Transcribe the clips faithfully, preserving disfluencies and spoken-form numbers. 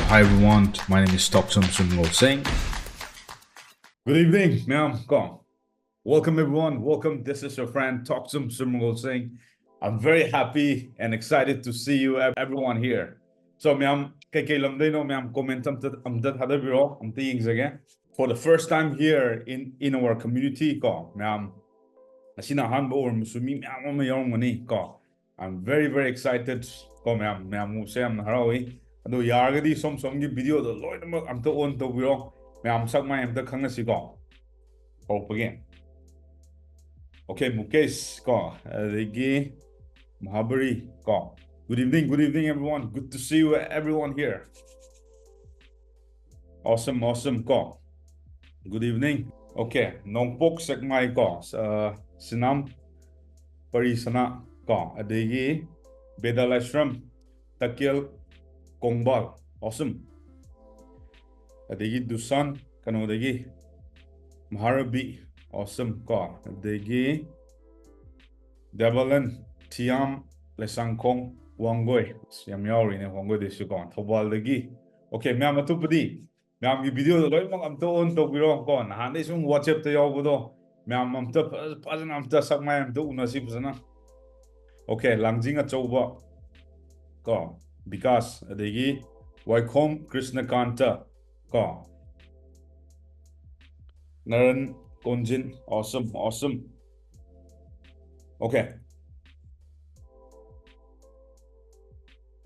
Hi everyone, my name is Toksum Sumrol Singh. Good evening, ma'am. Ko. Welcome everyone. Welcome. This is your friend Toksum Sumrol Singh. I'm very happy and excited to see you ev- everyone here. So, ma'am, ꯀꯩꯀꯩ ꯂꯝꯗꯩꯅꯣ, ma'am? Comment ꯑꯝꯇ ꯑꯝꯇ ꯊꯥꯗꯕꯤꯔꯣ, ꯑꯝꯇ ꯌꯦꯡꯖꯒꯦ. For the first time here in in our community, ꯀꯣ, ma'am, ꯑꯁꯤꯅ ꯑꯍꯥꯟꯕ ꯑꯣꯏꯔꯝꯕꯁꯨ ꯃꯤ ꯃꯌꯥꯝ ꯑꯃ ꯌꯥꯎꯔꯝꯒꯅꯤ, ꯀꯣ. I'm very very excited, ꯀꯣ, ꯃꯌꯥꯝ ꯃꯌꯥꯝ ꯎꯕꯁꯦ ꯌꯥꯝꯅ ꯍꯔꯥꯎꯏ꯫ ꯑꯗꯣ ꯌꯥꯔꯒꯗꯤ ꯁꯣꯝ ꯁꯣꯝꯒꯤ video ꯗꯣ ꯂꯣꯏꯅꯃꯛ ꯑꯝꯇ on ꯇꯧꯕꯤꯔꯣ, ꯃꯌꯥꯝ ꯁꯛ ꯃꯥꯏ ꯑꯝꯇ ꯈꯪꯅꯁꯤꯀꯣ꯫ ꯍꯧꯔꯛꯄꯒꯤ꯫ Okay, Mukesh, ꯀꯣ, ꯑꯗꯒꯤ Mahabari, ꯀꯣ. Good evening, good evening everyone. Good to see you everyone here. Awesome, awesome, ꯀꯣ. Good evening. Okay, Nongpok Sekmai, ꯀꯣ. Uh, Sinam Parisana, ꯀꯣ. ꯑꯗꯒꯤ Beda Laishram, Takel Kongbal. Awesome. ꯑꯗꯒꯤ Dusan, ꯀꯩꯅꯣꯗꯒꯤ Maharabi. Awesome, ꯀꯣ. ꯑꯗꯒꯤ Devalan, Thiam, Lesangkhong, Wangoi. ꯑꯁ, ꯌꯥꯝ ꯌꯥꯎꯔꯤꯅꯦ ꯋꯥꯡꯒꯣꯏꯗꯩꯁꯨ, ꯀꯣ. ꯊꯧꯕꯥꯜꯗꯒꯤ꯫ Okay, ꯃꯌꯥꯝ ꯑꯇꯣꯞꯄꯗꯤ? ꯃꯌꯥꯝꯒꯤ video ꯗꯣ ꯂꯣꯏꯅꯃꯛ ꯑꯝꯇ on ꯇꯧꯕꯤꯔꯣ, ꯀꯣ. ꯅꯍꯥꯟꯗꯩ ꯁꯨꯝ WhatsApp ꯇ ꯌꯥꯎꯕꯗꯣ, ꯃꯌꯥꯝ ꯑꯝꯇ ꯐ-, ꯐꯖꯅ ꯑꯝꯇ ꯁꯛ ꯃꯥꯏ ꯑꯝꯇ ꯎꯅꯁꯤ ꯐꯖꯅ꯫ Okay, ꯂꯥꯡꯖꯤꯡ ꯑꯆꯧꯕ, ꯀꯣ, ꯕꯤꯀꯥꯁ, ꯑꯗꯒꯤ ꯋꯥꯏꯈꯣꯝ ꯀ꯭ꯔꯤꯁꯅꯀꯥꯟꯇ, ꯀꯣ, ꯅꯔꯟ ꯀꯣꯟꯖꯤꯟ. Awesome, awesome. Okay.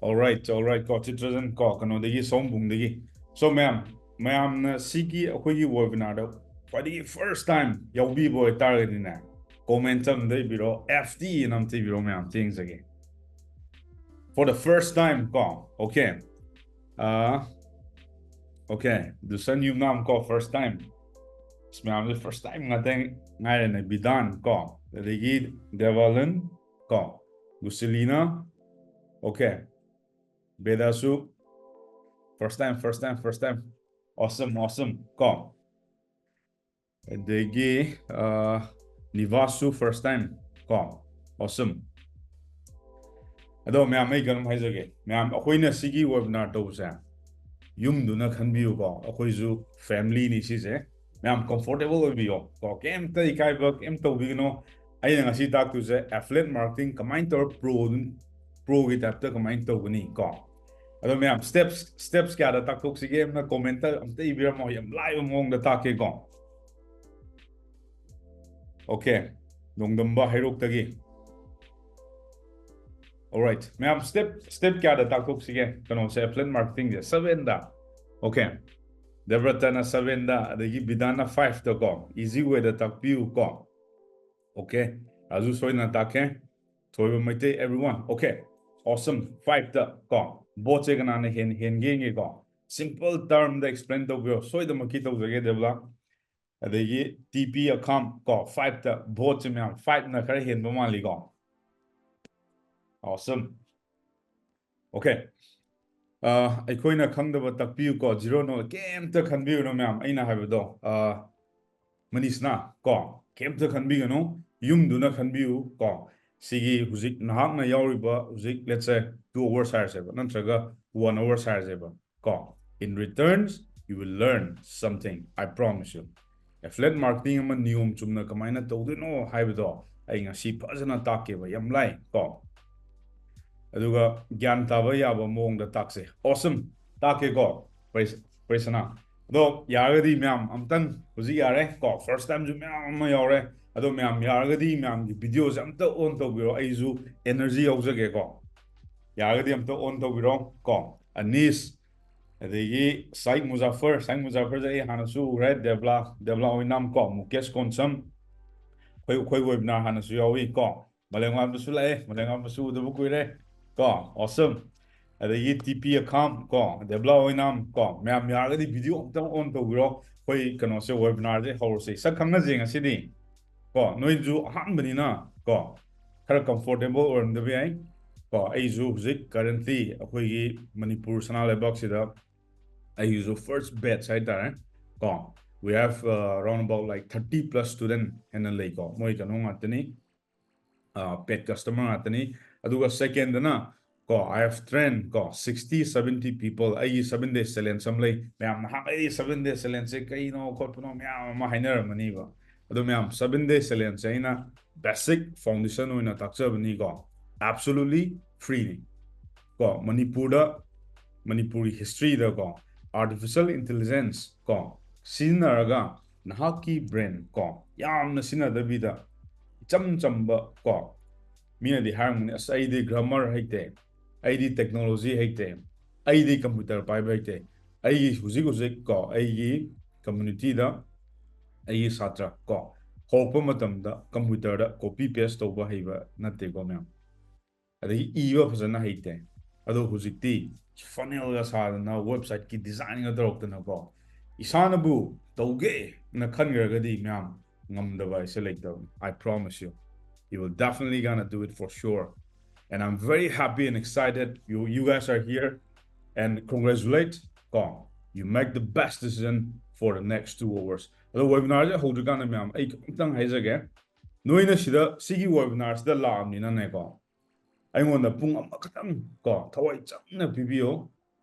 Alright, alright, ꯀꯣ, ꯆꯤꯇ꯭ꯔꯖꯟ, ꯀꯣ, ꯀꯩꯅꯣꯗꯒꯤ, ꯁꯣꯝꯕꯨꯡꯗꯒꯤ꯫ So, ꯃꯌꯥꯝ, ꯃꯌꯥꯝꯅ ꯁꯤꯒꯤ ꯑꯩꯈꯣꯏꯒꯤ webinar ꯗ ꯈ꯭ꯋꯥꯏꯗꯒꯤ first time ꯌꯥꯎꯕꯤꯕ ꯑꯣꯏꯇꯥꯔꯒꯗꯤꯅꯦ, comment ꯑꯝꯗ ꯏꯕꯤꯔꯣ, F T ꯑꯅ ꯑꯝꯇ ꯏꯕꯤꯔꯣ, ꯃꯌꯥꯝ, ꯌꯦꯡꯖꯒꯦ꯫ For the first time, ꯀꯣ, okay. ꯑꯥ, okay, Dusan Yumnam, ꯀꯣ, first time. ꯑꯁ, ꯃꯌꯥꯝꯁꯦ first time ꯉꯥꯛꯇ ꯉꯥꯏꯔꯦꯅꯦ꯫ ꯕꯤꯗꯥꯟ, ꯀꯣ, ꯑꯗꯒꯤ ꯗꯦꯕꯥꯂꯟ, ꯀꯣ, ꯒꯨꯁꯤꯂꯤꯅ, okay, ꯕꯦꯗꯥꯁꯨ first time, first time, first time. Awesome, awesome, ꯀꯣ. ꯑꯗꯒꯤ, ꯑ, ꯅꯤꯚꯥꯁꯁꯨ first time, ꯀꯣ. Awesome. ꯑꯗꯣ ꯃꯌꯥꯝ, ꯑꯩ ꯀꯩꯅꯣꯝ ꯍꯥꯏꯖꯒꯦ꯫ ꯃꯌꯥꯝ, ꯑꯩꯈꯣꯏꯅ ꯁꯤꯒꯤ webinar ꯇꯧꯕꯁꯦ, ꯌꯨꯝꯗꯨꯅ ꯈꯟꯕꯤꯌꯨꯀꯣ, ꯑꯩꯈꯣꯏꯁꯨ family ꯅꯤ ꯁꯤꯁꯦ꯫ ꯃꯌꯥꯝ comfortable ꯑꯣꯏꯕꯤꯌꯣ ꯀꯣ, ꯀꯩꯝꯇ ꯏꯀꯥꯏꯕ ꯀꯩꯝ ꯇꯧꯕꯤꯒꯅꯣ꯫ ꯑꯩꯅ ꯉꯁꯤ ꯇꯥꯛꯇꯣꯏꯁꯦ affiliate marketing ꯀꯃꯥꯏꯅ ꯇꯧꯔ pro ꯑꯗꯨꯝ pro ꯒꯤ type ꯇ ꯀꯃꯥꯏꯅ ꯇꯧꯒꯅꯤ ꯀꯣ꯫ ꯑꯗꯣ ꯃꯌꯥꯝ steps steps ꯀꯌꯥꯗ ꯇꯥꯛꯊꯣꯛꯁꯤꯒꯦ ꯑꯝꯅ comment ꯇ ꯑꯝꯇ ꯏꯕꯤꯔꯝꯃꯣ, ꯌꯥꯝ ꯂꯥꯏꯕ ꯃꯑꯣꯡꯗ ꯇꯥꯛꯀꯦꯀꯣ꯫ Okay, ꯅꯣꯡꯗꯝꯕ ꯍꯩꯔꯣꯛꯇꯒꯤ꯫ Alright, ꯃꯌꯥꯝ step step ꯀꯌꯥꯗ ꯇꯥꯛꯊꯣꯛꯁꯤꯒꯦ ꯀꯩꯅꯣꯁꯦ, affiliate marketing ꯁꯦ? Seven ꯗ꯫ Okay, ꯗꯦꯕ꯭ꯔꯇꯅ seven ꯗ, ꯑꯗꯒꯤ ꯕꯤꯗꯥꯟꯅ five ꯗ ꯀꯣ, easy way ꯗ ꯇꯥꯛꯄꯤꯌꯨ ꯀꯣ꯫ Okay, ꯔꯥꯖꯨ ꯁꯣꯏꯗꯅ ꯇꯥꯛꯀꯦ꯫ ꯊꯣꯏꯕ Meitei, everyone꯫ Okay, awesome, five ꯗ ꯀꯣ, ꯚꯣꯠꯁꯦ ꯀꯅꯥꯅ ꯍꯦꯟ ꯍꯦꯟꯒꯦ ꯌꯦꯡꯒꯦꯀꯣ꯫ Simple term ꯗ explain ꯇꯧꯕꯤꯌꯣ, ꯁꯣꯏꯗꯃꯛꯀꯤ ꯇꯧꯖꯒꯦ ꯗꯦꯕ꯭ꯂꯥ꯫ ꯑꯗꯒꯤ ꯇꯤ ꯄꯤ ꯑꯈꯥꯝ ꯀꯣ, five ꯇ ꯚꯣꯠꯁꯦ ꯃꯌꯥꯝ five ꯅ ꯈꯔ ꯍꯦꯟꯕ ꯃꯥꯜꯂꯤꯀꯣ꯫ Awesome꯫ Okay꯫ ꯑ, ꯑꯩꯈꯣꯏꯅ ꯈꯪꯗꯕ ꯇꯥꯛꯄꯤꯌꯨꯀꯣ, zero knowledge, ꯀꯩꯝꯇ ꯈꯟꯕꯤꯔꯨꯅꯨ ꯃꯌꯥꯝ, ꯑꯩꯅ ꯍꯥꯏꯕꯗꯣ, ꯑ, ꯃꯅꯤꯁꯅꯥ ꯀꯣ, ꯀꯩꯝꯇ ꯈꯟꯕꯤꯒꯅꯨ, ꯌꯨꯝꯗꯨꯅ ꯈꯟꯕꯤꯌꯨ ꯀꯣ꯫ ꯁꯤꯒꯤ ꯍꯧꯖꯤꯛ ꯅꯍꯥꯛꯅ ꯌꯥꯎꯔꯤꯕ ꯍꯧꯖꯤꯛ, let's say, two hours ꯍꯥꯏꯔꯁꯦꯕ, ꯅꯠꯇ꯭ꯔꯒ one hours ꯍꯥꯏꯔꯁꯦꯕ ꯀꯣ, in returns you will learn something, I promise you꯫ Affiliate marketing ꯑꯃ ꯅꯤꯌꯣꯝ ꯆꯨꯝꯅ ꯀꯃꯥꯏꯅ ꯇꯧꯗꯣꯏꯅꯣ ꯍꯥꯏꯕꯗꯣ ꯑꯩ ꯉꯁꯤ ꯐꯖꯅ ꯇꯥꯛꯀꯦꯕ, ꯌꯥꯝ ꯂꯥꯏ ꯀꯣ꯫ ꯑꯗꯨꯒ ꯒ꯭ꯌꯥꯟ ꯇꯥꯕ ꯌꯥꯕ ꯃꯑꯣꯡꯗ ꯇꯥꯛꯁꯦ꯫ Awesome, ꯇꯥꯛꯀꯦꯀꯣ꯫ ꯄ꯭ꯔꯦꯁ-, ꯄ꯭ꯔꯦꯁꯅꯥ꯫ ꯑꯗꯣ ꯌꯥꯔꯒꯗꯤ ꯃꯌꯥꯝ ꯑꯝꯇꯪ, ꯍꯧꯖꯤꯛ ꯌꯥꯔꯦ ꯀꯣ, first time ꯁꯨ ꯃꯌꯥꯝ ꯑꯃ ꯌꯥꯎꯔꯦ꯫ ꯑꯗꯣ ꯃꯌꯥꯝ ꯌꯥꯔꯒꯗꯤ ꯃꯌꯥꯝꯒꯤ video ꯁꯦ ꯑꯝꯇ on ꯇꯧꯕꯤꯔꯣ, ꯑꯩꯁꯨ energy ꯌꯥꯎꯖꯒꯦꯀꯣ꯫ ꯌꯥꯔꯒꯗꯤ ꯑꯝꯇ on ꯇꯧꯕꯤꯔꯣ ꯀꯣ꯫ ꯑꯅꯤꯁ, ꯑꯗꯒꯤ ꯁꯥꯏꯛ ꯃꯨꯖꯥꯐꯔ, ꯁꯥꯏꯛ ꯃꯨꯖꯥꯐꯔꯁꯦ ꯑꯩ ꯍꯥꯟꯅꯁꯨ ꯎꯈ꯭ꯔꯦ, ꯗꯦꯕ꯭ꯂꯥ, ꯗꯦꯕ꯭ꯂꯥ ꯑꯣꯏꯅꯥꯝ ꯀꯣ, ꯃꯨꯀꯦꯁ ꯀꯣꯟꯁꯝ, ꯑꯩꯈꯣꯏ, ꯑꯩꯈꯣꯏ webinar ꯍꯥꯟꯅꯁꯨ ꯌꯥꯎꯏ ꯀꯣ꯫ ꯃꯥꯂꯦꯝꯉꯥꯟꯕꯁꯨ ꯂꯥꯛꯑꯦ, ꯃꯥꯂꯦꯝꯉꯥꯟꯕꯁꯨ ꯎꯗꯕ ꯀꯨꯏꯔꯦ ꯀꯣ꯫ Awesome꯫ ꯑꯗꯒꯤ ꯇꯤ ꯄꯤ ꯑꯈꯥꯝ ꯀꯣ, ꯗꯦꯕ꯭ꯂꯥ ꯑꯣꯏꯅꯥꯝ ꯀꯣ, ꯃꯌꯥꯝ ꯌꯥꯔꯒꯗꯤ video ꯑꯝꯇꯪ on ꯇꯧꯕꯤꯔꯣ꯫ ꯑꯩꯈꯣꯏ ꯀꯩꯅꯣꯁꯦ, webinar ꯁꯦ ꯍꯧꯔꯁꯦ꯫ ꯁꯛ ꯈꯪꯅꯁꯦ ꯉꯁꯤꯗꯤ ꯀꯣ, ꯅꯣꯏꯁꯨ ꯑꯍꯥꯟꯕꯅꯤꯅ ꯀꯣ, ꯈꯔ comfortable ꯑꯣꯏꯔꯝꯗꯕ ꯌꯥꯏ ꯀꯣ꯫ ꯑꯩꯁꯨ ꯍꯧꯖꯤꯛ currently ꯑꯩꯈꯣꯏꯒꯤ ꯃꯅꯤꯄꯨꯔ ꯁꯅꯥ ꯂꯩꯕꯥꯛꯁꯤꯗ ꯑꯩꯒꯤꯁꯨ first batch ꯍꯥꯏꯇꯥꯔꯦ ꯀꯣ꯫ We have, uh, around about, like, thirty plus student ꯍꯦꯟꯅ ꯂꯩꯀꯣ꯫ ꯃꯣꯏ ꯀꯩꯅꯣ ꯉꯥꯛꯇꯅꯤ, ꯑ, paid customer ꯉꯥꯛꯇꯅꯤ꯫ ꯑꯗꯨꯒ second ꯗꯅ ꯀꯣ, I have trained ꯀꯣ, sixty seventy people. ꯑꯩꯒꯤ seven days challenge ꯑꯃ ꯂꯩ꯫ ꯃꯌꯥꯝ ꯅꯍꯥꯟ ꯑꯩ seven days challengeꯁꯦ ꯀꯩꯅꯣ ꯈꯣꯠꯄꯅꯣ ꯃꯌꯥꯝ ꯑꯃ ꯍꯥꯏꯅꯔꯝꯃꯅꯤꯕ꯫ ꯑꯗꯣ ꯃꯌꯥꯝ, seven days challengeꯁꯦ ꯑꯩꯅ basic foundation ꯑꯣꯏꯅ ꯇꯥꯛꯆꯕꯅꯤꯀꯣ꯫ Absolutely freeꯅꯤ ꯀꯣ꯫ ꯃꯅꯤꯄꯨꯔꯗ, ꯃꯅꯤꯄꯨꯔꯒꯤ historyꯗ ꯀꯣ, artificial intelligence ꯀꯣ ꯁꯤꯖꯤꯟꯅꯔꯒ ꯅꯍꯥꯛꯀꯤ brain ꯀꯣ ꯌꯥꯝꯅ ꯁꯤꯖꯤꯟꯅꯗꯕꯤꯗ ꯏꯆꯝ ꯆꯝꯕ ꯀꯣ, ꯃꯤꯅꯗꯤ ꯍꯥꯏꯔꯝꯒꯅꯤ, "ꯑꯁ, ꯑꯩꯗꯤ grammar ꯍꯩꯇꯦ, ꯑꯩꯗꯤ technology ꯍꯩꯇꯦ, ꯑꯩꯗꯤ computer ꯄꯥꯏꯕ ꯍꯩꯇꯦ"꯫ ꯑꯩꯒꯤ ꯍꯧꯖꯤꯛ ꯍꯧꯖꯤꯛ ꯀꯣ ꯑꯩꯒꯤ communityꯗ ꯑꯩꯒꯤ ꯁꯥꯇ꯭ꯔ ꯀꯣ ꯍꯧꯔꯛꯄ ꯃꯇꯝꯗ computerꯗ copy paste ꯇꯧꯕ ꯍꯩꯕ ꯅꯠꯇꯦꯀꯣ ꯃꯌꯥꯝ꯫ ꯑꯗꯒꯤ ꯏꯕ ꯐꯖꯅ ꯍꯩꯇꯦ꯫ ꯑꯗꯣ ꯍꯧꯖꯤꯛꯇꯤ funnelꯒ ꯁꯥꯗꯅ websiteꯀꯤ designꯒ ꯇꯧꯔꯛꯇꯅꯀꯣ, ꯏꯁꯥꯅꯕꯨ ꯇꯧꯒꯦꯅ ꯈꯟꯈ꯭ꯔꯒꯗꯤ ꯃꯌꯥꯝ, ꯉꯝꯗꯕ ꯍꯥꯏꯁꯦ ꯂꯩꯇꯕꯅꯤ꯫ I promise you, you will definitely gonna do it for sure. And I'm very happy and excited you, you guys are here. And congratulate ꯀꯣ, you make the best decision for the next two hours. ꯑꯗꯣ webinarꯁꯦ ꯍꯧꯗ꯭ꯔꯤꯀꯥꯟꯗ ꯃꯌꯥꯝ, ꯑꯩ ꯈꯤꯇꯪ ꯍꯥꯏꯖꯒꯦ꯫ ꯅꯣꯏꯅ ꯁꯤꯗ, ꯁꯤꯒꯤ webinarꯁꯤꯗ ꯂꯥꯛꯑꯕꯅꯤꯅꯅꯦꯀꯣ, ꯑꯩꯉꯣꯟꯗ ꯄꯨꯡ ꯑꯃꯈꯛꯇꯪ ꯀꯣ ꯊꯋꯥꯏ ꯆꯪꯅ ꯄꯤꯕꯤꯌꯣ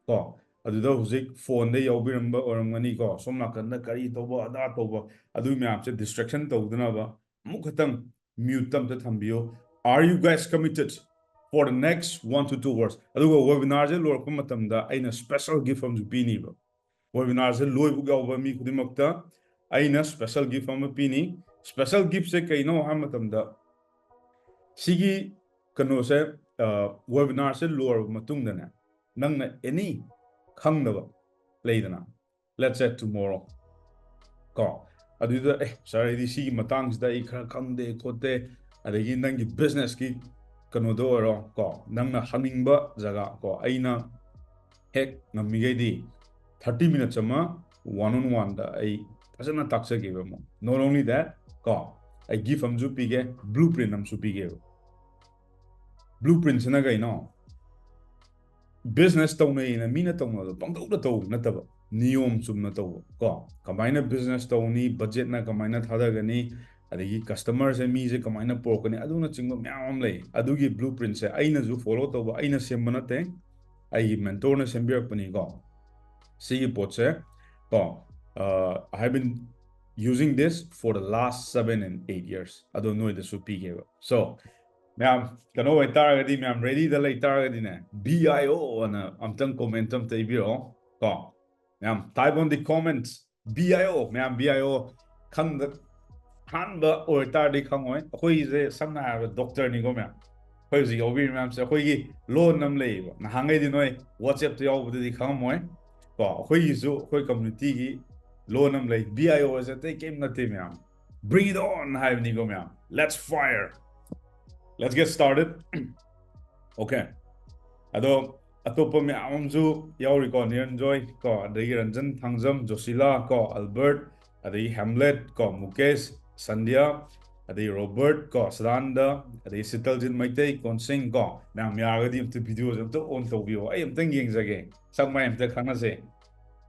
ꯀꯣ꯫ ꯑꯗꯨꯗ ꯍꯧꯖꯤꯛ phoneꯗ ꯌꯥꯎꯕꯤꯔꯝꯕ ꯑꯣꯏꯔꯝꯒꯅꯤꯀꯣ, ꯁꯣꯝ ꯅꯥꯀꯟꯗ ꯀꯔꯤ ꯇꯧꯕ ꯑꯗꯥ ꯇꯧꯕ, ꯑꯗꯨ ꯃꯌꯥꯝꯁꯦ distraction ꯇꯧꯗꯅꯕ ꯑꯃꯨꯛ ꯈꯛꯇꯪ muteꯇ ꯑꯝꯇ ꯊꯝꯕꯤꯌꯣ꯫ Are you guys committed for the next one to two hours? ꯑꯗꯨꯒ webinarꯁꯦ ꯂꯣꯏꯔꯛꯄ ꯃꯇꯝꯗ ꯑꯩꯅ special gift ꯑꯃꯁꯨ ꯄꯤꯅꯤꯕ꯫ Webinarꯁꯦ ꯂꯣꯏꯕ ꯌꯥꯎꯕ ꯃꯤ ꯈꯨꯗꯤꯡꯃꯛꯇ ꯑꯩꯅ special gift ꯑꯃ ꯄꯤꯅꯤ꯫ Special giftꯁꯦ ꯀꯩꯅꯣ ꯍꯥꯏꯕ ꯃꯇꯝꯗ, ꯁꯤꯒꯤ ꯀꯩꯅꯣꯁꯦ, webinarꯁꯦ ꯂꯣꯏꯔꯕ ꯃꯇꯨꯡꯗꯅꯦ, ꯅꯪꯅ any ꯈꯪꯗꯕ ꯂꯩꯗꯅ, let's say tomorrow ꯀꯣ, ꯑꯗꯨꯗ, "ꯑꯦ sir, ꯑꯩꯗꯤ ꯁꯤꯒꯤ ꯃꯇꯥꯡꯁꯤꯗ ꯑꯩ ꯈꯔ ꯈꯪꯗꯦ ꯈꯣꯠꯇꯦ", ꯑꯗꯒꯤ ꯅꯪꯒꯤ businessꯀꯤ ꯀꯩꯅꯣꯗ ꯑꯣꯏꯔꯣ ꯀꯣ, ꯅꯪꯅ ꯍꯪꯅꯤꯡꯕ ꯖꯒꯥ ꯀꯣ, ꯑꯩꯅ ꯍꯦꯛ ꯉꯝꯃꯤꯈꯩꯗꯤ thirty minutes ꯑꯃ one on oneꯗ ꯑꯩ ꯐꯖꯅ ꯇꯥꯛꯆꯒꯦꯕ ꯑꯃꯨꯛ꯫ Not only that ꯀꯣ, ꯑꯩ gift ꯑꯃꯁꯨ ꯄꯤꯒꯦ, blueprint ꯑꯃꯁꯨ ꯄꯤꯒꯦꯕ꯫ Blueprintꯁꯤꯅ ꯀꯩꯅꯣ? Business ꯇꯧꯅꯩꯅ ꯃꯤꯅ ꯇꯧꯅꯕꯗꯣ ꯄꯪꯇꯧꯗ ꯇꯧꯕ ꯅꯠꯇꯕ, ꯅꯤꯌꯣꯝ ꯆꯨꯝꯅ ꯇꯧꯕ ꯀꯣ꯫ ꯀꯃꯥꯏꯅ business ꯇꯧꯅꯤ, budgetꯅ ꯀꯃꯥꯏꯅ ꯊꯥꯗꯒꯅꯤ, ꯑꯗꯒꯤ customerꯁꯦ ꯃꯤꯁꯦ ꯀꯃꯥꯏꯅ ꯄꯨꯔꯛꯀꯅꯤ, ꯑꯗꯨꯅꯆꯤꯡꯕ ꯃꯌꯥꯝ ꯑꯃ ꯂꯩ꯫ ꯑꯗꯨꯒꯤ blueprintꯁꯦ ꯑꯩꯅꯁꯨ follow ꯇꯧꯕ, ꯑꯩꯅ ꯁꯦꯝꯕ ꯅꯠꯇꯦ, ꯑꯩꯒꯤ mentorꯅ ꯁꯦꯝꯕꯤꯔꯛꯄꯅꯤꯀꯣ꯫ ꯁꯤꯒꯤ ꯄꯣꯠꯁꯦ ꯀꯣ, uh, I have been using this for the last seven and eight years. ꯑꯗꯣ ꯅꯣꯏꯗꯁꯨ ꯄꯤꯒꯦꯕ꯫ So ꯃꯌꯥꯝ ꯀꯩꯅꯣ ꯑꯣꯏꯇꯥꯔꯒꯗꯤ, ꯃꯌꯥꯝ readyꯗ ꯂꯩꯇꯥꯔꯒꯗꯤꯅꯦ, B I O ꯑꯅ ꯑꯝꯇꯪ comment ꯑꯝꯇ ꯏꯕꯤꯔꯛꯑꯣ ꯀꯣ꯫ ꯃꯌꯥꯝ type on the comments, B I O, ꯃꯌꯥꯝ B I O ꯈꯪꯗ ꯑꯍꯥꯟꯕ ꯑꯣꯏꯇꯥꯔꯗꯤ ꯈꯪꯉꯣꯏ꯫ ꯑꯩꯈꯣꯏꯁꯦ ꯁꯝꯅ ꯍꯥꯏꯔꯕꯗ doctorꯅꯤꯀꯣ ꯃꯌꯥꯝ꯫ ꯑꯩꯈꯣꯏ ꯍꯧꯖꯤꯛ ꯌꯥꯎꯕꯤꯔꯤ ꯃꯌꯥꯝꯁꯦ ꯑꯩꯈꯣꯏꯒꯤ ꯂꯣꯟ ꯑꯃ ꯂꯩꯌꯦꯕ꯫ ꯅꯍꯥꯟꯈꯩꯗꯤ ꯅꯣꯏ WhatsAppꯇ ꯌꯥꯎꯕꯗꯗꯤ ꯈꯪꯉꯝꯃꯣꯏ ꯀꯣ꯫ ꯑꯩꯈꯣꯏꯒꯤꯁꯨ ꯑꯩꯈꯣꯏ communityꯒꯤ ꯂꯣꯟ ꯑꯃ ꯂꯩ꯫ B I O ꯑꯁꯦ ꯑꯇꯩ ꯀꯩꯝ ꯅꯠꯇꯦ ꯃꯌꯥꯝ, "Bring it on" ꯍꯥꯏꯕꯅꯤꯀꯣ ꯃꯌꯥꯝ꯫ Let's fire, let's get started. Okay, ꯑꯗꯣ ꯑꯇꯣꯞꯄ ꯃꯌꯥꯝ ꯑꯃꯁꯨ ꯌꯥꯎꯔꯤꯀꯣ, ꯅꯤꯔꯟꯖꯣꯏ ꯀꯣ, ꯑꯗꯒꯤ ꯔꯟꯖꯟ ꯊꯥꯡꯖꯝ, ꯖꯣꯁꯤꯂꯥ ꯀꯣ, ꯑꯜꯕꯔꯠ, ꯑꯗꯒꯤ ꯍꯦꯝꯂꯦꯠ ꯀꯣ, ꯃꯨꯀꯦꯁ, ꯁꯟꯙ꯭ꯌꯥ, ꯑꯗꯒꯤ ꯔꯣꯕꯔꯠ ꯀꯣ, ꯁꯗꯥꯅꯟꯗ, ꯑꯗꯒꯤ ꯁꯤꯇꯜꯖꯤꯠ ꯃꯩꯇꯩ, ꯀꯣꯟꯁꯤꯡ ꯀꯣ꯫ ꯃꯌꯥꯝ ꯌꯥꯔꯒꯗꯤ ꯑꯝꯇ videoꯁꯦ ꯑꯝꯇ on ꯇꯧꯕꯤꯌꯣ, ꯑꯩ ꯑꯝꯇꯪ ꯌꯦꯡꯖꯒꯦ, ꯁꯛ ꯃꯥꯏ ꯑꯝꯇ ꯈꯪꯅꯁꯦ꯫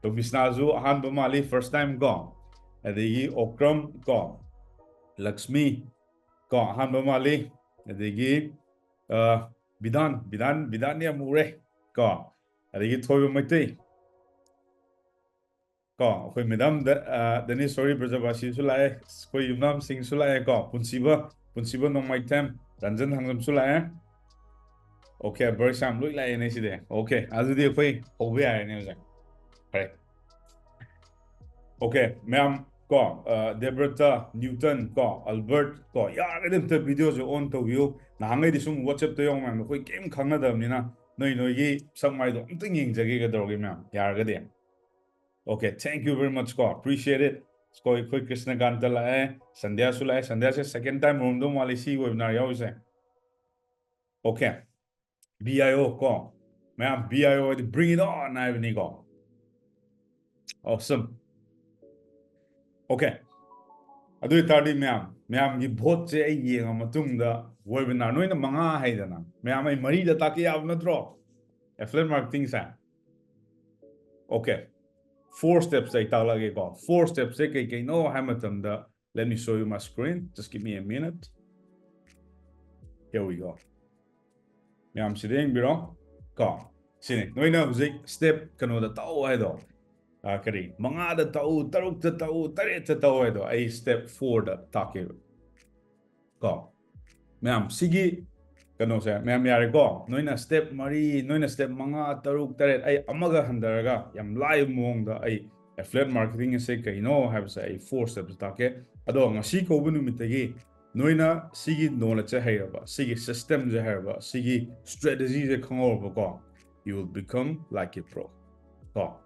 ꯇꯣꯃꯤꯁꯅꯥꯁꯨ ꯑꯍꯥꯟꯕ ꯃꯥꯜꯂꯤ, first time ꯀꯣ, ꯑꯗꯒꯤ ꯑꯣꯀ꯭ꯔꯝ ꯀꯣ, ꯂꯛꯁꯃꯤ ꯀꯣ, ꯑꯍꯥꯟꯕ ꯃꯥꯜꯂꯤ, ꯑꯗꯒꯤ ꯑ, ꯕꯤꯙꯥꯟ, ꯕꯤꯙꯥꯟ, ꯕꯤꯙꯥꯟꯗꯤ ꯌꯥꯝ ꯎꯔꯦ ꯀꯣ, ꯑꯗꯒꯤ ꯊꯣꯏꯕ ꯃꯩꯇꯩ ꯀꯣ, ꯑꯩꯈꯣꯏ ꯃꯦꯗꯥꯝ ꯗ-, ꯑ, ꯗꯅꯦꯁꯣꯔꯤ ꯕ꯭ꯔꯖꯕꯥꯁꯤꯁꯨ ꯂꯥꯛꯑꯦ, ꯑꯩꯈꯣꯏ ꯌꯨꯝꯅꯥꯝꯁꯤꯡꯁꯨ ꯂꯥꯛꯑꯦ ꯀꯣ, ꯄꯨꯟꯁꯤꯕ, ꯄꯨꯟꯁꯤꯕ ꯅꯣꯡꯃꯥꯏꯊꯦꯝ, ꯔꯟꯖꯟ ꯊꯥꯡꯖꯝꯁꯨ ꯂꯥꯛꯑꯦ꯫ Okay, ꯕꯔꯁ ꯌꯥꯝ ꯂꯣꯏ ꯂꯥꯛꯑꯦꯅꯦ ꯁꯤꯗꯤ꯫ Okay, ꯑꯗꯨꯗꯤ ꯑꯩꯈꯣꯏ ꯍꯧꯕ ꯌꯥꯔꯦꯅꯦ ꯑꯣꯖꯥ꯫ ꯐꯔꯦ꯫ Okay, ꯃꯌꯥꯝ ꯀꯣ, ꯑ, ꯗꯦꯕ꯭ꯔꯇ, ꯅ꯭ꯌꯨꯇꯟ ꯀꯣ, ꯑꯜꯕꯔꯠ ꯀꯣ, ꯌꯥꯔꯒꯗꯤ ꯑꯝꯇ videoꯁꯦ on ꯇꯧꯕꯤꯌꯨ꯫ ꯅꯍꯥꯟꯈꯩꯗꯤ ꯁꯨꯝ WhatsAppꯇ ꯌꯥꯎꯕ ꯃꯌꯥꯝꯗꯣ ꯑꯩꯈꯣꯏ ꯀꯩꯝ ꯈꯪꯅꯗꯕꯅꯤꯅ ꯅꯣꯏ ꯅꯣꯏꯒꯤ ꯁꯛ ꯃꯥꯏꯗꯣ ꯑꯝꯇꯪ ꯌꯦꯡꯖꯒꯦ ꯀꯩꯗꯧꯔꯒꯦ ꯃꯌꯥꯝ, ꯌꯥꯔꯒꯗꯤ꯫ Okay, thank you very much ꯀꯣ, appreciate it꯫ ꯑꯩꯈꯣꯏ, ꯑꯩꯈꯣꯏ ꯀ꯭ꯔꯤꯁꯅꯀꯥꯟꯇ ꯂꯥꯛꯑꯦ, ꯁꯟꯙ꯭ꯌꯥꯁꯨ ꯂꯥꯛꯑꯦ꯫ ꯁꯟꯙ꯭ꯌꯥꯁꯦ second time ꯑꯣꯏꯔꯝꯗꯧ ꯃꯥꯜꯂꯤ ꯁꯤ webinar ꯌꯥꯎꯔꯤꯁꯦ꯫ Okay, B I O ꯀꯣ, ꯃꯌꯥꯝ B I O ꯍꯥꯏꯗꯤ bring it on ꯍꯥꯏꯕꯅꯤꯀꯣ꯫ Awesome. Okay, ꯑꯗꯨ ꯑꯣꯏꯇꯥꯔꯗꯤ ꯃꯌꯥꯝ, ꯃꯌꯥꯝꯒꯤ voteꯁꯦ ꯑꯩ ꯌꯦꯡꯉ ꯃꯇꯨꯡꯗ webinar ꯅꯣꯏꯅ ꯃꯉꯥ ꯍꯥꯏꯗꯅ, ꯃꯌꯥꯝ ꯑꯩ ꯃꯔꯤꯗ ꯇꯥꯛꯀꯦ ꯌꯥꯕ ꯅꯠꯇ꯭ꯔꯣ? Affiliate marketingꯁꯦ꯫ Okay, four steps ꯑꯩ ꯇꯥꯛꯂꯛꯑꯒꯦꯀꯣ꯫ Four stepsꯁꯦ ꯀꯩ ꯀꯩꯅꯣ ꯍꯥꯏ ꯃꯇꯝꯗ, Let me show you my screen. Just give me a minute. Here we go. ꯃꯌꯥꯝ ꯁꯤꯗ ꯌꯦꯡꯕꯤꯔꯣ꯫ ꯀꯣ, ꯁꯤꯅꯤ ꯅꯣꯏꯅ ꯍꯧꯖꯤꯛ step ꯀꯩꯅꯣꯗ ꯇꯧ ꯍꯥꯏꯗꯣ꯫ ꯑ, ꯀꯔꯤ, ꯃꯉꯥꯗ ꯇꯧ, ꯇꯔꯨꯛꯇ ꯇꯧ, ꯇꯔꯦꯠꯇ ꯇꯧ ꯍꯥꯏꯗꯣ, ꯑꯩ step fourꯗ ꯇꯥꯛꯀꯦꯕ꯫ ꯀꯣ, ꯃꯌꯥꯝ, ꯁꯤꯒꯤ ꯀꯩꯅꯣꯁꯦ, ꯃꯌꯥꯝ, ꯌꯥꯔꯦꯀꯣ? ꯅꯣꯏꯅ step ꯃꯔꯤ, ꯅꯣꯏꯅ step ꯃꯉꯥ, ꯇꯔꯨꯛ, ꯇꯔꯦꯠ, ꯑꯩ ꯑꯃꯒ ꯍꯟꯊꯔꯒ ꯌꯥꯝ ꯂꯥꯏꯕ ꯃꯑꯣꯡꯗ ꯑꯩ affiliate marketing ꯑꯁꯦ ꯀꯩꯅꯣ ꯍꯥꯏꯕꯁꯦ ꯑꯩ four stepꯁ ꯇꯥꯛꯀꯦ꯫ ꯑꯗꯣ ꯉꯁꯤ ꯀꯧꯕ ꯅꯨꯃꯤꯠꯇꯒꯤ ꯅꯣꯏꯅ ꯁꯤꯒꯤ knowledgeꯁꯦ ꯍꯩꯔꯕ, ꯁꯤꯒꯤ systemꯁꯦ ꯍꯩꯔꯕ, ꯁꯤꯒꯤ strategyꯁꯦ ꯈꯪꯍꯧꯔꯕꯀꯣ, you will become like a pro꯫ ꯀꯣ,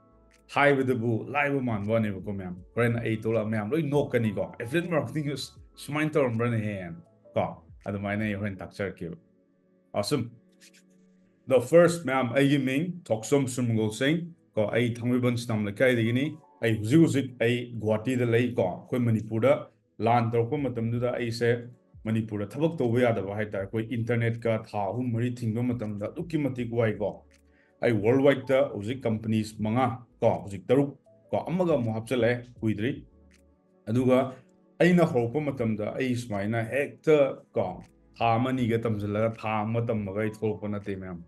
ꯍꯥꯏꯕꯗꯕꯨ ꯂꯥꯏꯕ ꯃꯥꯟꯕ ꯋꯥꯅꯦꯕꯀꯣ, ꯃꯌꯥꯝ꯫ ꯍꯣꯔꯦꯟ ꯑꯩ ꯊꯣꯛꯂꯛꯑ ꯃꯌꯥꯝ ꯂꯣꯏ ꯅꯣꯛꯀꯅꯤꯀꯣ, "Affiliate marketing ꯁꯨꯃꯥꯏꯅ ꯇꯧꯔꯝꯕ꯭ꯔꯅꯦ?" ꯀꯣ, ꯑꯗꯨꯃꯥꯏꯅ ꯑꯩ ꯍꯣꯔꯦꯟ ꯇꯥꯛꯆꯔꯛꯀꯦꯕ꯫ Awesome. The first, ꯃꯌꯥꯝ, ꯑꯩꯒꯤ ꯃꯤꯡ ꯊꯣꯛꯆꯣꯝ ꯁꯨꯔꯃꯒꯣꯜ ꯁꯤꯡ ꯀꯣ, ꯑꯩ ꯊꯥꯡꯃꯩꯕꯟ ꯁꯤꯅꯥꯝ ꯂꯩꯀꯥꯏꯗꯒꯤꯅꯤ꯫ ꯑꯩ ꯍꯧꯖꯤꯛ ꯍꯧꯖꯤꯛ ꯑꯩ ꯒꯨꯋꯥꯍꯥꯇꯤꯗ ꯂꯩ ꯀꯣ, ꯑꯩꯈꯣꯏ ꯃꯅꯤꯄꯨꯔꯗ ꯂꯥꯟ ꯇꯧꯔꯛꯄ ꯃꯇꯝꯗꯨꯗ ꯑꯩꯁꯦ ꯃꯅꯤꯄꯨꯔꯗ ꯊꯕꯛ ꯇꯧꯕ ꯌꯥꯗꯕ ꯍꯥꯏꯇꯥꯔꯦ, ꯑꯩꯈꯣꯏ internetꯀ ꯊꯥ ꯑꯍꯨꯝ ꯃꯔꯤ ꯊꯤꯡꯕ ꯃꯇꯝꯗ ꯑꯗꯨꯛꯀꯤ ꯃꯇꯤꯛ ꯋꯥꯏꯀꯣ꯫ ꯑꯩ worldwideꯇ ꯍꯧꯖꯤꯛ companies ꯃꯉꯥ ꯀꯣ, ꯍꯧꯖꯤꯛ ꯇꯔꯨꯛ ꯀꯣ, ꯑꯃꯒ ꯑꯃꯨꯛ ꯍꯥꯞꯆꯤꯜꯂꯛꯑꯦ ꯀꯨꯏꯗ꯭ꯔꯤ꯫ ꯑꯗꯨꯒ ꯑꯩꯅ ꯍꯧꯔꯛꯄ ꯃꯇꯝꯗ ꯑꯩ ꯁꯨꯃꯥꯏꯅ ꯍꯦꯛꯇ ꯀꯣ, ꯊꯥ ꯑꯃ ꯑꯅꯤꯒ ꯇꯝꯁꯤꯜꯂꯒ ꯊꯥ ꯑꯃ ꯇꯝꯃꯒ ꯑꯩ ꯊꯣꯛꯂꯛꯄ ꯅꯠꯇꯦ, ꯃꯌꯥꯝ꯫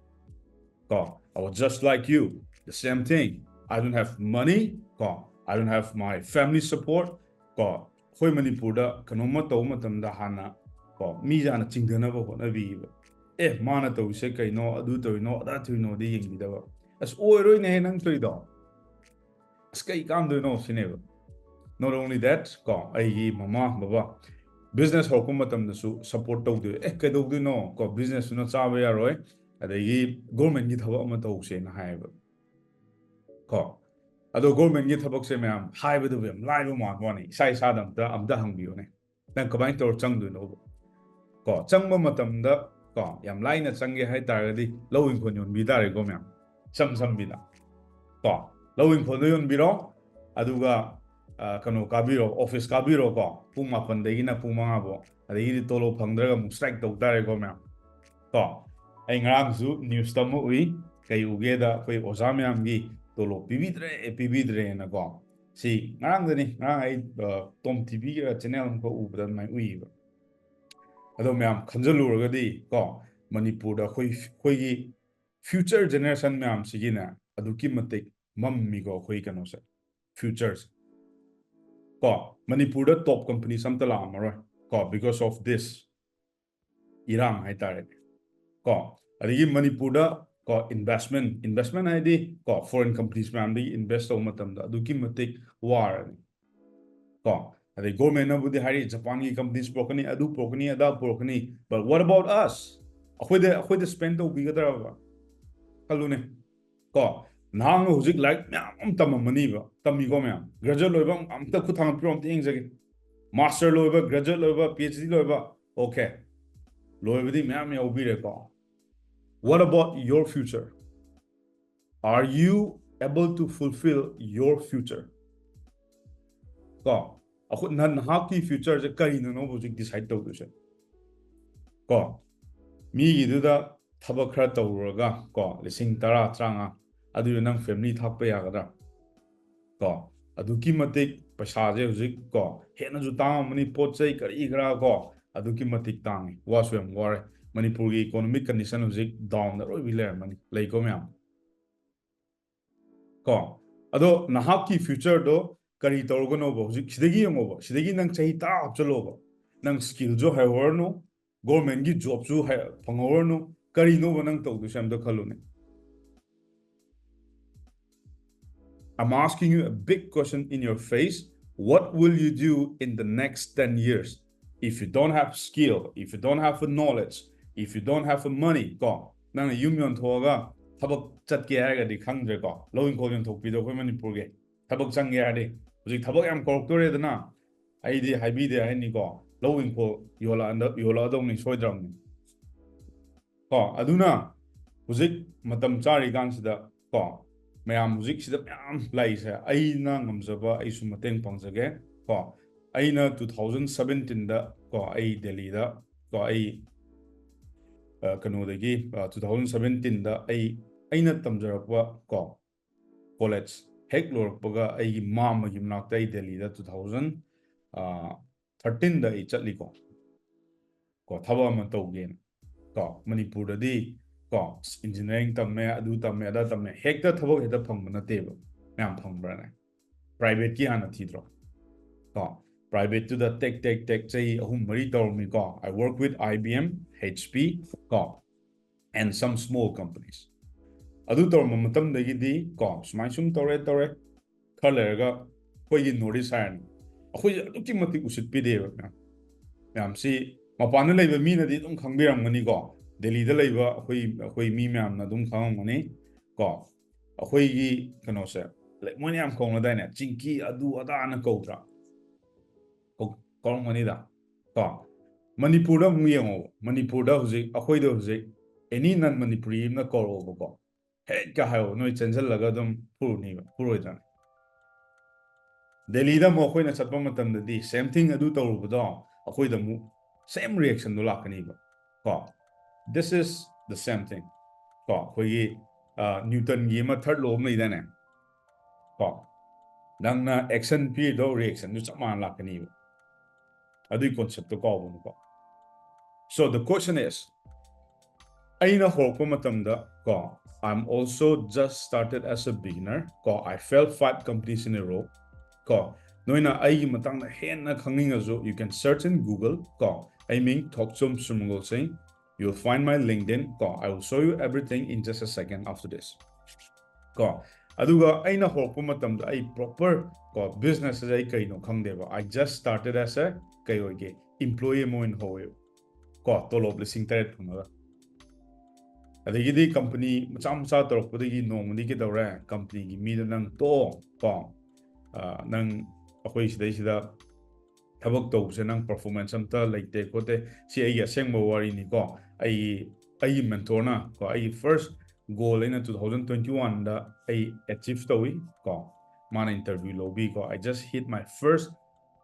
ꯀꯣ, I was just like you, the same thing. I don't have money ꯀꯣ, I don't have my family support ꯀꯣ꯫ ꯑꯩꯈꯣꯏ ꯃꯅꯤꯄꯨꯔꯗ ꯀꯩꯅꯣꯝꯃ ꯇꯧꯕ ꯃꯇꯝꯗ ꯍꯥꯟꯅ ꯀꯣ, ꯃꯤꯁꯦ ꯍꯥꯟꯅ ꯆꯤꯡꯊꯅꯕ ꯍꯣꯠꯅꯕꯤꯕ꯫ "ꯑꯦ, ꯃꯥꯅ ꯇꯧꯔꯤꯁꯦ ꯀꯩꯅꯣ, ꯑꯗꯨ ꯇꯧꯔꯤꯅꯣ, ꯑꯗꯥ ꯇꯧꯔꯤꯅꯣꯗꯤ ꯌꯦꯡꯕꯤꯗꯕ꯫ ꯑꯁ, ꯑꯣꯏꯔꯣꯏꯅꯦꯍꯦ ꯅꯪ ꯇꯧꯔꯤꯗꯣ, ꯑꯁ, ꯀꯩ ꯀꯥꯟꯗꯣꯏꯅꯣ?" ꯁꯤꯅꯦꯕ꯫ Not only that ꯀꯣ, ꯑꯩꯒꯤ ꯃꯃꯥ ꯕꯕꯥ business ꯍꯧꯔꯛꯄ ꯃꯇꯝꯗꯁꯨ support ꯇꯧꯗꯣꯏ, "ꯑꯦ, ꯀꯩꯗꯧꯗꯣꯏꯅꯣ ꯀꯣ, businessꯇꯨꯅ ꯆꯥꯕ ꯌꯥꯔꯣꯏ, ꯑꯗꯒꯤ governmentꯀꯤ ꯊꯕꯛ ꯑꯃ ꯇꯧꯁꯦꯅ" ꯍꯥꯏꯌꯦꯕ ꯀꯣ꯫ ꯑꯗꯣ governmentꯀꯤ ꯊꯕꯛꯁꯦ, ꯃꯌꯥꯝ, ꯍꯥꯏꯕꯗꯕꯨ ꯌꯥꯝ ꯂꯥꯏꯕ ꯃꯥꯟꯕ ꯋꯥꯅꯤ꯫ ꯏꯁꯥ ꯏꯁꯥꯗ ꯑꯝꯇ, ꯑꯝꯇ ꯍꯪꯕꯤꯌꯨꯅꯦ, ꯅꯪ ꯀꯃꯥꯏꯅ ꯇꯧꯔ ꯆꯪꯗꯣꯏꯅꯣꯕ? ꯀꯣ, ꯆꯪꯕ ꯃꯇꯝꯗ ꯀꯣ, ꯌꯥꯝ ꯂꯥꯏꯅ ꯆꯪꯒꯦ ꯍꯥꯏ ꯇꯥꯔꯒꯗꯤ ꯂꯧ ꯏꯪꯈꯣꯜ ꯌꯣꯟꯕꯤ ꯇꯥꯔꯦꯀꯣ, ꯃꯌꯥꯝ, ꯏꯁꯝ ꯁꯝꯕꯤꯗ꯫ ꯀꯣ, ꯂꯧ ꯏꯪꯈꯣꯜꯗ ꯌꯣꯟꯕꯤꯔꯣ, ꯑꯗꯨꯒ, ꯑ, ꯀꯩꯅꯣ ꯀꯥꯕꯤꯔꯣ, office ꯀꯥꯕꯤꯔꯣꯀꯣ, ꯄꯨꯡ ꯃꯥꯄꯟꯗꯒꯤꯅ ꯄꯨꯡ ꯃꯉꯥ ꯐꯥꯎ꯫ ꯑꯗꯒꯤꯗꯤ ꯇꯣꯂꯣꯞ ꯐꯪꯗ꯭ꯔꯒ ꯑꯃꯨꯛ strike ꯇꯧ ꯇꯥꯔꯦꯀꯣ, ꯃꯌꯥꯝ꯫ ꯀꯣ, ꯑꯩ ꯉꯔꯥꯡꯁꯨ newsꯇ ꯑꯃ ꯎꯏ, ꯀꯩ ꯎꯒꯦꯗ, ꯑꯩꯈꯣꯏ ꯑꯣꯖꯥ ꯃꯌꯥꯝꯒꯤ ꯇꯣꯂꯣꯞ ꯄꯤꯕꯤꯗ꯭ꯔꯦ, ꯄꯤꯕꯤꯗ꯭ꯔꯦꯅꯀꯣ꯫ ꯁꯤ ꯉꯔꯥꯡꯗꯅꯤ, ꯉꯔꯥꯡ ꯑꯩ ꯇꯣꯝ ꯇꯤꯚꯤꯒꯤ ꯆꯦꯅꯦꯜ ꯑꯃꯈꯛ ꯎꯕꯗ ꯑꯗꯨꯃꯥꯏꯅ ꯎꯏꯌꯦꯕ꯫ ꯑꯗꯣ ꯃꯌꯥꯝ ꯈꯟꯖꯜꯂꯨꯔꯒꯗꯤ ꯀꯣ, ꯃꯅꯤꯄꯨꯔꯗ ꯑꯩꯈꯣꯏ ꯑꯩꯈꯣꯏꯒꯤ ꯐ꯭ꯌꯨꯆꯔ ꯖꯦꯅꯦꯔꯦꯁꯟ ꯃꯌꯥꯝꯁꯤꯒꯤꯅꯦ ꯑꯗꯨꯛꯀꯤ ꯃꯇꯤꯛ ꯃꯝꯃꯤꯀꯣ ꯑꯩꯈꯣꯏ ꯀꯩꯅꯣꯁꯦ, ꯐ꯭ꯌꯨꯆꯔꯁꯦ꯫ ꯀꯣ, ꯃꯅꯤꯄꯨꯔꯗ ꯇꯣꯞ ꯀꯝꯄꯅꯤꯁ ꯑꯝꯇ ꯂꯥꯛꯑꯝꯃꯔꯣꯏ ꯀꯣ, because of this ꯏꯔꯥꯡ ꯍꯥꯏꯇꯥꯔꯦꯅꯦ꯫ ꯀꯣ, ꯑꯗꯒꯤ ꯃꯅꯤꯄꯨꯔꯗ ꯀꯣ, ꯏꯟꯚꯦꯁꯃꯦꯟ ꯏꯟꯚꯦꯁꯃꯦꯟ ꯍꯥꯏꯗꯤ ꯀꯣ, ꯐꯣꯔꯦꯟ ꯀꯝꯄꯅꯤꯁ ꯃꯌꯥꯝꯗꯒꯤ ꯏꯟꯚꯦꯁ ꯇꯧꯕ ꯃꯇꯝꯗ ꯑꯗꯨꯛꯀꯤ ꯃꯇꯤꯛ ꯋꯥꯔꯅꯤ꯫ ꯀꯣ, ꯑꯗꯩ ꯒꯣꯔꯃꯦꯟꯅꯕꯨꯗꯤ ꯍꯥꯏꯔꯤ ꯖꯄꯥꯟꯒꯤ ꯀꯝꯄꯅꯤꯁ ꯄꯨꯔꯛꯀꯅꯤ, ꯑꯗꯨ ꯄꯨꯔꯛꯀꯅꯤ, ꯑꯗꯥ ꯄꯨꯔꯛꯀꯅꯤ, but what about us? ꯑꯩꯈꯣꯏꯗ ꯑꯩꯈꯣꯏꯗ ꯁ꯭ꯄꯦꯟ ꯇꯧꯕꯤꯒꯗ꯭ꯔꯕ? ꯈꯜꯂꯨꯅꯦ꯫ ꯀꯣ, ꯅꯍꯥꯟ ꯍꯧꯖꯤꯛ ꯂꯥꯏꯔꯤꯛ ꯃꯌꯥꯝ ꯑꯃ ꯇꯝꯃꯝꯃꯅꯤꯕ, ꯇꯝꯃꯤꯀꯣ ꯃꯌꯥꯝ? ꯒ꯭ꯔꯦꯖꯨꯑꯦꯠ ꯂꯣꯏꯕ ꯑꯝꯇ ꯈꯨꯠ ꯊꯥꯡꯒꯠꯄꯤꯔꯣ, ꯑꯝꯇ ꯌꯦꯡꯖꯒꯦ꯫ ꯃꯥꯁꯇꯔ ꯂꯣꯏꯕ, ꯒ꯭ꯔꯦꯖꯨꯑꯦꯠ ꯂꯣꯏꯕ, ꯄꯤ ꯑꯩꯆ ꯗꯤ ꯂꯣꯏꯕ, ꯑꯣꯀꯦ, ꯂꯣꯏꯕꯗꯤ ꯃꯌꯥꯝ ꯌꯥꯎꯕꯤꯔꯦꯀꯣ꯫ What about your future? Are you able to fulfill your future? ꯀꯣ, ꯑꯩꯈꯣꯏ ꯅꯍꯥꯛꯀꯤ ꯐ꯭ꯌꯨꯆꯔꯁꯦ ꯀꯔꯤꯅꯣꯅꯣꯕ ꯍꯧꯖꯤꯛ ꯗꯤꯁꯥꯏꯠ ꯇꯧꯗꯣꯏꯁꯦ? ꯀꯣ, ꯃꯤꯒꯤꯗꯨꯗ ꯊꯕꯛ ꯈꯔ ꯇꯧꯔꯨꯔꯒ ꯀꯣ, ꯂꯤꯁꯤꯡ ꯇꯔꯥ, ꯇꯔꯥꯃꯉꯥ, ꯑꯗꯨꯗ ꯅꯪ ꯐꯦꯃꯤꯂꯤ ꯊꯥꯛꯄ ꯌꯥꯒꯗ꯭ꯔꯥ? ꯀꯣ, ꯑꯗꯨꯛꯀꯤ ꯃꯇꯤꯛ ꯄꯩꯁꯥꯁꯦ ꯍꯧꯖꯤꯛ ꯀꯣ, ꯍꯦꯟꯅꯁꯨ ꯇꯥꯡꯉꯝꯃꯅꯤ, ꯄꯣꯠ ꯆꯩ ꯀꯔꯤ ꯀꯔꯥ ꯀꯣ, ꯑꯗꯨꯛꯀꯤ ꯃꯇꯤꯛ ꯇꯥꯡꯉꯤ, ꯋꯥꯁꯨ ꯌꯥꯝ ꯋꯥꯔꯦ꯫ ꯃꯅꯤꯄꯨꯔꯒꯤ ꯏꯀꯣꯅꯣꯃꯤꯛ ꯀꯟꯗꯤꯁꯟ ꯍꯧꯖꯤꯛ ꯗꯥꯎꯟꯗ ꯂꯣꯏ ꯂꯩꯔꯝꯃꯅꯤ, ꯂꯩꯀꯣ ꯃꯌꯥꯝ? ꯀꯣ, ꯑꯗꯣ ꯅꯍꯥꯛꯀꯤ ꯐ꯭ꯌꯨꯆꯔꯗꯣ ꯀꯔꯤ ꯇꯧꯔꯒꯅꯣꯕ? ꯍꯧꯖꯤꯛ ꯁꯤꯗꯒꯤ ꯌꯦꯡꯉꯣꯕ, ꯁꯤꯗꯒꯤ ꯅꯪ ꯆꯍꯤ ꯇꯔꯥ ꯍꯥꯞꯆꯜꯂꯣꯕ, ꯅꯪ ꯁ꯭ꯀꯤꯜꯁꯨ ꯍꯩꯍꯧꯔꯅꯨ, ꯒꯣꯔꯃꯦꯟꯒꯤ ꯖꯣꯕꯁꯨ ꯍꯩ- ꯐꯪꯍꯧꯔꯅꯨ, ꯀꯔꯤꯅꯣꯕ ꯅꯪ ꯇꯧꯗꯣꯏꯁꯦ ꯑꯝꯇ ꯈꯜꯂꯨꯅꯦ꯫ I'm asking you a big question in your face. What will you do in the next ten years? If you don't have skill, if you don't have a knowledge, if you don't have a money, ꯀꯣ, ꯅꯪꯅ ꯌꯨꯝ ꯌꯣꯟꯊꯣꯛꯑꯒ ꯊꯕꯛ ꯆꯠꯀꯦ ꯍꯥꯏꯔꯒꯗꯤ ꯈꯪꯗ꯭ꯔꯦꯀꯣ, ꯂꯧ ꯏꯪꯈꯣꯜ ꯌꯣꯟꯊꯣꯛꯄꯤꯗꯣ ꯑꯩꯈꯣꯏ ꯃꯅꯤꯄꯨꯔꯒꯤ ꯊꯕꯛ ꯆꯪꯒꯦ ꯍꯥꯏꯔꯗꯤ꯫ ꯍꯧꯖꯤꯛ ꯊꯕꯛ ꯌꯥꯝ ꯀꯧꯔꯛꯇꯣꯔꯦꯗꯅ, ꯑꯩꯗꯤ ꯍꯥꯏꯕꯤꯗꯦ ꯍꯥꯏꯅꯤꯀꯣ, ꯂꯧ ꯏꯪꯈꯣꯜ ꯌꯣꯜꯂꯛꯑꯗ- ꯌꯣꯜꯂꯛꯑꯗꯧꯅꯤ ꯁꯣꯏꯗ꯭ꯔꯕꯅꯤ꯫ ꯀꯣ, ꯑꯗꯨꯅ ꯍꯧꯖꯤꯛ ꯃꯇꯝ ꯆꯥꯔꯤꯀꯥꯟꯁꯤꯗ ꯀꯣ, ꯃꯌꯥꯝ ꯍꯧꯖꯤꯛ ꯁꯤꯗ ꯃꯌꯥꯝ ꯂꯥꯛꯏꯁꯦ, ꯑꯩꯅ ꯉꯝꯖꯕ ꯑꯩꯁꯨ ꯃꯇꯦꯡ ꯄꯥꯡꯖꯒꯦ ꯀꯣ꯫ ꯑꯩꯅ two thousand seventeenꯗ ꯀꯣ, ꯑꯩ ꯗꯦꯜꯂꯤꯗ ꯀꯣ, ꯑꯩ ꯑ, ꯀꯩꯅꯣꯗꯒꯤ, ꯑ, two thousand seventeenꯗ ꯑꯩ ꯑꯩꯅ ꯇꯝꯖꯔꯛꯄ ꯀꯣ, ꯀꯣꯂꯦꯖ ꯍꯦꯛ ꯂꯣꯏꯔꯛꯄꯒ ꯑꯩꯒꯤ ꯃꯥꯝꯃꯒꯤ ꯃꯅꯥꯛꯇ ꯑꯩ ꯗꯦꯜꯂꯤꯗ two thousand thirteenꯗ ꯑꯩ ꯆꯠꯂꯤꯀꯣ꯫ ꯀꯣ, ꯊꯕꯛ ꯑꯃ ꯇꯧꯒꯦꯅ꯫ ꯀꯣ, ꯃꯅꯤꯄꯨꯔꯗꯗꯤ ꯀꯣ, engineering ꯇꯝꯃꯦ, ꯑꯗꯨ ꯇꯝꯃꯦ, ꯑꯗꯥ ꯇꯝꯃꯦ, ꯍꯦꯛꯇ ꯊꯕꯛ ꯍꯦꯛꯇ ꯐꯪꯕ ꯅꯠꯇꯦꯕ꯫ ꯃꯌꯥꯝ ꯐꯪꯕ꯭ꯔꯥꯅꯦ? Privateꯀꯤ ꯍꯥꯟꯅ ꯊꯤꯗ꯭ꯔꯣ? ꯀꯣ, privateꯇꯨꯗ ꯇꯦꯛ ꯇꯦꯛ ꯇꯦꯛ ꯆꯍꯤ ꯑꯍꯨꯝ ꯃꯔꯤ ꯇꯧꯔꯝꯃꯤꯀꯣ꯫ I work with IBM, HP, ꯀꯣ, and some small companies꯫ ꯑꯗꯨ ꯇꯧꯔꯝꯕ ꯃꯇꯝꯗꯒꯤꯗꯤ ꯀꯣ, ꯁꯨꯃꯥꯏ ꯁꯨꯝ ꯇꯧꯔꯦ ꯇꯧꯔꯦ, ꯈꯔ ꯂꯩꯔꯒ ꯑꯩꯈꯣꯏꯒꯤ North East ꯍꯥꯏꯔꯅꯤ, ꯑꯩꯈꯣꯏꯁꯦ ꯑꯗꯨꯛꯀꯤ ꯃꯇꯤꯛ ꯎꯁꯤꯠꯄꯤꯗꯦꯕ ꯃꯌꯥꯝ꯫ ꯃꯌꯥꯝꯁꯤ ꯃꯄꯥꯟꯗ ꯂꯩꯕ ꯃꯤꯅꯗꯤ ꯑꯗꯨꯝ ꯈꯪꯕꯤꯔꯝꯒꯅꯤꯀꯣ, ꯗꯦꯜꯂꯤꯗ ꯂꯩꯕ ꯑꯩꯈꯣꯏ, ꯑꯩꯈꯣꯏ ꯃꯤ ꯃꯌꯥꯝꯅ ꯑꯗꯨꯝ ꯈꯪꯉꯝꯒꯅꯤ ꯀꯣ꯫ ꯑꯩꯈꯣꯏꯒꯤ ꯀꯩꯅꯣꯁꯦ, like, ꯃꯣꯏꯅ ꯌꯥꯝ ꯀꯧꯅꯗꯥꯏꯅꯦ, ꯆꯤꯡꯀꯤ ꯑꯗꯨ ꯑꯗꯥꯅ ꯀꯧꯗ꯭ꯔꯥ? ꯀꯧ-, ꯀꯧꯔꯝꯒꯅꯤꯗ ꯀꯣ꯫ ꯃꯅꯤꯄꯨꯔꯗ ꯑꯃꯨꯛ ꯌꯦꯡꯉꯣꯕ, ꯃꯅꯤꯄꯨꯔꯗ ꯍꯧꯖꯤꯛ ꯑꯩꯈꯣꯏꯗ ꯍꯧꯖꯤꯛ any non Manipuri ꯑꯃꯅ ꯀꯧꯔꯛꯑꯣꯕꯀꯣ, ꯍꯦꯛꯀ ꯍꯥꯏꯌꯣ, ꯅꯣꯏ ꯆꯦꯟꯁꯤꯜꯂꯒ ꯑꯗꯨꯝ ꯐꯨꯔꯨꯅꯤꯕ, ꯐꯨꯔꯣꯏꯗ꯭ꯔꯅꯦ? ꯗꯦꯜꯂꯤꯗ ꯑꯃꯨꯛ ꯑꯩꯈꯣꯏꯅ ꯆꯠꯄ ꯃꯇꯝꯗꯗꯤ same thing, ꯑꯗꯨ ꯇꯧꯔꯨꯕꯗꯣ ꯑꯩꯈꯣꯏꯗ ꯑꯃꯨꯛ same reactionꯗꯣ ꯂꯥꯛꯀꯅꯤꯕ ꯀꯣ꯫ This is the same thing ꯀꯣ, ꯑꯩꯈꯣꯏꯒꯤ ꯅ꯭ꯌꯨꯇꯟꯒꯤ ꯑꯃ third law ꯑꯃ ꯂꯩꯗꯥꯏꯅꯦ ꯀꯣ, ꯅꯪꯅ action ꯄꯤꯔꯤꯗꯣ reactionꯗꯨ ꯆꯞ ꯃꯥꯟꯅ ꯂꯥꯛꯀꯅꯤꯕ꯫ ꯑꯗꯨꯒꯤ conceptꯇꯣ ꯀꯥꯎꯕꯅꯨꯀꯣ꯫ So the question is, ꯑꯩꯅ ꯍꯧꯔꯛꯄ ꯃꯇꯝꯗ ꯀꯣ, I'm also just started as a beginner ꯀꯣ, I failed five companies in a row ꯀꯣ꯫ ꯅꯣꯏꯅ ꯑꯩꯒꯤ ꯃꯇꯥꯡꯗ ꯍꯦꯟꯅ ꯈꯪꯅꯤꯡꯉꯁꯨ, you can search in Google ꯀꯣ, ꯑꯩ ꯃꯤꯡ ꯊꯣꯛꯆꯣꯝ ꯁꯨꯔꯃꯪꯒꯣꯜ ꯁꯤꯡ, you'll find my LinkedIn ꯀꯣ, I will show you everything in just a second after this ꯀꯣ꯫ ꯑꯗꯨꯒ ꯑꯩꯅ ꯍꯧꯔꯛꯄ ꯃꯇꯝꯗ ꯑꯩ proper ꯀꯣ, business ꯑꯁꯦ ꯑꯩ ꯀꯩꯅꯣ ꯈꯪꯗꯦꯕ꯫ I just started as a ꯀꯩ ꯑꯣꯏꯒꯦ, employee ꯑꯃ ꯑꯣꯏꯅ ꯍꯧꯋꯦꯕ ꯀꯣ, ꯇꯣꯂꯣꯞ ꯂꯤꯁꯤꯡ ꯇꯔꯦꯠ ꯐꯪꯉꯒ꯫ ꯑꯗꯒꯤꯗꯤ company ꯃꯆꯥ ꯃꯆꯥ ꯇꯧꯔꯛꯄꯗꯒꯤ ꯅꯣꯡꯃꯗꯤ ꯀꯩꯗꯧꯔꯦ, companyꯒꯤ ꯃꯤꯗꯣ ꯅꯪ ꯇꯣꯛꯑꯣ ꯀꯣ, ꯑ, ꯅꯪ ꯑꯩꯈꯣꯏ ꯁꯤꯗꯩꯁꯤꯗ ꯊꯕꯛ ꯇꯧꯕꯁꯦ ꯅꯪ performance ꯑꯝꯇ ꯂꯩꯇꯦ ꯈꯣꯠꯇꯦ꯫ ꯁꯤ ꯑꯩꯒꯤ ꯑꯁꯦꯡꯕ ꯋꯥꯔꯤꯅꯤꯀꯣ꯫ ꯑꯩꯒꯤ, ꯑꯩꯒꯤ mentorꯅ ꯀꯣ, ꯑꯩꯒꯤ first goal ꯑꯩꯅ two thousand twenty oneꯗ ꯑꯩ achieve ꯇꯧꯏ ꯀꯣ꯫ ꯃꯥꯅ interview ꯂꯧꯕꯤ ꯀꯣ꯫ I just hit my first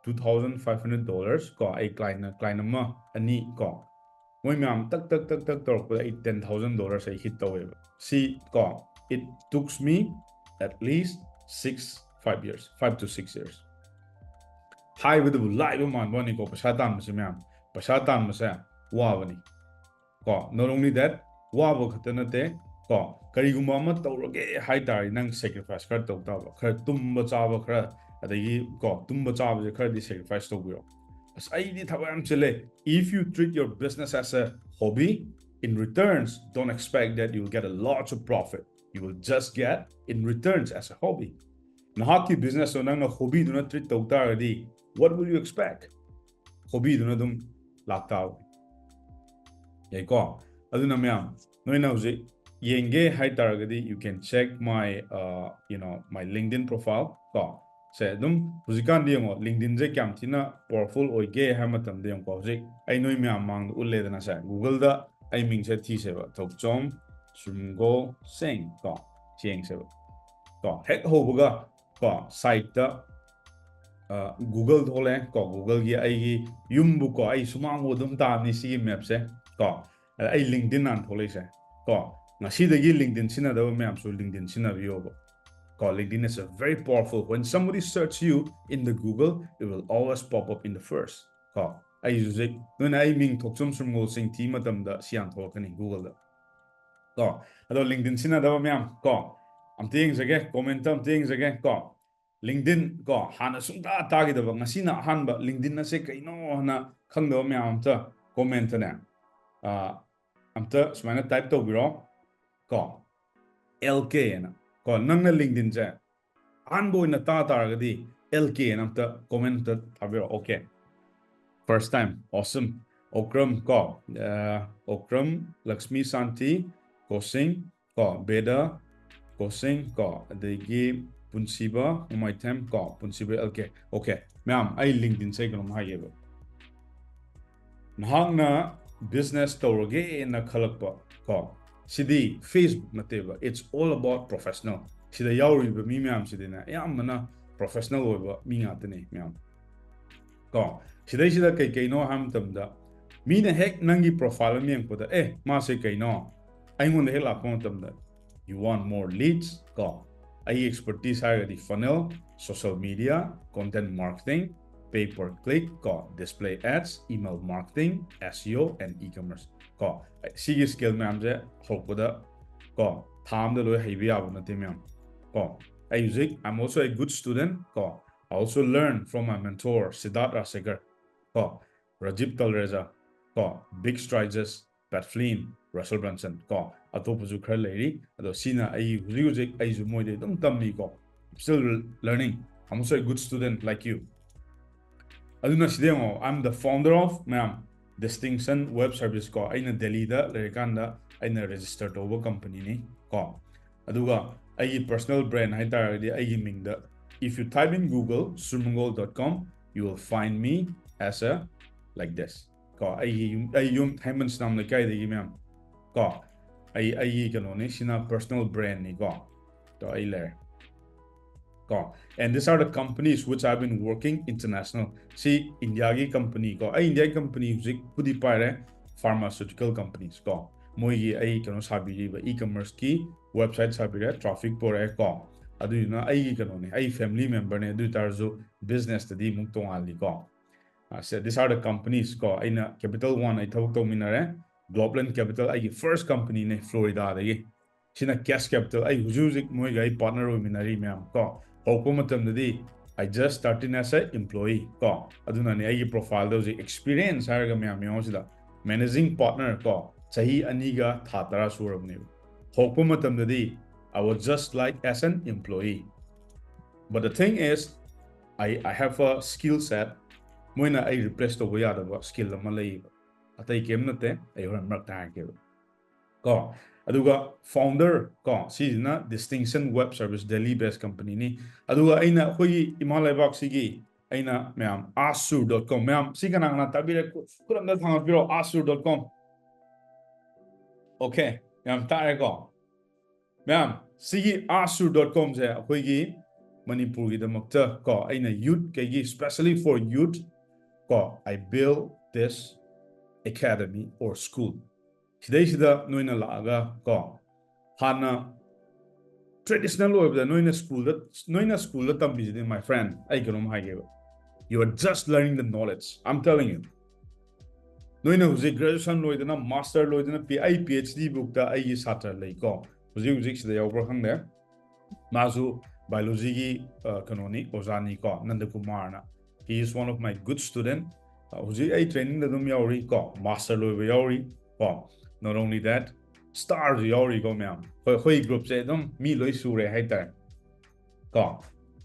two thousand five hundred dollars ꯀꯣ꯫ ꯑꯩ client, client ꯑꯃ, ꯑꯅꯤ ꯀꯣ, ꯃꯣꯏ ꯃꯌꯥꯝ ꯇꯛ ꯇꯛ ꯇꯛ ꯇꯛ ꯇꯧꯔꯛꯄꯗ ꯑꯩ ten thousand dollars ꯑꯩ hit ꯇꯧꯋꯦꯕ꯫ ꯁꯤ ꯀꯣ, it took me at least six five years, five to six years. ꯍꯥꯏꯕꯗꯨꯕꯨ ꯂꯥꯏꯕ ꯃꯥꯟꯕ ꯋꯥꯅꯤꯀꯣ, ꯄꯩꯁꯥ ꯇꯥꯟꯕꯁꯦ ꯃꯌꯥꯝ, ꯄꯩꯁꯥ ꯇꯥꯟꯕꯁꯦ ꯋꯥꯕꯅꯤ ꯀꯣ. Not only that, ꯋꯥꯕ ꯈꯛꯇ ꯅꯠꯇꯦ ꯀꯣ, ꯀꯔꯤꯒꯨꯝꯕ ꯑꯃ ꯇꯧꯔꯒꯦ ꯍꯥꯏ ꯇꯥꯔꯗꯤ ꯅꯪ sacrifice ꯈꯔ ꯇꯧ ꯇꯥꯕ, ꯈꯔ ꯇꯨꯝꯕ ꯆꯥꯕ ꯈꯔ, ꯑꯗꯒꯤ ꯀꯣ, ꯇꯨꯝꯕ ꯆꯥꯕꯁꯦ ꯈꯔꯗꯤ sacrifice ꯇꯧꯕꯤꯔꯣ. ꯑꯁ, ꯑꯩꯗꯤ ꯊꯕꯛ ꯌꯥꯝ ꯆꯤꯜꯂꯦ. If you treat your business as a hobby, in returns, don't expect that you will get a lot of profit. You will just get in returns as a hobby. ꯅꯍꯥꯛꯀꯤ business ꯇꯣ ꯅꯪꯅ hobby ꯗꯨꯅ treat ꯇꯧ ꯇꯥꯔꯒꯗꯤ, what will you expect? Hobby ꯗꯨꯅ ꯑꯗꯨꯝ ꯂꯥꯛꯇꯥꯕ. ꯌꯥꯏꯀꯣ? ꯑꯗꯨꯅ ꯃꯌꯥꯝ, ꯅꯣꯏꯅ ꯍꯧꯖꯤꯛ ꯌꯦꯡꯒꯦ ꯍꯥꯏ ꯇꯥꯔꯒꯗꯤ, you can check my, uh, you know, my LinkedIn profile ꯀꯣ. ꯁꯦ, ꯑꯗꯨꯝ ꯍꯧꯖꯤꯛꯀꯥꯟꯗꯤ ꯌꯦꯡꯉꯣ, LinkedIn ꯁꯦ ꯀꯌꯥꯝ ꯊꯤꯅ powerful ꯑꯣꯏꯒꯦ ꯍꯥꯏꯕ ꯃꯇꯝꯗ ꯌꯦꯡꯉꯣꯀꯣ, ꯍꯧꯖꯤꯛ ꯑꯩ ꯅꯣꯏ ꯃꯌꯥꯝ ꯃꯥꯡꯗ ꯎꯠꯂꯦꯗꯅ ꯁꯦ, Google ꯗ ꯑꯩ ꯃꯤꯡꯁꯦ ꯊꯤꯁꯦꯕ, ꯊꯣꯛꯆꯣꯝ ꯁ꯭ꯔꯨꯝꯒꯣꯜ ꯁꯤꯡ ꯀꯣ, ꯁꯤ ꯌꯦꯡꯁꯦꯕ ꯀꯣ. ꯍꯦꯛ ꯍꯧꯕꯒ ꯀꯣ, site ꯇ, ꯑ, Google ꯊꯣꯛꯂꯛꯑꯦ ꯀꯣ. Google ꯒꯤ ꯑꯩꯒꯤ ꯌꯨꯝꯕꯨ ꯀꯣ, ꯑꯩ ꯁꯨꯃꯥꯡꯕꯨ ꯑꯗꯨꯝ ꯇꯥꯕꯅꯤ ꯁꯤꯒꯤ map ꯁꯦ ꯀꯣ. ꯑꯗ ꯑꯩ LinkedIn ꯍꯥꯟꯅ ꯊꯣꯛꯂꯛꯏꯁꯦ ꯀꯣ. ꯉꯁꯤꯗꯒꯤ LinkedIn ꯁꯤꯖꯤꯟꯅꯗꯕ ꯃꯌꯥꯝꯁꯨ LinkedIn ꯁꯤꯖꯤꯟꯅꯕꯤꯌꯣꯕ ꯀꯣ. LinkedIn is a very powerful. When somebody search you in the Google, it will always pop up in the first ꯀꯣ. ꯑꯩꯁꯨ ꯍꯧꯖꯤꯛ ꯅꯣꯏꯅ ꯑꯩ ꯃꯤꯡ ꯊꯣꯛꯆꯣꯝ ꯁ꯭ꯔꯨꯝꯒꯣꯜ ꯁꯤꯡ ꯊꯤ ꯃꯇꯝꯗ ꯁꯤ ꯌꯥꯝ ꯊꯣꯛꯂꯛꯀꯅꯤ Google ꯗ ꯀꯣ. ꯑꯗꯣ LinkedIn ꯁꯤꯖꯤꯟꯅꯗꯕ ꯃꯌꯥꯝ ꯀꯣ, ꯑꯝꯇ ꯌꯦꯡꯖꯒꯦ, comment ꯇ ꯑꯝꯇ ꯌꯦꯡꯖꯒꯦ ꯀꯣ. LinkedIn ꯀꯣ, ꯍꯥꯟꯅ ꯁꯨꯡꯇꯥ ꯇꯥꯈꯤꯗꯕ, ꯉꯁꯤꯅ ꯑꯍꯥꯟꯕ, LinkedIn ꯑꯁꯦ ꯀꯩꯅꯣ ꯍꯥꯏꯅ ꯈꯪꯗꯕ ꯃꯌꯥꯝ ꯑꯝꯇ comment ꯇꯅꯦ, ꯑ, ꯑꯝꯇ ꯁꯨꯃꯥꯏꯅ type ꯇꯧꯕꯤꯔꯣ ꯀꯣ, L K ꯍꯥꯏꯅ ꯀꯣ. ꯅꯪꯅ LinkedIn ꯁꯦ ꯑꯍꯥꯟꯕ ꯑꯣꯏꯅ ꯇꯥ ꯇꯥꯔꯒꯗꯤ L K ꯍꯥꯏꯅ ꯑꯝꯇ comment ꯇ ꯊꯥꯕꯤꯔꯣ. Okay, first time, awesome. Okram ꯀꯣ, ꯑ, Okram, Lakshmi Santi, Kosing ꯀꯣ, ꯕꯦꯗꯥ, Kosing ꯀꯣ, ꯑꯗꯒꯤ ꯄꯨꯟꯁꯤꯕ ꯎꯃꯥꯏꯊꯦꯝ ꯀꯣ, ꯄꯨꯟꯁꯤꯕ L K. Okay, ꯃꯌꯥꯝ, ꯑꯩ LinkedIn ꯁꯦ ꯀꯩꯅꯣꯝ ꯍꯥꯏꯒꯦꯕ. ꯅꯍꯥꯛꯅ business ꯇꯧꯔꯒꯦꯅ ꯈꯜꯂꯛꯄ ꯀꯣ, ꯁꯤꯗꯤ Facebook ꯅꯠꯇꯦꯕ, it's all about professional. ꯁꯤꯗ ꯌꯥꯎꯔꯤꯕ ꯃꯤ ꯃꯌꯥꯝꯁꯤꯗꯤꯅꯦ, ꯑꯌꯥꯝꯕꯅ professional ꯑꯣꯏꯕ ꯃꯤ ꯉꯥꯛꯇꯅꯦ ꯃꯌꯥꯝ ꯀꯣ. ꯁꯤꯗꯩꯁꯤꯗ ꯀꯩ ꯀꯩꯅꯣ ꯍꯥꯏꯕ ꯃꯇꯝꯗ, ꯃꯤꯅ ꯍꯦꯛ ꯅꯪꯒꯤ profile ꯑꯃ ꯌꯦꯡꯉꯛꯄꯗ, "ꯑꯦ, ꯃꯥꯁꯦ ꯀꯩꯅꯣ?" ꯑꯩꯉꯣꯟꯗ ꯍꯦꯛ ꯂꯥꯛꯄ ꯃꯇꯝꯗ, you want more leads ꯀꯣ, ꯑꯩꯒꯤ expertise ꯍꯥꯏꯔꯒꯗꯤ funnel, social media, content marketing, pay per click ꯀꯣ, display ads, email marketing, S E O and e-commerce ꯀꯣ꯫ ꯁꯤꯒꯤ skill ꯃꯌꯥꯝꯁꯦ ꯍꯧꯔꯛꯄꯗ ꯀꯣ, ꯊꯥ ꯑꯃꯗ ꯂꯣꯏ ꯍꯩꯕ ꯌꯥꯕ ꯅꯠꯇꯦ ꯃꯌꯥꯝ ꯀꯣ꯫ ꯑꯩ ꯍꯧꯖꯤꯛ, I'm also a good student ꯀꯣ꯫ I also learn from my mentor Siddharth Rajsekhar ꯀꯣ, Rajeev Talreja ꯀꯣ, Big Strategies, Pat Flynn, Russell Brunson ꯀꯣ, ꯑꯇꯣꯞꯄꯁꯨ ꯈꯔ ꯂꯩꯔꯤ꯫ ꯑꯗꯣ ꯁꯤꯅ ꯑꯩ ꯍꯧꯖꯤꯛ ꯍꯧꯖꯤꯛ ꯑꯩꯁꯨ ꯃꯣꯏꯗꯩ ꯑꯗꯨꯝ ꯇꯝꯃꯤꯀꯣ꯫ Still learning. I'm also a good student like you. ꯑꯗꯨꯅ ꯁꯤꯗ ꯌꯦꯡꯉꯣ, I'm the founder of ꯃꯌꯥꯝ Distinction Web Service ꯀꯣ꯫ ꯑꯩꯅ ꯗꯦꯜꯂꯤꯗ ꯂꯩꯔꯀꯥꯟꯗ ꯑꯩꯅ register ꯇꯧꯕ companyꯅꯤ ꯀꯣ꯫ ꯑꯗꯨꯒ ꯑꯩꯒꯤ personal brand ꯍꯥꯏꯇꯥꯔꯒꯗꯤ ꯑꯩꯒꯤ ꯃꯤꯡꯗ, if you type in Google surmangol dot com, you will find me as a, like this ꯀꯣ꯫ ꯑꯩꯒꯤ ꯌꯨꯝ, ꯑꯩ ꯌꯨꯝ ꯍꯩꯃꯟ ꯁꯤꯅꯥꯝ ꯂꯩꯀꯥꯏꯗꯒꯤ ꯃꯌꯥꯝ ꯀꯣ꯫ ꯑꯩ, ꯑꯩꯒꯤ ꯀꯩꯅꯣꯅꯤ, ꯁꯤꯅ personal brandꯅꯤ ꯀꯣ꯫ ꯇꯣ ꯑꯩ ꯂꯩꯔꯦ ꯀꯣ꯫ And these are the companies which I've been working international. ꯁꯤ ꯏꯟꯗꯤꯌꯥꯒꯤ company ꯀꯣ꯫ ꯑꯩ ꯏꯟꯗꯤꯌꯥꯒꯤ company ꯍꯧꯖꯤꯛꯄꯨꯗꯤ ꯄꯥꯏꯔꯦ, pharmaceutical companies ꯀꯣ꯫ ꯃꯣꯏꯒꯤ ꯑꯩ ꯀꯩꯅꯣ ꯁꯥꯕꯤꯔꯤꯕ, e-commerceꯀꯤ website ꯁꯥꯕꯤꯔꯦ, traffic ꯄꯣꯔꯛꯑꯦ ꯀꯣ꯫ ꯑꯗꯨꯗꯨꯅ ꯑꯩꯒꯤ ꯀꯩꯅꯣꯅꯦ, ꯑꯩ family memberꯅꯦ, ꯑꯗꯨ ꯑꯣꯏ ꯇꯥꯔꯁꯨ businessꯇꯗꯤ ꯑꯃꯨꯛ ꯇꯣꯉꯥꯜꯂꯤ ꯀꯣ꯫ ꯑ, ꯁꯦ, these are the companies ꯀꯣ꯫ ꯑꯩꯅ Capital One ꯑꯩ ꯊꯕꯛ ꯇꯧꯃꯤꯟꯅꯔꯦ, Globeland Capital ꯑꯩꯒꯤ first companyꯅꯦ, Floridaꯗꯒꯤ꯫ ꯁꯤꯅ Cash Capital, ꯑꯩ ꯍꯧꯖꯤꯛ ꯍꯧꯖꯤꯛ ꯃꯣꯏꯒ ꯑꯩ partner ꯑꯣꯏꯃꯤꯟꯅꯔꯤ ꯃꯌꯥꯝ ꯀꯣ꯫ ꯍꯧꯔꯛꯄ ꯃꯇꯝꯗꯗꯤ I just started as a employee ꯀꯣ꯫ ꯑꯗꯨꯅꯅꯦ ꯑꯩꯒꯤ profileꯗ ꯍꯧꯖꯤꯛ experience ꯍꯥꯏꯔꯒ ꯃꯌꯥꯝ ꯌꯦꯡꯉꯣ ꯁꯤꯗ, managing partner ꯀꯣ, ꯆꯍꯤ ꯑꯅꯤꯒ ꯊꯥ ꯇꯔꯥ ꯁꯨꯔꯕꯅꯦꯕ꯫ ꯍꯧꯔꯛꯄ ꯃꯇꯝꯗꯗꯤ I was just like as an employee. But the thing is, I, I have a skill set. ꯃꯣꯏꯅ ꯑꯩ replace ꯇꯧꯕ ꯌꯥꯗꯕ skill ꯑꯃ ꯂꯩꯌꯦꯕ꯫ ꯑꯇꯩ ꯀꯩꯝ ꯅꯠꯇꯦ, ꯑꯩ ꯍꯣꯔꯦꯟ ꯃꯔꯛꯇ ꯍꯥꯏꯔꯛꯀꯦꯕ ꯀꯣ꯫ ꯑꯗꯨꯒ founder ꯀꯣ, ꯁꯤꯁꯤꯅ Distinction Web Service, Delhi based companyꯅꯤ꯫ ꯑꯗꯨꯒ ꯑꯩꯅ ꯑꯩꯈꯣꯏꯒꯤ ꯏꯃꯥ ꯂꯩꯕꯥꯛꯁꯤꯒꯤ, ꯑꯩꯅ ꯃꯌꯥꯝ, asur dot com, ꯃꯌꯥꯝ ꯁꯤ ꯀꯅꯥ ꯀꯅꯥ ꯇꯥꯕꯤꯔꯦ? ꯈꯨ-, ꯈꯨꯠ ꯑꯝꯇ ꯊꯥꯡꯒꯠꯄꯤꯔꯣ, asur dot com꯫ Okay, ꯃꯌꯥꯝ ꯇꯥꯔꯦꯀꯣ? ꯃꯌꯥꯝ, ꯁꯤꯒꯤ asur dot comꯁꯦ ꯑꯩꯈꯣꯏꯒꯤ ꯃꯅꯤꯄꯨꯔꯒꯤꯗꯃꯛꯇ ꯀꯣ, ꯑꯩꯅ youth ꯀꯩꯒꯤ, specially for youth ꯀꯣ, I build this academy or school. ꯁꯤꯗꯩꯁꯤꯗ ꯅꯣꯏꯅ ꯂꯥꯛꯑꯒ ꯀꯣ, ꯍꯥꯟꯅ traditional ꯑꯣꯏꯕꯗ ꯅꯣꯏꯅ ꯁ꯭ꯀꯨꯜꯗ ꯅꯣꯏꯅ ꯁ꯭ꯀꯨꯜꯗ ꯇꯝꯕꯤꯁꯤꯗꯤ, my friend, ꯑꯩ ꯀꯩꯅꯣꯝ ꯍꯥꯏꯒꯦꯕ, you are just learning the knowledge, I'm telling you. ꯅꯣꯏꯅ ꯍꯧꯖꯤꯛ graduation ꯂꯣꯏꯗꯅ, master ꯂꯣꯏꯗꯅ, ꯄꯤ ꯑꯩ ꯄꯤ ꯑꯩꯆ ꯗꯤ ꯕꯨꯛꯇ ꯑꯩꯒꯤ ꯁꯥꯇ꯭ꯔ ꯂꯩꯀꯣ, ꯍꯧꯖꯤꯛ ꯍꯧꯖꯤꯛ ꯁꯤꯗ ꯌꯥꯎꯕ꯭ꯔꯥ ꯈꯪꯗꯦ, ꯃꯥꯁꯨ biologyꯒꯤ ꯀꯩꯅꯣꯅꯤ, ꯑꯣꯖꯥꯅꯤꯀꯣ, ꯅꯟꯗꯀꯨꯃꯥꯔꯅ. He is one of my good student. ꯍꯧꯖꯤꯛ ꯑꯩ trainingꯗ ꯑꯗꯨꯝ ꯌꯥꯎꯔꯤ ꯀꯣ, master ꯂꯣꯏꯕ ꯌꯥꯎꯔꯤ ꯀꯣ. Not only that, starꯁꯨ ꯌꯥꯎꯔꯤꯀꯣ ꯃꯌꯥꯝ. ꯑꯩꯈꯣꯏ ꯑꯩꯈꯣꯏ groupꯁꯦ ꯑꯗꯨꯝ ꯃꯤ ꯂꯣꯏ ꯁꯨꯔꯦ ꯍꯥꯏꯇꯥꯔꯦ ꯀꯣ.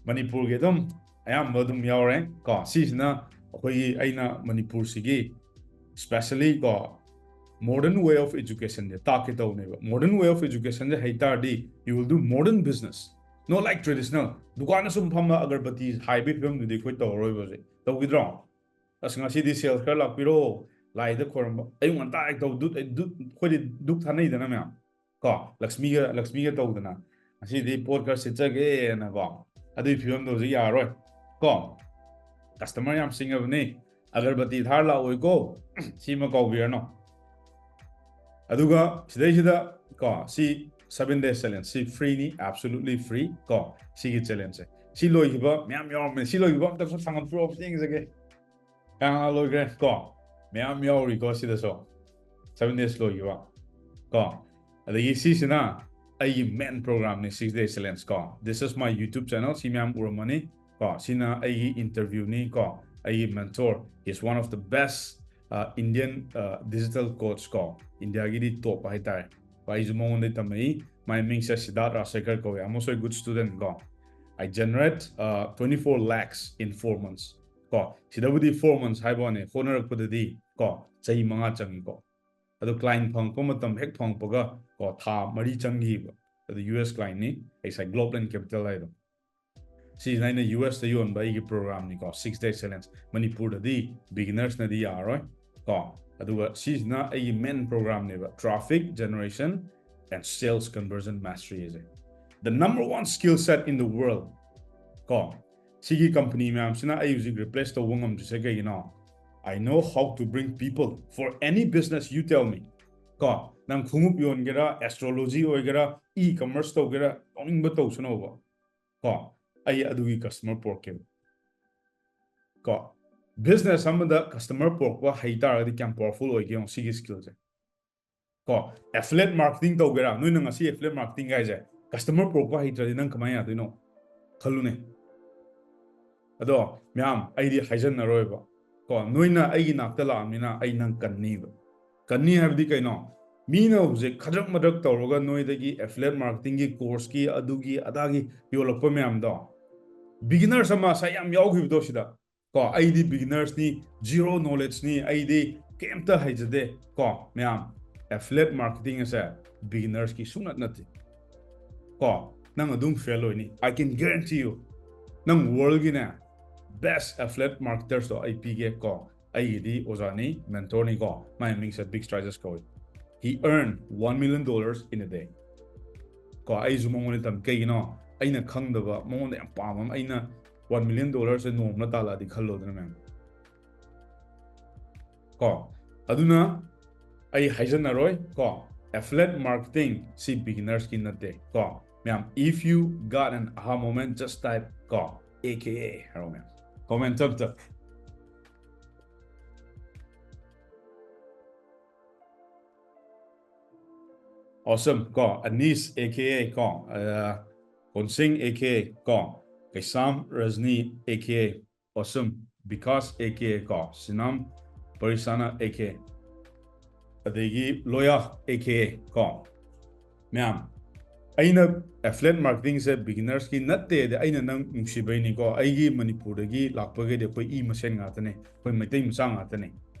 ꯃꯅꯤꯄꯨꯔꯒꯤ ꯑꯗꯨꯝ ꯑꯌꯥꯝꯕ ꯑꯗꯨꯝ ꯌꯥꯎꯔꯦ ꯀꯣ. ꯁꯤꯁꯤꯅ ꯑꯩꯈꯣꯏꯒꯤ, ꯑꯩꯅ ꯃꯅꯤꯄꯨꯔꯁꯤꯒꯤ specially ꯀꯣ, modern way of educationꯁꯦ ꯇꯥꯛꯀꯦ ꯇꯧꯕꯅꯦꯕ. Modern way of educationꯁꯦ ꯍꯩ ꯇꯥꯔꯗꯤ you will do modern business, not like traditional. ꯗꯨꯀꯥꯟꯗ ꯁꯨꯝ ꯐꯝꯃ ꯑꯒꯔꯕꯇꯤ ꯍꯥꯏꯕꯒꯤ ꯐꯤꯕꯝꯗꯨꯗꯤ ꯑꯩꯈꯣꯏ ꯇꯧꯔꯔꯣꯏꯕ ꯍꯧꯖꯤꯛ. ꯇꯧꯈꯤꯗ꯭ꯔꯣ? ꯑꯁ, ꯉꯁꯤꯗꯤ sales ꯈꯔ ꯂꯥꯛꯄꯤꯔꯣ, ꯂꯥꯏꯗ ꯈꯣꯏꯔꯝꯕ, ꯑꯌꯨꯛ ꯉꯟꯇꯥ ꯍꯦꯛ ꯇꯧ, ꯗꯨꯠ, ꯑꯩ ꯗꯨꯠ, ꯑꯩꯈꯣꯏꯗꯤ ꯙꯨꯞ ꯊꯥꯅꯩꯗꯅ ꯃꯌꯥꯝ ꯀꯣ, ꯂꯛꯁꯃꯤꯒ ꯂꯛꯁꯃꯤꯒ ꯇꯧꯗꯅ, ꯉꯁꯤꯗꯤ ꯄꯣꯠ ꯈꯔ ꯁꯤꯠꯆꯒꯦꯅꯀꯣ. ꯑꯗꯨꯒꯤ ꯐꯤꯕꯝꯗꯣ ꯍꯧꯖꯤꯛ ꯌꯥꯔꯔꯣꯏ ꯀꯣ. Customer ꯌꯥꯝ ꯁꯤꯡꯉꯕꯅꯤ, ꯑꯒꯔꯕꯇꯤ ꯊꯥꯔ ꯂꯥꯛꯑꯣꯏꯀꯣ. ꯁꯤꯃ ꯀꯥꯎꯕꯤꯔꯅꯨ. ꯑꯗꯨꯒ ꯁꯤꯗꯩꯁꯤꯗ ꯀꯣ, ꯁꯤ seven days challenge, ꯁꯤ freeꯅꯤ, absolutely free ꯀꯣ. ꯁꯤꯒꯤ challengeꯁꯦ, ꯁꯤ ꯂꯣꯏꯈꯤꯕ ꯃꯌꯥꯝ ꯌꯥꯎꯔꯝꯃꯦ. ꯁꯤ ꯂꯣꯏꯈꯤꯕ ꯑꯝꯇ ꯈꯨꯠ ꯊꯥꯡꯒꯠꯄꯤꯔꯛꯑꯣ, ꯑꯝꯇ ꯌꯦꯡꯖꯒꯦ. ꯀꯌꯥ ꯂꯣꯏꯈ꯭ꯔꯦ ꯀꯣ? ꯃꯌꯥꯝ ꯌꯥꯎꯔꯤꯀꯣ ꯁꯤꯗꯁꯨ, seven days ꯂꯣꯏꯈꯤꯕ ꯀꯣ. ꯑꯗꯒꯤ ꯁꯤꯁꯤꯅ ꯑꯩꯒꯤ main programꯅꯤ, six days challenge ꯀꯣ. This is my YouTube channel, ꯁꯤ ꯃꯌꯥꯝ ꯎꯔꯝꯃꯅꯤ ꯀꯣ. ꯁꯤꯅ ꯑꯩꯒꯤ interviewꯅꯤ ꯀꯣ. ꯑꯩꯒꯤ mentor is one of the best, uh, Indian, uh, digital coach ꯀꯣ, ꯏꯟꯗꯤꯌꯥꯒꯤꯗꯤ top ꯍꯥꯏꯇꯥꯔꯦ. ꯑꯩꯁꯨ ꯃꯉꯣꯟꯗ ꯇꯝꯃꯛꯏ. ꯃꯥꯏ ꯃꯤꯡꯁꯦ ꯁꯤꯗꯥꯔꯠ ꯔꯥꯖꯁꯦꯈꯔ ꯀꯧꯋꯦ. I'm also a good student ꯀꯣ. I generate, uh, twenty-four lakhs in four months ꯀꯣ. ꯁꯤꯗꯕꯨꯗꯤ four months ꯍꯥꯏꯕ ꯋꯥꯅꯤ, ꯍꯣꯠꯅꯔꯛꯄꯗꯗꯤ ꯀꯣ, ꯆꯍꯤ ꯃꯉꯥ ꯆꯪꯉꯤꯀꯣ. ꯑꯗꯣ client ꯐꯪꯉꯛꯄ ꯃꯇꯝ ꯍꯦꯛ ꯐꯪꯉꯛꯄꯒ ꯀꯣ, ꯊꯥ ꯃꯔꯤ ꯆꯪꯈꯤꯕ. ꯑꯗꯣ U S clientꯅꯤ, ꯑꯩ ꯉꯁꯥꯏ Globeland Capital ꯍꯥꯏꯗꯣ. ꯁꯤꯁꯤꯅ ꯑꯩꯅ U Sꯇ ꯌꯣꯟꯕ ꯑꯩꯒꯤ programꯅꯤꯀꯣ, six day challenge. ꯃꯅꯤꯄꯨꯔꯗꯗꯤ beginnersꯅꯗꯤ ꯌꯥꯔꯔꯣꯏ ꯀꯣ. ꯑꯗꯨꯒ ꯁꯤꯁꯤꯅ ꯑꯩꯒꯤ main programꯅꯦꯕ, traffic generation and sales conversion mastery ꯍꯥꯏꯁꯦ. The number one skill set in the world ꯀꯣ. ꯁꯤꯒꯤ company ꯃꯌꯥꯝꯁꯤꯅ ꯑꯩ ꯍꯧꯖꯤꯛ replace ꯇꯧꯕ ꯉꯝꯗ꯭ꯔꯤꯁꯦ ꯀꯩꯒꯤꯅꯣ? I know how to bring people for any business you tell me. ꯀꯣ, ꯅꯪ ꯈꯣꯡꯎꯞ ꯌꯣꯟꯒꯦꯔꯥ, astrology ꯑꯣꯏꯒꯦꯔꯥ, e-commerce ꯇꯧꯒꯦꯔꯥ, ꯇꯧꯅꯤꯡꯕ ꯇꯧꯁꯅꯣꯕ꯫ ꯀꯣ, ꯑꯩ ꯑꯗꯨꯒꯤ customer ꯄꯨꯔꯛꯀꯦꯕ꯫ ꯀꯣ, business ꯑꯃꯗ customer ꯄꯨꯔꯛꯄ ꯍꯩ ꯇꯥꯔꯒꯗꯤ ꯀꯌꯥꯝ powerful ꯑꯣꯏꯒꯦ ꯌꯦꯡꯉꯣ ꯁꯤꯒꯤ skillꯁꯦ꯫ ꯀꯣ, affiliate marketing ꯇꯧꯒꯦꯔꯥ, ꯅꯣꯏꯅ ꯉꯁꯤ affiliate marketing ꯍꯥꯏꯁꯦ customer ꯄꯨꯔꯛꯄ ꯍꯩꯇ꯭ꯔꯗꯤ ꯅꯪ ꯀꯃꯥꯏꯅ ꯌꯥꯗꯣꯏꯅꯣ? ꯈꯜꯂꯨꯅꯦ꯫ ꯑꯗꯣ ꯃꯌꯥꯝ, ꯑꯩꯗꯤ ꯍꯥꯏꯖꯟꯅꯔꯣꯏꯕ꯫ ꯀꯣ, ꯅꯣꯏꯅ ꯑꯩꯒꯤ ꯅꯥꯛꯇ ꯂꯥꯛꯑꯃꯤꯅ ꯑꯩ ꯅꯪ ꯀꯟꯅꯤꯕ꯫ ꯀꯟꯅꯤ ꯍꯥꯏꯕꯗꯤ ꯀꯩꯅꯣ? ꯃꯤꯅ ꯍꯧꯖꯤꯛ ꯈꯗ꯭ꯔꯛ ꯃꯗ꯭ꯔꯛ ꯇꯧꯔꯒ ꯅꯣꯏꯗꯒꯤ affiliate marketingꯒꯤ courseꯀꯤ ꯑꯗꯨꯒꯤ ꯑꯗꯥꯒꯤ ꯌꯣꯜꯂꯛꯄ ꯃꯌꯥꯝꯗꯣ, beginners ꯑꯃ ꯉꯁꯥꯏ ꯌꯥꯝ ꯌꯥꯎꯈꯤꯕꯗꯣ ꯁꯤꯗ, ꯀꯣ, ꯑꯩꯗꯤ beginnersꯅꯤ, zero knowledgeꯅꯤ, ꯑꯩꯗꯤ ꯀꯩꯝꯇ ꯍꯩꯖꯗꯦ꯫ ꯀꯣ, ꯃꯌꯥꯝ, affiliate marketing ꯑꯁꯦ beginnersꯀꯤ ꯁꯨꯡꯅꯠ ꯅꯠꯇꯦ꯫ ꯀꯣ, ꯅꯪ ꯑꯗꯨꯝ fail ꯑꯣꯏꯅꯤ, I can guarantee you꯫ ꯅꯪ worldꯒꯤꯅꯦ best affiliate marketersꯇꯣ ꯑꯩ ꯄꯤꯒꯦ꯫ ꯀꯣ, ꯑꯩꯒꯤꯗꯤ ꯑꯣꯖꯥꯅꯤ, mentorꯅꯤ꯫ ꯀꯣ, ꯃꯥꯏ ꯃꯤꯡꯁꯦ Big Strategies ꯀꯧꯏ꯫ He earned one million dollars in a day꯫ ꯀꯣ, ꯑꯩꯁꯨ ꯃꯉꯣꯟꯗ ꯇꯝ-, ꯀꯩꯒꯤꯅꯣ? ꯑꯩꯅ ꯈꯪꯗꯕ, ꯃꯉꯣꯟꯗ ꯌꯥꯝ ꯄꯥꯝꯕ ꯑꯃ, ꯑꯩꯅ one million dollarꯁꯦ ꯅꯣꯡꯃ ꯇꯥꯜꯂꯛꯑꯗꯤ ꯈꯜꯂꯣꯗꯅ, ꯃꯌꯥꯝ꯫ ꯀꯣ, ꯑꯗꯨꯅ ꯑꯩ ꯍꯥꯏꯖꯟꯅꯔꯣꯏ꯫ ꯀꯣ, affiliate marketing ꯁꯤ beginnersꯀꯤ ꯅꯠꯇꯦ꯫ ꯀꯣ, ꯃꯌꯥꯝ, if you got an aha moment, just type, ꯀꯣ, A K A ꯍꯥꯏꯔꯣ, ꯃꯌꯥꯝ꯫ Comment ꯇꯞ ꯇꯞ꯫ Awesome, ꯀꯣ, Anish A K A, ꯀꯣ, ꯑ, Konsing A K A, ꯀꯣ, Kaisam Rajni A K A, Awesome, Vikas A K A, ꯀꯣ, Sinam Parisana A K A, ꯑꯗꯒꯤ Loya A K A, ꯀꯣ, ꯃꯌꯥꯝ, ꯑꯩꯅ affiliate marketingꯁꯦ beginnersꯀꯤ ꯅꯠꯇꯦꯗꯤ ꯑꯩꯅ ꯅꯪ ꯅꯨꯡꯁꯤꯕꯩꯅꯤꯀꯣ꯫ ꯑꯩꯒꯤ ꯃꯅꯤꯄꯨꯔꯗꯒꯤ ꯂꯥꯛꯄꯈꯩꯗꯤ ꯑꯩꯈꯣꯏ ꯏ ꯃꯁꯦꯟ ꯉꯥꯛꯇꯅꯦ, ꯑꯩꯈꯣꯏ ꯃꯩꯇꯩ ꯃꯆꯥ ꯉꯥꯛꯇꯅꯦ꯫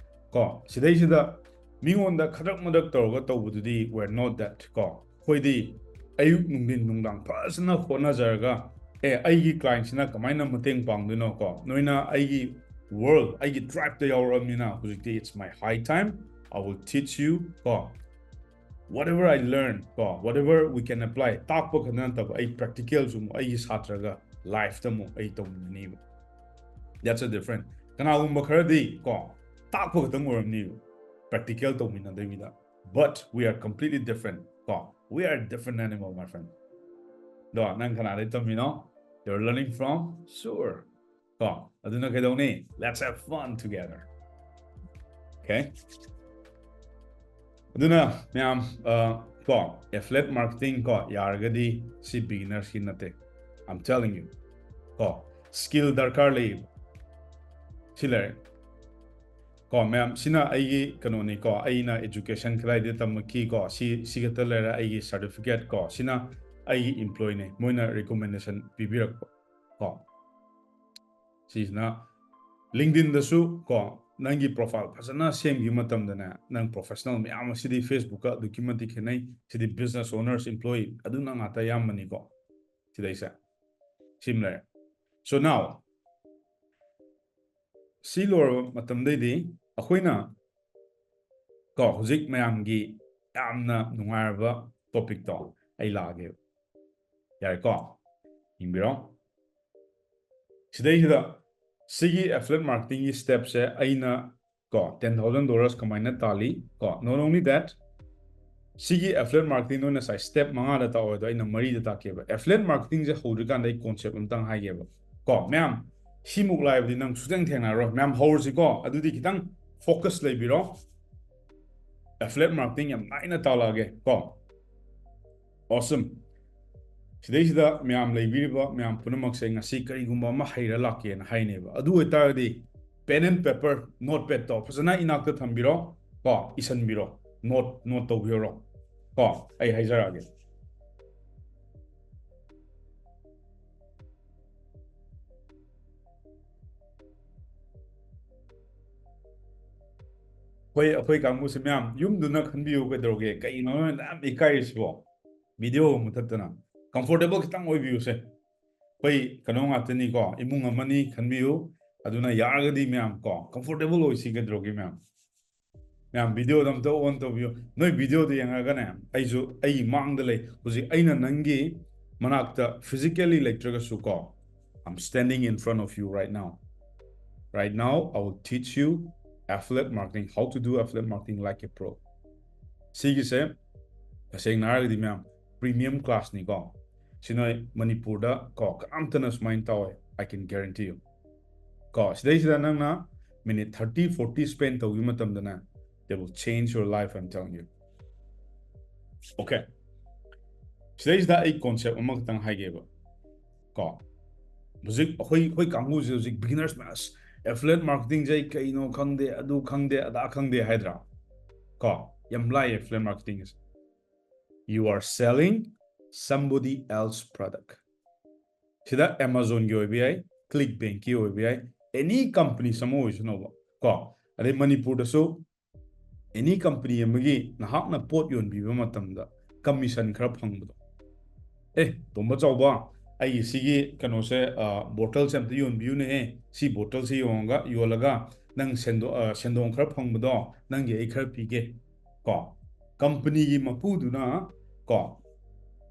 ꯀꯣ, ꯁꯤꯗꯩꯁꯤꯗ ꯃꯤꯉꯣꯟꯗ ꯈꯗ꯭ꯔꯛ ꯃꯗ꯭ꯔꯛ ꯇꯧꯔꯒ ꯇꯧꯕꯗꯨꯗꯤ we're not that꯫ ꯀꯣ, ꯑꯩꯈꯣꯏꯗꯤ ꯑꯌꯨꯛ ꯅꯨꯡꯊꯤꯟ ꯅꯨꯡꯗꯥꯡ ꯐꯖꯅ ꯍꯣꯠꯅꯖꯔꯒ, ꯑꯦ, ꯑꯩꯒꯤ clientꯁꯤꯅ ꯀꯃꯥꯏꯅ ꯃꯇꯦꯡ ꯄꯥꯡꯗꯣꯏꯅꯣ? ꯀꯣ, ꯅꯣꯏꯅ ꯑꯩꯒꯤ world, ꯑꯩꯒꯤ tribeꯇ ꯌꯥꯎꯔꯛꯑꯕꯅꯤꯅ ꯍꯧꯖꯤꯛꯇꯤ it's my high time, I will teach you꯫ ꯀꯣ, whatever I learn, ꯀꯣ, whatever we can apply, ꯇꯥꯛꯄ ꯈꯛꯇ ꯅꯠꯇꯕ ꯑꯩ practicalꯁꯨ ꯑꯃꯨꯛ ꯑꯩꯒꯤ ꯁꯥꯇ꯭ꯔꯒ lifeꯇ ꯑꯃꯨꯛ ꯑꯩ ꯇꯧꯃꯤꯟꯅꯅꯤꯕ꯫ That's a different꯫ ꯀꯅꯥꯒꯨꯝꯕ ꯈꯔꯗꯤ, ꯀꯣ, ꯇꯥꯛꯄ ꯈꯛꯇꯪ ꯑꯣꯏꯔꯝꯅꯤꯕ, practical ꯇꯧꯃꯤꯟꯅꯗꯕꯤꯗ꯫ But we are completely different. ꯀꯣ, we are a different animal, my friend. ꯗꯣ, ꯅꯪ ꯀꯅꯥꯗꯩ ꯇꯝꯃꯤꯅꯣ? You're learning from Sur. ꯀꯣ, ꯑꯗꯨꯅ ꯀꯩꯗꯧꯅꯤ? Let's have fun together. Okay? ꯑꯗꯨꯅ ꯃꯌꯥꯝ, ꯑ, ꯀꯣ, affiliate marketing ꯀꯣ, ꯌꯥꯔꯒꯗꯤ ꯁꯤ beginners ꯀꯤ ꯅꯠꯇꯦ. I'm telling you. ꯀꯣ, skill ꯗꯔꯀꯥꯔ ꯂꯩ. ꯁꯤ ꯂꯩꯔꯦ. ꯀꯣ, ꯃꯌꯥꯝ, ꯁꯤꯅ ꯑꯩꯒꯤ ꯀꯩꯅꯣꯅꯤꯀꯣ, ꯑꯩꯅ education ꯀꯗꯥꯏꯗ ꯇꯝꯃꯛꯈꯤ ꯀꯣ, ꯁꯤ, ꯁꯤ ꯈꯛꯇ ꯂꯩꯔꯦ ꯑꯩꯒꯤ certificate ꯀꯣ, ꯁꯤꯅ ꯑꯩꯒꯤ employee ꯅꯦ, ꯃꯣꯏꯅ recommendation ꯄꯤꯕꯤꯔꯛꯄ ꯀꯣ. ꯁꯤꯁꯤꯅ LinkedIn ꯗꯁꯨ ꯀꯣ, ꯅꯪꯒꯤ profile ꯐꯖꯅ ꯁꯦꯝꯈꯤꯕ ꯃꯇꯝꯗꯅꯦ, ꯅꯪ professional ꯃꯌꯥꯝ ꯑꯁꯤꯗꯤ Facebook ꯀ ꯑꯗꯨꯛꯀꯤ ꯃꯇꯤꯛ ꯈꯦꯠꯅꯩ. ꯁꯤꯗꯤ business owners, employee ꯑꯗꯨꯅ ꯉꯥꯛꯇ ꯑꯌꯥꯝꯕꯅꯤꯀꯣ. ꯁꯤꯗꯩꯁꯦ. ꯁꯤꯃ ꯂꯩꯔꯦ. So now, ꯁꯤ ꯂꯣꯏꯔꯕ ꯃꯇꯝꯗꯩꯗꯤ ꯑꯩꯈꯣꯏꯅ ꯀꯣ, ꯍꯧꯖꯤꯛ ꯃꯌꯥꯝꯒꯤ ꯌꯥꯝꯅ ꯅꯨꯡꯉꯥꯏꯔꯕ topic ꯇꯣ ꯑꯩ ꯂꯥꯛꯑꯒꯦ꯫ ꯌꯥꯔꯦꯀꯣ? ꯌꯦꯡꯕꯤꯔꯣ꯫ ꯁꯤꯗꯩꯁꯤꯗ ꯁꯤꯒꯤ affiliate marketing ꯒꯤ step ꯁꯦ ꯑꯩꯅ ꯀꯣ, ten thousand dollars ꯀꯃꯥꯏꯅ ꯇꯥꯜꯂꯤ ꯀꯣ, not only that, ꯁꯤꯒꯤ affiliate marketing ꯅꯣꯏꯅ ꯉꯁꯥꯏ step ꯃꯉꯥꯗ ꯇꯥꯛꯑꯣ ꯑꯗꯣ ꯑꯩꯅ ꯃꯔꯤꯗ ꯇꯥꯛꯀꯦꯕ꯫ Affiliate marketing ꯁꯦ ꯍꯧꯗ꯭ꯔꯤꯀꯥꯟꯗ ꯑꯩ concept ꯑꯝꯇꯪ ꯍꯥꯏꯒꯦꯕ ꯀꯣ, ꯃꯌꯥꯝ꯫ ꯁꯤꯃꯨꯛ ꯂꯥꯏꯕꯗꯤ ꯅꯪ ꯁꯨꯡꯊꯦꯡ ꯊꯦꯡꯅꯔꯣꯏ꯫ ꯃꯌꯥꯝ, ꯍꯧꯔꯁꯤꯀꯣ꯫ ꯑꯗꯨꯗꯤ ꯈꯤꯇꯪ focus ꯂꯩꯕꯤꯔꯣ꯫ Affiliate marketing ꯌꯥꯝ ꯂꯥꯏꯅ ꯇꯥꯜꯂꯛꯑꯒꯦ ꯀꯣ꯫ Awesome. ꯁꯤꯗꯩꯁꯤꯗ ꯃꯌꯥꯝ ꯂꯩꯕꯤꯔꯤꯕ ꯃꯌꯥꯝ ꯄꯨꯝꯅꯃꯛꯁꯦ ꯉꯁꯤ ꯀꯔꯤꯒꯨꯝꯕ ꯑꯃ ꯍꯩꯔ ꯂꯥꯛꯀꯦꯅ ꯍꯥꯏꯅꯦꯕ꯫ ꯑꯗꯨ ꯑꯣꯏꯇꯥꯔꯒꯗꯤ pen and paper, notepad ꯇꯣ ꯐꯖꯅ ꯏꯅꯥꯛꯇ ꯊꯝꯕꯤꯔꯣ ꯀꯣ, ꯏꯁꯟꯕꯤꯔꯣ, note, note ꯇꯧꯕꯤꯔꯣ ꯀꯣ꯫ ꯑꯩ ꯍꯥꯏꯖꯔꯛꯑꯒꯦ꯫ ꯑꯩꯈꯣꯏ, ꯑꯩꯈꯣꯏ ꯀꯥꯡꯕꯨꯁꯦ ꯃꯌꯥꯝ ꯌꯨꯝꯗꯨꯅ ꯈꯟꯕꯤꯌꯨ ꯀꯩꯗꯧꯔꯒꯦ? ꯀꯩꯅꯣ ꯅꯣꯏꯅ ꯌꯥꯝ ꯏꯀꯥꯏꯔꯤꯁꯤꯕꯣ? Video ꯃꯨꯊꯠꯇꯅ꯫ Comfortable ꯈꯤꯇꯪ ꯑꯣꯏꯕꯤꯌꯨꯁꯦ꯫ ꯑꯩꯈꯣꯏ ꯀꯩꯅꯣ ꯉꯥꯛꯇꯅꯤꯀꯣ, ꯏꯃꯨꯡ ꯑꯃꯅꯤ ꯈꯟꯕꯤꯌꯨ꯫ ꯑꯗꯨꯅ ꯌꯥꯔꯒꯗꯤ ꯃꯌꯥꯝ ꯀꯣ, comfortable ꯑꯣꯏꯁꯤ ꯀꯩꯗꯧꯔꯒꯦ ꯃꯌꯥꯝ? ꯃꯌꯥꯝ video ꯗꯣ ꯑꯝꯇ on ꯇꯧꯕꯤꯌꯨ꯫ ꯅꯣꯏ video ꯗꯣ ꯌꯦꯡꯉꯒꯅꯦ, ꯑꯩꯁꯨ ꯑꯩꯒꯤ ꯃꯥꯡꯗ ꯂꯩ꯫ ꯍꯧꯖꯤꯛ ꯑꯩꯅ ꯅꯪꯒꯤ ꯃꯅꯥꯛꯇ physically ꯂꯩꯇ꯭ꯔꯒꯁꯨ ꯀꯣ, I'm standing in front of you right now. Right now, I will teach you affiliate marketing, how to do affiliate marketing like a pro. ꯁꯤꯒꯤꯁꯦ ꯇꯁꯦꯡꯅ ꯍꯥꯏꯔꯒꯗꯤ ꯃꯌꯥꯝ premium classꯅꯤꯀꯣ꯫ ꯁꯤ ꯅꯣꯏ ꯃꯅꯤꯄꯨꯔꯗ ꯀꯣ ꯀꯅꯥꯝꯇꯅ ꯁꯨꯃꯥꯏꯅ ꯇꯧꯋꯦ, I can guarantee you꯫ ꯀꯣ ꯁꯤꯗꯩꯁꯤꯗ ꯅꯪꯅ minute thirty forty spend ꯇꯧꯈꯤꯕ ꯃꯇꯝꯗꯅꯦ, they will change your life, I'm telling you꯫ Okay, ꯁꯤꯗꯩꯁꯤꯗ ꯑꯩ concept ꯑꯃꯈꯛꯇꯪ ꯍꯥꯏꯒꯦꯕ꯫ ꯀꯣ ꯍꯧꯖꯤꯛ ꯑꯩꯈꯣꯏ ꯑꯩꯈꯣꯏ ꯀꯥꯡꯕꯨꯁꯦ ꯍꯧꯖꯤꯛ beginners ꯃꯌꯥꯝ, "Affiliate marketingꯁꯦ ꯑꯩ ꯀꯩꯅꯣ ꯈꯪꯗꯦ, ꯑꯗꯨ ꯈꯪꯗꯦ, ꯑꯗꯥ ꯈꯪꯗꯦ" ꯍꯥꯏꯗ꯭ꯔꯥ? ꯀꯣ ꯌꯥꯝ ꯂꯥꯏꯌꯦ affiliate marketingꯁꯦ꯫ You are selling somebody else product꯫ ꯁꯤꯗ Amazonꯒꯤ ꯑꯣꯏꯕ ꯌꯥꯏ, ClickBankꯀꯤ ꯑꯣꯏꯕ ꯌꯥꯏ, any companies ꯑꯃ ꯑꯣꯏꯁꯅꯨꯕ꯫ ꯀꯣ ꯑꯗꯩ ꯃꯅꯤꯄꯨꯔꯗꯁꯨ any company ꯑꯃꯒꯤ ꯅꯍꯥꯛꯅ ꯄꯣꯠ ꯌꯣꯟꯕꯤꯕ ꯃꯇꯝꯗ commission ꯈꯔ ꯐꯪꯕꯗꯣ꯫ "ꯑꯦ, ꯇꯣꯝꯕ ꯆꯥꯎꯕ, ꯑꯩꯒꯤ ꯁꯤꯒꯤ ꯀꯩꯅꯣꯁꯦ, bottleꯁꯦ ꯑꯝꯇ ꯌꯣꯟꯕꯤꯌꯨꯅꯦꯍꯦ꯫ ꯁꯤ bottleꯁꯦ ꯌꯣꯟꯉꯒ ꯌꯣꯜꯂꯒ ꯅꯪ ꯁꯦꯟꯗꯣ-, ꯑ, ꯁꯦꯟꯗꯣꯡ ꯈꯔ ꯐꯪꯕꯗꯣ ꯅꯪꯒꯤ ꯑꯩ ꯈꯔ ꯄꯤꯒꯦ"꯫ ꯀꯣ companyꯒꯤ ꯃꯄꯨꯗꯨꯅ ꯀꯣ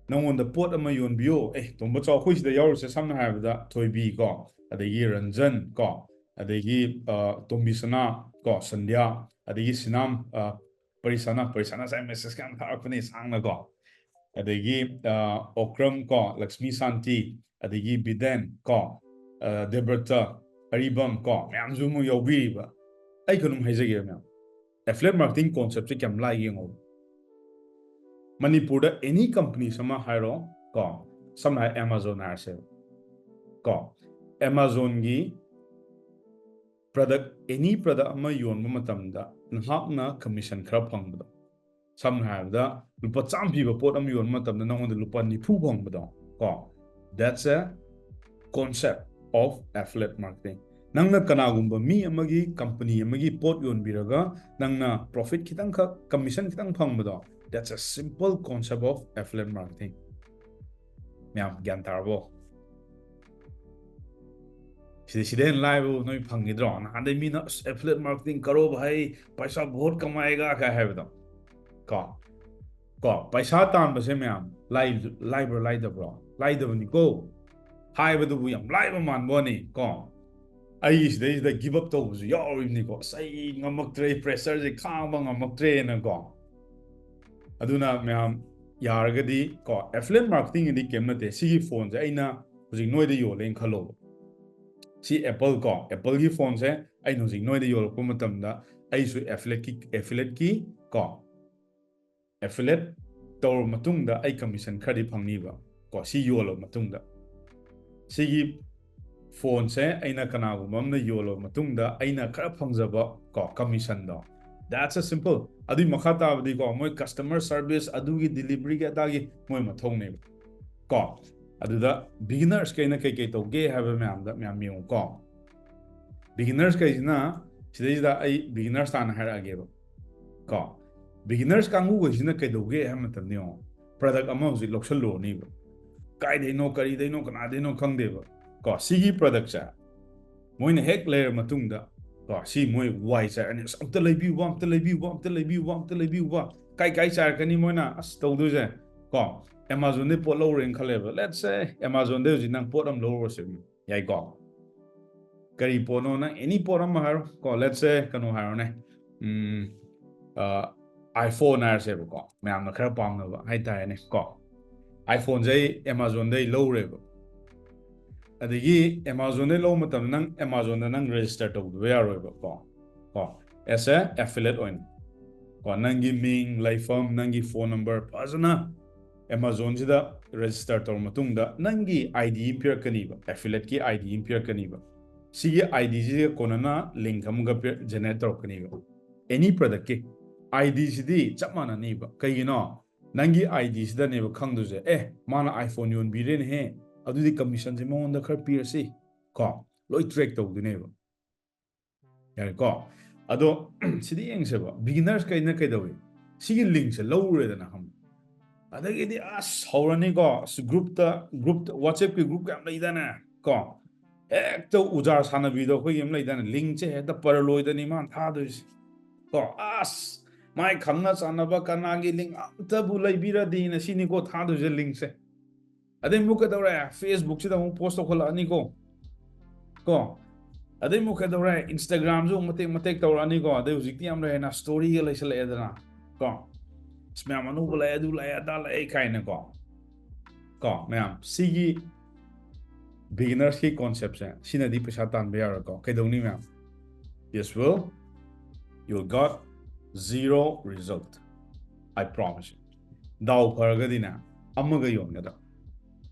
ꯅꯪꯉꯣꯟꯗ ꯄꯣꯠ ꯑꯃ ꯌꯣꯟꯕꯤꯌꯨ꯫ "ꯑꯦ, ꯇꯣꯝꯕ ꯆꯥꯎ, ꯑꯩꯈꯣꯏ ꯁꯤꯗ ꯌꯥꯎꯔꯨꯁꯦ", ꯁꯝꯅ ꯍꯥꯏꯔꯕꯗ ꯊꯣꯏꯕꯤ ꯀꯣ, ꯑꯗꯒꯤ ꯔꯟꯖꯟ ꯀꯣ, ꯑꯗꯒꯤ, ꯑ, ꯇꯣꯝꯕꯤꯁꯅꯥ ꯀꯣ, ꯁꯟꯙ꯭ꯌꯥ, ꯑꯗꯒꯤ ꯁꯤꯅꯥꯝ, ꯑ, ꯄꯔꯤꯁꯅꯥ, ꯄꯔꯤꯁꯅꯥ ꯉꯁꯥꯏ message ꯌꯥꯝ ꯊꯥꯔꯛꯄꯅꯦ ꯁꯥꯡꯅ ꯀꯣ, ꯑꯗꯒꯤ, ꯑ, ꯑꯣꯀ꯭ꯔꯝ ꯀꯣ, ꯂꯛꯁꯃꯤ ꯁꯥꯟꯇꯤ, ꯑꯗꯒꯤ ꯕꯤꯗꯦꯟ ꯀꯣ, ꯑ, ꯗꯦꯕ꯭ꯔꯇ, ꯑꯔꯤꯕꯝ ꯀꯣ, ꯃꯌꯥꯝꯁꯨ ꯑꯃꯨꯛ ꯌꯥꯎꯕꯤꯔꯤꯕ꯫ ꯑꯩ ꯀꯩꯅꯣꯝ ꯍꯥꯏꯖꯒꯦ ꯃꯌꯥꯝ, affiliate marketing conceptꯁꯦ ꯀꯌꯥꯝ ꯂꯥꯏꯒꯦ ꯌꯦꯡꯉꯣ꯫ ꯃꯅꯤꯄꯨꯔꯗ any companies ꯑꯃ ꯍꯥꯏꯔꯣ ꯀꯣ, ꯁꯝꯅ ꯍꯥꯏ Amazon ꯍꯥꯏꯔꯁꯦꯕ ꯀꯣ, Amazonꯒꯤ product, any product ꯑꯃ ꯌꯣꯟꯕ ꯃꯇꯝꯗ ꯅꯍꯥꯛꯅ commission ꯈꯔ ꯐꯪꯕꯗꯣ, ꯁꯝꯅ ꯍꯥꯏꯔꯕꯗ ꯂꯨꯄꯥ ꯆꯥꯝꯃ ꯄꯤꯕ ꯄꯣꯠ ꯑꯃ ꯌꯣꯟꯕ ꯃꯇꯝꯗ ꯅꯉꯣꯟꯗ ꯂꯨꯄꯥ ꯅꯤꯐꯨ ꯐꯪꯕꯗꯣ ꯀꯣ, that's a concept of affiliate marketing꯫ ꯅꯪꯅ ꯀꯅꯥꯒꯨꯝꯕ ꯃꯤ ꯑꯃꯒꯤ, company ꯑꯃꯒꯤ ꯄꯣꯠ ꯌꯣꯟꯕꯤꯔꯒ ꯅꯪꯅ profit ꯈꯤꯇꯪꯈꯛ, commission ꯈꯤꯇꯪ ꯐꯪꯕꯗꯣ, that's a simple concept of affiliate marketing꯫ ꯃꯌꯥꯝ ꯒ꯭ꯌꯥꯟ ꯇꯥꯔꯕꯣ? ꯁꯤꯗ, ꯁꯤꯗ ꯍꯦꯟꯅ ꯂꯥꯏꯕ ꯅꯣꯏ ꯐꯪꯈꯤꯗ꯭ꯔꯣ? ꯅꯍꯥꯟꯗꯩ ꯃꯤꯅ, "ꯑꯁ, affiliate marketing ꯀꯔꯣ ꯚꯥꯏ, ꯄꯩꯁꯥ ꯕꯍꯨꯠ ꯀꯃꯥꯏꯒ" ꯀꯥꯏ ꯍꯥꯏꯕꯗꯣ꯫ ꯀꯣ, ꯀꯣ, ꯄꯩꯁꯥ ꯇꯥꯟꯕꯁꯦ ꯃꯌꯥꯝ ꯂꯥꯏ-, ꯂꯥꯏꯕ꯭ꯔꯥ ꯂꯥꯏꯗꯕ꯭ꯔꯣ? ꯂꯥꯏꯗꯕꯅꯤꯀꯣ꯫ ꯍꯥꯏꯕꯗꯨꯕꯨ ꯌꯥꯝ ꯂꯥꯏꯕ ꯃꯥꯟꯕ ꯋꯥꯅꯤ ꯀꯣ꯫ ꯑꯩꯒꯤ ꯁꯤꯗꯩꯁꯤꯗ give up ꯇꯧꯕꯁꯨ ꯌꯥꯎꯔꯤꯕꯅꯤꯀꯣ꯫ "ꯑꯁ, ꯑꯩ ꯉꯝꯃꯛꯇ꯭ꯔꯦ, pressureꯁꯦ ꯈꯥꯡꯕ ꯉꯝꯃꯛꯇ꯭ꯔꯦꯅꯀꯣ"꯫ ꯑꯗꯨꯅ ꯃꯌꯥꯝ ꯌꯥꯔꯒꯗꯤ ꯀꯣ, affiliate marketing ꯒꯤꯗꯤ ꯀꯩꯝ ꯅꯠꯇꯦ꯫ ꯁꯤꯒꯤ phone ꯁꯦ ꯑꯩꯅ ꯍꯧꯖꯤꯛ ꯅꯣꯏꯗ ꯌꯣꯜꯂꯦꯅ ꯈꯜꯂꯣꯕ꯫ ꯁꯤ Apple ꯀꯣ, Apple ꯒꯤ phone ꯁꯦ ꯑꯩꯅ ꯍꯧꯖꯤꯛ ꯅꯣꯏꯗ ꯌꯣꯜꯂꯛꯄ ꯃꯇꯝꯗ ꯑꯩꯁꯨ affiliate ꯀꯤ, affiliate ꯀꯤ ꯀꯣ, affiliate ꯇꯧꯔꯕ ꯃꯇꯨꯡꯗ ꯑꯩ commission ꯈꯔꯗꯤ ꯐꯪꯅꯤꯕ ꯀꯣ, ꯁꯤ ꯌꯣꯜꯂꯕ ꯃꯇꯨꯡꯗ꯫ ꯁꯤꯒꯤ phone ꯁꯦ ꯑꯩꯅ ꯀꯅꯥꯒꯨꯝꯕ ꯑꯃꯅ ꯌꯣꯜꯂꯕ ꯃꯇꯨꯡꯗ ꯑꯩꯅ ꯈꯔ ꯐꯪꯖꯕ ꯀꯣ, commission ꯗꯣ, that's a simple꯫ ꯑꯗꯨꯏ ꯃꯈꯥ ꯇꯥꯕꯗꯤꯀꯣ, ꯃꯣꯏ customer service, ꯑꯗꯨꯒꯤ delivery ꯒꯤ ꯑꯗꯥꯒꯤ ꯃꯣꯏ ꯃꯊꯧꯅꯦꯕ ꯀꯣ꯫ ꯑꯗꯨꯗ beginners ꯈꯩꯅ ꯀꯩꯀꯩ ꯇꯧꯒꯦ ꯍꯥꯏꯕ ꯃꯌꯥꯝꯗ ꯃꯌꯥꯝ ꯌꯦꯡꯉꯨꯀꯣ꯫ Beginners ꯈꯩꯁꯤꯅ, ꯁꯤꯗꯩꯁꯤꯗ ꯑꯩ beginners ꯇꯥꯅ ꯍꯥꯏꯔꯛꯑꯒꯦꯕ ꯀꯣ꯫ Beginners ꯀꯥꯡꯕꯨꯈꯩꯁꯤꯅ ꯀꯩꯗꯧꯒꯦ ꯍꯥꯏꯕ ꯃꯇꯝꯗ, ꯌꯦꯡꯉꯣ, product ꯑꯃ ꯍꯧꯖꯤꯛ ꯂꯧꯁꯜꯂꯨꯔꯅꯤꯕ, ꯀꯥꯏꯗꯩꯅꯣ, ꯀꯔꯤꯗꯩꯅꯣ, ꯀꯅꯥꯗꯩꯅꯣ ꯈꯪꯗꯦꯕ ꯀꯣ꯫ ꯁꯤꯒꯤ product ꯁꯦ ꯃꯣꯏꯅ ꯍꯦꯛ ꯂꯩꯔ ꯃꯇꯨꯡꯗ ꯀꯣ, ꯁꯤ ꯃꯣꯏ ꯋꯥꯏ ꯆꯥꯏꯔꯅꯤ, "ꯑꯁ, ꯑꯝꯇ ꯂꯩꯕꯤꯌꯨꯕ, ꯑꯝꯇ ꯂꯩꯕꯤꯌꯨꯕ, ꯑꯝꯇ ꯂꯩꯕꯤꯌꯨꯕ, ꯑꯝꯇ ꯂꯩꯕꯤꯌꯨꯕ"꯫ ꯀꯥꯏ ꯀꯥꯏ ꯆꯥꯏꯔꯛꯀꯅꯤ ꯃꯣꯏꯅ ꯑꯁ ꯇꯧꯗꯣꯏꯁꯦ ꯀꯣ? Amazon ꯗꯩ ꯄꯣꯠ ꯂꯧꯔꯦꯅ ꯈꯜꯂꯦꯕ, let's say Amazon ꯗꯩ ꯍꯧꯖꯤꯛ ꯅꯪ ꯄꯣꯠ ꯑꯃ ꯂꯧꯔꯨꯔꯁꯦ, ꯌꯥꯏꯀꯣ? ꯀꯔꯤ ꯄꯣꯠꯅꯣ, ꯅꯪ any ꯄꯣꯠ ꯑꯃ ꯍꯥꯏꯔꯣ ꯀꯣ, let's say ꯀꯩꯅꯣ ꯍꯥꯏꯔꯣꯅꯦ, ꯎꯝ, ꯑ, iPhone ꯍꯥꯏꯔꯁꯦꯕꯀꯣ, ꯃꯌꯥꯝꯅ ꯈꯔ ꯄꯥꯝꯅꯕ ꯍꯥꯏꯇꯥꯔꯦꯅꯦ ꯀꯣ꯫ iPhone ꯁꯦ ꯑꯩ Amazon ꯗꯩ ꯂꯧꯔꯦꯕ, ꯑꯗꯒꯤ Amazon ꯗꯩ ꯂꯧꯕ ꯃꯇꯝꯗ ꯅꯪ Amazon ꯗ ꯅꯪ register ꯇꯧꯗꯕ ꯌꯥꯔꯣꯏꯕ ꯀꯣ, ꯀꯣ, as a affiliate ꯑꯣꯏꯅ ꯀꯣ, ꯅꯪꯒꯤ ꯃꯤꯡ, ꯂꯩꯐꯝ, ꯅꯪꯒꯤ phone number ꯐꯖꯅ Amazon ꯁꯤꯗ register ꯇꯧꯔ ꯃꯇꯨꯡꯗ ꯅꯪꯒꯤ I D ꯑꯃ ꯄꯤꯔꯛꯀꯅꯤꯕ, affiliate ꯀꯤ I D ꯑꯃ ꯄꯤꯔꯛꯀꯅꯤꯕ꯫ ꯁꯤꯒꯤ I D ꯁꯤꯒ ꯀꯣꯟꯅꯅ link ꯑꯃꯒ ꯄꯤꯔꯛ-, generate ꯇꯧꯔꯛꯀꯅꯤꯕ꯫ Any product ꯀꯤ I D ꯁꯤꯗꯤ ꯆꯞ ꯃꯥꯟꯅꯅꯤꯕ꯫ ꯀꯩꯒꯤꯅꯣ? ꯅꯪꯒꯤ I D ꯁꯤꯗꯅꯦꯕ ꯈꯪꯗꯣꯏꯁꯦ, "ꯑꯦ, ꯃꯥꯅ iPhone ꯌꯣꯟꯕꯤꯔꯦꯅꯦꯍꯦ, ꯑꯗꯨꯗꯤ commission ꯁꯦ ꯃꯉꯣꯟꯗ ꯈꯔ ꯄꯤꯔꯁꯤ" ꯀꯣ, ꯂꯣꯏ track ꯇꯧꯗꯣꯏꯅꯦꯕ꯫ ꯌꯥꯔꯦꯀꯣ? ꯑꯗꯣ ꯁꯤꯗꯤ ꯌꯦꯡꯁꯦꯕ, beginners ꯈꯩꯅ ꯀꯩꯗꯧꯏ? ꯁꯤꯒꯤ link ꯁꯦ ꯂꯧꯔꯨꯔꯦꯗꯅ, ꯈꯪꯕ꯭ꯔꯥ? ꯑꯗꯒꯤꯗꯤ ꯑꯁ ꯍꯧꯔꯅꯤꯀꯣ, ꯑꯁ group ꯇ, group ꯇ, WhatsApp ꯀꯤ group ꯀ ꯌꯥꯝ ꯂꯩꯗꯥꯅꯦ ꯀꯣ, ꯍꯦꯛꯇ ꯎꯖꯥꯔ ꯁꯥꯟꯅꯕꯤꯗꯣ, ꯑꯩꯈꯣꯏꯒꯤ ꯑꯃ ꯂꯩꯗꯥꯅꯦ, link ꯁꯦ ꯍꯦꯛꯇ ꯄꯔꯂꯣꯏꯗꯅꯤ ꯃꯥꯅ ꯊꯥꯗꯣꯏꯁꯦ ꯀꯣ꯫ ꯑꯁ, ꯃꯥꯏ ꯈꯪꯅ ꯆꯥꯟꯅꯕ ꯀꯅꯥꯒꯤ link ꯑꯝꯇꯕꯨ ꯂꯩꯕꯤꯔꯗꯤꯅ ꯁꯤꯅꯤꯀꯣ ꯊꯥꯗꯣꯏꯁꯦ link ꯁꯦ꯫ ꯑꯗꯩ ꯑꯃꯨꯛ ꯀꯩꯗꯧꯔꯦ? Facebook ꯁꯤꯗ ꯑꯃꯨꯛ post ꯇꯧꯈꯠꯂꯛꯑꯅꯤꯀꯣ ꯀꯣ꯫ ꯑꯗꯩ ꯑꯃꯨꯛ ꯀꯩꯗꯧꯔꯦ? Instagram ꯁꯨ ꯑꯃꯨꯛ ꯃꯇꯦꯛ ꯃꯇꯦꯛ ꯇꯧꯔꯛꯑꯅꯤꯀꯣ꯫ ꯑꯗꯩ ꯍꯧꯖꯤꯛꯇꯤ ꯌꯥꯝ ꯂꯩꯔꯦꯅ, story ꯒ ꯂꯩꯁꯜꯂꯛꯑꯦꯗꯅ ꯀꯣ꯫ ꯑꯁ, ꯃꯌꯥꯝ ꯑꯅꯧꯕ ꯂꯥꯛꯑꯦ, ꯑꯗꯨ ꯂꯥꯛꯑꯦ, ꯑꯗꯥ ꯂꯥꯛꯑꯦ ꯀꯥꯏꯅꯀꯣ꯫ ꯀꯣ, ꯃꯌꯥꯝ, ꯁꯤꯒꯤ beginnerꯁꯀꯤ conceptꯁꯦ, ꯁꯤꯅꯗꯤ ꯄꯩꯁꯥ ꯇꯥꯟꯕ ꯌꯥꯔꯣꯏꯀꯣ꯫ ꯀꯩꯗꯧꯅꯤ ꯃꯌꯥꯝ? This will, you'll got zero result. I promise you. ꯗꯥꯎ ꯐꯔꯒꯗꯤꯅꯦ, ꯑꯃꯒ ꯌꯣꯟꯒꯗꯕ꯫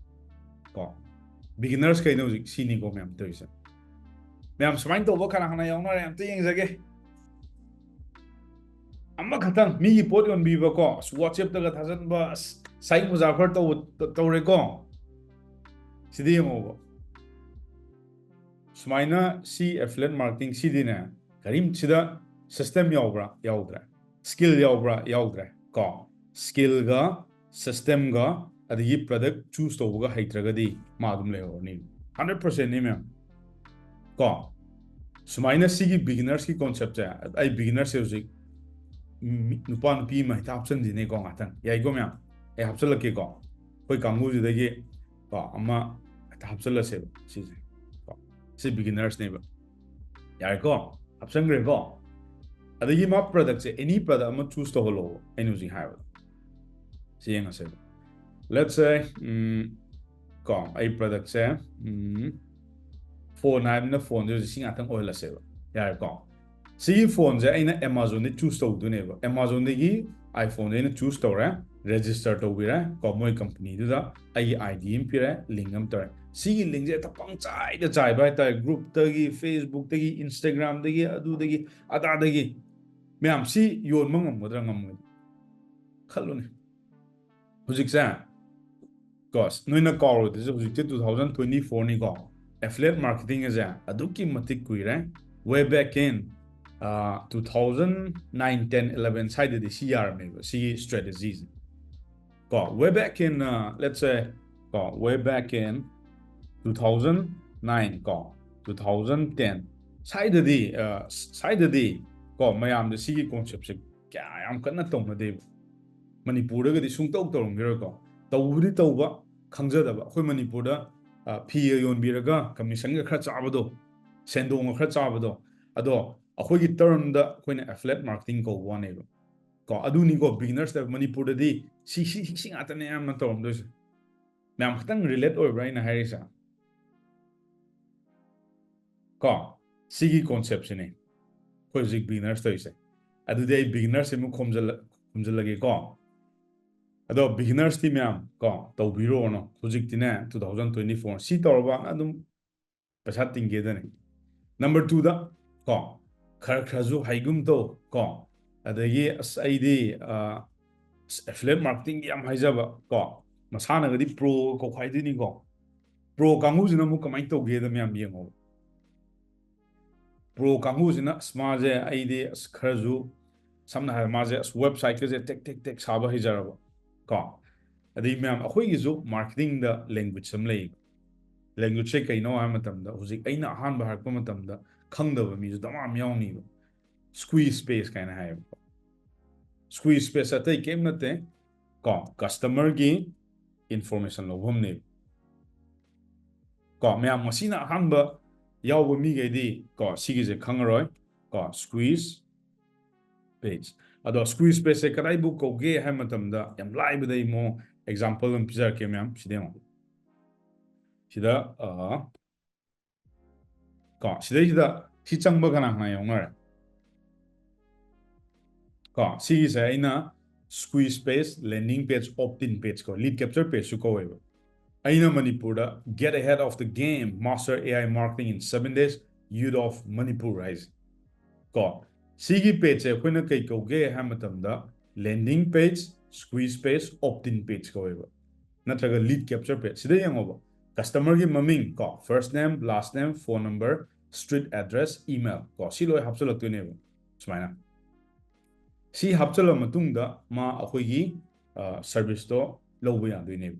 ꯀꯣ, beginners ꯀꯩꯅꯣ ꯍꯧꯖꯤꯛ ꯁꯤꯅꯤꯀꯣ ꯃꯌꯥꯝ ꯇꯧꯔꯤꯁꯦ꯫ ꯃꯌꯥꯝ ꯁꯨꯃꯥꯏꯅ ꯇꯧꯕ ꯀꯅꯥ ꯀꯅꯥ ꯌꯥꯎꯅꯔꯦ ꯑꯝꯇ ꯌꯦꯡꯖꯒꯦ꯫ ꯑꯃꯈꯛꯇꯪ ꯃꯤꯒꯤ ꯄꯣꯠ ꯌꯣꯟꯕꯤꯕꯀꯣ, ꯑꯁ, WhatsAppꯇꯒ ꯊꯥꯖꯟꯕ, ꯑꯁ, ꯁꯥꯏꯛ ꯃꯨꯖꯥꯐꯔ ꯇꯧꯕ, ꯇ-, ꯇꯧꯔꯦꯀꯣ꯫ ꯁꯤꯗꯤ ꯌꯦꯡꯉꯣꯕ꯫ ꯁꯨꯃꯥꯏꯅ ꯁꯤ affiliate marketing ꯁꯤꯗꯤꯅꯦ, ꯀꯔꯤꯝ ꯁꯤꯗ system ꯌꯥꯎꯕ꯭ꯔꯥ? ꯌꯥꯎꯗ꯭ꯔꯦ꯫ Skill ꯌꯥꯎꯕ꯭ꯔꯥ? ꯌꯥꯎꯗ꯭ꯔꯦ꯫ ꯀꯣ, skillꯒ systemꯒ ꯑꯗꯒꯤ product choose ꯇꯧꯕꯒ ꯍꯩꯇ꯭ꯔꯒꯗꯤ ꯃꯥ ꯑꯗꯨꯝ ꯂꯩꯍꯧꯔꯅꯤ꯫ Hundred percentꯅꯤ ꯃꯌꯥꯝ꯫ ꯀꯣ, ꯁꯨꯃꯥꯏꯅ ꯁꯤꯒꯤ beginnersꯀꯤ conceptꯁꯦ, ꯑꯩ beginnersꯁꯦ ꯍꯧꯖꯤꯛ ꯃꯤ-, ꯅꯨꯄꯥ ꯅꯨꯄꯤ ꯑꯃ ꯍꯦꯛꯇ ꯍꯥꯞꯆꯤꯟꯁꯤꯅꯦꯀꯣ ꯉꯥꯛꯇꯪ꯫ ꯌꯥꯏꯀꯣ ꯃꯌꯥꯝ? ꯑꯩ ꯍꯥꯞꯆꯤꯜꯂꯛꯀꯦꯀꯣ꯫ ꯑꯩꯈꯣꯏ ꯀꯥꯡꯕꯨꯁꯤꯗꯒꯤ ꯀꯣ ꯑꯃ ꯍꯦꯛꯇ ꯍꯥꯞꯆꯤꯜꯂꯁꯦꯕ ꯁꯤꯁꯦ꯫ ꯀꯣ, ꯁꯤ beginnersꯅꯦꯕ꯫ ꯌꯥꯔꯦꯀꯣ? ꯍꯥꯞꯆꯤꯟꯈ꯭ꯔꯦꯀꯣ? ꯑꯗꯒꯤ ꯃꯥ productꯁꯦ, any product ꯑꯃ choose ꯇꯧꯍꯜꯂꯣꯕ, ꯑꯩꯅ ꯍꯧꯖꯤꯛ ꯍꯥꯏꯕꯗꯣ꯫ ꯁꯤ ꯌꯦꯡꯉꯁꯦꯕ꯫ Let's say, ꯎꯝ, ꯀꯣ, ꯑꯩ productꯁꯦ, ꯎꯝ, phone ꯍꯥꯏꯕꯅꯤꯅ phoneꯁꯦ ꯍꯧꯖꯤꯛ ꯁꯤ ꯉꯥꯛꯇꯪ ꯑꯣꯏꯍꯜꯂꯁꯦꯕ꯫ ꯌꯥꯔꯦꯀꯣ? ꯁꯤꯒꯤ phoneꯁꯦ ꯑꯩꯅ Amazonꯗꯒꯤ choose ꯇꯧꯗꯣꯏꯅꯦꯕ꯫ Amazonꯗꯒꯤ iPhoneꯁꯦ ꯑꯩꯅ choose ꯇꯧꯔꯦ, register ꯇꯧꯕꯤꯔꯦ ꯀꯣ, ꯃꯣꯏ companyꯗꯨꯗ ꯑꯩꯒꯤ ID ꯑꯃ ꯄꯤꯔꯦ, link ꯑꯃ ꯇꯧꯔꯦ꯫ ꯁꯤꯒꯤ linkꯁꯦ ꯍꯦꯛꯇ ꯄꯪꯆꯥꯏꯗ ꯆꯥꯏꯕ ꯍꯥꯏꯇꯥꯔꯦ, groupꯇꯒꯤ, Facebookꯇꯒꯤ, Instagramꯗꯒꯤ, ꯑꯗꯨꯗꯒꯤ, ꯑꯗꯥꯗꯒꯤ꯫ ꯃꯌꯥꯝ, ꯁꯤ ꯌꯣꯟꯕ ꯉꯝꯒꯗ꯭ꯔꯥ ꯉꯝꯃꯣꯏꯗ꯭ꯔꯥ? ꯈꯜꯂꯨꯅꯦ꯫ ꯍꯧꯖꯤꯛꯁꯦ, ꯀꯣ, ꯅꯣꯏꯅ ꯀꯥꯎꯔꯣꯏꯗꯣꯏꯁꯦ, ꯍꯧꯖꯤꯛꯇꯤ two thousand twenty fourꯅꯤꯀꯣ꯫ Affiliate marketing ꯑꯁꯦ ꯑꯗꯨꯛꯀꯤ ꯃꯇꯤꯛ ꯀꯨꯏꯔꯦ꯫ Way back in, ꯑ, two thousand nine, ten, eleven ꯁ꯭ꯋꯥꯏꯗꯗꯤ ꯁꯤ ꯌꯥꯔꯝꯃꯦꯕ, ꯁꯤꯒꯤ strategyꯁꯦ꯫ ꯀꯣ, way back in, ꯑ, let's say, ꯀꯣ, way back in two thousand nine ꯀꯣ, two thousand ten ꯁ꯭ꯋꯥꯏꯗꯗꯤ, ꯑ, ꯁ꯭ꯋꯥꯏꯗꯗꯤ ꯀꯣ, ꯃꯌꯥꯝꯗ ꯁꯤꯒꯤ conceptꯁꯦ ꯀꯌꯥ ꯌꯥꯝ ꯀꯟꯅ ꯇꯧꯅꯗꯦꯕ꯫ ꯃꯅꯤꯄꯨꯔꯗꯒꯗꯤ ꯁꯨꯡꯇꯧ ꯇꯧꯔꯝꯈꯤꯔꯣꯏꯀꯣ꯫ ꯇꯧꯕꯗꯤ ꯇꯧꯕ, ꯈꯪꯖꯗꯕ꯫ ꯑꯩꯈꯣꯏ ꯃꯅꯤꯄꯨꯔꯗ, ꯑ, ꯐꯤꯒ ꯌꯣꯟꯕꯤꯔꯒ commissionꯒ ꯈꯔ ꯆꯥꯕꯗꯣ, ꯁꯦꯟꯗꯣꯡꯒ ꯈꯔ ꯆꯥꯕꯗꯣ, ꯑꯗꯣ ꯑꯩꯈꯣꯏꯒꯤ termꯗ ꯑꯩꯈꯣꯏꯅ affiliate marketing ꯀꯧꯕ ꯋꯥꯅꯦꯕ꯫ ꯀꯣ, ꯑꯗꯨꯅꯤꯀꯣ beginners ꯇ ꯃꯅꯤꯄꯨꯔꯗꯗꯤ ꯁꯤ ꯁꯤ ꯁꯤ ꯁꯤ ꯉꯥꯛꯇꯅꯦ ꯑꯌꯥꯝꯕ ꯇꯧꯔꯝꯗꯣꯏꯁꯦ꯫ ꯃꯌꯥꯝ ꯈꯤꯇꯪ relate ꯑꯣꯏꯕ꯭ꯔꯥ ꯑꯩꯅ ꯍꯥꯏꯔꯤꯁꯦ? ꯀꯣ, ꯁꯤꯒꯤ concept ꯁꯤꯅꯦ ꯑꯩꯈꯣꯏ ꯍꯧꯖꯤꯛ beginners ꯇꯧꯔꯤꯁꯦ꯫ ꯑꯗꯨꯗꯤ ꯑꯩ beginners ꯁꯤꯃꯨꯛ ꯈꯣꯝꯖꯤꯜꯂ ꯈꯣꯝꯖꯤꯜꯂꯒꯦꯀꯣ꯫ ꯑꯗꯣ beginners ꯇꯤ ꯃꯌꯥꯝ ꯀꯣ ꯇꯧꯕꯤꯔꯣꯅꯣ꯫ ꯍꯧꯖꯤꯛꯇꯤꯅꯦ two thousand twenty four ꯁꯤ ꯇꯧꯔꯕ ꯑꯗꯨꯝ ꯄꯩꯁꯥ ꯇꯤꯡꯒꯦꯗꯅꯤ꯫ Number two ꯗ ꯀꯣ, ꯈꯔ ꯈꯔꯁꯨ ꯍꯩꯒꯨꯝ ꯇꯧ ꯀꯣ꯫ ꯑꯗꯒꯤ ꯑꯁ ꯑꯩꯗꯤ ꯑ, ꯑꯁ affiliate marketing ꯒꯤ ꯌꯥꯝ ꯍꯥꯏꯖꯕ ꯀꯣ, ꯃꯁꯥꯅꯒꯗꯤ pro ꯀꯧꯈꯥꯏꯗꯣꯏꯅꯤꯀꯣ꯫ Pro ꯀꯥꯡꯕꯨꯁꯤꯅ ꯑꯃꯨꯛ ꯀꯃꯥꯏꯅ ꯇꯧꯒꯦꯗ ꯃꯌꯥꯝ ꯌꯦꯡꯉꯣꯕ꯫ Pro ꯀꯥꯡꯕꯨꯁꯤꯅ ꯑꯁ ꯃꯥꯁꯦ ꯑꯩꯗꯤ ꯑꯁ ꯈꯔꯁꯨ ꯁꯝꯅ ꯍꯥꯏꯔꯕ ꯃꯥꯁꯦ ꯑꯁ website ꯀꯁꯦ ꯇꯦꯛ ꯇꯦꯛ ꯇꯦꯛ ꯁꯥꯕ ꯍꯩꯖꯔꯕ ꯀꯣ꯫ ꯑꯗꯩ ꯃꯌꯥꯝ ꯑꯩꯈꯣꯏꯒꯤꯁꯨ marketing ꯗ language ꯑꯃ ꯂꯩꯌꯦꯕ꯫ Language ꯁꯦ ꯀꯩꯅꯣ ꯍꯥꯏꯕ ꯃꯇꯝꯗ ꯍꯧꯖꯤꯛ ꯑꯩꯅ ꯑꯍꯥꯟꯕ ꯍꯥꯏꯔꯛꯄ ꯃꯇꯝꯗ ꯈꯪꯗꯕ ꯃꯤꯁꯨ ꯗꯃꯥ ꯑꯃ ꯌꯥꯎꯅꯤꯕ꯫ Squeeze page ꯀꯥꯏꯅ ꯍꯥꯏꯌꯦꯕꯀꯣ꯫ Squeeze page ꯑꯇꯩ ꯀꯩꯝ ꯅꯠꯇꯦ ꯀꯣ, customer ꯒꯤ information ꯂꯧꯐꯝꯅꯦꯕ꯫ ꯀꯣ, ꯃꯌꯥꯝ ꯉꯁꯤꯅ ꯑꯍꯥꯟꯕ ꯌꯥꯎꯕ ꯃꯤꯈꯩꯗꯤ ꯀꯣ ꯁꯤꯒꯤꯁꯦ ꯈꯪꯉꯔꯣꯏ ꯀꯣ, squeeze page꯫ ꯑꯗꯣ squeeze page ꯁꯦ ꯀꯗꯥꯏꯕꯨ ꯀꯧꯒꯦ ꯍꯥꯏꯕ ꯃꯇꯝꯗ ꯌꯥꯝ ꯂꯥꯏꯕꯗ ꯑꯩ ꯃꯑꯣꯡ example ꯑꯃ ꯄꯤꯖꯔꯛꯀꯦ ꯃꯌꯥꯝ꯫ ꯁꯤꯗ ꯌꯦꯡꯉꯣ꯫ ꯁꯤꯗ ꯑ, ꯀꯣ ꯁꯤꯗꯩꯁꯤꯗ ꯁꯤ ꯆꯪꯕ ꯀꯅꯥ ꯀꯅꯥ ꯌꯥꯎꯅꯔꯦ? ꯀꯣ ꯁꯤꯒꯤꯁꯦ ꯑꯩꯅ squeeze page, landing page, opt-in page ꯀꯣ, lead capture page ꯁꯨ ꯀꯧꯋꯦꯕ꯫ ꯑꯩꯅ ꯃꯅꯤꯄꯨꯔꯗ "Get ahead of the game, master A I marketing in seven days, youth of Manipur" ꯍꯥꯏꯁꯦ ꯀꯣ꯫ ꯁꯤꯒꯤ page ꯁꯦ ꯑꯩꯈꯣꯏꯅ ꯀꯩ ꯀꯧꯒꯦ ꯍꯥꯏꯕ ꯃꯇꯝꯗ landing page, squeeze page, opt-in page ꯀꯧꯋꯦꯕ, ꯅꯠꯇ꯭ꯔꯒ lead capture page꯫ ꯁꯤꯗ ꯌꯦꯡꯉꯣꯕ, customer ꯒꯤ ꯃꯃꯤꯡ ꯀꯣ, first name, last name, phone number, street address, email ꯀꯣ, ꯁꯤ ꯂꯣꯏ ꯍꯥꯞꯆꯤꯜꯂꯛꯇꯣꯏꯅꯦꯕ ꯁꯨꯃꯥꯏꯅ꯫ ꯁꯤ ꯍꯥꯞꯆꯤꯜꯂ ꯃꯇꯨꯡꯗ ꯃꯥ ꯑꯩꯈꯣꯏꯒꯤ service ꯇꯣ ꯂꯧꯕ ꯌꯥꯗꯣꯏꯅꯦꯕ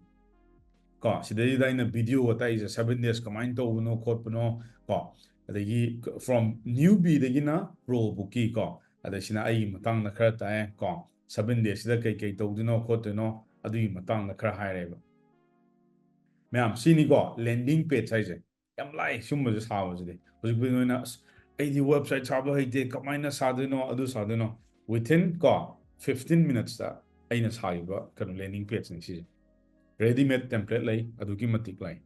ꯀꯣ꯫ ꯁꯤꯗꯩꯁꯤꯗ ꯑꯩꯅ video ꯒ ꯇꯥꯛꯏꯁꯦ seven days ꯀꯃꯥꯏꯅ ꯇꯧꯕꯅꯣ ꯈꯣꯠꯄꯅꯣ ꯀꯣ, ꯑꯗꯒꯤ from newbie ꯗꯒꯤꯅ pro ꯐꯧꯀꯤ ꯀꯣ, ꯑꯗꯩ ꯁꯤꯅ ꯑꯩꯒꯤ ꯃꯇꯥꯡꯗ ꯈꯔ ꯇꯥꯛꯑꯦ ꯀꯣ, seven days ꯁꯤꯗ ꯀꯩ ꯀꯩ ꯇꯧꯗꯣꯏꯅꯣ ꯈꯣꯠꯇꯣꯏꯅꯣ ꯑꯗꯨꯒꯤ ꯃꯇꯥꯡꯗ ꯈꯔ ꯍꯥꯏꯔꯦꯕ꯫ ꯃꯌꯥꯝ ꯁꯤꯅꯤꯀꯣ landing page ꯍꯥꯏꯁꯦ꯫ ꯌꯥꯝ ꯂꯥꯏ ꯁꯨꯝꯕꯁꯦ ꯁꯥꯕꯁꯤꯗꯤ꯫ ꯍꯧꯖꯤꯛꯄꯨꯗꯤ ꯅꯣꯏꯅ "ꯑꯁ ꯑꯩꯗꯤ website ꯁꯥꯕ ꯍꯩꯇꯦ, ꯀꯃꯥꯏꯅ ꯁꯥꯗꯣꯏꯅꯣ ꯑꯗꯨ ꯁꯥꯗꯣꯏꯅꯣ?" Within ꯀꯣ fifteen minutesꯇ ꯑꯩꯅ ꯁꯥꯈꯤꯕ ꯀꯩꯅꯣ landing pageꯅꯤ ꯁꯤꯁꯦ꯫ Readymade template ꯂꯩ, ꯑꯗꯨꯛꯀꯤ ꯃꯇꯤꯛ ꯂꯩ꯫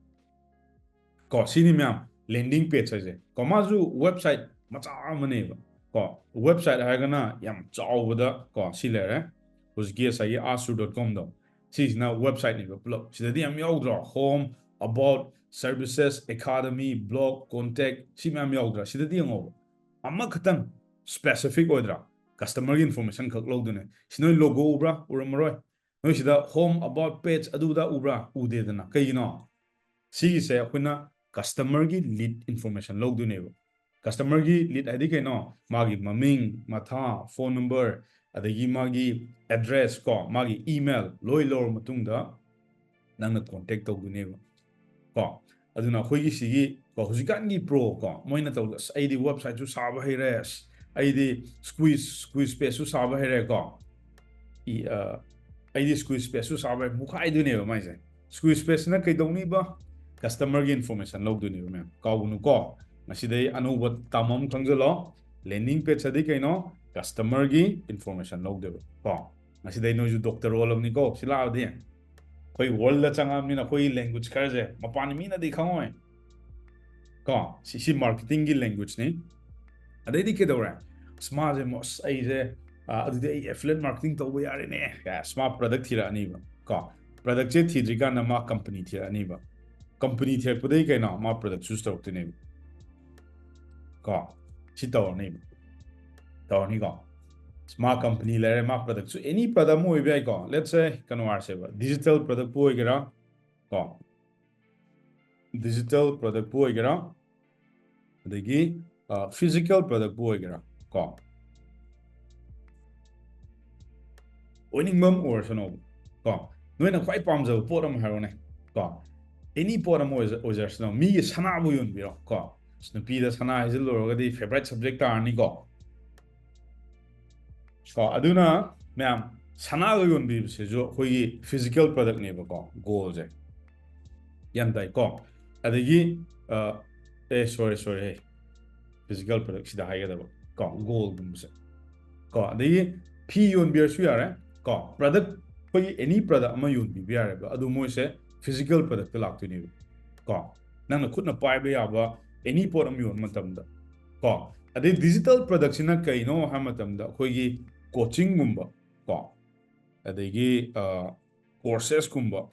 ꯀꯣ, ꯁꯤꯅꯤ ꯃꯌꯥꯝ, landing page ꯍꯥꯏꯁꯦ꯫ ꯀꯣ, ꯃꯥꯁꯨ website ꯃꯆꯥ ꯑꯃꯅꯦꯕ꯫ ꯀꯣ, website ꯍꯥꯏꯔꯒꯅ ꯌꯥꯝ ꯆꯥꯎꯕꯗ, ꯀꯣ, ꯁꯤ ꯂꯩꯔꯦ꯫ ꯍꯧꯖꯤꯛꯀꯤ ꯉꯁꯥꯏꯒꯤ ask dot comꯗꯣ, ꯁꯤꯁꯤꯅ websiteꯅꯦꯕ ꯄꯨꯂꯞ꯫ ꯁꯤꯗꯗꯤ ꯌꯥꯝ ꯌꯥꯎꯗ꯭ꯔꯣ? Home, about, services, academy, blog, contact, ꯁꯤ ꯃꯌꯥꯝ ꯌꯥꯎꯗ꯭ꯔꯥ? ꯁꯤꯗꯗꯤ ꯌꯦꯡꯉꯣꯕ, ꯑꯃꯈꯛꯇꯪ specific ꯑꯣꯏꯗ꯭ꯔꯥ? Customerꯒꯤ information ꯈꯛ ꯂꯧꯗꯣꯏꯅꯦ꯫ ꯁꯤ ꯅꯣꯏ logo ꯎꯕ꯭ꯔꯥ? ꯎꯔꯝꯃꯔꯣꯏ꯫ ꯅꯣꯏ ꯁꯤꯗ home, about, page, ꯑꯗꯨꯗ ꯎꯕ꯭ꯔꯥ? ꯎꯗꯦꯗꯅ꯫ ꯀꯩꯒꯤꯅꯣ? ꯁꯤꯒꯤꯁꯦ ꯑꯩꯈꯣꯏꯅ customerꯒꯤ lead information ꯂꯧꯗꯣꯏꯅꯦꯕ꯫ Customerꯒꯤ lead ꯍꯥꯏꯗꯤ ꯀꯩꯅꯣ? ꯃꯥꯒꯤ ꯃꯃꯤꯡ, ꯃꯊꯥ, phone number, ꯑꯗꯒꯤ ꯃꯥꯒꯤ address, ꯀꯣ, ꯃꯥꯒꯤ email ꯂꯣꯏ ꯂꯧꯔ ꯃꯇꯨꯡꯗ ꯅꯪꯅ contact ꯇꯧꯗꯣꯏꯅꯦꯕ꯫ ꯀꯣ, ꯑꯗꯨꯅ ꯑꯩꯈꯣꯏꯒꯤ ꯁꯤꯒꯤ, ꯀꯣ, ꯍꯧꯖꯤꯛꯀꯥꯟꯒꯤ pro, ꯀꯣ, ꯃꯣꯏꯅ ꯇꯧꯕꯗ, "ꯑꯁ, ꯑꯩꯗꯤ websiteꯁꯨ ꯁꯥꯕ ꯍꯩꯔꯦ, ꯑꯁ, ꯑꯩꯗꯤ squeeze, squeeze pageꯁꯨ ꯁꯥꯕ ꯍꯩꯔꯦ", ꯀꯣ, ꯏ-, ꯑ, "ꯑꯩꯗꯤ squeeze pageꯁꯨ ꯁꯥꯕ ꯍꯩꯔꯦ", ꯃꯨꯛꯈꯥꯏꯗꯣꯏꯅꯦꯕ ꯃꯥꯏꯁꯦ꯫ Squeeze pageꯅ ꯀꯩꯗꯧꯅꯤꯕ? Customerꯒꯤ information ꯂꯧꯗꯣꯏꯅꯦꯕ ꯃꯌꯥꯝ꯫ ꯀꯥꯎꯒꯅꯨꯀꯣ, ꯉꯁꯤꯗꯩ ꯑꯅꯧꯕ term ꯑꯃ ꯈꯪꯖꯤꯜꯂꯣ꯫ Landing page ꯍꯥꯏꯗꯤ ꯀꯩꯅꯣ? Customerꯒꯤ information ꯂꯧꯗꯣꯏꯕ꯫ ꯀꯣ, ꯉꯁꯤꯗꯩ ꯅꯣꯏꯁꯨ doctor ꯑꯣꯜꯂꯕꯅꯤꯀꯣ꯫ ꯁꯤ ꯂꯥꯛꯑꯗꯤ ꯑꯩꯈꯣꯏ worldꯗ ꯆꯪꯉꯛꯑꯕꯅꯤꯅ ꯑꯩꯈꯣꯏꯒꯤ language ꯈꯔꯁꯦ ꯃꯄꯥꯟ ꯃꯤꯅꯗꯤ ꯈꯪꯉꯣꯏ꯫ ꯀꯣ, ꯁꯤ, ꯁꯤ marketingꯒꯤ languageꯅꯤ꯫ ꯑꯗꯩꯗꯤ ꯀꯩꯗꯧꯔꯦ? ꯑꯁ, ꯃꯥꯁꯦ ꯃꯣ-, ꯑꯁ, ꯑꯩꯁꯦ, ꯑ, ꯑꯗꯨꯗꯤ ꯑꯩ affiliate marketing ꯇꯧꯕ ꯌꯥꯔꯦꯅꯦ꯫ ꯑꯁ, ꯃꯥ product ꯊꯤꯔꯛꯑꯅꯤꯕ꯫ ꯀꯣ, productꯁꯦ ꯊꯤꯗ꯭ꯔꯤꯀꯥꯟꯗ ꯃꯥ company ꯊꯤꯔꯛꯑꯅꯤꯕ꯫ Company ꯊꯤꯔꯛꯄꯗꯩ ꯀꯩꯅꯣ? ꯃꯥ product choose ꯇꯧꯔꯛꯇꯣꯏꯅꯦꯕ꯫ ꯀꯣ, ꯁꯤ ꯇꯧꯔꯅꯤꯕ꯫ ꯇꯧꯔꯅꯤꯀꯣ꯫ ꯃꯥ company ꯂꯩꯔꯦ, ꯃꯥ productꯁꯨ any product ꯑꯃ ꯑꯣꯏꯕ ꯌꯥꯏꯀꯣ꯫ Let's say, ꯀꯩꯅꯣ ꯍꯥꯏꯔꯁꯦꯕ, digital productꯄꯨ ꯑꯣꯏꯒꯦꯔꯥ, ꯀꯣ, digital productꯄꯨ ꯑꯣꯏꯒꯦꯔꯥ, ꯑꯗꯒꯤ, ꯑ, physical productꯄꯨ ꯑꯣꯏꯒꯦꯔꯥ, ꯀꯣ, ꯑꯣꯏꯅꯤꯡꯕ ꯑꯃ ꯑꯣꯏꯔꯁꯅꯣꯕ, ꯀꯣ, ꯅꯣꯏꯅ ꯈ꯭ꯋꯥꯏ ꯄꯥꯝꯖꯕ ꯄꯣꯠ ꯑꯃ ꯍꯥꯏꯔꯣꯅꯦ, ꯀꯣ, any ꯄꯣꯠ ꯑꯃ ꯑꯣꯏꯖ-, ꯑꯣꯏꯖꯔꯁꯅꯣ, ꯃꯤꯒꯤ ꯁꯅꯥꯕꯨ ꯌꯣꯟꯕꯤꯔꯣ, ꯀꯣ, ꯑꯁ, ꯅꯨꯄꯤꯗ ꯁꯅꯥ ꯍꯥꯏꯖꯤꯜꯂꯨꯔꯒꯗꯤ favourite subject ꯇꯥꯔꯅꯤꯀꯣ꯫ ꯀꯣ, ꯑꯗꯨꯅ ꯃꯌꯥꯝ, ꯁꯅꯥꯒ ꯌꯣꯟꯕꯤꯕꯁꯤꯁꯨ ꯑꯩꯈꯣꯏꯒꯤ physical productꯅꯦꯕꯀꯣ, goalꯁꯦ꯫ ꯒ꯭ꯌꯥꯟ ꯇꯥꯏꯀꯣ? ꯑꯗꯒꯤ, ꯑ, ꯑꯦ, sorry, sorry, ꯍꯦ꯫ Physical product ꯁꯤꯗ ꯍꯥꯏꯒꯗꯕ, ꯀꯣ, goalꯒꯨꯝꯕꯁꯦ꯫ ꯀꯣ, ꯑꯗꯒꯤ ꯐꯤ ꯌꯣꯟꯕꯤꯔꯁꯨ ꯌꯥꯔꯦ ꯀꯣ, product, ꯑꯩꯈꯣꯏꯒꯤ any product ꯑꯃ ꯌꯣꯟꯕꯤꯕ ꯌꯥꯔꯦꯕ, ꯑꯗꯨ ꯃꯣꯏꯁꯦ physical product ꯇ ꯂꯥꯛꯇꯣꯏꯅꯦꯕ ꯀꯣ, ꯅꯪꯅ ꯈꯨꯠꯅ ꯄꯥꯏꯕ ꯌꯥꯕ any ꯄꯣꯠ ꯑꯃ ꯌꯣꯟꯕ ꯃꯇꯝꯗ ꯀꯣ꯫ ꯑꯗꯩ digital product ꯁꯤꯅ ꯀꯩꯅꯣ ꯍꯥꯏꯕ ꯃꯇꯝꯗ ꯑꯩꯈꯣꯏꯒꯤ coaching ꯒꯨꯝꯕ ꯀꯣ, ꯑꯗꯒꯤ courses ꯀꯨꯝꯕ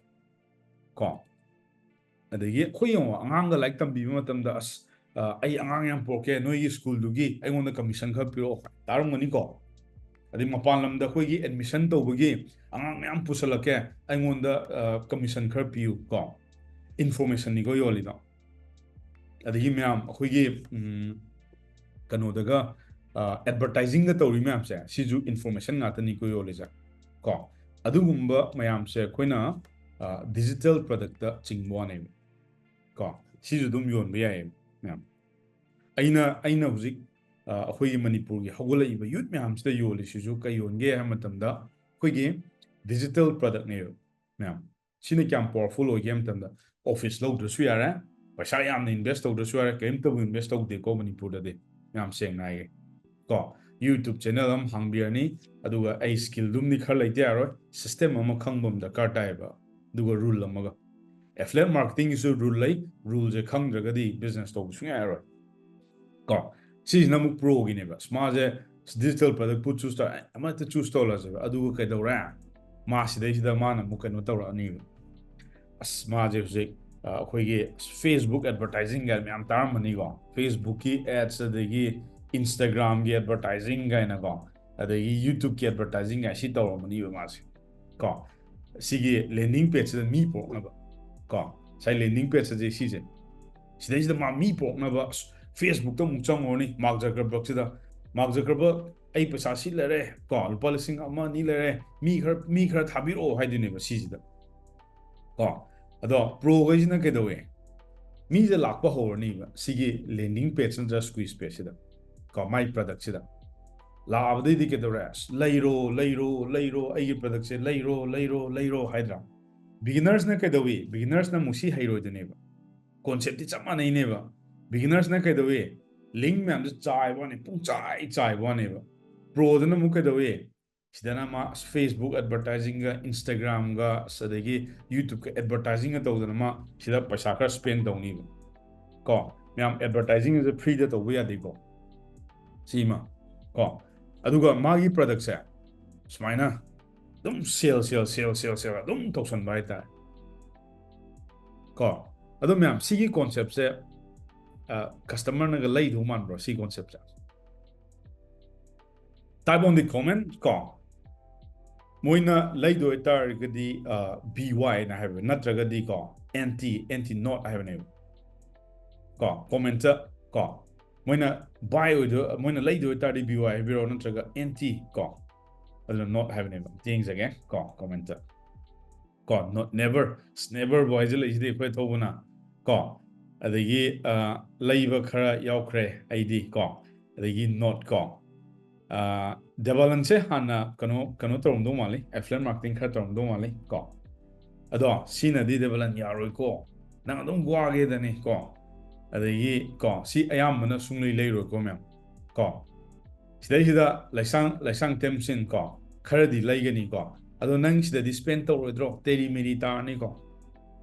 ꯀꯣ꯫ ꯑꯗꯒꯤ ꯑꯩꯈꯣꯏ ꯌꯦꯡꯉꯣ, ꯑꯉꯥꯡꯒ ꯂꯥꯏꯔꯤꯛ ꯇꯝꯕꯤꯕ ꯃꯇꯝꯗ, "ꯑꯁ, ꯑ, ꯑꯩ ꯑꯉꯥꯡ ꯌꯥꯝ ꯄꯨꯔꯛꯀꯦ, ꯅꯣꯏꯒꯤ school ꯗꯨꯒꯤ ꯑꯩꯉꯣꯟꯗ commission ꯈꯔ ꯄꯤꯔꯛꯑꯣ" ꯇꯥꯔꯝꯒꯅꯤꯀꯣ꯫ ꯑꯗꯩ ꯃꯄꯥꯟ ꯂꯝꯗ ꯑꯩꯈꯣꯏꯒꯤ admission ꯇꯧꯕꯒꯤ, "ꯑꯉꯥꯡ ꯃꯌꯥꯝ ꯄꯨꯁꯜꯂꯛꯀꯦ, ꯑꯩꯉꯣꯟꯗ, ꯑ, commission ꯈꯔ ꯄꯤꯌꯨ" ꯀꯣ꯫ Information ꯅꯤꯀꯣ ꯌꯣꯜꯂꯤꯗꯣ꯫ ꯑꯗꯒꯤ ꯃꯌꯥꯝ ꯑꯩꯈꯣꯏꯒꯤ, ꯎꯝ, ꯀꯩꯅꯣꯗꯒ, ꯑ, advertising ꯒ ꯇꯧꯔꯤ ꯃꯌꯥꯝꯁꯦ, ꯁꯤꯁꯨ information ꯉꯥꯛꯇꯅꯤꯀꯣ ꯌꯣꯜꯂꯤꯁꯦ ꯀꯣ꯫ ꯑꯗꯨꯒꯨꯝꯕ ꯃꯌꯥꯝꯁꯦ ꯑꯩꯈꯣꯏꯅ, ꯑ, digital product ꯇ ꯆꯤꯡꯕ ꯋꯥꯅꯦꯕ ꯀꯣ꯫ ꯁꯤꯁꯨ ꯑꯗꯨꯝ ꯌꯣꯟꯕ ꯌꯥꯏꯌꯦꯕ ꯃꯌꯥꯝ꯫ ꯑꯩꯅ, ꯑꯩꯅ ꯍꯧꯖꯤꯛ, ꯑ, ꯑꯩꯈꯣꯏꯒꯤ ꯃꯅꯤꯄꯨꯔꯒꯤ ꯍꯧꯒꯠꯂꯛꯏꯕ youth ꯃꯌꯥꯝꯁꯤꯗ ꯌꯣꯜꯂꯤꯁꯤꯁꯨ ꯀꯩ ꯌꯣꯟꯒꯦ ꯍꯥꯏꯕ ꯃꯇꯝꯗ ꯑꯩꯈꯣꯏꯒꯤ digital product ꯅꯦꯕ ꯃꯌꯥꯝ꯫ ꯁꯤꯅ ꯀꯌꯥꯝ powerful ꯑꯣꯏꯒꯦ ꯍꯥꯏꯕ ꯃꯇꯝꯗ, office ꯂꯧꯗ꯭ꯔꯁꯨ ꯌꯥꯔꯦ, ꯄꯩꯁꯥ ꯌꯥꯝꯅ invest ꯇꯧꯗ꯭ꯔꯁꯨ ꯌꯥꯔꯦ, ꯀꯔꯤꯝꯇꯕꯨ invest ꯇꯧꯗꯦꯀꯣ ꯃꯅꯤꯄꯨꯔꯗꯗꯤ, ꯌꯥꯝ ꯁꯦꯡꯅ ꯍꯥꯏꯒꯦ ꯀꯣ꯫ YouTube channel ꯑꯃ ꯍꯥꯡꯕꯤꯔꯅꯤ, ꯑꯗꯨꯒ ꯑꯩ skill ꯗꯨꯝꯗꯤ ꯈꯔ ꯂꯩꯇ ꯌꯥꯔꯣꯏ, system ꯑꯃ ꯈꯪꯕ ꯑꯃ ꯗꯔꯀꯥꯔ ꯇꯥꯏꯌꯦꯕ, ꯑꯗꯨꯒ rule ꯑꯃꯒ꯫ Affiliate marketing ꯒꯤꯁꯨ rule ꯂꯩ, rule ꯁꯦ ꯈꯪꯗ꯭ꯔꯒꯗꯤ business ꯇꯧꯕ ꯁꯨꯡꯌꯥ ꯌꯥꯔꯣꯏ ꯀꯣ꯫ ꯁꯤꯁꯤꯅ ꯑꯃꯨꯛ pro ꯒꯤꯅꯦꯕ꯫ ꯑꯁ, ꯃꯥꯁꯦ digital product ꯄꯨ choose ꯇꯧꯔꯦ, ꯑꯃꯠꯇ choose ꯇꯧꯔꯁꯦꯕ, ꯑꯗꯨꯒ ꯀꯩꯗꯧꯔꯦ? ꯃꯥ ꯁꯤꯗꯩꯁꯤꯗ ꯃꯥꯅ ꯑꯃꯨꯛ ꯀꯩꯅꯣ ꯇꯧꯔꯛꯑꯅꯤꯕ꯫ ꯑꯁ, ꯃꯥꯁꯦ ꯍꯧꯖꯤꯛ, ꯑ, ꯑꯩꯈꯣꯏꯒꯤ Facebook advertising ꯒꯥꯏꯅ ꯃꯌꯥꯝ ꯇꯥꯔꯝꯃꯅꯤꯀꯣ꯫ Facebook ꯀꯤ ads, ꯑꯗꯒꯤ Instagram ꯒꯤ advertising ꯒꯥꯏꯅꯀꯣ, ꯑꯗꯒꯤ YouTube ꯀꯤ advertising ꯒꯥꯏ ꯁꯤ ꯇꯧꯔꯝꯃꯅꯤꯕ ꯃꯥꯁꯦ ꯀꯣ꯫ ꯁꯤꯒꯤ landing page ꯁꯤꯗ ꯃꯤ ꯄꯨꯔꯛꯅꯕ ꯀꯣ꯫ ꯉꯁꯥꯏ landing page ꯁꯦ ꯁꯤꯁꯦ, ꯁꯤꯗꯩꯁꯤꯗ ꯃꯥ ꯃꯤ ꯄꯨꯔꯛꯅꯕ, ꯑꯁ, Facebook ꯇ ꯑꯃꯨꯛ ꯆꯪꯉꯨꯔꯅꯤ, Mark Zuckerberg ꯁꯤꯗ꯫ "Mark Zuckerberg, ꯑꯩ ꯄꯩꯁꯥ ꯁꯤ ꯂꯩꯔꯦ ꯀꯣ, ꯂꯨꯄꯥ ꯂꯤꯁꯤꯡ ꯑꯃ ꯑꯅꯤ ꯂꯩꯔꯦ, ꯃꯤ ꯈꯔ, ꯃꯤ ꯈꯔ ꯊꯥꯕꯤꯔꯛꯑꯣ" ꯍꯥꯏꯗꯣꯏꯅꯦꯕ ꯁꯤꯁꯤꯗ ꯀꯣ꯫ ꯑꯗꯣ pro ꯈꯩꯁꯤꯅ ꯀꯩꯗꯧꯋꯦ? ꯃꯤꯁꯦ ꯂꯥꯛꯄ ꯍꯧꯔꯅꯤꯕ ꯁꯤꯒꯤ landing page ꯅꯠꯇ꯭ꯔꯒ squeeze page ꯁꯤꯗ ꯀꯣ, ꯃꯥꯏ product ꯁꯤꯗ꯫ ꯂꯥꯛꯑꯕꯗꯩꯗꯤ ꯀꯩꯗꯧꯔꯦ? "ꯑꯁ, ꯂꯩꯔꯣ, ꯂꯩꯔꯣ, ꯂꯩꯔꯣ, ꯑꯩꯒꯤ product ꯁꯦ ꯂꯩꯔꯣ, ꯂꯩꯔꯣ, ꯂꯩꯔꯣ" ꯍꯥꯏꯗ꯭ꯔꯥ? Beginners ꯅ ꯀꯩꯗꯧꯏ? Beginners ꯅ ꯑꯃꯨꯛ ꯁꯤ ꯍꯩꯔꯣꯏꯗꯣꯏꯅꯦꯕ꯫ Concept ꯇꯤ ꯆꯞ ꯃꯥꯟꯅꯩꯅꯦꯕ꯫ Beginners ꯅ ꯀꯩꯗꯧꯏ? Link ꯃꯌꯥꯝꯁꯦ ꯆꯥꯏꯕ ꯋꯥꯅꯤ, ꯄꯨꯡ ꯆꯥꯏ ꯆꯥꯏꯕ ꯋꯥꯅꯦꯕ꯫ Pro ꯗꯨꯅ ꯑꯃꯨꯛ ꯀꯩꯗꯧꯏ? ꯁꯤꯗꯅ ꯃꯥ Facebook advertisingꯒ Instagramꯒ ꯑꯗꯒꯤ YouTubeꯀ advertisingꯒ ꯇꯧꯗꯅ ꯃꯥ ꯁꯤꯗ ꯄꯩꯁꯥ ꯈꯔ spend ꯇꯧꯅꯤꯕ꯫ ꯀꯣ, ꯃꯌꯥꯝ, advertising ꯑꯁꯦ freeꯗ ꯇꯧꯕ ꯌꯥꯗꯦꯀꯣ꯫ ꯁꯤꯃ ꯀꯣ, ꯑꯗꯨꯒ ꯃꯥꯒꯤ productꯁꯦ ꯁꯨꯃꯥꯏꯅ ꯑꯗꯨꯝ sell sell sell sell sell ꯑꯗꯨꯝ ꯇꯧꯁꯟꯕ ꯍꯥꯏꯇꯥꯔꯦ꯫ ꯀꯣ, ꯑꯗꯣ ꯃꯌꯥꯝ, ꯁꯤꯒꯤ conceptꯁꯦ customerꯅꯒ ꯂꯩꯗꯧ ꯃꯥꯟꯕ꯭ꯔꯣ? ꯁꯤ conceptꯁꯦ type on the comment ꯀꯣ꯫ ꯃꯣꯏꯅ ꯂꯩꯗꯣꯏ ꯑꯣꯏꯇꯥꯔꯒꯗꯤ BYꯅ ꯍꯥꯏꯕ, ꯅꯠꯇ꯭ꯔꯒꯗꯤ ꯀꯣ, NT, NT not ꯍꯥꯏꯕꯅꯦꯕ꯫ ꯀꯣ, commentꯇ ꯀꯣ, ꯃꯣꯏꯅ buy ꯑꯣꯏꯗꯣꯏ, ꯃꯣꯏꯅ ꯂꯩꯗꯣꯏ ꯑꯣꯏꯇꯥꯔꯗꯤ BY ꯍꯥꯏꯕꯤꯔꯛꯑꯣ, ꯅꯠꯇ꯭ꯔꯒ NT ꯀꯣ, ꯑꯗꯨꯅ not ꯍꯥꯏꯕꯅꯦꯕ꯫ ꯌꯦꯡꯖꯒꯦ ꯀꯣ, commentꯇ ꯀꯣ, not, never, neverꯕꯨ ꯍꯥꯏꯖꯤꯜꯂꯛꯏꯁꯤꯗꯤ ꯑꯩꯈꯣꯏ ꯊꯧꯕꯅ ꯀꯣ꯫ ꯑꯗꯒꯤ ꯂꯩꯕ ꯈꯔ ꯌꯥꯎꯈ꯭ꯔꯦ ꯑꯩꯗꯤ ꯀꯣ꯫ ꯑꯗꯒꯤ not ꯀꯣ꯫ ꯗꯦꯕꯂꯟꯁꯦ ꯍꯥꯟꯅ ꯀꯩꯅꯣ ꯀꯩꯅꯣ ꯇꯧꯔꯝꯗꯧ ꯃꯥꯜꯂꯤ, affiliate marketing ꯈꯔ ꯇꯧꯔꯝꯗꯧ ꯃꯥꯜꯂꯤ ꯀꯣ꯫ ꯑꯗꯣ ꯁꯤꯅꯗꯤ ꯗꯦꯕꯂꯟ ꯌꯥꯔꯣꯏꯀꯣ, ꯅꯪ ꯑꯗꯨꯝ ꯋꯥꯒꯦꯗꯅꯤ ꯀꯣ꯫ ꯑꯗꯒꯤ ꯀꯣ, ꯁꯤ ꯑꯌꯥꯝꯕꯅ ꯁꯨꯡꯂꯩ ꯂꯩꯔꯣꯏꯀꯣ ꯃꯌꯥꯝ ꯀꯣ꯫ ꯁꯤꯗꯩꯁꯤꯗ ꯂꯩꯁꯥꯡ ꯂꯩꯁꯥꯡ ꯇꯦꯝꯁꯤꯟ ꯀꯣ, ꯈꯔꯗꯤ ꯂꯩꯒꯅꯤꯀꯣ꯫ ꯑꯗꯣ ꯅꯪ ꯁꯤꯗꯗꯤ spend ꯇꯧꯔꯣꯏꯗ꯭ꯔꯣ? ꯇꯦꯔꯤ ꯃꯦꯔꯤ ꯇꯥꯔꯅꯤꯀꯣ꯫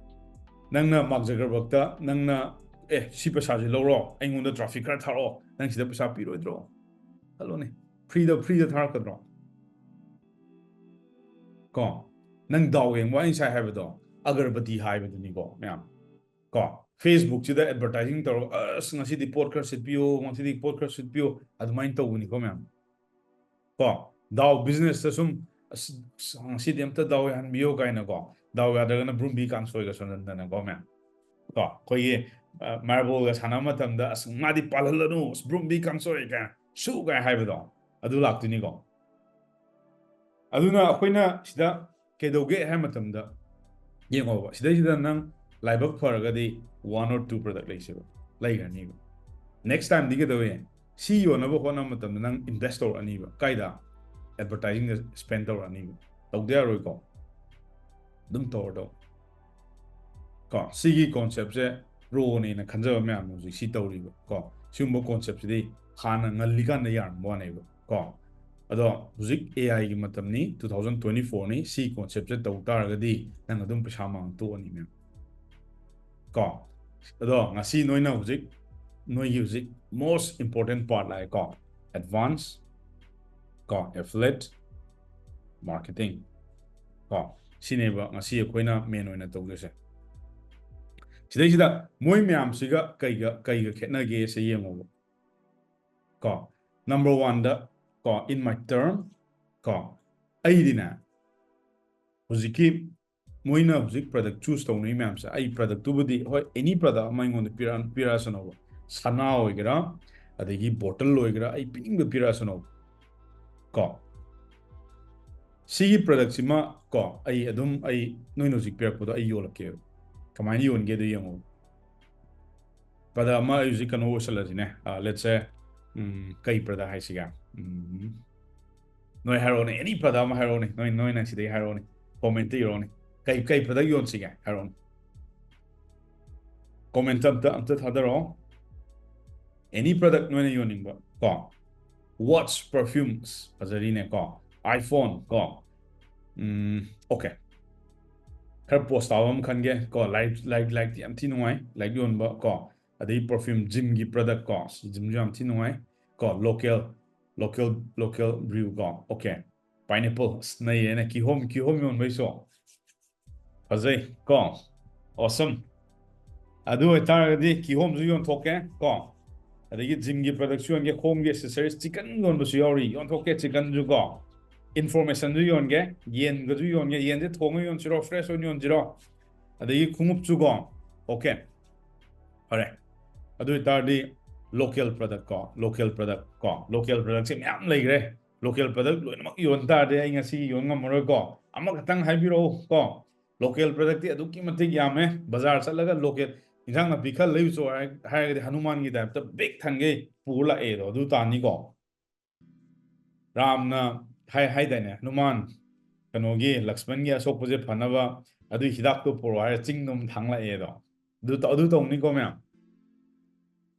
ꯅꯪꯅ ꯃꯥꯔꯛ ꯖꯀꯔꯕꯔꯒꯇ ꯅꯪꯅ, "ꯑꯦ, ꯁꯤ ꯄꯩꯁꯥꯁꯤ ꯂꯧꯔꯣ, ꯑꯩꯉꯣꯟꯗ traffic ꯈꯔ ꯊꯥꯔꯛꯑꯣ", ꯅꯪ ꯁꯤꯗ ꯄꯩꯁꯥ ꯄꯤꯔꯣꯏꯗ꯭ꯔꯣ? ꯈꯜꯂꯣꯅꯦ, freeꯗ freeꯗ ꯊꯥꯔꯛꯀꯗ꯭ꯔꯣ? ꯀꯣ, ꯅꯪ ꯗꯥꯎ ꯌꯦꯡꯕ, ꯑꯩ ꯉꯁꯥꯏ ꯍꯥꯏꯕꯗꯣ, ꯑꯒꯔꯕꯇꯤ ꯍꯥꯏꯕꯗꯨꯅꯤꯀꯣ ꯃꯌꯥꯝ꯫ ꯀꯣ, Facebookꯁꯤꯗ advertising ꯇꯧꯔꯒ, "ꯑꯁ, ꯉꯁꯤꯗꯤ ꯄꯣꯠ ꯈꯔ ꯁꯤꯠꯄꯤꯌꯣ, ꯉꯁꯤꯗꯤ ꯄꯣꯠ ꯈꯔ ꯁꯤꯠꯄꯤꯌꯣ", ꯑꯗꯨꯃꯥꯏꯅ ꯇꯧꯕꯅꯤꯀꯣ ꯃꯌꯥꯝ꯫ ꯀꯣ, ꯗꯥꯎ businessꯇ ꯁꯨꯝ, "ꯑꯁ, ꯑꯁ, ꯉꯁꯤꯗꯤ ꯑꯝꯇ ꯗꯥꯎ ꯌꯥꯍꯟꯕꯤꯌꯣ" ꯀꯥꯏꯅꯀꯣ, ꯗꯥꯎ ꯌꯥꯗ꯭ꯔꯒꯅ ꯕ꯭ꯔꯨꯝꯕꯤ ꯀꯥꯡꯁꯣꯏꯒ ꯁꯣꯟꯍꯟꯗꯅꯀꯣ ꯃꯌꯥꯝ꯫ ꯀꯣ, ꯑꯩꯈꯣꯏꯒꯤ marble ꯁꯥꯟꯅꯕ ꯃꯇꯝꯗ, "ꯑꯁ, ꯃꯥꯗꯤ ꯄꯥꯜꯍꯜꯂꯅꯨ, ꯑꯁ, ꯕ꯭ꯔꯨꯝꯕꯤ ꯀꯥꯡꯁꯣꯏ" ꯀꯥꯏꯅ, "ꯁꯨ" ꯀꯥꯏꯅ ꯍꯥꯏꯕꯗꯣ, ꯑꯗꯨ ꯂꯥꯛꯇꯣꯏꯅꯤꯀꯣ꯫ ꯑꯗꯨꯅ ꯑꯩꯈꯣꯏꯅ ꯁꯤꯗ ꯀꯩꯗꯧꯒꯦ ꯍꯥꯏꯕ ꯃꯇꯝꯗ, ꯌꯦꯡꯉꯣꯕ, ꯁꯤꯗꯩꯁꯤꯗ ꯅꯪ ꯂꯥꯏꯕꯛ ꯐꯔꯒꯗꯤ one or two product ꯂꯩꯁꯦꯕ, ꯂꯩꯈ꯭ꯔꯅꯤꯕ꯫ Next timeꯗꯤ ꯀꯩꯗꯧꯋꯦ? ꯁꯤ ꯌꯣꯟꯅꯕ ꯍꯣꯠꯅꯕ ꯃꯇꯝꯗ ꯅꯪ invest ꯇꯧꯔꯛꯑꯅꯤꯕ꯫ ꯀꯥꯏꯗ? Advertisingꯗ spend ꯇꯧꯔꯛꯑꯅꯤꯕ꯫ ꯇꯧꯗ ꯌꯥꯔꯣꯏꯀꯣ꯫ ꯑꯗꯨꯝ ꯇꯧꯔꯗꯧ ꯀꯣ꯫ ꯁꯤꯒꯤ conceptꯁꯦ proꯅꯦꯅ ꯈꯟꯖꯕ ꯃꯌꯥꯝꯅ ꯍꯧꯖꯤꯛ ꯁꯤ ꯇꯧꯔꯤꯕ ꯀꯣ꯫ ꯁꯤꯒꯨꯝꯕ conceptꯁꯤꯗꯤ ꯍꯥꯟꯅ ꯉꯜꯂꯤꯀꯥꯟꯗ ꯌꯥꯔꯝꯕ ꯋꯥꯅꯦꯕ ꯀꯣ꯫ ꯑꯗꯣ ꯍꯧꯖꯤꯛ ꯑꯦ ꯑꯥꯏꯒꯤ ꯃꯇꯝꯅꯤ, ꯇꯨ ꯊꯥꯎꯖꯟ ꯇ꯭ꯋꯦꯟꯇꯤ ꯐꯣꯔꯅꯤ꯫ ꯁꯤ ꯀꯣꯟꯁꯦꯞꯁꯦ ꯇꯧ ꯇꯥꯔꯒꯗꯤ ꯅꯪ ꯑꯗꯨꯝ ꯄꯩꯁꯥ ꯃꯥꯡ ꯇꯣꯛꯑꯅꯤ, ꯃꯦꯝ꯫ ꯀꯣ, ꯑꯗꯣ ꯉꯁꯤ ꯅꯣꯏꯅ ꯍꯧꯖꯤꯛ, ꯅꯣꯏꯒꯤ ꯍꯧꯖꯤꯛ most important part ꯂꯥꯛꯑꯦꯀꯣ, advance, ꯀꯣ, affiliate marketing, ꯀꯣ, ꯁꯤꯅꯦꯕ ꯉꯁꯤ ꯑꯩꯈꯣꯏꯅ main ꯑꯣꯏꯅ ꯇꯧꯗꯣꯏꯁꯦ꯫ ꯁꯤꯗꯩꯁꯤꯗ ꯃꯣꯏ ꯃꯌꯥꯝꯁꯤꯒ ꯀꯩꯒ, ꯀꯩꯒ ꯈꯦꯠꯅꯒꯦꯁꯦ ꯌꯦꯡꯉꯣꯕ꯫ ꯀꯣ, number one ꯗ, ꯀꯣ, in my term, ꯀꯣ, ꯑꯩꯗꯤꯅꯦ, ꯍꯧꯖꯤꯛꯀꯤ ꯃꯣꯏꯅ ꯍꯧꯖꯤꯛ product choose ꯇꯧꯅꯩ ꯃꯌꯥꯝꯁꯦ, ꯑꯩ product ꯇꯨꯕꯨꯗꯤ, ꯍꯣꯏ, any product ꯑꯃ ꯑꯩꯉꯣꯟꯗ ꯄꯤꯔꯛ-, ꯄꯤꯔꯛꯑꯁꯅꯣꯕ, ꯁꯅꯥ ꯑꯣꯏꯒꯦꯔꯥ, ꯑꯗꯒꯤ bottle ꯑꯣꯏꯒꯦꯔꯥ, ꯑꯩ ꯄꯤꯅꯤꯡꯕ ꯄꯤꯔꯛꯑꯁꯅꯣꯕ, ꯀꯣ, ꯁꯤꯒꯤ product ꯁꯤꯃ, ꯀꯣ, ꯑꯩ ꯑꯗꯨꯝ, ꯑꯩ ꯅꯣꯏꯅ ꯍꯧꯖꯤꯛ ꯄꯤꯔꯛꯄꯗꯣ ꯑꯩ ꯌꯣꯜꯂꯛꯀꯦꯕ꯫ ꯀꯃꯥꯏꯅ ꯌꯣꯟꯒꯦꯗꯣ ꯌꯦꯡꯉꯣ꯫ Product ꯑꯃ ꯑꯩ ꯍꯧꯖꯤꯛ ꯀꯩꯅꯣ ꯑꯣꯏꯁꯜꯂꯁꯤꯅꯦ, ꯑ, let's say, ꯎꯝ, ꯀꯩ product ꯍꯥꯏꯁꯤꯒꯦ? ꯎꯝ, ꯅꯣꯏ ꯍꯥꯏꯔꯛꯑꯣꯅꯦ, any product ꯑꯃ ꯍꯥꯏꯔꯛꯑꯣꯅꯦ, ꯅꯣꯏ, ꯅꯣꯏꯅ ꯁꯤꯗꯩ ꯍꯥꯏꯔꯛꯑꯣꯅꯦ, comment ꯇ ꯏꯔꯛꯑꯣꯅꯦ, ꯀꯩ, ꯀꯩ product ꯌꯣꯟꯁꯤꯒꯦ ꯍꯥꯏꯔꯛꯑꯣꯅꯦ, comment ꯑꯝꯇ, ꯑꯝꯇ ꯊꯥꯗꯔꯛꯑꯣ꯫ Any product ꯅꯣꯏꯅ ꯌꯣꯟꯅꯤꯡꯕ, ꯀꯣ, watch, perfumes, ꯐꯖꯔꯤꯅꯦ, ꯀꯣ, iPhone, ꯀꯣ, ꯎꯝ, okay, ꯈꯔ posh ꯇꯥꯕ ꯑꯃ ꯈꯟꯒꯦ, ꯀꯣ, ꯂꯥꯏꯔꯤꯛ, ꯂꯥꯏꯔꯤꯛ, ꯂꯥꯏꯔꯤꯛꯇꯤ ꯌꯥꯝ ꯊꯤ ꯅꯨꯡꯉꯥꯏ, ꯂꯥꯏꯔꯤꯛ ꯌꯣꯟꯕ, ꯀꯣ, ꯑꯗꯩ perfume, gym ꯒꯤ product, ꯀꯣ, gym ꯁꯨ ꯌꯥꯝ ꯊꯤ ꯅꯨꯡꯉꯥꯏ, ꯀꯣ, local, local, local brew, ꯀꯣ, okay, pineapple, ꯑꯁ, ꯅꯩꯔꯦꯅꯦ, ꯀꯤꯍꯣꯝ, ꯀꯤꯍꯣꯝ ꯌꯣꯟꯕꯩꯁꯨ ꯐꯖꯩ, ꯀꯣ, awesome꯫ ꯑꯗꯨ ꯑꯣꯏꯇꯥꯔꯒꯗꯤ ꯀꯤꯍꯣꯝꯁꯨ ꯌꯣꯟꯊꯣꯛꯀꯦ, ꯀꯣ, ꯑꯗꯒꯤ gym ꯒꯤ product ꯁꯨ ꯌꯣꯟꯒꯦ, home ꯒꯤ accessories, chicken ꯌꯣꯟꯕꯁꯨ ꯌꯥꯎꯔꯤ, ꯌꯣꯟꯊꯣꯛꯀꯦ, chicken ꯁꯨ, ꯀꯣ, information ꯁꯨ ꯌꯣꯟꯒꯦ, ꯌꯦꯟꯒꯁꯨ ꯌꯣꯟꯒꯦ, ꯌꯦꯟꯁꯦ ꯊꯣꯡꯉ ꯌꯣꯟꯁꯤꯔꯣ, fresh ꯑꯣꯏꯅ ꯌꯣꯟꯁꯤꯔꯣ, ꯑꯗꯒꯤ ꯈꯣꯡꯎꯞꯁꯨ, ꯀꯣ, okay, ꯐꯔꯦ꯫ ꯑꯗꯨ ꯑꯣꯏꯇꯥꯔꯗꯤ local product, ꯀꯣ, local product, ꯀꯣ, local product ꯁꯦ ꯃꯌꯥꯝ ꯂꯩꯈ꯭ꯔꯦ꯫ Local product ꯂꯣꯏꯅꯃꯛ ꯌꯣꯟ ꯇꯥꯔꯗꯤ ꯑꯩ ꯉꯁꯤ ꯌꯣꯟ ꯉꯝꯃꯔꯣꯏ, ꯀꯣ꯫ ꯑꯃꯈꯛꯇꯪ ꯍꯥꯏꯕꯤꯔꯛꯑꯣ, ꯀꯣ꯫ Local product ꯇꯤ ꯑꯗꯨꯛꯀꯤ ꯃꯇꯤꯛ ꯌꯥꯝꯃꯦ꯫ ꯕꯖꯥꯔ ꯆꯠꯂꯒ local ꯏꯟꯁꯥꯡ ꯅꯥꯄꯤ ꯈꯔ ꯂꯩꯔꯨꯆꯣ ꯍꯥꯏ-, ꯍꯥꯏꯔꯒꯗꯤ ꯍꯅꯨꯃꯥꯟꯒꯤ type ꯇ ꯕꯦꯛ ꯊꯟꯈꯩ ꯄꯨꯔ ꯂꯥꯛꯑꯦꯗꯣ, ꯑꯗꯨ ꯇꯥꯅꯤꯀꯣ꯫ ꯔꯥꯝꯅ ꯍꯥꯏ, ꯍꯥꯏꯗꯥꯏꯅꯦ, "ꯍꯅꯨꯃꯥꯟ, ꯀꯩꯅꯣꯒꯤ ꯂꯛꯁꯃꯟꯒꯤ ꯑꯁꯣꯛꯄꯁꯦ ꯐꯅꯕ ꯑꯗꯨꯒꯤ ꯍꯤꯗꯥꯛꯇꯣ ꯄꯨꯔꯛꯑꯣ" ꯍꯥꯏꯔ ꯆꯤꯡꯗ ꯑꯃꯨꯛ ꯊꯥꯡꯂꯛꯑꯦꯗꯣ꯫ ꯑꯗꯨ ꯇꯧ-, ꯑꯗꯨ ꯇꯧꯅꯤꯀꯣ ꯃꯌꯥꯝ꯫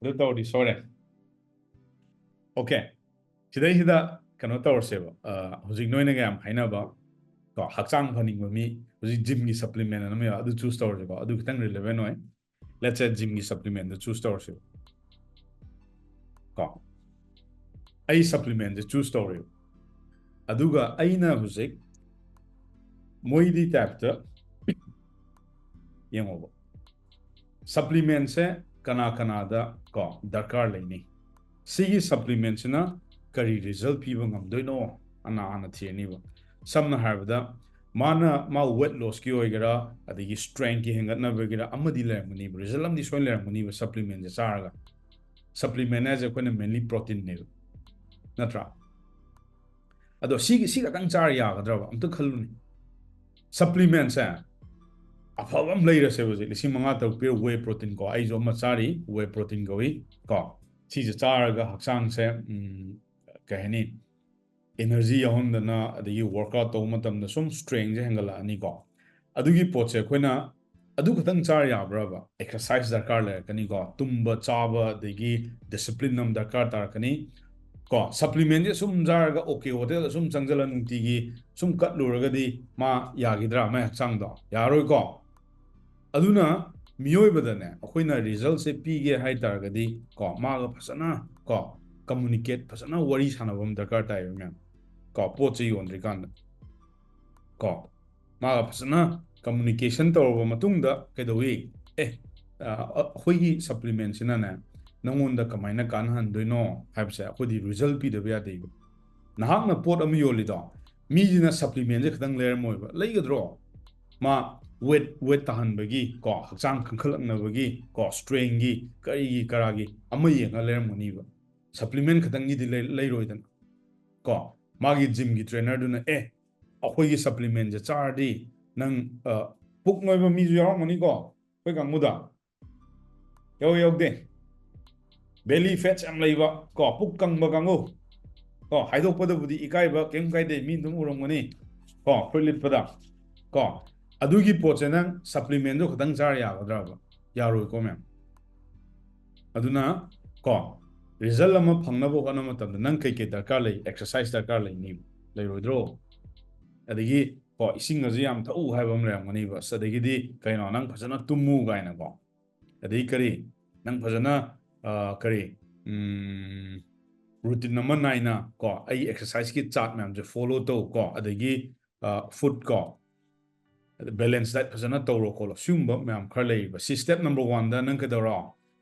ꯑꯗꯨ ꯇꯧꯔꯗꯤ ꯁꯣꯏꯔꯦ꯫ Okay꯫ ꯁꯤꯗꯩꯁꯤꯗ ꯀꯩꯅꯣ ꯇꯧꯔꯁꯦꯕ, ꯑ, ꯍꯧꯖꯤꯛ ꯅꯣꯏꯅꯒ ꯌꯥꯝ ꯍꯥꯏꯅꯕ, ꯀꯣ, ꯍꯛꯆꯥꯡ ꯐꯅꯤꯡꯕ ꯃꯤ, ꯍꯧꯖꯤꯛ ꯖꯤꯝꯒꯤ ꯁꯄ꯭ꯂꯤꯃꯦꯟ ꯑꯃ ꯌꯥꯎ, ꯑꯗꯨ ꯆꯨꯁ ꯇꯧꯔꯁꯦꯀꯣ, ꯑꯗꯨ ꯈꯤꯇꯪ ꯔꯤꯂꯦꯚꯦꯟ ꯑꯣꯏ꯫ Let's say ꯖꯤꯝꯒꯤ ꯁꯄ꯭ꯂꯤꯃꯦꯟꯗꯨ ꯆꯨꯁ ꯇꯧꯔꯁꯦꯕ꯫ ꯀꯣ, ꯑꯩ ꯁꯄ꯭ꯂꯤꯃꯦꯟꯁꯦ ꯆꯨꯁ ꯇꯧꯔꯦꯕ, ꯑꯗꯨꯒ ꯑꯩꯅ ꯍꯧꯖꯤꯛ ꯃꯣꯏꯗꯤ ꯇꯥꯏꯞꯇ ꯌꯦꯡꯉꯣꯕ, ꯁꯄ꯭ꯂꯤꯃꯦꯟꯁꯦ ꯀꯅꯥ ꯀꯅꯥꯗ, ꯀꯣ, ꯗꯔꯀꯥꯔ ꯂꯩꯅꯤ? ꯁꯤꯒꯤ ꯁꯄ꯭ꯂꯤꯃꯦꯟꯁꯤꯅ ꯀꯔꯤ ꯔꯤꯖꯜ ꯄꯤꯕ ꯉꯝꯗꯣꯏꯅꯣ? ꯑꯅ ꯍꯥꯟꯅ ꯊꯤꯔꯅꯤꯕ꯫ ꯁꯝꯅ ꯍꯥꯏꯔꯕꯗ, ꯃꯥꯅ, ꯃꯥ ꯋꯦꯠ ꯂꯣꯁꯀꯤ ꯑꯣꯏꯒꯦꯔꯥ, ꯑꯗꯒꯤ ꯁ꯭ꯇꯔꯦꯡꯀꯤ ꯍꯦꯟꯒꯠꯅꯕꯒꯤꯔ, ꯑꯃꯗꯤ ꯂꯩꯔꯝꯒꯅꯤꯕ, ꯔꯤꯖꯜ ꯑꯃꯗꯤ ꯁꯣꯏꯅ ꯂꯩꯔꯝꯒꯅꯤꯕ ꯁꯄ꯭ꯂꯤꯃꯦꯟꯁꯦ ꯆꯥꯔꯒ꯫ ꯁꯄ꯭ꯂꯤꯃꯦꯟ ꯍꯥꯏꯁꯦ ꯑꯩꯈꯣꯏꯅ ꯃꯦꯟꯂꯤ ꯄ꯭ꯔꯣꯇꯤꯟꯅꯦꯕ, ꯅꯠꯇ꯭ꯔꯥ? ꯑꯗꯣ ꯁꯤꯒꯤ, ꯁꯤ ꯈꯛꯇꯪ ꯆꯥꯔ ꯌꯥꯒꯗ꯭ꯔꯕ? ꯑꯝꯇ ꯈꯜꯂꯨꯅꯦ꯫ ꯁꯄ꯭ꯂꯤꯃꯦꯟꯁꯦ ꯑꯐꯕ ꯑꯃ ꯂꯩꯔꯁꯦꯕ ꯍꯧꯖꯤꯛ, ꯂꯤꯁꯤꯡ ꯃꯉꯥ ꯇꯔꯨꯛ ꯄꯤꯔ ꯋꯦ ꯄ꯭ꯔꯣꯇꯤꯟ ꯀꯣ, ꯑꯩꯁꯨ ꯑꯃ ꯆꯥꯔꯤ, ꯋꯦ ꯄ꯭ꯔꯣꯇꯤꯟ ꯀꯧꯏ ꯀꯣ꯫ ꯁꯤꯁꯦ ꯆꯥꯔꯒ ꯍꯛꯆꯥꯡꯁꯦ, ꯎꯝ, ꯀꯩ ꯍꯥꯏꯅꯤ, ꯑꯦꯅꯔꯖꯤ ꯌꯥꯎꯍꯟꯗꯅ, ꯑꯗꯒꯤ ꯋꯥꯔꯛꯑꯥꯎꯠ ꯇꯧꯕ ꯃꯇꯝꯗ ꯁꯨꯝ ꯁ꯭ꯇꯔꯦꯡꯁꯦ ꯍꯦꯟꯒꯠꯂꯛꯑꯅꯤꯀꯣ꯫ ꯑꯗꯨꯒꯤ ꯄꯣꯠꯁꯦ ꯑꯩꯈꯣꯏꯅ ꯑꯗꯨ ꯈꯛꯇꯪ ꯆꯥꯔ ꯌꯥꯕ꯭ꯔꯕ? ꯑꯦꯛꯁꯔꯁꯥꯏꯁ ꯗꯔꯀꯥꯔ ꯂꯩꯔꯛꯀꯅꯤꯀꯣ, ꯇꯨꯝꯕ ꯆꯥꯕ ꯑꯗꯒꯤ ꯗꯤꯁꯤꯄ꯭ꯂꯤꯟ ꯑꯃ ꯗꯔꯀꯥꯔ ꯇꯥꯔꯛꯀꯅꯤ ꯀꯣ꯫ ꯁꯄ꯭ꯂꯤꯃꯦꯟꯁꯦ ꯁꯨꯝ ꯆꯥꯔꯒ ꯑꯣꯀꯦ ꯍꯣꯇꯦꯜꯗ ꯁꯨꯝ ꯆꯪꯁꯤꯜꯂ ꯅꯨꯡꯇꯤꯒꯤ ꯁꯨꯝ ꯀꯠꯂꯨꯔꯒꯗꯤ ꯃꯥ ꯌꯥꯈꯤꯗ꯭ꯔꯥ, ꯃꯥꯏ ꯍꯛꯆꯥꯡꯗꯣ? ꯌꯥꯔꯣꯏꯀꯣ꯫ ꯑꯗꯨꯅ ꯃꯤꯑꯣꯏꯕꯗꯅꯦ, ꯑꯩꯈꯣꯏꯅ ꯔꯤꯖꯜꯁꯦ ꯄꯤꯒꯦ ꯍꯥꯏ ꯇꯥꯔꯒꯗꯤ ꯀꯣ, ꯃꯥꯒ ꯐꯖꯅ ꯀꯣ, ꯀꯝꯃꯨꯅꯤꯀꯦꯠ, ꯐꯖꯅ ꯋꯥꯔꯤ ꯁꯥꯟꯅꯕ ꯑꯃ ꯗꯔꯀꯥꯔ ꯇꯥꯏꯌꯦꯕ ꯃꯌꯥꯝ ꯀꯣ, ꯄꯣꯠꯁꯦ ꯌꯣꯟꯗ꯭ꯔꯤꯀꯥꯟꯗ ꯀꯣ꯫ ꯃꯥꯒ ꯐꯖꯅ ꯀꯝꯃꯨꯅꯤꯀꯦꯁꯟ ꯇꯧꯔꯕ ꯃꯇꯨꯡꯗ ꯀꯩꯗꯧꯏ? ꯑꯦ, ꯑ, ꯑꯩꯈꯣꯏꯒꯤ ꯁꯄ꯭ꯂꯤꯃꯦꯟꯁꯤꯅꯅꯦ, ꯅꯪꯉꯣꯟꯗ ꯀꯃꯥꯏꯅ ꯀꯥꯟꯅꯍꯟꯗꯣꯏꯅꯣ ꯍꯥꯏꯕꯁꯦ ꯑꯩꯈꯣꯏꯗꯤ ꯔꯤꯖꯜ ꯄꯤꯗꯕ ꯌꯥꯗꯦꯕ꯫ ꯅꯍꯥꯛꯅ ꯄꯣꯠ ꯑꯃ ꯌꯣꯜꯂꯤꯗꯣ, ꯃꯤꯁꯤꯅ ꯁꯄ꯭ꯂꯤꯃꯦꯟꯁꯦ ꯈꯛꯇꯪ ꯂꯩꯔꯝꯃꯣꯏꯕ, ꯂꯩꯒꯗ꯭ꯔꯣ? ꯃꯥ ꯋꯦꯠ, ꯋꯦꯠ ꯇꯥꯍꯟꯕꯒꯤ ꯀꯣ, ꯍꯛꯆꯥꯡ ꯀꯟꯈꯠꯂꯛꯅꯕꯒꯤ ꯀꯣ, ꯁ꯭ꯇꯔꯦꯡꯒꯤ, ꯀꯔꯤꯒꯤ ꯀꯔꯥꯒꯤ ꯑꯃ ꯌꯦꯡꯉ ꯂꯩꯔꯝꯒꯅꯤꯕ꯫ ꯁꯄ꯭ꯂꯤꯃꯦꯟ ꯈꯛꯇꯪꯒꯤꯗꯤ ꯂꯩ-, ꯂꯩꯔꯣꯏꯗꯅ ꯀꯣ꯫ ꯃꯥꯒꯤ ꯖꯤꯝꯒꯤ ꯇ꯭ꯔꯦꯅꯔꯗꯨꯅ, "ꯑꯦ, ꯑꯩꯈꯣꯏꯒꯤ ꯁꯄ꯭ꯂꯤꯃꯦꯟꯁꯦ ꯆꯥꯔꯗꯤ ꯅꯪ, ꯑ, ꯄꯨꯛ ꯅꯣꯏꯕ ꯃꯤꯁꯨ ꯌꯥꯎꯔꯝꯒꯅꯤꯀꯣ ꯑꯩꯈꯣꯏ ꯀꯥꯡꯕꯨꯗ?" ꯌꯥꯎ-, ꯌꯥꯎꯗꯦ꯫ ꯕꯦꯂꯤ ꯐꯦꯠꯁ ꯌꯥꯝ ꯂꯩꯕ ꯀꯣ, ꯄꯨꯛ ꯀꯪꯕ ꯀꯥꯡꯕꯨ ꯀꯣ, ꯍꯥꯏꯗꯣꯛꯄꯗꯕꯨꯗꯤ ꯏꯀꯥꯏꯕ ꯀꯩꯝ ꯀꯥꯏꯗꯦ, ꯃꯤ ꯑꯗꯨꯝ ꯎꯔꯝꯒꯅꯤ ꯀꯣ, ꯐꯨꯔꯤꯠ ꯂꯤꯠꯄꯗ ꯀꯣ꯫ ꯑꯗꯨꯒꯤ ꯄꯣꯠꯁꯦ ꯅꯪ ꯁꯄ꯭ꯂꯤꯃꯦꯟꯗꯣ ꯈꯛꯇꯪ ꯆꯥꯔ ꯌꯥꯒꯗ꯭ꯔꯕ? ꯌꯥꯔꯣꯏꯀꯣ ꯃꯌꯥꯝ꯫ ꯑꯗꯨꯅ ꯀꯣ, ꯔꯤꯖꯜ ꯑꯃ ꯐꯪꯅꯕ ꯍꯣꯠꯅꯕ ꯃꯇꯝꯗ ꯅꯪ ꯀꯩꯀꯩ ꯗꯔꯀꯥꯔ ꯂꯩ? ꯑꯦꯛꯁꯔꯁꯥꯏꯁ ꯗꯔꯀꯥꯔ ꯂꯩꯅꯤ, ꯂꯩꯔꯣꯏꯗ꯭ꯔꯣ? ꯑꯗꯒꯤ ꯀꯣ, ꯏꯁꯤꯡ ꯑꯁꯤ ꯌꯥꯝ ꯊꯛꯎ ꯍꯥꯏꯕ ꯑꯃ ꯂꯩꯔꯝꯒꯅꯤꯕ꯫ ꯑꯁ, ꯑꯗꯒꯤꯗꯤ ꯀꯩꯅꯣ, ꯅꯪ ꯐꯖꯅ ꯇꯨꯝꯃꯨ ꯀꯥꯏꯅꯀꯣ꯫ ꯑꯗꯩ ꯀꯔꯤ, ꯅꯪ ꯐꯖꯅ, ꯑ, ꯀꯔꯤ, ꯔꯨꯇꯤꯟ ꯑꯃ ꯅꯥꯏꯅ ꯀꯣ, ꯑꯩ ꯑꯦꯛꯁꯔꯁꯥꯏꯁꯀꯤ ꯆꯥꯔꯠ ꯃꯌꯥꯝꯁꯦ ꯐꯣꯂꯣ ꯇꯧ ꯀꯣ, ꯑꯗꯒꯤ ꯐꯨꯗ ꯀꯣ, ꯕꯦꯂꯦꯟꯁ ꯗꯥꯏꯠ ꯐꯖꯅ ꯇꯧꯔꯣ ꯈꯣꯠꯂꯣ, ꯁꯤꯒꯨꯝꯕ ꯃꯌꯥꯝ ꯈꯔ ꯂꯩꯌꯦꯕ꯫ ꯁꯤ ꯁ꯭ꯇꯦꯞ ꯅꯝꯕꯔ ꯋꯥꯟꯗ ꯅꯪ ꯀꯩꯗꯧꯔꯣ?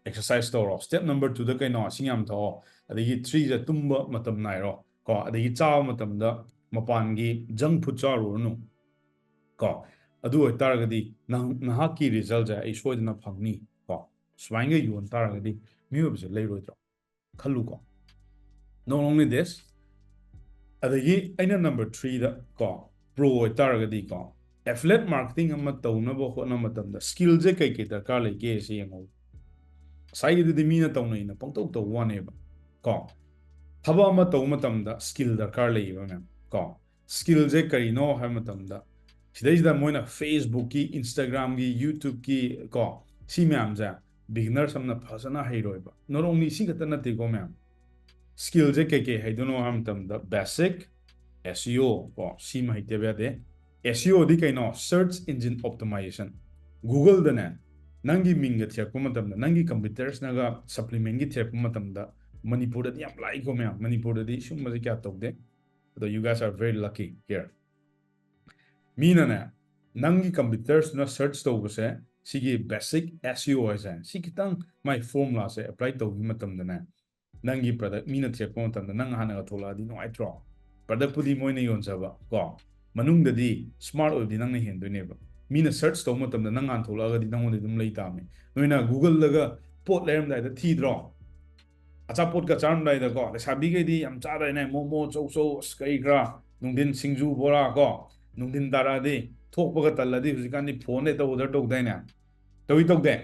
ꯑꯦꯛꯁꯔꯁꯥꯏꯁ ꯇꯧꯔꯣ꯫ ꯁ꯭ꯇꯦꯞ ꯅꯝꯕꯔ ꯇꯨꯗ ꯀꯩꯅꯣ? ꯏꯁꯤꯡ ꯌꯥꯝ ꯊꯛꯑꯣ꯫ ꯑꯗꯒꯤ ꯊ꯭ꯔꯤꯗ ꯇꯨꯝꯕ ꯃꯇꯝ ꯅꯥꯏꯔꯣ ꯀꯣ, ꯑꯗꯒꯤ ꯆꯥꯕ ꯃꯇꯝꯗ ꯃꯄꯥꯟꯒꯤ ꯖꯪ ꯐꯨꯗ ꯆꯥꯔꯨꯔꯅꯨ ꯀꯣ꯫ ꯑꯗꯨ ꯑꯣꯏꯇꯥꯔꯒꯗꯤ ꯅꯪ, ꯅꯍꯥꯛꯀꯤ ꯔꯤꯖꯜꯁꯦ ꯑꯩ ꯁꯣꯏꯗꯅ ꯐꯪꯅꯤ ꯀꯣ꯫ ꯁꯨꯃꯥꯏꯅꯒ ꯌꯣꯟ ꯇꯥꯔꯒꯗꯤ ꯃꯤꯑꯣꯏꯕꯁꯦ ꯂꯩꯔꯣꯏꯗ꯭ꯔꯣ? ꯈꯜꯂꯨꯀꯣ꯫ Not only this, ꯑꯗꯒꯤ ꯑꯩꯅ ꯅꯝꯕꯔ ꯊ꯭ꯔꯤꯗ ꯀꯣ, ꯄ꯭ꯔꯣ ꯑꯣꯏꯇꯥꯔꯒꯗꯤ ꯀꯣ, ꯑꯦꯐꯤꯂꯦꯠ ꯃꯥꯔꯀꯦꯇꯤꯡ ꯑꯃ ꯇꯧꯅꯕ ꯍꯣꯠꯅꯕ ꯃꯇꯝꯗ ꯁ꯭ꯀꯤꯜꯁꯦ ꯀꯩꯀꯩ ꯗꯔꯀꯥꯔ ꯂꯩꯒꯦ ꯁꯤ ꯌꯦꯡꯉꯣ꯫ ꯉꯁꯥꯏꯒꯤꯗꯨꯗꯤ ꯃꯤꯅ ꯇꯧꯅꯩꯅ ꯄꯪꯇꯧ ꯇꯧꯕ ꯋꯥꯅꯦꯕ ꯀꯣ꯫ ꯊꯕꯛ ꯑꯃ ꯇꯧꯕ ꯃꯇꯝꯗ ꯁ꯭ꯀꯤꯜ ꯗꯔꯀꯥꯔ ꯂꯩꯌꯦꯕ ꯃꯌꯥꯝ ꯀꯣ꯫ ꯁ꯭ꯀꯤꯜꯁꯦ ꯀꯔꯤꯅꯣ ꯍꯥꯏꯕ ꯃꯇꯝꯗ, ꯁꯤꯗꯩꯁꯤꯗ ꯃꯣꯏꯅ Facebook-ꯀꯤ, Instagram-ꯒꯤ, YouTube-ꯀꯤ ꯀꯣ, ꯁꯤ ꯃꯌꯥꯝꯁꯦ ꯕꯤꯒꯤꯅꯔꯁ ꯑꯃꯅ ꯐꯖꯅ ꯍꯩꯔꯣꯏꯕ꯫ Not only ꯁꯤ ꯈꯛꯇ ꯅꯠꯇꯦꯀꯣ ꯃꯌꯥꯝ, ꯁ꯭ꯀꯤꯜꯁꯦ ꯀꯩꯀꯩ ꯍꯩꯗꯣꯏꯅꯣ ꯍꯥꯏꯕ ꯃꯇꯝꯗ, ꯕꯦꯁꯤꯛ ꯑꯦꯁ ꯏ ꯑꯣ ꯀꯣ, ꯁꯤꯃ ꯍꯩꯇꯕ ꯌꯥꯗꯦ꯫ ꯑꯦꯁ ꯏ ꯑꯣꯗꯤ ꯀꯩꯅꯣ? Search Engine Optimization꯫ Google-ꯗꯅꯦ ꯅꯪꯒꯤ ꯃꯤꯡꯒ ꯊꯤꯔꯛꯄ ꯃꯇꯝꯗ, ꯅꯪꯒꯤ ꯀꯝꯄꯤꯇꯤꯇꯔꯁꯅꯒ ꯁꯄ꯭ꯂꯤꯃꯦꯟꯒꯤ ꯊꯤꯔꯛꯄ ꯃꯇꯝꯗ, ꯃꯅꯤꯄꯨꯔꯗꯗꯤ ꯌꯥꯝ ꯂꯥꯏꯀꯣ ꯃꯌꯥꯝ, ꯃꯅꯤꯄꯨꯔꯗꯗꯤ ꯁꯤꯒꯨꯝꯕꯁꯦ ꯀꯌꯥ ꯇꯧꯗꯦ꯫ ꯑꯗꯣ you guys are very lucky here꯫ ꯃꯤꯅꯅꯦ, ꯅꯪꯒꯤ ꯀꯝꯄꯤꯇꯤꯇꯔꯁꯅ ꯁꯔꯆ ꯇꯧꯕꯁꯦ, ꯁꯤꯒꯤ ꯕꯦꯁꯤꯛ ꯑꯦꯁ ꯏ ꯑꯣ ꯍꯥꯏꯁꯦ, ꯁꯤ ꯈꯤꯇꯪ ꯃꯥꯏ ꯐꯣꯔꯃꯨꯂꯥꯁꯦ ꯑꯦꯄ꯭ꯂꯥꯏ ꯇꯧꯈꯤꯕ ꯃꯇꯝꯗꯅꯦ, ꯅꯪꯒꯤ ꯄ꯭ꯔꯗꯛ ꯃꯤꯅ ꯊꯤꯔꯛꯄ ꯃꯇꯝꯗ ꯅꯪ ꯍꯥꯟꯅꯒ ꯊꯣꯛꯂꯛꯑꯗꯤ ꯅꯨꯡꯉꯥꯏꯇ꯭ꯔꯣ? ꯄ꯭ꯔꯗꯛꯄꯨꯗꯤ ꯃꯣꯏꯅ ꯌꯣꯟꯖꯕ ꯀꯣ, ꯃꯅꯨꯡꯗꯗꯤ ꯁ꯭ꯃꯥꯔꯠ ꯑꯣꯏꯕꯗꯤ ꯅꯪꯅ ꯍꯦꯟꯗꯣꯏꯅꯦꯕ꯫ ꯃꯤꯅ ꯁꯔꯆ ꯇꯧꯕ ꯃꯇꯝꯗ ꯅꯪ ꯍꯥꯟꯅ ꯊꯣꯛꯂꯛꯑꯒꯗꯤ ꯅꯪꯉꯣꯟꯗ ꯑꯗꯨꯝ ꯂꯩ ꯇꯥꯕꯅꯤ꯫ ꯅꯣꯏꯅ Google-ꯗꯒ ꯄꯣꯠ ꯂꯩꯔꯝꯗꯥꯏꯗ ꯊꯤꯗ꯭ꯔꯣ? ꯑꯆꯥꯄꯣꯠꯀ ꯆꯥꯔꯝꯗꯥꯏꯗꯀꯣ, ꯂꯩꯁꯥꯕꯤꯈꯩꯗꯤ ꯌꯥꯝ ꯆꯥꯗꯥꯏꯅꯦ, ꯃꯣꯃꯣ, ꯆꯧꯆꯧ, ꯑꯁ, ꯀꯔꯤ ꯀꯔꯥ, ꯅꯨꯡꯊꯤꯟ ꯁꯤꯡꯖꯨ, ꯕꯣꯔꯥ ꯀꯣ꯫ ꯅꯨꯡꯊꯤꯟ ꯇꯥꯔꯛꯑꯗꯤ, ꯊꯣꯛꯄꯒ ꯇꯜꯂꯗꯤ ꯍꯧꯖꯤꯛꯀꯥꯟꯗꯤ ꯐꯣꯟꯗ ꯍꯦꯛꯇ ꯑꯣꯔꯗꯔ ꯇꯧꯗꯥꯏꯅꯦ? ꯇꯧꯏ ꯇꯧꯗꯦ?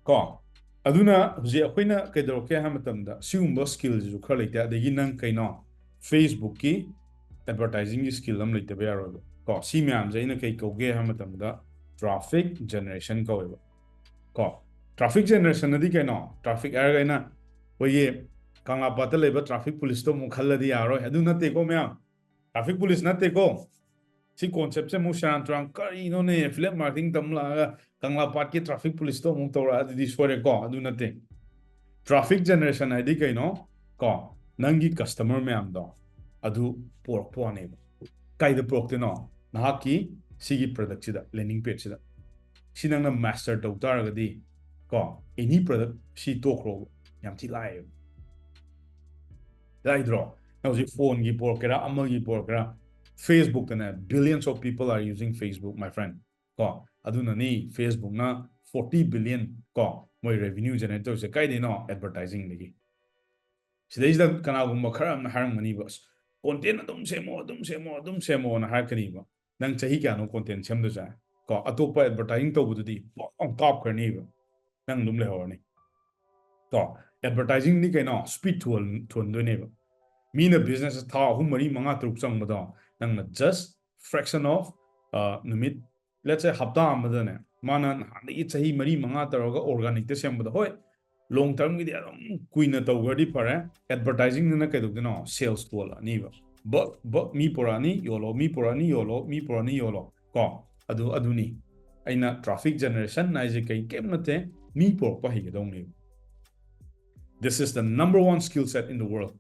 ꯀꯣ꯫ ꯑꯗꯨꯅ ꯍꯧꯖꯤꯛ ꯑꯩꯈꯣꯏꯅ ꯀꯩꯗꯧꯔꯛꯀꯦ ꯍꯥꯏꯕ ꯃꯇꯝꯗ, ꯁꯤꯒꯨꯝꯕ ꯁ꯭ꯀꯤꯜꯁꯤꯁꯨ ꯈꯔ ꯂꯩꯇꯦ꯫ ꯑꯗꯒꯤ ꯅꯪ ꯀꯩꯅꯣ, Facebook-ꯀꯤ ꯑꯦꯗꯚꯔꯇꯥꯏꯖꯤꯡꯒꯤ ꯁ꯭ꯀꯤꯜ ꯑꯃ ꯂꯩꯇꯕ ꯌꯥꯔꯣꯏꯕ ꯀꯣ꯫ ꯁꯤ ꯃꯌꯥꯝꯁꯦ ꯑꯩꯅ ꯀꯩ ꯀꯧꯒꯦ ꯍꯥꯏꯕ ꯃꯇꯝꯗ, ꯇ꯭ꯔꯥꯐꯤꯛ ꯖꯦꯅꯦꯔꯦꯁꯟ ꯀꯧꯋꯦꯕ ꯀꯣ꯫ Traffic generation ꯑꯗꯤ ꯀꯩꯅꯣ? Traffic ꯍꯥꯏꯔꯒ ꯑꯩꯅ ꯑꯩꯈꯣꯏꯒꯤ ꯀꯪꯂꯥꯄꯥꯠꯇ ꯂꯩꯕ traffic police ꯇꯣ ꯑꯃꯨꯛ ꯈꯜꯂꯗꯤ ꯌꯥꯔꯣꯏ, ꯑꯗꯨ ꯅꯠꯇꯦꯀꯣ ꯃꯌꯥꯝ꯫ Traffic police ꯅꯠꯇꯦꯀꯣ꯫ ꯁꯤ concept ꯁꯦ ꯑꯃꯨꯛ ꯁꯦꯔꯥꯟ ꯇꯨꯔꯥꯟ, ꯀꯔꯤꯅꯣꯅꯦ, affiliate marketing ꯇꯝ ꯂꯥꯛꯑꯒ ꯀꯪꯂꯥꯄꯥꯠꯀꯤ traffic police ꯇꯣ ꯑꯃꯨꯛ ꯇꯧꯔꯛꯑꯗꯤ ꯁꯣꯏꯔꯦꯀꯣ꯫ ꯑꯗꯨ ꯅꯠꯇꯦ꯫ Traffic generation ꯍꯥꯏꯗꯤ ꯀꯩꯅꯣ? ꯀꯣ, ꯅꯪꯒꯤ customer ꯃꯌꯥꯝꯗꯣ ꯑꯗꯨ ꯄꯨꯔꯛꯄ ꯋꯥꯅꯦꯕ꯫ ꯀꯥꯏꯗ ꯄꯨꯔꯛꯇꯣꯏꯅꯣ? ꯅꯍꯥꯛꯀꯤ ꯁꯤꯒꯤ product ꯁꯤꯗ, landing page ꯁꯤꯗ꯫ ꯁꯤ ꯅꯪꯅ master ꯇꯧ ꯇꯥꯔꯒꯗꯤ ꯀꯣ, any product ꯁꯤ ꯇꯣꯛꯈ꯭ꯔꯣꯕ꯫ ꯌꯥꯝ ꯊꯤ ꯂꯥꯏꯌꯦꯕ꯫ ꯂꯥꯏꯗ꯭ꯔꯣ? ꯅꯪ ꯍꯧꯖꯤꯛ phone ꯒꯤ ꯄꯣꯔꯛꯀꯦꯔꯥ, ꯑꯃꯒꯤ ꯄꯣꯔꯛꯀꯦꯔꯥ, Facebook ꯇꯅꯦ billions of people are using Facebook, my friend. ꯀꯣ, ꯑꯗꯨꯅꯅꯤ Facebook ꯅ forty billion ꯀꯣ, ꯃꯣꯏ revenue generate ꯇꯧꯔꯤꯁꯦ꯫ ꯀꯥꯏꯗꯩꯅꯣ? Advertising ꯗꯒꯤ꯫ ꯁꯤꯗꯩꯁꯤꯗ ꯀꯅꯥꯒꯨꯝꯕ ꯈꯔ ꯑꯃꯅ ꯍꯥꯏꯔꯝꯒꯅꯤꯕ, "ꯑꯁ, content ꯑꯗꯨꯝ ꯁꯦꯝꯃꯣ, ꯑꯗꯨꯝ ꯁꯦꯝꯃꯣ, ꯑꯗꯨꯝ ꯁꯦꯝꯃꯣꯅ" ꯍꯥꯏꯔꯛꯀꯅꯤꯕ꯫ ꯅꯪ ꯆꯍꯤ ꯀꯌꯥꯅꯣ content ꯁꯦꯝꯗꯣꯏꯁꯦ? ꯀꯣ, ꯑꯇꯣꯞꯄ advertising ꯇꯧꯕꯗꯨꯗꯤ ꯄꯣꯛ ꯑꯃ ꯀꯥꯞꯈ꯭ꯔꯅꯤꯕ꯫ ꯅꯪ ꯑꯗꯨꯝ ꯂꯩꯍꯧꯔꯅꯤ꯫ ꯀꯣ, advertising ꯗꯤ ꯀꯩꯅꯣ? Speed ꯊꯨꯍꯟ-, ꯊꯨꯍꯟꯗꯣꯏꯅꯦꯕ꯫ ꯃꯤꯅ business ꯊꯥ ꯑꯍꯨꯝ, ꯃꯔꯤ, ꯃꯉꯥ, ꯇꯔꯨꯛ ꯆꯪꯕꯗꯣ, ꯅꯪꯅ just fraction of, ꯑ, ꯅꯨꯃꯤꯠ, let's say, ꯍꯞꯇꯥ ꯑꯃꯗꯅꯦ, ꯃꯥꯅ ꯅꯍꯥꯟꯗꯒꯤ ꯆꯍꯤ ꯃꯔꯤ, ꯃꯉꯥ ꯇꯧꯔꯒ organic ꯇ ꯁꯦꯝꯕꯗꯣ, ꯍꯣꯏ, long term ꯒꯤꯗꯤ ꯑꯗꯨꯝ ꯀꯨꯏꯅ ꯇꯧꯈ꯭ꯔꯗꯤ ꯐꯔꯦ꯫ Advertising ꯗꯨꯅ ꯀꯩꯗꯧꯗꯣꯏꯅꯣ? Sales ꯊꯨꯍꯜꯂꯛꯑꯅꯤꯕ꯫ Bulk, bulk ꯃꯤ ꯄꯨꯔꯛꯑꯅꯤ, ꯌꯣꯜꯂꯣ, ꯃꯤ ꯄꯨꯔꯛꯑꯅꯤ, ꯌꯣꯜꯂꯣ, ꯃꯤ ꯄꯨꯔꯛꯑꯅꯤ, ꯌꯣꯜꯂꯣ꯫ ꯀꯣ, ꯑꯗꯨ, ꯑꯗꯨꯅꯤ꯫ ꯑꯩꯅ traffic generation ꯍꯥꯏꯁꯦ ꯀꯩ, ꯀꯩꯝ ꯅꯠꯇꯦ, ꯃꯤ ꯄꯨꯔꯛꯄ ꯍꯩꯒꯗꯧꯅꯦꯕ꯫ This is the number one skill set in the world.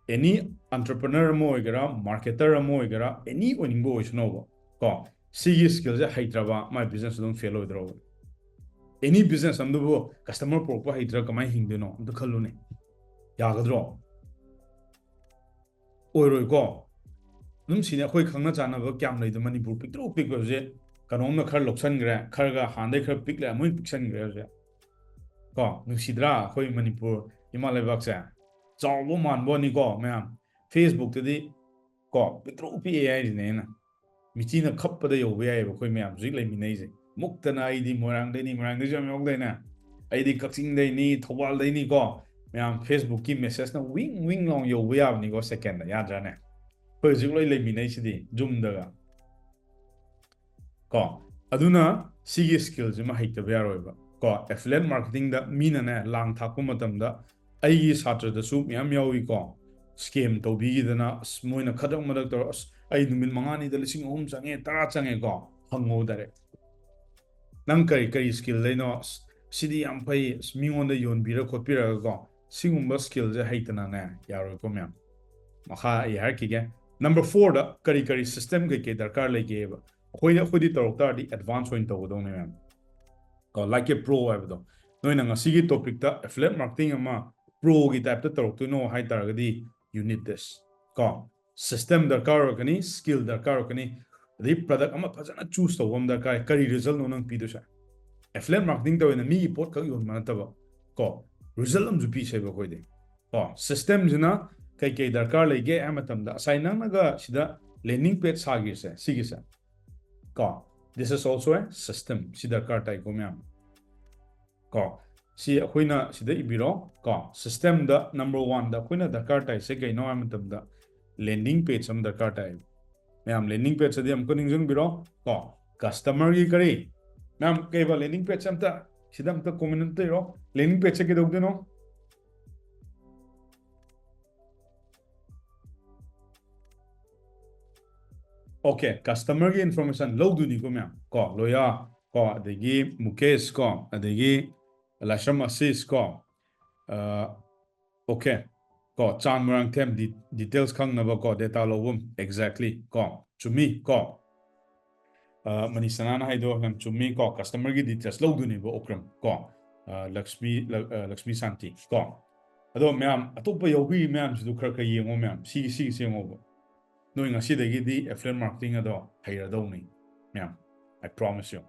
Any entrepreneur ꯑꯃ ꯑꯣꯏꯒꯦꯔꯥ, marketer ꯑꯃ ꯑꯣꯏꯒꯦꯔꯥ, any ꯑꯣꯏꯅꯤꯡꯕ ꯑꯣꯏꯁꯅꯣꯕ, ꯀꯣ, ꯁꯤꯒꯤ skill ꯁꯦ ꯍꯩꯇ꯭ꯔꯕ, my business ꯑꯗꯨꯝ fail ꯑꯣꯏꯗ꯭ꯔꯣꯕ? Any business ꯑꯃꯗꯨꯕꯨ customer ꯄꯨꯔꯛꯄ ꯍꯩꯇ꯭ꯔꯥ ꯀꯃꯥꯏꯅ ꯍꯤꯡꯗꯣꯏꯅꯣ? ꯑꯝꯇ ꯈꯜꯂꯨꯅꯦ꯫ ꯌꯥꯒꯗ꯭ꯔꯣ? ꯑꯣꯏꯔꯣꯏꯀꯣ꯫ ꯑꯗꯨꯝ ꯁꯤꯅꯤ, ꯑꯩꯈꯣꯏ ꯈꯪꯅ ꯆꯥꯟꯅꯕ ꯀꯌꯥꯝ ꯂꯩꯗꯣ? ꯃꯅꯤꯄꯨꯔ ꯄꯤꯛꯇ꯭ꯔꯨ ꯄꯤꯛꯄ ꯍꯧꯖꯤꯛ, ꯀꯩꯅꯣꯝꯅ ꯈꯔ ꯂꯧꯁꯟꯈ꯭ꯔꯦ, ꯈꯔꯒ ꯍꯥꯟꯅꯗꯩ ꯈꯔ ꯄꯤꯛ ꯂꯩꯔꯦ, ꯑꯃꯨꯛ ꯍꯦꯟꯅ ꯄꯤꯛꯁꯟꯈ꯭ꯔꯦ ꯍꯧꯖꯤꯛ꯫ ꯀꯣ, ꯅꯨꯡꯁꯤꯗ꯭ꯔꯥ ꯑꯩꯈꯣꯏ ꯃꯅꯤꯄꯨꯔ ꯏꯃꯥ ꯂꯩꯕꯥꯛꯁꯦ? ꯆꯥꯎꯕ ꯃꯥꯟꯕ ꯋꯥꯅꯤꯀꯣ ꯃꯌꯥꯝ, Facebook ꯇꯗꯤ ꯀꯣ, ꯄꯤꯛꯇ꯭ꯔꯨ ꯄꯤꯛꯑꯦ ꯍꯥꯏꯔꯤꯅꯦ ꯑꯩꯅ꯫ ꯃꯤꯆꯤꯅ ꯈꯞꯄꯗ ꯌꯧꯕ ꯌꯥꯏꯑꯕ ꯑꯩꯈꯣꯏ ꯃꯌꯥꯝ ꯍꯧꯖꯤꯛ ꯂꯩꯃꯤꯟꯅꯩꯁꯦ꯫ ꯃꯨꯛꯇꯅ ꯑꯩꯗꯤ ꯃꯣꯏꯔꯥꯡꯗꯩꯅꯤ, ꯃꯣꯏꯔꯥꯡꯗꯩꯁꯨ ꯌꯥꯝ ꯌꯥꯎꯗꯣꯏꯅꯦ, "ꯑꯩꯗꯤ ꯀꯛꯆꯤꯡꯗꯩꯅꯤ, ꯊꯧꯕꯥꯜꯗꯩꯅꯤ" ꯀꯣ꯫ ꯃꯌꯥꯝ Facebook ꯀꯤ message ꯅ ꯋꯤꯡ ꯋꯤꯡ ꯂꯥꯎꯅ ꯌꯧꯕ ꯌꯥꯕꯅꯤꯀꯣ second ꯗ, ꯌꯥꯗ꯭ꯔꯥꯅꯦ? ꯑꯩꯈꯣꯏ ꯍꯧꯖꯤꯛ ꯂꯣꯏ ꯂꯩꯃꯤꯟꯅꯩꯁꯤꯗꯤ Zoom ꯗꯒ꯫ ꯀꯣ, ꯑꯗꯨꯅ ꯁꯤꯒꯤ skill ꯁꯤꯃ ꯍꯩꯇꯕ ꯌꯥꯔꯣꯏꯕ꯫ ꯀꯣ, affiliate marketing ꯗ ꯃꯤꯅꯅꯦ ꯂꯥꯡ ꯊꯥꯛꯄ ꯃꯇꯝꯗ ꯑꯩꯒꯤ ꯁꯥꯇ꯭ꯔꯗꯁꯨ ꯃꯌꯥꯝ ꯌꯥꯎꯏꯀꯣ, scam ꯇꯧꯕꯤꯈꯤꯗꯅ, ꯑꯁ, ꯃꯣꯏꯅ ꯈꯗ꯭ꯔꯛ ꯃꯗ꯭ꯔꯛ ꯇꯧꯔ, "ꯑꯁ, ꯑꯩ ꯅꯨꯃꯤꯠ ꯃꯉꯥꯅꯤꯗ ꯂꯤꯁꯤꯡ ꯑꯍꯨꯝ ꯆꯪꯉꯦ, ꯇꯔꯥ ꯆꯪꯉꯦꯀꯣ", ꯍꯪꯉꯣ direct꯫ "ꯅꯪ ꯀꯔꯤ, ꯀꯔꯤ skill ꯂꯩꯅꯣ? ꯑꯁ, ꯁꯤꯗꯤ ꯌꯥꯝ ꯐꯩ, ꯑꯁ, ꯃꯤꯉꯣꯟꯗ ꯌꯣꯟꯕꯤꯔ ꯈꯣꯠꯄꯤꯔꯒꯀꯣ", ꯁꯤꯒꯨꯝꯕ skill ꯁꯦ ꯍꯩꯇꯅꯅꯦ ꯌꯥꯔꯣꯏꯀꯣ ꯃꯌꯥꯝ꯫ ꯃꯈꯥ ꯑꯩ ꯍꯥꯏꯔꯛꯈꯤꯒꯦ꯫ Number four ꯗ ꯀꯔꯤ, ꯀꯔꯤ system ꯀꯩꯀꯩ ꯗꯔꯀꯥꯔ ꯂꯩꯒꯦꯕ? ꯑꯩꯈꯣꯏꯅ, ꯑꯩꯈꯣꯏꯗꯤ ꯇꯧꯔꯛ ꯇꯥꯔꯗꯤ advance ꯑꯣꯏꯅ ꯇꯧꯒꯗꯧꯅꯦ ꯃꯌꯥꯝ꯫ ꯀꯣ, like a pro ꯍꯥꯏꯕꯗꯣ꯫ ꯅꯣꯏꯅ ꯉꯁꯤꯒꯤ topic ꯇ affiliate marketing ꯑꯃ pro ꯒꯤ type ꯇ ꯇꯧꯔꯛꯇꯣꯏꯅꯣ ꯍꯥꯏ ꯇꯥꯔꯒꯗꯤ, you need this꯫ ꯀꯣ, system ꯗꯔꯀꯥꯔ ꯑꯣꯏꯔꯛꯀꯅꯤ, skill ꯗꯔꯀꯥꯔ ꯑꯣꯏꯔꯛꯀꯅꯤ, ꯑꯗꯩ product ꯑꯃ ꯐꯖꯅ choose ꯇꯧꯕ ꯑꯃ ꯗꯔꯀꯥꯔ꯫ ꯀꯔꯤ result ꯅꯣ ꯅꯪ ꯄꯤꯗꯣꯏꯁꯦ? Affiliate marketing ꯇꯧꯋꯦꯅ ꯃꯤꯒꯤ ꯄꯣꯠ ꯈꯛ ꯌꯣꯟꯕ ꯅꯠꯇꯕ, ꯀꯣ, result ꯑꯃꯁꯨ ꯄꯤꯁꯦꯕ ꯑꯩꯈꯣꯏꯗꯤ꯫ ꯀꯣ, system ꯁꯤꯅ ꯀꯩꯀꯩ ꯗꯔꯀꯥꯔ ꯂꯩꯒꯦ ꯍꯥꯏꯕ ꯃꯇꯝꯗ, ꯉꯁꯥꯏ ꯅꯪꯅꯒ ꯁꯤꯗ landing page ꯁꯥꯈꯤꯁꯦ, ꯁꯤꯒꯤꯁꯦ, ꯀꯣ, this is also a system꯫ ꯁꯤ ꯗꯔꯀꯥꯔ ꯇꯥꯏꯀꯣ ꯃꯌꯥꯝ꯫ ꯀꯣ, ꯁꯤ ꯑꯩꯈꯣꯏꯅ ꯁꯤꯗ ꯏꯕꯤꯔꯣ꯫ ꯀꯣ, system ꯗ number one ꯗ ꯑꯩꯈꯣꯏꯅ ꯗꯔꯀꯥꯔ ꯇꯥꯏꯁꯦ ꯀꯩꯅꯣ ꯍꯥꯏꯕ ꯃꯇꯝꯗ, landing page ꯑꯃ ꯗꯔꯀꯥꯔ ꯇꯥꯏ꯫ ꯃꯌꯥꯝ, landing page ꯑꯗꯤ ꯑꯃꯨꯛꯀ ꯅꯤꯡꯁꯤꯡꯕꯤꯔꯣ꯫ ꯀꯣ, customer ꯒꯤ ꯀꯔꯤ? ꯃꯌꯥꯝ, ꯀꯩꯕ, landing page ꯑꯝꯇ, ꯁꯤꯗ ꯑꯝꯇ comment ꯑꯝꯇ ꯏꯔꯣ꯫ Landing page ꯁꯦ ꯀꯩꯗꯧꯗꯣꯏꯅꯣ? Okay, customer ꯒꯤ information ꯂꯧꯗꯣꯏꯅꯤꯀꯣ ꯃꯌꯥꯝ꯫ ꯀꯣ, ꯂꯣꯌꯥ, ꯀꯣ, ꯑꯗꯒꯤ ꯃꯨꯀꯦꯁ, ꯀꯣ, ꯑꯗꯒꯤ ꯂꯥꯏꯁ꯭ꯔꯝ ꯑꯁꯤꯁ, ꯀꯣ, ꯑ, okay, ꯀꯣ, ꯆꯥꯟ ꯃꯣꯏꯔꯥꯡꯊꯦꯝ ꯗꯤ-, details ꯈꯪꯅꯕ, ꯀꯣ, data ꯂꯧꯐꯝ, exactly, ꯀꯣ, ꯆꯨꯝꯃꯤ, ꯀꯣ, ꯑ, ꯃꯅꯤꯁꯅꯥꯅ ꯍꯥꯏꯗꯣ ꯌꯥꯝ ꯆꯨꯝꯃꯤ, ꯀꯣ, customer ꯒꯤ details ꯂꯧꯗꯣꯏꯅꯦꯕ, ꯑꯣꯀ꯭ꯔꯝ, ꯀꯣ, ꯑ, ꯂꯛꯁꯃꯤ, ꯂ-, ꯑ, ꯂꯛꯁꯃꯤ ꯁꯥꯟꯇꯤ, ꯀꯣ꯫ ꯑꯗꯣ ꯃꯌꯥꯝ, ꯑꯇꯣꯞꯄ ꯌꯥꯎꯕꯤꯔꯤ ꯃꯌꯥꯝꯁꯤꯗ ꯈꯔ ꯈꯔ ꯌꯦꯡꯉꯣ ꯃꯌꯥꯝ, ꯁꯤꯒꯤ, ꯁꯤꯒꯤꯁꯦ ꯌꯦꯡꯉꯣꯕ꯫ ꯅꯣꯏ ꯉꯁꯤꯗꯒꯤꯗꯤ affiliate marketing ꯑꯗꯣ ꯍꯩꯔꯗꯧꯅꯤ ꯃꯌꯥꯝ, I promise you꯫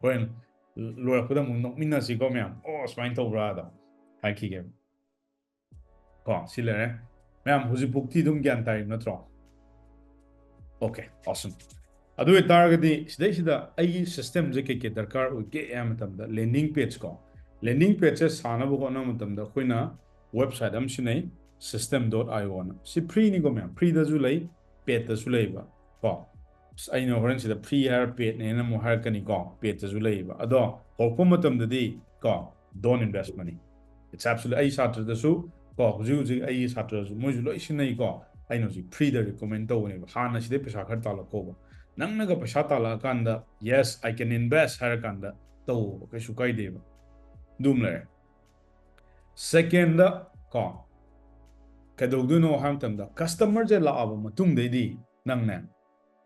ꯍꯣꯔꯦꯟ ꯂꯣꯏꯔꯛꯄꯗ ꯑꯃꯨꯛ ꯅꯣꯛꯃꯤꯟꯅꯁꯤꯀꯣ ꯃꯌꯥꯝ, "ꯑꯣ, ꯁꯨꯃꯥꯏꯅ ꯇꯧꯕ꯭ꯔꯥ?" ꯑꯗꯣ ꯍꯥꯏꯈꯤꯒꯦ꯫ ꯀꯣ, ꯁꯤ ꯂꯩꯔꯦ꯫ ꯃꯌꯥꯝ ꯍꯧꯖꯤꯛ ꯐꯥꯎꯇꯤ ꯑꯗꯨꯝ ꯒ꯭ꯌꯥꯟ ꯇꯥꯔꯤꯕ ꯅꯠꯇ꯭ꯔꯣ? Okay, awesome꯫ ꯑꯗꯨ ꯑꯣꯏꯇꯥꯔꯒꯗꯤ ꯁꯤꯗꯩꯁꯤꯗ ꯑꯩꯒꯤ system ꯁꯦ ꯀꯩ ꯀꯩ ꯗꯔꯀꯥꯔ ꯑꯣꯏꯒꯦ ꯍꯥꯏꯕ ꯃꯇꯝꯗ, landing page ꯀꯣ, landing page ꯁꯦ ꯁꯥꯅꯕ ꯍꯣꯠꯅꯕ ꯃꯇꯝꯗ ꯑꯩꯈꯣꯏꯅ website ꯑꯃ ꯁꯤꯖꯤꯟꯅꯩ, system dot io ꯅ꯫ ꯁꯤ free ꯅꯤꯀꯣ ꯃꯌꯥꯝ, free ꯗꯁꯨ ꯂꯩ, paid ꯇꯁꯨ ꯂꯩꯕ ꯀꯣ꯫ ꯑꯩꯅ ꯍꯣꯔꯦꯟ ꯁꯤꯗ free ꯍꯥꯏꯔ paid ꯅꯦꯅ ꯑꯃꯨꯛ ꯍꯥꯏꯔꯛꯀꯅꯤꯀꯣ, paid ꯇꯁꯨ ꯂꯩꯌꯦꯕ꯫ ꯑꯗꯣ ꯍꯧꯔꯛꯄ ꯃꯇꯝꯗꯗꯤ ꯀꯣ, don't invest money, it's absolutely, ꯑꯩ ꯁꯥꯇ꯭ꯔꯗꯁꯨ ꯀꯣ, ꯍꯧꯖꯤꯛ ꯍꯧꯖꯤꯛ ꯑꯩꯒꯤ ꯁꯥꯇ꯭ꯔꯁꯨ ꯃꯣꯏꯁꯨ ꯂꯣꯏ ꯁꯤꯖꯤꯟꯅꯩꯀꯣ꯫ ꯑꯩꯅ ꯍꯧꯖꯤꯛ free ꯗ recommend ꯇꯧꯕꯅꯦꯕ, ꯍꯥꯟꯅ ꯁꯤꯗꯩ ꯄꯩꯁꯥ ꯈꯔ ꯇꯥꯜꯂꯛꯀꯣꯕ꯫ ꯅꯪꯅꯒ ꯄꯩꯁꯥ ꯇꯥꯜꯂꯛꯑꯀꯥꯟꯗ, yes, I can invest ꯍꯥꯏꯔꯀꯥꯟꯗ ꯇꯧꯕ ꯀꯩꯁꯨ ꯀꯥꯏꯗꯦꯕ꯫ ꯑꯗꯨꯝ ꯂꯩꯔꯦ꯫ Second ꯗ ꯀꯣ, ꯀꯩꯗꯧꯗꯣꯏꯅꯣ ꯍꯥꯏꯕ ꯃꯇꯝꯗ, customer ꯁꯦ ꯂꯥꯛꯑꯕ ꯃꯇꯨꯡꯗꯩꯗꯤ ꯅꯪꯅꯦ,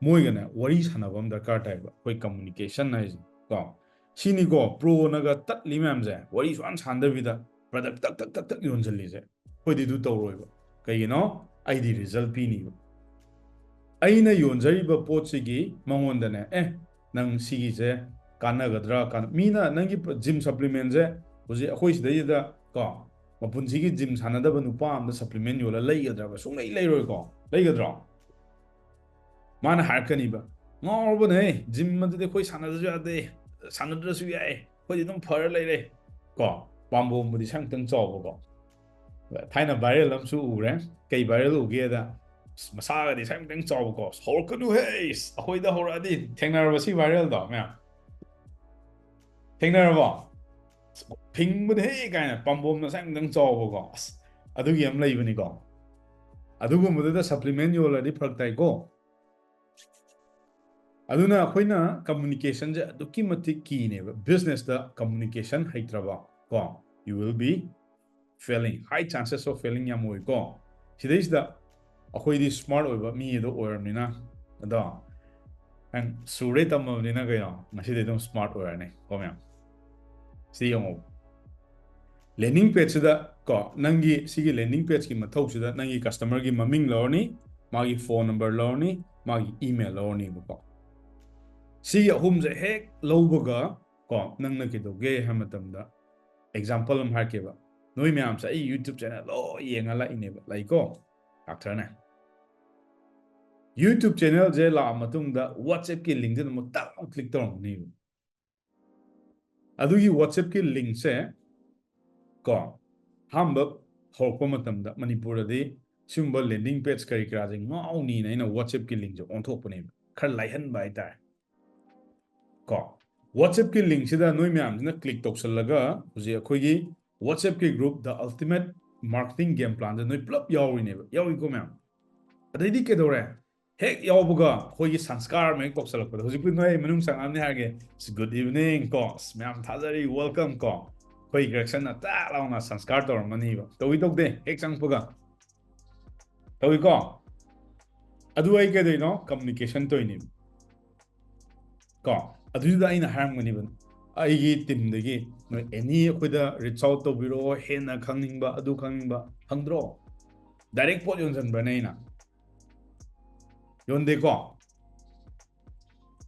ꯃꯣꯏꯒꯅꯦ ꯋꯥꯔꯤ ꯁꯥꯟꯅꯕ ꯑꯃ ꯗꯔꯀꯥꯔ ꯇꯥꯏꯕ, ꯑꯩꯈꯣꯏ communication ꯍꯥꯏꯁꯦ ꯀꯣ꯫ ꯁꯤꯅꯤꯀꯣ pro ꯅꯒ ꯇꯠꯂꯤ ꯃꯌꯥꯝꯁꯦ, ꯋꯥꯔꯤ ꯁꯨꯡꯁꯥꯟ ꯁꯥꯟꯗꯕꯤꯗ product ꯇꯛ ꯇꯛ ꯇꯛ ꯇꯛ ꯌꯣꯟꯁꯤꯜꯂꯤꯁꯦ꯫ ꯑꯩꯈꯣꯏꯗꯤ ꯑꯗꯨ ꯇꯧꯔꯣꯏꯕ꯫ ꯀꯩꯒꯤꯅꯣ? ꯑꯩꯗꯤ result ꯄꯤꯅꯤꯕ꯫ ꯑꯩꯅ ꯌꯣꯟꯖꯔꯤꯕ ꯄꯣꯠꯁꯤꯒꯤ ꯃꯉꯣꯟꯗꯅꯦ, ꯑꯦ, ꯅꯪ ꯁꯤꯒꯤꯁꯦ ꯀꯥꯟꯅꯒꯗ꯭ꯔꯥ? ꯀꯥꯟ-, ꯃꯤꯅ ꯅꯪꯒꯤ gym supplement ꯁꯦ ꯍꯧꯖꯤꯛ ꯑꯩꯈꯣꯏ ꯁꯤꯗꯩꯁꯤꯗ ꯀꯣ, ꯃꯄꯨꯟꯁꯤꯒꯤ gym ꯁꯥꯟꯅꯗꯕ ꯅꯨꯄꯥ ꯑꯝꯗ supplement ꯌꯣꯜꯂ ꯂꯩꯒꯗ꯭ꯔꯕ? ꯁꯨꯡꯂꯩ ꯂꯩꯔꯣꯏꯀꯣ꯫ ꯂꯩꯒꯗ꯭ꯔꯣ? ꯃꯥꯅ ꯍꯥꯏꯔꯛꯀꯅꯤꯕ, "ꯉꯥꯎꯔꯕꯅꯦ, gym ꯑꯗꯨꯗꯤ ꯑꯩꯈꯣꯏ ꯁꯥꯟꯅꯗ꯭ꯔꯁꯨ ꯌꯥꯗꯦ, ꯁꯥꯟꯅꯗ꯭ꯔꯁꯨ ꯌꯥꯏ, ꯑꯩꯈꯣꯏꯗꯤ ꯑꯗꯨꯝ ꯐꯔ ꯂꯩꯔꯦ" ꯀꯣ꯫ ꯄꯥꯝꯕꯣꯝꯕꯨꯗꯤ ꯁꯪꯇꯪ ꯆꯥꯎꯕꯀꯣ꯫ ꯊꯥꯏꯅ viral ꯑꯃꯁꯨ ꯎꯔꯦ꯫ ꯀꯩ viral ꯎꯒꯦꯗ, ꯑꯁ, ꯃꯁꯥꯒꯗꯤ ꯁꯪꯇꯪ ꯆꯥꯎꯕꯀꯣ, "ꯍꯧꯔꯛꯀꯅꯨꯍꯦ, ꯑꯩꯈꯣꯏꯗ ꯍꯧꯔꯛꯑꯗꯤ"꯫ ꯊꯦꯡꯅꯔꯕ ꯁꯤ viral ꯗꯣ ꯃꯌꯥꯝ? ꯊꯦꯡꯅꯔꯕꯣ? "ꯑꯁ, ꯐꯤꯡꯕꯅꯦꯍꯦ" ꯀꯥꯏꯅ, ꯄꯥꯝꯕꯣꯝꯅ ꯁꯪꯇꯪ ꯆꯥꯎꯕꯀꯣ꯫ ꯑꯁ, ꯑꯗꯨꯒꯤ ꯑꯃ ꯂꯩꯕꯅꯤꯀꯣ꯫ ꯑꯗꯨꯒꯨꯝꯕꯗꯨꯗ supplement ꯌꯣꯜꯂꯗꯤ ꯐꯔꯛ ꯇꯥꯏꯀꯣ꯫ ꯑꯗꯨꯅ ꯑꯩꯈꯣꯏꯅ communication ꯁꯦ ꯑꯗꯨꯛꯀꯤ ꯃꯇꯤꯛ key ꯅꯦꯕ꯫ Business ꯇ communication ꯍꯩꯇ꯭ꯔꯕ ꯀꯣ, you will be failing, high chances of failing ꯌꯥꯝ ꯑꯣꯏꯀꯣ꯫ ꯁꯤꯗꯩꯁꯤꯗ ꯑꯩꯈꯣꯏꯗꯤ smart ꯑꯣꯏꯕ ꯃꯤ ꯑꯗꯨ ꯑꯣꯏꯔꯕꯅꯤꯅ, ꯑꯗꯣ, and ꯁꯨꯔꯦ ꯇꯝꯃꯕꯅꯤꯅ ꯀꯩꯅꯣ, ꯉꯁꯤꯗꯤ ꯑꯗꯨꯝ smart ꯑꯣꯏꯔꯅꯤ ꯀꯣ ꯃꯌꯥꯝ꯫ ꯁꯤ ꯌꯦꯡꯉꯣ꯫ Landing page ꯁꯤꯗ ꯀꯣ, ꯅꯪꯒꯤ ꯁꯤꯒꯤ landing page ꯀꯤ ꯃꯊꯧꯁꯤꯗ ꯅꯪꯒꯤ customer ꯒꯤ ꯃꯃꯤꯡ ꯂꯧꯔꯅꯤ, ꯃꯥꯒꯤ phone number ꯂꯧꯔꯅꯤ, ꯃꯥꯒꯤ email ꯂꯧꯔꯅꯤꯕꯀꯣ꯫ ꯁꯤꯒꯤ ꯑꯍꯨꯝꯁꯦ ꯍꯦꯛ ꯂꯧꯕꯒ ꯀꯣ, ꯅꯪꯅ ꯀꯩꯗꯧꯒꯦ ꯍꯥꯏꯕ ꯃꯇꯝꯗ, example ꯑꯃ ꯍꯥꯏꯔꯛꯀꯦꯕ꯫ ꯅꯣꯏ ꯃꯌꯥꯝꯁꯦ ꯑꯩ YouTube channel ꯂꯣꯏ ꯌꯦꯡꯉ ꯂꯥꯛꯏꯅꯦꯕ, ꯂꯥꯛꯏꯀꯣ? ꯂꯥꯛꯊꯔꯅꯦ꯫ YouTube channel ꯁꯦ ꯂꯥꯛꯑ ꯃꯇꯨꯡꯗ WhatsApp ꯀꯤ link ꯁꯤꯗ ꯑꯃꯨꯛ ꯇꯛ ꯑꯃꯨꯛ click ꯇꯧꯔꯝꯒꯅꯤꯕ꯫ ꯑꯗꯨꯒꯤ WhatsApp ꯀꯤ link ꯁꯦ ꯀꯣ, ꯑꯍꯥꯟꯕ ꯍꯧꯔꯛꯄ ꯃꯇꯝꯗ ꯃꯅꯤꯄꯨꯔꯗꯗꯤ ꯁꯤꯒꯨꯝꯕ landing page ꯀꯔꯤ ꯀꯔꯥꯁꯦ ꯉꯥꯎꯅꯤꯅ ꯑꯩꯅ WhatsApp ꯀꯤ link ꯁꯦ ꯑꯣꯟꯊꯣꯛꯄꯅꯦꯕ꯫ ꯈꯔ ꯂꯥꯏꯍꯟꯕ ꯍꯥꯏꯇꯥꯔꯦ꯫ ꯀꯣ, WhatsApp-ꯀꯤ link-ꯁꯤꯗ ꯅꯣꯏ ꯃꯌꯥꯝꯁꯤꯅ click ꯇꯧꯁꯜꯂꯒ ꯍꯧꯖꯤꯛ ꯑꯩꯈꯣꯏꯒꯤ WhatsApp-ꯀꯤ group The Ultimate Marketing Game Plan-ꯗ ꯅꯣꯏ ꯄꯨꯂꯞ ꯌꯥꯎꯔꯤꯅꯦꯕ, ꯌꯥꯎꯏꯀꯣ ꯃꯌꯥꯝ? ꯑꯗꯩꯗꯤ ꯀꯩꯗꯧꯔꯦ? ꯍꯦꯛ ꯌꯥꯎꯕꯒ ꯑꯩꯈꯣꯏꯒꯤ ꯁꯪꯁꯀꯥꯔ ꯑꯃ ꯍꯦꯛ ꯇꯧꯁꯜꯂꯛꯄꯗ, ꯍꯧꯖꯤꯛꯄꯨꯗꯤ ꯅꯣꯏ ꯑꯩ ꯃꯅꯨꯡ ꯆꯪꯉꯛꯑꯝꯅꯤ ꯍꯥꯏꯔꯒꯦ꯫ "Good evening" ꯀꯣ, "ꯑꯁ, ꯃꯌꯥꯝ ꯊꯥꯖꯔꯤ, welcome" ꯀꯣ, ꯑꯩꯈꯣꯏ ꯒ꯭ꯔꯦꯛꯁꯟꯅ ꯇꯥꯛ ꯂꯥꯎꯅ ꯁꯪꯁꯀꯥꯔ ꯇꯧꯔꯝꯃꯅꯤꯕ꯫ ꯇꯧꯏ ꯇꯧꯗꯦ? ꯍꯦꯛ ꯆꯪꯉꯛꯄꯒ ꯇꯧꯏꯀꯣ? ꯑꯗꯨ ꯑꯩ ꯀꯩꯗꯧꯏꯅꯣ? Communication ꯇꯧꯏꯅꯦꯕ꯫ ꯀꯣ, ꯑꯗꯨꯗ ꯑꯩꯅ ꯍꯥꯏꯔꯝꯒꯅꯤꯕ, ꯑꯩꯒꯤ team-ꯗꯒꯤ ꯅꯣꯏ any ꯑꯩꯈꯣꯏꯗ reach out ꯇꯧꯕꯤꯔꯛꯑꯣ, ꯍꯦꯟꯅ ꯈꯪꯅꯤꯡꯕ, ꯑꯗꯨ ꯈꯪꯅꯤꯡꯕ, ꯍꯪꯗ꯭ꯔꯣ? Direct ꯄꯣꯠ ꯌꯣꯟꯁꯤꯟꯕ꯭ꯔꯅꯦ ꯑꯩꯅ? ꯌꯣꯟꯗꯦꯀꯣ?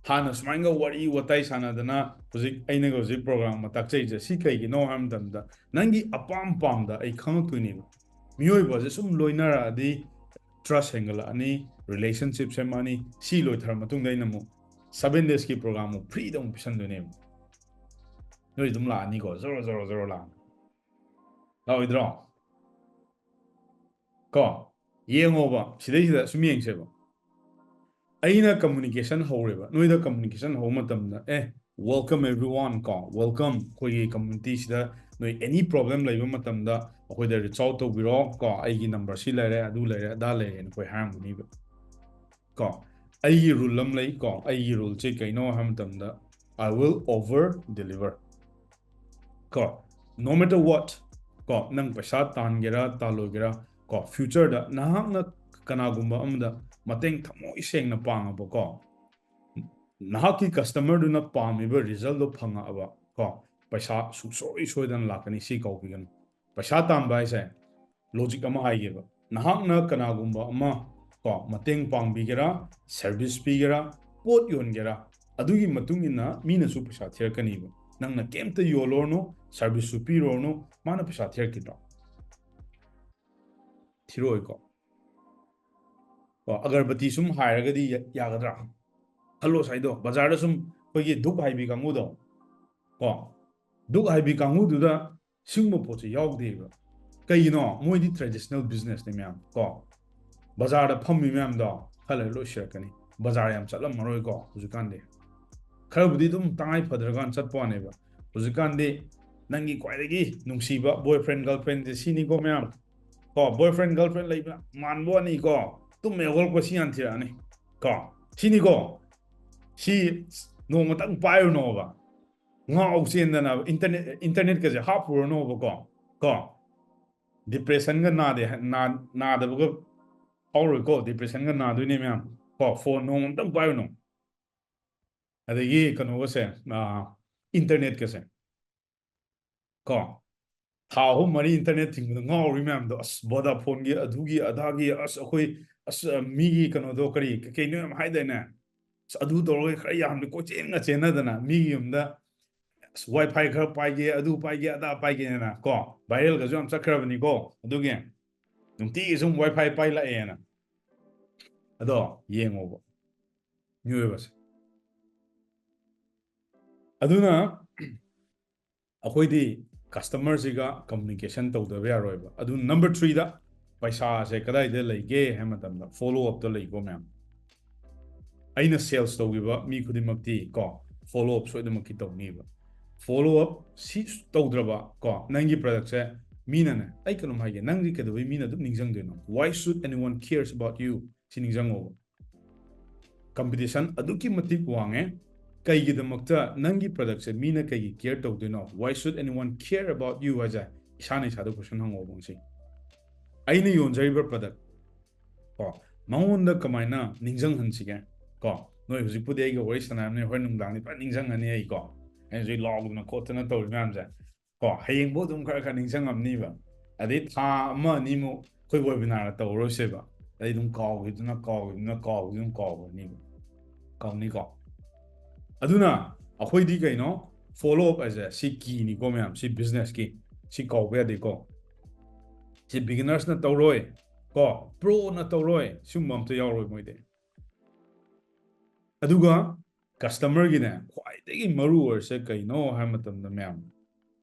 ꯍꯥꯟꯅ ꯁꯨꯃꯥꯏꯅꯒ ꯋꯥꯔꯤ ꯋꯥꯇꯥꯏ ꯁꯥꯟꯅꯗꯅ, ꯍꯧꯖꯤꯛ ꯑꯩꯅꯒ ꯍꯧꯖꯤꯛ program ꯑꯃ ꯇꯥꯛꯆꯩꯁꯦ, ꯁꯤ ꯀꯩꯒꯤꯅꯣ ꯍꯥꯏꯕ ꯃꯇꯝꯗ, ꯅꯪꯒꯤ ꯑꯄꯥꯝ ꯄꯥꯝꯗ ꯑꯩ ꯈꯪꯉꯛꯇꯣꯏꯅꯦꯕ꯫ ꯃꯤꯑꯣꯏꯕꯁꯦ ꯁꯨꯝ ꯂꯣꯏꯅꯔꯛꯑꯗꯤ, trust ꯍꯦꯟꯒꯠꯂꯛꯑꯅꯤ, relationship ꯁꯦꯝꯃꯛꯑꯅꯤ꯫ ꯁꯤ ꯂꯣꯏꯊꯔ ꯃꯇꯨꯡꯗ ꯑꯩꯅ ꯑꯃꯨꯛ seven days-ꯀꯤ program ꯑꯃꯨꯛ free-ꯗ ꯑꯃꯨꯛ ꯄꯤꯁꯟꯗꯣꯏꯅꯦꯕ꯫ ꯅꯣꯏ ꯑꯗꯨꯝ ꯂꯥꯛꯑꯅꯤꯀꯣ, ꯖꯣꯔꯣ, ꯖꯣꯔꯣ, ꯖꯣꯔꯣ ꯂꯥꯛꯑꯅꯤ꯫ ꯂꯥꯛꯑꯣꯏꯗ꯭ꯔꯣ? ꯀꯣ, ꯌꯦꯡꯉꯣꯕ, ꯁꯤꯗꯩꯁꯤꯗ ꯁꯨꯝ ꯌꯦꯡꯁꯦꯕ꯫ ꯑꯩꯅ communication ꯍꯧꯔꯦꯕ, ꯅꯣꯏꯗ communication ꯍꯧꯕ ꯃꯇꯝꯗ, "ꯑꯦ, welcome everyone" ꯀꯣ, "Welcome ꯑꯩꯈꯣꯏꯒꯤ community-ꯁꯤꯗ, ꯅꯣꯏ any problem ꯂꯩꯕ ꯃꯇꯝꯗ ꯑꯩꯈꯣꯏꯗ reach out ꯇꯧꯕꯤꯔꯣ" ꯀꯣ, "ꯑꯩꯒꯤ number ꯁꯤ ꯂꯩꯔꯦ, ꯑꯗꯨ ꯂꯩꯔꯦ, ꯑꯗꯥ ꯂꯩꯔꯦꯅ" ꯑꯩꯈꯣꯏ ꯍꯥꯏꯔꯝꯒꯅꯤꯕ꯫ ꯀꯣ, ꯑꯩꯒꯤ rule ꯑꯃ ꯂꯩ ꯀꯣ, ꯑꯩꯒꯤ rule-ꯁꯦ ꯀꯩꯅꯣ ꯍꯥꯏꯕ ꯃꯇꯝꯗ, "I will over deliver" ꯀꯣ, no matter what, ꯀꯣ, ꯅꯪ ꯄꯩꯁꯥ ꯇꯥꯟꯒꯦꯔꯥ ꯇꯥꯜꯂꯣꯏꯒꯦꯔꯥ, ꯀꯣ, future-ꯗ ꯅꯍꯥꯛꯅ ꯀꯅꯥꯒꯨꯝꯕ ꯑꯃꯗ ꯃꯇꯦꯡ ꯊꯃꯣꯏ ꯁꯦꯡꯅ ꯄꯥꯡꯉꯕꯀꯣ, ꯅꯍꯥꯛꯀꯤ customer-ꯗꯨꯅ ꯄꯥꯝꯃꯤꯕ result-ꯗꯣ ꯐꯪꯉꯛꯑꯕ, ꯀꯣ, ꯄꯩꯁꯥ ꯁꯨꯡꯁꯣꯏ ꯁꯣꯏꯗꯅ ꯂꯥꯛꯀꯅꯤ꯫ ꯁꯤ ꯀꯥꯎꯕꯤꯒꯅꯨ꯫ ꯄꯩꯁꯥ ꯇꯥꯟꯕ ꯍꯥꯏꯁꯦ, logic ꯑꯃ ꯍꯥꯏꯒꯦꯕ, ꯅꯍꯥꯛꯅ ꯀꯅꯥꯒꯨꯝꯕ ꯑꯃ, ꯀꯣ, ꯃꯇꯦꯡ ꯄꯥꯡꯕꯤꯒꯦꯔꯥ, service ꯄꯤꯒꯦꯔꯥ, ꯄꯣꯠ ꯌꯣꯟꯒꯦꯔꯥ, ꯑꯗꯨꯒꯤ ꯃꯇꯨꯡ ꯏꯟꯅ ꯃꯤꯅꯁꯨ ꯄꯩꯁꯥ ꯊꯤꯔꯛꯀꯅꯤꯕ꯫ ꯅꯪꯅ ꯀꯩꯝꯇ ꯌꯣꯜꯂꯨꯔꯅꯨ, service-ꯁꯨ ꯄꯤꯔꯨꯔꯅꯨ, ꯃꯥꯅ ꯄꯩꯁꯥ ꯊꯤꯔꯛꯈꯤꯗ꯭ꯔꯣ? ꯊꯤꯔꯛꯑꯣꯏꯀꯣ? ꯀꯣ, ꯑꯒꯔꯕꯇꯤ ꯁꯨꯝ ꯍꯥꯏꯔꯒꯗꯤ ꯌꯥ-, ꯌꯥꯒꯗ꯭ꯔꯥ? ꯈꯜꯂꯣ ꯁꯥꯏꯗꯣ, ꯕꯖꯥꯔꯗ ꯁꯨꯝ ꯑꯩꯈꯣꯏꯒꯤ ꯙꯨꯞ ꯍꯥꯏꯕꯤ ꯀꯥꯡꯕꯨꯗꯣ, ꯀꯣ, ꯙꯨꯞ ꯍꯥꯏꯕꯤ ꯀꯥꯡꯕꯨꯗꯨꯗ ꯁꯤꯒꯨꯝꯕ ꯄꯣꯠꯁꯦ ꯌꯥꯎꯗꯦꯕ꯫ ꯀꯩꯒꯤꯅꯣ? ꯃꯣꯏꯗꯤ traditional business-ꯅꯦ ꯃꯌꯥꯝ, ꯀꯣ? ꯕꯖꯥꯔꯗ ꯐꯝꯃꯤ ꯃꯌꯥꯝꯗꯣ ꯈꯔ ꯂꯩꯔ ꯂꯣꯏ ꯁꯤꯔꯛꯀꯅꯤ꯫ ꯕꯖꯥꯔ ꯌꯥꯝ ꯆꯠꯂꯝꯃꯔꯣꯏꯀꯣ ꯍꯧꯖꯤꯛꯀꯥꯟꯗꯤ꯫ ꯈꯔꯕꯨꯗꯤ ꯑꯗꯨꯝ ꯇꯉꯥꯏ ꯐꯗ꯭ꯔꯀꯥꯟ ꯆꯠꯄ ꯋꯥꯅꯦꯕ꯫ ꯍꯧꯖꯤꯛꯀꯥꯟꯗꯤ ꯅꯪꯒꯤ ꯈ꯭ꯋꯥꯏꯗꯒꯤ ꯅꯨꯡꯁꯤꯕ boyfriend girlfriendꯁꯦ ꯁꯤꯅꯤꯀꯣ ꯃꯌꯥꯝ꯫ ꯀꯣ, boyfriend girlfriend ꯂꯩꯕ ꯃꯥꯟꯕ ꯋꯥꯅꯤꯀꯣ꯫ ꯇꯨꯝꯃꯦ ꯍꯧꯒꯠꯂꯛꯄ ꯁꯤ ꯍꯥꯟꯅ ꯊꯤꯔꯛꯑꯅꯤ꯫ ꯀꯣ, ꯁꯤꯅꯤꯀꯣ꯫ ꯁꯤ ꯅꯣꯡꯃꯇꯪ ꯄꯥꯏꯔꯨꯅꯣꯕ꯫ ꯉꯥꯎ ꯆꯦꯟꯗꯅ internet internetꯀꯁꯦ ꯍꯥꯞꯄꯨꯔꯅꯣꯕꯀꯣ꯫ ꯀꯣ, depressionꯒ ꯅꯥꯗꯦ ꯍꯥꯏ- ꯅꯥ- ꯅꯥꯗꯕꯒ ꯐꯥꯎꯔꯣꯏꯀꯣ꯫ Depressionꯒ ꯅꯥꯗꯣꯏꯅꯦ ꯃꯌꯥꯝ꯫ ꯀꯣ, phone ꯅꯣꯡꯃꯇꯪ ꯄꯥꯏꯔꯨꯅꯣ꯫ ꯑꯗꯒꯤ ꯀꯩꯅꯣꯒꯁꯦ, internetꯀꯁꯦ꯫ ꯀꯣ, ꯊꯥ ꯑꯍꯨꯝ ꯃꯔꯤ internet ꯊꯤꯡꯕꯗ ꯉꯥꯎꯔꯤ ꯃꯌꯥꯝꯗꯣ꯫ ꯑꯁ, Vodafoneꯒꯤ ꯑꯗꯨꯒꯤ ꯑꯗꯥꯒꯤ, ꯑꯁ, ꯑꯩꯈꯣꯏ, ꯑꯁ, ꯃꯤꯒꯤ ꯀꯩꯅꯣꯗꯣ, ꯀꯔꯤ ꯀꯩ ꯀꯩꯅꯣ ꯌꯥꯝ ꯍꯥꯏꯗꯥꯏꯅꯦ? ꯑꯁ, ꯑꯗꯨ ꯇꯧꯔꯒ ꯈꯔ ꯌꯥꯝꯅ ꯀꯣꯏꯆꯦꯟꯒ ꯆꯦꯟꯅꯗꯅ ꯃꯤꯒꯤ ꯌꯨꯝꯗ, ꯑꯁ, WiFi ꯈꯔ ꯄꯥꯏꯒꯦ, ꯑꯗꯨ ꯄꯥꯏꯒꯦ, ꯑꯗꯥ ꯄꯥꯏꯒꯦꯅ꯫ ꯀꯣ, viralꯒꯁꯨ ꯌꯥꯝ ꯆꯠꯈ꯭ꯔꯕꯅꯤꯀꯣ꯫ ꯑꯗꯨꯒꯤ ꯅꯨꯡꯇꯤꯒꯤ ꯁꯨꯝ WiFi ꯄꯥꯏ ꯂꯥꯛꯑꯦꯅ꯫ ꯑꯗꯣ ꯌꯦꯡꯉꯣꯕ, ꯃꯤꯑꯣꯏꯕꯁꯦ꯫ ꯑꯗꯨꯅ ꯑꯩꯈꯣꯏꯗꯤ customerꯁꯤꯒ communication ꯇꯧꯗꯕ ꯌꯥꯔꯣꯏꯕ꯫ ꯑꯗꯨ number threeꯗ ꯄꯩꯁꯥꯁꯦ ꯀꯗꯥꯏꯗ ꯂꯩꯒꯦ ꯍꯥꯏꯕ ꯃꯇꯝꯗ follow upꯇ ꯂꯩꯀꯣ ꯃꯌꯥꯝ꯫ ꯑꯩꯅ sales ꯇꯧꯈꯤꯕ ꯃꯤ ꯈꯨꯗꯤꯡꯃꯛꯇꯤ ꯀꯣ, follow up ꯁꯣꯏꯗꯅꯃꯛꯀꯤ ꯇꯧꯅꯤꯕ꯫ Follow up ꯁꯤ ꯇꯧꯗ꯭ꯔꯕ ꯀꯣ, ꯅꯪꯒꯤ productꯁꯦ ꯃꯤꯅꯅꯦ, ꯑꯩ ꯀꯩꯅꯣꯝ ꯍꯥꯏꯒꯦ, ꯅꯪꯗꯤ ꯀꯩꯗꯧꯕꯩ ꯃꯤꯅ ꯑꯗꯨꯝ ꯅꯤꯡꯁꯤꯡꯗꯣꯏꯅꯣ? Why should anyone cares about you? ꯁꯤ ꯅꯤꯡꯁꯤꯡꯉꯣꯕ꯫ Competition ꯑꯗꯨꯛꯀꯤ ꯃꯇꯤꯛ ꯋꯥꯡꯉꯦ꯫ ꯀꯩꯒꯤꯗꯃꯛꯇ ꯅꯪꯒꯤ productꯁꯦ ꯃꯤꯅ ꯀꯩꯒꯤ care ꯇꯧꯗꯣꯏꯅꯣ? Why should anyone care about you ꯍꯥꯏꯁꯦ ꯏꯁꯥꯅ ꯏꯁꯥꯗ question ꯍꯪꯉꯣꯕ ꯉꯁꯤ꯫ ꯑꯩꯅ ꯌꯣꯟꯖꯔꯤꯕ product ꯀꯣ, ꯃꯉꯣꯟꯗ ꯀꯃꯥꯏꯅ ꯅꯤꯡꯁꯤꯡꯍꯟꯁꯤꯒꯦ? ꯀꯣ, ꯅꯣꯏ ꯍꯧꯖꯤꯛꯄꯨꯗꯤ ꯑꯩꯒ ꯋꯥꯔꯤ ꯁꯥꯟꯅꯔꯝꯅꯤ, ꯍꯣꯔꯦꯟ ꯅꯨꯡꯗꯥꯡꯗꯤ ꯐꯖꯅ ꯅꯤꯡꯁꯤꯡꯉꯅꯤ ꯑꯩ ꯀꯣ꯫ ꯑꯩꯅ ꯍꯧꯖꯤꯛ ꯂꯥꯎꯗꯅ ꯈꯣꯠꯇꯅ ꯇꯧꯔꯤ ꯃꯌꯥꯝꯁꯦ ꯀꯣ, ꯍꯌꯦꯡꯕꯨ ꯑꯗꯨꯝ ꯈꯔ ꯈꯔ ꯅꯤꯡꯁꯤꯡꯉꯝꯅꯤꯕ꯫ ꯑꯗꯩ ꯊꯥ ꯑꯃ ꯑꯅꯤꯃꯨꯛ ꯑꯩꯈꯣꯏ webinarꯒ ꯇꯧꯔꯔꯣꯏꯁꯦꯕ꯫ ꯑꯗꯩ ꯑꯗꯨꯝ ꯀꯥꯎꯈꯤꯗꯨꯅ, ꯀꯥꯎꯈꯤꯗꯨꯅ, ꯀꯥꯎꯈꯤꯗꯨꯅ ꯀꯥꯎꯈ꯭ꯔꯅꯤꯕ꯫ ꯀꯥꯎꯅꯤꯀꯣ? ꯑꯗꯨꯅ ꯑꯩꯈꯣꯏꯗꯤ ꯀꯩꯅꯣ, follow up ꯍꯥꯏꯁꯦ ꯁꯤ keyꯅꯤꯀꯣ ꯃꯌꯥꯝ, ꯁꯤ businessꯀꯤ, ꯁꯤ ꯀꯥꯎꯕ ꯌꯥꯗꯦꯀꯣ꯫ ꯁꯤ beginnersꯅ ꯇꯧꯔꯣꯏ ꯀꯣ, proꯅ ꯇꯧꯔꯣꯏ, ꯁꯤꯒꯨꯝꯕ ꯑꯝꯇ ꯌꯥꯎꯔꯣꯏ ꯃꯣꯏꯗꯤ꯫ ꯑꯗꯨꯒ customerꯒꯤꯅꯦ ꯈ꯭ꯋꯥꯏꯗꯒꯤ ꯃꯔꯨ ꯑꯣꯏꯔꯤꯁꯦ ꯀꯩꯅꯣ ꯍꯥꯏꯕ ꯃꯇꯝꯗ ꯃꯌꯥꯝ,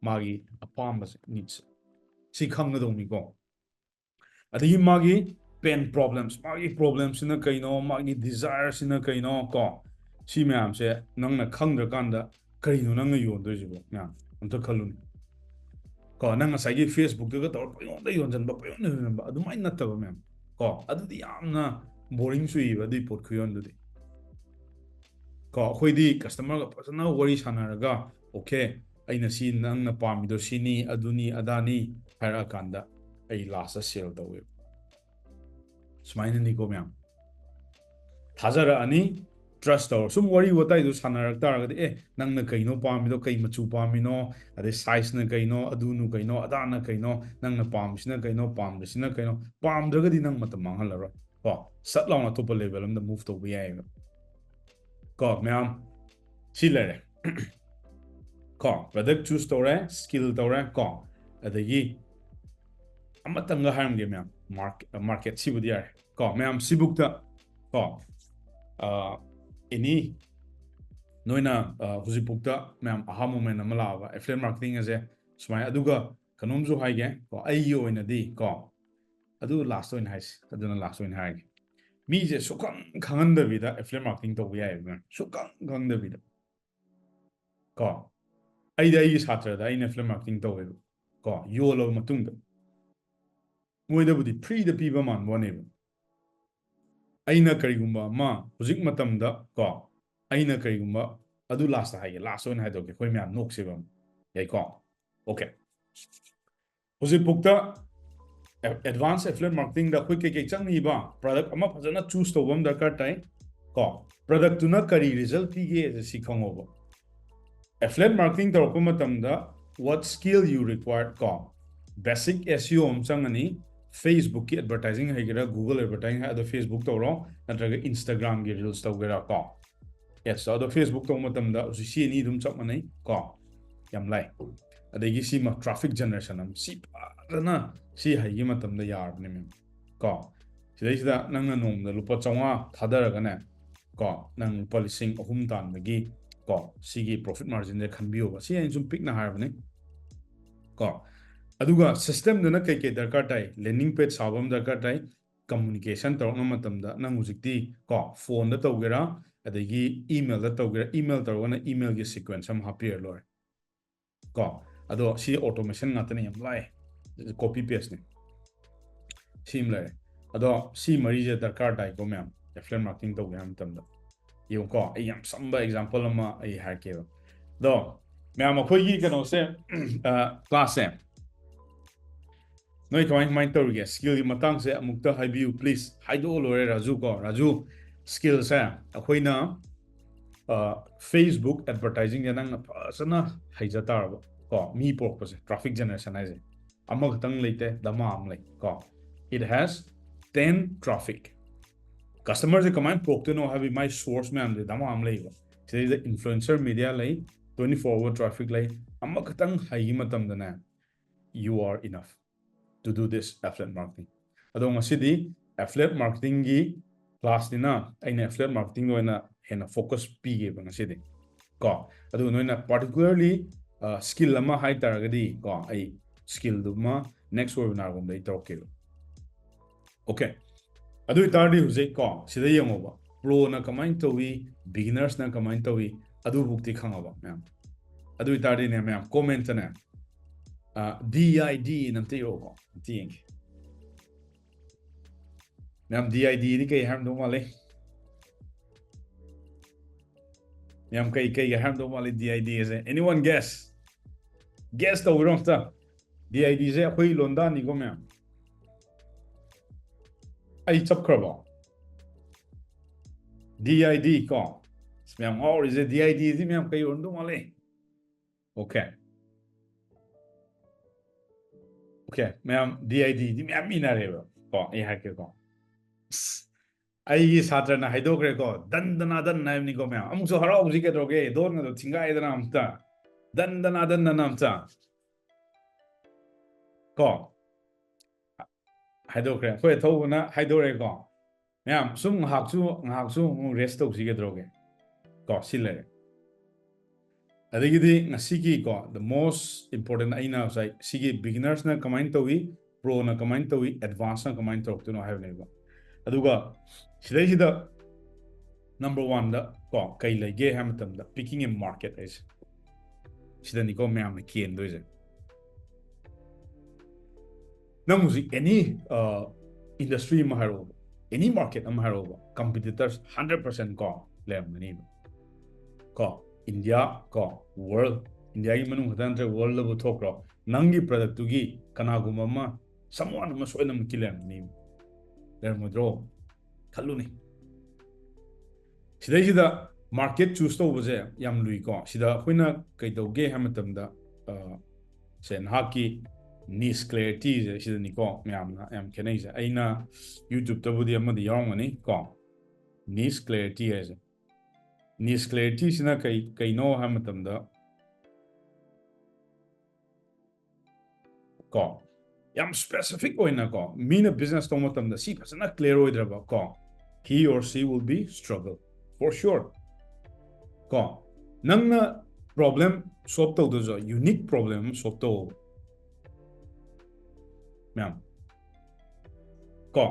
ꯃꯥꯒꯤ ꯑꯄꯥꯝꯕꯁꯦ, needs ꯁꯤ ꯈꯪꯒꯗꯧꯅꯤꯀꯣ꯫ ꯑꯗꯒꯤ ꯃꯥꯒꯤ pain problems, ꯃꯥꯒꯤ problemꯁꯤꯅ ꯀꯩꯅꯣ, ꯃꯥꯒꯤ desireꯁꯤꯅ ꯀꯩꯅꯣ, ꯀꯣ, ꯁꯤ ꯃꯌꯥꯝꯁꯦ ꯅꯪꯅ ꯈꯪꯗ꯭ꯔꯀꯥꯟꯗ ꯀꯔꯤꯅꯣ ꯅꯪꯅ ꯌꯣꯟꯗꯣꯏꯁꯤꯕꯣ? ꯃꯌꯥꯝ ꯑꯝꯇ ꯈꯜꯂꯨꯅꯦ꯫ ꯀꯣ, ꯅꯪ ꯉꯁꯥꯏꯒꯤ Facebookꯇꯒ ꯇꯧꯔ ꯄꯪꯌꯣꯟꯗ ꯌꯣꯟꯁꯤꯟꯕ, ꯄꯪꯌꯣꯟꯗ ꯌꯣꯟꯁꯤꯟꯕ, ꯑꯗꯨꯃꯥꯏꯅ ꯅꯠꯇꯕ, ꯃꯌꯥꯝ꯫ ꯀꯣ, ꯑꯗꯨꯗꯤ ꯌꯥꯝꯅ boring ꯆꯨꯏꯌꯦꯕ, ꯑꯗꯨꯒꯤ ꯄꯣꯠ ꯈꯨꯌꯣꯟꯗꯨꯗꯤ꯫ ꯀꯣ, ꯑꯩꯈꯣꯏꯗꯤ customerꯒ ꯐꯖꯅ ꯋꯥꯔꯤ ꯁꯥꯟꯅꯔꯒ, "Okay, ꯑꯩꯅ ꯁꯤ, ꯅꯪꯅ ꯄꯥꯝꯃꯤꯗꯣ ꯁꯤꯅꯤ, ꯑꯗꯨꯅꯤ, ꯑꯗꯥꯅꯤ" ꯍꯥꯏꯔꯛꯑꯀꯥꯟꯗ ꯑꯩ lastꯇ sell ꯇꯧꯋꯦꯕ꯫ ꯁꯨꯃꯥꯏꯅꯅꯤꯀꯣ, ꯃꯌꯥꯝ꯫ ꯊꯥꯖꯔꯛꯑꯅꯤ, trust ꯇꯧꯔ꯫ ꯁꯨꯝ ꯋꯥꯔꯤ ꯋꯥꯇꯥꯏꯗꯣ ꯁꯥꯟꯅꯔꯛ ꯇꯥꯔꯒꯗꯤ, "ꯑꯦ, ꯅꯪꯅ ꯀꯩꯅꯣ ꯄꯥꯝꯃꯤꯗꯣ, ꯀꯩ ꯃꯆꯨ ꯄꯥꯝꯃꯤꯅꯣ, ꯑꯗꯩ sizeꯅ ꯀꯩꯅꯣ, ꯑꯗꯨꯅ ꯀꯩꯅꯣ, ꯑꯗꯥꯅ ꯀꯩꯅꯣ, ꯅꯪꯅ ꯄꯥꯝꯃꯤꯁꯤꯅ ꯀꯩꯅꯣ, ꯄꯥꯝꯗ꯭ꯔꯤꯁꯤꯅ ꯀꯩꯅꯣ", ꯄꯥꯝꯗ꯭ꯔꯒꯗꯤ ꯅꯪ ꯃꯇꯝ ꯃꯥꯡꯍꯜꯂꯔꯣꯏ꯫ ꯀꯣ, ꯁꯠ ꯂꯥꯎꯅ ꯑꯇꯣꯞꯄ level ꯑꯃꯗ move ꯇꯧꯕ ꯌꯥꯏꯌꯦꯕ꯫ ꯀꯣ, ꯃꯌꯥꯝ, ꯁꯤ ꯂꯩꯔꯦ꯫ ꯀꯣ, product choose ꯇꯧꯔꯦ, skill ꯇꯧꯔꯦ, ꯀꯣ, ꯑꯗꯒꯤ ꯑꯃꯇꯪꯒ ꯍꯥꯏꯔꯝꯒꯦ, ꯃꯌꯥꯝ, market, market ꯁꯤꯕꯨꯗꯤ ꯌꯥꯔꯦ꯫ ꯀꯣ, ꯃꯌꯥꯝ, ꯁꯤꯕꯨꯛꯇ, ꯀꯣ, ꯑ, any, ꯅꯣꯏꯅ, ꯑ, ꯍꯧꯖꯤꯛꯐꯥꯎꯗ, ꯃꯌꯥꯝ, aha moment ꯑꯃ ꯂꯥꯛꯑꯕ, affiliate marketing ꯑꯁꯦ ꯁꯨꯃꯥꯏꯅ꯫ ꯑꯗꯨꯒ ꯀꯩꯅꯣꯝꯁꯨ ꯍꯥꯏꯒꯦ, ꯀꯣ, ꯑꯩꯒꯤ ꯑꯣꯏꯅꯗꯤ, ꯀꯣ, ꯑꯗꯨ last ꯑꯣꯏꯅ ꯍꯥꯏꯁꯤ, ꯑꯗꯨꯅ last ꯑꯣꯏꯅ ꯍꯥꯏꯔꯒꯦ꯫ ꯃꯤꯁꯦ ꯁꯨꯈꯪ ꯈꯪꯍꯟꯗꯕꯤꯗ affiliate marketing ꯇꯧꯕ ꯌꯥꯏꯌꯦꯕ, ꯃꯌꯥꯝ, ꯁꯨꯈꯪ ꯈꯪꯗꯕꯤꯗ꯫ ꯀꯣ, ꯑꯩꯗꯤ ꯑꯩꯒꯤ ꯁꯥꯇ꯭ꯔꯗ ꯑꯩꯅ affiliate marketing ꯇꯧꯋꯦꯕ, ꯀꯣ, ꯌꯣꯜꯂꯕ ꯃꯇꯨꯡꯗ ꯃꯣꯏꯗꯕꯨꯗꯤ freeꯗ ꯄꯤꯕ ꯃꯥꯟꯕ ꯋꯥꯅꯦꯕ꯫ ꯑꯩꯅ ꯀꯔꯤꯒꯨꯝꯕ ꯑꯃ ꯍꯧꯖꯤꯛ ꯃꯇꯝꯗ, ꯀꯣ, ꯑꯩꯅ ꯀꯔꯤꯒꯨꯝꯕ, ꯑꯗꯨ lastꯇ ꯍꯥꯏꯒꯦ, last ꯑꯣꯏꯅ ꯍꯥꯏꯗꯣꯛꯀꯦ, ꯑꯩꯈꯣꯏ ꯃꯌꯥꯝ ꯅꯣꯛꯁꯦꯕ ꯑꯃ꯫ ꯌꯥꯏꯀꯣ? Okay. ꯍꯧꯖꯤꯛꯐꯥꯎꯗ advance affiliate marketingꯗ ꯑꯩꯈꯣꯏ ꯀꯩꯀꯩ ꯆꯪꯉꯤꯕ? Product ꯑꯃ ꯐꯖꯅ choose ꯇꯧꯕ ꯑꯃ ꯗꯔꯀꯥꯔ ꯇꯥꯏ, ꯀꯣ? Productꯇꯨꯅ ꯀꯔꯤ result ꯄꯤꯒꯦ ꯁꯤ ꯈꯪꯉꯣꯕ꯫ Affiliate marketing ꯇꯧꯔꯛꯄ ꯃꯇꯝꯗ what skill you require, ꯀꯣ? Basic SEO ꯑꯃ ꯆꯪꯉꯅꯤ꯫ Facebookꯀꯤ advertising ꯍꯩꯒꯦꯔꯥ, Google advertising ꯍꯩ, ꯑꯗꯣ Facebook ꯇꯧꯔꯣ, ꯅꯠꯇ꯭ꯔꯒ Instagramꯒꯤ reels ꯇꯧꯒꯦꯔꯥ, ꯀꯣ? Yes, ꯑꯗꯣ Facebook ꯇꯧꯕ ꯃꯇꯝꯗ ꯍꯧꯖꯤꯛ ꯁꯤ ꯑꯅꯤ ꯑꯗꯨꯝ ꯆꯞ ꯃꯥꯟꯅꯩ, ꯀꯣ? ꯌꯥꯝ ꯂꯥꯏ꯫ ꯑꯗꯒꯤ ꯁꯤꯃ traffic generation ꯑꯃ, ꯁꯤ ꯐꯖꯅ ꯁꯤ ꯍꯩꯈꯤꯕ ꯃꯇꯝꯗ ꯌꯥꯔꯕꯅꯦ, ꯃꯦꯝ, ꯀꯣ? ꯁꯤꯗꯩꯁꯤꯗ ꯅꯪꯅ ꯅꯣꯡꯃꯗ ꯂꯨꯄꯥ ꯆꯥꯝꯃꯉꯥ ꯊꯥꯗꯔꯒꯅꯦ, ꯀꯣ, ꯅꯪ ꯂꯨꯄꯥ ꯂꯤꯁꯤꯡ ꯑꯍꯨꯝ ꯇꯥꯟꯕꯒꯤ, ꯀꯣ, ꯁꯤꯒꯤ profit marginꯁꯦ ꯈꯟꯕꯤꯌꯣꯕ꯫ ꯁꯤ ꯑꯩꯅ ꯁꯨꯝ ꯄꯤꯛꯅ ꯍꯥꯏꯔꯕꯅꯤ, ꯀꯣ? ꯑꯗꯨꯒ systemꯗꯨꯅ ꯀꯩ ꯀꯩ ꯗꯔꯀꯥꯔ ꯇꯥꯏ? Landing page ꯁꯥꯕ ꯑꯃ ꯗꯔꯀꯥꯔ ꯇꯥꯏ, communication ꯇꯧꯔꯛꯅꯕ ꯃꯇꯝꯗ ꯅꯪ ꯍꯧꯖꯤꯛꯇꯤ ꯀꯣ, ꯐꯣꯟꯗ ꯇꯧꯒꯦꯔꯥ, ꯑꯗꯒꯤ email ꯗ ꯇꯧꯒꯦꯔꯥ, email ꯇꯧꯔꯒꯅ email ꯒꯤ sequence ꯑꯃ ꯍꯥꯞꯄꯤꯔ ꯂꯣꯏꯔꯦ꯫ ꯀꯣ, ꯑꯗꯣ ꯁꯤ automation ꯉꯥꯛꯇꯅꯤ, ꯌꯥꯝ ꯂꯥꯏ, copy paste ꯅꯤ꯫ ꯁꯤ ꯑꯃ ꯂꯩꯔꯦ꯫ ꯑꯗꯣ ꯁꯤ ꯃꯔꯤꯁꯦ ꯗꯔꯀꯥꯔ ꯇꯥꯏꯀꯣ ꯃꯌꯥꯝ, affiliate marketing ꯇꯧꯒꯦ ꯍꯥꯏꯕ ꯃꯇꯝꯗ꯫ ꯌꯦꯡꯉꯨꯀꯣ, ꯑꯩ ꯌꯥꯝ ꯁꯝꯕ example ꯑꯃ ꯑꯩ ꯍꯥꯏꯔꯛꯀꯦꯕ꯫ ꯑꯗꯣ ꯃꯌꯥꯝ, ꯑꯩꯈꯣꯏꯒꯤ ꯀꯩꯅꯣꯁꯦ, class ꯁꯦ ꯅꯣꯏ ꯀꯃꯥꯏ ꯀꯃꯥꯏꯅ ꯇꯧꯔꯤꯒꯦ? Skill ꯒꯤ ꯃꯇꯥꯡꯁꯦ ꯑꯃꯨꯛꯇ ꯍꯥꯏꯕꯤꯌꯨ please꯫ ꯍꯥꯏꯗꯣꯛꯑ ꯂꯣꯏꯔꯦ ꯔꯥꯖꯨ ꯀꯣ꯫ ꯔꯥꯖꯨ, skill ꯁꯦ ꯑꯩꯈꯣꯏꯅ, ꯑ, Facebook advertising ꯁꯦ ꯅꯪꯅ ꯐꯖꯅ ꯍꯩꯖ ꯇꯥꯔꯕ ꯀꯣ, ꯃꯤ ꯄꯨꯔꯛꯄꯁꯦ, traffic generation ꯍꯥꯏꯁꯦ ꯑꯃꯈꯛꯇꯪ ꯂꯩꯇꯦ, ꯗꯃꯥ ꯑꯃ ꯂꯩ ꯀꯣ꯫ It has ten traffic꯫ Customer ꯁꯦ ꯀꯃꯥꯏꯅ ꯄꯨꯔꯛꯇꯣꯏꯅꯣ ꯍꯥꯏꯕꯒꯤ ꯃꯥꯏ source ꯃꯌꯥꯝꯁꯦ ꯗꯃꯥ ꯑꯃ ꯂꯩꯕ꯫ ꯁꯤꯗꯩꯗ influencer media ꯂꯩ, twenty four hour traffic ꯂꯩ꯫ ꯑꯃꯈꯛꯇꯪ ꯍꯩꯈꯤ ꯃꯇꯝꯗꯅꯦ, you are enough to do this affiliate marketing꯫ ꯑꯗꯣ ꯉꯁꯤꯗꯤ affiliate marketing ꯒꯤ class ꯅꯤꯅ ꯑꯩꯅ affiliate marketing ꯗ ꯑꯣꯏꯅ ꯍꯦꯟꯅ focus ꯄꯤꯒꯦꯕ ꯉꯁꯤꯗꯤ ꯀꯣ꯫ ꯑꯗꯨꯒ ꯅꯣꯏꯅ particularly, ꯑ, skill ꯑꯃ ꯍꯥꯏꯇꯥꯔꯒꯗꯤ ꯀꯣ, ꯑꯩ skill ꯗꯨꯃ next webinar ꯒꯨꯝꯕꯗ ꯑꯩ ꯇꯧꯔꯛꯀꯦꯕ꯫ Okay꯫ ꯑꯗꯨ ꯑꯣꯏꯇꯥꯔꯗꯤ ꯍꯧꯖꯤꯛ ꯀꯣ, ꯁꯤꯗ ꯌꯦꯡꯉꯣꯕ, pro ꯅ ꯀꯃꯥꯏꯅ ꯇꯧꯏ, beginners ꯅ ꯀꯃꯥꯏꯅ ꯇꯧꯏ, ꯑꯗꯨꯕꯨꯛꯇꯤ ꯈꯪꯉꯕ ꯃꯌꯥꯝ? ꯑꯗꯨ ꯑꯣꯏꯇꯥꯔꯗꯤꯅꯦ ꯃꯌꯥꯝ, comment ꯇꯅꯦ, ꯑ, D I D ꯅ ꯑꯝꯇ ꯏꯔꯛꯑꯣꯀꯣ, ꯑꯝꯇ ꯌꯦꯡꯒꯦ꯫ ꯃꯌꯥꯝ, D I D ꯗꯤ ꯀꯩ ꯍꯥꯏꯔꯝꯗꯧ ꯃꯥꯜꯂꯤ? ꯃꯌꯥꯝ, ꯀꯩ, ꯀꯩꯒ ꯍꯥꯏꯔꯝꯗꯧ ꯃꯥꯜꯂꯤ D I D ꯑꯁꯦ? Anyone guess? Guess ꯇꯧꯕꯤꯔꯣ ꯑꯝꯇ꯫ D I D ꯁꯦ ꯑꯩꯈꯣꯏ ꯂꯣꯟꯗꯥꯅꯤꯀꯣ ꯃꯌꯥꯝ꯫ ꯑꯩ ꯆꯞꯈ꯭ꯔꯕꯣ? D I D ꯀꯣ꯫ ꯑꯁ, ꯃꯌꯥꯝ ꯉꯥꯎꯔꯤꯁꯦ D I D ꯗꯤ ꯃꯌꯥꯝ ꯀꯩ ꯑꯣꯏꯔꯝꯗꯧ ꯃꯥꯜꯂꯤ? Okay꯫ Okay, ꯃꯌꯥꯝ D I D ꯗꯤ ꯃꯌꯥꯝ ꯏꯅꯔꯦꯕ ꯀꯣ, ꯑꯩ ꯍꯥꯏꯔꯛꯀꯦꯀꯣ꯫ ꯑꯁ, ꯑꯩꯒꯤ ꯁꯥꯇ꯭ꯔꯅ ꯍꯥꯏꯗꯣꯛꯈ꯭ꯔꯦꯀꯣ, ꯗꯟꯗꯅꯥ ꯗꯟ ꯍꯥꯏꯕꯅꯤꯀꯣ ꯃꯌꯥꯝ꯫ ꯑꯃꯨꯛꯁꯨ ꯍꯔꯥꯎꯁꯤ ꯀꯩꯗꯧꯔꯒꯦ? ꯗꯣꯟꯒꯗꯣ ꯊꯤꯡꯒꯥꯏꯗꯅ ꯑꯝꯇ꯫ ꯗꯟꯗꯅꯥ ꯗꯟꯗꯅ ꯑꯝꯇ꯫ ꯀꯣ? ꯍꯥꯏꯗꯣꯛꯈ꯭ꯔꯦ꯫ ꯑꯩꯈꯣꯏ ꯑꯊꯧꯕꯅ ꯍꯥꯏꯗꯣꯔꯛꯑꯦꯀꯣ꯫ ꯃꯌꯥꯝ, ꯁꯨꯝ ꯉꯥꯏꯍꯥꯛꯁꯨ, ꯉꯥꯏꯍꯥꯛꯁꯨ ꯑꯃꯨꯛ rest ꯇꯧꯁꯤ ꯀꯩꯗꯧꯔꯒꯦ? ꯀꯣ, ꯁꯤ ꯂꯩꯔꯦ꯫ ꯑꯗꯒꯤꯗꯤ ꯉꯁꯤꯒꯤ ꯀꯣ, the most important, ꯑꯩꯅ ꯉꯁꯥꯏ ꯁꯤꯒꯤ beginners ꯅ ꯀꯃꯥꯏꯅ ꯇꯧꯏ, ꯄ꯭ꯔꯣꯅ ꯀꯃꯥꯏꯅ ꯇꯧꯏ, ꯑꯦꯗꯚꯥꯟꯁꯅ ꯀꯃꯥꯏꯅ ꯇꯧꯔꯛꯇꯣꯏꯅꯣ ꯍꯥꯏꯕꯅꯦꯕ꯫ ꯑꯗꯨꯒ ꯁꯤꯗꯩꯁꯤꯗ ꯅꯝꯕꯔ ꯋꯥꯟꯗ ꯀꯣ ꯀꯩ ꯂꯩꯒꯦ ꯍꯥꯏꯕ ꯃꯇꯝꯗ, picking a market ꯍꯥꯏꯁꯦ꯫ ꯁꯤꯗꯅꯤꯀꯣ ꯃꯌꯥꯝꯅ ꯀꯦꯟꯗꯣꯏꯁꯦ꯫ ꯅꯪ ꯍꯧꯖꯤꯛ ꯑꯦꯅꯤ ꯏꯟꯗꯁꯇ꯭ꯔꯤ ꯑꯃ ꯍꯥꯏꯔꯛꯑꯣꯕ, ꯑꯦꯅꯤ ꯃꯥꯔꯀꯦꯠ ꯑꯃ ꯍꯥꯏꯔꯛꯑꯣꯕ, ꯀꯝꯄꯤꯇꯤꯇꯔꯁ ꯍꯟꯗ꯭ꯔꯦꯠ ꯄꯥꯔꯁꯦꯟ ꯀꯣ ꯂꯩꯔꯝꯒꯅꯤꯕ꯫ ꯀꯣ ꯏꯟꯗꯤꯌꯥ, ꯀꯣ ꯋꯥꯔꯜ, ꯏꯟꯗꯤꯌꯥꯒꯤ ꯃꯅꯨꯡ ꯈꯛꯇ ꯅꯠꯇ꯭ꯔꯦ, ꯋꯥꯔꯜꯗꯕꯨ ꯊꯣꯛꯈ꯭ꯔꯣ, ꯅꯪꯒꯤ ꯄ꯭ꯔꯗꯛꯇꯨꯒꯤ ꯀꯅꯥꯒꯨꯝꯕ ꯑꯃ, someone ꯑꯃ ꯁꯣꯏꯗꯅꯃꯛꯀꯤ ꯂꯩꯔꯝꯒꯅꯤꯕ꯫ ꯂꯩꯔꯝꯃꯣꯏꯗ꯭ꯔꯣ? ꯈꯜꯂꯨꯅꯦ꯫ ꯁꯤꯗꯩꯁꯤꯗ ꯃꯥꯔꯀꯦꯠ ꯆꯨꯁ ꯇꯧꯕꯁꯦ ꯌꯥꯝ ꯂꯨꯏꯀꯣ꯫ ꯁꯤꯗ ꯑꯩꯈꯣꯏꯅ ꯀꯩꯗꯧꯒꯦ ꯍꯥꯏꯕ ꯃꯇꯝꯗ, ꯑ, ꯁꯦ ꯅꯍꯥꯛꯀꯤ ꯅꯤꯁ ꯀ꯭ꯂꯦꯔꯤꯇꯤꯁꯦ ꯁꯤꯗꯅꯤꯀꯣ ꯃꯌꯥꯝꯅ ꯌꯥꯝ ꯈꯦꯠꯅꯩꯁꯦ꯫ ꯑꯩꯅ ꯌꯨꯇ꯭ꯌꯨꯕꯇꯕꯨꯗꯤ ꯑꯃꯗꯤ ꯌꯥꯎꯔꯝꯒꯅꯤ ꯀꯣ, ꯅꯤꯁ ꯀ꯭ꯂꯦꯔꯤꯇꯤ ꯍꯥꯏꯁꯦ꯫ ꯅꯤꯁ ꯀ꯭ꯂꯦꯔꯤꯇꯤꯁꯤꯅ ꯀꯩ, ꯀꯩꯅꯣ ꯍꯥꯏꯕ ꯃꯇꯝꯗ, ꯀꯣ ꯌꯥꯝ ꯁ꯭ꯄꯦꯁꯤꯐꯤꯛ ꯑꯣꯏꯅꯀꯣ, ꯃꯤꯅ ꯕꯤꯖꯤꯅꯦꯁ ꯇꯧꯕ ꯃꯇꯝꯗ ꯁꯤ ꯐꯖꯅ ꯀ꯭ꯂꯤꯌꯥꯔ ꯑꯣꯏꯗ꯭ꯔꯕ ꯀꯣ, he or she will be struggle for sure꯫ ꯀꯣ ꯅꯪꯅ ꯄ꯭ꯔꯣꯕ꯭ꯂꯦꯝ ꯁꯣꯜꯕ ꯇꯧꯗꯣꯏꯁꯨ ꯌꯨꯅꯤꯛ ꯄ꯭ꯔꯣꯕ꯭ꯂꯦꯝ ꯑꯃ ꯁꯣꯜꯕ ꯇꯧ ꯃꯌꯥꯝ꯫ ꯀꯣ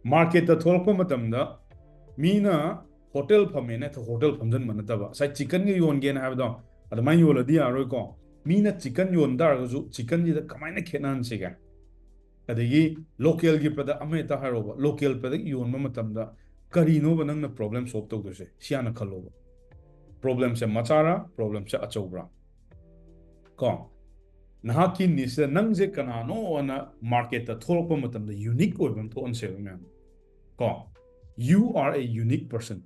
ꯃꯥꯔꯀꯦꯠꯇ ꯊꯣꯛꯂꯛꯄ ꯃꯇꯝꯗ ꯃꯤꯅ ꯍꯣꯇꯦꯜ ꯐꯝꯃꯦꯅ ꯍꯦꯛꯇ ꯍꯣꯇꯦꯜ ꯐꯝꯖꯟꯕ ꯅꯠꯇꯕ, ꯉꯁꯥꯏ ꯆꯤꯛꯀꯟꯒ ꯌꯣꯟꯒꯦꯅ ꯍꯥꯏꯕꯗꯣ ꯑꯗꯨꯃꯥꯏꯅ ꯌꯣꯜꯂꯗꯤ ꯌꯥꯔꯣꯏꯀꯣ꯫ ꯃꯤꯅ ꯆꯤꯛꯀꯟ ꯌꯣꯟ ꯇꯥꯔꯒꯁꯨ ꯆꯤꯛꯀꯟꯁꯤꯗ ꯀꯃꯥꯏꯅ ꯈꯦꯠꯅꯍꯟꯁꯤꯒꯦ? ꯑꯗꯒꯤ ꯂꯣꯀꯦꯜꯒꯤ ꯄ꯭ꯔꯗꯛ ꯑꯃ ꯍꯦꯛꯇ ꯍꯥꯏꯔꯣꯕ, ꯂꯣꯀꯦꯜ ꯄ꯭ꯔꯗꯛ ꯌꯣꯟꯕ ꯃꯇꯝꯗ ꯀꯔꯤꯅꯣꯕ ꯅꯪꯅ ꯄ꯭ꯔꯣꯕ꯭ꯂꯦꯝ ꯁꯣꯜꯕ ꯇꯧꯗꯣꯏꯁꯦ? ꯁꯤ ꯍꯥꯟꯅ ꯈꯜꯂꯣꯕ꯫ ꯄ꯭ꯔꯣꯕ꯭ꯂꯦꯝꯁꯦ ꯃꯆꯥꯔꯥ, ꯄ꯭ꯔꯣꯕ꯭ꯂꯦꯝꯁꯦ ꯑꯆꯧꯕ꯭ꯔꯥ? ꯀꯣ ꯅꯍꯥꯛꯀꯤ ꯅꯤꯁꯇ ꯅꯪꯁꯦ ꯀꯅꯥꯅꯣꯅ ꯃꯥꯔꯀꯦꯠꯇ ꯊꯣꯛꯂꯛꯄ ꯃꯇꯝꯗ ꯌꯨꯅꯤꯛ ꯑꯣꯏꯕ ꯑꯃ ꯊꯣꯛꯍꯟꯁꯦꯕ ꯃꯌꯥꯝ꯫ ꯀꯣ you are a unique person꯫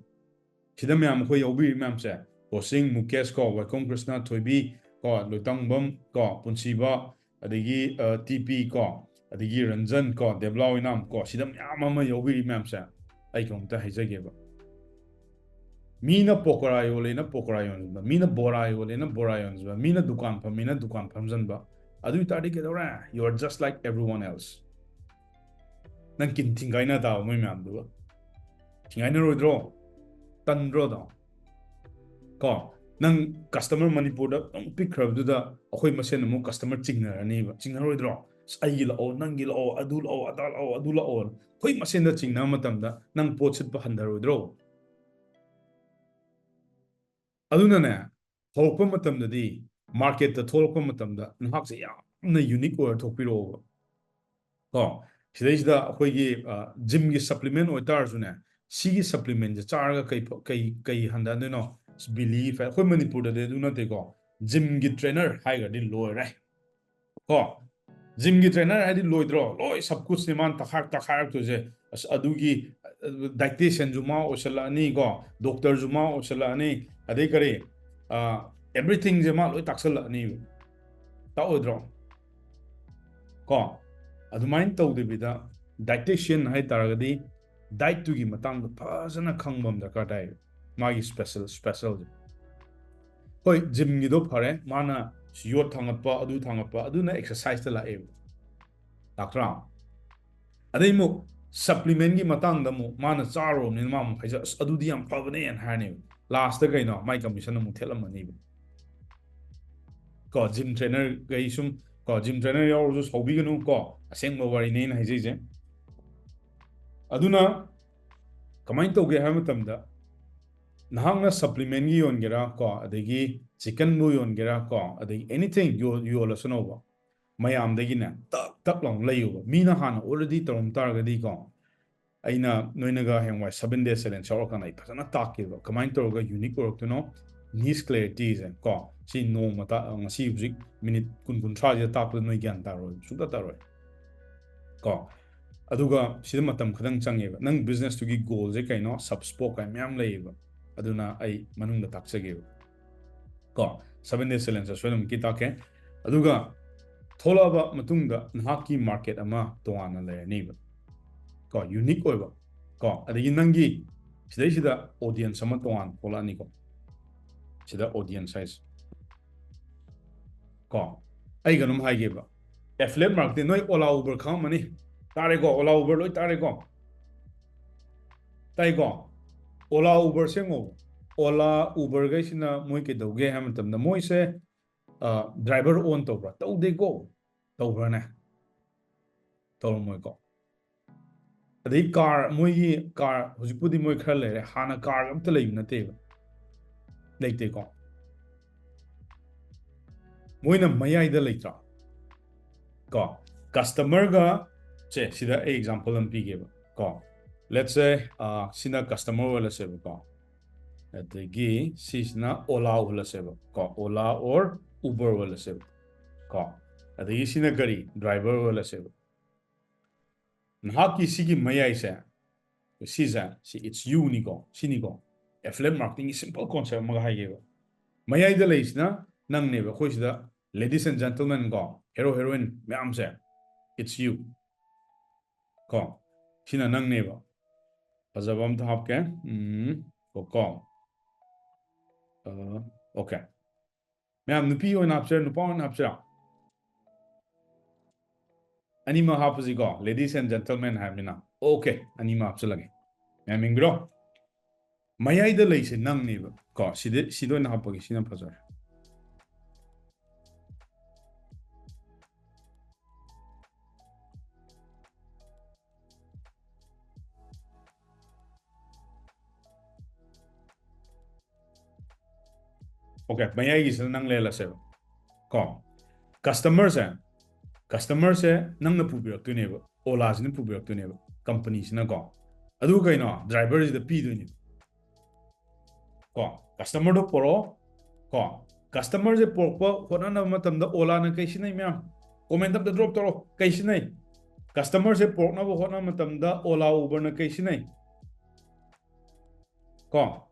ꯁꯤꯗ ꯃꯌꯥꯝ ꯑꯩꯈꯣꯏ ꯌꯥꯎꯕꯤꯔꯤ ꯃꯌꯥꯝꯁꯦ, ꯕꯣꯁꯤꯡ, ꯃꯨꯀꯦꯁ ꯀꯣ, ꯋꯥꯏꯈꯣꯝ ꯀ꯭ꯔꯤꯁꯅ, ꯊꯣꯏꯕꯤ ꯀꯣ, ꯂꯣꯏꯇꯥꯡꯕꯝ ꯀꯣ, ꯄꯨꯟꯁꯤꯕ, ꯑꯗꯒꯤ, ꯑ, ꯇꯤ ꯄꯤ ꯀꯣ, ꯑꯗꯒꯤ ꯔꯟꯖꯟ ꯀꯣ, ꯗꯦꯕꯂꯥ ꯑꯣꯏꯅꯥꯝ ꯀꯣ, ꯁꯤꯗ ꯃꯌꯥꯝ ꯑꯃ ꯌꯥꯎꯕꯤꯔꯤ ꯃꯌꯥꯝꯁꯦ꯫ ꯑꯩ ꯀꯩꯅꯣꯝꯇ ꯍꯥꯏꯖꯒꯦꯕ꯫ ꯃꯤꯅ ꯄꯣꯀꯣꯔꯥ ꯌꯣꯜꯂꯦꯅ ꯄꯣꯀꯣꯔꯥ ꯌꯣꯟꯕ, ꯃꯤꯅ ꯕꯣꯔꯥ ꯌꯣꯜꯂꯦꯅ ꯕꯣꯔꯥ ꯌꯣꯟꯕ, ꯃꯤꯅ ꯗꯨꯀꯥꯟ ꯐꯝꯃꯦꯅ ꯗꯨꯀꯥꯟ ꯐꯝꯖꯟꯕ, ꯑꯗꯨ ꯑꯣꯏ ꯇꯥꯔꯗꯤ ꯀꯩꯗꯧꯔꯦ? You are just like everyone else꯫ ꯅꯪ ꯀꯤꯟ ꯊꯤꯡꯒꯥꯏꯅ ꯇꯥꯕ ꯃꯣꯏ ꯃꯌꯥꯝꯗꯨꯒ꯫ ꯊꯤꯡꯒꯥꯏꯅꯔꯣꯏꯗ꯭ꯔꯣ? ꯇꯟꯗ꯭ꯔꯣ ꯑꯗꯣ? ꯀꯣ ꯅꯪ ꯀꯁꯇꯃꯔ ꯃꯅꯤꯄꯨꯔꯗ ꯑꯗꯨꯝ ꯄꯤꯛꯈ꯭ꯔꯕꯗꯨꯗ ꯑꯩꯈꯣꯏ ꯃꯁꯦꯟ ꯑꯃꯨꯛ ꯀꯁꯇꯃꯔ ꯆꯤꯡꯅꯔꯅꯤꯕ, ꯆꯤꯡꯅꯔꯣꯏꯗ꯭ꯔꯣ? ꯑꯩꯒꯤ ꯂꯥꯛꯑꯣ, ꯅꯪꯒꯤ ꯂꯥꯛꯑꯣ, ꯑꯗꯨ ꯂꯥꯛꯑꯣ, ꯑꯗꯥ ꯂꯥꯛꯑꯣ, ꯑꯗꯨ ꯂꯥꯛꯑꯣ, ꯑꯩꯈꯣꯏ ꯃꯁꯦꯟꯗ ꯆꯤꯡꯅꯕ ꯃꯇꯝꯗ ꯅꯪ ꯄꯣꯠ ꯁꯤꯠꯄ ꯍꯟꯊꯔꯣꯏꯗ꯭ꯔꯣ? ꯑꯗꯨꯅꯅꯦ, ꯍꯧꯔꯛꯄ ꯃꯇꯝꯗꯗꯤ, ꯃꯥꯔꯀꯦꯠꯇ ꯊꯣꯛꯂꯛꯄ ꯃꯇꯝꯗ ꯅꯍꯥꯛꯁꯦ ꯌꯥꯝꯅ ꯌꯨꯅꯤꯛ ꯑꯣꯏꯔ ꯊꯣꯛꯄꯤꯔꯛꯑꯣꯕ꯫ ꯀꯣ, ꯁꯤꯗꯩꯁꯤꯗ ꯑꯩꯈꯣꯏꯒꯤ ꯖꯤꯝꯒꯤ ꯁꯄ꯭ꯂꯤꯃꯦꯟ ꯑꯣꯏꯇꯥꯔꯁꯨꯅꯦ, ꯁꯤꯒꯤ ꯁꯄ꯭ꯂꯤꯃꯦꯟꯁꯦ ꯆꯥꯔꯒ ꯀꯩ ꯀꯩ ꯀꯩ ꯍꯟꯊꯗꯣꯏꯅꯣ? ꯕꯤꯂꯤꯐ꯫ ꯑꯩꯈꯣꯏ ꯃꯅꯤꯄꯨꯔꯗꯗꯤ ꯑꯗꯨ ꯅꯠꯇꯦꯀꯣ, ꯖꯤꯝꯒꯤ ꯇ꯭ꯔꯦꯅꯔ ꯍꯥꯏꯈ꯭ꯔꯗꯤ ꯂꯣꯏꯔꯦ꯫ ꯀꯣ, ꯖꯤꯝꯒꯤ ꯇ꯭ꯔꯦꯅꯔ ꯍꯥꯏꯗꯤ ꯂꯣꯏꯗ꯭ꯔꯣ? ꯂꯣꯏ ꯁꯕ ꯀꯨꯁꯅꯦ ꯃꯥꯅ ꯇꯛꯈꯥꯏ ꯇꯛꯈꯥꯏꯔꯛꯇꯣꯏꯁꯦ꯫ ꯑꯁ, ꯑꯗꯨꯒꯤ ꯗꯥꯏꯇꯤꯁꯤꯌꯟꯁꯨ ꯃꯥ ꯑꯣꯏꯁꯜꯂꯛꯑꯅꯤ ꯀꯣ, ꯗꯣꯛꯇꯔꯁꯨ ꯃꯥ ꯑꯣꯏꯁꯜꯂꯛꯑꯅꯤ, ꯑꯗꯩ ꯀꯔꯤ, ꯑꯦꯕ꯭ꯔꯤꯊꯤꯡꯁꯦ ꯃꯥ ꯂꯣꯏ ꯇꯥꯛꯁꯜꯂꯛꯑꯅꯤꯕ꯫ ꯇꯥꯛꯑꯣꯏꯗ꯭ꯔꯣ? ꯀꯣ, ꯑꯗꯨꯃꯥꯏꯅ ꯇꯧꯗꯕꯤꯗ, ꯗꯥꯏꯇꯤꯁꯤꯌꯟ ꯍꯥꯏ ꯇꯥꯔꯒꯗꯤ ꯗꯥꯏꯠꯇꯨꯒꯤ ꯃꯇꯥꯡꯗ ꯐꯖꯅ ꯈꯪꯕ ꯑꯃ ꯗꯔꯀꯥꯔ ꯇꯥꯏ꯫ ꯃꯥꯒꯤ ꯁ꯭ꯄꯦꯁꯦꯜ ꯁ꯭ꯄꯦꯁꯦꯜꯁꯦ, ꯍꯣꯏ, ꯖꯤꯝꯒꯤꯗꯣ ꯐꯔꯦ, ꯃꯥꯅ ꯌꯣꯠ ꯊꯥꯡꯒꯠꯄ, ꯑꯗꯨ ꯊꯥꯡꯒꯠꯄ, ꯑꯗꯨꯅ ꯑꯦꯛꯁꯔꯁꯥꯏꯖꯇ ꯂꯥꯛꯑꯦꯕ, ꯂꯥꯛꯇ꯭ꯔꯥ? ꯑꯗꯩ ꯑꯃꯨꯛ ꯁꯄ꯭ꯂꯤꯃꯦꯟꯒꯤ ꯃꯇꯥꯡꯗ ꯑꯃꯨꯛ ꯃꯥꯅ ꯆꯥꯔꯨꯔꯕꯅꯤꯅ ꯃꯥ ꯑꯃꯨꯛ ꯍꯥꯏꯖ, "ꯑꯁ, ꯑꯗꯨꯗꯤ ꯌꯥꯝ ꯐꯕꯅꯦꯅ" ꯍꯥꯏꯔꯅꯦꯕ꯫ ꯂꯥꯁꯇ ꯀꯩꯅꯣ, ꯃꯥꯏ ꯀꯃꯤꯁꯟ ꯑꯃꯨꯛ ꯊꯦꯠꯂꯝꯃꯅꯤꯕ꯫ ꯀꯣ, ꯖꯤꯝ ꯇ꯭ꯔꯦꯅꯔꯈꯩ ꯁꯨꯝ, ꯀꯣ, ꯖꯤꯝ ꯇ꯭ꯔꯦꯅꯔ ꯌꯥꯎꯔꯁꯨ ꯁꯥꯎꯕꯤꯒꯅꯨ ꯀꯣ, ꯑꯁꯦꯡꯕ ꯋꯥꯔꯤꯅꯦ ꯑꯩꯅ ꯍꯥꯏꯖꯩꯁꯦ꯫ ꯑꯗꯨꯅ ꯀꯃꯥꯏꯅ ꯇꯧꯒꯦ ꯍꯥꯏꯕ ꯃꯇꯝꯗ, ꯅꯍꯥꯛꯅ ꯁꯄ꯭ꯂꯤꯃꯦꯟꯒꯤ ꯌꯣꯟꯒꯦꯔꯥ ꯀꯣ, ꯑꯗꯒꯤ ꯆꯤꯛꯀꯟꯕꯨ ꯌꯣꯟꯒꯦꯔꯥ ꯀꯣ, ꯑꯗꯒꯤ ꯑꯦꯅꯤꯊꯤꯡ ꯌꯣꯜꯂꯁꯅꯣꯕ, ꯃꯌꯥꯝꯗꯒꯤꯅꯦ ꯇꯛ ꯇꯛ ꯂꯥꯎꯅ ꯂꯩꯌꯣꯕ꯫ ꯃꯤꯅ ꯍꯥꯟꯅ ꯑꯣꯜꯔꯦꯗꯤ ꯇꯧꯔꯝ ꯇꯥꯔꯒꯗꯤꯀꯣ, ꯑꯩꯅ ꯅꯣꯏꯅꯒ ꯍꯌꯦꯡꯋꯥꯏ ꯁꯚꯦꯟ ꯗꯦ ꯆꯦꯂꯦꯟꯖ ꯌꯥꯎꯔꯀꯥꯟꯗ ꯑꯩ ꯐꯖꯅ ꯇꯥꯛꯀꯦꯕ, ꯀꯃꯥꯏꯅ ꯇꯧꯔꯒ ꯌꯨꯅꯤꯛ ꯑꯣꯏꯔꯛꯇꯣꯏꯅꯣ, ꯅꯤꯁ ꯀ꯭ꯂꯦꯔꯤꯇꯤꯁꯦ ꯀꯣ꯫ ꯁꯤ ꯅꯣꯡꯃ ꯇꯥ-, ꯉꯁꯤ ꯍꯧꯖꯤꯛ ꯃꯤꯅꯤꯠ ꯀꯨꯟ ꯀꯨꯟꯊ꯭ꯔꯥꯁꯤꯗ ꯇꯥꯛꯄꯗ ꯅꯣꯏ ꯒ꯭ꯌꯥꯟ ꯇꯥꯔꯣꯏ, ꯁꯨꯡꯇꯥ ꯇꯥꯔꯣꯏ ꯀꯣ꯫ ꯑꯗꯨꯒ ꯁꯤꯗ ꯃꯇꯝ ꯈꯤꯇꯪ ꯆꯪꯉꯦꯕ, ꯅꯪ ꯕꯤꯖꯤꯅꯦꯁꯇꯨꯒꯤ ꯒꯣꯜꯁꯦ ꯀꯩꯅꯣ, ꯁꯕ ꯁ꯭ꯄꯣꯛ ꯀꯥꯏꯅ ꯃꯌꯥꯝ ꯂꯩꯌꯦꯕ, ꯑꯗꯨꯅ ꯑꯩ ꯃꯅꯨꯡꯗ ꯇꯥꯛꯆꯒꯦꯕ ꯀꯣ꯫ ꯁꯚꯦꯟ ꯗꯦ ꯆꯦꯂꯦꯟꯖꯇ ꯁꯣꯏꯗꯅꯃꯛꯀꯤ ꯇꯥꯛꯀꯦ꯫ ꯑꯗꯨꯒ ꯊꯣꯛꯂꯛꯑꯕ ꯃꯇꯨꯡꯗ ꯅꯍꯥꯛꯀꯤ ꯃꯥꯔꯀꯦꯠ ꯑꯃ ꯇꯣꯉꯥꯟꯅ ꯂꯩꯔꯅꯤꯕ ꯀꯣ, ꯌꯨꯅꯤꯛ ꯑꯣꯏꯕ ꯀꯣ꯫ ꯑꯗꯒꯤ ꯅꯪꯒꯤ ꯁꯤꯗꯩꯁꯤꯗ ꯑꯣꯗꯤꯌꯦꯟꯁ ꯑꯃ ꯇꯣꯉꯥꯟꯅ ꯊꯣꯛꯂꯛꯑꯅꯤꯀꯣ꯫ ꯁꯤꯗ ꯑꯣꯗꯤꯌꯦꯟꯁ ꯍꯥꯏꯁꯦ ꯀꯣ꯫ ꯑꯩ ꯀꯩꯅꯣꯝ ꯍꯥꯏꯒꯦꯕ, ꯑꯦꯐꯤꯂꯦꯠ ꯃꯥꯔꯀꯦꯇꯤꯡ, ꯅꯣꯏ ꯑꯣꯂꯥ ꯎꯕꯔ ꯈꯪꯉꯝꯃꯅꯤ, ꯇꯥꯔꯦꯀꯣ? ꯑꯣꯂꯥ ꯎꯕꯔ ꯂꯣꯏ ꯇꯥꯔꯦꯀꯣ? ꯇꯥꯏꯀꯣ? ꯑꯣꯂꯥ ꯎꯕꯔꯁꯦ ꯌꯦꯡꯉꯣ, ꯑꯣꯂꯥ ꯎꯕꯔꯈꯩꯁꯤꯅ ꯃꯣꯏ ꯀꯩꯗꯧꯒꯦ ꯍꯥꯏꯕ ꯃꯇꯝꯗ, ꯃꯣꯏꯁꯦ ꯗ꯭ꯔꯥꯏꯚꯔ ꯑꯣꯟ ꯇꯧꯕ꯭ꯔꯥ? ꯇꯧꯗꯦꯀꯣ? ꯇꯧꯕ꯭ꯔꯥꯅꯦ? ꯇꯧꯔꯝꯃꯣꯏꯀꯣ꯫ ꯑꯗꯩ ꯀꯥꯔ, ꯃꯣꯏꯒꯤ ꯀꯥꯔ ꯍꯧꯖꯤꯛꯄꯨꯗꯤ ꯃꯣꯏ ꯈꯔ ꯂꯩꯔꯦ, ꯍꯥꯟꯅ ꯀꯥꯔꯒ ꯑꯝꯇ ꯂꯩꯕ ꯅꯠꯇꯦꯕ, ꯂꯩꯇꯦꯀꯣ꯫ ꯃꯣꯏꯅ ꯃꯌꯥꯏꯗ ꯂꯩꯇ꯭ꯔꯣ? ꯀꯣ, ꯀꯁꯇꯃꯔꯒ, ꯁꯦ, ꯁꯤꯗ ꯑꯩ ꯑꯦꯛꯖꯥꯝꯄꯜ ꯑꯃ ꯄꯤꯒꯦꯕ ꯀꯣ꯫ Let's say, ꯑ, ꯁꯤꯅ ꯀꯁꯇꯃꯔ ꯑꯣꯏꯍꯜꯂꯁꯦꯕꯀꯣ, ꯑꯗꯒꯤ ꯁꯤꯁꯤꯅ ꯑꯣꯂꯥ ꯑꯣꯏꯍꯜꯂꯁꯦꯕ ꯀꯣ, ꯑꯣꯂꯥ or ꯎꯕꯔ ꯑꯣꯏꯍꯜꯂꯁꯦꯕ ꯀꯣ, ꯑꯗꯒꯤ ꯁꯤꯅ ꯀꯔꯤ, ꯗ꯭ꯔꯥꯏꯚꯔ ꯑꯣꯏꯍꯜꯂꯁꯦꯕ꯫ ꯅꯍꯥꯛꯀꯤ ꯁꯤꯒꯤ ꯃꯌꯥꯏꯁꯦ, ꯁꯤꯁꯦ, ꯁꯤ it's you ꯅꯤꯀꯣ, ꯁꯤꯅꯤꯀꯣ꯫ Affiliate marketing ꯒꯤ simple concept ꯑꯃꯒ ꯍꯥꯏꯒꯦꯕ꯫ ꯃꯌꯥꯏꯗ ꯂꯩꯁꯤꯅ ꯅꯪꯅꯦꯕ꯫ ꯑꯩꯈꯣꯏ ꯁꯤꯗ ladies and gentlemen ꯀꯣ, hero heroine ꯃꯌꯥꯝꯁꯦ, it's you ꯀꯣ, ꯁꯤꯅ ꯅꯪꯅꯦꯕ꯫ ꯐꯖꯕ ꯑꯝꯇ ꯍꯥꯞꯀꯦ꯫ ꯎꯝ, ꯀꯣ, ꯀꯣ꯫ ꯑ, okay꯫ ꯃꯌꯥꯝ, ꯅꯨꯄꯤ ꯑꯣꯏꯅ ꯍꯥꯞꯁꯤꯔꯥ, ꯅꯨꯄꯥ ꯑꯣꯏꯅ ꯍꯥꯞꯁꯤꯔꯥ? ꯑꯅꯤꯃꯛ ꯍꯥꯞꯄꯁꯤꯀꯣ, ladies and gentlemen ꯍꯥꯏꯕꯅꯤꯅ꯫ Okay, ꯑꯅꯤꯃꯛ ꯍꯥꯞꯆꯤꯜꯂꯒꯦ꯫ ꯃꯌꯥꯝ ꯌꯦꯡꯕꯤꯔꯣ? ꯃꯌꯥꯏꯗ ꯂꯩꯁꯦ ꯅꯪꯅꯦꯕ ꯀꯣ꯫ ꯁꯤꯗ, ꯁꯤꯗ ꯑꯣꯏꯅ ꯍꯥꯞꯄꯒꯦ, ꯁꯤꯅ ꯐꯖꯔꯦ꯫ Okay, ꯃꯌꯥꯏꯒꯤꯁꯤꯅ ꯅꯪ ꯂꯩꯍꯜꯂꯁꯦꯕ ꯀꯣ꯫ ꯀꯁꯇꯃꯔꯁꯦ, ꯀꯁꯇꯃꯔꯁꯦ ꯅꯪꯅ ꯄꯨꯕꯤꯔꯛꯇꯣꯏꯅꯦꯕ, ꯑꯣꯂꯥꯁꯤꯅ ꯄꯨꯕꯤꯔꯛꯇꯣꯏꯅꯦꯕ, ꯀꯝꯄꯅꯤꯁꯤꯅ ꯀꯣ꯫ ꯑꯗꯨ ꯀꯩꯅꯣ, ꯗ꯭ꯔꯥꯏꯚꯔꯁꯤꯗ ꯄꯤꯗꯣꯏꯅꯦꯕ ꯀꯣ꯫ ꯀꯁꯇꯃꯔꯗꯣ ꯄꯣꯔꯛꯑꯣ ꯀꯣ꯫ ꯀꯁꯇꯃꯔꯁꯦ ꯄꯣꯔꯛꯄ ꯍꯣꯠꯅꯅꯕ ꯃꯇꯝꯗ ꯑꯣꯂꯥꯅ ꯀꯩ ꯁꯤꯖꯤꯟꯅꯩ ꯃꯌꯥꯝ? ꯀꯣꯃꯦꯟ ꯑꯝꯇ ꯗ꯭ꯔꯣꯞ ꯇꯧꯔꯣ, ꯀꯩ ꯁꯤꯖꯤꯟꯅꯩ? ꯀꯁꯇꯃꯔꯁꯦ ꯄꯣꯔꯛꯅꯕ ꯍꯣꯠꯅꯕ ꯃꯇꯝꯗ ꯑꯣꯂꯥ ꯎꯕꯔꯅ ꯀꯩ ꯁꯤꯖꯤꯟꯅꯩ ꯀꯣ?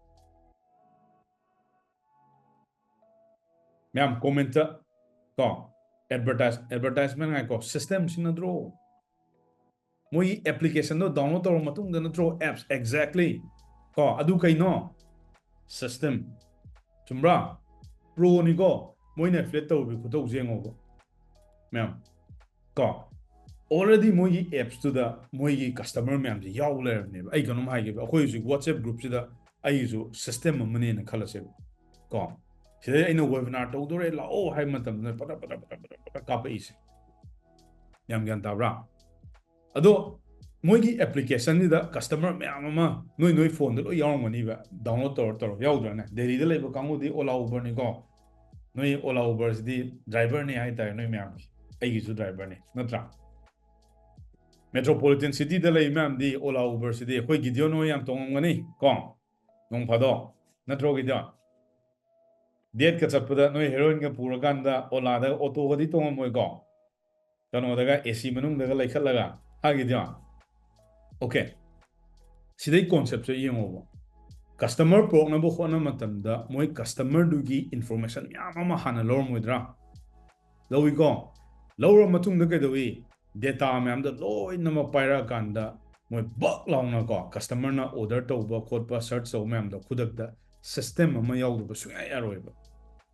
ꯃꯌꯥꯝ ꯀꯣꯃꯦꯟꯇ ꯀꯣ, ꯑꯦꯗꯚꯔꯇꯥꯏꯁ, ꯑꯦꯗꯚꯔꯇꯥꯏꯁꯃꯦꯟ ꯉꯥꯏꯀꯣ, ꯁꯤꯁꯇꯦꯝ ꯁꯤꯖꯤꯟꯅꯗ꯭ꯔꯣ? ꯃꯣꯏꯒꯤ ꯑꯦꯄ꯭ꯂꯤꯀꯦꯁꯟꯗꯣ ꯗꯥꯎꯟꯂꯣꯗ ꯇꯧꯔ ꯃꯇꯨꯡꯗ ꯅꯠꯇ꯭ꯔꯣ ꯑꯦꯞꯁ? Exactly ꯀꯣ꯫ ꯑꯗꯨ ꯀꯩꯅꯣ? ꯁꯤꯁꯇꯦꯝ꯫ ꯆꯨꯝꯕ꯭ꯔꯥ? ꯄ꯭ꯔꯣꯅꯤꯀꯣ꯫ ꯃꯣꯏꯅ ꯑꯦꯐꯤꯂꯦꯠ ꯇꯧꯕꯤ ꯈꯨꯇꯧꯁꯦ ꯌꯦꯡꯉꯣꯕ ꯃꯌꯥꯝ ꯀꯣ꯫ Already ꯃꯣꯏꯒꯤ ꯑꯦꯞꯁꯇꯨꯗ ꯃꯣꯏꯒꯤ ꯀꯁꯇꯃꯔ ꯃꯌꯥꯝꯁꯦ ꯌꯥꯎ ꯂꯩꯔꯕꯅꯦꯕ꯫ ꯑꯩ ꯀꯩꯅꯣꯝ ꯍꯥꯏꯒꯦꯕ, ꯑꯩꯈꯣꯏ ꯍꯧꯖꯤꯛ ꯋꯥꯆꯦꯞ ꯒ꯭ꯔꯨꯞꯁꯤꯗ ꯑꯩꯒꯤꯁꯨ ꯁꯤꯁꯇꯦꯝ ꯑꯃꯅꯦꯅ ꯈꯜꯂꯁꯦꯕ ꯀꯣ꯫ ꯁꯤꯗꯩ ꯑꯩꯅ ꯋꯦꯕꯤꯅꯥꯔ ꯇꯧꯗꯣꯔꯦ ꯂꯥꯛꯑꯣ ꯍꯥꯏꯕ ꯃꯇꯝꯗ ꯄꯗ꯭ꯔ ꯄꯗ꯭ꯔ ꯄꯗ꯭ꯔ ꯄꯗ꯭ꯔ ꯄꯗ꯭ꯔ ꯀꯥꯞꯄꯛꯏꯁꯦ꯫ ꯌꯥꯝ ꯒ꯭ꯌꯥꯟ ꯇꯥꯕ꯭ꯔꯥ? ꯑꯗꯣ ꯃꯣꯏꯒꯤ ꯑꯦꯄ꯭ꯂꯤꯀꯦꯁꯟꯁꯤꯗ ꯀꯁꯇꯃꯔ ꯃꯌꯥꯝ ꯑꯃ ꯅꯣꯏ ꯅꯣꯏ ꯐꯣꯟꯗ ꯂꯣꯏ ꯌꯥꯎꯔꯝꯒꯅꯤꯕ, ꯗꯥꯎꯟꯂꯣꯗ ꯇꯧꯔ ꯇꯧꯔ, ꯌꯥꯎꯗ꯭ꯔꯅꯦ? ꯗꯦꯜꯂꯤꯗ ꯂꯩꯕ ꯀꯥꯡꯕꯨꯗꯤ ꯑꯣꯂꯥ ꯎꯕꯔꯅꯤꯀꯣ꯫ ꯅꯣꯏ ꯑꯣꯂꯥ ꯎꯕꯔꯁꯤꯗꯤ ꯗ꯭ꯔꯥꯏꯚꯔꯅꯤ ꯍꯥꯏꯇꯥꯔꯦ ꯅꯣꯏ ꯃꯌꯥꯝꯒꯤ, ꯑꯩꯒꯤꯁꯨ ꯗ꯭ꯔꯥꯏꯚꯔꯅꯤ, ꯅꯠꯇ꯭ꯔꯥ? ꯃꯦꯇ꯭ꯔꯣꯄꯣꯂꯤꯇꯟ ꯁꯤꯇꯤꯗ ꯂꯩ ꯃꯌꯥꯝꯗꯤ ꯑꯣꯂꯥ ꯎꯕꯔꯁꯤꯗꯤ ꯑꯩꯈꯣꯏ ꯒꯤꯗꯤꯌꯣꯟ ꯍꯣꯏ ꯌꯥꯝ ꯇꯣꯡꯉꯝꯒꯅꯤ ꯀꯣ, ꯅꯣꯡ ꯐꯥꯗꯣꯛ, ꯅꯠꯇ꯭ꯔꯣ ꯒꯤꯗꯤꯌꯣꯟ? ꯗꯦꯠꯀ ꯆꯠꯄꯗ ꯅꯣꯏ ꯍꯦꯔꯣꯏꯟꯒ ꯄꯨꯔꯀꯥꯟꯗ ꯑꯣꯂꯥꯗꯒ ꯑꯣꯇꯣꯒꯗꯤ ꯇꯣꯡꯉꯝꯃꯣꯏꯀꯣ, ꯀꯩꯅꯣꯗꯒ ꯑꯦ ꯁꯤ ꯃꯅꯨꯡꯗꯒ ꯂꯩꯈꯠꯂꯒ ꯍꯥꯏꯒꯤꯗꯤꯌꯣꯟ꯫ ꯑꯣꯀꯦ, ꯁꯤꯗꯩ ꯀꯣꯟꯁꯦꯞꯁꯦ ꯌꯦꯡꯉꯣꯕ꯫ ꯀꯁꯇꯃꯔ ꯄꯨꯔꯛꯅꯕ ꯍꯣꯠꯅꯕ ꯃꯇꯝꯗ ꯃꯣꯏ ꯀꯁꯇꯃꯔꯗꯨꯒꯤ ꯏꯟꯐꯣꯔꯃꯦꯁꯟ ꯃꯌꯥꯝ ꯑꯃ ꯍꯥꯟꯅ ꯂꯧꯔꯝꯃꯣꯏꯗ꯭ꯔꯥ? ꯂꯧꯏꯀꯣ꯫ ꯂꯧꯔ ꯃꯇꯨꯡꯗ ꯀꯩꯗꯧꯏ? ꯗꯦꯇꯥ ꯃꯌꯥꯝꯗꯣ ꯂꯣꯏꯅꯃꯛ ꯄꯥꯏꯔꯛꯑꯀꯥꯟꯗ ꯃꯣꯏ ꯕꯛ ꯂꯥꯎꯅꯀꯣ, ꯀꯁꯇꯃꯔꯅ ꯑꯣꯔꯗꯔ ꯇꯧꯕ ꯈꯣꯠꯄ, ꯁꯔꯆ ꯇꯧꯕ ꯃꯌꯥꯝꯗꯣ ꯈꯨꯗꯛꯇ ꯁꯤꯁꯇꯦꯝ ꯑꯃ ꯌꯥꯎꯗꯕ ꯁꯨꯡꯌꯥ ꯌꯥꯔꯣꯏꯕ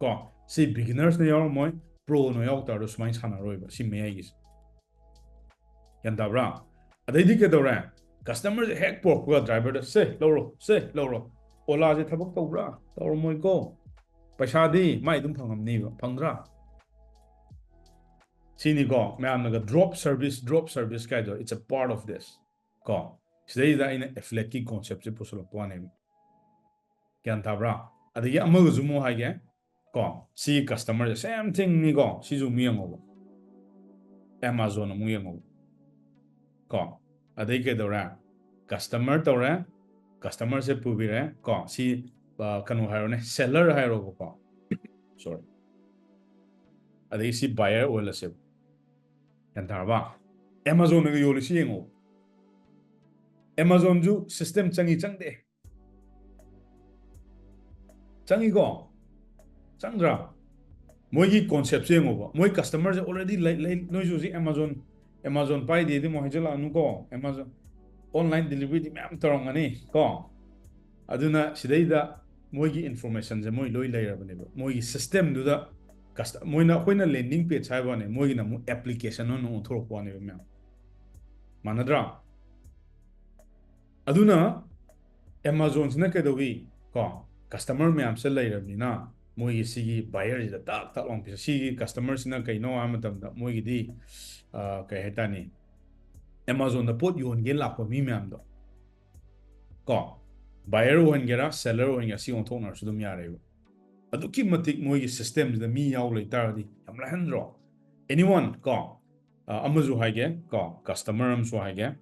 ꯀꯣ꯫ ꯁꯤ ꯕꯤꯒꯤꯅꯔꯁꯅ ꯌꯥꯎꯔꯝꯃꯣꯏ, ꯄ꯭ꯔꯣꯅ ꯌꯥꯎ ꯇꯥꯔꯁꯨ ꯁꯨꯃꯥꯏꯅ ꯁꯥꯟꯅꯔꯣꯏꯕ ꯁꯤ ꯃꯌꯥꯏꯒꯤꯁꯦ꯫ ꯒ꯭ꯌꯥꯟ ꯇꯥꯕ꯭ꯔꯥ? ꯑꯗꯩꯗꯤ ꯀꯩꯗꯧꯔꯦ? ꯀꯁꯇꯃꯔꯁꯦ ꯍꯦꯛ ꯄꯨꯔꯛꯄꯒ ꯗ꯭ꯔꯥꯏꯚꯔꯗ "ꯁꯦ ꯂꯧꯔꯣ, ꯁꯦ ꯂꯧꯔꯣ"꯫ ꯑꯣꯂꯥꯁꯦ ꯊꯕꯛ ꯇꯧꯕ꯭ꯔꯥ? ꯇꯧꯔꯝꯃꯣꯏꯀꯣ꯫ ꯄꯩꯁꯥꯗꯤ ꯃꯥꯏ ꯑꯗꯨꯝ ꯐꯪꯉꯝꯅꯤꯕ, ꯐꯪꯗ꯭ꯔꯥ? ꯁꯤꯅꯤꯀꯣ ꯃꯌꯥꯝꯅꯒ ꯗ꯭ꯔꯣꯞ ꯁꯔꯚꯤꯁ, ꯗ꯭ꯔꯣꯞ ꯁꯔꯚꯤꯁ ꯀꯥꯏꯗꯣ, it's a part of this ꯀꯣ꯫ ꯁꯤꯗꯩꯁꯤꯗ ꯑꯩꯅ ꯑꯦꯐꯤꯂꯦꯠꯀꯤ ꯀꯣꯟꯁꯦꯞꯁꯦ ꯄꯨꯁꯜꯂꯛꯄ ꯋꯥꯅꯦꯕ꯫ ꯒ꯭ꯌꯥꯟ ꯇꯥꯕ꯭ꯔꯥ? ꯑꯗꯒꯤ ꯑꯃꯒꯁꯨ ꯑꯃꯨꯛ ꯍꯥꯏꯒꯦ ꯀꯣ, ꯁꯤ ꯀꯁꯇꯃꯔꯁꯦ ꯁꯦꯝ ꯊꯤꯡꯅꯤꯀꯣ, ꯁꯤꯁꯨ ꯑꯃꯨꯛ ꯌꯦꯡꯉꯣꯕ꯫ ꯑꯦꯃꯥꯖꯣꯟ ꯑꯃꯨꯛ ꯌꯦꯡꯉꯣꯕ ꯀꯣ꯫ ꯑꯗꯩ ꯀꯩꯗꯧꯔꯦ? ꯀꯁꯇꯃꯔ ꯇꯧꯔꯦ, ꯀꯁꯇꯃꯔꯁꯦ ꯄꯨꯕꯤꯔꯦ ꯀꯣ꯫ ꯁꯤ ꯑ, ꯀꯩꯅꯣ ꯍꯥꯏꯔꯣꯅꯦ, ꯁꯦꯂꯔ ꯍꯥꯏꯔꯣꯕꯀꯣ, ꯁꯣꯔꯤ꯫ ꯑꯗꯩ ꯁꯤ ꯕꯥꯌꯔ ꯑꯣꯏꯍꯜꯂꯁꯦꯕ꯫ ꯒ꯭ꯌꯥꯟ ꯇꯥꯔꯕ? ꯑꯦꯃꯥꯖꯣꯟꯅꯒ ꯌꯣꯜꯂꯤꯁꯤ ꯌꯦꯡꯉꯣ꯫ ꯑꯦꯃꯥꯖꯣꯟꯁꯨ ꯁꯤꯁꯇꯦꯝ ꯆꯪꯉꯤ ꯆꯪꯗꯦ? ꯆꯪꯉꯤꯀꯣ? ꯆꯪꯗ꯭ꯔꯥ? ꯃꯣꯏꯒꯤ ꯀꯣꯟꯁꯦꯞꯁꯦ ꯌꯦꯡꯉꯣꯕ꯫ ꯃꯣꯏ ꯀꯁꯇꯃꯔꯁꯦ ꯑꯣꯜꯔꯦꯗꯤ ꯂꯩ, ꯂꯩ, ꯅꯣꯏꯁꯨ ꯍꯧꯖꯤꯛ ꯑꯦꯃꯥꯖꯣꯟ, ꯑꯦꯃꯥꯖꯣꯟ ꯄꯥꯏꯗꯦꯗꯤ ꯑꯃꯨꯛ ꯍꯥꯏꯖꯤꯜꯂꯛꯑꯅꯨꯀꯣ꯫ ꯑꯦꯃꯥꯖꯣꯟ ꯑꯣꯟꯂꯥꯏꯟ ꯗꯤꯂꯤꯚꯔꯤꯗꯤ ꯃꯌꯥꯝ ꯇꯧꯔꯝꯒꯅꯤ ꯀꯣ꯫ ꯑꯗꯨꯅ ꯁꯤꯗꯩꯗ ꯃꯣꯏꯒꯤ ꯏꯟꯐꯣꯔꯃꯦꯁꯟꯁꯦ ꯃꯣꯏ ꯂꯣꯏ ꯂꯩꯔꯕꯅꯦꯕ꯫ ꯃꯣꯏꯒꯤ ꯁꯤꯁꯇꯦꯝꯗꯨꯗ ꯀꯁꯇ-, ꯃꯣꯏꯅ, ꯑꯩꯈꯣꯏꯅ ꯂꯦꯟꯗꯤꯡ ꯄꯦꯖ ꯍꯥꯏꯕ ꯋꯥꯅꯦ, ꯃꯣꯏꯒꯤꯅ ꯑꯃꯨꯛ ꯑꯦꯄ꯭ꯂꯤꯀꯦꯁꯟ ꯑꯣꯏꯅ ꯑꯣꯟꯊꯣꯔꯛꯄ ꯋꯥꯅꯦꯕ ꯃꯌꯥꯝ꯫ ꯃꯥꯟꯅꯗ꯭ꯔꯥ? ꯑꯗꯨꯅ ꯑꯦꯃꯥꯖꯣꯟꯁꯤꯅ ꯀꯩꯗꯧꯏ ꯀꯣ? ꯀꯁꯇꯃꯔ ꯃꯌꯥꯝꯁꯦ ꯂꯩꯔꯕꯅꯤꯅ ꯃꯣꯏꯒꯤ ꯁꯤꯒꯤ ꯕꯥꯌꯔꯁꯤꯗ ꯇꯥꯛ ꯇꯥꯛ ꯂꯥꯎꯅ ꯄꯤꯁ-, ꯁꯤꯒꯤ ꯀꯁꯇꯃꯔꯁꯤꯅ ꯀꯩꯅꯣ ꯍꯥꯏꯕ ꯃꯇꯝꯗ ꯃꯣꯏꯒꯤꯗꯤ, ꯑ, ꯀꯩ ꯍꯥꯏꯇꯥꯅꯤ, ꯑꯦꯃꯥꯖꯣꯟꯗ ꯄꯣꯠ ꯌꯣꯟꯒꯦ ꯂꯥꯛꯄ ꯃꯤ ꯃꯌꯥꯝꯗꯣ, ꯀꯣ, ꯕꯥꯌꯔ ꯑꯣꯏꯍꯟꯒꯦꯔꯥ, ꯁꯦꯂꯔ ꯑꯣꯏꯍꯟꯒꯦꯔꯥ, ꯁꯤ ꯑꯣꯟꯊꯣꯛꯅꯔꯁꯨ ꯑꯗꯨꯝ ꯌꯥꯔꯦꯕ꯫ ꯑꯗꯨꯛꯀꯤ ꯃꯇꯤꯛ ꯃꯣꯏꯒꯤ ꯁꯤꯁꯇꯦꯝꯁꯤꯗ ꯃꯤ ꯌꯥꯎ ꯂꯩ ꯇꯥꯔꯗꯤ ꯌꯥꯝ ꯂꯥꯏꯍꯟꯗ꯭ꯔꯣ? Anyone, ꯀꯣ, ꯑ, ꯑꯃꯁꯨ ꯍꯥꯏꯒꯦ, ꯀꯣ, ꯀꯁꯇꯃꯔ ꯑꯃꯁꯨ ꯍꯥꯏꯒꯦ,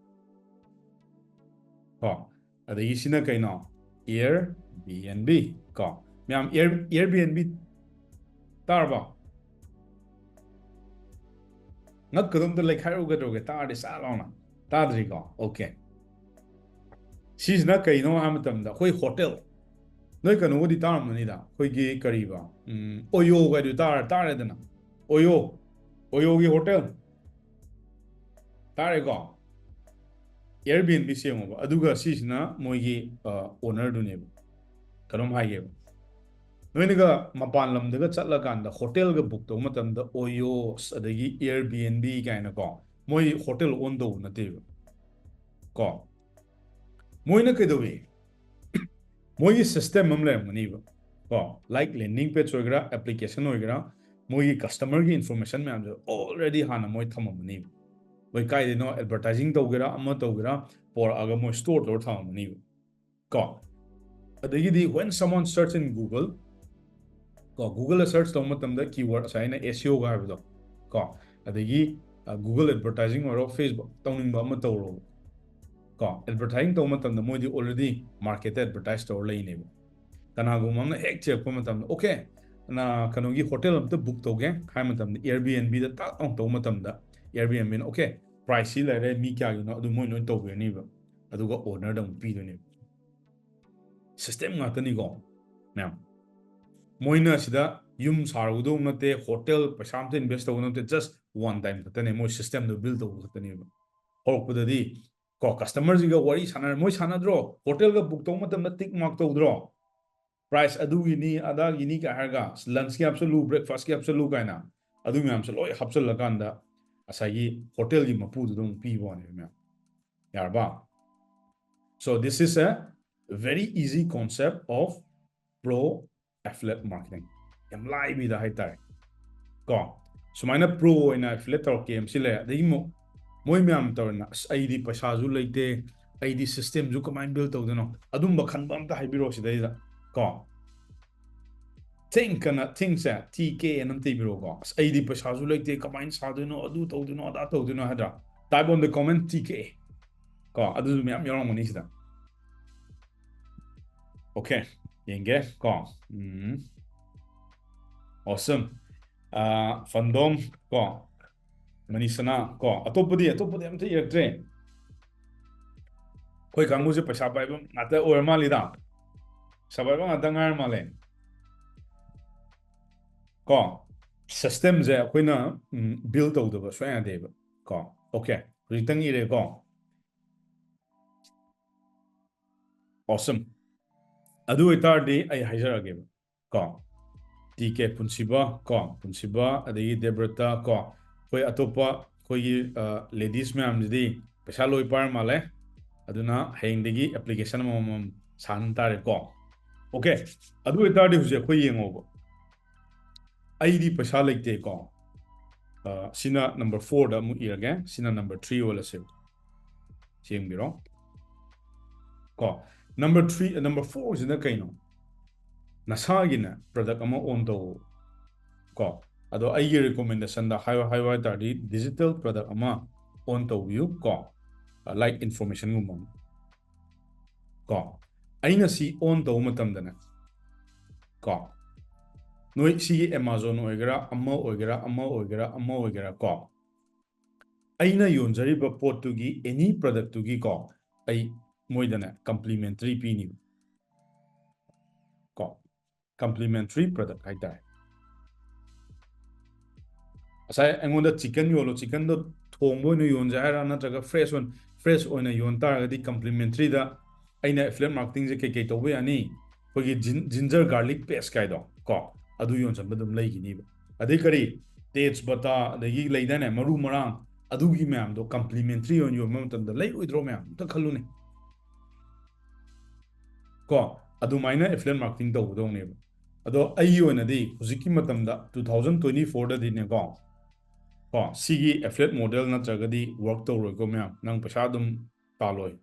ꯀꯣ, ꯑꯗꯒꯤ ꯁꯤꯅ ꯀꯩꯅꯣ? Airbnb, ꯀꯣ꯫ ꯃꯌꯥꯝ, Air, Airbnb ꯇꯥꯔꯕꯣ? ꯉꯛꯀꯗꯣ ꯑꯝꯇ ꯂꯩꯈꯥꯏꯔꯨꯒꯗꯧꯒꯦ, ꯇꯥꯔꯗꯤ ꯆꯥ ꯂꯥꯎꯅ꯫ ꯇꯥꯗ꯭ꯔꯤꯀꯣ? ꯑꯣꯀꯦ꯫ ꯁꯤꯁꯤꯅ ꯀꯩꯅꯣ ꯍꯥꯏꯕ ꯃꯇꯝꯗ, ꯑꯩꯈꯣꯏ ꯍꯣꯇꯦꯜ, ꯅꯣꯏ ꯀꯩꯅꯣꯕꯨꯗꯤ ꯇꯥꯔꯝꯃꯅꯤꯗ, ꯑꯩꯈꯣꯏꯒꯤ ꯀꯔꯤꯕ, ꯎꯝ, ꯑꯣꯌꯣ ꯒꯥꯏꯗꯨ ꯇꯥꯔ-, ꯇꯥꯔꯦꯗꯅ? ꯑꯣꯌꯣ, ꯑꯣꯌꯣꯒꯤ ꯍꯣꯇꯦꯜ ꯇꯥꯔꯦꯀꯣ? Airbnb ꯁꯦꯝꯃꯣꯕ, ꯑꯗꯨꯒ ꯁꯤꯁꯤꯅ ꯃꯣꯏꯒꯤ, ꯑ, ownerꯗꯨꯅꯦꯕ꯫ ꯀꯩꯅꯣꯝ ꯍꯥꯏꯒꯦꯕ, ꯅꯣꯏꯅꯒ ꯃꯄꯥꯟ ꯂꯝꯗꯒ ꯆꯠꯂꯀꯥꯟꯗ ꯍꯣꯇꯦꯜꯒ ꯕꯨꯛ ꯇꯧꯕ ꯃꯇꯝꯗ ꯑꯣꯌꯣ, ꯑꯗꯒꯤ Airbnb ꯀꯥꯏꯅꯀꯣ, ꯃꯣꯏ ꯍꯣꯇꯦꯜ ꯑꯣꯟ ꯇꯧꯕ ꯅꯠꯇꯦꯕ, ꯀꯣ꯫ ꯃꯣꯏꯅ ꯀꯩꯗꯧꯏ? ꯃꯣꯏꯒꯤ ꯁꯤꯁꯇꯦꯝ ꯑꯃ ꯂꯩꯔꯝꯒꯅꯤꯕ, ꯀꯣ, like landing page ꯑꯣꯏꯒꯦꯔꯥ, ꯑꯦꯄ꯭ꯂꯤꯀꯦꯁꯟ ꯑꯣꯏꯒꯦꯔꯥ, ꯃꯣꯏꯒꯤ ꯀꯁꯇꯃꯔꯒꯤ ꯏꯟꯐꯣꯔꯃꯦꯁꯟ ꯃꯌꯥꯝꯁꯦ already ꯍꯥꯟꯅ ꯃꯣꯏ ꯊꯝꯃꯝꯃꯅꯤꯕ꯫ ꯃꯣꯏ ꯀꯥꯏꯗꯩꯅꯣ ꯑꯦꯗꯚꯔꯇꯥꯏꯖꯤꯡ ꯇꯧꯒꯦꯔꯥ, ꯑꯃ ꯇꯧꯒꯦꯔꯥ, ꯄꯣꯔꯛꯑꯒ ꯃꯣꯏ ꯁ꯭ꯇꯣꯔ ꯇꯧꯔ ꯊꯝꯃꯝꯃꯅꯤꯕ, ꯀꯣ꯫ ꯑꯗꯒꯤꯗꯤ when someone search in Google, ꯀꯣ, Google search ꯇꯧꯕ ꯃꯇꯝꯗ keyword ꯉꯁꯥꯏ ꯑꯩꯅ SEOꯒ ꯍꯥꯏꯕꯗꯣ, ꯀꯣ, ꯑꯗꯒꯤ, ꯑ, Google advertising ꯑꯣꯏꯔꯣ, Facebook ꯇꯧꯅꯤꯡꯕ ꯑꯃ ꯇꯧꯔꯣ, ꯀꯣ, ꯑꯦꯗꯚꯔꯇꯥꯏꯖꯤꯡ ꯇꯧꯕ ꯃꯇꯝꯗ ꯃꯣꯏꯗꯤ already ꯃꯥꯔꯀꯦꯠꯇ ꯑꯦꯗꯚꯔꯇꯥꯏꯖ ꯇꯧꯔ ꯂꯩꯅꯦꯕ꯫ ꯀꯅꯥꯒꯨꯝꯕ ꯑꯃꯅ ꯍꯦꯛ ꯊꯤꯔꯛꯄ ꯃꯇꯝꯗ, "ꯑꯣꯀꯦ, ꯅ-, ꯀꯩꯅꯣꯒꯤ ꯍꯣꯇꯦꯜ ꯑꯝꯇ ꯕꯨꯛ ꯇꯧꯒꯦ" ꯍꯥꯏꯕ ꯃꯇꯝꯗ, Airbnbꯗ ꯇꯥꯛ ꯂꯥꯎꯅ ꯇꯧꯕ ꯃꯇꯝꯗ, Airbnbꯅ, "ꯑꯣꯀꯦ, ꯄ꯭ꯔꯥꯏꯁꯁꯤ ꯂꯩꯔꯦ, ꯃꯤ ꯀꯌꯥꯒꯤꯅꯣ", ꯑꯗꯨ ꯃꯣꯏ ꯂꯣꯏ ꯇꯧꯕꯤꯔꯅꯤꯕ꯫ ꯑꯗꯨꯒ ownerꯗ ꯑꯃꯨꯛ ꯄꯤꯗꯣꯏꯅꯦꯕ꯫ ꯁꯤꯁꯇꯦꯝ ꯉꯥꯛꯇꯅꯤꯀꯣ, ꯃꯌꯥꯝ꯫ ꯃꯣꯏꯅ ꯁꯤꯗ ꯌꯨꯝ ꯁꯥꯔꯨꯒꯗꯧꯕ ꯅꯠꯇꯦ, ꯍꯣꯇꯦꯜ ꯄꯩꯁꯥ ꯑꯝꯇ ꯏꯟꯚꯦꯁ ꯇꯧꯕ ꯅꯠꯇꯦ, just one time ꯈꯛꯇꯅꯦ, ꯃꯣꯏ ꯁꯤꯁꯇꯦꯝꯗꯣ ꯕꯤꯜ ꯇꯧꯕ ꯈꯛꯇꯅꯦꯕ꯫ ꯍꯧꯔꯛꯄꯗꯗꯤ ꯀꯣ, ꯀꯁꯇꯃꯔꯁꯤꯒ ꯋꯥꯔꯤ ꯁꯥꯟꯅꯔ, ꯃꯣꯏ ꯁꯥꯟꯅꯗ꯭ꯔꯣ? ꯍꯣꯇꯦꯜꯒ ꯕꯨꯛ ꯇꯧꯕ ꯃꯇꯝꯗ ꯇꯤꯛ ꯃꯥꯔꯛ ꯇꯧꯗ꯭ꯔꯣ? ꯄ꯭ꯔꯥꯏꯁ ꯑꯗꯨꯒꯤꯅꯤ, ꯑꯗꯥꯒꯤꯅꯤ ꯀꯥꯏ ꯍꯥꯏꯔꯒ, ꯂꯟꯁꯀꯤ ꯍꯥꯞꯆꯜꯂꯨ, ꯕ꯭ꯔꯦꯛꯐꯥꯁꯀꯤ ꯍꯥꯞꯆꯜꯂꯨ ꯀꯥꯏꯅ, ꯑꯗꯨ ꯃꯌꯥꯝꯁꯦ ꯂꯣꯏ ꯍꯥꯞꯆꯜꯂꯀꯥꯟꯗ ꯉꯁꯥꯏꯒꯤ ꯍꯣꯇꯦꯜꯒꯤ ꯃꯄꯨꯗꯨꯗ ꯑꯃꯨꯛ ꯄꯤꯕ ꯋꯥꯅꯦꯕ, ꯃꯌꯥꯝ꯫ ꯌꯥꯔꯕ? So this is a very easy concept of pro affiliate marketing. ꯌꯥꯝ ꯂꯥꯏꯕꯤꯗ ꯍꯥꯏꯇꯥꯔꯦ, ꯀꯣ꯫ ꯁꯨꯃꯥꯏꯅ ꯄ꯭ꯔꯣ ꯑꯣꯏꯅ ꯑꯦꯐꯤꯂꯦꯠ ꯇꯧꯔꯛꯀꯦ ꯑꯃ ꯁꯤ ꯂꯩ, ꯑꯗꯒꯤ ꯑꯃꯨꯛ ꯃꯣꯏ ꯃꯌꯥꯝ ꯇꯧꯔꯅ, "ꯑꯁ, ꯑꯩꯗꯤ ꯄꯩꯁꯥꯁꯨ ꯂꯩꯇꯦ, ꯑꯩꯗꯤ systemꯁꯨ ꯀꯃꯥꯏꯅ build ꯇꯧꯗꯣꯏꯅꯣ?" ꯑꯗꯨꯝꯕ ꯈꯟꯕ ꯑꯝꯇ ꯍꯥꯏꯕꯤꯔꯛꯑꯣ ꯁꯤꯗꯩꯗ, ꯀꯣ꯫ Think ꯑꯅ, thinkꯁꯦ T K ꯑꯅ ꯑꯝꯇ ꯏꯕꯤꯔꯛꯑꯣꯀꯣ꯫ "ꯑꯁ, ꯑꯩꯗꯤ ꯄꯩꯁꯥꯁꯨ ꯂꯩꯇꯦ, ꯀꯃꯥꯏꯅ ꯁꯥꯗꯣꯏꯅꯣ, ꯑꯗꯨ ꯇꯧꯗꯣꯏꯅꯣ, ꯑꯗꯥ ꯇꯧꯗꯣꯏꯅꯣ?" ꯍꯥꯏꯗ꯭ꯔꯥ? Type on the comment T K꯫ ꯀꯣ, ꯑꯗꯨꯁꯨ ꯃꯌꯥꯝ ꯌꯥꯎꯔꯝꯒꯅꯤ ꯁꯤꯗ꯫ Okay, ꯌꯦꯡꯒꯦ ꯀꯣ꯫ ꯎꯝ꯫ Awesome꯫ ꯑꯥ, ꯐꯟꯗꯣꯝ ꯀꯣ, ꯃꯅꯤꯁꯅꯥ ꯀꯣ, ꯑꯇꯣꯞꯄꯗꯤ, ꯑꯇꯣꯞꯄꯗꯤ ꯑꯝꯇ ꯏꯔꯛꯇ꯭ꯔꯦ꯫ ꯑꯩꯈꯣꯏ ꯀꯥꯡꯕꯨꯁꯦ ꯄꯩꯁꯥ ꯄꯥꯏꯕ ꯉꯥꯛꯇ ꯑꯣꯏꯔ ꯃꯥꯜꯂꯤꯗ꯫ ꯄꯩꯁꯥ ꯄꯥꯏꯕ ꯉꯥꯛꯇ ꯉꯥꯏꯔ ꯃꯥꯜꯂꯦ꯫ ꯀꯣ, systemꯁꯦ ꯑꯩꯈꯣꯏꯅ, ꯎꯝ, build ꯇꯧꯗꯕ ꯁꯨꯡꯌꯥ ꯌꯥꯗꯦꯕ꯫ ꯀꯣ, okay, ꯍꯧꯖꯤꯛꯇꯪ ꯏꯔꯦꯀꯣ꯫ Awesome꯫ ꯑꯗꯨ ꯑꯣꯏꯇꯥꯔꯗꯤ ꯑꯩ ꯍꯥꯏꯖꯔꯛꯑꯒꯦꯕ꯫ ꯀꯣ, T K ꯄꯨꯟꯁꯤꯕ ꯀꯣ, ꯄꯨꯟꯁꯤꯕ, ꯑꯗꯒꯤ ꯗꯦꯕ꯭ꯔꯇꯥ ꯀꯣ, ꯑꯩꯈꯣꯏ ꯑꯇꯣꯞꯄ ꯑꯩꯈꯣꯏꯒꯤ, ꯑ, ladies ꯃꯌꯥꯝꯁꯤꯗꯤ ꯄꯩꯁꯥ ꯂꯣꯏ ꯄꯥꯏꯔ ꯃꯥꯜꯂꯦ꯫ ꯑꯗꯨꯅ ꯍꯌꯦꯡꯗꯒꯤ application ꯑꯃꯃꯝ ꯁꯥꯍꯟ ꯇꯥꯔꯦꯀꯣ꯫ Okay, ꯑꯗꯨ ꯑꯣꯏꯇꯥꯔꯗꯤ ꯍꯧꯖꯤꯛ ꯑꯩꯈꯣꯏ ꯌꯦꯡꯉꯣꯕ꯫ ꯑꯩꯗꯤ ꯄꯩꯁꯥ ꯂꯩꯇꯦꯀꯣ꯫ ꯑ, ꯁꯤꯅ number fourꯗ ꯑꯃꯨꯛ ꯏꯔꯒꯦ꯫ ꯁꯤꯅ number three ꯑꯣꯜꯂꯁꯦ꯫ ꯁꯤ ꯌꯦꯡꯕꯤꯔꯣ꯫ ꯀꯣ, number three, number fourꯁꯤꯅ ꯀꯩꯅꯣ? ꯅꯁꯥꯒꯤꯅꯦ product ꯑꯃ own ꯇꯧ꯫ ꯀꯣ, ꯑꯗꯣ ꯑꯩꯒꯤ recommendationꯗ ꯍꯥꯏꯌꯣ, ꯍꯥꯏꯌꯣ ꯍꯥꯏ ꯇꯥꯔꯗꯤ digital product ꯑꯃ own ꯇꯧꯕꯤꯌꯨ ꯀꯣ, like informationꯒꯨꯝꯕ ꯑꯃ꯫ ꯀꯣ, ꯑꯩꯅ ꯁꯤ own ꯇꯧꯕ ꯃꯇꯝꯗꯅꯦ, ꯀꯣ, ꯅꯣꯏ ꯁꯤꯒꯤ Amazon ꯑꯣꯏꯒꯦꯔꯥ, ꯑꯃ ꯑꯣꯏꯒꯦꯔꯥ, ꯑꯃ ꯑꯣꯏꯒꯦꯔꯥ, ꯑꯃ ꯑꯣꯏꯒꯦꯔꯥ ꯀꯣ, ꯑꯩꯅ ꯌꯣꯟꯖꯔꯤꯕ ꯄꯣꯠꯇꯨꯒꯤ any productꯇꯨꯒꯤ ꯀꯣ, ꯑꯩ ꯃꯣꯏꯗꯅꯦ complimentary ꯄꯤꯅꯤꯕ꯫ ꯀꯣ, complimentary product ꯍꯥꯏꯇꯥꯔꯦ꯫ ꯉꯁꯥꯏ ꯑꯩꯉꯣꯟꯗ chicken ꯌꯣꯜꯂꯣ, chickenꯗꯣ ꯊꯣꯡꯕ ꯑꯣꯏꯅ ꯌꯣꯟꯖꯦ ꯍꯥꯏꯔꯥ, ꯅꯠꯇ꯭ꯔꯒ fresh ꯑꯣꯏꯅ, fresh ꯑꯣꯏꯅ ꯌꯣꯟ ꯇꯥꯔꯒꯗꯤ complimentary ꯗ ꯑꯩꯅ affiliate marketing ꯁꯦ ꯀꯩꯀꯩ ꯇꯧꯕ ꯌꯥꯅꯤ? ꯑꯩꯈꯣꯏꯒꯤ gin-, ginger garlic paste ꯀꯥꯏꯗꯣ, ꯀꯣ, ꯑꯗꯨ ꯌꯣꯟꯁꯤꯟꯕ ꯑꯗꯨꯝ ꯂꯩꯈꯤꯅꯤꯕ꯫ ꯑꯗꯩ ꯀꯔꯤ, ꯇꯦꯖ ꯄꯇꯥ, ꯑꯗꯒꯤ ꯂꯩꯗꯥꯏꯅꯦ, ꯃꯔꯨ ꯃꯔꯥꯡ, ꯑꯗꯨꯒꯤ ꯃꯌꯥꯝꯗꯣ complimentary ꯑꯣꯏꯅ ꯌꯣꯟꯕ ꯃꯇꯝꯗ ꯂꯩꯔꯣꯏꯗ꯭ꯔꯣ ꯃꯌꯥꯝ? ꯑꯝꯇ ꯈꯜꯂꯨꯅꯦ꯫ ꯀꯣ, ꯑꯗꯨꯃꯥꯏꯅ affiliate marketing ꯇꯧꯒꯗꯧꯅꯦꯕ꯫ ꯑꯗꯣ ꯑꯩꯒꯤ ꯑꯣꯏꯅꯗꯤ ꯍꯧꯖꯤꯛꯀꯤ ꯃꯇꯝꯗ two thousand twenty four ꯗꯗꯤꯅꯦꯀꯣ, ꯀꯣ, ꯁꯤꯒꯤ affiliate model ꯅꯠꯇ꯭ꯔꯒꯗꯤ work ꯇꯧꯔꯣꯏꯀꯣ ꯃꯌꯥꯝ, ꯅꯪ ꯄꯩꯁꯥ ꯑꯗꯨꯝ ꯇꯥꯜꯂꯣꯏ꯫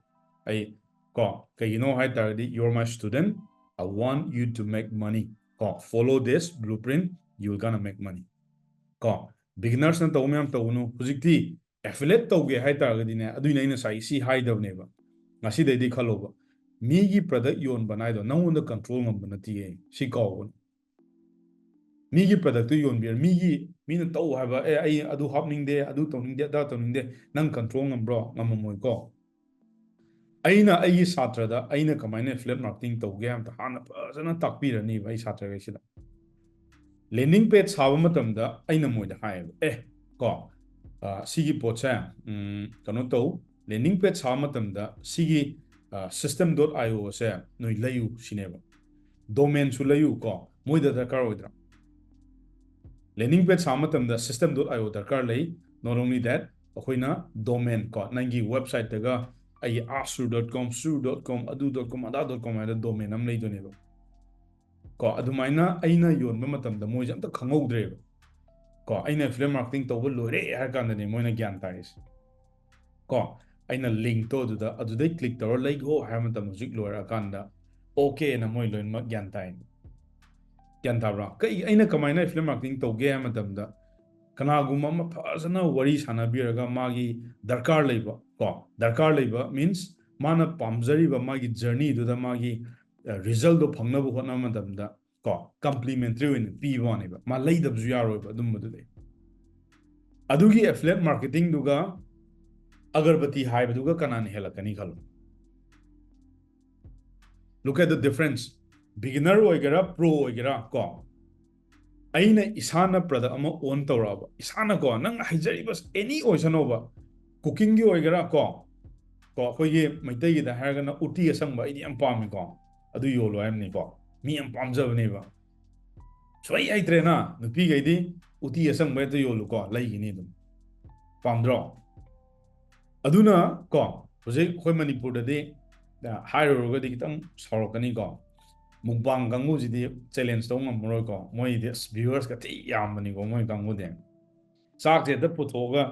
ꯑꯩ ꯀꯣ, ꯀꯩꯒꯤꯅꯣ ꯍꯥꯏ ꯇꯥꯔꯒꯗꯤ, you're my student, I want you to make money. ꯀꯣ, follow this blueprint, you're gonna make money. ꯀꯣ, beginners ꯅ ꯇꯧꯕ ꯃꯌꯥꯝ ꯇꯧꯒꯅꯨ꯫ ꯍꯧꯖꯤꯛꯇꯤ affiliate ꯇꯧꯒꯦ ꯍꯥꯏ ꯇꯥꯔꯒꯗꯤꯅꯦ, ꯑꯗꯨꯏꯅꯦ ꯑꯩꯅ ꯉꯁꯥꯏ ꯁꯤ ꯍꯥꯏꯗꯕꯅꯦꯕ꯫ ꯉꯁꯤꯗꯩꯗꯤ ꯈꯜꯂꯣꯕ, ꯃꯤꯒꯤ product ꯌꯣꯟꯕ ꯅꯥꯏꯗꯣ ꯅꯪꯉꯣꯟꯗ control ꯉꯝꯕ ꯅꯠꯇꯤꯌꯦ꯫ ꯁꯤ ꯀꯥꯎꯒꯅꯨ꯫ ꯃꯤꯒꯤ product ꯇꯨ ꯌꯣꯟꯕꯤꯔ, ꯃꯤꯒꯤ, ꯃꯤꯅ ꯇꯧ ꯍꯥꯏꯕ, "ꯑꯦ, ꯑꯩ ꯑꯗꯨ ꯍꯥꯞꯅꯤꯡꯗꯦ, ꯑꯗꯨ ꯇꯧꯅꯤꯡꯗꯦ, ꯑꯗꯥ ꯇꯧꯅꯤꯡꯗꯦ", ꯅꯪ control ꯉꯝꯕ꯭ꯔꯣ? ꯉꯝꯃꯝꯃꯣꯏꯀꯣ꯫ ꯑꯩꯅ ꯑꯩꯒꯤ ꯁꯥꯇ꯭ꯔꯗ ꯑꯩꯅ ꯀꯃꯥꯏꯅ affiliate marketing ꯇꯧꯒꯦ ꯍꯥꯏꯕꯗ ꯍꯥꯟꯅ ꯐꯖꯅ ꯇꯥꯛꯄꯤꯔꯅꯤꯕ ꯑꯩ ꯁꯥꯇ꯭ꯔꯈꯩꯁꯤꯗ꯫ Landing page ꯁꯥꯕ ꯃꯇꯝꯗ ꯑꯩꯅ ꯃꯣꯏꯗ ꯍꯥꯏꯌꯦꯕ, "ꯑꯦ, ꯀꯣ, ꯑ, ꯁꯤꯒꯤ ꯄꯣꯠꯁꯦ, ꯎꯝ, ꯀꯩꯅꯣ ꯇꯧ, landing page ꯁꯥꯕ ꯃꯇꯝꯗ ꯁꯤꯒꯤ, ꯑ, system dot io ꯁꯦ ꯅꯣꯏ ꯂꯩꯌꯨ" ꯁꯤꯅꯦꯕ꯫ Domain ꯁꯨ ꯂꯩꯌꯨ ꯀꯣ, ꯃꯣꯏꯗ ꯗꯔꯀꯥꯔ ꯑꯣꯏꯗ꯭ꯔꯥ? Landing page ꯁꯥꯕ ꯃꯇꯝꯗ system dot io ꯗꯔꯀꯥꯔ ꯂꯩ꯫ Not only that, ꯑꯩꯈꯣꯏꯅ domain ꯀꯣ, ꯅꯪꯒꯤ website ꯇꯒ ꯑꯩꯒꯤ asur dot com, sur dot com, ꯑꯗꯨ dot com, ꯑꯗꯥ dot com ꯍꯥꯏꯅ domain ꯑꯃ ꯂꯩꯗꯣꯏꯅꯦꯕ꯫ ꯀꯣ, ꯑꯗꯨꯃꯥꯏꯅ ꯑꯩꯅ ꯌꯣꯟꯕ ꯃꯇꯝꯗ ꯃꯣꯏꯁꯦ ꯑꯝꯇ ꯈꯪꯍꯧꯗ꯭ꯔꯦꯕ꯫ ꯀꯣ, ꯑꯩꯅ affiliate marketing ꯇꯧꯕ ꯂꯣꯏꯔꯦ ꯍꯥꯏꯔ ꯀꯥꯟꯗꯅꯦ ꯃꯣꯏꯅ ꯒ꯭ꯌꯥꯟ ꯇꯥꯔꯤꯁꯦ꯫ ꯀꯣ, ꯑꯩꯅ link ꯇꯣ ꯑꯗꯨꯗ, ꯑꯗꯨꯗꯩ click ꯇꯧꯔ ꯂꯩꯒꯣ ꯍꯥꯏꯕ ꯃꯇꯝꯗ ꯍꯧꯖꯤꯛ ꯂꯣꯏꯔꯛꯑꯀꯥꯟꯗ okay ꯅ ꯃꯣꯏ ꯂꯣꯏꯅꯃꯛ ꯒ꯭ꯌꯥꯟ ꯇꯥꯏ꯫ ꯒ꯭ꯌꯥꯟ ꯇꯥꯕ꯭ꯔꯥ? ꯀꯩ, ꯑꯩꯅ ꯀꯃꯥꯏꯅ affiliate marketing ꯇꯧꯒꯦ ꯍꯥꯏꯕ ꯃꯇꯝꯗ, ꯀꯅꯥꯒꯨꯝꯕ ꯑꯃ ꯐꯖꯅ ꯋꯥꯔꯤ ꯁꯥꯟꯅꯕꯤꯔꯒ ꯃꯥꯒꯤ ꯗꯔꯀꯥꯔ ꯂꯩꯕ, ꯀꯣ, ꯗꯔꯀꯥꯔ ꯂꯩꯕ means ꯃꯥꯅ ꯄꯥꯝꯖꯔꯤꯕ ꯃꯥꯒꯤ journey ꯗꯨꯗ ꯃꯥꯒꯤ, ꯑ, result ꯗꯣ ꯐꯪꯅꯕ ꯍꯣꯠꯅꯕ ꯃꯇꯝꯗ, ꯀꯣ, complimentary ꯑꯣꯏꯅ ꯄꯤꯕ ꯋꯥꯅꯦꯕ, ꯃꯥ ꯂꯩꯗꯕꯁꯨ ꯌꯥꯔꯣꯏꯕ ꯑꯗꯨꯝꯕꯗꯨꯗꯤ꯫ ꯑꯗꯨꯒꯤ affiliate marketing ꯗꯨꯒ ꯑꯒꯔꯕꯇꯤ ꯍꯥꯏꯕꯗꯨꯒ ꯀꯅꯥꯅ ꯍꯦꯜꯂꯛꯀꯅꯤ ꯈꯜꯂꯣ? Look at the difference. Beginner ꯑꯣꯏꯒꯦꯔꯥ, pro ꯑꯣꯏꯒꯦꯔꯥ, ꯀꯣ, ꯑꯩꯅ ꯏꯁꯥꯅ product ꯑꯃ own ꯇꯧꯔꯛꯑꯕ, ꯏꯁꯥꯅꯀꯣ, ꯅꯪ ꯍꯩꯖꯔꯤꯕ any ꯑꯣꯏꯁꯅꯣꯕ, cooking ꯒꯤ ꯑꯣꯏꯒꯦꯔꯥ, ꯀꯣ, ꯀꯣ, ꯑꯩꯈꯣꯏꯒꯤ ꯃꯩꯇꯩꯒꯤꯗ ꯍꯥꯏꯔꯒꯅ ꯎꯇꯤ ꯑꯁꯪꯕ ꯑꯩꯗꯤ ꯌꯥꯝ ꯄꯥꯝꯃꯤꯀꯣ, ꯑꯗꯨ ꯌꯣꯜꯂꯣ ꯍꯥꯏꯕꯅꯤꯀꯣ, ꯃꯤ ꯌꯥꯝ ꯄꯥꯝꯖꯕꯅꯦꯕ꯫ ꯁꯨꯍꯩ ꯍꯩꯇ꯭ꯔꯦꯅ, ꯅꯨꯄꯤꯈꯩꯗꯤ ꯎꯇꯤ ꯑꯁꯪꯕ ꯍꯦꯛꯇ ꯌꯣꯜꯂꯨꯀꯣ, ꯂꯩꯒꯤꯅꯤ ꯑꯗꯨꯝ꯫ ꯄꯥꯝꯗ꯭ꯔꯣ? ꯑꯗꯨꯅ ꯀꯣ, ꯍꯧꯖꯤꯛ ꯑꯩꯈꯣꯏ ꯃꯅꯤꯄꯨꯔꯗꯗꯤ, ꯑ, ꯍꯥꯏꯔꯨꯔꯒꯗꯤ ꯈꯤꯇꯪ ꯁꯥꯎꯔꯛꯀꯅꯤꯀꯣ, mukbang ꯀꯥꯡꯕꯨꯁꯤꯗꯤ challenge ꯇꯧ ꯉꯝꯃꯔꯣꯏꯀꯣ, ꯃꯣꯏꯗꯤ ꯑꯁ viewers ꯀ ꯊꯤ ꯌꯥꯝꯕꯅꯤꯀꯣ ꯃꯣꯏ ꯀꯥꯡꯕꯨꯗꯤ꯫ ꯆꯥꯛꯁꯦ ꯍꯦꯛꯇ ꯄꯨꯊꯣꯛꯑꯒ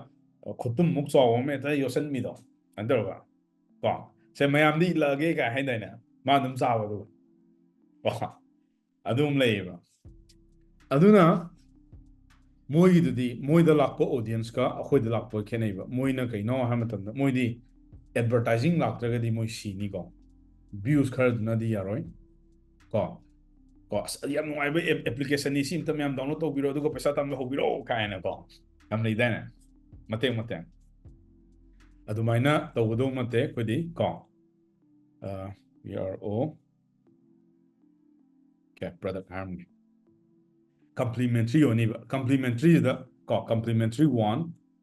ꯈꯨꯇꯨꯝꯃꯨꯛ ꯆꯥꯎꯕ ꯑꯃ ꯍꯦꯛꯇ ꯌꯣꯠꯁꯟꯕꯤꯗꯣ, ꯑꯗꯨꯃꯥꯏꯅ ꯇꯧꯔꯒ, ꯀꯣ, ꯁꯦ, ꯃꯌꯥꯝꯗ ꯏꯠꯂꯛꯑꯒꯦ ꯀꯥꯏ ꯍꯥꯏꯗꯥꯏꯅꯦ, ꯃꯥ ꯑꯗꯨꯝ ꯆꯥꯕ ꯑꯗꯨꯒ, ꯀꯣ, ꯑꯗꯨꯝ ꯂꯩꯌꯦꯕ꯫ ꯑꯗꯨꯅ ꯃꯣꯏꯒꯤꯗꯨꯗꯤ, ꯃꯣꯏꯗ ꯂꯥꯛꯄ audience ꯀ ꯑꯩꯈꯣꯏꯗ ꯂꯥꯛꯄ ꯈꯦꯠꯅꯩꯕ꯫ ꯃꯣꯏꯅ ꯀꯩꯅꯣ ꯍꯥꯏꯕ ꯃꯇꯝꯗ, ꯃꯣꯏꯗꯤ advertising ꯂꯥꯛꯇ꯭ꯔꯒꯗꯤ ꯃꯣꯏ ꯁꯤꯅꯤꯀꯣ, views ꯈꯔꯗꯨꯅꯗꯤ ꯌꯥꯔꯣꯏ꯫ ꯀꯣ, ꯀꯣ, "ꯑꯁ, ꯌꯥꯝ ꯅꯨꯡꯉꯥꯏꯕ application ꯅꯤ, ꯁꯤ ꯑꯝꯇ ꯃꯌꯥꯝ download ꯇꯧꯕꯤꯔꯣ, ꯑꯗꯨꯒ ꯄꯩꯁꯥ ꯇꯥꯟꯕ ꯍꯧꯕꯤꯔꯣ" ꯀꯥꯏꯅꯀꯣ, ꯌꯥꯝ ꯂꯩꯗꯥꯏꯅꯦ, ꯃꯇꯦꯛ ꯃꯇꯦꯛ꯫ ꯑꯗꯨꯃꯥꯏꯅ ꯇꯧꯒꯗꯧꯕ ꯅꯠꯇꯦ ꯑꯩꯈꯣꯏꯗꯤ, ꯀꯣ꯫ ꯑ, we are all, okay, product ꯍꯥꯏꯔꯝꯒꯦ꯫ Complimentary ꯑꯣꯏꯅꯤꯕ꯫ Complimentary ꯁꯤꯗ, ꯀꯣ, complimentary one,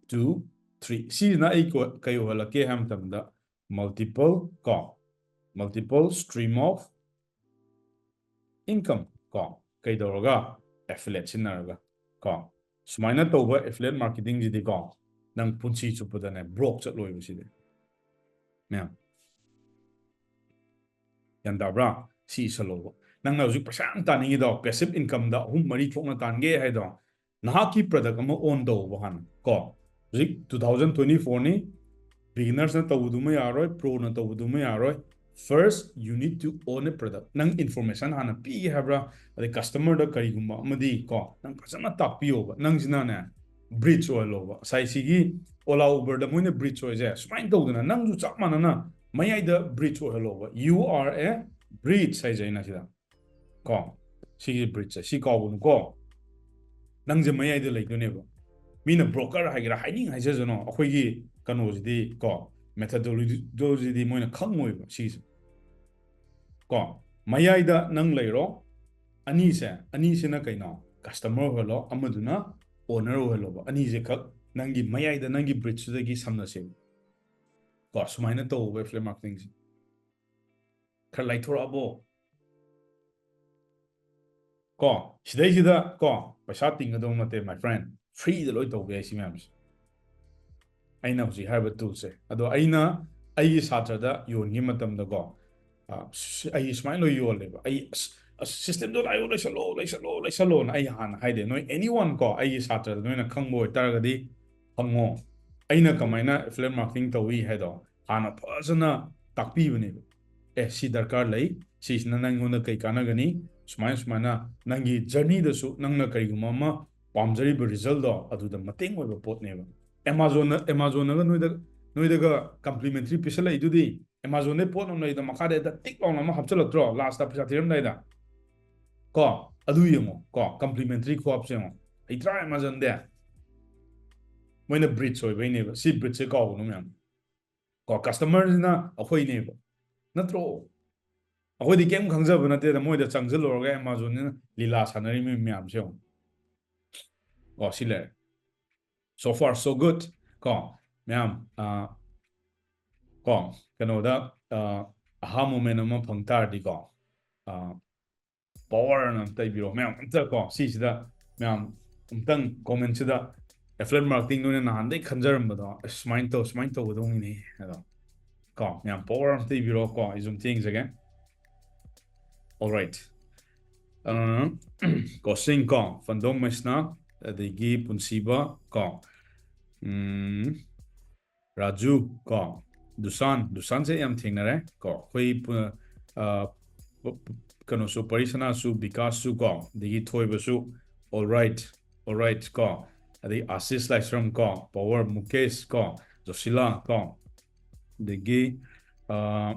two, three꯫ ꯁꯤꯁꯤꯅ ꯑꯩ ꯀꯣ-, ꯀꯩ ꯑꯣꯏꯍꯜꯂꯛꯀꯦ ꯍꯥꯏꯕ ꯃꯇꯝꯗ, multiple, ꯀꯣ, multiple stream of income, ꯀꯣ, ꯀꯩꯗꯧꯔꯒ? Affiliate ꯁꯤꯖꯤꯟꯅꯔꯒ, ꯀꯣ꯫ ꯁꯨꯃꯥꯏꯅ ꯇꯧꯕ affiliate marketing ꯁꯤꯗꯤꯀꯣ, ꯅꯪ ꯄꯨꯟꯁꯤ ꯆꯨꯞꯄꯗꯅꯦ broke ꯆꯠꯂꯣꯏꯕ ꯁꯤꯗꯤ꯫ ꯃꯌꯥꯝ, ꯒ꯭ꯌꯥꯟ ꯇꯥꯕ꯭ꯔꯥ? ꯁꯤ ꯏꯁꯜꯂꯣꯕ꯫ ꯅꯪꯅ ꯍꯧꯖꯤꯛ ꯄꯩꯁꯥ ꯌꯥꯝ ꯇꯥꯅꯤꯡꯉꯤꯗꯣ, passive income ꯗ ꯑꯍꯨꯝ ꯃꯔꯤ ꯊꯣꯛꯅ ꯇꯥꯟꯒꯦ ꯍꯥꯏꯗꯣ, ꯅꯍꯥꯛꯀꯤ product ꯑꯃ own ꯇꯧꯕ ꯍꯥꯟꯅ, ꯀꯣ꯫ ꯍꯧꯖꯤꯛ two thousand twenty-four ꯅꯤ, beginners ꯅ ꯇꯧꯕꯗꯨꯃ ꯌꯥꯔꯣꯏ, pro ꯅ ꯇꯧꯕꯗꯨꯃ ꯌꯥꯔꯣꯏ꯫ First, you need to own a product. ꯅꯪ information ꯍꯥꯟꯅ ꯄꯤꯒꯦ ꯍꯥꯏꯕ꯭ꯔꯥ? ꯑꯗꯩ customer ꯗ ꯀꯔꯤꯒꯨꯝꯕ ꯑꯃꯗꯤ, ꯀꯣ, ꯅꯪ ꯐꯖꯅ ꯇꯥꯛꯄꯤꯌꯣꯕ꯫ ꯅꯪꯁꯤꯅꯅꯦ, bridge ꯑꯣꯏꯍꯜꯂꯣꯕ꯫ ꯉꯁꯥꯏ ꯁꯤꯒꯤ Ola Uber ꯗ ꯃꯣꯏꯅ bridge ꯑꯣꯏꯁꯦ, ꯁꯨꯃꯥꯏꯅ ꯇꯧꯗꯅ ꯅꯪꯁꯨ ꯆꯞ ꯃꯥꯟꯅꯅ ꯃꯌꯥꯏꯗ bridge ꯑꯣꯏꯍꯜꯂꯣꯕ꯫ You are a bridge ꯍꯥꯏꯁꯦ ꯑꯩꯅ ꯁꯤꯗ, ꯀꯣ, ꯁꯤꯒꯤ bridge ꯁꯦ, ꯁꯤ ꯀꯥꯎꯒꯅꯨꯀꯣ꯫ ꯅꯪꯁꯦ ꯃꯌꯥꯏꯗ ꯂꯩꯗꯣꯏꯅꯦꯕ꯫ ꯃꯤꯅ broker ꯍꯥꯏꯒꯦꯔꯥ, ꯍꯥꯏꯅꯤꯡ ꯍꯥꯏꯖꯁꯅꯨ, ꯑꯩꯈꯣꯏꯒꯤ ꯀꯩꯅꯣꯁꯤꯗꯤ, ꯀꯣ, methodology ꯗꯤ ꯃꯣꯏꯅ ꯈꯪꯉꯣꯏꯕ ꯁꯤꯁꯦ, ꯀꯣ꯫ ꯃꯌꯥꯏꯗ ꯅꯪ ꯂꯩꯔꯣ꯫ ꯑꯅꯤꯁꯦ, ꯑꯅꯤꯁꯤꯅ ꯀꯩꯅꯣ? Customer ꯑꯣꯏꯍꯜꯂꯣ, ꯑꯃꯗꯨꯅ owner ꯑꯣꯏꯍꯜꯂꯣꯕ꯫ ꯑꯅꯤꯁꯦ ꯈꯛ ꯅꯪꯒꯤ ꯃꯌꯥꯏꯗ, ꯅꯪꯒꯤ bridge ꯇꯨꯗꯒꯤ ꯁꯝꯅꯁꯦꯕ, ꯀꯣ꯫ ꯁꯨꯃꯥꯏꯅ ꯇꯧꯕ affiliate marketing ꯁꯦ꯫ ꯈꯔ ꯂꯥꯏꯊꯣꯔꯛꯑꯕꯣ? ꯀꯣ, ꯁꯤꯗꯩꯁꯤꯗ, ꯀꯣ, ꯄꯩꯁꯥ ꯇꯤꯡꯒꯗꯧꯕ ꯅꯠꯇꯦ, my friend꯫ Free ꯗ ꯂꯣꯏ ꯇꯧꯕ ꯌꯥꯏ ꯁꯤ ꯃꯌꯥꯝꯁꯦ, ꯑꯩꯅ ꯍꯧꯖꯤꯛ ꯍꯥꯏꯔꯤꯕ tool ꯁꯦ꯫ ꯑꯗꯣ ꯑꯩꯅ ꯑꯩꯒꯤ ꯁꯥꯇ꯭ꯔꯗ ꯌꯣꯟꯈꯤꯕ ꯃꯇꯝꯗꯀꯣ, ꯑ, ꯁ-, ꯑꯩ ꯁꯨꯃꯥꯏꯅ ꯂꯣꯏ ꯌꯣꯜꯂꯦꯕ꯫ ꯑꯩ, ꯑꯁ, ꯑꯁ, system ꯗꯣ ꯂꯥꯛꯑꯣ, ꯂꯩꯁꯜꯂꯣ, ꯂꯩꯁꯜꯂꯣ, ꯂꯩꯁꯜꯂꯣꯅ ꯑꯩ ꯍꯥꯟꯅ ꯍꯥꯏꯗꯦ꯫ ꯅꯣꯏ anyone ꯀꯣ, ꯑꯩꯒꯤ ꯁꯥꯇ꯭ꯔꯗ ꯅꯣꯏꯅ ꯈꯪꯕ ꯑꯣꯏꯇꯥꯔꯒꯗꯤ ꯍꯪꯉꯣ, ꯑꯩꯅ ꯀꯃꯥꯏꯅ affiliate marketing ꯇꯧꯏ ꯍꯥꯏꯗꯣ ꯍꯥꯟꯅ ꯐꯖꯅ ꯇꯥꯛꯄꯤꯕꯅꯦꯕ꯫ ꯑꯦ, ꯁꯤ ꯗꯔꯀꯥꯔ ꯂꯩ, ꯁꯤꯁꯤꯅ ꯅꯪꯉꯣꯟꯗ ꯀꯩ ꯀꯥꯟꯅꯒꯅꯤ, ꯁꯨꯃꯥꯏꯅ ꯁꯨꯃꯥꯏꯅ ꯅꯪꯒꯤ journey ꯗꯁꯨ ꯅꯪꯅ ꯀꯔꯤꯒꯨꯝꯕ ꯑꯃ ꯄꯥꯝꯖꯔꯤꯕ result ꯗꯣ ꯑꯗꯨꯗ ꯃꯇꯦꯡ ꯑꯣꯏꯕ ꯄꯣꯠꯅꯦꯕ꯫ Amazon ꯅ, Amazon ꯅꯒ ꯅꯣꯏꯗ, ꯅꯣꯏꯗꯒ complimentary ꯄꯤꯁꯜꯂꯛꯏꯗꯨꯗꯤ, Amazon ꯗꯩ ꯄꯣꯠ ꯑꯃ ꯂꯩꯗ ꯃꯈꯥꯗ ꯍꯦꯛꯇ ꯇꯤꯛ ꯂꯥꯎꯅ ꯑꯃ ꯍꯥꯞꯆꯜꯂꯛꯇ꯭ꯔꯣ last ꯄꯩꯁꯥ ꯊꯤꯔꯝꯗꯥꯏꯗ? ꯀꯣ, ꯑꯗꯨ ꯌꯦꯡꯉꯣ ꯀꯣ, complimentary ꯈꯨꯍꯥꯞꯁꯦ ꯌꯦꯡꯉꯣ꯫ ꯍꯩꯇ꯭ꯔꯥ Amazon ꯗꯤ? ꯃꯣꯏꯅ bridge ꯑꯣꯏꯕꯩꯅꯦꯕ꯫ ꯁꯤ bridge ꯁꯦ ꯀꯥꯎꯒꯅꯨ ꯃꯌꯥꯝ꯫ ꯀꯣ, customer ꯁꯤꯅ ꯑꯩꯈꯣꯏꯅꯦꯕ, ꯅꯠꯇ꯭ꯔꯣ? ꯑꯩꯈꯣꯏꯗꯤ ꯀꯩꯝ ꯈꯪꯖꯕ ꯅꯠꯇꯦꯗ, ꯃꯣꯏꯗ ꯆꯪꯁꯤꯜꯂꯨꯔꯒ Amazon ꯅꯤꯅ ꯂꯤꯂꯥ ꯁꯥꯟꯅꯔꯤ ꯃꯌꯥꯝꯁꯦ ꯌꯦꯡꯉꯣ꯫ ꯀꯣ, ꯁꯤ ꯂꯩꯔꯦ꯫ So far so good꯫ ꯀꯣ, ꯃꯌꯥꯝ, ꯑ, ꯀꯣ, ꯀꯩꯅꯣꯗ, ꯑ, ꯑꯍꯥ moment ꯑꯃ ꯐꯪ ꯇꯥꯔꯗꯤꯀꯣ, ꯑ, power ꯅ ꯑꯝꯇ ꯏꯕꯤꯔꯣ ꯃꯌꯥꯝ꯫ ꯑꯝꯇ ꯀꯣ, ꯁꯤꯁꯤꯗ ꯃꯌꯥꯝ ꯑꯝꯇꯪ comment ꯁꯤꯗ affiliate marketing ꯅꯣꯏꯅ ꯅꯍꯥꯟꯗꯩ ꯈꯟꯖꯔꯝꯕꯗꯣ, ꯑꯁ, ꯁꯨꯃꯥꯏꯅ ꯇꯧ, ꯁꯨꯃꯥꯏꯅ ꯇꯧꯒꯗꯧꯅꯤꯅꯦ ꯑꯗꯣ꯫ ꯀꯣ, ꯃꯌꯥꯝ power ꯑꯝꯇ ꯏꯕꯤꯔꯣ ꯀꯣ, ꯑꯩ ꯁꯨꯝ ꯌꯦꯡꯖꯒꯦ꯫ Alright꯫ ꯑ, ꯀꯣꯁꯤꯡ ꯀꯣ, ꯐꯟꯗꯣꯝ ꯃꯩꯁꯅꯥ, ꯑꯗꯒꯤ ꯄꯨꯟꯁꯤꯕ ꯀꯣ, ꯎꯝ, ꯔꯥꯖꯨ ꯀꯣ, ꯗꯨꯁꯥꯟ, ꯗꯨꯁꯥꯟꯁꯦ ꯌꯥꯝ ꯊꯦꯡꯅꯔꯦ ꯀꯣ, ꯑꯩꯈꯣꯏ ꯄꯨ-, ꯑ, ꯄ-, ꯄ-, ꯀꯩꯅꯣꯁꯨ, ꯄꯔꯤꯁꯅꯥꯁꯨ, ꯕꯤꯀꯥꯁꯁꯨ ꯀꯣ, ꯑꯗꯒꯤ ꯊꯣꯏꯕꯁꯨ, alright, alright ꯀꯣ, ꯑꯗꯒꯤ ꯑꯥꯁꯤꯁ ꯂꯥꯏꯁ꯭ꯔꯝ ꯀꯣ, power ꯃꯨꯀꯦꯁ ꯀꯣ, ꯖꯣꯁꯤꯂꯥ ꯀꯣ, ꯑꯗꯒꯤ, ꯑ,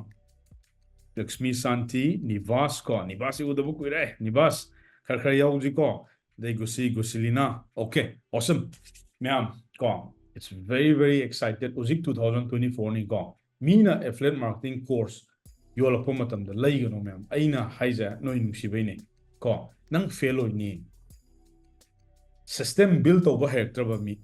ꯂꯛꯁꯃꯤ ꯁꯥꯟꯇꯤ, ꯅꯤꯕꯥꯁ ꯀꯣ, ꯅꯤꯕꯥꯁꯁꯤ ꯎꯗꯕ ꯀꯨꯏꯔꯦ, ꯅꯤꯕꯥꯁ ꯈꯔ ꯈꯔ ꯌꯥꯎꯁꯤ ꯀꯣ, ꯑꯗꯩ ꯒꯨꯁꯤ, ꯒꯨꯁꯤꯂꯤꯅꯥ, okay, awesome꯫ ꯃꯌꯥꯝ ꯀꯣ, it's very, very excited꯫ ꯍꯧꯖꯤꯛ two thousand twenty four ꯅꯤ ꯀꯣ, ꯃꯤꯅ affiliate marketing course ꯌꯣꯜꯂꯛꯄ ꯃꯇꯝꯗ ꯂꯩꯒꯅꯨ ꯃꯌꯥꯝ, ꯑꯩꯅ ꯍꯥꯏꯁꯦ ꯅꯣꯏ ꯅꯨꯡꯁꯤꯕꯩꯅꯦ ꯀꯣ, ꯅꯪ fail ꯑꯣꯏꯅꯤ꯫ System build ꯇꯧꯕ ꯍꯩꯔꯛꯇ꯭ꯔꯕ ꯃꯤ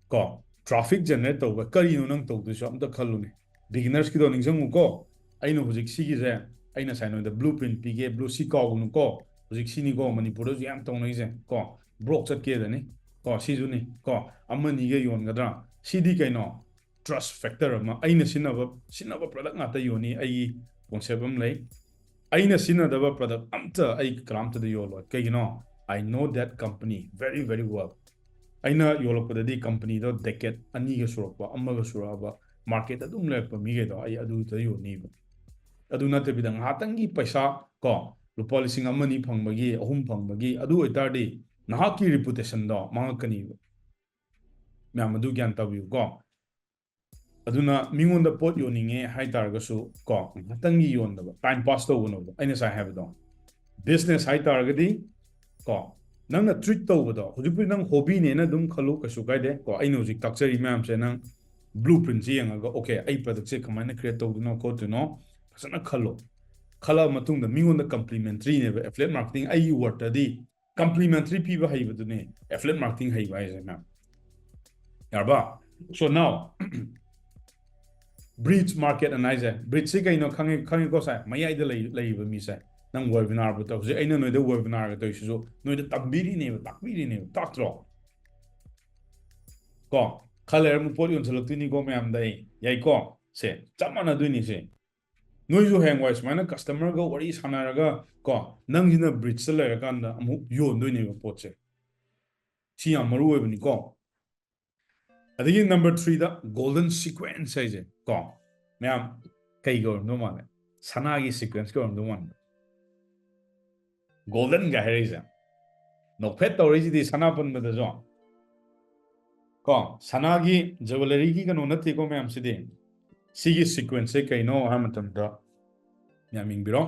ꯀꯣ, traffic generate ꯇꯧꯕ, ꯀꯔꯤꯅꯣ ꯅꯪ ꯇꯧꯗꯣꯏꯁꯨ ꯑꯝꯇ ꯈꯜꯂꯨꯅꯦ꯫ Beginners ꯀꯤꯗꯣ ꯅꯤꯡꯁꯤꯡꯉꯨꯀꯣ꯫ ꯑꯩꯅ ꯍꯧꯖꯤꯛ ꯁꯤꯒꯤꯁꯦ, ꯑꯩ ꯉꯁꯥꯏ ꯅꯣꯏꯗ blueprint ꯄꯤꯒꯦ, blue ꯁꯤ ꯀꯥꯎꯒꯅꯨꯀꯣ꯫ ꯍꯧꯖꯤꯛ ꯁꯤꯅꯤꯀꯣ ꯃꯅꯤꯄꯨꯔꯗꯁꯨ ꯌꯥꯝ ꯇꯧꯅꯩꯁꯦ ꯀꯣ, broke ꯆꯠꯀꯦꯗꯅꯤ ꯀꯣ, ꯁꯤꯁꯨꯅꯤ ꯀꯣ, ꯑꯃꯅꯤꯒ ꯌꯣꯟꯒꯗ꯭ꯔꯥ? ꯁꯤꯗꯤ ꯀꯩꯅꯣ? Trust factor ꯑꯃ꯫ ꯑꯩꯅ ꯁꯤꯖꯤꯟꯅꯕ, ꯁꯤꯖꯤꯟꯅꯕ product ꯉꯥꯛꯇ ꯌꯣꯟꯅꯤ, ꯑꯩꯒꯤ concept ꯑꯃ ꯂꯩ꯫ ꯑꯩꯅ ꯁꯤꯖꯤꯟꯅꯗꯕ product ꯑꯝꯇ ꯑꯩ ꯀꯅꯥꯝꯇꯗ ꯌꯣꯜꯂꯣꯏ꯫ ꯀꯩꯒꯤꯅꯣ? I know that company very very well. ꯑꯩꯅ ꯌꯣꯜꯂꯛꯄꯗꯗꯤ companyꯗꯣ decade ꯑꯅꯤꯒ ꯁꯨꯔꯛꯄ, ꯑꯃꯒ ꯁꯨꯔꯛꯑꯕ, market ꯑꯗꯨꯝ ꯂꯩꯔꯛꯄ ꯃꯤꯈꯩꯗꯣ ꯑꯩ ꯑꯗꯨꯗ ꯌꯣꯟꯅꯤꯕ꯫ ꯑꯗꯨ ꯅꯠꯇꯕꯤꯗ ꯉꯥꯏꯍꯥꯛꯇꯪꯒꯤ ꯄꯩꯁꯥ ꯀꯣ, ꯂꯨꯄꯥ ꯂꯤꯁꯤꯡ ꯑꯃ ꯑꯅꯤ ꯐꯪꯕꯒꯤ, ꯑꯍꯨꯝ ꯐꯪꯕꯒꯤ, ꯑꯗꯨ ꯑꯣꯏꯇꯥꯔꯗꯤ ꯅꯍꯥꯛꯀꯤ reputationꯗꯣ ꯃꯥꯡꯉꯛꯀꯅꯤꯕ꯫ ꯃꯌꯥꯝ ꯑꯗꯨ ꯒ꯭ꯌꯥꯟ ꯇꯥꯕꯤꯌꯨ ꯀꯣ꯫ ꯑꯗꯨꯅ ꯃꯤꯉꯣꯟꯗ ꯄꯣꯠ ꯌꯣꯟꯅꯤꯡꯉꯦ ꯍꯥꯏꯇꯥꯔꯒꯁꯨ ꯀꯣ, ꯉꯥꯏꯍꯥꯛꯇꯪꯒꯤ ꯌꯣꯟꯗꯕ, time pass ꯇꯧꯒꯅꯣꯕ꯫ ꯑꯩꯅ ꯉꯁꯥꯏ ꯍꯥꯏꯕꯗꯣ, business ꯍꯥꯏꯇꯥꯔꯒꯗꯤ ꯀꯣ, ꯅꯪꯅ treat ꯇꯧꯕꯗꯣ, ꯍꯧꯖꯤꯛꯄꯨꯗꯤ ꯅꯪ hobbyꯅꯦꯅ ꯑꯗꯨꯝ ꯈꯜꯂꯨ, ꯀꯩꯁꯨ ꯀꯥꯏꯗꯦ ꯀꯣ꯫ ꯑꯩꯅ ꯍꯧꯖꯤꯛ ꯇꯥꯛꯆꯔꯤ ꯃꯌꯥꯝꯁꯦ ꯅꯪ blueprintꯁꯦ ꯌꯦꯡꯉꯒ, okay, ꯑꯩ productꯁꯦ ꯀꯃꯥꯏꯅ create ꯇꯧꯗꯣꯏꯅꯣ ꯈꯣꯠꯇꯣꯏꯅꯣ ꯐꯖꯅ ꯈꯜꯂꯣ꯫ ꯈꯜꯂꯕ ꯃꯇꯨꯡꯗ ꯃꯤꯉꯣꯟꯗ complimentaryꯅꯦꯕ affiliate marketing꯫ ꯑꯩꯒꯤ wordꯇꯗꯤ complimentary ꯄꯤꯕ ꯍꯩꯕꯗꯨꯅꯦ affiliate marketing ꯍꯩꯕ ꯍꯥꯏꯁꯦ ꯃꯌꯥꯝ꯫ ꯌꯥꯔꯕ? So now, bridge market ꯑꯅ ꯍꯥꯏꯁꯦ, bridgeꯁꯤ ꯀꯩꯅꯣ ꯈꯪꯉꯦ, ꯈꯪꯉꯦꯀꯣ ꯁꯥꯏ? ꯃꯌꯥꯏꯗ ꯂꯩ-, ꯂꯩꯔꯤꯕ ꯃꯤꯁꯦ꯫ ꯅꯪ webinarꯕꯨ ꯇꯧ-, ꯍꯧꯖꯤꯛ ꯑꯩꯅ ꯅꯣꯏꯗ webinarꯒ ꯇꯧꯔꯤꯁꯤꯁꯨ ꯅꯣꯏꯗ ꯇꯝꯕꯤꯔꯤꯅꯦꯕ, ꯇꯥꯛꯄꯤꯔꯤꯅꯦꯕ, ꯇꯥꯛꯇ꯭ꯔꯣ? ꯀꯣ, ꯈꯔ ꯂꯩꯔ ꯑꯃꯨꯛ ꯄꯣꯠ ꯌꯣꯟꯁꯤꯜꯂꯛꯇꯣꯏꯅꯤꯀꯣ ꯃꯌꯥꯝꯗ ꯑꯩ, ꯌꯥꯏꯀꯣ? ꯁꯦ, ꯆꯞ ꯃꯥꯟꯅꯗꯣꯏꯅꯤ ꯁꯦ꯫ ꯅꯣꯏꯁꯨ ꯍꯌꯦꯡꯋꯥꯏ ꯁꯨꯃꯥꯏꯅ customerꯒ ꯋꯥꯔꯤ ꯁꯥꯟꯅꯔꯒ ꯀꯣ, ꯅꯪꯁꯤꯅ bridgeꯇ ꯂꯩꯔꯀꯥꯟꯗ ꯑꯃꯨꯛ ꯌꯣꯟꯗꯣꯏꯅꯦꯕ ꯄꯣꯠꯁꯦ꯫ ꯁꯤ ꯌꯥꯝ ꯃꯔꯨ ꯑꯣꯏꯕꯅꯤꯀꯣ꯫ ꯑꯗꯒꯤ number threeꯗ golden sequence ꯍꯥꯏꯁꯦ ꯀꯣ, ꯃꯌꯥꯝ ꯀꯩꯒ ꯑꯣꯏꯔꯝꯗꯧ ꯃꯥꯜꯂꯦ? ꯁꯅꯥꯒꯤ sequenceꯀ ꯑꯣꯏꯔꯝꯗꯧ ꯃꯥꯟꯕ꯫ Goldenꯒ ꯍꯥꯏꯔꯛꯏꯁꯦ, ꯅꯣꯛꯐꯦꯠ ꯇꯧꯔꯛꯏꯁꯤꯗꯤ ꯁꯅꯥ ꯄꯟꯕꯗꯁꯨ ꯀꯣ, ꯁꯅꯥꯒꯤ jewelleryꯒꯤ ꯀꯩꯅꯣ ꯅꯠꯇꯦꯀꯣ ꯃꯌꯥꯝꯁꯤꯗꯤ꯫ ꯁꯤꯒꯤ sequenceꯁꯦ ꯀꯩꯅꯣ ꯍꯥꯏꯕ ꯃꯇꯝꯗ ꯃꯌꯥꯝ ꯌꯦꯡꯕꯤꯔꯣ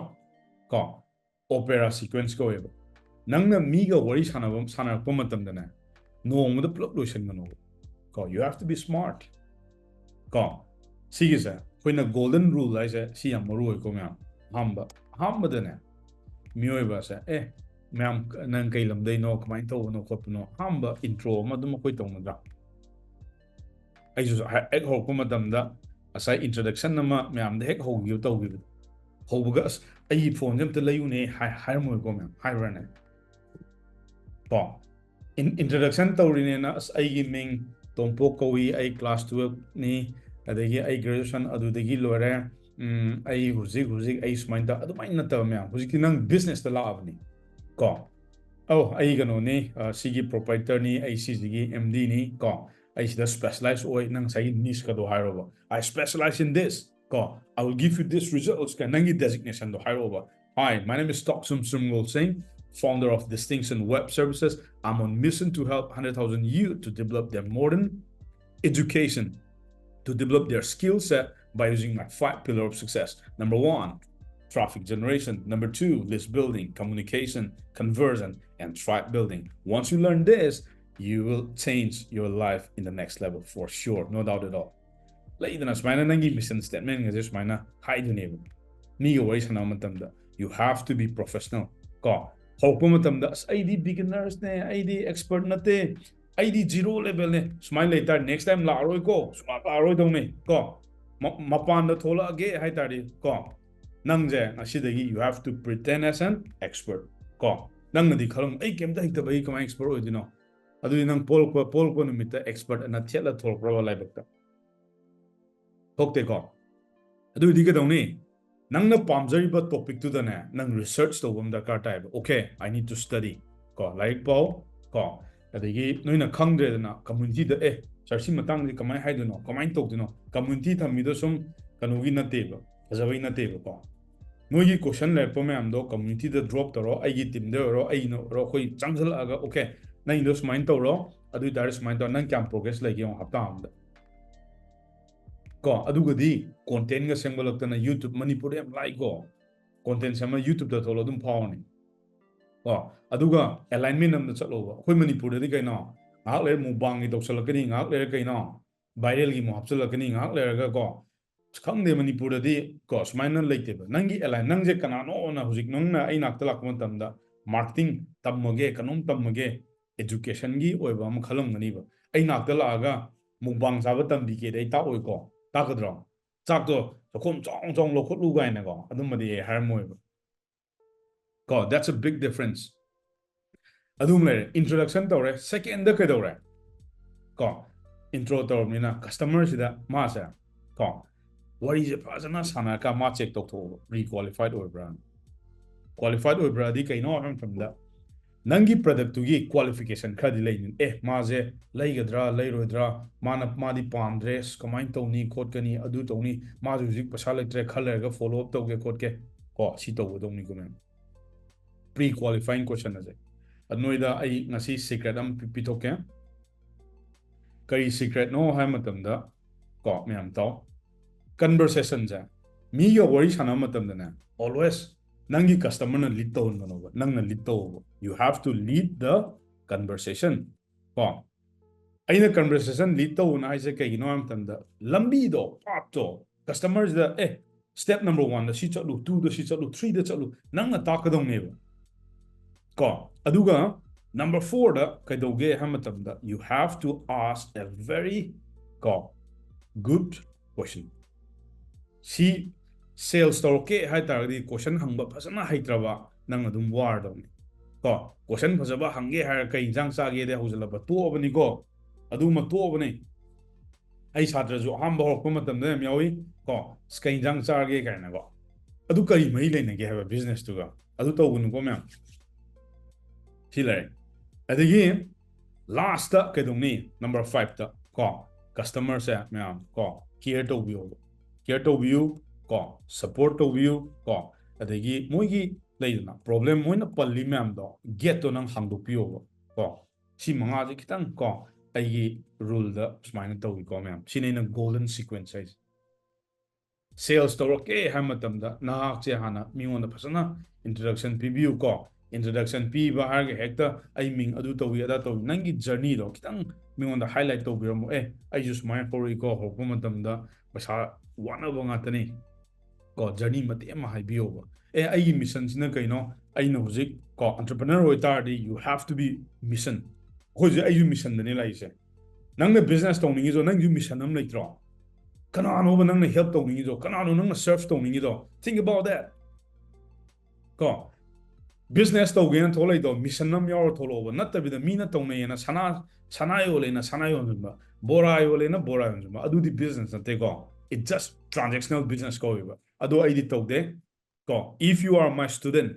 ꯀꯣ, opera sequence ꯀꯧꯋꯦꯕ꯫ ꯅꯪꯅ ꯃꯤꯒ ꯋꯥꯔꯤ ꯁꯥꯟꯅꯕ, ꯁꯥꯟꯅꯔꯛꯄ ꯃꯇꯝꯗꯅꯦ, ꯅꯣꯡꯃꯗ ꯄꯨꯂꯞ ꯂꯣꯏꯁꯤꯟꯒꯅꯣꯕ ꯀꯣ, you have to be smart ꯀꯣ꯫ ꯁꯤꯒꯤꯁꯦ ꯑꯩꯈꯣꯏꯅ golden rule ꯍꯥꯏꯁꯦ ꯁꯤ ꯌꯥꯝ ꯃꯔꯨ ꯑꯣꯏꯀꯣ ꯃꯌꯥꯝ꯫ ꯑꯍꯥꯟꯕ, ꯑꯍꯥꯟꯕꯗꯅꯦ ꯃꯤꯑꯣꯏꯕꯁꯦ, "ꯑꯦ, ꯃꯌꯥꯝ, ꯅꯪ ꯀꯩ ꯂꯝꯗꯩꯅꯣ, ꯀꯃꯥꯏꯅ ꯇꯧꯕꯅꯣ ꯈꯣꯠꯄꯅꯣ?" ꯑꯍꯥꯟꯕ intro ꯑꯃ ꯑꯗꯨꯝ ꯑꯩꯈꯣꯏ ꯇꯧꯅꯗ꯭ꯔꯥ? ꯑꯩꯁꯨ ꯍꯦꯛ ꯍꯧꯔꯛꯄ ꯃꯇꯝꯗ ꯉꯁꯥꯏ introduction ꯑꯃ ꯃꯌꯥꯝꯗ ꯍꯦꯛ ꯍꯧꯈꯤꯕ ꯇꯧꯈꯤꯕꯗꯣ, ꯍꯧꯕꯒ, "ꯑꯁ, ꯑꯩꯒꯤ phoneꯁꯦ ꯑꯝꯇ ꯂꯩꯌꯨꯅꯦ" ꯍꯥꯏ-, ꯍꯥꯏꯔꯝꯃꯣꯏꯀꯣ ꯃꯌꯥꯝ, ꯍꯥꯏꯕ꯭ꯔꯥꯅꯦ? ꯀꯣ, in-, introduction ꯇꯧꯔꯤꯅꯦꯅ, "ꯑꯁ, ꯑꯩꯒꯤ ꯃꯤꯡ ꯇꯣꯝꯄꯣꯛ ꯀꯧꯏ, ꯑꯩ class twelveꯅꯤ, ꯑꯗꯒꯤ ꯑꯩ graduation ꯑꯗꯨꯗꯒꯤ ꯂꯣꯏꯔꯦ, ꯎꯝ, ꯑꯩ ꯍꯧꯖꯤꯛ ꯍꯧꯖꯤꯛ ꯑꯩ ꯁꯨꯃꯥꯏꯅ ꯇꯧ, ꯑꯗꯨꯃꯥꯏꯅ ꯅꯠꯇꯕ ꯃꯌꯥꯝ, ꯍꯧꯖꯤꯛꯇꯤ ꯅꯪ business ꯇ ꯂꯥꯛꯑꯕꯅꯤ ꯀꯣ꯫ ꯑꯧ, ꯑꯩ ꯀꯩꯅꯣꯅꯤ, ꯑ, ꯁꯤꯒꯤ proprietor ꯅꯤ, ꯑꯩ ꯁꯤꯁꯤꯒꯤ M D ꯅꯤ ꯀꯣ, ꯑꯩ ꯁꯤꯗ specialize ꯑꯣꯏ, ꯅꯪ ꯉꯁꯥꯏꯒꯤ niche ꯀꯗꯣ ꯍꯥꯏꯔꯣꯕ, "I specialize in this" ꯀꯣ, "I will give you this results" ꯀ ꯅꯪꯒꯤ designation ꯗꯣ ꯍꯥꯏꯔꯛꯑꯣꯕ꯫ "Hi, my name is Tok Sum Sum Ngol Singh, founder of Distinction Web Services. I'm on mission to help hundred thousand youth to develop their modern education, to develop their skill set by using my five pillar of success. Number one, traffic generation. Number two, list building, communication, conversion, and tribe building. Once you learn this, you will change your life in the next level for sure, no doubt at all." ꯂꯩꯗꯅ ꯁꯨꯃꯥꯏꯅ ꯅꯪꯒꯤ mission statement ꯒꯁꯦ ꯁꯨꯃꯥꯏꯅ ꯍꯥꯏꯗꯣꯏꯅꯦꯕ꯫ ꯃꯤꯒ ꯋꯥꯔꯤ ꯁꯥꯟꯅꯕ ꯃꯇꯝꯗ, "You have to be professional" ꯀꯣ꯫ ꯍꯧꯔꯛꯄ ꯃꯇꯝꯗ, "ꯑꯁ, ꯑꯩꯗꯤ beginners ꯅꯦ, ꯑꯩꯗꯤ expert ꯅꯠꯇꯦ, ꯑꯩꯗꯤ zero level ꯅꯦ" ꯁꯨꯃꯥꯏꯅ ꯂꯩ ꯇꯥꯔꯗꯤ, next time ꯂꯥꯛꯑꯔꯣꯏꯀꯣ, ꯁꯨꯡꯂꯥꯛ ꯂꯥꯛꯑꯔꯣꯏꯗꯧꯅꯦ ꯀꯣ꯫ ꯃ-, ꯃꯄꯥꯟꯗ ꯊꯣꯛꯂꯛꯑꯒꯦ ꯍꯥꯏ ꯇꯥꯔꯗꯤ ꯀꯣ, ꯅꯪꯁꯦ ꯉꯁꯤꯗꯒꯤ you have to pretend as an expert ꯀꯣ꯫ ꯅꯪꯅꯗꯤ ꯈꯜꯂꯝ, "ꯑꯩ ꯀꯩꯝꯇ ꯍꯩꯇꯕ, ꯑꯩ ꯀꯃꯥꯏꯅ expert ꯑꯣꯏꯗꯣꯏꯅꯣ?" ꯑꯗꯨꯗꯤ ꯅꯪ ꯄꯣꯛꯂꯛꯄ, ꯄꯣꯛꯂꯛꯄ ꯅꯨꯃꯤꯠꯇ expert ꯑꯅ ꯊꯦꯠꯂ ꯊꯣꯛꯂꯛꯄ꯭ꯔꯕ ꯂꯥꯏꯕꯛꯇ? ꯊꯣꯛꯇꯦꯀꯣ? ꯑꯗꯨ ꯑꯣꯏꯗꯤ ꯀꯩꯗꯧꯅꯤ? ꯅꯪꯅ ꯄꯥꯝꯖꯔꯤꯕ topic ꯇꯨꯗꯅꯦ, ꯅꯪ research ꯇꯧꯕ ꯑꯃ ꯗꯔꯀꯥꯔ ꯇꯥꯏꯕ꯫ "Okay, I need to study" ꯀꯣ, ꯂꯥꯏꯔꯤꯛ ꯄꯥꯎ ꯀꯣ꯫ ꯑꯗꯒꯤ ꯅꯣꯏꯅ ꯈꯪꯗ꯭ꯔꯦꯗꯅ community ꯗ, "ꯑꯦ, sir, ꯁꯤ ꯃꯇꯥꯡꯁꯤ ꯀꯃꯥꯏꯅ ꯍꯥꯏꯗꯣꯏꯅꯣ, ꯀꯃꯥꯏꯅ ꯇꯧꯗꯣꯏꯅꯣ?" Community ꯊꯝꯃꯤꯗꯣ ꯁꯨꯝ ꯀꯩꯅꯣꯒꯤ ꯅꯠꯇꯦꯕ, ꯐꯖꯕꯩ ꯅꯠꯇꯦꯕꯀꯣ꯫ ꯅꯣꯏꯒꯤ question ꯂꯩꯔꯛꯄ ꯃꯌꯥꯝꯗꯣ community ꯗ drop ꯇꯧꯔꯣ, ꯑꯩꯒꯤ team ꯗ ꯑꯣꯏꯔꯣ, ꯑꯩꯅ ꯑꯣꯏꯔꯣ, ꯑꯩꯈꯣꯏ ꯆꯪꯁꯤꯜꯂꯛꯑꯒ, "Okay, ꯅꯪꯒꯤꯗꯣ ꯁꯨꯃꯥꯏꯅ ꯇꯧꯔꯣ, ꯑꯗꯨ ꯑꯣꯏ ꯇꯥꯔꯗꯤ ꯁꯨꯃꯥꯏꯅ ꯇꯧꯔꯣ", ꯅꯪ ꯀꯌꯥꯝ progress ꯂꯩꯒꯦ ꯌꯦꯡꯉꯣ ꯍꯞꯇꯥ ꯑꯃꯗ꯫ ꯀꯣ, ꯑꯗꯨꯒꯗꯤ content ꯒ ꯁꯦꯝꯒꯠꯂꯛꯇꯅ YouTube, ꯃꯅꯤꯄꯨꯔꯗ ꯌꯥꯝ ꯂꯥꯏꯀꯣ꯫ Content ꯁꯦꯝꯃ YouTube ꯇ ꯊꯣꯛꯂꯛꯑꯣ, ꯑꯗꯨꯝ ꯐꯥꯎꯔꯅꯤ꯫ ꯀꯣ, ꯑꯗꯨꯒ alignment ꯑꯃꯗ ꯆꯠꯂꯣꯕ꯫ ꯑꯩꯈꯣꯏ ꯃꯅꯤꯄꯨꯔꯗꯗꯤ ꯀꯩꯅꯣ, ꯉꯥꯏꯍꯥꯛ ꯂꯩꯔ mukbang ꯒꯤ ꯇꯧꯁꯜꯂꯛꯀꯅꯤ, ꯉꯥꯏꯍꯥꯛ ꯂꯩꯔ ꯀꯩꯅꯣ, viral ꯒꯤ ꯑꯃꯨꯛ ꯍꯥꯞꯆꯤꯜꯂꯛꯀꯅꯤ, ꯉꯥꯏꯍꯥꯛ ꯂꯩꯔꯒ ꯀꯣ꯫ ꯑꯁ, ꯈꯪꯗꯦ, ꯃꯅꯤꯄꯨꯔꯗꯗꯤ ꯀꯣ, ꯁꯨꯃꯥꯏꯅ ꯂꯩꯇꯦꯕ꯫ ꯅꯪꯒꯤ align, ꯅꯪꯁꯦ ꯀꯅꯥꯅꯣꯅ ꯍꯧꯖꯤꯛ ꯅꯪꯅ ꯑꯩ ꯅꯥꯛꯇ ꯂꯥꯛꯄ ꯃꯇꯝꯗ marketing ꯇꯝꯃꯒꯦ, ꯀꯩꯅꯣꯝ ꯇꯝꯃꯒꯦ, education ꯒꯤ ꯑꯣꯏꯕ ꯑꯃ ꯈꯜꯂꯝꯒꯅꯤꯕ꯫ ꯑꯩ ꯅꯥꯛꯇ ꯂꯥꯛꯑꯒ mukbang ꯆꯥꯕ ꯇꯝꯕꯤꯒꯦꯗꯤ ꯑꯩ ꯇꯥꯛꯑꯣꯏꯀꯣ꯫ ꯇꯥꯛꯀꯗ꯭ꯔꯣ? ꯆꯥꯛꯇꯣ ꯆꯥꯛꯈꯣꯝ ꯆꯥꯎ ꯆꯥꯎꯅ ꯂꯧꯈꯠꯂꯨ ꯀꯥꯏꯅꯀꯣ, ꯑꯗꯨꯝꯕꯗꯤ ꯑꯩ ꯍꯥꯏꯔꯝꯃꯣꯏꯕ꯫ ꯀꯣ, that's a big difference. ꯑꯗꯨꯝ ꯂꯩꯔꯦ, introduction ꯇꯧꯔꯦ, second ꯗ ꯀꯩꯗꯧꯔꯦ? ꯀꯣ, intro ꯇꯧꯔꯕꯅꯤꯅ customer ꯁꯤꯗ ꯃꯥꯁꯦ, ꯀꯣ, ꯋꯥꯔꯤꯁꯦ ꯐꯖꯅ ꯁꯥꯟꯅꯔꯀꯥꯟ ꯃꯥ ꯆꯦꯛ ꯇꯧꯊꯣꯛꯑꯣꯕ, ꯄ꯭ꯔꯤ ꯀ꯭ꯋꯥꯂꯤꯐꯥꯏꯠ ꯑꯣꯏꯕ꯭ꯔꯥ? ꯀ꯭ꯋꯥꯂꯤꯐꯥꯏꯠ ꯑꯣꯏꯕ꯭ꯔꯥꯗꯤ ꯀꯩꯅꯣ ꯍꯥꯏꯕ ꯃꯇꯝꯗ, ꯅꯪꯒꯤ ꯄ꯭ꯔꯗꯛꯇꯨꯒꯤ ꯀ꯭ꯋꯥꯂꯤꯐꯤꯀꯦꯁꯟ ꯈꯔꯗꯤ ꯂꯩꯅꯤ꯫ ꯑꯦ, ꯃꯥꯁꯦ ꯂꯩꯒꯗ꯭ꯔꯥ ꯂꯩꯔꯣꯏꯗ꯭ꯔꯥ, ꯃꯥꯅ, ꯃꯥꯗꯤ ꯄꯥꯝꯗ꯭ꯔꯦ, ꯑꯁ, ꯀꯃꯥꯏꯅ ꯇꯧꯅꯤ ꯈꯣꯠꯀꯅꯤ, ꯑꯗꯨ ꯇꯧꯅꯤ, ꯃꯥꯁꯨ ꯍꯧꯖꯤꯛ ꯄꯩꯁꯥ ꯂꯩꯇ꯭ꯔꯦ, ꯈꯔ ꯂꯩꯔꯒ ꯐꯣꯂꯣ ꯑꯞ ꯇꯧꯒꯦ ꯈꯣꯠꯀꯦ, ꯀꯣ, ꯁꯤ ꯇꯧꯒꯗꯧꯅꯤꯀꯣ ꯃꯦꯝ꯫ ꯄ꯭ꯔꯤ ꯀ꯭ꯋꯥꯂꯤꯐꯥꯏꯡ ꯀꯣꯏꯁꯟ ꯑꯁꯦ꯫ ꯑꯗꯨ ꯅꯣꯏꯗ ꯑꯩ ꯉꯁꯤ ꯁꯤꯀ꯭ꯔꯦꯠ ꯑꯃ ꯄꯤ-, ꯄꯤꯊꯣꯛꯀꯦ꯫ ꯀꯔꯤ ꯁꯤꯀ꯭ꯔꯦꯠꯅꯣ ꯍꯥꯏꯕ ꯃꯇꯝꯗ, ꯀꯣ, ꯃꯌꯥꯝ ꯇꯥꯎ, ꯀꯟꯚꯔꯁꯦꯁꯟꯁꯦ, ꯃꯤꯒ ꯋꯥꯔꯤ ꯁꯥꯟꯅꯕ ꯃꯇꯝꯗꯅꯦ, ꯑꯣꯜꯋꯦꯁ ꯅꯪꯒꯤ ꯀꯁꯇꯃꯔꯅ ꯂꯤꯗ ꯇꯧꯍꯟꯒꯅꯣꯕ, ꯅꯪꯅ ꯂꯤꯗ ꯇꯧꯕ꯫ You have to lead the conversation, ꯀꯣ꯫ ꯑꯩꯅ ꯀꯟꯚꯔꯁꯦꯁꯟ ꯂꯤꯗ ꯇꯧꯕꯅ ꯍꯥꯏꯁꯦ ꯀꯩꯒꯤꯅꯣ ꯍꯥꯏꯕ ꯃꯇꯝꯗ, ꯂꯝꯕꯤꯗꯣ, ꯄꯥꯠꯇꯣ, ꯀꯁꯇꯃꯔꯁꯤꯗ, "ꯑꯦ, ꯁ꯭ꯇꯦꯞ ꯅꯝꯕꯔ ꯋꯥꯟꯗ ꯁꯤ ꯆꯠꯂꯨ, ꯇꯨꯗ ꯁꯤ ꯆꯠꯂꯨ, ꯊ꯭ꯔꯤꯗ ꯆꯠꯂꯨ", ꯅꯪꯅ ꯇꯥꯛꯀꯗꯧꯅꯦꯕ, ꯀꯣ꯫ ꯑꯗꯨꯒ ꯅꯝꯕꯔ ꯐꯣꯔꯗ ꯀꯩꯗꯧꯒꯦ ꯍꯥꯏꯕ ꯃꯇꯝꯗ, you have to ask a very, ꯀꯣ, good question. ꯁꯤ ꯁꯦꯜꯁ ꯇꯧꯔꯛꯀꯦ ꯍꯥꯏ ꯇꯥꯔꯒꯗꯤ ꯀꯣꯏꯁꯟ ꯍꯪꯕ ꯐꯖꯅ ꯍꯩꯇ꯭ꯔꯕ ꯅꯪ ꯑꯗꯨꯝ ꯋꯥꯔꯗꯧꯅꯤ, ꯀꯣ꯫ ꯀꯣꯏꯁꯟ ꯐꯖꯕ ꯍꯪꯒꯦ ꯍꯥꯏꯔ "ꯀꯩ ꯏꯟꯖꯥꯡ ꯆꯥꯒꯦꯗ" ꯍꯧꯖꯤꯜꯂꯕ ꯇꯣꯛꯑꯕꯅꯤꯀꯣ꯫ ꯑꯗꯨꯃ ꯇꯣꯛꯑꯕꯅꯤ꯫ ꯑꯩ ꯁꯥꯇ꯭ꯔꯁꯨ ꯑꯍꯥꯟꯕ ꯍꯧꯔꯛꯄ ꯃꯇꯝꯗ ꯌꯥꯝ ꯌꯥꯎꯏ, ꯀꯣ, "ꯑꯁ, ꯀꯩ ꯏꯟꯖꯥꯡ ꯆꯥꯔꯒꯦ?" ꯀꯥꯏꯅꯀꯣ꯫ ꯑꯗꯨ ꯀꯔꯤ ꯃꯔꯤ ꯂꯩꯅꯒꯦ ꯍꯥꯏꯕ ꯕꯤꯖꯤꯅꯦꯁꯇꯨꯒ? ꯑꯗꯨ ꯇꯧꯒꯅꯨꯀꯣ ꯃꯌꯥꯝ꯫ ꯁꯤ ꯂꯩꯔꯦ꯫ ꯑꯗꯒꯤ ꯂꯥꯁꯇ ꯀꯩꯗꯧꯅꯤ? ꯅꯝꯕꯔ ꯐꯥꯏꯚꯇ, ꯀꯣ, ꯀꯁꯇꯃꯔꯁꯦ ꯃꯌꯥꯝ, ꯀꯣ, ꯀꯤꯌꯔ ꯇꯧꯕꯤꯌꯣꯕ, ꯀꯤꯌꯔ ꯇꯧꯕꯤꯌꯨ, ꯀꯣ, ꯁꯞꯄꯣꯔꯠ ꯇꯧꯕꯤꯌꯨ, ꯀꯣ, ꯑꯗꯒꯤ ꯃꯣꯏꯒꯤ ꯂꯩꯗꯅ ꯄ꯭ꯔꯣꯕ꯭ꯂꯦꯝ ꯃꯣꯏꯅ ꯄꯜꯂꯤ ꯃꯌꯥꯝꯗꯣ, ꯒꯦꯠꯇꯣ ꯅꯪ ꯍꯥꯡꯗꯣꯛꯄꯤꯌꯣꯕ, ꯀꯣ꯫ ꯁꯤ ꯃꯉꯥꯁꯦ ꯈꯤꯇꯪ, ꯀꯣ, ꯑꯩꯒꯤ ꯔꯨꯜꯗ ꯁꯨꯃꯥꯏꯅ ꯇꯧꯏꯀꯣ ꯃꯌꯥꯝ꯫ ꯁꯤꯅꯤ ꯑꯩꯅ ꯒꯣꯜꯗꯟ ꯁꯤꯀ꯭ꯋꯦꯟꯁ ꯍꯥꯏꯁꯦ꯫ ꯁꯦꯜꯁ ꯇꯧꯔꯛꯀꯦ ꯍꯥꯏꯕ ꯃꯇꯝꯗ ꯅꯍꯥꯛꯁꯦ ꯍꯥꯟꯅ ꯃꯤꯉꯣꯟꯗ ꯐꯖꯅ ꯏꯟꯇ꯭ꯔꯗꯛꯁꯟ ꯄꯤꯕꯤꯌꯨ, ꯀꯣ꯫ ꯏꯟꯇ꯭ꯔꯗꯛꯁꯟ ꯄꯤꯕ ꯍꯥꯏꯔꯒ ꯍꯦꯛꯇ "ꯑꯩ ꯃꯤꯡ ꯑꯗꯨ ꯇꯧꯏ, ꯑꯗꯥ ꯇꯧꯏ", ꯅꯪꯒꯤ ꯖꯔꯅꯤꯗꯣ ꯈꯤꯇꯪ ꯃꯤꯉꯣꯟꯗ ꯍꯥꯏꯂꯥꯏꯠ ꯇꯧꯕꯤꯔꯝꯃꯣ꯫ "ꯑꯦ, ꯑꯩꯁꯨ ꯁꯨꯃꯥꯏꯅ ꯍꯧꯔꯛꯏꯀꯣ, ꯍꯧꯔꯛꯄ ꯃꯇꯝꯗ ꯄꯩꯁꯥ ꯋꯥꯅꯕ ꯉꯥꯛꯇꯅꯤ", ꯀꯣ, ꯖꯔꯅꯤ ꯃꯇꯦꯛ ꯑꯃ ꯍꯥꯏꯕꯤꯌꯣꯕ꯫ "ꯑꯦ, ꯑꯩꯒꯤ ꯃꯤꯁꯟꯁꯤꯅ ꯀꯩꯅꯣ? ꯑꯩꯅ ꯍꯧꯖꯤꯛ, ꯀꯣ, ꯑꯣꯟꯇꯔꯄ꯭ꯔꯤꯅꯔ ꯑꯣꯏꯇꯥꯔꯗꯤ you have to be mission꯫ ꯑꯩꯈꯣꯏꯁꯦ, ꯑꯩꯁꯨ ꯃꯤꯁꯟꯗꯅꯦ ꯂꯥꯛꯏꯁꯦ"꯫ ꯅꯪꯅ ꯕꯤꯖꯤꯅꯦꯁ ꯇꯧꯅꯤꯡꯉꯤꯁꯨ ꯅꯪꯒꯤ ꯃꯤꯁꯟ ꯑꯃ ꯂꯩꯇ꯭ꯔꯣ? ꯀꯅꯥꯅꯣꯕ ꯅꯪꯅ ꯍꯦꯜꯞ ꯇꯧꯅꯤꯡꯉꯤꯗꯣ? ꯀꯅꯥꯅꯣ ꯅꯪꯅ ꯁꯔꯐ ꯇꯧꯅꯤꯡꯉꯤꯗꯣ? Think about that, ꯀꯣ꯫ ꯕꯤꯖꯤꯅꯦꯁ ꯇꯧꯒꯦꯅ ꯊꯣꯛꯂꯛꯏꯗꯣ ꯃꯤꯁꯟ ꯑꯃ ꯌꯥꯎꯔ ꯊꯣꯛꯂꯛꯑꯣꯕ, ꯅꯠꯇꯕꯤꯗ ꯃꯤꯅ ꯇꯧꯅꯩꯌꯦꯅ ꯁꯅꯥ, ꯁꯅꯥ ꯌꯣꯜꯂꯦꯅ ꯁꯅꯥ ꯌꯣꯟꯁꯤꯟꯕ, ꯕꯣꯔꯥ ꯌꯣꯜꯂꯦꯅ ꯕꯣꯔꯥ ꯌꯣꯟꯁꯤꯟꯕ, ꯑꯗꯨꯗꯤ ꯕꯤꯖꯤꯅꯦꯁ ꯅꯠꯇꯦꯀꯣ꯫ It just transactional business ꯀꯧꯋꯦꯕ꯫ ꯑꯗꯣ ꯑꯩꯗꯤ ꯇꯧꯗꯦ꯫ ꯀꯣ, if you are my student,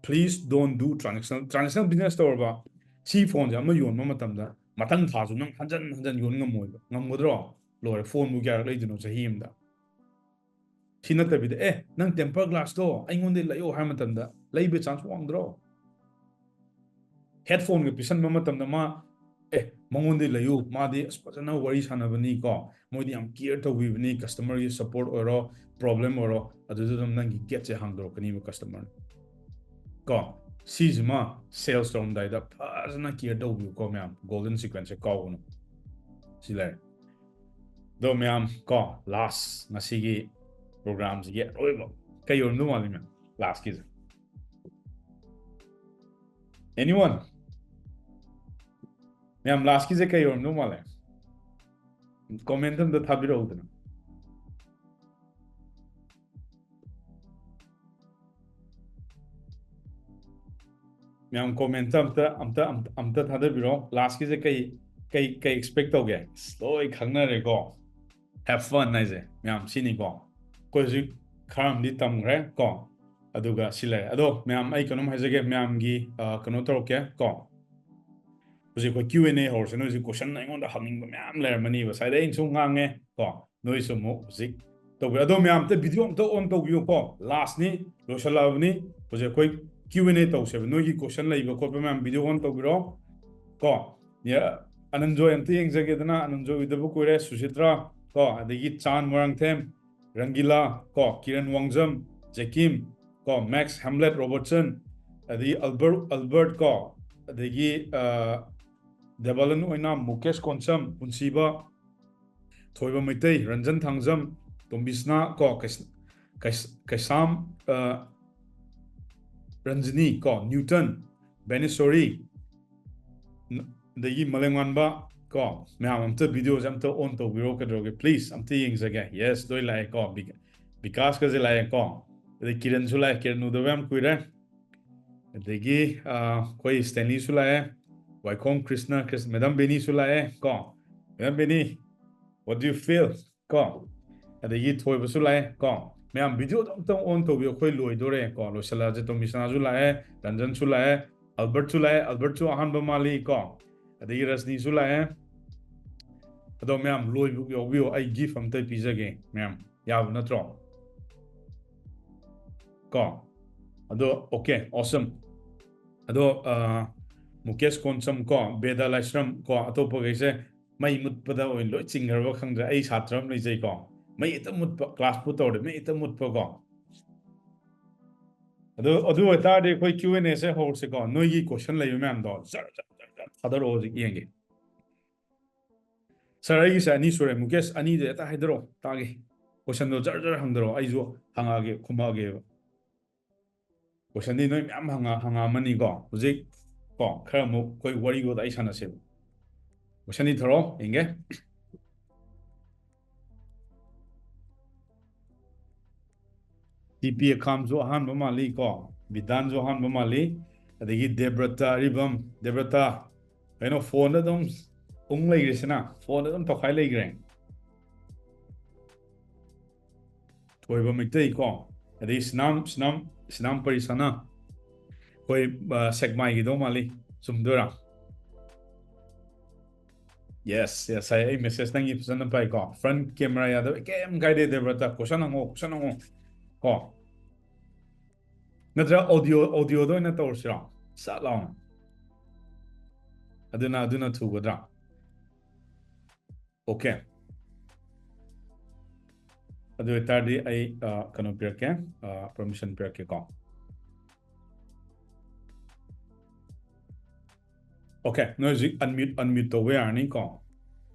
please don't do transactional, transactional business ꯇꯧꯔꯕ, ꯁꯤ ꯐꯣꯟꯁꯦ ꯑꯃ ꯌꯣꯟꯕ ꯃꯇꯝꯗ ꯃꯊꯪ ꯊꯥꯁꯨ ꯅꯪ ꯍꯟꯖꯟ ꯍꯟꯖꯟ ꯌꯣꯟ ꯉꯝꯃꯣꯏꯕ꯫ ꯉꯝꯒꯗ꯭ꯔꯣ? ꯂꯣꯏꯔꯦ, ꯐꯣꯟꯕꯨ ꯀꯌꯥꯔꯛ ꯂꯩꯗꯣꯏꯅꯣ ꯆꯍꯤ ꯑꯃꯗ? ꯁꯤ ꯅꯠꯇꯕꯤꯗ, "ꯑꯦ, ꯅꯪ tempered glass ꯇꯣ ꯑꯩꯉꯣꯟꯗ ꯂꯩꯌꯣ" ꯍꯥꯏꯕ ꯃꯇꯝꯗ ꯂꯩꯕ chance ꯋꯥꯡꯗ꯭ꯔꯣ? Headphone ꯒ ꯄꯤꯁꯟꯕ ꯃꯇꯝꯗ ꯃꯥ, "ꯑꯦ, ꯃꯉꯣꯟꯗ ꯂꯩꯌꯨ, ꯃꯥꯗꯤ ꯑꯁ ꯐꯖꯅ ꯋꯥꯔꯤ ꯁꯥꯟꯅꯕꯅꯤ ꯀꯣ, ꯃꯣꯏꯗꯤ ꯌꯥꯝ care ꯇꯧꯕꯤꯕꯅꯤ, customer ꯒꯤ support ꯑꯣꯏꯔꯣ, problem ꯑꯣꯏꯔꯣ, ꯑꯗꯨꯗ ꯑꯗꯨꯝ ꯅꯪꯒꯤ gate ꯁꯦ ꯍꯥꯡꯗꯣꯔꯛꯀꯅꯤꯕ customer ꯅ"꯫ ꯀꯣ, ꯁꯤꯁꯤꯃ sales ꯇꯧꯔꯝꯗꯥꯏꯗ ꯐꯖꯅ care ꯇꯧꯕꯤꯌꯨꯀꯣ ꯃꯌꯥꯝ, golden sequence ꯁꯦ ꯀꯥꯎꯒꯅꯨ꯫ ꯁꯤ ꯂꯩꯔꯦ꯫ ꯑꯗꯣ ꯃꯌꯥꯝ ꯀꯣ, last, ꯉꯁꯤꯒꯤ program ꯁꯤꯒꯤ ꯑꯔꯣꯏꯕ ꯀꯩ ꯑꯣꯏꯔꯝꯗꯧ ꯃꯥꯜꯂꯤ ꯃꯌꯥꯝ? Last ꯀꯤꯁꯦ꯫ Anyone? ꯃꯌꯥꯝ, last ꯀꯤꯁꯦ ꯀꯩ ꯑꯣꯏꯔꯝꯗꯧ ꯃꯥꯜꯂꯦ? Comment ꯑꯝꯇ ꯊꯥꯕꯤꯔꯛꯎꯗꯅ꯫ ꯃꯌꯥꯝ, comment ꯑꯝꯇ, ꯑꯝꯇ, ꯑꯝꯇ, ꯑꯝꯇ ꯊꯥꯗꯕꯤꯔꯣ꯫ Last ꯀꯤꯁꯦ ꯀꯩ, ꯀꯩ, ꯀꯩ expect ꯇꯧꯒꯦ? ꯑꯁ, ꯂꯣꯏ ꯈꯪꯅꯔꯦꯀꯣ꯫ Have fun ꯍꯥꯏꯁꯦ ꯃꯌꯥꯝ, ꯁꯤꯅꯤꯀꯣ꯫ ꯑꯩꯈꯣꯏ ꯍꯧꯖꯤꯛ ꯈꯔ ꯑꯃꯗꯤ ꯇꯝꯈ꯭ꯔꯦ ꯀꯣ꯫ ꯑꯗꯨꯒ ꯁꯤ ꯂꯩꯔꯦ꯫ ꯑꯗꯣ ꯃꯌꯥꯝ, ꯑꯩ ꯀꯩꯅꯣꯝ ꯍꯥꯏꯖꯒꯦ, ꯃꯌꯥꯝꯒꯤ, ꯑ, ꯀꯩꯅꯣ ꯇꯧꯔꯛꯀꯦ ꯀꯣ꯫ ꯍꯧꯖꯤꯛ ꯑꯩꯈꯣꯏ Q and A ꯍꯧꯔꯁꯦ꯫ ꯅꯣꯏ ꯍꯧꯖꯤꯛ question ꯑꯩꯉꯣꯟꯗ ꯍꯪꯅꯤꯡꯕ ꯃꯌꯥꯝ ꯂꯩꯔꯝꯃꯅꯤꯕ꯫ ꯉꯁꯥꯏꯗꯩ ꯑꯩꯅ ꯁꯨꯝ ꯉꯥꯡꯉꯦ ꯀꯣ꯫ ꯅꯣꯏꯁꯨ ꯑꯃꯨꯛ ꯍꯧꯖꯤꯛ ꯇꯧꯕꯤꯌꯨ꯫ ꯑꯗꯣ ꯃꯌꯥꯝ ꯑꯝꯇ video ꯑꯝꯇ on ꯇꯧꯕꯤꯌꯨꯀꯣ꯫ Last ꯅꯤ, ꯂꯣꯏꯁꯜꯂꯛꯑꯕꯅꯤ꯫ ꯍꯧꯖꯤꯛ ꯑꯩꯈꯣꯏ Q and A ꯇꯧꯁꯦꯕ꯫ ꯅꯣꯏꯒꯤ question ꯂꯩꯕ ꯈꯣꯠꯄ ꯃꯌꯥꯝ video on ꯇꯧꯕꯤꯔꯣ ꯀꯣ꯫ ꯌꯥ, ꯑꯅꯟꯖꯣꯏ ꯑꯝꯇ ꯌꯦꯡꯖꯒꯦꯗꯅ, ꯑꯅꯟꯖꯣꯏ ꯎꯗꯕ ꯀꯨꯏꯔꯦ꯫ ꯁꯨꯁꯤꯇ꯭ꯔꯥ ꯀꯣ, ꯑꯗꯒꯤ ꯆꯥꯟ ꯃꯣꯏꯔꯥꯡꯊꯦꯝ, ꯔꯪꯒꯤꯂꯥ ꯀꯣ, ꯀꯤꯔꯟ ꯋꯥꯡꯖꯝ, ꯖꯦꯀꯤꯝ ꯀꯣ, ꯃꯦꯛꯁ ꯍꯦꯝꯂꯦꯠ ꯔꯣꯕꯔꯠꯁꯟ, ꯑꯗꯒꯤ ꯑꯜꯕꯔꯠ, ꯑꯜꯕꯔꯠ ꯀꯣ, ꯑꯗꯒꯤ, ꯑ, ꯗꯦꯕꯥꯂꯟ ꯑꯣꯏꯅꯥꯝ, ꯃꯨꯀꯦꯁ ꯀꯣꯟꯁꯝ, ꯄꯨꯟꯁꯤꯕ, ꯊꯣꯏꯕ ꯃꯩꯇꯩ, ꯔꯟꯖꯟ ꯊꯥꯡꯖꯝ, ꯇꯣꯝꯕꯤꯁꯅꯥ ꯀꯣ, ꯀꯩꯁ-, ꯀꯩꯁ-, ꯀꯩꯁꯥꯝ, ꯑ, ꯔꯟꯖꯅꯤ ꯀꯣ, ꯅ꯭ꯌꯨꯇꯟ, ꯕꯦꯅꯦꯁꯣꯔꯤ, ꯅ-, ꯑꯗꯒꯤ ꯃꯂꯦꯝꯉꯥꯟꯕ ꯀꯣ, ꯃꯌꯥꯝ ꯑꯝꯇ video ꯁꯦ ꯑꯝꯇ on ꯇꯧꯕꯤꯔꯣ ꯀꯩꯗꯧꯔꯒꯦ, please, ꯑꯝꯇ ꯌꯦꯡꯖꯒꯦ꯫ Yes, ꯂꯣꯏ ꯂꯥꯛꯑꯦ ꯀꯣ, ꯕꯤ-, ꯕꯤꯀꯥꯁꯀꯁꯦ ꯂꯥꯛꯑꯦ ꯀꯣ, ꯑꯗꯩ ꯀꯤꯔꯟꯁꯨ ꯂꯥꯛꯑꯦ, ꯀꯤꯔꯟ ꯎꯗꯕ ꯌꯥꯝ ꯀꯨꯏꯔꯦ꯫ ꯑꯗꯒꯤ, ꯑ, ꯑꯩꯈꯣꯏ ꯁ꯭ꯇꯦꯟꯂꯤꯁꯨ ꯂꯥꯛꯑꯦ, ꯋꯥꯏꯈꯣꯡ ꯀ꯭ꯔꯤꯁꯅ, ꯀ꯭ꯔꯤꯁ-, ꯃꯦꯗꯥꯝ ꯕꯦꯅꯤꯁꯨ ꯂꯥꯛꯑꯦ ꯀꯣ꯫ Madam Beni, what do you feel? ꯀꯣ, ꯑꯗꯒꯤ ꯊꯣꯏꯕꯁꯨ ꯂꯥꯛꯑꯦ ꯀꯣ꯫ ꯃꯌꯥꯝ video ꯗꯣ ꯑꯝꯇꯪ on ꯇꯧꯕꯤꯌꯨ, ꯑꯩꯈꯣꯏ ꯂꯣꯏꯗꯣꯔꯦ ꯀꯣ, ꯂꯣꯏꯁꯤꯜꯂꯛꯑꯁꯦ꯫ ꯇꯣꯃꯤꯁꯅꯥꯁꯨ ꯂꯥꯛꯑꯦ, ꯔꯟꯖꯟꯁꯨ ꯂꯥꯛꯑꯦ, ꯑꯜꯕꯔꯠꯁꯨ ꯂꯥꯛꯑꯦ, ꯑꯜꯕꯔꯠꯁꯨ ꯑꯍꯥꯟꯕ ꯃꯥꯜꯂꯤ ꯀꯣ, ꯑꯗꯒꯤ ꯔꯖꯅꯤꯁꯨ ꯂꯥꯛꯑꯦ꯫ ꯑꯗꯣ ꯃꯌꯥꯝ ꯂꯣꯏꯕ ꯌꯥꯎꯕꯤꯌꯣ, ꯑꯩ gift ꯑꯝꯇ ꯄꯤꯖꯒꯦ ꯃꯌꯥꯝ, ꯌꯥꯕ ꯅꯠꯇ꯭ꯔꯣ? ꯀꯣ꯫ ꯑꯗꯣ okay, awesome꯫ ꯑꯗꯣ ꯑ, ꯃꯨꯀꯦꯁ ꯀꯣꯟꯁꯝ ꯀꯣ, ꯕꯦꯗꯥ ꯂꯥꯏꯁ꯭ꯔꯝ ꯀꯣ, ꯑꯇꯣꯞꯄꯈꯩꯁꯦ ꯃꯩ ꯃꯨꯠꯄꯗ ꯑꯣꯏꯅ ꯂꯣꯏ ꯆꯤꯡꯈ꯭ꯔꯕ ꯈꯪꯗ꯭ꯔꯦ꯫ ꯑꯩ ꯁꯥꯇ꯭ꯔ ꯑꯃ ꯂꯩꯖꯩꯀꯣ, ꯃꯩ ꯍꯦꯛꯇ ꯃꯨꯠꯄ, class ꯄꯨ ꯇꯧꯔꯗꯤ ꯃꯩ ꯍꯦꯛꯇ ꯃꯨꯠꯄ ꯀꯣ꯫ ꯑꯗꯨ, ꯑꯗꯨ ꯑꯣꯏꯇꯥꯔꯗꯤ ꯑꯩꯈꯣꯏ Q and A ꯁꯦ ꯍꯧꯔꯁꯤꯀꯣ꯫ ꯅꯣꯏꯒꯤ question ꯂꯩꯕ ꯃꯌꯥꯝꯗꯣ ꯖꯔ ꯖꯔ ꯖꯔ ꯖꯔ ꯊꯥꯗꯔꯛꯑꯣ, ꯍꯧꯖꯤꯛ ꯌꯦꯡꯒꯦ꯫ Sir, ꯑꯩꯒꯤꯁꯦ ꯑꯅꯤ ꯁꯨꯔꯦ꯫ ꯃꯨꯀꯦꯁ, ꯑꯅꯤꯗ ꯍꯦꯛꯇ ꯍꯥꯏꯗꯔꯛꯑꯣ, ꯇꯥꯒꯦ꯫ Question ꯗꯣ ꯖꯔ ꯖꯔ ꯍꯪꯗꯔꯛꯑꯣ, ꯑꯩꯁꯨ ꯍꯪꯉꯛꯑꯒꯦ, ꯈꯨꯝꯃꯛꯑꯒꯦꯕ꯫ Question ꯗꯤ ꯅꯣꯏ ꯃꯌꯥꯝ ꯍꯪꯉ-, ꯍꯪꯉꯛꯑꯝꯃꯅꯤꯀꯣ꯫ ꯍꯧꯖꯤꯛ ꯀꯣ, ꯈꯔ ꯑꯃꯨꯛ ꯑꯩꯈꯣꯏ ꯋꯥꯔꯤ ꯋꯥꯇꯥꯏ ꯁꯥꯟꯅꯁꯦꯕ꯫ Question ꯗꯤ ꯊꯥꯔꯛꯑꯣ, ꯌꯦꯡꯒꯦ꯫ ꯇꯤ ꯄꯤ ꯑꯈꯥꯝꯁꯨ ꯑꯍꯥꯟꯕ ꯃꯥꯜꯂꯤ ꯀꯣ, ꯕꯤꯗꯥꯟꯁꯨ ꯑꯍꯥꯟꯕ ꯃꯥꯜꯂꯤ, ꯑꯗꯒꯤ ꯗꯦꯕ꯭ꯔꯇ ꯑꯔꯤꯕꯝ, ꯗꯦꯕ꯭ꯔꯇ, ꯀꯩꯅꯣ, phone ꯗ ꯑꯗꯨꯝ ꯎꯪ ꯂꯩꯈ꯭ꯔꯦꯁꯤꯅ, phone ꯗ ꯑꯗꯨꯝ ꯇꯧꯈꯥꯏ ꯂꯩꯈ꯭ꯔꯦ꯫ ꯊꯣꯏꯕ ꯃꯩꯇꯩ ꯀꯣ, ꯑꯗꯩ ꯁꯤꯅꯥꯝ, ꯁꯤꯅꯥꯝ, ꯁꯤꯅꯥꯝ ꯄꯔꯤꯁꯥꯅ, ꯑꯩꯈꯣꯏ, ꯑ, ꯁꯦꯛꯃꯥꯏꯒꯤꯗꯧ ꯃꯥꯜꯂꯤ, ꯆꯨꯝꯗꯣꯏꯔꯥ? Yes, yes, ꯑꯩ, ꯑꯩ message ꯅꯪꯒꯤ ꯐꯖꯅ ꯄꯥꯏꯀꯣ꯫ Front camera ꯌꯥꯗꯕ ꯀꯩꯝ ꯀꯥꯏꯗꯦ, ꯗꯦꯕ꯭ꯔꯇ, question ꯍꯪꯉꯣ, question ꯍꯪꯉꯣ ꯀꯣ꯫ ꯅꯠꯇ꯭ꯔꯒ audio, audio ꯗ ꯑꯣꯏꯅ ꯇꯧꯔꯁꯤꯔꯣ? ꯁꯠ ꯂꯥꯎꯅ꯫ ꯑꯗꯨꯅ, ꯑꯗꯨꯅ ꯊꯨꯒꯗ꯭ꯔꯥ? Okay꯫ ꯑꯗꯨ ꯑꯣꯏꯇꯥꯔꯗꯤ ꯑꯩ, ꯑ, ꯀꯩꯅꯣ ꯄꯤꯔꯛꯀꯦ, ꯑ, permission ꯄꯤꯔꯛꯀꯦꯀꯣ꯫ Okay, ꯅꯣꯏ ꯍꯧꯖꯤꯛ unmute, unmute ꯇꯧꯕ ꯌꯥꯔꯅꯤꯀꯣ꯫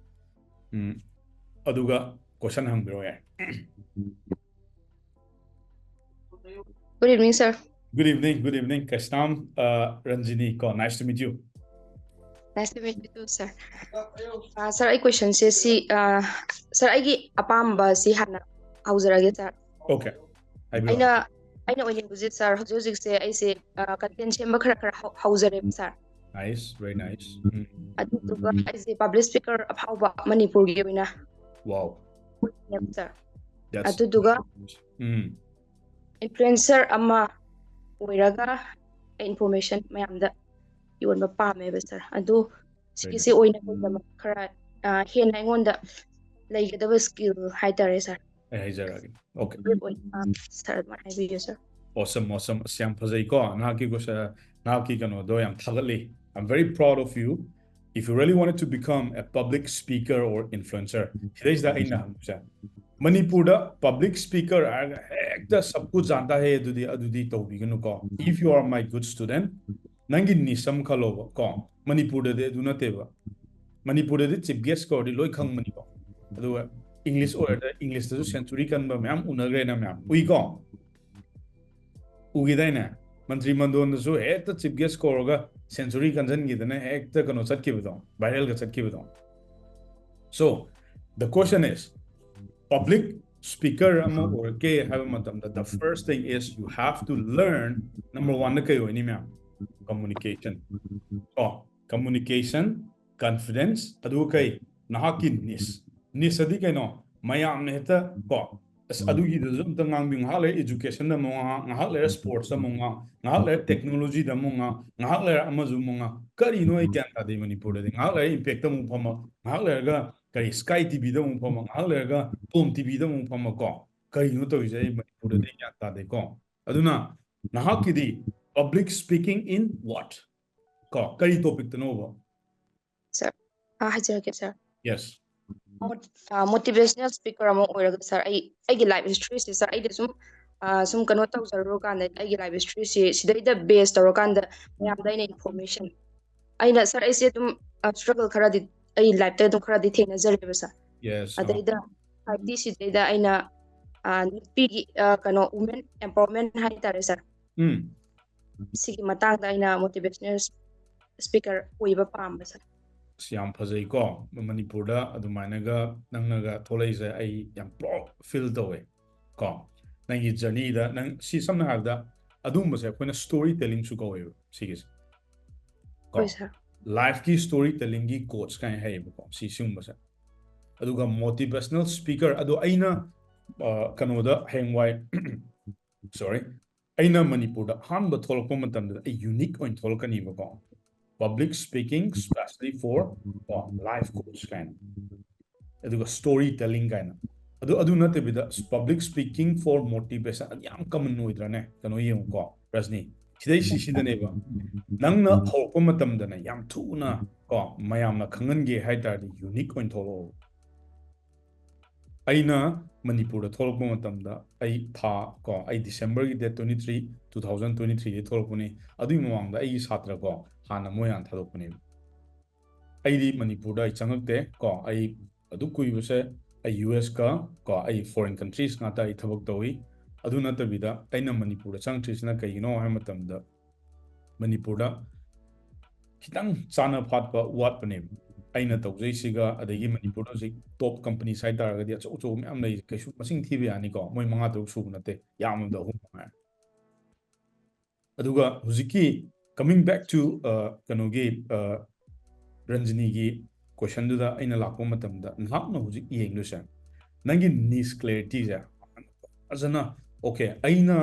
ꯎꯝ, ꯑꯗꯨꯒ question ꯍꯪꯕꯤꯔꯛꯑꯣ ꯌꯥꯏ꯫ Good evening, sir. Good evening, good evening, ꯀ꯭ꯔꯤꯁꯅꯥꯝ, ꯑ, ꯔꯟꯖꯤꯅꯤ ꯀꯣ, nice to meet you. Nice to meet you too, sir. Uh, sir, ꯑꯩ question ꯁꯦ ꯁꯤ, uh, sir, ꯑꯩꯒꯤ ꯑꯄꯥꯝꯕ ꯁꯤ ꯍꯥꯟꯅ ꯍꯧꯖꯔꯒꯦ, sir. Okay, ꯍꯥꯏꯕꯤꯔꯣ꯫ ꯑꯩꯅ, ꯑꯩꯅ ꯑꯣꯏꯅꯤꯡꯕꯁꯦ, sir, ꯍꯧꯖꯤꯛ ꯍꯧꯖꯤꯛꯁꯦ ꯑꯩꯁꯦ, uh, content ꯁꯦꯝꯕ ꯈꯔ ꯈꯔ ꯍꯧ-, ꯍꯧꯖꯔꯦꯕ, sir. Nice, very nice. ꯎꯝ꯫ ꯑꯗꯨꯗꯨꯒ ꯑꯩꯁꯦ public speaker ꯑꯐꯥꯎꯕ ꯃꯅꯤꯄꯨꯔꯒꯤ ꯑꯣꯏꯅ Wow. ꯑꯣꯏꯅꯤꯡꯉꯦꯕ, sir. That's ꯑꯗꯨꯗꯨꯒ ꯎꯝ influencer ꯑꯃ ꯑꯣꯏꯔꯒ information ꯃꯌꯥꯝꯗ ꯌꯣꯟꯕ ꯄꯥꯝꯃꯦꯕ ꯁꯥꯔ꯫ ꯑꯗꯨ ꯁꯤꯒꯤꯁꯦ ꯑꯣꯏꯅꯕꯒꯤꯗꯃꯛ ꯈꯔ ꯑ, ꯍꯦꯟꯅ ꯑꯩꯉꯣꯟꯗ ꯂꯩꯒꯗꯕ skill ꯍꯥꯏꯇꯥꯔꯦ ꯁꯥꯔ꯫ ꯑꯩ ꯍꯥꯏꯖꯔꯛꯑꯒꯦ꯫ Okay. Brief ꯑꯣꯏꯅ ꯑ, ꯁꯥꯔ ꯑꯗꯨꯃꯥꯏꯅ ꯍꯥꯏꯕꯤꯌꯨ ꯁꯥꯔ꯫ Awesome, awesome. ꯑꯁ, ꯌꯥꯝ ꯐꯖꯩꯀꯣ ꯅꯍꯥꯛꯀꯤ question, ꯅꯍꯥꯛꯀꯤ ꯀꯩꯅꯣꯗꯣ ꯌꯥꯝ ꯊꯥꯒꯠꯂꯤ. I'm very proud of you. If you really wanted to become a public speaker or influencer, ꯁꯤꯗꯩꯁꯤꯗ ꯑꯩꯅ ꯍꯪꯕꯁꯦ, ꯃꯅꯤꯄꯨꯔꯗ public speaker ꯍꯥꯏꯔꯒ ꯍꯦꯛꯇ ꯁꯕ ꯀꯨ ꯖꯥꯟꯇꯥ ꯍꯦ ꯑꯗꯨꯗꯤ ꯑꯗꯨꯗꯤ ꯇꯧꯕꯤꯒꯅꯨꯀꯣ. If you are my good student, ꯅꯪꯒꯤ niche ꯑꯃ ꯈꯜꯂꯣꯕ ꯀꯣ. ꯃꯅꯤꯄꯨꯔꯗꯗꯤ ꯑꯗꯨ ꯅꯠꯇꯦꯕ. ꯃꯅꯤꯄꯨꯔꯗꯗꯤ chief guest ꯀꯧꯔꯗꯤ ꯂꯣꯏ ꯈꯪꯕꯅꯤꯀꯣ. ꯑꯗꯨꯒ English ꯑꯣꯏꯔꯗꯤ Englishꯇꯁꯨ century ꯀꯟꯕ ꯃꯌꯥꯝ ꯎꯅꯈ꯭ꯔꯦꯅ ꯃꯌꯥꯝ ꯎꯏꯀꯣ. ꯎꯈꯤꯗꯥꯏꯅꯦ? ꯃꯟꯇ꯭ꯔꯤ ꯃꯟꯗꯣꯟꯗꯁꯨ ꯍꯦꯛꯇ chief guest ꯀꯧꯔꯒ century ꯀꯟꯁꯤꯟꯈꯤꯗꯅ ꯍꯦꯛꯇ ꯀꯩꯅꯣ ꯆꯠꯈꯤꯕꯗꯣ, viral ꯒ ꯆꯠꯈꯤꯕꯗꯣ. So the question is, public speaker ꯑꯃ ꯑꯣꯏꯔꯛꯀꯦ ꯍꯥꯏꯕ ꯃꯇꯝꯗ, the first thing is you have to learn, number one ꯗ ꯀꯩ ꯑꯣꯏꯅꯤ ꯃꯌꯥꯝ? Communication. ꯀꯣ, communication, confidence, ꯑꯗꯨꯒ ꯀꯩ? ꯅꯍꯥꯛꯀꯤ niche. Niche ꯑꯗꯤ ꯀꯩꯅꯣ? ꯃꯌꯥꯝꯅ ꯍꯦꯛꯇ ꯀꯣ, ꯑꯁ, ꯑꯗꯨꯒꯤꯗꯨꯁꯨ ꯑꯝꯇ ꯉꯥꯡꯕꯤꯌꯨ. ꯉꯥꯏꯍꯥꯛ ꯂꯩꯔ education ꯗ ꯑꯃꯨꯛ ꯉꯥꯡ, ꯉꯥꯏꯍꯥꯛ ꯂꯩꯔ sports ꯇ ꯑꯃꯨꯛ ꯉꯥꯡ, ꯉꯥꯏꯍꯥꯛ ꯂꯩꯔ technology ꯗ ꯑꯃꯨꯛ ꯉꯥꯡ, ꯉꯥꯏꯍꯥꯛ ꯂꯩꯔ ꯑꯃꯁꯨ ꯑꯃꯨꯛ ꯉꯥꯡ. ꯀꯔꯤꯅꯣ ꯑꯩ ꯒ꯭ꯌꯥꯟ ꯇꯥꯗꯦ ꯃꯅꯤꯄꯨꯔꯗꯗꯤ. ꯉꯥꯏꯍꯥꯛ ꯂꯩꯔ Impact ꯇ ꯑꯃꯨꯛ ꯐꯝꯃ, ꯉꯥꯏꯍꯥꯛ ꯂꯩꯔꯒ ꯀꯔꯤ Sky T V ꯗ ꯑꯃꯨꯛ ꯐꯝꯃ, ꯉꯥꯏꯍꯥꯛ ꯂꯩꯔꯒ Tom T V ꯗ ꯑꯃꯨꯛ ꯐꯝꯃ ꯀꯣ. ꯀꯔꯤꯅꯣ ꯇꯧꯔꯤꯁꯦ? ꯑꯩ ꯃꯅꯤꯄꯨꯔꯗꯗꯤ ꯒ꯭ꯌꯥꯟ ꯇꯥꯗꯦꯀꯣ. ꯑꯗꯨꯅ ꯅꯍꯥꯛꯀꯤꯗꯤ public speaking in what? ꯀꯣ, ꯀꯔꯤ topic ꯇꯅꯣꯕ? ꯑ, ꯍꯥꯏꯖꯔꯛꯀꯦ ꯁꯥꯔ꯫ Yes. Mot-, ꯑ, motivational speaker ꯑꯃ ꯑꯣꯏꯔꯒ ꯁꯥꯔ, ꯑꯩ, ꯑꯩꯒꯤ life history ꯁꯦ ꯁꯥꯔ, ꯑꯩꯗꯤ ꯁꯨꯝ, ꯑ, ꯁꯨꯝ ꯀꯩꯅꯣ ꯇꯧꯖꯔꯨꯔꯀꯥꯟꯗ ꯑꯩꯒꯤ life history ꯁꯦ ꯁꯤꯗꯩꯗ base ꯇꯧꯔꯀꯥꯟꯗ ꯃꯌꯥꯝꯗ ꯑꯩꯅ information, ꯑꯩꯅ ꯁꯥꯔ, ꯑꯩꯁꯦ ꯑꯗꯨꯝ, ꯑ, struggle ꯈꯔꯗꯤ ꯑꯩ life ꯇ ꯑꯗꯨꯝ ꯈꯔꯗꯤ ꯊꯦꯡꯅꯖꯔꯦꯕ ꯁꯥꯔ꯫ Yes. ꯑ, ꯑꯗꯩꯗ ꯍꯥꯏꯗꯤ ꯁꯤꯗꯩꯗ ꯑꯩꯅ, ꯑ, ꯅꯨꯄꯤꯒꯤ, ꯑ, ꯀꯩꯅꯣ, women empowerment ꯍꯥꯏꯇꯥꯔꯦ ꯁꯥꯔ꯫ ꯎꯝ. ꯁꯤꯒꯤ ꯃꯇꯥꯡꯗ ꯑꯩꯅ motivational speaker ꯑꯣꯏꯕ ꯄꯥꯝꯕ ꯁꯥꯔ꯫ ꯑꯁ, ꯌꯥꯝ ꯐꯖꯩꯀꯣ. ꯃꯅꯤꯄꯨꯔꯗ ꯑꯗꯨꯃꯥꯏꯅꯒ ꯅꯪꯅꯒ ꯊꯣꯛꯂꯛꯏꯁꯦ ꯑꯩ ꯌꯥꯝ proud feel ꯇꯧꯋꯦ ꯀꯣ. ꯅꯪꯒꯤ journey ꯗ, ꯅꯪ ꯁꯤ ꯁꯝꯅ ꯍꯥꯏꯔꯕꯗ ꯑꯗꯨꯒꯨꯝꯕꯁꯦ ꯑꯩꯈꯣꯏꯅ story telling ꯁꯨ ꯀꯧꯋꯦꯕ ꯁꯤꯒꯤꯁꯦ ꯀꯣ. ꯍꯣꯏ ꯁꯥꯔ꯫ Life ꯀꯤ story telling ꯒꯤ coach ꯀꯥꯏꯅ ꯍꯥꯏꯌꯦꯕꯀꯣ, ꯁꯤ ꯁꯤꯒꯨꯝꯕꯁꯦ. ꯑꯗꯨꯒ motivational speaker, ꯑꯗꯣ ꯑꯩꯅ ꯀꯩꯅꯣꯗ ꯍꯌꯦꯡꯋꯥꯏ, sorry, ꯑꯩꯅ ꯃꯅꯤꯄꯨꯔꯗ ꯑꯍꯥꯟꯕ ꯊꯣꯛꯂꯛꯄ ꯃꯇꯝꯗ ꯑꯩ ꯌꯨꯅꯤꯛ ꯑꯣꯏꯅ ꯊꯣꯛꯂꯛꯀꯅꯤꯕꯀꯣ꯫ Public speaking, specially for ꯀꯣ, life coach ꯀꯥꯏꯅ, ꯑꯗꯨꯒ story telling ꯀꯥꯏꯅ꯫ ꯑꯗꯨ ꯑꯗꯨ ꯅꯠꯇꯕꯤꯗ, public speaking for motivation, ꯑꯗꯨ ꯌꯥꯝ common ꯑꯣꯏꯗ꯭ꯔꯥꯅꯦ? ꯀꯩꯅꯣ ꯌꯦꯡꯉꯨꯀꯣ, ꯔꯖꯅꯤ, ꯁꯤꯗꯩ ꯁꯤꯁꯤꯗꯅꯦꯕ ꯅꯪꯅ ꯍꯧꯔꯛꯄ ꯃꯇꯝꯗꯅꯦ, ꯌꯥꯝ ꯊꯨꯅ ꯀꯣ ꯃꯌꯥꯝꯅ ꯈꯪꯍꯟꯒꯦ ꯍꯥꯏ ꯇꯥꯔꯗꯤ ꯌꯨꯅꯤꯛ ꯑꯣꯏꯅ ꯊꯣꯛꯂꯛꯑꯣ꯫ ꯑꯩꯅ ꯃꯅꯤꯄꯨꯔꯗ ꯊꯣꯛꯂꯛꯄ ꯃꯇꯝꯗ, ꯑꯩ ꯊꯥ ꯀꯣ ꯑꯩ December ꯒꯤ date twenty three, two thousand twenty three ꯗ ꯊꯣꯛꯂꯛꯄꯅꯤ꯫ ꯑꯗꯨꯒꯤ ꯃꯃꯥꯡꯗ ꯑꯩꯒꯤ ꯁꯥꯇ꯭ꯔ ꯀꯣ ꯍꯥꯟꯅ ꯃꯣꯏ ꯍꯥꯟꯅ ꯊꯥꯗꯣꯛꯄꯅꯦꯕ꯫ ꯑꯩꯗꯤ ꯃꯅꯤꯄꯨꯔꯗ ꯑꯩ ꯆꯪꯉꯛꯇꯦ ꯀꯣ꯫ ꯑꯩ ꯑꯗꯨ ꯀꯨꯏꯕꯁꯦ ꯑꯩ ꯌꯨ ꯑꯦꯁ ꯀ ꯀꯣ ꯑꯩ foreign countries ꯉꯥꯛꯇ ꯑꯩ ꯊꯕꯛ ꯇꯧꯏ꯫ ꯑꯗꯨ ꯅꯠꯇꯕꯤꯗ ꯑꯩꯅ ꯃꯅꯤꯄꯨꯔꯗ ꯆꯪꯉꯛꯇ꯭ꯔꯤꯁꯤꯅ ꯀꯩꯒꯤꯅꯣ ꯍꯥꯏꯕ ꯃꯇꯝꯗ, ꯃꯅꯤꯄꯨꯔꯗ ꯈꯤꯇꯪ ꯆꯥꯅ ꯐꯥꯠꯄ ꯋꯥꯠꯄꯅꯦꯕ꯫ ꯑꯩꯅ ꯇꯧꯖꯩꯁꯤꯒ, ꯑꯗꯒꯤ ꯃꯅꯤꯄꯨꯔꯗ ꯍꯧꯖꯤꯛ top companies ꯍꯥꯏ ꯇꯥꯔꯒꯗꯤ ꯑꯆꯧ ꯑꯆꯧꯕ ꯃꯌꯥꯝ ꯂꯩ, ꯀꯩꯁꯨ ꯃꯁꯤꯡ ꯊꯤꯕ ꯌꯥꯅꯤꯀꯣ, ꯃꯣꯏ ꯃꯉꯥ ꯇꯔꯨꯛ ꯁꯨꯕ ꯅꯠꯇꯦ, ꯌꯥꯝꯕꯗ ꯑꯍꯨꯝ ꯃꯉꯥꯏ꯫ ꯑꯗꯨꯒ ꯍꯧꯖꯤꯛꯀꯤ coming back to, ꯑ, ꯀꯩꯅꯣꯒꯤ, ꯑ, ꯔꯟꯖꯅꯤꯒꯤ question ꯗꯨꯗ ꯑꯩꯅ ꯂꯥꯛꯄ ꯃꯇꯝꯗ, ꯅꯍꯥꯛꯅ ꯍꯧꯖꯤꯛ ꯌꯦꯡꯗꯣꯏꯁꯦ, ꯅꯪꯒꯤ niche clarity ꯁꯦ ꯐꯖꯅ, okay, ꯑꯩꯅ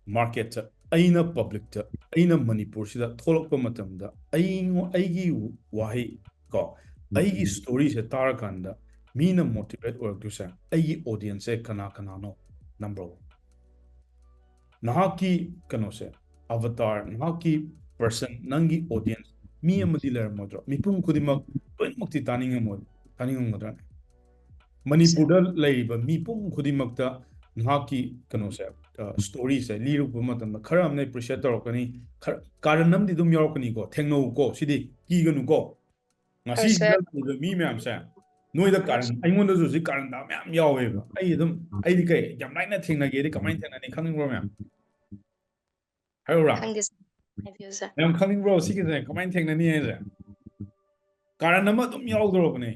market ꯇ, ꯑꯩꯅ public ꯇ, ꯑꯩꯅ ꯃꯅꯤꯄꯨꯔꯁꯤꯗ ꯊꯣꯛꯂꯛꯄ ꯃꯇꯝꯗ, ꯑꯩꯉꯣ-, ꯑꯩꯒꯤ ꯋꯥꯍꯩ ꯀꯣ, ꯑꯩꯒꯤ story ꯁꯦ ꯇꯥꯔꯀꯥꯟꯗ ꯃꯤꯅ motivate ꯑꯣꯏꯔꯛꯇꯣꯏꯁꯦ, ꯑꯩꯒꯤ audience ꯁꯦ ꯀꯅꯥ ꯀꯅꯥꯅꯣ? Number one, ꯅꯍꯥꯛꯀꯤ ꯀꯩꯅꯣꯁꯦ, avatar, ꯅꯍꯥꯛꯀꯤ person, ꯅꯪꯒꯤ audience, ꯃꯤ ꯑꯃꯗꯤ ꯂꯩꯔꯝꯃꯣꯏꯗ꯭ꯔꯣ? ꯃꯤꯄꯨꯝ ꯈꯨꯗꯤꯡꯃꯛ ꯂꯣꯏꯅꯃꯛꯇꯤ ꯇꯥꯅꯤꯡꯉꯝꯃꯣꯏ, ꯇꯥꯅꯤꯡꯉꯝꯒꯗ꯭ꯔꯥꯅꯦ? ꯃꯅꯤꯄꯨꯔꯗ ꯂꯩꯔꯤꯕ ꯃꯤꯄꯨꯝ ꯈꯨꯗꯤꯡꯃꯛꯇ ꯅꯍꯥꯛꯀꯤ ꯀꯩꯅꯣꯁꯦ, ꯑ, story ꯁꯦ ꯂꯤꯔꯨꯕ ꯃꯇꯝꯗ ꯈꯔ ꯑꯃꯅ appreciate ꯇꯧꯔꯛꯀꯅꯤ, ꯈꯔ ꯀꯥꯔꯟ ꯑꯃꯗꯤ ꯑꯗꯨꯝ ꯌꯥꯎꯔꯛꯀꯅꯤꯀꯣ, ꯊꯦꯡꯅꯧꯀꯣ, ꯁꯤꯗꯤ ꯀꯤꯒꯅꯨꯀꯣ꯫ ꯉꯁꯤ ꯁꯤꯗ ꯂꯩꯔꯤꯕ ꯃꯤ ꯃꯌꯥꯝꯁꯦ, ꯅꯣꯏꯗ ꯀꯥꯔꯟ, ꯑꯩꯉꯣꯟꯗꯁꯨ ꯍꯧꯖꯤꯛ ꯀꯥꯔꯟ ꯇꯥꯕ ꯃꯌꯥꯝ ꯌꯥꯎꯋꯦꯕ꯫ ꯑꯩ ꯑꯗꯨꯝ, ꯑꯩꯗꯤ ꯀꯩ, ꯌꯥꯝ ꯂꯥꯏꯅ ꯊꯦꯡꯅꯒꯦꯗꯤ ꯀꯃꯥꯏꯅ ꯊꯦꯡꯅꯅꯤ ꯈꯪꯅꯤꯡꯕ꯭ꯔꯣ ꯃꯌꯥꯝ? ꯍꯥꯏꯔꯨꯔꯥ? ꯈꯪꯗꯦ sir, ꯍꯥꯏꯕꯤꯌꯨ sir꯫ ꯃꯌꯥꯝ ꯈꯪꯅꯤꯡꯕ꯭ꯔꯣ ꯁꯤꯒꯤꯁꯦ ꯀꯃꯥꯏꯅ ꯊꯦꯡꯅꯅꯤ ꯍꯥꯏꯁꯦ? ꯀꯥꯔꯟ ꯑꯃ ꯑꯗꯨꯝ ꯌꯥꯎꯗꯧꯔꯕꯅꯦ꯫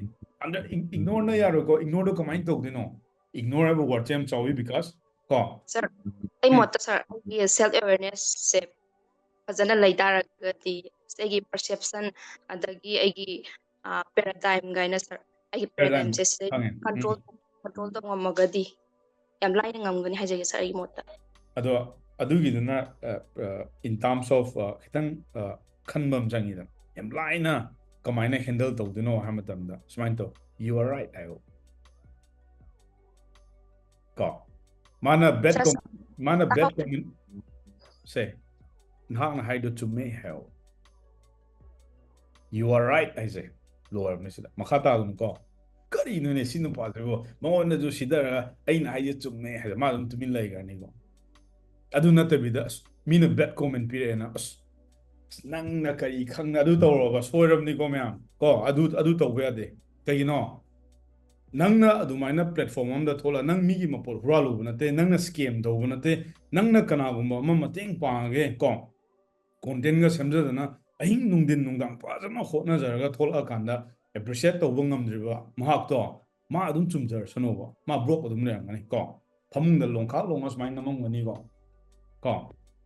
ꯑꯟꯗꯔ-, ꯏꯒ-, ignore ꯅ ꯌꯥꯔꯣꯏꯀꯣ꯫ Ignore ꯗꯣ ꯀꯃꯥꯏꯅ ꯇꯧꯗꯣꯏꯅꯣ? Ignore ꯍꯥꯏꯕ word ꯁꯦ ꯌꯥꯝ ꯆꯥꯎꯋꯤ, because ꯀꯣ꯫ Sir, ꯑꯩ ꯎꯝ꯫ ꯃꯣꯠꯇ sir, ꯑꯩꯒꯤ self awareness ꯁꯦ ꯐꯖꯅ ꯂꯩ ꯇꯥꯔꯒꯗꯤ, ꯑꯩꯒꯤ perception, ꯑꯗꯒꯤ ꯑꯩꯒꯤ, ꯑ, paradigm ꯀꯥꯏꯅ sir, ꯑꯩꯒꯤ paradigm paradigm ꯁꯦ ꯁꯤꯗꯩ ꯈꯪꯉꯦ꯫ ꯎꯝ꯫ Control control ꯇꯧ ꯉꯝꯃꯒꯗꯤ ꯌꯥꯝ ꯂꯥꯏꯅ ꯉꯝꯒꯅꯤ ꯍꯥꯏꯖꯒꯦ, sir, ꯑꯩꯒꯤ ꯃꯣꯠꯇ꯫ ꯑꯗꯣ ꯑꯗꯨꯒꯤꯗꯨꯅ, ꯑ, ꯑ, in terms of, ꯑ, ꯈꯤꯇꯪ, ꯑ, ꯈꯟꯕ ꯑꯃ ꯆꯪꯉꯤꯗꯅ, ꯌꯥꯝ ꯂꯥꯏꯅ ꯀꯃꯥꯏꯅ handle ꯇꯧꯗꯣꯏꯅꯣ ꯍꯥꯏꯕ ꯃꯇꯝꯗ ꯁꯨꯃꯥꯏꯅ ꯇꯧ, "You are right" ꯍꯥꯏꯌꯣ꯫ ꯀꯣ, ꯃꯥꯅ bad Sir, com- ꯃꯥꯅ bad ꯇꯥꯍꯧꯗ꯭ꯔꯦ꯫ Comment, ꯁꯦ, "ꯅꯍꯥꯛꯅ ꯍꯥꯏꯗꯣ ꯆꯨꯝꯃꯦ" ꯍꯥꯏꯌꯣ꯫ "You are right" ꯍꯥꯏꯁꯦ ꯂꯣꯏꯔꯕꯅꯤ ꯁꯤꯗ, ꯃꯈꯥ ꯇꯥꯒꯅꯨꯀꯣ꯫ "ꯀꯔꯤꯅꯣꯅꯦ ꯁꯤ ꯅꯨꯄꯥꯁꯤꯕꯨ, ꯃꯉꯣꯟꯗꯁꯨ ꯁꯤꯗꯔꯒ ꯑꯩꯅ ꯍꯥꯏꯁꯦ ꯆꯨꯝꯃꯦ" ꯍꯥꯏꯁꯦ, ꯃꯥ ꯑꯗꯨꯝ ꯇꯨꯃꯤꯟ ꯂꯩꯈ꯭ꯔꯅꯤꯀꯣ꯫ ꯑꯗꯨ ꯅꯠꯇꯕꯤꯗ, ꯑꯁ, ꯃꯤꯅ bad comment ꯄꯤꯔꯛꯑꯦꯅ, "ꯑꯁ, ꯑꯁ, ꯅꯪꯅ ꯀꯔꯤ ꯈꯪꯅ ꯑꯗꯨ ꯇꯧꯔꯕ, ꯁꯣꯏꯔꯕꯅꯤꯀꯣ ꯃꯌꯥꯝ"꯫ ꯀꯣ, ꯑꯗꯨ, ꯑꯗꯨ ꯇꯧꯕ ꯌꯥꯗꯦ꯫ ꯀꯩꯒꯤꯅꯣ? ꯅꯪꯅ ꯑꯗꯨꯃꯥꯏꯅ platform ꯑꯃꯗ ꯊꯣꯛꯂꯒ ꯅꯪ ꯃꯤꯒꯤ ꯃꯄꯣꯠ ꯍꯨꯔꯥꯜꯂꯨꯕ ꯅꯠꯇꯦ, ꯅꯪꯅ scam ꯇꯧꯕ ꯅꯠꯇꯦ, ꯅꯪꯅ ꯀꯅꯥꯒꯨꯝꯕ ꯑꯃ ꯃꯇꯦꯡ ꯄꯥꯡꯉꯒꯦ ꯀꯣ, contentꯒ ꯁꯦꯝꯖꯗꯅ ꯑꯍꯤꯡ ꯅꯨꯡꯊꯤꯟ ꯅꯨꯡꯗꯥꯡ ꯐꯖꯅ ꯍꯣꯠꯅꯖꯔꯒ ꯊꯣꯛꯂꯛꯑꯀꯥꯟꯗ appreciate ꯇꯧꯕ ꯉꯝꯗ꯭ꯔꯤꯕ ꯃꯍꯥꯛꯇꯣ, ꯃꯥ ꯑꯗꯨꯝ ꯆꯨꯝꯖꯔꯁꯅꯣꯕ, ꯃꯥ broke ꯑꯗꯨꯝ ꯂꯩꯔꯝꯒꯅꯤ ꯀꯣ, ꯐꯃꯨꯡꯗ ꯂꯣꯡꯈꯥꯛ ꯂꯣꯡꯉ ꯁꯨꯃꯥꯏꯅ ꯅꯝꯃꯝꯒꯅꯤꯀꯣ꯫ ꯀꯣ,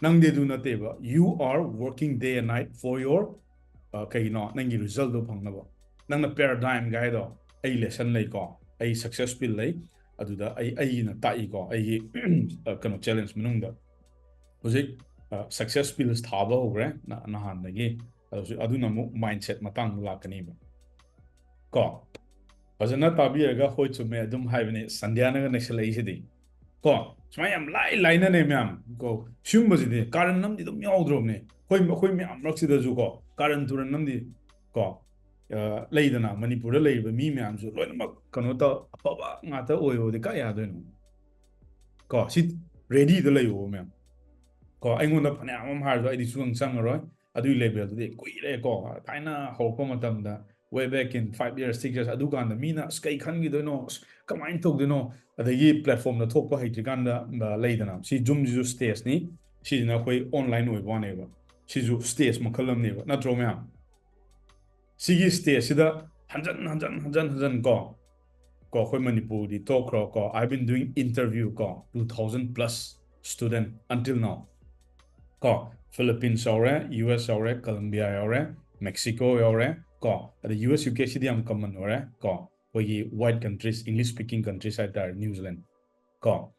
ꯅꯪꯗꯤ ꯑꯗꯨ ꯅꯠꯇꯦꯕ, you are working day and night for your, ꯑ, ꯀꯩꯒꯤꯅꯣ, ꯅꯪꯒꯤ resultꯗꯣ ꯐꯪꯅꯕ꯫ ꯅꯪꯅ paradigmꯒ ꯍꯥꯏꯗꯣ, "ꯑꯩ lesson ꯂꯩꯀꯣ, ꯑꯩ success pill ꯂꯩ, ꯑꯗꯨꯗ ꯑꯩ, ꯑꯩꯒꯤꯅ ꯇꯥꯛꯏꯀꯣ, ꯑꯩꯒꯤ, ꯑ, ꯀꯩꯅꯣ, challenge ꯃꯅꯨꯡꯗ ꯍꯧꯖꯤꯛ, ꯑ, success pills ꯊꯥꯕ ꯍꯧꯈ꯭ꯔꯦ ꯅ-, ꯅꯍꯥꯟꯗꯒꯤ"꯫ ꯑꯗꯨꯁꯨ, ꯑꯗꯨꯅ ꯑꯃꯨꯛ mindset ꯃꯇꯥꯡꯗ ꯂꯥꯛꯀꯅꯤꯕ꯫ ꯀꯣ, ꯐꯖꯅ ꯇꯥꯕꯤꯔꯒ "ꯍꯣꯏ ꯆꯨꯝꯃꯦ" ꯑꯗꯨꯝ ꯍꯥꯏꯕꯅꯤ ꯁꯟꯙ꯭ꯌꯥꯅꯒ ꯅꯩꯁꯜꯂꯛꯏꯁꯤꯗꯤ꯫ ꯀꯣ, ꯁꯨꯃꯥꯏꯅ ꯌꯥꯝ ꯂꯥꯏ ꯂꯥꯏꯅꯅꯦ ꯃꯌꯥꯝ꯫ ꯀꯣ, ꯁꯤꯒꯨꯝꯕꯁꯤꯗꯤ ꯀꯥꯔꯟ ꯑꯃꯗꯤ ꯑꯗꯨꯝ ꯌꯥꯎꯗ꯭ꯔꯣꯕꯅꯦ꯫ ꯑꯩꯈꯣꯏ, ꯑꯩꯈꯣꯏ ꯃꯌꯥꯝ ꯃꯔꯛꯁꯤꯗꯁꯨ ꯀꯣ, ꯀꯥꯔꯟ ꯇꯨꯔꯟ ꯑꯃꯗꯤ ꯀꯣ, ꯑ, ꯂꯩꯗꯅ, ꯃꯅꯤꯄꯨꯔꯗ ꯂꯩꯔꯤꯕ ꯃꯤ ꯃꯌꯥꯝꯁꯨ ꯂꯣꯏꯅꯃꯛ ꯀꯩꯅꯣ ꯇꯧ, ꯑꯐꯕ ꯉꯥꯛꯇ ꯑꯣꯏꯌꯣꯗꯤ ꯀꯥꯏ ꯌꯥꯗꯣꯏꯅꯣ? ꯀꯣ, ꯁꯤ readyꯗ ꯂꯩꯌꯣ ꯃꯌꯥꯝ꯫ ꯀꯣ, ꯑꯩꯉꯣꯟꯗ ꯐꯅꯌꯥꯝ ꯑꯃ ꯍꯥꯏꯔꯁꯨ ꯑꯩꯗꯤ ꯁꯨꯡꯆꯪ ꯆꯪꯉꯔꯣꯏ꯫ ꯑꯗꯨꯒꯤ levelꯗꯨꯗꯤ ꯀꯨꯏꯔꯦꯀꯣ, ꯊꯥꯏꯅ ꯍꯧꯔꯛꯄ ꯃꯇꯝꯗ, way back in five years, six years, ꯑꯗꯨꯀꯥꯟꯗ ꯃꯤꯅ "ꯑꯁ, ꯀꯩ ꯈꯟꯈꯤꯗꯣꯏꯅꯣ? ꯑꯁ, ꯀꯃꯥꯏꯅ ꯇꯧꯗꯣꯏꯅꯣ?" ꯑꯗꯒꯤ platformꯗ ꯊꯣꯛꯄ ꯍꯩꯇ꯭ꯔꯤꯀꯥꯟꯗ, ꯑ, ꯂꯩꯗꯅ, ꯁꯤ Zoomꯁꯤꯁꯨ stageꯅꯤ, ꯁꯤꯁꯤꯅ ꯑꯩꯈꯣꯏ online ꯑꯣꯏꯕ ꯋꯥꯅꯦꯕ, ꯁꯤꯁꯨ stage ꯃꯈꯜ ꯑꯃꯅꯦꯕ, ꯅꯠꯇ꯭ꯔꯣ ꯃꯌꯥꯝ? ꯁꯤꯒꯤ stageꯁꯤꯗ ꯍꯟꯖꯟ, ꯍꯟꯖꯟ, ꯍꯟꯖꯟ, ꯍꯟꯖꯟ ꯀꯣ, ꯀꯣ, ꯑꯩꯈꯣꯏ ꯃꯅꯤꯄꯨꯔꯒꯤ ꯇꯣꯛꯈ꯭ꯔꯣ ꯀꯣ, I've been doing interview ꯀꯣ, two thousand plus student until now꯫ ꯀꯣ, Philippines ꯌꯥꯎꯔꯦ, U S ꯌꯥꯎꯔꯦ, Colombia ꯌꯥꯎꯔꯦ, Mexico ꯌꯥꯎꯔꯦ ꯀꯣ, ꯑꯗ U S, U K ꯁꯤꯗꯤ ꯌꯥꯝ common ꯑꯣꯏꯔꯦ ꯀꯣ꯫ ꯑꯩꯈꯣꯏꯒꯤ white countries, English speaking countries ꯍꯥꯏꯇꯥꯔꯦ, New Zealand ꯀꯣ꯫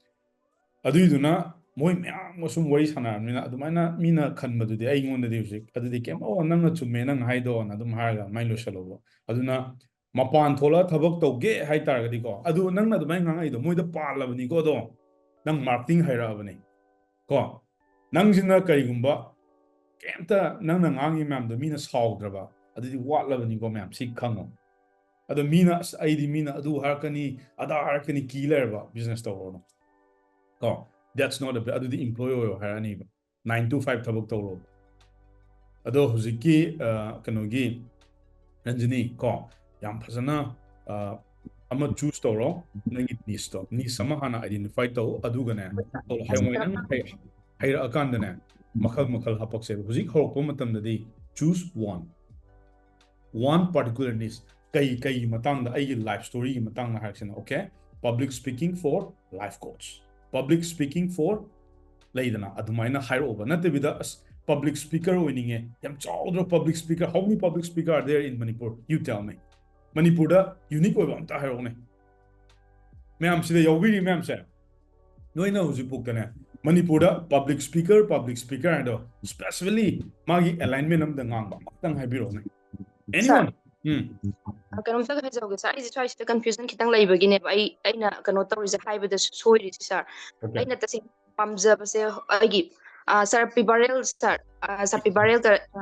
ꯑꯗꯨꯏꯗꯨꯅ ꯃꯣꯏ ꯃꯌꯥꯝ ꯑꯃ ꯁꯨꯝ ꯋꯥꯔꯤ ꯁꯥꯟꯅꯔꯕꯅꯤꯅ ꯑꯗꯨꯃꯥꯏꯅ ꯃꯤꯅ ꯈꯟꯕꯗꯨꯗꯤ ꯑꯩꯉꯣꯟꯗꯗꯤ ꯍꯧꯖꯤꯛ ꯑꯗꯨꯗꯤ ꯀꯩꯝ, "ꯑꯣ, ꯅꯪꯅ ꯆꯨꯝꯃꯦ, ꯅꯪ ꯍꯥꯏꯗꯣꯅ" ꯑꯗꯨꯝ ꯍꯥꯏꯔꯒ ꯑꯗꯨꯃꯥꯏꯅ ꯂꯣꯏꯁꯜꯂꯧꯕ꯫ ꯑꯗꯨꯅ ꯃꯄꯥꯟ ꯊꯣꯛꯂꯒ ꯊꯕꯛ ꯇꯧꯒꯦ ꯍꯥꯏꯇꯥꯔꯒꯗꯤꯀꯣ, ꯑꯗꯨ ꯅꯪꯅ ꯑꯗꯨꯃꯥꯏꯅ ꯉꯥꯡꯉꯛꯏꯗꯣ ꯃꯣꯏꯗ ꯄꯥꯜꯂꯕꯅꯤꯀꯣ, ꯑꯗꯣ ꯅꯪ marketing ꯍꯩꯔꯛꯑꯕꯅꯤ ꯀꯣ꯫ ꯅꯪꯁꯤꯅ ꯀꯔꯤꯒꯨꯝꯕ ꯀꯩꯝꯇ ꯅꯪꯅ ꯉꯥꯡꯉꯤ ꯃꯌꯥꯝꯗꯣ ꯃꯤꯅ ꯁꯥꯎꯗ꯭ꯔꯕ, ꯑꯗꯨꯗꯤ ꯋꯥꯠꯂꯕꯅꯤꯀꯣ ꯃꯌꯥꯝ, ꯁꯤ ꯈꯪꯉꯣ꯫ ꯑꯗꯣ ꯃꯤꯅ, "ꯑꯁ, ꯑꯩꯗꯤ ꯃꯤꯅ ꯑꯗꯨ ꯍꯥꯏꯔꯛꯀꯅꯤ, ꯑꯗꯥ ꯍꯥꯏꯔꯛꯀꯅꯤ" ꯀꯤ ꯂꯩꯔꯕ, business ꯇꯧꯔꯨꯔꯅꯨ ꯀꯣ꯫ That's not a, ꯑꯗꯨꯗꯤ employee ꯑꯣꯏꯌꯣ ꯍꯥꯏꯔꯛꯑꯅꯤꯕ, nine to five ꯊꯕꯛ ꯇꯧꯔꯣ꯫ ꯑꯗꯣ ꯍꯧꯖꯤꯛꯀꯤ, ꯑ, ꯀꯩꯅꯣꯒꯤ, ꯔꯟꯖꯅꯤ ꯀꯣ, ꯌꯥꯝ ꯐꯖꯅ, ꯑ, ꯑꯃ choose ꯇꯧꯔꯣ, ꯅꯪꯒꯤ niche ꯇꯣ, niche ꯑꯃ ꯍꯥꯟꯅ identify ꯇꯧ, ꯑꯗꯨꯒꯅꯦ, ꯍꯌꯦꯡꯋꯥꯏ ꯅꯪ ꯍꯩ-, ꯍꯩꯔꯛꯑꯀꯥꯟꯗꯅꯦ, ꯃꯈꯜ ꯃꯈꯜ ꯍꯥꯄꯛꯁꯦꯕ꯫ ꯍꯧꯖꯤꯛ ꯍꯧꯔꯛꯄ ꯃꯇꯝꯗꯗꯤ choose one, one particular niche꯫ ꯀꯩ, ꯀꯩꯒꯤ ꯃꯇꯥꯡꯗ? ꯑꯩꯒꯤ life story ꯒꯤ ꯃꯇꯥꯡꯗ ꯍꯥꯏꯔꯛꯁꯤꯅ, okay, public speaking for life coach, public speaking for, ꯂꯩꯗꯅ, ꯑꯗꯨꯃꯥꯏꯅ ꯍꯥꯏꯔꯛꯑꯣꯕ꯫ ꯅꯠꯇꯕꯤꯗ, "ꯑꯁ, public speaker ꯑꯣꯏꯅꯤꯡꯉꯦ, ꯌꯥꯝ ꯆꯥꯎꯗ꯭ꯔꯣ public speaker? How many public speaker are there in Manipur? You tell me." ꯃꯅꯤꯄꯨꯔꯗ unique ꯑꯣꯏꯕ ꯑꯝꯇ ꯍꯥꯏꯔꯛꯎꯅꯦ꯫ ꯃꯌꯥꯝꯁꯤꯗ ꯌꯥꯎꯕꯤꯔꯤ ꯃꯌꯥꯝꯁꯦ, ꯅꯣꯏꯅ ꯍꯧꯖꯤꯛꯐꯥꯎꯗꯅꯦ ꯃꯅꯤꯄꯨꯔꯗ public speaker, public speaker ꯍꯥꯏꯗꯣ, specially ꯃꯥꯒꯤ alignment ꯑꯝꯗ ꯉꯥꯡꯕ ꯑꯃꯈꯛꯇꯪ ꯍꯥꯏꯕꯤꯔꯛꯎꯅꯦ꯫ Anyone? ꯎꯝ꯫ ꯑ, ꯀꯩꯅꯣꯝꯇꯒ ꯍꯥꯏꯖꯍꯧꯒꯦ ꯁꯥꯔ, ꯑꯩꯁꯦ ꯁ꯭ꯋꯥꯏꯁꯤꯗ confusion ꯈꯤꯇꯪ ꯂꯩꯕꯒꯤꯅꯦꯕ ꯑꯩ, ꯑꯩꯅ ꯀꯩꯅꯣ ꯇꯧꯔꯤꯁꯦ, ꯍꯥꯏꯕꯗ ꯁꯣꯏꯔꯤꯁꯦ ꯁꯥꯔ꯫ Okay. ꯑꯩꯅ ꯇꯁꯦꯡꯅ ꯄꯥꯝꯖꯕꯁꯦ ꯑꯩꯒꯤ, ꯑ, ꯁꯥꯔ ꯄꯤꯕꯥꯔꯦꯜ ꯁꯥꯔ, ꯑ, ꯁꯥꯔ ꯄꯤꯕꯥꯔꯦꯜ ꯀ-, ꯑ,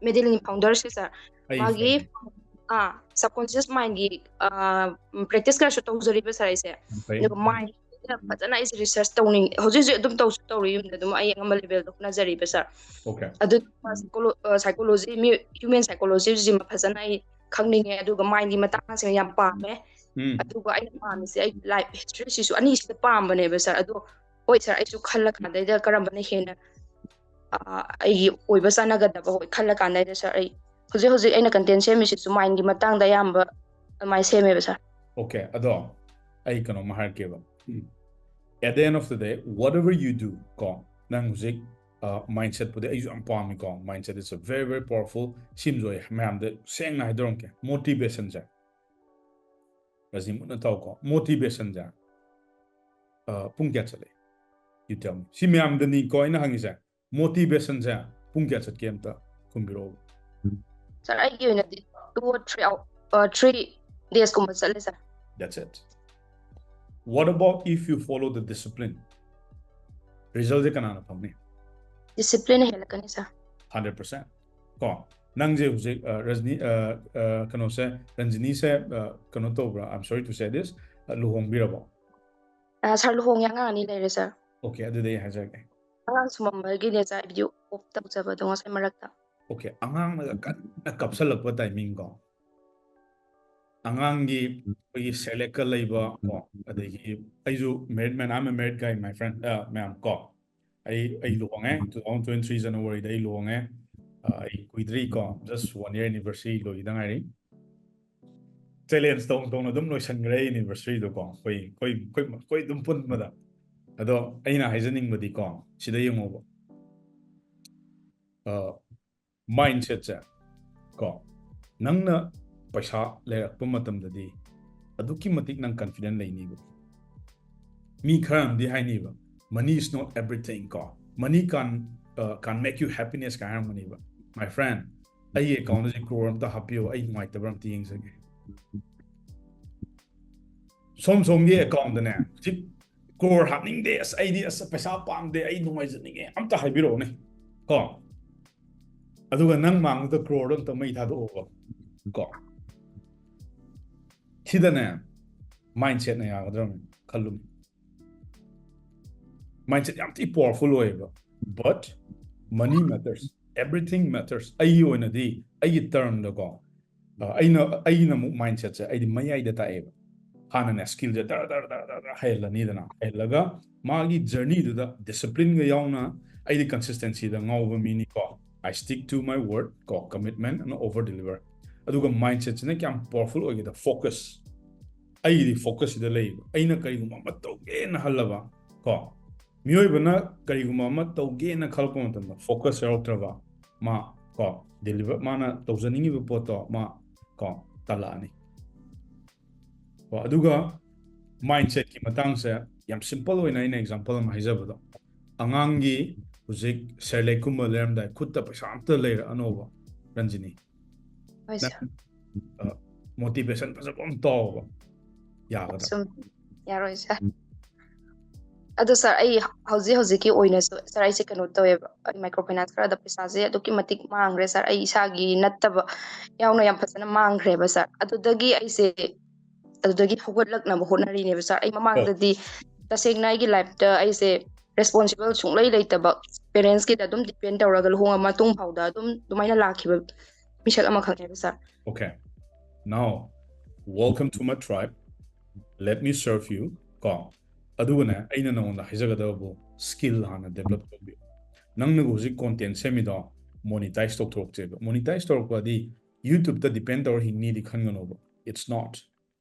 ꯃꯦꯗꯦꯂꯤꯟ ꯐꯥꯎꯟꯗꯔꯁꯦ ꯁꯥꯔ, ꯑꯩ ꯃꯥꯒꯤ, ꯐꯪꯉꯦ꯫ ꯑ, subconscious mind ꯒꯤ, ꯑ, ꯎꯝ, practice ꯈꯔꯁꯨ ꯇꯧꯖꯔꯤꯕ ꯁꯥꯔ ꯑꯩꯁꯦ꯫ ꯌꯥꯝ ꯐꯩ꯫ ꯑꯗꯨꯒ mind ꯐꯖꯅ ꯑꯩꯁꯦ research ꯇꯧꯅꯤꯡ-, ꯍꯧꯖꯤꯛ ꯍꯧꯖꯤꯛ ꯑꯗꯨꯝ ꯇꯧꯁꯨ ꯇꯧꯔꯤ, ꯌꯨꯝꯗ ꯑꯗꯨꯝ ꯑꯌꯦꯡ ꯑꯃ level ꯗ ꯍꯣꯠꯅꯖꯔꯤꯕ ꯁꯥꯔ꯫ Okay. ꯑꯗꯨ psycholo-, ꯑ, psychology, ꯃꯤ human psychology ꯁꯤꯃ ꯐꯖꯅ ꯑꯩ ꯈꯪꯅꯤꯡꯉꯦ, ꯑꯗꯨꯒ mind ꯒꯤ ꯃꯇꯥꯡꯁꯤꯃ ꯌꯥꯝ ꯄꯥꯝꯃꯦ꯫ ꯎꯝ꯫ ꯑꯗꯨꯒ ꯑꯩꯅ ꯄꯥꯝꯃꯤꯁꯦ ꯑꯩ life history ꯁꯤꯁꯨ ꯑꯅꯤꯁꯤꯗ ꯄꯥꯝꯕꯅꯦꯕ ꯁꯥꯔ꯫ ꯑꯗꯣ ꯍꯣꯏ ꯁꯥꯔ, ꯑꯩꯁꯨ ꯈꯜꯂ ꯀꯥꯟꯗꯩꯗ ꯀꯔꯝꯕꯅ ꯍꯦꯟꯅ, ꯑ, ꯑꯩꯒꯤ ꯑꯣꯏꯕ ꯆꯥꯟꯅꯒꯗꯕ, ꯍꯣꯏ, ꯈꯜꯂ ꯀꯥꯟꯗꯩꯗ ꯁꯥꯔ, ꯑꯩ ꯍꯧꯖꯤꯛ ꯍꯧꯖꯤꯛ ꯑꯩꯅ content ꯁꯦꯝꯃꯤꯁꯤꯁꯨ mind ꯒꯤ ꯃꯇꯥꯡꯗ ꯑꯌꯥꯝꯕ ꯑꯗꯨꯃꯥꯏꯅ ꯁꯦꯝꯃꯦꯕ ꯁꯥꯔ꯫ Okay, ꯑꯗꯣ ꯑꯩ ꯀꯩꯅꯣꯝꯃ ꯍꯥꯏꯔꯛꯀꯦꯕ꯫ At the end of the day, whatever you do, ꯀꯣ, ꯅꯪ ꯍꯧꯖꯤꯛ, ꯑ, mindset ꯄꯨꯗꯤ ꯑꯩꯁꯨ ꯌꯥꯝ ꯄꯥꯝꯃꯤꯀꯣ꯫ Mindset is a very, very powerful, ꯁꯤꯝꯁꯨ ꯑꯩ ꯃꯌꯥꯝꯗ ꯁꯦꯡꯅ ꯍꯥꯏꯗꯣꯔꯝꯒꯦ, motivation ꯁꯦ꯫ ꯔꯖꯅꯤ ꯃꯨꯟꯅ ꯇꯥꯎꯀꯣ, motivation ꯁꯦ, ꯑ, ꯄꯨꯡ ꯀꯌꯥ ꯆꯠꯂꯦ? You tell me. ꯁꯤ ꯃꯌꯥꯝꯗꯅꯤꯀꯣ ꯑꯩꯅ ꯍꯪꯉꯤꯁꯦ, motivation ꯁꯦ ꯄꯨꯡ ꯀꯌꯥ ꯆꯠꯀꯦ ꯑꯝꯇ ꯈꯨꯝꯕꯤꯔꯛꯑꯣ꯫ Sir, ꯑꯩꯒꯤ ꯑꯣꯏꯅꯗꯤ two or three hour, uh, three days ꯀꯨꯝꯕ ꯆꯠꯂꯦ, sir. That's it. What about if you follow the discipline? Result ꯁꯦ ꯀꯅꯥꯅ ꯐꯪꯅꯤ? Discipline ꯍꯦꯜꯂꯛꯀꯅꯤ, sir. Hundred percent. ꯀꯣ, ꯅꯪꯁꯦ ꯍꯧꯖꯤꯛ, ꯑ, ꯔꯖꯅꯤ, ꯑ, ꯑ, ꯀꯩꯅꯣꯁꯦ, ꯔꯟꯖꯅꯤꯁꯦ, ꯑ, ꯀꯩꯅꯣ ꯇꯧꯕ꯭ꯔꯥ? I'm sorry to say this, ꯑ, ꯂꯨꯍꯣꯡꯕꯤꯔꯕꯣ? ꯑ, sir, ꯂꯨꯍꯣꯡꯉꯦ, ꯑꯉꯥꯡ ꯑꯅꯤ ꯂꯩꯔꯦ, sir. Okay, ꯑꯗꯨꯗꯤ ꯑꯩ ꯍꯥꯏꯖꯔꯛꯀꯦ꯫ ꯑꯉꯥꯡ ꯁꯨꯃꯝꯕꯒꯤꯅꯦ, sir, video off ꯇꯧꯖꯕꯗꯣ ꯉꯁꯥꯏ ꯃꯔꯛꯇ꯫ Okay, ꯑꯉꯥꯡꯅꯒ ꯀꯟꯅ ꯀꯞꯁꯜꯂꯛꯄ timing ꯀꯣ, ꯑꯉꯥꯡꯒꯤ ꯑꯩꯈꯣꯏꯒꯤ ꯁꯦꯂꯦꯛꯀ ꯂꯩꯕ ꯀꯣ, ꯑꯗꯒꯤ ꯑꯩꯁꯨ married man, I'm a married guy, my friend, ꯑ, ꯃꯌꯥꯝ ꯀꯣ, ꯑꯩ, ꯑꯩ ꯂꯨꯍꯣꯡꯉꯦ, two thousand twenty-three January ꯗ ꯑꯩ ꯂꯨꯍꯣꯡꯉꯦ꯫ ꯑ, ꯑꯩ ꯀꯨꯏꯗ꯭ꯔꯤ ꯀꯣ, just one year anniversary ꯂꯣꯏꯈꯤꯗ ꯉꯥꯏꯔꯤ꯫ Challenge ꯇꯧ ꯇꯧꯅ ꯑꯗꯨꯝ ꯂꯣꯏꯁꯟꯈ꯭ꯔꯦ anniversary ꯗꯣ ꯀꯣ, ꯑꯩꯈꯣꯏ, ꯑꯩꯈꯣꯏ, ꯑꯩꯈꯣꯏ, ꯑꯩꯈꯣꯏ ꯑꯗꯨꯝ ꯄꯨꯟꯕꯗ꯫ ꯑꯗꯣ ꯑꯩꯅ ꯍꯥꯏꯖꯅꯤꯡꯕꯗꯤꯀꯣ, ꯁꯤꯗ ꯌꯦꯡꯉꯣꯕ, ꯑ, mindset ꯁꯦ ꯀꯣ, ꯅꯪꯅ ꯄꯩꯁꯥ ꯂꯩꯔꯛꯄ ꯃꯇꯝꯗꯗꯤ ꯑꯗꯨꯛꯀꯤ ꯃꯇꯤꯛ ꯅꯪ confident ꯂꯩꯅꯤꯕ꯫ ꯃꯤ ꯈꯔ ꯑꯃꯗꯤ ꯍꯥꯏꯅꯤꯕ, "Money is not everything" ꯀꯣ, "Money can, uh, can make you happiness" ꯀꯥꯏ ꯍꯥꯏꯔꯝꯒꯅꯤꯕ꯫ My friend, ꯑꯩꯒꯤ account ꯁꯦ crore ꯑꯝꯇ ꯍꯥꯞꯄꯤꯌꯣ, ꯑꯩ ꯅꯨꯡꯉꯥꯏꯇꯕ꯭ꯔꯥ ꯑꯝꯇ ꯌꯦꯡꯖꯒꯦ꯫ ꯁꯣꯝ ꯁꯣꯝꯒꯤ account ꯗꯅꯦ ꯍꯧꯖꯤꯛ crore ꯍꯥꯞꯅꯤꯡꯗꯦ, ꯑꯁ, ꯑꯩꯗꯤ, ꯑꯁ, ꯄꯩꯁꯥ ꯄꯥꯝꯗꯦ, ꯑꯩ ꯅꯨꯡꯉꯥꯏꯖꯅꯤꯡꯉꯦ, ꯑꯝꯇ ꯍꯥꯏꯕꯤꯔꯛꯑꯣꯅꯦ ꯀꯣ꯫ ꯑꯗꯨꯒ ꯅꯪ ꯃꯥꯡꯗ crore ꯗꯣ ꯑꯝꯇ ꯃꯩ ꯊꯥꯗꯣꯛꯑꯣꯕ ꯀꯣ꯫ ꯁꯤꯗꯅꯦ mindset ꯅ ꯌꯥꯒꯗ꯭ꯔꯕ ꯈꯜꯂꯨꯅꯦ꯫ Mindset ꯌꯥꯝ ꯊꯤ powerful ꯑꯣꯏꯌꯦꯕ, but money matters, everything matters꯫ ꯑꯩꯒꯤ ꯑꯣꯏꯅꯗꯤ, ꯑꯩꯒꯤ term ꯗꯀꯣ, ꯑ, ꯑꯩꯅ, ꯑꯩꯅ ꯑꯃꯨꯛ mindset ꯁꯦ ꯑꯩꯗꯤ ꯃꯌꯥꯏꯗ ꯇꯥꯛꯑꯦꯕ꯫ ꯍꯥꯟꯅꯅꯦ skill ꯁꯦ ꯗꯔ ꯗꯔ ꯗꯔ ꯗꯔ ꯗꯔ ꯍꯩꯍꯜꯂꯅꯤꯗꯅ, ꯍꯩꯍꯜꯂꯒ ꯃꯥꯒꯤ journey ꯗꯨꯗ discipline ꯒ ꯌꯥꯎꯅ, ꯑꯩꯗꯤ consistency ꯗ ꯉꯥꯎꯕ ꯃꯤꯅꯤꯀꯣ, I stick to my word ꯀꯣ, commitment and over deliver꯫ ꯑꯗꯨꯒ mindset ꯁꯤꯅ ꯀꯌꯥꯝ powerful ꯑꯣꯏꯒꯦꯗ, focus꯫ ꯑꯩꯒꯤꯗꯤ focus ꯁꯤꯗ ꯂꯩꯌꯦꯕ꯫ ꯑꯩꯅ ꯀꯔꯤꯒꯨꯝꯕ ꯑꯃ ꯇꯧꯒꯦꯅ ꯈꯜꯂꯕ ꯀꯣ, ꯃꯤꯑꯣꯏꯕꯅ ꯀꯔꯤꯒꯨꯝꯕ ꯑꯃ ꯇꯧꯒꯦꯅ ꯈꯜꯂꯛꯄ ꯃꯇꯝꯗ focus ꯌꯥꯎꯔꯛꯇ꯭ꯔꯕ, ꯃꯥ ꯀꯣ, deliver, ꯃꯥꯅ ꯇꯧꯖꯅꯤꯡꯉꯤꯕ ꯄꯣꯠꯇꯣ ꯃꯥ ꯀꯣ, ꯇꯜꯂꯛꯑꯅꯤ꯫ ꯀꯣ, ꯑꯗꯨꯒ mindsetꯀꯤ ꯃꯇꯥꯡꯁꯦ ꯌꯥꯝ simple ꯑꯣꯏꯅ ꯑꯩꯅ example ꯑꯃ ꯍꯥꯏꯖꯕꯗꯣ, ꯑꯉꯥꯡꯒꯤ ꯍꯧꯖꯤꯛ Cerelac ꯀꯨꯝꯕ ꯂꯩꯔꯝꯗꯥꯏ, ꯈꯨꯠꯇ ꯄꯩꯁꯥ ꯑꯝꯇ ꯂꯩꯔ ꯑꯅꯧꯕ, ꯔꯟꯖꯤꯅꯤ, ꯍꯣꯏ ꯅꯪ ꯁꯥꯔ motivation ꯐꯖꯕ ꯑꯃ ꯇꯧꯕ ꯌꯥꯒꯗ꯭ꯔꯥ? ꯁꯨꯝ ꯌꯥꯔꯣꯏ ꯁꯥꯔ꯫ ꯑꯗꯣ ꯁꯥꯔ, ꯑꯩ ꯍꯧꯖꯤꯛ ꯍꯧꯖꯤꯛꯀꯤ ꯑꯣꯏꯅꯁꯨ ꯁꯥꯔ, ꯑꯩꯁꯦ ꯀꯩꯅꯣ ꯇꯧꯋꯦꯕ, ꯑꯩ micro finance ꯈꯔꯗ ꯄꯩꯁꯥꯁꯦ ꯑꯗꯨꯛꯀꯤ ꯃꯇꯤꯛ ꯃꯥꯡꯈ꯭ꯔꯦ ꯁꯥꯔ, ꯑꯩ ꯏꯁꯥꯒꯤ ꯅꯠꯇꯕ ꯌꯥꯎꯅ ꯌꯥꯝ ꯐꯖꯅ ꯃꯥꯡꯈ꯭ꯔꯦꯕ ꯁꯥꯔ꯫ ꯑꯗꯨꯗꯒꯤ ꯑꯩꯁꯦ ꯑꯗꯨꯗꯒꯤ ꯍꯧꯒꯠꯂꯛꯅꯕ ꯍꯣꯠꯅꯔꯤꯅꯦꯕ ꯁꯥꯔ꯫ ꯑꯩ ꯃꯃꯥꯡꯗꯗꯤ ꯇꯁꯦꯡꯅ ꯑꯩꯒꯤ lifeꯇ ꯑꯩꯁꯦ responsible ꯁꯨꯡꯂꯩ ꯂꯩꯇꯕ, parentsꯀꯤꯗ ꯑꯗꯨꯝ depend ꯇꯧꯔꯒ ꯂꯨꯍꯣꯡꯉ ꯃꯇꯨꯡ ꯐꯥꯎꯗ ꯑꯗꯨꯝ ꯑꯗꯨꯃꯥꯏꯅ ꯂꯥꯛꯈꯤꯕ ꯃꯤꯁꯛ ꯑꯃꯈꯛꯅꯦꯕ ꯁꯥꯔ꯫ Okay. Now, welcome to my tribe. Let me serve you. ꯀꯣ, ꯑꯗꯨꯒꯅꯦ, ꯑꯩꯅ ꯅꯉꯣꯟꯗ ꯍꯥꯏꯖꯒꯗꯕꯕꯨ skill ꯍꯥꯟꯅ develop ꯇꯧꯕꯤꯌꯨ꯫ ꯅꯪꯅꯕꯨ ꯍꯧꯖꯤꯛ content ꯁꯦꯝꯃꯤꯗꯣ monetize ꯇꯧꯊꯣꯔꯛꯁꯦꯕ꯫ Monetize ꯇꯧꯔꯛꯄꯗꯤ YouTubeꯇ depend ꯇꯧꯔ ꯍꯤꯡꯅꯤꯗꯤ ꯈꯟꯒꯅꯣꯕ, it's not.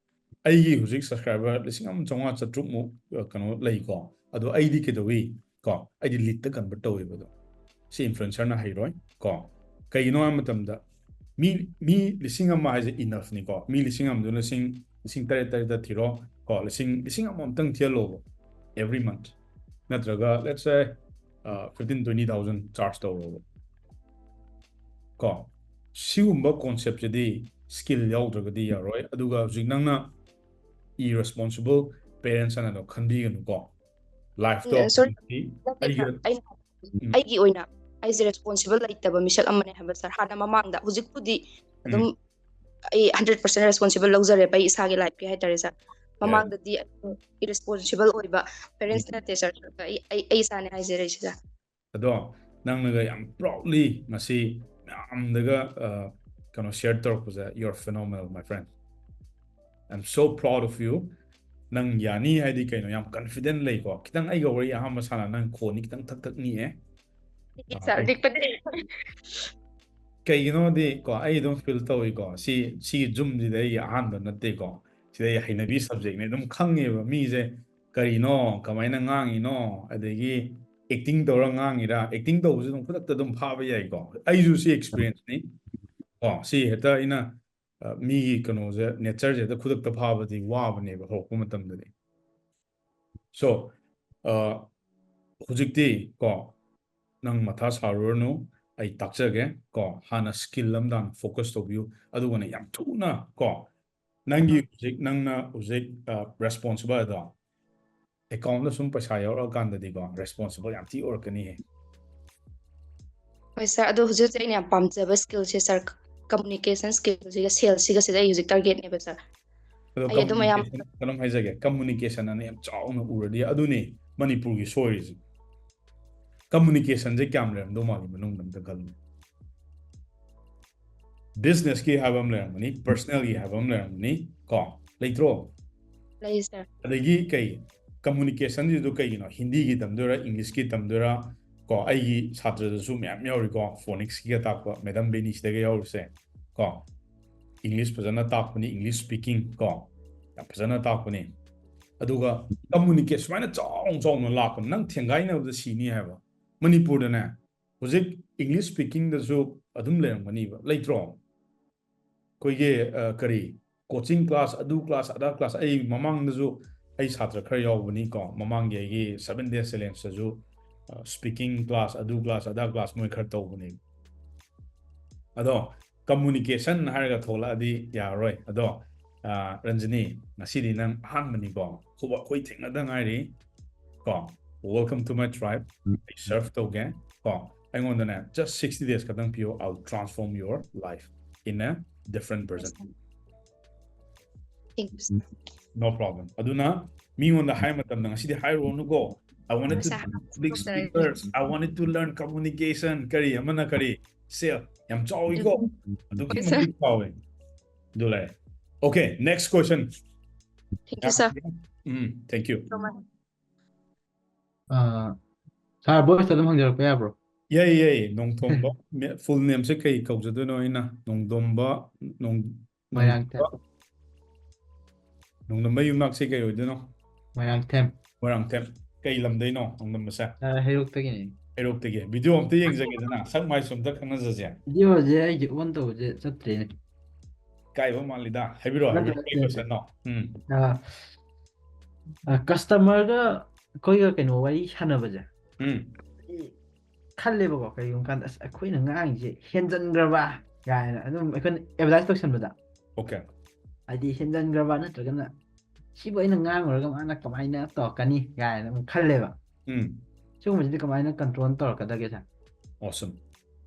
ꯑꯩꯒꯤ ꯍꯧꯖꯤꯛ subscriber ꯂꯤꯁꯤꯡ ꯑꯃ ꯆꯥꯝꯃꯉꯥ ꯆꯥꯇ꯭ꯔꯨꯛꯃꯨꯛ, ꯑ, ꯀꯩꯅꯣ ꯂꯩꯀꯣ꯫ ꯑꯗꯣ ꯑꯩꯗꯤ ꯀꯩꯗꯧꯏ? ꯀꯣ, ꯑꯩꯗꯤ leadꯇ convert ꯇꯧꯋꯦꯕ꯫ ꯑꯗꯣ ꯁꯤ influencerꯅ ꯍꯩꯔꯣꯏ ꯀꯣ꯫ ꯀꯩꯒꯤꯅꯣ ꯍꯥꯏꯕ ꯃꯇꯝꯗ ꯃꯤ, ꯃꯤ ꯂꯤꯁꯤꯡ ꯑꯃ ꯍꯥꯏꯁꯦ enoughꯅꯤꯀꯣ꯫ ꯃꯤ ꯂꯤꯁꯤꯡ ꯑꯃꯗꯨ ꯂꯤꯁꯤꯡ, ꯂꯤꯁꯤꯡ ꯇꯔꯦꯠ ꯇꯔꯦꯠꯇ ꯊꯤꯔꯣ ꯀꯣ꯫ ꯂꯤꯁꯤꯡ, ꯂꯤꯁꯤꯡ ꯑꯃ ꯑꯃꯇꯪ ꯊꯤꯍꯜꯂꯣꯕ every month, ꯅꯠꯇ꯭ꯔꯒ let's say, ꯑ, fifteen twenty thousand charge ꯇꯧꯔꯣꯕ ꯀꯣ꯫ ꯁꯤꯒꯨꯝꯕ conceptꯁꯤꯗꯤ skill ꯌꯥꯎꯗ꯭ꯔꯒꯗꯤ ꯌꯥꯔꯣꯏ꯫ ꯑꯗꯨꯒ ꯍꯧꯖꯤꯛ ꯅꯪꯅ irresponsible parents ꯍꯥꯏꯅ ꯑꯗꯣ ꯈꯟꯕꯤꯒꯅꯨꯀꯣ꯫ Lifeꯇꯣ ꯎꯝ, sorry, ꯍꯧꯖꯤꯛꯇꯤ ꯅꯠꯇꯦ ꯑꯩꯒꯤ ꯁꯥꯔ, ꯑꯩꯅ ꯎꯝ. ꯑꯩꯒꯤ ꯑꯣꯏꯅ ꯑꯩꯁꯦ responsible ꯂꯩꯇꯕ ꯃꯤꯁꯛ ꯑꯃꯅꯦ ꯍꯥꯏꯕ ꯁꯥꯔ꯫ ꯍꯥꯟꯅ ꯃꯃꯥꯡꯗ, ꯍꯧꯖꯤꯛꯄꯨꯗꯤ ꯑꯗꯨꯝ ꯎꯝ. ꯑꯩ hundred percent responsible ꯂꯧꯖꯔꯦꯕ ꯑꯩ ꯏꯁꯥꯒꯤ lifeꯀꯤ ꯍꯥꯏꯇꯥꯔꯦ ꯁꯥꯔ꯫ Yes. ꯃꯃꯥꯡꯗꯗꯤ ꯑꯩ irresponsible ꯑꯣꯏꯕ parents ꯎꯝ. ꯅꯠꯇꯦ ꯁꯥꯔ, ꯑꯩ, ꯑꯩ, ꯑꯩ ꯏꯁꯥꯅꯦ ꯍꯥꯏꯖꯔꯛꯏꯁꯦ ꯁꯥꯔ꯫ ꯑꯗꯣ ꯅꯪꯅꯒ ꯌꯥꯝ proudly ꯉꯁꯤ ꯃꯌꯥꯝꯗꯒ, ꯑ, ꯀꯩꯅꯣ share ꯇꯧꯔꯛꯄꯁꯦ, you're phenomenal, my friend. I'm so proud of you. ꯅꯪ ꯌꯥꯅꯤ ꯍꯥꯏꯗꯤ ꯀꯩꯅꯣ, ꯌꯥꯝ confident ꯂꯩꯀꯣ꯫ ꯈꯤꯇꯪ ꯑꯩꯒ ꯋꯥꯔꯤ ꯑꯍꯥꯟꯕ ꯁꯥꯟꯅ ꯅꯪ ꯈꯣꯟꯅꯤ ꯈꯤꯇꯪ ꯊꯛ ꯊꯛ ꯅꯤꯛꯑꯦ꯫ ꯁꯥꯔ, ꯑꯩ ꯂꯤꯛꯄꯗꯤ ꯀꯩꯒꯤꯅꯣꯗꯤ ꯀꯣ, ꯑꯩ ꯑꯗꯨꯝ feel ꯇꯧꯏꯀꯣ꯫ ꯁꯤ, ꯁꯤꯒꯤ Zoomꯁꯤꯗ ꯑꯩꯒꯤ ꯑꯍꯥꯟꯕ ꯅꯠꯇꯦꯀꯣ꯫ ꯁꯤꯗ ꯑꯩ ꯍꯩꯅꯕꯤ subjectꯅꯦ꯫ ꯑꯗꯨꯝ ꯈꯪꯉꯦꯕ ꯃꯤꯁꯦ ꯀꯔꯤꯅꯣ, ꯀꯃꯥꯏꯅ ꯉꯥꯡꯉꯤꯅꯣ, ꯑꯗꯒꯤ acting ꯇꯧꯔ ꯉꯥꯡꯉꯤꯔꯥ, acting ꯇꯧꯕꯁꯨ ꯑꯗꯨꯝ ꯈꯨꯗꯛꯇ ꯑꯗꯨꯝ ꯐꯥꯕ ꯌꯥꯏꯀꯣ꯫ ꯑꯩꯁꯨ ꯁꯤ experienceꯅꯤ ꯀꯣ꯫ ꯁꯤ ꯍꯦꯛꯇ ꯑꯩꯅ ꯑ, ꯃꯤꯒꯤ ꯀꯩꯅꯣꯁꯦ, natureꯁꯦ ꯍꯦꯛꯇ ꯈꯨꯗꯛꯇ ꯐꯥꯕꯗꯤ ꯋꯥꯕꯅꯦꯕ ꯍꯧꯔꯛꯄ ꯃꯇꯝꯗꯗꯤ꯫ So, ꯑ, ꯍꯧꯖꯤꯛꯇꯤ ꯀꯣ, ꯅꯪ ꯃꯊꯥ ꯁꯥꯔꯨꯔꯅꯨ, ꯑꯩ ꯇꯥꯛꯆꯒꯦ ꯀꯣ꯫ ꯍꯥꯟꯅ skill ꯑꯃꯗ ꯍꯥꯟꯅ focus ꯇꯧꯕꯤꯌꯨ, ꯑꯗꯨꯒꯅꯦ ꯌꯥꯝ ꯊꯨꯅ ꯀꯣ, ꯅꯪꯒꯤ ꯍꯧꯖꯤꯛ ꯅꯪꯅ ꯍꯧꯖꯤꯛ, ꯑ, responsible ꯑꯗꯣ accountꯗ ꯁꯨꯝ ꯄꯩꯁꯥ ꯌꯥꯎꯔꯛꯑꯀꯥꯟꯗꯗꯤꯀꯣ, responsible ꯌꯥꯝ ꯊꯤ ꯑꯣꯏꯔꯛꯀꯅꯤꯍꯦ꯫ ꯍꯣꯏ sir, ꯑꯗꯣ ꯍꯧꯖꯤꯛ ꯍꯧꯖꯤꯛ ꯑꯩꯅ ꯌꯥꯝ ꯄꯥꯝꯖꯕ skillꯁꯦ sir, communication skillꯁꯤꯒ salesꯁꯤꯒ ꯁꯤꯗ ꯑꯩ ꯍꯧꯖꯤꯛ targetꯅꯦꯕ sir꯫ ꯑꯗꯣ ꯑꯩ ꯑꯗꯨꯝ ꯑꯌꯥꯝꯕ communication, ꯀꯩꯅꯣꯝ ꯍꯥꯏꯖꯒꯦ, communication ꯑꯅ ꯌꯥꯝ ꯆꯥꯎꯅ ꯎꯔꯗꯤ ꯑꯗꯨꯅꯤ ꯃꯅꯤꯄꯨꯔꯒꯤ ꯁꯣꯏꯔꯤꯁꯦ꯫ Communicationꯁꯦ ꯀꯌꯥꯝ ꯂꯩꯔꯝꯗꯧ ꯃꯥꯜꯂꯤ ꯃꯅꯨꯡꯗ ꯑꯝꯇ ꯈꯜꯂꯨ꯫ Businessꯀꯤ ꯍꯥꯏꯕ ꯑꯃ ꯂꯩꯔꯝꯒꯅꯤ, personalꯒꯤ ꯍꯥꯏꯕ ꯑꯃ ꯂꯩꯔꯝꯒꯅꯤ ꯀꯣ, ꯂꯩꯇ꯭ꯔꯣ? ꯂꯩ sir꯫ ꯑꯗꯒꯤ ꯀꯩ, communicationꯁꯤꯗ ꯀꯩꯒꯤꯅꯣ? ꯍꯤꯟꯗꯤꯒꯤ ꯇꯝꯗꯣꯏꯔꯥ, Englishꯀꯤ ꯇꯝꯗꯣꯏꯔꯥ? ꯀꯣ, ꯑꯩꯒꯤ ꯁꯥꯇ꯭ꯔꯗꯁꯨ ꯃꯌꯥꯝ ꯌꯥꯎꯔꯤꯀꯣ, phonicsꯀꯤꯒ ꯇꯥꯛꯄ madam ꯕꯦꯅꯤꯁꯤꯗꯒ ꯌꯥꯎꯔꯤꯁꯦ ꯀꯣ, English ꯐꯖꯅ ꯇꯥꯛꯄꯅꯤ, English speaking ꯀꯣ, ꯌꯥꯝ ꯐꯖꯅ ꯇꯥꯛꯄꯅꯤ꯫ ꯑꯗꯨꯒ communicate ꯁꯨꯃꯥꯏꯅ ꯆꯥꯎꯅ ꯆꯥꯎꯅ ꯂꯥꯛꯄꯅꯤ, ꯅꯪ ꯊꯦꯡꯒꯥꯏꯅꯕꯗ ꯁꯤꯅꯤ ꯍꯥꯏꯕ꯫ ꯃꯅꯤꯄꯨꯔꯗꯅꯦ ꯍꯧꯖꯤꯛ English speakingꯗꯁꯨ ꯑꯗꯨꯝ ꯂꯩꯔꯝꯒꯅꯤꯕ, ꯂꯩꯇ꯭ꯔꯣ? ꯑꯩꯈꯣꯏꯒꯤ, ꯑ, ꯀꯔꯤ, coaching class, ꯑꯗꯨ class, ꯑꯗꯥ class, ꯑꯩ ꯃꯃꯥꯡꯗꯁꯨ ꯑꯩ ꯁꯥꯇ꯭ꯔ ꯈꯔ ꯌꯥꯎꯕꯅꯤꯀꯣ, ꯃꯃꯥꯡꯒꯤ ꯑꯩꯒꯤ seven days challengeꯇꯁꯨ, ꯑ, speaking class, ꯑꯗꯨ class, ꯑꯗꯥ class ꯃꯣꯏ ꯈꯔ ꯇꯧꯕꯅꯦ꯫ ꯑꯗꯣ communication ꯍꯥꯏꯔꯒ ꯊꯣꯛꯂꯛꯑꯗꯤ ꯌꯥꯔꯔꯣꯏ꯫ ꯑꯗꯣ, ꯑ, ꯔꯟꯖꯅꯤ, ꯉꯁꯤꯗꯤ ꯅꯪ ꯑꯍꯥꯟꯕꯅꯤꯀꯣ, ꯑꯩꯈꯣꯏ, ꯑꯩꯈꯣꯏ ꯊꯦꯡꯅꯗ ꯉꯥꯏꯔꯤ ꯀꯣ꯫ Welcome to my tribe. ꯑꯩ serve ꯇꯧꯒꯦ ꯀꯣ꯫ ꯑꯩꯉꯣꯟꯗꯅꯦ, just sixty days ꯈꯛꯇꯪ ꯄꯤꯌꯣ, I'll transform your life in a different person. Thank you sir. No problem. ꯑꯗꯨꯅ ꯃꯤꯉꯣꯟꯗ ꯍꯥꯏ ꯃꯇꯝꯗ ꯉꯁꯤꯗꯤ ꯍꯥꯏꯔꯨꯔꯅꯨꯀꯣ, "I wanted to Sir, be public speakers, I wanted to learn communication", ꯀꯔꯤ ꯑꯃꯅ ꯀꯔꯤ, ꯁꯦ, ꯌꯥꯝ ꯆꯥꯎꯏꯀꯣ, ꯑꯗꯨꯛꯀꯤ Yes, sir. ꯃꯇꯤꯛ ꯆꯥꯎꯋꯦ꯫ ꯑꯗꯨ ꯂꯩꯔꯦ꯫ Okay, next question. Thank you sir. Um, thank you. So much. Ah, sir, voice ꯑꯗꯨꯝ ꯍꯪꯖꯔꯛꯄ ꯌꯥꯕ꯭ꯔꯣ? ꯌꯥꯏ, ꯌꯥꯏ꯫ ꯅꯣꯡꯊꯣꯝꯕ, ꯃꯦ-, full nameꯁꯦ ꯀꯩ ꯀꯧꯖꯗꯣꯏꯅꯣ ꯑꯩꯅ? ꯅꯣꯡꯗꯣꯝꯕ, ꯅꯣꯡ-, ꯃꯣꯏꯔꯥꯡꯊꯦꯝ꯫ ꯅꯣꯡꯗꯝꯕ ꯌꯨꯝꯅꯥꯛꯁꯦ ꯀꯩ ꯑꯣꯏꯗꯣꯏꯅꯣ? ꯃꯣꯏꯔꯥꯡꯊꯦꯝ꯫ ꯃꯣꯏꯔꯥꯡꯊꯦꯝ꯫ ꯀꯩ ꯂꯝꯗꯩꯅꯣ ꯅꯣꯡꯗꯝꯕꯁꯦ? ꯑ, ꯍꯩꯔꯣꯛꯇꯒꯤꯅꯦ꯫ ꯍꯩꯔꯣꯛꯇꯒꯤ꯫ Video ꯑꯝꯇ ꯌꯦꯡꯖꯒꯦꯗꯅ, ꯁꯛ ꯃꯥꯏꯁꯨ ꯑꯝꯇ ꯈꯪꯅꯖꯁꯦ꯫ Videoꯁꯦ ꯑꯩꯒꯤ on ꯇꯧꯕꯁꯦ ꯆꯠꯇ꯭ꯔꯦꯅꯦ꯫ ꯀꯥꯏꯕ ꯃꯥꯜꯂꯤꯗ꯫ ꯍꯥꯏꯕꯤꯔꯣ, ꯅꯠꯇꯦ, ꯍꯥꯏꯕꯤꯔꯣ, ꯅꯠꯇꯦ, ꯀꯩ ꯅꯠꯇꯦ꯫ Question ꯅꯣ? ꯎꯝ꯫ ꯑ, ꯑ, customer ꯒ ꯑꯩꯈꯣꯏꯒ ꯀꯩꯅꯣ ꯋꯥꯔꯤ ꯁꯥꯟꯅꯕꯁꯦ, ꯎꯝ꯫ ꯑꯩ ꯈꯜꯂꯦꯕꯀꯣ, ꯀꯩꯒꯨꯝꯕ ꯀꯥꯟꯗ, "ꯑꯁ, ꯑꯩꯈꯣꯏꯅ ꯉꯥꯡꯉꯤꯁꯦ ꯍꯦꯟꯖꯟꯈ꯭ꯔꯕ?" ꯀꯥꯏꯅ ꯑꯗꯨꯝ ꯑꯩꯈꯣꯏꯅ advertise ꯇꯧꯁꯟꯕꯗ꯫ Okay꯫ ꯍꯥꯏꯗꯤ ꯍꯦꯟꯖꯟꯈ꯭ꯔꯕ ꯅꯠꯇ꯭ꯔꯒꯅ ꯁꯤꯕꯨ ꯑꯩꯅ ꯉꯥꯡꯉꯨꯔꯒ ꯃꯥꯅ ꯀꯃꯥꯏꯅ ꯇꯧꯔꯛꯀꯅꯤ ꯀꯥꯏꯅ ꯑꯗꯨꯝ ꯈꯜꯂꯦꯕ꯫ ꯎꯝ꯫ ꯁꯤꯒꯨꯝꯕꯁꯤꯗꯤ ꯀꯃꯥꯏꯅ control ꯇꯧꯔꯛꯀꯗꯒꯦ, sir? Awesome꯫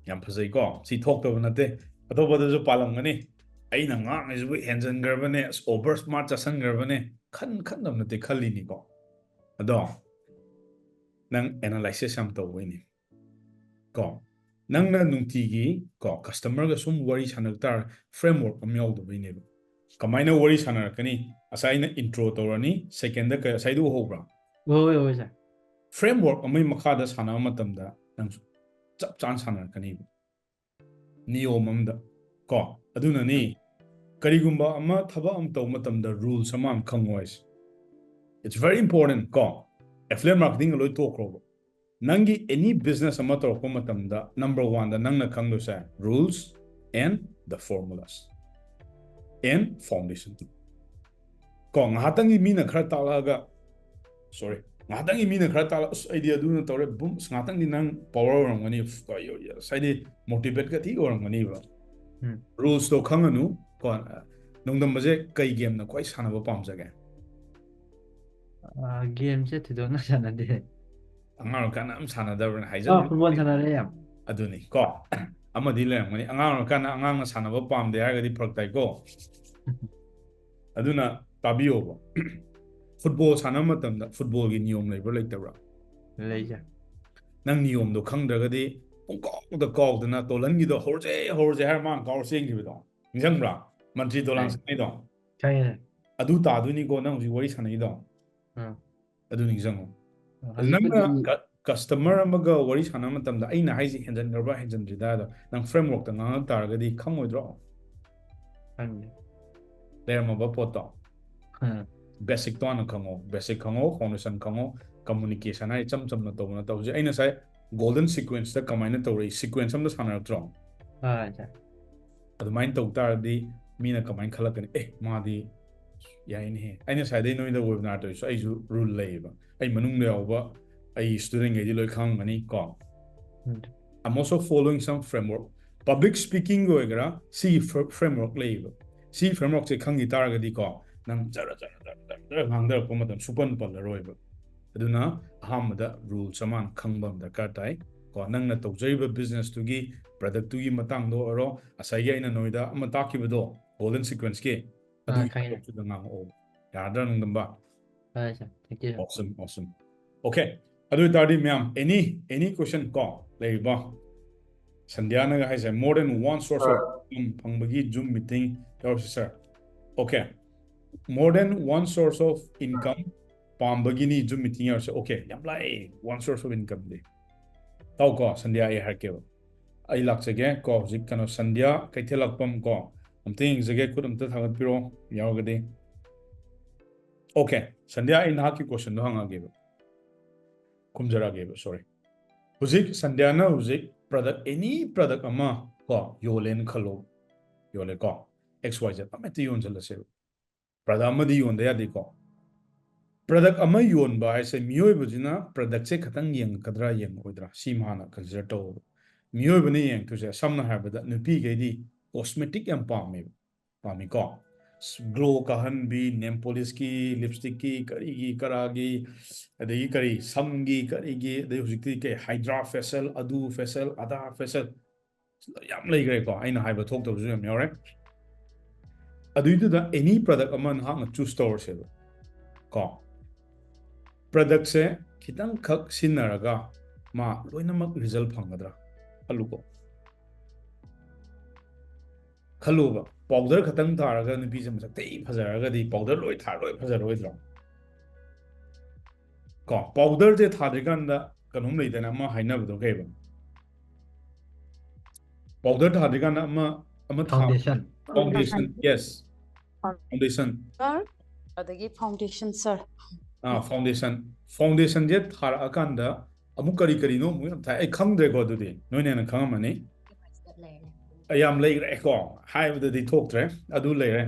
ꯌꯥꯝ ꯐꯖꯩꯀꯣ꯫ ꯁꯤ ꯊꯣꯛꯇꯕ ꯅꯠꯇꯦ꯫ ꯑꯇꯣꯞꯄꯗꯁꯨ ꯄꯥꯜꯂꯝꯒꯅꯤ꯫ "ꯑꯩꯅ ꯉꯥꯡꯉꯤꯁꯤꯕꯨ ꯍꯦꯟꯖꯟꯈ꯭ꯔꯕꯅꯦ, ꯑꯁ, over smart ꯆꯠꯁꯟꯈ꯭ꯔꯕꯅꯦ", ꯈꯟ-, ꯈꯟꯗꯕ ꯅꯠꯇꯦ, ꯈꯜꯂꯤꯅꯤꯀꯣ꯫ ꯑꯗꯣ ꯅꯪ analysis ꯌꯥꯝ ꯇꯧꯕꯩꯅꯤ꯫ ꯀꯣ, ꯅꯪꯅ ꯅꯨꯡꯇꯤꯒꯤ, ꯀꯣ, customer ꯒ ꯁꯨꯝ ꯋꯥꯔꯤ ꯁꯥꯟꯅꯕ ꯇꯥꯔ-, framework ꯑꯃ ꯌꯥꯎꯗꯕꯩꯅꯦꯕ꯫ ꯀꯃꯥꯏꯅ ꯋꯥꯔꯤ ꯁꯥꯟꯅꯔꯛꯀꯅꯤ? ꯉꯁꯥꯏ ꯑꯩꯅ intro ꯇꯧꯔꯅꯤ, second ꯗ ꯀꯩ-, ꯉꯁꯥꯏꯗꯨ ꯎꯍꯧꯕ꯭ꯔꯥ? ꯎꯍꯧꯋꯦ, ꯎꯍꯧꯋꯦ, sir꯫ Framework ꯑꯃꯒꯤ ꯃꯈꯥꯗ ꯁꯥꯟꯅꯕ ꯃꯇꯝꯗ ꯅꯪꯁꯨ ꯆꯞ ꯆꯥꯅ ꯁꯥꯟꯅꯔꯛꯀꯅꯤꯕ꯫ ꯅꯤꯌꯣꯝ ꯑꯃꯗ, ꯀꯣ? ꯑꯗꯨꯅꯅꯤ, ꯀꯔꯤꯒꯨꯝꯕ ꯑꯃ, ꯊꯕꯛ ꯑꯃ ꯇꯧꯕ ꯃꯇꯝꯗ rules ꯑꯃ ꯑꯃ ꯈꯪꯉꯣ ꯍꯥꯏꯁꯦ꯫ It's very important, ꯀꯣ? Affiliate marketing ꯂꯣꯏ ꯇꯣꯛꯈ꯭ꯔꯣꯕ꯫ ꯅꯪꯒꯤ any business ꯑꯃ ꯇꯧꯔꯛꯄ ꯃꯇꯝꯗ, number one ꯗ ꯅꯪꯅ ꯈꯪꯗꯣꯏꯁꯦ, rules and the formulas and foundation꯫ ꯀꯣ, ꯉꯥꯏꯍꯥꯛꯇꯪꯒꯤ ꯃꯤꯅ ꯈꯔ ꯇꯥꯛꯂꯛꯑꯒ, sorry, ꯉꯥꯏꯍꯥꯛꯇꯪꯒꯤ ꯃꯤꯅ ꯈꯔ ꯇꯥꯛꯂꯛ-, "ꯑꯁ, ꯑꯩꯗꯤ ꯑꯗꯨꯅ ꯇꯧꯔꯦ", ꯕꯨꯝ, ꯑꯁ, ꯉꯥꯏꯍꯥꯛꯇꯪꯗꯤ ꯅꯪ power ꯑꯣꯏꯔꯝꯒꯅꯤ, ꯀ-, ꯌꯣ-, ꯌꯣ-, ꯑꯁ, ꯍꯥꯏꯗꯤ motivate ꯀ ꯊꯤ ꯑꯣꯏꯔꯝꯒꯅꯤꯕ꯫ ꯎꯝ꯫ Rules ꯇꯣ ꯈꯪꯉꯅꯨ, ꯀꯣ, ꯅꯣꯡꯗꯝꯕꯁꯦ ꯀꯩ game ꯅ ꯈ꯭ꯋꯥꯏ ꯁꯥꯟꯅꯕ ꯄꯥꯝꯖꯒꯦ? ꯑ, game ꯁꯦ ꯊꯣꯏꯗꯣꯛꯅ ꯁꯥꯟꯅꯗꯦ꯫ ꯑꯉꯥꯡ ꯑꯣꯏꯔꯀꯥꯟꯗ ꯑꯝ ꯁꯥꯟꯅꯗꯕ꯭ꯔꯅ ꯑ, ꯍꯥꯏꯖꯜꯂꯨꯔꯦ꯫ Football ꯁꯥꯟꯅꯔꯦ ꯌꯥꯝ꯫ ꯑꯗꯨꯅꯤ, ꯀꯣ? ꯑꯃꯗꯤ ꯂꯩꯔꯝꯒꯅꯤ꯫ ꯑꯉꯥꯡ ꯑꯣꯏꯔꯀꯥꯟꯗ ꯑꯉꯥꯡꯅ ꯁꯥꯟꯅꯕ ꯄꯥꯝꯗꯦ ꯍꯥꯏꯔꯒꯗꯤ ꯐꯔꯛ ꯇꯥꯏꯀꯣ? ꯑꯗꯨꯅ ꯇꯥꯕꯤꯌꯣꯕ꯫ Football ꯁꯥꯟꯅꯕ ꯃꯇꯝꯗ football ꯒꯤ ꯅꯤꯌꯣꯝ ꯂꯩꯕ꯭ꯔꯥ ꯂꯩꯇꯕ꯭ꯔꯥ? ꯂꯩꯌꯦ꯫ ꯅꯪ ꯅꯤꯌꯣꯝꯗꯣ ꯈꯪꯗ꯭ꯔꯒꯗꯤ ꯄꯨꯡꯀꯥꯎꯗ ꯀꯥꯎꯗꯅ ꯇꯣꯜꯍꯟꯒꯤꯗꯣ "ꯍꯧꯔꯁꯦ, ꯍꯧꯔꯁꯦ" ꯍꯥꯏꯔ ꯃꯥꯅ ꯀꯥꯎꯔ ꯆꯦꯟꯈꯤꯕꯗꯣ ꯅꯤꯡꯁꯤꯡꯕ꯭ꯔꯥ? ꯃꯟꯇ꯭ꯔꯤ ꯗꯣꯂꯥꯟ ꯈꯪꯉꯦ꯫ ꯁꯥꯟꯅꯩꯗꯣ꯫ ꯈꯪꯉꯦ꯫ ꯑꯗꯨ ꯇꯥꯗꯣꯏꯅꯤꯀꯣ ꯅꯪ ꯍꯧꯖꯤꯛ ꯋꯥꯔꯤ ꯁꯥꯟꯅꯩꯗꯣ꯫ ꯑꯥ꯫ ꯑꯗꯨ ꯅꯤꯡꯁꯤꯡꯉꯣ꯫ ꯑ, ꯅꯪꯅ ꯍꯧꯖꯤꯛꯄꯨꯗꯤ ꯀ-, customer ꯑꯃꯒ ꯋꯥꯔꯤ ꯁꯥꯟꯅꯕ ꯃꯇꯝꯗ ꯑꯩꯅ ꯍꯥꯏꯁꯦ ꯍꯦꯟꯖꯟꯈ꯭ꯔꯕ ꯍꯦꯟꯖꯟꯗ꯭ꯔꯤꯗ ꯍꯥꯏꯗꯣ ꯅꯪ framework ꯇ ꯉꯥꯡꯉꯛ ꯇꯥꯔꯒꯗꯤ ꯈꯪꯉꯣꯏꯗ꯭ꯔꯣ? ꯈꯪꯗꯦ꯫ ꯂꯩꯔꯝꯃꯕ ꯄꯣꯠꯇꯣ꯫ ꯎꯝ꯫ Basic ꯇꯣ ꯍꯥꯟꯅ ꯈꯪꯉꯣ꯫ Basic ꯈꯪꯉꯣ, foundation ꯈꯪꯉꯣ, communication ꯍꯥꯏ ꯏꯆꯝ ꯆꯝꯅ ꯇꯧꯕ ꯅꯠꯇꯕ꯫ ꯍꯧꯖꯤꯛ ꯑꯩꯅ ꯉꯁꯥꯏ golden sequence ꯇ ꯀꯃꯥꯏꯅ ꯇꯧꯔꯛꯏ, sequence ꯑꯃꯗ ꯁꯥꯟꯅꯔꯛꯇ꯭ꯔꯣ? ꯍꯣꯏ, sir꯫ ꯑꯗꯨꯃꯥꯏꯅ ꯇꯧ ꯇꯥꯔꯗꯤ ꯃꯤꯅ ꯀꯃꯥꯏꯅ ꯈꯜꯂꯛꯀꯅꯤ? ꯑꯦ, ꯃꯥꯗꯤ ꯌꯥꯏꯅꯦꯍꯦ꯫ ꯑꯩꯅ ꯉꯁꯥꯏꯗꯩ ꯅꯣꯏꯗ webinar ꯇꯧꯔꯤꯁꯨ ꯑꯩꯁꯨ rule ꯂꯩꯌꯦꯕ꯫ ꯑꯩ ꯃꯅꯨꯡꯗ ꯌꯥꯎꯕ ꯑꯩ student ꯈꯩꯗꯤ ꯂꯣꯏ ꯈꯪꯉꯝꯒꯅꯤ ꯀꯣ꯫ ꯎꯝ꯫ I'm also following some framework꯫ Public speaking ꯒꯤ ꯑꯣꯏꯒꯦꯔꯥ, ꯁꯤꯒꯤ fr-, framework ꯂꯩꯌꯦꯕ꯫ ꯁꯤ framework ꯁꯦ ꯈꯪꯈꯤ ꯇꯥꯔꯒꯗꯤꯀꯣ, ꯅꯪ ꯖꯔ ꯖꯔ ꯖꯔ ꯖꯔ ꯖꯔ ꯉꯥꯡꯊꯔꯛꯄ ꯃꯇꯝ ꯁꯨꯄꯟ ꯄꯜꯂꯔꯣꯏꯕ꯫ ꯑꯗꯨꯅ ꯑꯍꯥꯟꯕꯗ rules ꯑꯃ ꯈꯪꯕ ꯑꯃ ꯗꯔꯀꯥꯔ ꯇꯥꯏ ꯀꯣ꯫ ꯅꯪꯅ ꯇꯧꯖꯔꯤꯕ business ꯇꯨꯒꯤ, product ꯇꯨꯒꯤ ꯃꯇꯥꯡꯗ ꯑꯣꯏꯔꯣ, ꯉꯁꯥꯏꯒꯤ ꯑꯩꯅ ꯅꯣꯏꯗ ꯑꯃ ꯇꯥꯛꯈꯤꯕꯗꯣ, golden sequence ꯀꯤ, ꯑꯥ, ꯑꯗꯨꯒꯤ ꯈꯪꯉꯦ꯫ ꯇꯣꯄꯤꯛꯇꯨꯗ ꯉꯥꯡꯉꯛꯑꯣ꯫ ꯌꯥꯔꯗ꯭ꯔꯥ, ꯅꯪꯗꯝꯕ? ꯍꯣꯏ, sir. Thank you, sir. Awesome, awesome. Okay, ꯑꯗꯨ ꯑꯣꯏꯇꯥꯔꯗꯤ ꯃꯌꯥꯝ, any, any question ꯀꯣ ꯂꯩꯔꯤꯕꯣ? ꯁꯟꯙ꯭ꯌꯥꯅꯒ ꯍꯥꯏꯁꯦ, more than one source of income ꯐꯪꯕꯒꯤ Zoom meeting ꯌꯥꯎꯔꯁꯤ, sir꯫ Okay, more than one source of income ꯄꯥꯝꯕꯒꯤꯅꯤ Zoom meeting ꯌꯥꯎꯔꯁꯤ꯫ Okay, ꯌꯥꯝ ꯂꯥꯏ, one source of income ꯗꯤ꯫ ꯇꯥꯎꯀꯣ, ꯁꯟꯙ꯭ꯌꯥ, ꯑꯩ ꯍꯥꯏꯔꯛꯀꯦꯕ꯫ ꯑꯩ ꯂꯥꯛꯆꯒꯦ ꯀꯣ, ꯍꯧꯖꯤꯛ ꯀꯩꯅꯣ, ꯁꯟꯙ꯭ꯌꯥ ꯀꯩꯊꯦꯜꯂꯛꯄꯝ ꯀꯣ, ꯑꯝꯇ ꯌꯦꯡꯖꯒꯦ, ꯈꯨꯠ ꯑꯝꯇ ꯊꯥꯒꯠꯄꯤꯔꯣ, ꯌꯥꯎꯔꯒꯗꯤ꯫ Okay, ꯁꯟꯙ꯭ꯌꯥ, ꯑꯩ ꯅꯍꯥꯛꯀꯤ question ꯗꯣ ꯍꯪꯉꯛꯑꯒꯦꯕ, ꯈꯨꯝꯖꯔꯛꯑꯒꯦꯕ, sorry꯫ ꯍꯧꯖꯤꯛ ꯁꯟꯙ꯭ꯌꯥꯅ ꯍꯧꯖꯤꯛ product, any product ꯑꯃ ꯀꯣ ꯌꯣꯜꯂꯦꯅ ꯈꯜꯂꯣ, ꯌꯣꯜꯂꯦꯀꯣ, X Y Z ꯑꯃ ꯍꯦꯛꯇ ꯌꯣꯟꯁꯤꯜꯂꯁꯦꯕ꯫ Product ꯑꯃꯗꯤ ꯌꯣꯟꯗ ꯌꯥꯗꯦꯀꯣ꯫ Product ꯑꯃ ꯌꯣꯟꯕ ꯍꯥꯏꯁꯦ ꯃꯤꯑꯣꯏꯕꯁꯤꯅ product ꯁꯦ ꯈꯇꯪ ꯌꯦꯡꯉꯛꯀꯗ꯭ꯔꯥ ꯌꯦꯡꯉꯛꯑꯣꯏꯗ꯭ꯔꯥ, ꯁꯤ ꯍꯥꯟꯅ consider ꯇꯧꯑꯣꯕ꯫ ꯃꯤꯑꯣꯏꯕꯅ ꯌꯦꯡꯉꯛꯇꯣꯏꯁꯦ, ꯁꯝꯅ ꯍꯥꯏꯔꯕꯗ ꯅꯨꯄꯤꯈꯩꯗꯤ cosmetic ꯌꯥꯝ ꯄꯥꯝꯃꯦꯕ, ꯄꯥꯝꯃꯤꯀꯣ꯫ Glow ꯀꯥꯍꯟꯕꯤ, nail polish ꯀꯤ, lipstick ꯀꯤ, ꯀꯔꯤꯒꯤ ꯀꯔꯥꯒꯤ, ꯑꯗꯒꯤ ꯀꯔꯤ ꯁꯝꯒꯤ ꯀꯔꯤꯒꯤ, ꯑꯗꯩ ꯍꯧꯖꯤꯛꯇꯤ ꯀꯩ hydra facial, ꯑꯗꯨ facial, ꯑꯗꯥ facial, ꯌꯥꯝ ꯂꯩꯈ꯭ꯔꯦꯀꯣ, ꯑꯩꯅ ꯍꯥꯏꯕ ꯊꯣꯛꯇꯕꯁꯨ ꯌꯥꯝ ꯌꯥꯎꯔꯦ꯫ ꯑꯗꯨꯏꯗꯨꯗ any product ꯑꯃ ꯅꯍꯥꯛꯅ choose ꯇꯧꯔꯁꯦꯕ ꯀꯣ꯫ Product ꯁꯦ ꯈꯤꯇꯪꯈꯛ ꯁꯤꯖꯤꯟꯅꯔꯒ ꯃꯥ ꯂꯣꯏꯅꯃꯛ result ꯐꯪꯒꯗ꯭ꯔꯥ? ꯈꯜꯂꯨꯀꯣ꯫ ꯈꯜꯂꯨꯕ, powder ꯈꯛꯇꯪ ꯊꯥꯔꯒ ꯅꯨꯄꯤꯁꯦ ꯃꯁꯛ ꯊꯤ ꯐꯖꯔꯒꯗꯤ powder ꯂꯣꯏ ꯊꯥꯔ ꯂꯣꯏ ꯐꯖꯔꯣꯏꯗ꯭ꯔꯣ? ꯀꯣ, powder ꯁꯦ ꯊꯥꯗ꯭ꯔꯤꯀꯥꯟꯗ ꯀꯩꯅꯣꯝ ꯂꯩꯗꯅ, ꯑꯃ ꯍꯥꯏꯅꯕꯗꯣ, ꯀꯩꯕ? Powder ꯊꯥꯗ꯭ꯔꯤꯀꯥꯟꯗ ꯑꯃ, ꯑꯃ ꯊꯥ-, Foundation. Foundation, yes. Foundation. Sir, ꯑꯗꯒꯤ foundation, sir. ꯑꯥ, foundation. Foundation ꯁꯦ ꯊꯥꯔꯛꯑꯀꯥꯟꯗ ꯑꯃꯨꯛ ꯀꯔꯤ ꯀꯔꯤꯅꯣ ꯑꯃꯨꯛ ꯌꯥꯝ ꯊꯥꯏ꯫ ꯑꯩ ꯈꯪꯗ꯭ꯔꯦꯀꯣ, ꯑꯗꯨꯗꯤ ꯅꯣꯏꯅ ꯍꯦꯟꯅ ꯈꯪꯉꯝꯃꯅꯤ꯫ ꯌꯥꯝ ꯂꯩꯈ꯭ꯔꯦ ꯀꯣ, ꯍꯥꯏꯕꯗꯗꯤ ꯊꯣꯛꯇ꯭ꯔꯦ, ꯑꯗꯨ ꯂꯩꯔꯦ꯫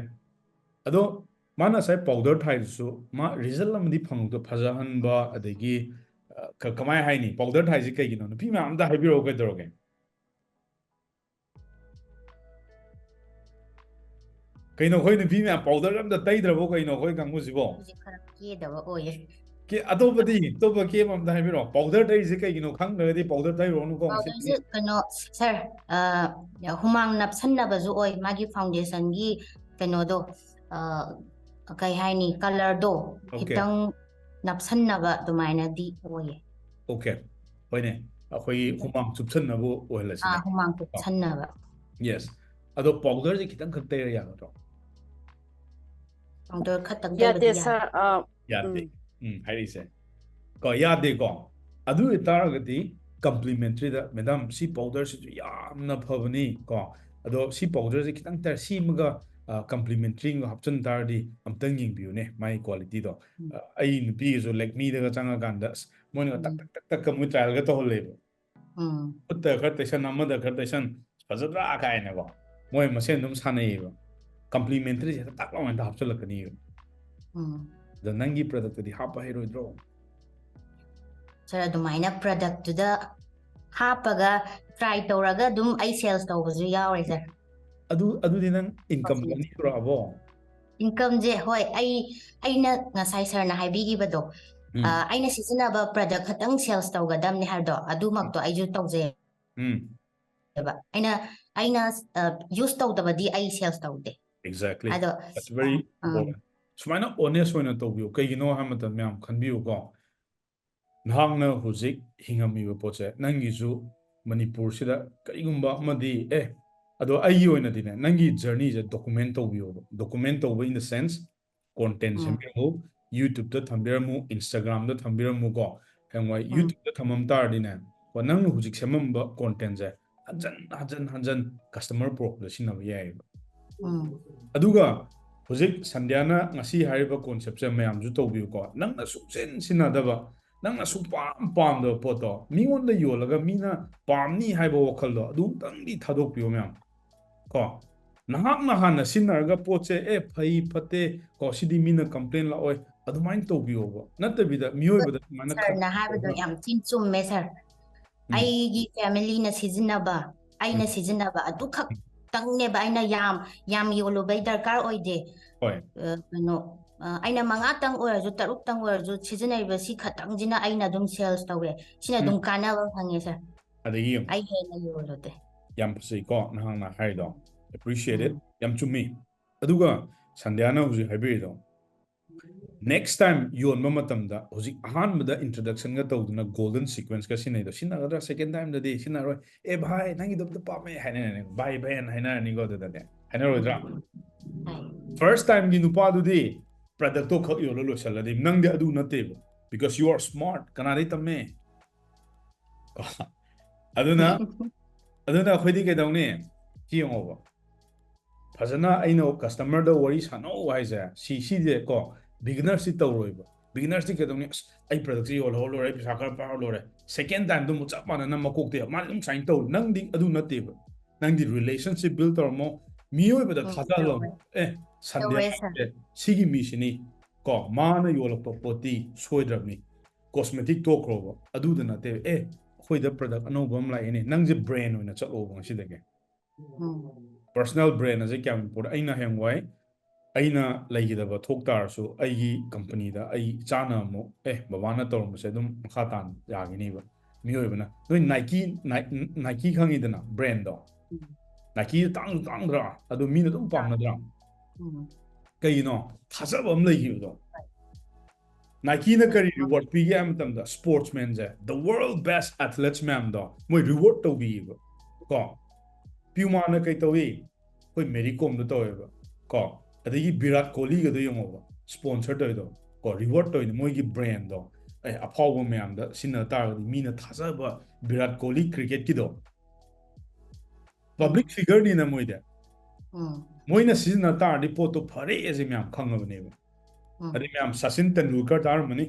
ꯑꯗꯣ ꯃꯥꯅ ꯉꯁꯥꯏ ꯄꯥꯎꯗꯔ ꯊꯥꯏꯗꯨꯁꯨ ꯃꯥ ꯔꯤꯖꯜ ꯑꯃꯗꯤ ꯐꯪꯗꯣ, ꯐꯖꯍꯟꯕ, ꯑꯗꯒꯤ ꯑ, ꯀ- ꯀꯃꯥꯏ ꯍꯥꯏꯅꯤ? ꯄꯥꯎꯗꯔ ꯊꯥꯏꯁꯤ ꯀꯩꯒꯤꯅꯣ? ꯅꯨꯄꯤ ꯃꯌꯥꯝ ꯑꯝꯇ ꯍꯥꯏꯕꯤꯔꯛꯑꯣ, ꯀꯩꯗꯧꯔꯒꯦ? ꯀꯩꯅꯣ, ꯑꯩꯈꯣꯏ ꯅꯨꯄꯤ ꯃꯌꯥꯝ ꯄꯥꯎꯗꯔ ꯑꯝꯇ ꯇꯩꯗ꯭ꯔꯕꯣ ꯀꯩꯅꯣ, ꯑꯩꯈꯣꯏ ꯀꯥꯡꯕꯨꯁꯤꯕꯣ? ꯍꯧꯖꯤꯛ ꯈꯔ ꯀꯦꯗꯕ ꯑꯣꯏꯌꯦ꯫ ꯀꯦ ꯑꯇꯣꯞꯄꯗꯤ, ꯑꯇꯣꯞꯄ ꯀꯦꯕ ꯑꯝꯇ ꯍꯥꯏꯕꯤꯔꯛꯑꯣ꯫ ꯄꯥꯎꯗꯔ ꯇꯩꯔꯤꯁꯦ ꯀꯩꯒꯤꯅꯣ? ꯈꯪꯗ꯭ꯔꯒꯗꯤ ꯄꯥꯎꯗꯔ ꯇꯩꯔꯨꯔꯅꯨꯀꯣ ꯉꯁꯤꯗꯤ꯫ ꯄꯥꯎꯗꯔꯁꯦ ꯀꯩꯅꯣ, ꯁꯥꯔ, ꯍꯨꯃꯥꯡ ꯅꯞꯁꯟꯅꯕꯁꯨ ꯑꯣꯏ, ꯃꯥꯒꯤ ꯐꯥꯎꯟꯗꯦꯁꯟꯒꯤ ꯀꯩꯅꯣꯗꯣ, ꯑ, ꯀꯩ ꯍꯥꯏꯅꯤ, ꯀꯂꯔꯗꯣ Okay. ꯈꯤꯇꯪ ꯅꯞꯁꯟꯅꯕ ꯑꯗꯨꯃꯥꯏꯅꯗꯤ ꯑꯣꯏꯌꯦ꯫ Okay, ꯍꯣꯏꯅꯦ, ꯑꯩꯈꯣꯏꯒꯤ ꯍꯨꯃꯥꯡ ꯆꯨꯞꯁꯟꯅꯕ ꯑꯣꯏꯍꯜꯂꯁꯤꯅꯦ꯫ ꯑꯥ, ꯍꯨꯃꯥꯡ ꯆꯨꯞꯁꯟꯅꯕ꯫ Yes. ꯑꯗꯣ ꯄꯥꯎꯗꯔꯁꯦ ꯈꯤꯇꯪ ꯈꯛ ꯇꯩꯔ ꯌꯥꯒꯗ꯭ꯔꯣ? ꯄꯥꯎꯗꯔ ꯈꯛꯇꯪ ꯌꯥꯗꯦ ꯇꯩꯕꯗꯤ ꯌꯥꯏ꯫ ꯁꯥꯔ꯫ ꯑ, ꯌꯥꯗꯦ꯫ ꯎꯝ꯫ ꯎꯝ, ꯍꯥꯏꯔꯛꯏꯁꯦ꯫ ꯀꯣ, ꯌꯥꯗꯦꯀꯣ? ꯑꯗꯨ ꯑꯣꯏꯇꯥꯔꯒꯗꯤ ꯀꯝꯄ꯭ꯂꯤꯃꯦꯟꯇ꯭ꯔꯤꯗ, "ꯃꯦꯗꯥꯝ, ꯁꯤ ꯄꯥꯎꯗꯔꯁꯤꯁꯨ ꯌꯥꯝꯅ ꯐꯕꯅꯤ ꯀꯣ, ꯑꯗꯣ ꯁꯤ ꯄꯥꯎꯗꯔꯁꯦ ꯈꯤꯇꯪ ꯇꯩꯔ, ꯁꯤꯃꯒ ꯀꯝꯄ꯭ꯂꯤꯃꯦꯟꯇ꯭ꯔꯤ ꯑꯃꯒ ꯍꯥꯞꯆꯤꯟ ꯇꯥꯔꯗꯤ ꯑꯝꯇꯪ ꯌꯦꯡꯕꯤꯌꯨꯅꯦ ꯃꯥꯒꯤ ꯀ꯭ꯋꯥꯂꯤꯇꯤꯗꯣ"꯫ ꯎꯝ꯫ ꯑ, ꯑꯩ ꯅꯨꯄꯤꯒꯁꯨ ꯂꯦꯛꯃꯤꯗꯒ ꯆꯪꯉꯀꯥꯟꯗ ꯑꯁ ꯃꯣꯏꯅ ꯇꯛ ꯎꯝ꯫ ꯇꯛ ꯇꯛ ꯇꯛꯀ ꯃꯣꯏ ꯇ꯭ꯔꯥꯏꯜꯒ ꯇꯧꯍꯜꯂꯦꯕ꯫ ꯎꯝ꯫ ꯈꯨꯠꯇ ꯈꯔ ꯇꯩꯁꯟ, ꯑꯃꯗ ꯈꯔ ꯇꯩꯁꯟ, "ꯐꯖꯗ꯭ꯔꯥ?" ꯀꯥꯏꯅꯀꯣ ꯃꯣꯏ ꯃꯁꯦꯟ ꯑꯗꯨꯝ ꯁꯥꯟꯅꯩꯌꯦꯕ꯫ ꯀꯝꯄ꯭ꯂꯤꯃꯦꯟꯇ꯭ꯔꯤꯁꯦ ꯍꯦꯛꯇ ꯇꯥꯛ ꯂꯥꯎꯅ ꯍꯦꯛꯇ ꯍꯥꯞꯆꯤꯜꯂꯛꯀꯅꯤꯕ꯫ ꯎꯝ꯫ ꯑꯗ ꯅꯪꯒꯤ ꯄ꯭ꯔꯗꯛꯇꯗꯤ ꯍꯥꯞꯄ ꯍꯩꯔꯣꯏꯗ꯭ꯔꯣ? ꯁꯥꯔ, ꯑꯗꯨꯃꯥꯏꯅ ꯄ꯭ꯔꯗꯛꯇꯨꯗ ꯍꯥꯞꯄꯒ ꯇ꯭ꯔꯥꯏ ꯇꯧꯔꯒ ꯑꯗꯨꯝ ꯑꯩ ꯁꯦꯜꯁ ꯇꯧꯕꯁꯨ ꯌꯥꯎꯔꯦ ꯁꯥꯔ꯫ ꯑꯗꯨ, ꯑꯗꯨꯗꯤ ꯅꯪ ꯏꯟꯀꯝ ꯍꯧꯖꯤꯛ ꯑꯅꯤ ꯁꯨꯔꯛꯑꯕꯣ? ꯏꯟꯀꯝꯁꯦ, ꯍꯣꯏ, ꯑꯩ, ꯑꯩꯅ ꯉꯁꯥꯏ ꯁꯥꯔꯅ ꯍꯥꯏꯕꯤꯈꯤꯕꯗꯣ, ꯎꯝ꯫ ꯑ, ꯑꯩꯅ ꯁꯤꯖꯤꯟꯅꯕ ꯄ꯭ꯔꯗꯛ ꯈꯛꯇꯪ ꯁꯦꯜꯁ ꯇꯧꯒꯗꯕꯅꯦ ꯍꯥꯏꯕꯗꯣ, ꯑꯗꯨꯃꯛꯇꯣ ꯑꯩꯁꯨ ꯇꯧꯖꯩ꯫ ꯎꯝ꯫ ꯑꯩꯅ, ꯑꯩꯅ, ꯑ, ꯌꯨꯁ ꯇꯧꯗꯕꯗꯤ ꯑꯩ ꯁꯦꯜꯁ ꯇꯧꯗꯦ꯫ Exactly. ꯑꯗꯣ, That's very ꯑ, important. ꯁꯨꯃꯥꯏꯅ honest ꯑꯣꯏꯅ ꯇꯧꯕꯤꯌꯨ꯫ ꯀꯩꯒꯤꯅꯣ ꯍꯥꯏꯕ ꯃꯇꯝꯗ ꯃꯌꯥꯝ ꯈꯟꯕꯤꯌꯨꯀꯣ꯫ ꯅꯍꯥꯛꯅ ꯍꯧꯖꯤꯛ ꯍꯤꯡꯉꯝꯃꯤꯕ ꯄꯣꯠꯁꯦ, ꯅꯪꯒꯤꯁꯨ ꯃꯅꯤꯄꯨꯔꯁꯤꯗ ꯀꯔꯤꯒꯨꯝꯕ ꯑꯃꯗꯤ, ꯑꯦ, ꯑꯗꯣ ꯑꯩꯒꯤ ꯑꯣꯏꯅꯗꯤꯅꯦ, ꯅꯪꯒꯤ ꯖꯔꯅꯤꯁꯦ ꯗꯣꯀꯨꯃꯦꯟ ꯇꯧꯕꯤꯌꯣꯕ꯫ ꯗꯣꯀꯨꯃꯦꯟ ꯇꯧꯕ in the sense, content ꯎꯝ꯫ ꯁꯦꯝꯕꯤꯔꯝꯃꯨ, YouTube-ꯇ ꯊꯝꯕꯤꯔꯝꯃꯨ, Instagram-ꯗ ꯊꯝꯕꯤꯔꯝꯃꯨꯀꯣ꯫ ꯍꯌꯦꯡꯋꯥꯏ ꯎꯝ꯫ YouTube-ꯇ ꯊꯝꯃꯝ ꯇꯥꯔꯗꯤꯅꯦ, ꯀꯣ, ꯅꯪꯅ ꯍꯧꯖꯤꯛ ꯁꯦꯝꯃꯝꯕ content-ꯁꯦ ꯍꯟꯖꯟ, ꯍꯟꯖꯟ, ꯍꯟꯖꯟ customer ꯄꯨꯔꯛꯄꯗ ꯁꯤꯖꯤꯟꯅꯕ ꯌꯥꯏꯑꯕ꯫ ꯎꯝ꯫ ꯑꯗꯨꯒ ꯍꯧꯖꯤꯛ ꯁꯟꯙ꯭ꯌꯥꯅ ꯉꯁꯤ ꯍꯥꯏꯔꯤꯕ concept-ꯁꯦ ꯃꯌꯥꯝꯁꯨ ꯇꯧꯕꯤꯌꯨꯀꯣ꯫ ꯅꯪꯅ ꯁꯨꯡꯁꯤꯟ ꯁꯤꯟꯅꯗꯕ, ꯅꯪꯅ ꯁꯨꯡꯄꯥꯝ ꯄꯥꯝꯗꯕ ꯄꯣꯠꯇꯣ ꯃꯤꯉꯣꯟꯗ ꯌꯣꯜꯂꯒ ꯃꯤꯅ ꯄꯥꯝꯅꯤ ꯍꯥꯏꯕ ꯋꯥꯈꯜꯗꯣ ꯑꯗꯨꯝꯇꯪꯗꯤ ꯊꯥꯗꯣꯛꯄꯤꯌꯣ ꯃꯌꯥꯝ꯫ ꯀꯣ, ꯅꯍꯥꯛꯅ ꯍꯥꯟꯅ ꯁꯤꯖꯤꯟꯅꯔꯒ ꯄꯣꯠꯁꯦ ꯑꯦ ꯐꯩ ꯐꯠꯇꯦ ꯀꯣ, ꯁꯤꯗꯤ ꯃꯤꯅ complain ꯂꯥꯛꯑꯣꯏ, ꯑꯗꯨꯃꯥꯏꯅ ꯇꯧꯕꯤꯌꯣꯕ꯫ ꯅꯠꯇꯕꯤꯗ ꯃꯤꯑꯣꯏꯕꯗ ꯁꯨꯃꯥꯏꯅ ꯁꯥꯔꯅ ꯍꯥꯏꯕꯗꯣ ꯌꯥꯝ ꯊꯤꯅ ꯆꯨꯝꯃꯦ ꯁꯥꯔ꯫ ꯎꯝ꯫ ꯑꯩꯒꯤ familyꯅ ꯁꯤꯖꯤꯟꯅꯕ, ꯑꯩꯅ ꯎꯝ꯫ ꯁꯤꯖꯤꯟꯅꯕ ꯑꯗꯨꯈꯛꯇꯪꯅꯦꯕ ꯑꯩꯅ ꯌꯥꯝ ꯌꯥꯝ ꯌꯣꯜꯂꯨꯕꯩ ꯗꯔꯀꯥꯔ ꯑꯣꯏꯗꯦ꯫ ꯍꯣꯏ꯫ ꯑ, ꯀꯩꯅꯣ, ꯑ, ꯑꯩꯅ ꯃꯉꯥꯇꯪ ꯑꯣꯏꯔꯁꯨ ꯇꯔꯨꯛꯇꯪ ꯑꯣꯏꯔꯁꯨ ꯁꯤꯖꯤꯟꯅꯔꯤꯕ ꯁꯤ ꯈꯛꯇꯪꯁꯤꯅ ꯑꯩꯅ ꯑꯗꯨꯝ sales ꯇꯧꯋꯦ꯫ ꯁꯤꯅ ꯎꯝ꯫ ꯑꯗꯨꯝ ꯀꯥꯟꯅꯕ ꯐꯪꯉꯦ ꯁꯥꯔ꯫ ꯑꯗꯒꯤ ꯌꯦꯡꯉꯨ, ꯑꯩ ꯍꯦꯟꯅ ꯌꯣꯜꯂꯨꯗꯦ꯫ ꯌꯥꯝ ꯐꯖꯩꯀꯣ ꯅꯍꯥꯛꯅ ꯍꯥꯏꯔꯤꯗꯣ, appreciate it꯫ ꯎꯝ꯫ ꯌꯥꯝ ꯆꯨꯝꯃꯤ꯫ ꯑꯗꯨꯒ ꯁꯟꯙ꯭ꯌꯥꯅ ꯍꯧꯖꯤꯛ ꯍꯥꯏꯕꯤꯔꯤꯗꯣ, next time ꯌꯣꯟꯕ ꯃꯇꯝꯗ ꯍꯧꯖꯤꯛ ꯑꯍꯥꯟꯕꯗ introductionꯒ ꯇꯧꯗꯅ golden sequenceꯀ ꯁꯤꯖꯤꯟꯅꯩꯗꯣ, ꯁꯤꯖꯤꯟꯅꯒꯗ꯭ꯔꯥ? Second timeꯗꯗꯤ ꯁꯤꯖꯤꯟꯅꯔꯣꯏ꯫ "ꯑꯦ ꯚꯥꯏ, ꯅꯪꯒꯤꯗꯣ ꯑꯝꯇ ꯄꯥꯝꯃꯦ" ꯍꯥꯏꯅꯔꯅꯤ, "Buy Ben" ꯍꯥꯏꯅꯔꯅꯤꯀꯣ꯫ ꯑꯗꯨꯗꯗꯤ ꯍꯥꯏꯅꯔꯣꯏꯗ꯭ꯔꯥ? ꯍꯥꯏ꯫ First timeꯒꯤ ꯅꯨꯄꯥꯗꯨꯗꯤ productꯇꯣ ꯈꯛ ꯌꯣꯜꯂ ꯂꯣꯏꯁꯜꯂꯗꯤ, ꯅꯪꯗꯤ ꯑꯗꯨ ꯅꯠꯇꯦꯕ, because you are smart꯫ ꯀꯅꯥꯗꯩ ꯇꯝꯃꯦ? ꯑꯗꯨꯅ ꯑꯗꯨꯅ ꯑꯩꯈꯣꯏꯗꯤ ꯀꯩꯗꯧꯅꯤ? ꯁꯤ ꯌꯦꯡꯉꯣꯕ, ꯐꯖꯅ ꯑꯩꯅ customerꯗ ꯋꯥꯔꯤ ꯁꯥꯟꯅꯧ ꯍꯥꯏꯁꯦ, ꯁꯤ ꯁꯤꯁꯦ ꯀꯣ, beginnersꯇꯤ ꯇꯧꯔꯣꯏꯕ꯫ Beginnersꯇꯤ ꯀꯩꯗꯧꯅꯤ? "ꯑꯁ, ꯑꯩ productꯁꯦ ꯌꯣꯜꯍꯧꯔ ꯂꯣꯏꯔꯦ, ꯑꯩ ꯄꯩꯁꯥ ꯈꯔ ꯄꯥꯏꯔ ꯂꯣꯏꯔꯦ, second timeꯗꯣ ꯑꯃꯨꯛ ꯆꯞ ꯃꯥꯟꯅꯅ ꯃꯀꯣꯛꯇꯩ" ꯃꯥꯗꯤ ꯑꯗꯨꯝ ꯁꯨꯃꯥꯏꯅ ꯇꯧ꯫ ꯅꯪꯗꯤ ꯑꯗꯨ ꯅꯠꯇꯦꯕ꯫ ꯅꯪꯗꯤ relationship build ꯇꯧꯔꯝꯃꯣ, ꯃꯤꯑꯣꯏꯕꯗ ꯎꯝ, ꯊꯥꯖꯍꯜꯂꯝꯃꯣ꯫ ꯇꯧꯋꯦ꯫ "ꯑꯦ, ꯁꯟꯗ꯭ꯌꯥ ꯇꯧꯋꯦ, sir꯫ ꯍꯥꯏꯁꯦ ꯁꯤꯒꯤ ꯃꯤꯁꯤꯅꯤ ꯀꯣ, ꯃꯥꯅ ꯌꯣꯜꯂꯛꯄ ꯄꯣꯠꯇꯤ ꯁꯣꯏꯗ꯭ꯔꯕꯅꯤ꯫ Cosmetic ꯇꯣꯛꯈ꯭ꯔꯣꯕ, ꯑꯗꯨꯗ ꯅꯠꯇꯦꯕ꯫ ꯑꯦ, ꯑꯩꯈꯣꯏꯗ product ꯑꯅꯧꯕ ꯑꯃ ꯂꯥꯛꯑꯦꯅꯦ, ꯅꯪꯁꯦ brand ꯑꯣꯏꯅ ꯆꯠꯂꯣꯕ ꯉꯁꯤꯗꯒꯤ꯫ ꯎꯝ꯫ Personal brand ꯑꯁꯦ ꯀꯌꯥꯝ important꯫ ꯑꯩꯅ ꯍꯌꯦꯡꯋꯥꯏ ꯑꯩꯅ ꯂꯩꯈꯤꯗꯕ ꯊꯣꯛ ꯇꯥꯔꯁꯨ, ꯑꯩꯒꯤ companyꯗ ꯑꯩ ꯏꯆꯥꯅ ꯑꯃꯨꯛ, "ꯑꯦ, ꯕꯕꯥꯅ ꯇꯧꯔꯝꯕꯁꯦ ꯑꯗꯨꯝ ꯃꯈꯥ ꯇꯥꯅ ꯌꯥꯒꯤꯅꯤꯕ"꯫ ꯃꯤꯑꯣꯏꯕꯅ, ꯅꯣꯏ Nike, Ni-, Nike ꯈꯪꯉꯤꯗꯅ brandꯗꯣ? ꯎꯝ꯫ Nikeꯁꯦ ꯇꯥꯡꯁꯨ ꯇꯥꯡꯗ꯭ꯔꯥ? ꯑꯗꯣ ꯃꯤꯅ ꯑꯗꯨꯝ ꯄꯥꯝꯅꯗ꯭ꯔꯥ? ꯎꯝ꯫ ꯀꯩꯒꯤꯅꯣ? ꯊꯥꯖꯕ ꯑꯃ ꯂꯩꯈꯤꯕꯗꯣ꯫ Nikeꯅ ꯀꯔꯤ reward ꯄꯤꯒꯦ ꯍꯥꯏꯕ ꯃꯇꯝꯗ, sportsmanꯁꯦ, the world best athletes ꯃꯌꯥꯝꯗꯣ ꯃꯣꯏ reward ꯇꯧꯕꯤꯌꯦꯕ ꯀꯣ꯫ Pumaꯅ ꯀꯩ ꯇꯧꯏ? ꯑꯩꯈꯣꯏ Mary Comꯗ ꯇꯧꯋꯦꯕ ꯀꯣ꯫ ꯑꯗꯒꯤ ꯚꯤꯔꯥꯠ ꯀꯣꯍꯂꯤꯒꯗꯣ ꯌꯦꯡꯉꯣꯕ, sponsor ꯇꯧꯔꯤꯗꯣ ꯀꯣ, reward ꯇꯧꯔꯤꯗꯣ ꯃꯣꯏꯒꯤ brandꯗꯣ꯫ ꯑꯦ, ꯑꯐꯥꯎꯕ ꯃꯌꯥꯝꯗ ꯁꯤꯖꯤꯟꯅ ꯇꯥꯔꯒꯗꯤ ꯃꯤꯅ ꯊꯥꯖꯕ, ꯚꯤꯔꯥꯠ ꯀꯣꯍꯂꯤ cricketꯀꯤꯗꯣ꯫ Public figureꯅꯤꯅ ꯃꯣꯏꯗꯤ꯫ ꯎꯝ꯫ ꯃꯣꯏꯅ ꯁꯤꯖꯤꯟꯅ ꯇꯥꯔꯗꯤ ꯄꯣꯠꯇꯣ ꯐꯔꯦ ꯑꯁꯤ ꯃꯌꯥꯝ ꯈꯪꯉꯕꯅꯦꯕ꯫ ꯎꯝ꯫ ꯑꯗꯩ ꯃꯌꯥꯝ ꯁꯆꯤꯟ ꯇꯦꯟꯗꯨꯜꯀꯔ ꯇꯥꯔꯝꯃꯅꯤ꯫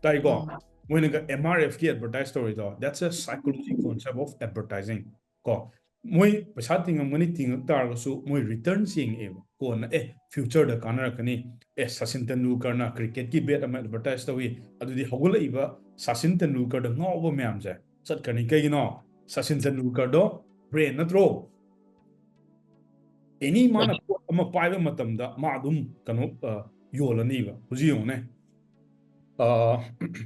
ꯇꯥꯏꯀꯣ? ꯎꯝ꯫ ꯃꯣꯏꯅꯒ M R Fꯀꯤ advertise ꯇꯧꯔꯤꯗꯣ, that's a psychology concept of advertising ꯀꯣ꯫ ꯃꯣꯏ ꯄꯩꯁꯥ ꯇꯤꯡꯉꯝꯒꯅꯤ, ꯇꯤꯡꯉꯛ ꯇꯥꯔꯒꯁꯨ ꯃꯣꯏ returns ꯌꯦꯡꯉꯛꯑꯦꯕ꯫ ꯀꯣꯟꯅ ꯑꯦ future ꯗ ꯀꯥꯟꯅꯔꯛꯀꯅꯤ, ꯑꯦ ꯁꯆꯤꯟ ꯇꯦꯟꯗꯨꯜꯀꯔꯅ cricket ꯀꯤ bat ꯑꯃ advertise ꯇꯧꯏ, ꯑꯗꯨꯗꯤ ꯍꯧꯒꯠꯂꯛꯏꯕ ꯁꯆꯤꯟ ꯇꯦꯟꯗꯨꯜꯀꯔꯗ ꯉꯥꯎꯕ ꯃꯌꯥꯝꯁꯦ ꯆꯠꯈ꯭ꯔꯅꯤ꯫ ꯀꯩꯒꯤꯅꯣ? ꯁꯆꯤꯟ ꯇꯦꯟꯗꯨꯜꯀꯔꯗꯣ brand ꯅꯠꯇ꯭ꯔꯣ? Any ꯃꯥꯅ ꯄꯣꯠ ꯑꯃ ꯄꯥꯏꯕ ꯃꯇꯝꯗ ꯃꯥ ꯑꯗꯨꯝ ꯀꯩꯅꯣ ꯑ, ꯌꯣꯜꯂꯅꯤꯕ꯫ ꯍꯧꯖꯤꯛ ꯌꯦꯡꯉꯨꯅꯦ, ꯑ,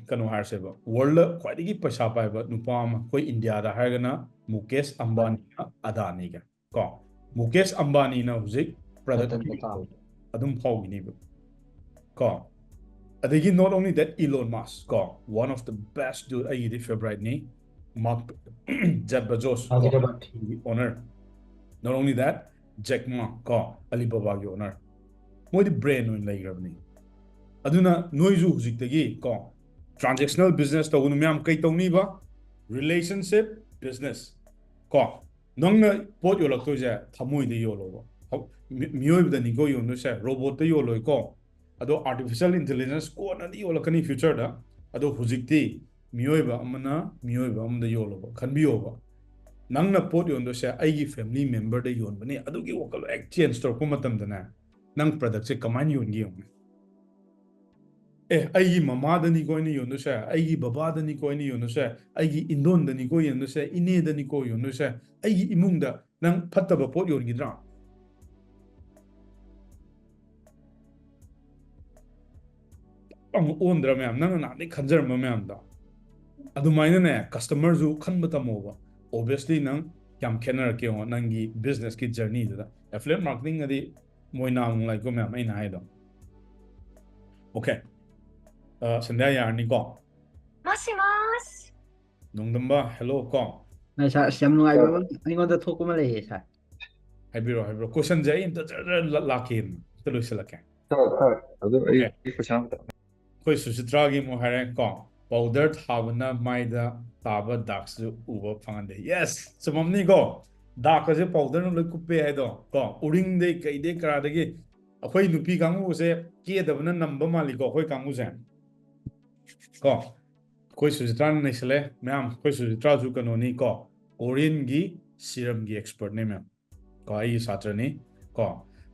ꯀꯩꯅꯣ ꯍꯥꯏꯔꯁꯦꯕ, world ꯗ ꯈ꯭ꯋꯥꯏꯗꯒꯤ ꯄꯩꯁꯥ ꯄꯥꯏꯕ ꯅꯨꯄꯥ ꯑꯃ ꯑꯩꯈꯣꯏ ꯏꯟꯗꯤꯌꯥꯗ ꯍꯥꯏꯔꯒꯅ ꯃꯨꯀꯦꯁ ꯑꯝꯕꯥꯅꯤꯒ ꯑꯗꯥꯅꯤꯒ ꯀꯣ꯫ ꯃꯨꯀꯦꯁ ꯑꯝꯕꯥꯅꯤꯅ ꯍꯧꯖꯤꯛ product ꯔꯇꯟ ꯇꯥꯇꯥ꯫ ꯑꯗꯨꯝ ꯐꯥꯎꯈꯤꯅꯤꯕ ꯀꯣ꯫ ꯑꯗꯒꯤ not only that, Elon Musk ꯀꯣ, one of the best dude, ꯑꯩꯒꯤꯗꯤ favourite ꯅꯤ꯫ Mark Jeff Bezos ꯀꯣ, mark ꯖꯀꯔꯕꯔꯒ꯫ Owner꯫ Not only that, Jack Ma ꯀꯣ, Alibaba ꯒꯤ owner꯫ ꯃꯣꯏꯗꯤ brand ꯑꯣꯏꯅ ꯂꯩꯈ꯭ꯔꯕꯅꯤ꯫ ꯑꯗꯨꯅ ꯅꯣꯏꯁꯨ ꯍꯧꯖꯤꯛꯇꯒꯤ ꯀꯣ, transactional business ꯇꯧꯒꯅꯨ꯫ ꯃꯌꯥꯝ ꯀꯩ ꯇꯧꯅꯤꯕ? Relationship business ꯀꯣ꯫ ꯅꯪꯅ ꯄꯣꯠ ꯌꯣꯜꯂꯛꯇꯣꯏꯁꯦ ꯊꯃꯣꯏꯗ ꯌꯣꯜꯂꯣꯕ꯫ ꯍꯧ-, ꯃꯤ-, ꯃꯤꯑꯣꯏꯕꯗꯅꯤꯀꯣ ꯌꯣꯟꯗꯣꯏꯁꯦ, robot ꯇ ꯌꯣꯜꯂꯣꯏꯀꯣ꯫ ꯑꯗꯣ artificial intelligence ꯀꯣꯟꯅꯗꯤ ꯌꯣꯜꯂꯛꯀꯅꯤ future ꯗ꯫ ꯑꯗꯣ ꯍꯧꯖꯤꯛꯇꯤ ꯃꯤꯑꯣꯏꯕ ꯑꯃꯅ ꯃꯤꯑꯣꯏꯕ ꯑꯃꯗ ꯌꯣꯜꯂꯣꯕ, ꯈꯟꯕꯤꯌꯣꯕ꯫ ꯅꯪꯅ ꯄꯣꯠ ꯌꯣꯟꯗꯣꯏꯁꯦ ꯑꯩꯒꯤ family member ꯗ ꯌꯣꯟꯕꯅꯤ, ꯑꯗꯨꯒꯤ ꯋꯥꯈꯜꯂꯣꯟ ꯍꯦꯛ change ꯇꯧꯔꯛꯄ ꯃꯇꯝꯗꯅꯦ, ꯅꯪ product ꯁꯦ ꯀꯃꯥꯏꯅ ꯌꯣꯟꯒꯦ ꯌꯦꯡꯉꯨꯅꯦ꯫ ꯑꯦ, ꯑꯩꯒꯤ ꯃꯃꯥꯗꯅꯤꯀꯣ ꯑꯩꯅ ꯌꯣꯟꯗꯣꯏꯁꯦ, ꯑꯩꯒꯤ ꯕꯕꯥꯗꯅꯤꯀꯣ ꯑꯩꯅ ꯌꯣꯟꯗꯣꯏꯁꯦ, ꯑꯩꯒꯤ ꯏꯟꯗꯣꯟꯗꯅꯤꯀꯣ ꯌꯣꯟꯗꯣꯏꯁꯦ, ꯏꯅꯦꯗꯅꯤꯀꯣ ꯌꯣꯟꯗꯣꯏꯁꯦ, ꯑꯩꯒꯤ ꯏꯃꯨꯡꯗ ꯅꯪ ꯐꯠꯇꯕ ꯄꯣꯠ ꯌꯣꯟꯈꯤꯗ꯭ꯔꯥ? ꯑꯃꯨꯛ ꯑꯣꯟꯗ꯭ꯔꯥ ꯃꯌꯥꯝ? ꯅꯪꯅ ꯅꯍꯥꯟꯗꯩ ꯈꯟꯖꯔꯝꯕ ꯃꯌꯥꯝꯗꯣ꯫ ꯑꯗꯨꯃꯥꯏꯅꯅꯦ, customer ꯁꯨ ꯈꯟꯕ ꯇꯝꯃꯣꯕ꯫ Obviously, ꯅꯪ ꯌꯥꯝ ꯈꯦꯠꯅꯔꯛꯀꯦ ꯌꯦꯡꯉꯣ, ꯅꯪꯒꯤ business ꯀꯤ journey ꯗꯨꯗ꯫ Affiliate marketing ꯑꯗꯤ ꯃꯣꯏꯅꯥ ꯑꯃꯨꯛ ꯂꯥꯛꯏꯀꯣ ꯃꯌꯥꯝ, ꯑꯩꯅ ꯍꯥꯏꯗꯣ꯫ Okay꯫ ꯑ, ꯁꯟꯙ꯭ꯌꯥ ꯌꯥꯔꯅꯤꯀꯣ? ꯃꯁꯤ ꯃꯥꯁ꯫ ꯅꯣꯡꯗꯝꯕ, hello ꯀꯣ꯫ ꯉꯁꯥꯏ ꯑꯁ ꯌꯥꯝ ꯅꯨꯡꯉꯥꯏꯕ ꯑꯃ ꯑꯩꯉꯣꯟꯗ ꯊꯣꯛꯄ ꯑꯃ ꯂꯩꯌꯦ, sir꯫ ꯍꯥꯏꯕꯤꯔꯣ, ꯍꯥꯏꯕꯤꯔꯣ꯫ Question ꯁꯦ ꯑꯩ ꯑꯝꯇ ꯖꯔ ꯖꯔ ꯂ-, ꯂꯥꯛꯀꯦ, ꯑꯝꯇ ꯂꯣꯏꯁꯤꯜꯂꯛꯀꯦ꯫ Sir, sir, ꯑꯗꯨ ꯑꯩ Okay꯫ Question ꯑꯃꯇ꯫ ꯑꯩꯈꯣꯏ ꯁꯨꯆꯤꯇ꯭ꯔꯥꯒꯤ ꯑꯃꯨꯛ ꯍꯥꯏꯔꯦ ꯀꯣ꯫ Powder ꯊꯥꯕꯅ ꯃꯥꯏꯗ ꯇꯥꯕ ꯗꯥꯛꯁꯨ ꯎꯕ ꯐꯪꯍꯟꯗꯦ꯫ Yes, ꯆꯨꯝꯃꯝꯅꯤꯀꯣ꯫ ꯗꯥꯛ ꯑꯁꯦ powder ꯅ ꯂꯣꯏ ꯀꯨꯞꯄꯦ ꯍꯥꯏꯗꯣ ꯀꯣ꯫ ꯎꯔꯤꯡꯗꯩ ꯀꯩꯗꯩ ꯀꯔꯥꯗꯒꯤ ꯑꯩꯈꯣꯏ ꯅꯨꯄꯤ ꯀꯥꯡꯕꯨꯁꯦ ꯀꯦꯗꯕꯅ ꯅꯝꯕ ꯃꯥꯜꯂꯤꯀꯣ, ꯑꯩꯈꯣꯏ ꯀꯥꯡꯕꯨꯁꯦ꯫ ꯀꯣ, ꯑꯩꯈꯣꯏ ꯁꯨꯆꯤꯇ꯭ꯔꯥꯅ ꯅꯩꯁꯜꯂꯦ꯫ ꯃꯌꯥꯝ, ꯑꯩꯈꯣꯏ ꯁꯨꯆꯤꯇ꯭ꯔꯥꯁꯨ ꯀꯩꯅꯣꯅꯤ ꯀꯣ, Korean ꯒꯤ ꯁꯤꯔꯝꯒꯤ ꯑꯦꯛꯁꯄꯔꯠꯅꯦ ꯃꯦꯝ꯫ ꯀꯣ, ꯑꯩꯒꯤ ꯁꯥꯇ꯭ꯔꯅꯤ꯫ ꯀꯣ,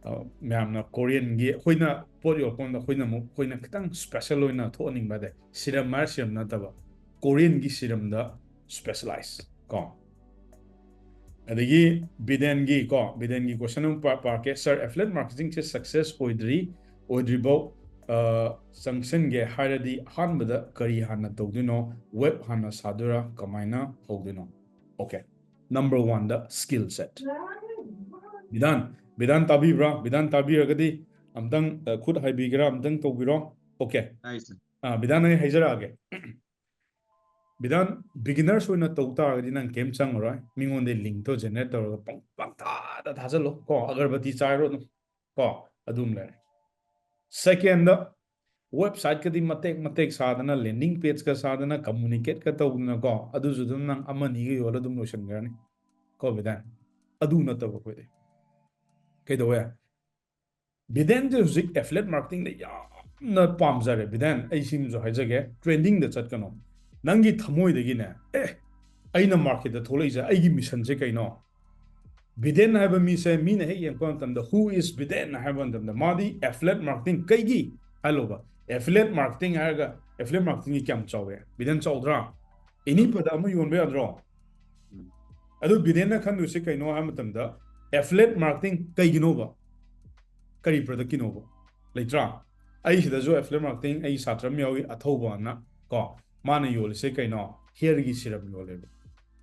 ꯑ, ꯃꯌꯥꯝꯅ ꯀꯣꯔꯤꯌꯟꯒꯤ, ꯑꯩꯈꯣꯏꯅ ꯄꯣꯠ ꯌꯣꯜꯂꯛꯄ ꯃꯇꯝꯗ ꯑꯩꯈꯣꯏꯅ ꯑꯃꯨꯛ, ꯑꯩꯈꯣꯏꯅ ꯈꯤꯇꯪ ꯁ꯭ꯄꯦꯁꯦꯜ ꯑꯣꯏꯅ ꯊꯣꯛꯍꯟꯅꯤꯡꯕ ꯍꯥꯏꯇꯥꯔꯦ꯫ ꯁꯤꯔꯝ ꯍꯥꯏꯔ ꯁꯤꯔꯝ ꯅꯠꯇꯕ, ꯀꯣꯔꯤꯌꯟꯒꯤ ꯁꯤꯔꯝꯗ ꯁ꯭ꯄꯦꯁꯦꯂꯥꯏꯁ꯫ ꯀꯣ, ꯑꯗꯒꯤ ꯕꯤꯗꯦꯟꯒꯤ, ꯀꯣ, ꯕꯤꯗꯦꯟꯒꯤ ꯀꯣꯏꯁꯟ ꯑꯃ ꯄꯥ-, ꯄꯥꯔꯛꯀꯦ꯫ "Sir, affiliate marketing ꯁꯦ ꯁꯛꯁꯦꯁ ꯑꯣꯏꯗ꯭ꯔꯤ, ꯑꯣꯏꯗ꯭ꯔꯤꯐꯥꯎ, ꯑ, ꯆꯪꯁꯟꯒꯦ ꯍꯥꯏꯔꯗꯤ ꯑꯍꯥꯟꯕꯗ ꯀꯔꯤ ꯍꯥꯟꯅ ꯇꯧꯗꯣꯏꯅꯣ? ꯋꯦꯕ ꯍꯥꯟꯅ ꯁꯥꯗꯣꯏꯔꯥ? ꯀꯃꯥꯏꯅ ꯍꯧꯗꯣꯏꯅꯣ?" ꯑꯣꯀꯦ, ꯅꯝꯕꯔ ꯋꯥꯟꯗ ꯁ꯭ꯀꯤꯜ ꯁꯦꯠ꯫ ꯕꯤꯗꯥꯟ, ꯕꯤꯗꯥꯟ ꯇꯥꯕꯤꯕ꯭ꯔꯥ? ꯕꯤꯗꯥꯟ ꯇꯥꯕꯤꯔꯒꯗꯤ ꯑꯝꯇꯪ, ꯑ, ꯈꯨꯠ ꯍꯥꯏꯕꯤꯒꯦꯔꯥ? ꯑꯝꯇꯪ ꯇꯧꯕꯤꯔꯣ꯫ ꯑꯣꯀꯦ꯫ ꯇꯥꯏ, ꯁꯥꯔ꯫ ꯑ, ꯕꯤꯗꯥꯟ, ꯑꯩ ꯍꯥꯏꯖꯔꯛꯑꯒꯦ꯫ ꯕꯤꯗꯥꯟ, ꯕꯤꯒꯤꯅꯔꯁ ꯑꯣꯏꯅ ꯇꯧ ꯇꯥꯔꯒꯗꯤ ꯅꯪ ꯀꯩꯝ ꯆꯪꯉꯔꯣꯏ꯫ ꯃꯤꯉꯣꯟꯗ ꯂꯤꯡꯇꯣ ꯖꯦꯅꯦꯔꯦꯠ ꯇꯧꯔꯒ ꯄꯪ-, ꯄꯪꯊꯥꯗ ꯊꯥꯖꯜꯂꯣ꯫ ꯀꯣ, ꯑꯒꯔꯕꯇꯤ ꯆꯥꯏꯔꯣ ꯑꯗꯨꯝ꯫ ꯀꯣ, ꯑꯗꯨꯝ ꯂꯩꯔꯦ꯫ ꯁꯦꯀꯦꯟꯗ, ꯋꯦꯕꯁꯥꯏꯠꯀꯗꯤ ꯃꯇꯦꯛ ꯃꯇꯦꯛ ꯁꯥꯗꯅ, ꯂꯦꯟꯗꯤꯡ ꯄꯦꯖꯀ ꯁꯥꯗꯅ, ꯀꯝꯃꯨꯅꯤꯀꯦꯠꯀ ꯇꯧꯗꯅꯀꯣ, ꯑꯗꯨꯁꯨ ꯑꯗꯨꯝ ꯅꯪ ꯑꯃ ꯑꯅꯤꯒ ꯌꯣꯜꯂ ꯑꯗꯨꯝ ꯂꯣꯏꯁꯤꯟꯈ꯭ꯔꯅꯤ꯫ ꯀꯣ, ꯕꯤꯗꯥꯟ? ꯑꯗꯨ ꯅꯠꯇꯕ ꯑꯩꯈꯣꯏꯗꯤ ꯀꯩꯗꯧꯋꯦ? ꯕꯤꯗꯦꯟꯁꯦ ꯍꯧꯖꯤꯛ affiliate marketing ꯗ ꯌꯥꯝꯅ ꯄꯥꯝꯖꯔꯦ꯫ ꯕꯤꯗꯦꯟ, ꯑꯩ ꯁꯤꯃꯁꯨ ꯍꯥꯏꯖꯒꯦ, ꯇ꯭ꯔꯦꯟꯗꯤꯡꯗ ꯆꯠꯀꯅꯣ꯫ ꯅꯪꯒꯤ ꯊꯃꯣꯏꯗꯒꯤꯅꯦ, "ꯑꯦ, ꯑꯩꯅ ꯃꯥꯔꯀꯦꯠꯇ ꯊꯣꯛꯂꯛꯏꯁꯦ, ꯑꯩꯒꯤ ꯃꯤꯁꯟꯁꯦ ꯀꯩꯅꯣ?" ꯕꯤꯗꯦꯟ ꯍꯥꯏꯕ ꯃꯤꯁꯦ ꯃꯤꯅ ꯍꯦꯛ ꯌꯦꯡꯉꯛꯄ ꯃꯇꯝꯗ, "Who is ꯕꯤꯗꯦꯟ?" ꯍꯥꯏꯕ ꯃꯇꯝꯗ, ꯃꯥꯗꯤ affiliate marketing ꯀꯩꯒꯤ ꯍꯥꯏꯂꯣꯕ? Affiliate marketing ꯍꯥꯏꯔꯒ, affiliate marketing ꯒꯤ ꯀꯌꯥꯝ ꯆꯥꯎꯋꯦ? ꯕꯤꯗꯦꯟ, ꯆꯥꯎꯗ꯭ꯔꯥ? ꯑꯦꯅꯤ ꯄꯗ ꯑꯃ ꯌꯣꯟꯕ ꯌꯥꯗ꯭ꯔꯣ? ꯎꯝ꯫ ꯑꯗꯨ ꯕꯤꯗꯦꯟꯅ ꯈꯟꯗꯣꯏꯁꯦ ꯀꯩꯅꯣ ꯍꯥꯏꯕ ꯃꯇꯝꯗ, affiliate marketing ꯀꯩꯒꯤꯅꯣꯕ? ꯀꯔꯤ product ꯀꯤꯅꯣꯕ? ꯂꯩꯇ꯭ꯔꯥ? ꯑꯩ ꯁꯤꯗꯁꯨ affiliate marketing ꯑꯩꯒꯤ ꯁꯥꯇ꯭ꯔ ꯑꯃ ꯌꯥꯎꯏ, ꯑꯊꯧꯕ ꯑꯅ, ꯀꯣ, ꯃꯥꯅ ꯌꯣꯜꯂꯤꯁꯦ ꯀꯩꯅꯣ? Hair ꯒꯤ serum ꯌꯣꯜꯂꯦꯕ꯫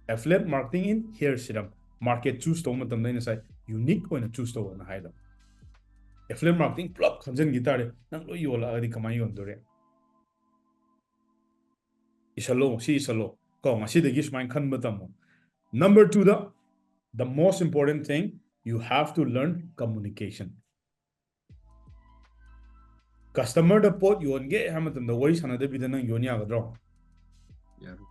Affiliate marketing in hair serum꯫ Market choose ꯇꯧꯕ ꯃꯇꯝꯗ ꯑꯩꯅ ꯉꯁꯥꯏ unique ꯑꯣꯏꯅ choose ꯇꯧꯕ ꯑꯅ ꯍꯥꯏꯗꯣ꯫ Affiliate marketing ꯄꯨꯂꯞ ꯈꯟꯖꯟꯈꯤ ꯇꯥꯔꯦ, ꯅꯪ ꯂꯣꯏ ꯌꯣꯜꯂꯛꯑꯒꯗꯤ ꯀꯃꯥꯏꯅ ꯌꯣꯟꯗꯣꯔꯤ? ꯏꯁꯜꯂꯣ, ꯁꯤ ꯏꯁꯜꯂꯣ꯫ ꯀꯣ, ꯉꯁꯤꯗꯒꯤ ꯁꯨꯃꯥꯏꯅ ꯈꯟꯕ ꯇꯝꯃꯣ꯫ Number two the, the most important thing, you have to learn communication꯫ Customer ꯗ ꯄꯣꯠ ꯌꯣꯟꯒꯦ ꯍꯥꯏꯕ ꯃꯇꯝꯗ ꯋꯥꯔꯤ ꯁꯥꯟꯅꯗꯕꯤꯗ ꯅꯪ ꯌꯣꯟ ꯌꯥꯒꯗ꯭ꯔꯣ? ꯌꯥꯔꯣꯏ꯫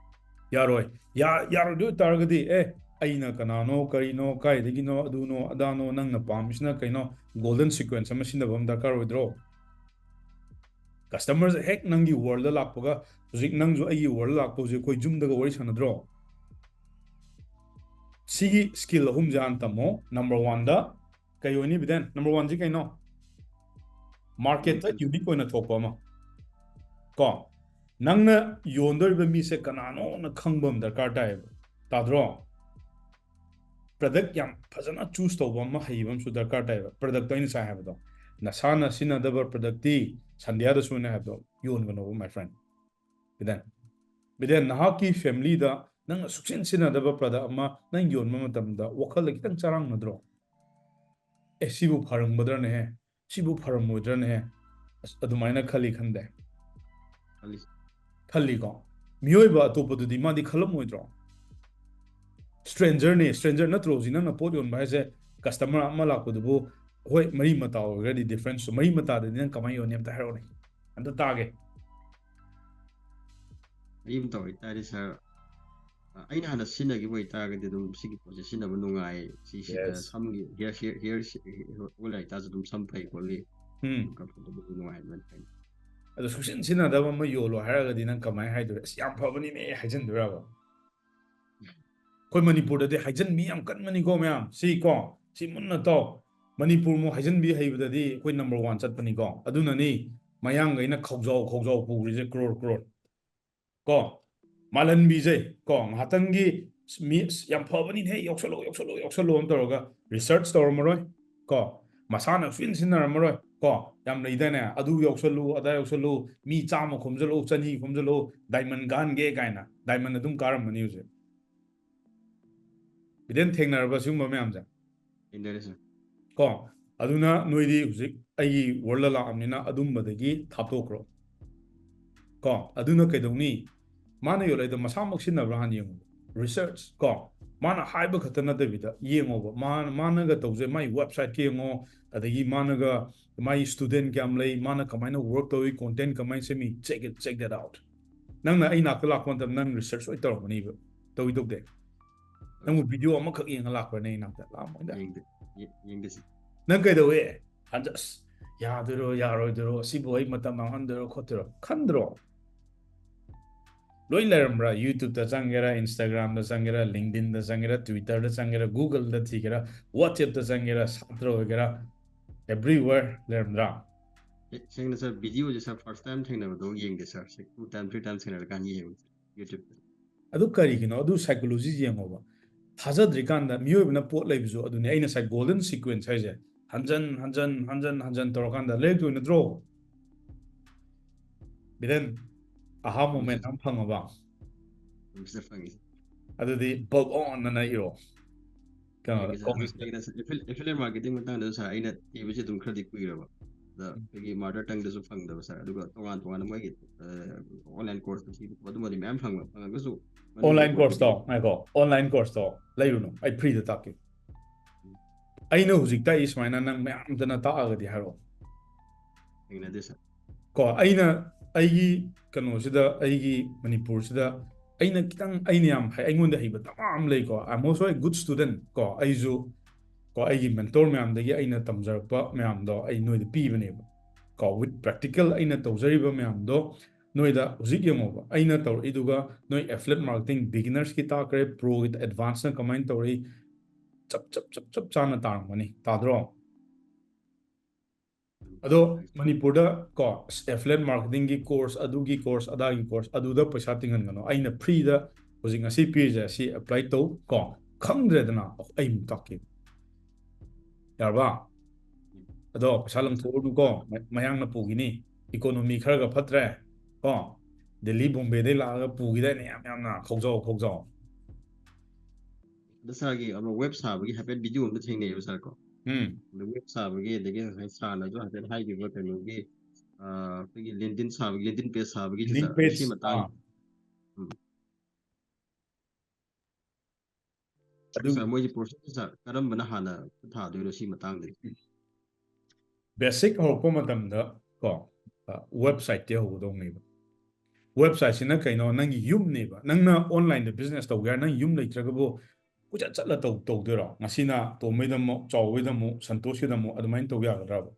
ꯌꯥꯔꯣꯏ꯫ ꯌꯥ-, ꯌꯥꯔꯣꯏꯗꯣꯏ ꯇꯥꯔꯒꯗꯤ, "ꯑꯦ, ꯑꯩꯅ ꯀꯅꯥꯅꯣ, ꯀꯔꯤꯅꯣ, ꯀꯥꯏꯗꯒꯤꯅꯣ, ꯑꯗꯨꯅꯣ, ꯑꯗꯥꯅꯣ, ꯅꯪꯅ ꯄꯥꯝꯃꯤꯁꯤꯅ ꯀꯩꯅꯣ?" Golden sequence ꯑꯃ ꯁꯤꯖꯤꯟꯅꯕ ꯑꯃ ꯗꯔꯀꯥꯔ ꯑꯣꯏꯗ꯭ꯔꯣ? Customer ꯁꯦ ꯍꯦꯛ ꯅꯪꯒꯤ world ꯗ ꯂꯥꯛꯄꯒ, ꯍꯧꯖꯤꯛ ꯅꯪꯁꯨ ꯑꯩꯒꯤ world ꯗ ꯂꯥꯛꯄ ꯍꯧꯖꯤꯛ ꯑꯩꯈꯣꯏ ꯌꯨꯝꯗꯒ ꯋꯥꯔꯤ ꯁꯥꯟꯅꯗ꯭ꯔꯣ? ꯁꯤꯒꯤ skill ꯑꯍꯨꯝꯁꯦ ꯍꯥꯟꯅ ꯇꯝꯃꯣ꯫ Number one ꯗ ꯀꯩ ꯑꯣꯏꯅꯤ ꯕꯤꯗꯦꯟ? Number one ꯁꯤ ꯀꯩꯅꯣ? Market ꯇ unique ꯑꯣꯏꯅ ꯊꯣꯛꯄ ꯑꯃ꯫ ꯀꯣ, ꯅꯪꯅ ꯌꯣꯟꯗꯣꯔꯤꯕ ꯃꯤꯁꯦ ꯀꯅꯥꯅꯣꯅ ꯈꯪꯕ ꯑꯃ ꯗꯔꯀꯥꯔ ꯇꯥꯏꯌꯦꯕ꯫ ꯇꯥꯗ꯭ꯔꯣ? Product ꯌꯥꯝ ꯐꯖꯅ choose ꯇꯧꯕ ꯑꯃ, ꯍꯩꯕ ꯑꯃꯁꯨ ꯗꯔꯀꯥꯔ ꯇꯥꯏꯌꯦꯕ꯫ Product ꯇꯣ ꯑꯩꯅ ꯉꯁꯥꯏ ꯍꯥꯏꯕꯗꯣ, ꯅꯁꯥꯅ ꯁꯤꯖꯤꯟꯅꯗꯕ product ꯇꯤ, ꯁꯟꯙ꯭ꯌꯥꯗꯁꯨ ꯑꯩꯅ ꯍꯥꯏꯕꯗꯣ, ꯌꯣꯟꯒꯅꯣꯕ, my friend꯫ ꯕꯤꯗꯦꯟ, ꯕꯤꯗꯦꯟ, ꯅꯍꯥꯛꯀꯤ family ꯗ ꯅꯪꯅ ꯁꯨꯛꯁꯤꯟ ꯁꯤꯖꯤꯟꯅꯗꯕ product ꯑꯃ ꯅꯪ ꯌꯣꯟꯕ ꯃꯇꯝꯗ ꯋꯥꯈꯜꯗ ꯈꯤꯇꯪ ꯆꯔꯥꯡꯅꯗ꯭ꯔꯣ? "ꯑꯦ, ꯁꯤꯕꯨ ꯐꯔꯝꯒꯗ꯭ꯔꯅꯦꯍꯦ? ꯁꯤꯕꯨ ꯐꯔꯝꯃꯣꯏꯗ꯭ꯔꯅꯦꯍꯦ?" ꯑꯁ, ꯑꯗꯨꯃꯥꯏꯅ ꯈꯜꯂꯤ ꯈꯟꯗꯦ? ꯈꯜꯂꯤ꯫ ꯈꯜꯂꯤꯀꯣ? ꯃꯤꯑꯣꯏꯕ ꯑꯇꯣꯞꯄꯗꯨꯗꯤ ꯃꯥꯗꯤ ꯈꯜꯂꯝꯃꯣꯏꯗ꯭ꯔꯣ? Stranger ꯅꯦ, stranger ꯅꯠꯇ꯭ꯔꯣ? ꯍꯧꯖꯤꯛ ꯅꯪꯅ ꯄꯣꯠ ꯌꯣꯟꯕ ꯍꯥꯏꯁꯦ, customer ꯑꯃ ꯂꯥꯛꯄꯗꯨꯕꯨ, ꯍꯣꯏ, ꯃꯔꯤ ꯃꯇꯥ ꯑꯣꯏꯔꯒꯗꯤ difference, ꯃꯔꯤ ꯃꯇꯥꯗꯗꯤ ꯅꯪ ꯀꯃꯥꯏꯅ ꯌꯣꯟꯅꯤ? ꯑꯝꯇ ꯍꯥꯏꯔꯛꯑꯣꯅꯦ, ꯑꯝꯇ ꯇꯥꯒꯦ꯫ ꯃꯔꯤ ꯃꯇꯥ ꯑꯣꯏꯇꯥꯔꯗꯤ, sir, ꯑ, ꯑꯩꯅ ꯍꯥꯟꯅ ꯁꯤꯖꯤꯟꯅꯈꯤꯕ ꯑꯣꯏꯇꯥꯔꯒꯗꯤ ꯑꯗꯨꯝ ꯁꯤꯒꯤ ꯄꯣꯠꯁꯦ ꯁꯤꯖꯤꯟꯅꯕ ꯅꯨꯡꯉꯥꯏ, ꯁꯤꯁꯤꯗ Yes. ꯁꯝꯒꯤ hair, hair, hair ꯑꯣꯏꯜ ꯍꯥꯏꯇꯥꯔꯁꯨ ꯑꯗꯨꯝ ꯁꯝ ꯐꯩ ꯈꯣꯠꯂꯤ, ꯎꯝ꯫ Comfortable, ꯅꯨꯡꯉꯥꯏ, ꯑꯗꯨꯃꯥꯏꯅ ꯐꯩ꯫ ꯑꯗꯣ ꯁꯨꯡꯁꯤꯟ ꯁꯤꯖꯤꯟꯅꯗꯕ ꯑꯃ ꯌꯣꯜꯂꯣ ꯍꯥꯏꯔꯒꯗꯤ ꯅꯪ ꯀꯃꯥꯏꯅ ꯍꯥꯏꯗꯣꯏꯔ? "ꯑꯁ, ꯌꯥꯝ ꯐꯕꯅꯤꯅꯦ" ꯍꯥꯏꯖꯤꯟꯗꯣꯏꯔꯕ? ꯑꯩꯈꯣꯏ ꯃꯅꯤꯄꯨꯔꯗꯗꯤ ꯍꯥꯏꯖꯤꯟꯕꯤ ꯌꯥꯝ ꯀꯟꯕꯅꯤꯀꯣ ꯃꯌꯥꯝ꯫ ꯁꯤ ꯀꯣ, ꯁꯤ ꯃꯨꯟꯅ ꯇꯧ꯫ ꯃꯅꯤꯄꯨꯔꯃꯨꯛ ꯍꯥꯏꯖꯤꯟꯕꯤ ꯍꯩꯕꯗꯗꯤ ꯑꯩꯈꯣꯏ number one ꯆꯠꯄꯅꯤꯀꯣ꯫ ꯑꯗꯨꯅꯅꯤ ꯃꯌꯥꯡꯈꯩꯅ ꯈꯧꯖꯥꯎ ꯈꯧꯖꯥꯎ ꯄꯨꯈ꯭ꯔꯤꯁꯦ crore crore꯫ ꯀꯣ, ꯃꯥꯜꯍꯟꯕꯤꯁꯦ ꯀꯣ, ꯉꯥꯏꯍꯥꯛꯇꯪꯒꯤ ꯃꯤ, "ꯑꯁ, ꯌꯥꯝ ꯐꯕꯅꯤꯅꯦ, ꯌꯥꯎꯁꯜꯂꯣ, ꯌꯥꯎꯁꯜꯂꯣ, ꯌꯥꯎꯁꯜꯂꯣ" ꯑꯃ ꯇꯧꯔꯒ research ꯇꯧꯔꯝꯃꯔꯣꯏ ꯀꯣ, ꯃꯁꯥꯅ ꯁꯨꯡꯁꯤꯟ ꯁꯤꯖꯤꯟꯅꯔꯝꯃꯔꯣꯏ ꯀꯣ꯫ ꯌꯥꯝ ꯂꯩꯗꯥꯏꯅꯦ, "ꯑꯗꯨ ꯌꯥꯎꯁꯜꯂꯨ, ꯑꯗꯥ ꯌꯥꯎꯁꯜꯂꯨ, ꯃꯤ ꯆꯥꯝꯃ ꯈꯣꯝꯖꯜꯂꯨ, ꯆꯅꯤ ꯈꯣꯝꯖꯜꯂꯨ, diamond ꯀꯥꯍꯟꯒꯦ" ꯀꯥꯏꯅ꯫ Diamond ꯑꯗꯨꯝ ꯀꯥꯔꯝꯃꯅꯤ ꯍꯧꯖꯤꯛ꯫ ꯕꯤꯗꯦꯟ, ꯊꯦꯡꯅꯔꯕ ꯁꯤꯒꯨꯝꯕ ꯃꯌꯥꯝꯁꯦ? ꯊꯦꯡꯅꯔꯦ, sir꯫ ꯀꯣ, ꯑꯗꯨꯅ ꯅꯣꯏꯗꯤ ꯍꯧꯖꯤꯛ ꯑꯩꯒꯤ world ꯂꯥꯛꯑꯕꯅꯤꯅ ꯑꯗꯨꯝꯕꯗꯒꯤ ꯊꯥꯞꯇꯣꯛꯈ꯭ꯔꯣ꯫ ꯀꯣ, ꯑꯗꯨꯅ ꯀꯩꯗꯧꯅꯤ? ꯃꯥꯅ ꯌꯣꯜꯂꯛꯏꯗꯣ ꯃꯁꯥꯃꯛ ꯁꯤꯖꯤꯟꯅꯕ꯭ꯔꯥ ꯍꯥꯟꯅ ꯌꯦꯡꯉꯣ꯫ Research ꯀꯣ, ꯃꯥꯅ ꯍꯥꯏꯕ ꯈꯛꯇ ꯅꯠꯇꯕꯤꯗ ꯌꯦꯡꯉꯣꯕ꯫ ꯃꯥ-, ꯃꯥꯅꯒ ꯇꯧꯖꯩ, ꯃꯥꯒꯤ website ꯀ ꯌꯦꯡꯉꯣ, ꯑꯗꯒꯤ ꯃꯥꯅꯒ, ꯃꯥꯒꯤ student ꯀꯌꯥꯝ ꯂꯩ, ꯃꯥꯅ ꯀꯃꯥꯏꯅ work ꯇꯧꯏ, content ꯀꯃꯥꯏꯅ ꯁꯦꯝꯃꯤ, check it, check that out꯫ ꯅꯪꯅ ꯑꯩ ꯅꯥꯛꯇ ꯂꯥꯛꯄ ꯃꯇꯝꯗ ꯅꯪ research ꯂꯣꯏ ꯇꯧꯔꯝꯒꯅꯤꯕ꯫ ꯇꯧꯏ ꯇꯧꯗꯦ? ꯅꯪꯕꯨ video ꯑꯃꯈꯛ ꯌꯦꯡꯉ ꯂꯥꯛꯄ꯭ꯔꯅꯦ ꯑꯩ ꯅꯥꯛꯇ? ꯂꯥꯛꯑꯝꯃꯣꯏꯗ꯫ ꯌꯦꯡꯗꯦ, ꯌꯦ-, ꯌꯦꯡꯗꯦ, sir꯫ ꯅꯪ ꯀꯩꯗꯧꯋꯦ? ꯍꯟꯗꯛ, "ꯑꯁ, ꯌꯥꯗꯣꯏꯔꯣ, ꯌꯥꯔꯣꯏꯗꯣꯏꯔꯣ, ꯑꯁꯤꯕꯨ ꯑꯩ ꯃꯇꯝ ꯃꯥꯡꯍꯟꯗꯣꯏꯔꯣ, ꯈꯣꯠꯇꯣꯏꯔꯣ?" ꯈꯟꯗ꯭ꯔꯣ? ꯂꯣꯏ ꯂꯩꯔꯝꯕ꯭ꯔꯥ? YouTube-ꯇ ꯆꯪꯒꯦꯔꯥ, Instagram-ꯗ ꯆꯪꯒꯦꯔꯥ, LinkedIn-ꯗ ꯆꯪꯒꯦꯔꯥ, Twitter-ꯗ ꯆꯪꯒꯦꯔꯥ, Google-ꯗ ꯊꯤꯒꯦꯔꯥ, WhatsApp-ꯇ ꯆꯪꯒꯦꯔꯥ, ꯁꯥꯇ꯭ꯔ ꯑꯣꯏꯒꯦꯔꯥ, everywhere ꯂꯩꯔꯝꯗ꯭ꯔꯥ? ꯑꯦ, ꯁꯦꯡꯅ ꯁꯥꯔ, ꯚꯤꯗꯤꯑꯣꯁꯦ ꯁꯥꯔ ꯐꯥꯔꯁ ꯇꯥꯏꯝ ꯊꯦꯡꯅꯕꯗꯣ ꯌꯦꯡꯗꯦ ꯁꯥꯔ, ꯁꯤ ꯇꯨ ꯇꯥꯏꯝ ꯊ꯭ꯔꯤ ꯇꯥꯏꯝ ꯊꯦꯡꯅꯔꯀꯥꯟꯗ ꯌꯦꯡꯉꯦ YouTube-ꯇ꯫ ꯑꯗꯨ ꯀꯔꯤꯒꯤꯅꯣ? ꯑꯗꯨ psychology ꯌꯦꯡꯉꯣꯕ꯫ ꯊꯥꯖꯗ꯭ꯔꯤꯀꯥꯟꯗ ꯃꯤꯑꯣꯏꯕꯅ ꯄꯣꯠ ꯂꯩꯕꯁꯨ ꯑꯗꯨꯅꯤ꯫ ꯑꯩꯅ ꯉꯁꯥꯏ golden sequence ꯍꯥꯏꯁꯦ ꯍꯟꯖꯟ ꯍꯟꯖꯟ ꯍꯟꯖꯟ ꯍꯟꯖꯟ ꯇꯧꯔꯀꯥꯟꯗ ꯂꯩꯔꯛꯇꯣꯏ ꯅꯠꯇ꯭ꯔꯣ? ꯕꯤꯔꯦꯟ, ꯑꯍꯥ moment ꯑꯃ ꯐꯪꯉꯕ? ꯃꯤꯁꯇꯔ ꯐꯪꯉꯤ꯫ ꯑꯗꯨꯗꯤ bulb on ꯑꯅ ꯏꯔꯣ꯫ ꯀꯩꯅꯣꯗ, ꯁꯥꯔ, ꯑꯩꯈꯣꯏꯅ ꯁꯥꯔ, affil-, affiliate marketing ꯃꯇꯥꯡꯗ ꯁꯥꯔ ꯑꯩꯅ ꯊꯤꯕꯁꯤ ꯑꯗꯨꯝ ꯈꯔꯗꯤ ꯀꯨꯏꯔꯕ꯫ ꯑꯗ ꯑꯩꯈꯣꯏꯒꯤ ꯃꯥꯗꯔ ꯇꯪꯗꯁꯨ ꯐꯪꯗꯕ ꯁꯥꯔ, ꯑꯗꯨꯒ ꯇꯣꯉꯥꯟ ꯇꯣꯉꯥꯟꯅ ꯃꯣꯏꯒꯤ, ꯑ, online course ꯊꯤꯕ ꯈꯣꯠꯄ ꯑꯗꯨꯃꯗꯤ ꯃꯌꯥꯝ ꯐꯪꯕ, ꯐꯪꯉꯒꯁꯨ ꯃꯅꯤꯄꯨꯔ online course-ꯇꯣ, ꯄꯣꯠꯇꯨꯗꯤ ꯉꯥꯏꯈꯣ, online course-ꯇꯣ ꯂꯩꯔꯨꯅꯨ, ꯑꯩ free-ꯗ ꯇꯥꯛꯀꯦ꯫ ꯑꯩꯅ ꯍꯧꯖꯤꯛ ꯇꯥꯛꯏ ꯁꯨꯃꯥꯏꯅ ꯅꯪ ꯃꯌꯥꯝꯗꯅ ꯇꯥꯛꯑꯒꯗꯤ ꯍꯥꯏꯔꯛꯑꯣ꯫ ꯊꯦꯡꯅꯗꯦ ꯁꯥꯔ꯫ ꯀꯣ, ꯑꯩꯅ ꯑꯩꯒꯤ ꯀꯩꯅꯣꯁꯤꯗ, ꯑꯩꯒꯤ ꯃꯅꯤꯄꯨꯔꯁꯤꯗ ꯑꯩꯅ ꯈꯤꯇꯪ, ꯑꯩꯅ ꯌꯥꯝ ꯍꯩ, ꯑꯩꯉꯣꯟꯗ ꯍꯩꯕ ꯗꯃꯥ ꯑꯃ ꯂꯩꯀꯣ꯫ I am also a good student ꯀꯣ꯫ ꯑꯩꯁꯨ ꯀꯣ, ꯑꯩꯒꯤ mentor ꯃꯌꯥꯝꯗꯒꯤ ꯑꯩꯅ ꯇꯝꯖꯔꯛꯄ ꯃꯌꯥꯝꯗꯣ ꯑꯩ ꯅꯣꯏꯗ ꯄꯤꯕꯅꯦꯕ ꯀꯣ꯫ With practical ꯑꯩꯅ ꯇꯧꯖꯔꯤꯕ ꯃꯌꯥꯝꯗꯣ ꯅꯣꯏꯗ ꯍꯧꯖꯤꯛ ꯌꯦꯡꯉꯣꯕ꯫ ꯑꯩꯅ ꯇꯧꯔꯛꯏꯗꯨꯒ ꯅꯣꯏ affiliate marketing beginners-ꯀꯤ ꯇꯥꯛꯈ꯭ꯔꯦ, pro-ꯒꯤ advance-ꯅ ꯀꯃꯥꯏꯅ ꯇꯧꯔꯛꯏ, ꯆꯞ ꯆꯞ ꯆꯞ ꯆꯞ ꯆꯥꯅ ꯇꯥꯔꯝꯒꯅꯤ, ꯇꯥꯗ꯭ꯔꯣ? ꯑꯗꯣ ꯃꯅꯤꯄꯨꯔꯗ ꯀꯣ, affiliate marketing-ꯒꯤ course, ꯑꯗꯨꯒꯤ course, ꯑꯗꯥꯒꯤ course, ꯑꯗꯨꯗ ꯄꯩꯁꯥ ꯇꯤꯡꯍꯟꯒꯅꯨ꯫ ꯑꯩꯅ free-ꯗ ꯍꯧꯖꯤꯛ ꯉꯁꯤ ꯄꯤꯔꯤꯁꯦ, ꯁꯤ apply ꯇꯧ ꯀꯣ꯫ ꯈꯪꯗ꯭ꯔꯦꯗꯅ, ꯑꯩ ꯑꯃꯨꯛ ꯇꯥꯛꯀꯦ꯫ ꯌꯥꯔꯕ? ꯑꯗꯣ ꯄꯩꯁꯥ ꯂꯪꯊꯣꯛꯎꯔꯅꯨꯀꯣ, ꯃ-, ꯃꯌꯥꯡꯅ ꯄꯨꯈꯤꯅꯤ꯫ Economy ꯈꯔꯒ ꯐꯠꯇ꯭ꯔꯦ ꯀꯣ꯫ ꯗꯦꯜꯂꯤ, ꯕꯣꯝꯕꯦꯗꯩ ꯂꯥꯛꯑꯒ ꯄꯨꯈꯤꯗꯥꯏꯅꯦ ꯌꯥꯝ ꯌꯥꯝꯅ, ꯈꯧꯖꯥꯎ ꯈꯧꯖꯥꯎ꯫ ꯑꯗ ꯁꯥꯔꯒꯤ ꯑꯃ web ꯁꯥꯕꯒꯤ ꯍꯥꯏꯐꯦꯠ ꯚꯤꯗꯤꯑꯣ ꯑꯃ ꯊꯦꯡꯅꯩꯌꯦꯕ ꯁꯥꯔ ꯀꯣ꯫ ꯎꯝ꯫ ꯑꯗ web ꯁꯥꯕꯒꯤ, ꯑꯗꯒꯤ ꯉꯁꯥꯏ ꯁꯥꯔꯅꯁꯨ ꯍꯥꯏꯐꯦꯠ ꯍꯥꯏꯈꯤꯕ ꯀꯩꯅꯣꯒꯤ, ꯑ, ꯑꯩꯈꯣꯏꯒꯤ LinkedIn ꯁꯥꯕꯒꯤ, LinkedIn page ꯁꯥꯕꯒꯤ LinkedIn ꯁꯥꯔ, ꯁꯤ page, ꯃꯇꯥꯡ-, ꯑꯥ꯫ ꯎꯝ꯫ ꯑꯗꯨꯒꯤ ꯁꯥꯔ, ꯃꯣꯏꯒꯤ process ꯁꯥꯔ, ꯀꯔꯝꯕꯅ ꯍꯥꯟꯅ ꯈꯨꯠ ꯊꯥꯗꯣꯏꯅꯣ ꯁꯤ ꯃꯇꯥꯡꯗꯗꯤ? Basic ꯍꯧꯔꯛꯄ ꯃꯇꯝꯗ ꯀꯣ, ꯑ, website-ꯇꯤ ꯍꯧꯒꯗꯧꯅꯦꯕ꯫ Website-ꯁꯤꯅ ꯀꯩꯅꯣ? ꯅꯪꯒꯤ ꯌꯨꯝꯅꯦꯕ꯫ ꯅꯪꯅ online-ꯗ business ꯇꯧꯒꯦ ꯍꯥꯏꯔ ꯅꯪ ꯌꯨꯝ ꯂꯩꯇ꯭ꯔꯒꯕꯨ ꯀꯣꯏꯆꯠ ꯆꯠꯂ ꯇꯧ-, ꯇꯧꯗꯣꯏꯔꯣ? ꯉꯁꯤꯅ ꯇꯣꯝꯕꯩꯗ ꯑꯃꯨꯛ, ꯆꯥꯎꯕꯩꯗ ꯑꯃꯨꯛ, ꯁꯟꯇꯣꯁꯀꯤꯗ ꯑꯃꯨꯛ, ꯑꯗꯨꯃꯥꯏꯅ ꯇꯧ ꯌꯥꯒꯗ꯭ꯔꯕ?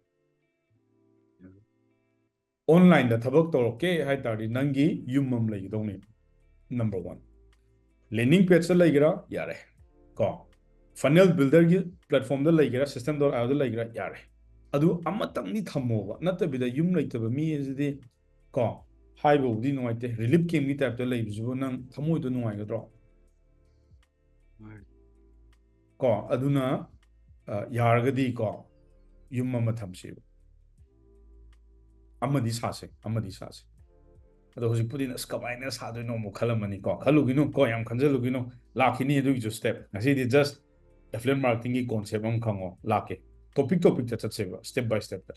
Online-ꯗ ꯊꯕꯛ ꯇꯧꯔꯛꯀꯦ ꯍꯥꯏ ꯇꯥꯔꯗꯤ ꯅꯪꯒꯤ ꯌꯨꯝ ꯑꯃ ꯂꯩꯒꯗꯧꯅꯦꯕ꯫ number one. Landing pageꯇ ꯂꯩꯒꯦꯔꯥ, ꯌꯥꯔꯦ, ꯀꯣ, funnel builderꯒꯤ platformꯗ ꯂꯩꯒꯦꯔꯥ, system.ioꯗ ꯂꯩꯒꯦꯔꯥ, ꯌꯥꯔꯦ. ꯑꯗꯨ ꯑꯃꯇꯪꯗꯤ ꯊꯝꯃꯣꯕ, ꯅꯠꯇꯕꯤꯗ ꯌꯨꯝ ꯂꯩꯇꯕ ꯃꯤ ꯑꯁꯤꯗꯤ, ꯀꯣ, ꯍꯥꯏꯕꯕꯨꯗꯤ ꯅꯨꯡꯉꯥꯏꯇꯦ, relief campꯀꯤ typeꯇ ꯂꯩꯕꯁꯤꯕꯨ ꯅꯪ ꯊꯃꯣꯏꯗꯣ ꯅꯨꯡꯉꯥꯏꯒꯗ꯭ꯔꯣ? ꯀꯣ, ꯑꯗꯨꯅ, ꯑ, ꯌꯥꯔꯒꯗꯤ, ꯀꯣ, ꯌꯨꯝ ꯑꯃ ꯊꯝꯁꯦꯕ, ꯑꯃꯗꯤ ꯁꯥꯁꯦ, ꯑꯃꯗꯤ ꯁꯥꯁꯦ. ꯑꯗꯣ ꯍꯧꯖꯤꯛꯄꯨꯗꯤ ꯑꯁ, ꯀꯃꯥꯏꯅ ꯁꯥꯗꯣꯏꯅꯣ ꯑꯃꯨꯛ ꯈꯜꯂꯝꯃꯅꯤꯀꯣ. ꯈꯜꯂꯨꯒꯤꯅꯨ ꯀꯣ, ꯌꯥꯝ ꯈꯟꯖꯜꯂꯨꯒꯤꯅꯨ. ꯂꯥꯛꯈꯤꯅꯤ ꯑꯗꯨꯒꯤꯁꯨ step. ꯉꯁꯤꯗꯤ just affiliate marketingꯒꯤ concept ꯑꯃ ꯈꯪꯉꯣ, ꯂꯥꯛꯀꯦ. Topic topicꯇ ꯆꯠꯁꯦꯕ, step by stepꯇ.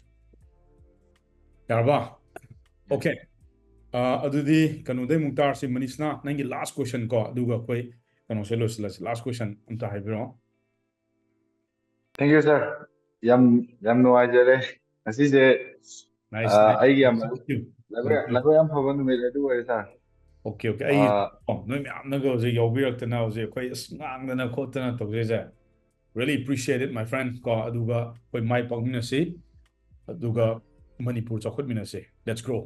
ꯌꯥꯔꯕ? Okay. ꯑ, ꯑꯗꯨꯗꯤ ꯀꯩꯅꯣꯗꯩ ꯑꯃꯨꯛ ꯇꯥꯔꯁꯤ, ꯃꯅꯤꯁꯅꯥ, ꯅꯪꯒꯤ last question ꯀꯣ, ꯑꯗꯨꯒ ꯑꯩꯈꯣꯏ ꯀꯩꯅꯣꯁꯦ ꯂꯣꯏꯁꯤꯜꯂꯁꯤ. Last question ꯑꯝꯇ ꯍꯥꯏꯕꯤꯔꯛꯑꯣ. Thank you, sir. ꯌꯥꯝ, ꯌꯥꯝ ꯅꯨꯡꯉꯥꯏꯖꯔꯦ ꯉꯁꯤꯁꯦ. Nice, ꯑ, nice. ꯑꯩꯒꯤ ꯌꯥꯝ Thank you. ꯂꯥꯏꯕꯛ, ꯂꯥꯏꯕꯛ ꯌꯥꯝ ꯐꯕ ꯅꯨꯃꯤꯠ ꯑꯗꯨ ꯑꯣꯏꯔꯦ, sir. Okay, okay. ꯑꯩ, ꯑ, ꯀꯣ, ꯅꯣꯏ ꯃꯌꯥꯝꯅꯒ ꯍꯧꯖꯤꯛ ꯌꯥꯎꯕꯤꯔꯛꯇꯅ, ꯍꯧꯖꯤꯛ ꯑꯩꯈꯣꯏ ꯑꯁ ꯉꯥꯡꯗꯅ ꯈꯣꯠꯇꯅ ꯇꯧꯖꯩꯁꯦ, really appreciate it, my friend, ꯀꯣ. ꯑꯗꯨꯒ ꯑꯩꯈꯣꯏ ꯃꯥꯏ ꯄꯥꯛꯃꯤꯟꯅꯁꯤ, ꯑꯗꯨꯒ ꯃꯅꯤꯄꯨꯔ ꯆꯥꯎꯈꯠꯃꯤꯟꯅꯁꯤ. Let's grow.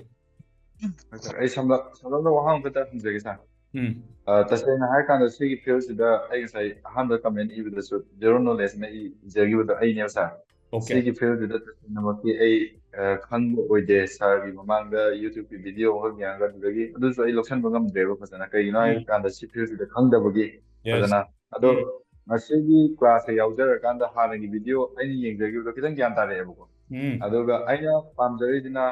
Sir, ꯑꯩ ꯁꯝꯂꯞ-, ꯁꯝꯂꯞꯅ ꯋꯥꯍꯪ ꯑꯃꯈꯛꯇ ꯍꯪꯖꯒꯦ, sir. ꯎꯝ. ꯑ, ꯇꯁꯦꯡꯅ ꯍꯥꯏꯔꯀꯥꯟꯗ ꯁꯤꯒꯤ fieldꯁꯤꯗ ꯑꯩ ꯉꯁꯥꯏ ꯑꯍꯥꯟꯕ comment ꯏꯕꯗꯁꯨ zero knowledgeꯅ E-, ꯏꯖꯈꯤꯕꯗꯣ ꯑꯩꯅꯦꯕ, sir. Okay. ꯁꯤꯒꯤ fieldꯁꯤꯗ ꯇꯁꯦꯡꯅꯃꯛꯇꯤ ꯑꯩ, ꯑ, ꯈꯪꯕ ꯑꯣꯏꯗꯦ, sirꯒꯤ ꯃꯃꯥꯡꯗ YouTubeꯀꯤ video ꯑꯃꯈꯛ ꯌꯦꯡꯉꯒ, ꯑꯗꯨꯗꯒꯤ ꯑꯗꯨꯁꯨ ꯑꯩ ꯂꯧꯁꯟꯕ ꯉꯝꯗ꯭ꯔꯦꯕ ꯐꯖꯅ. ꯀꯩꯒꯤꯅꯣ ꯎꯝ. ꯍꯥꯏꯔꯀꯥꯟꯗ ꯁꯤ fieldꯁꯤꯗ ꯈꯪꯗꯕꯒꯤ Yes. ꯐꯖꯅ. ꯑꯗꯣ ꯎꯝ. ꯉꯁꯤꯒꯤ classꯁꯦ ꯌꯥꯎꯖꯔꯀꯥꯟꯗ ꯍꯥꯟꯅꯒꯤ video ꯑꯩꯅ ꯌꯦꯡꯖꯈꯤꯕꯗꯣ ꯈꯤꯇꯪ ꯒ꯭ꯌꯥꯟ ꯇꯥꯔꯛꯑꯦꯕꯀꯣ. ꯎꯝ. ꯑꯗꯨꯒ ꯑꯩꯅ ꯄꯥꯝꯖꯔꯤꯁꯤꯅ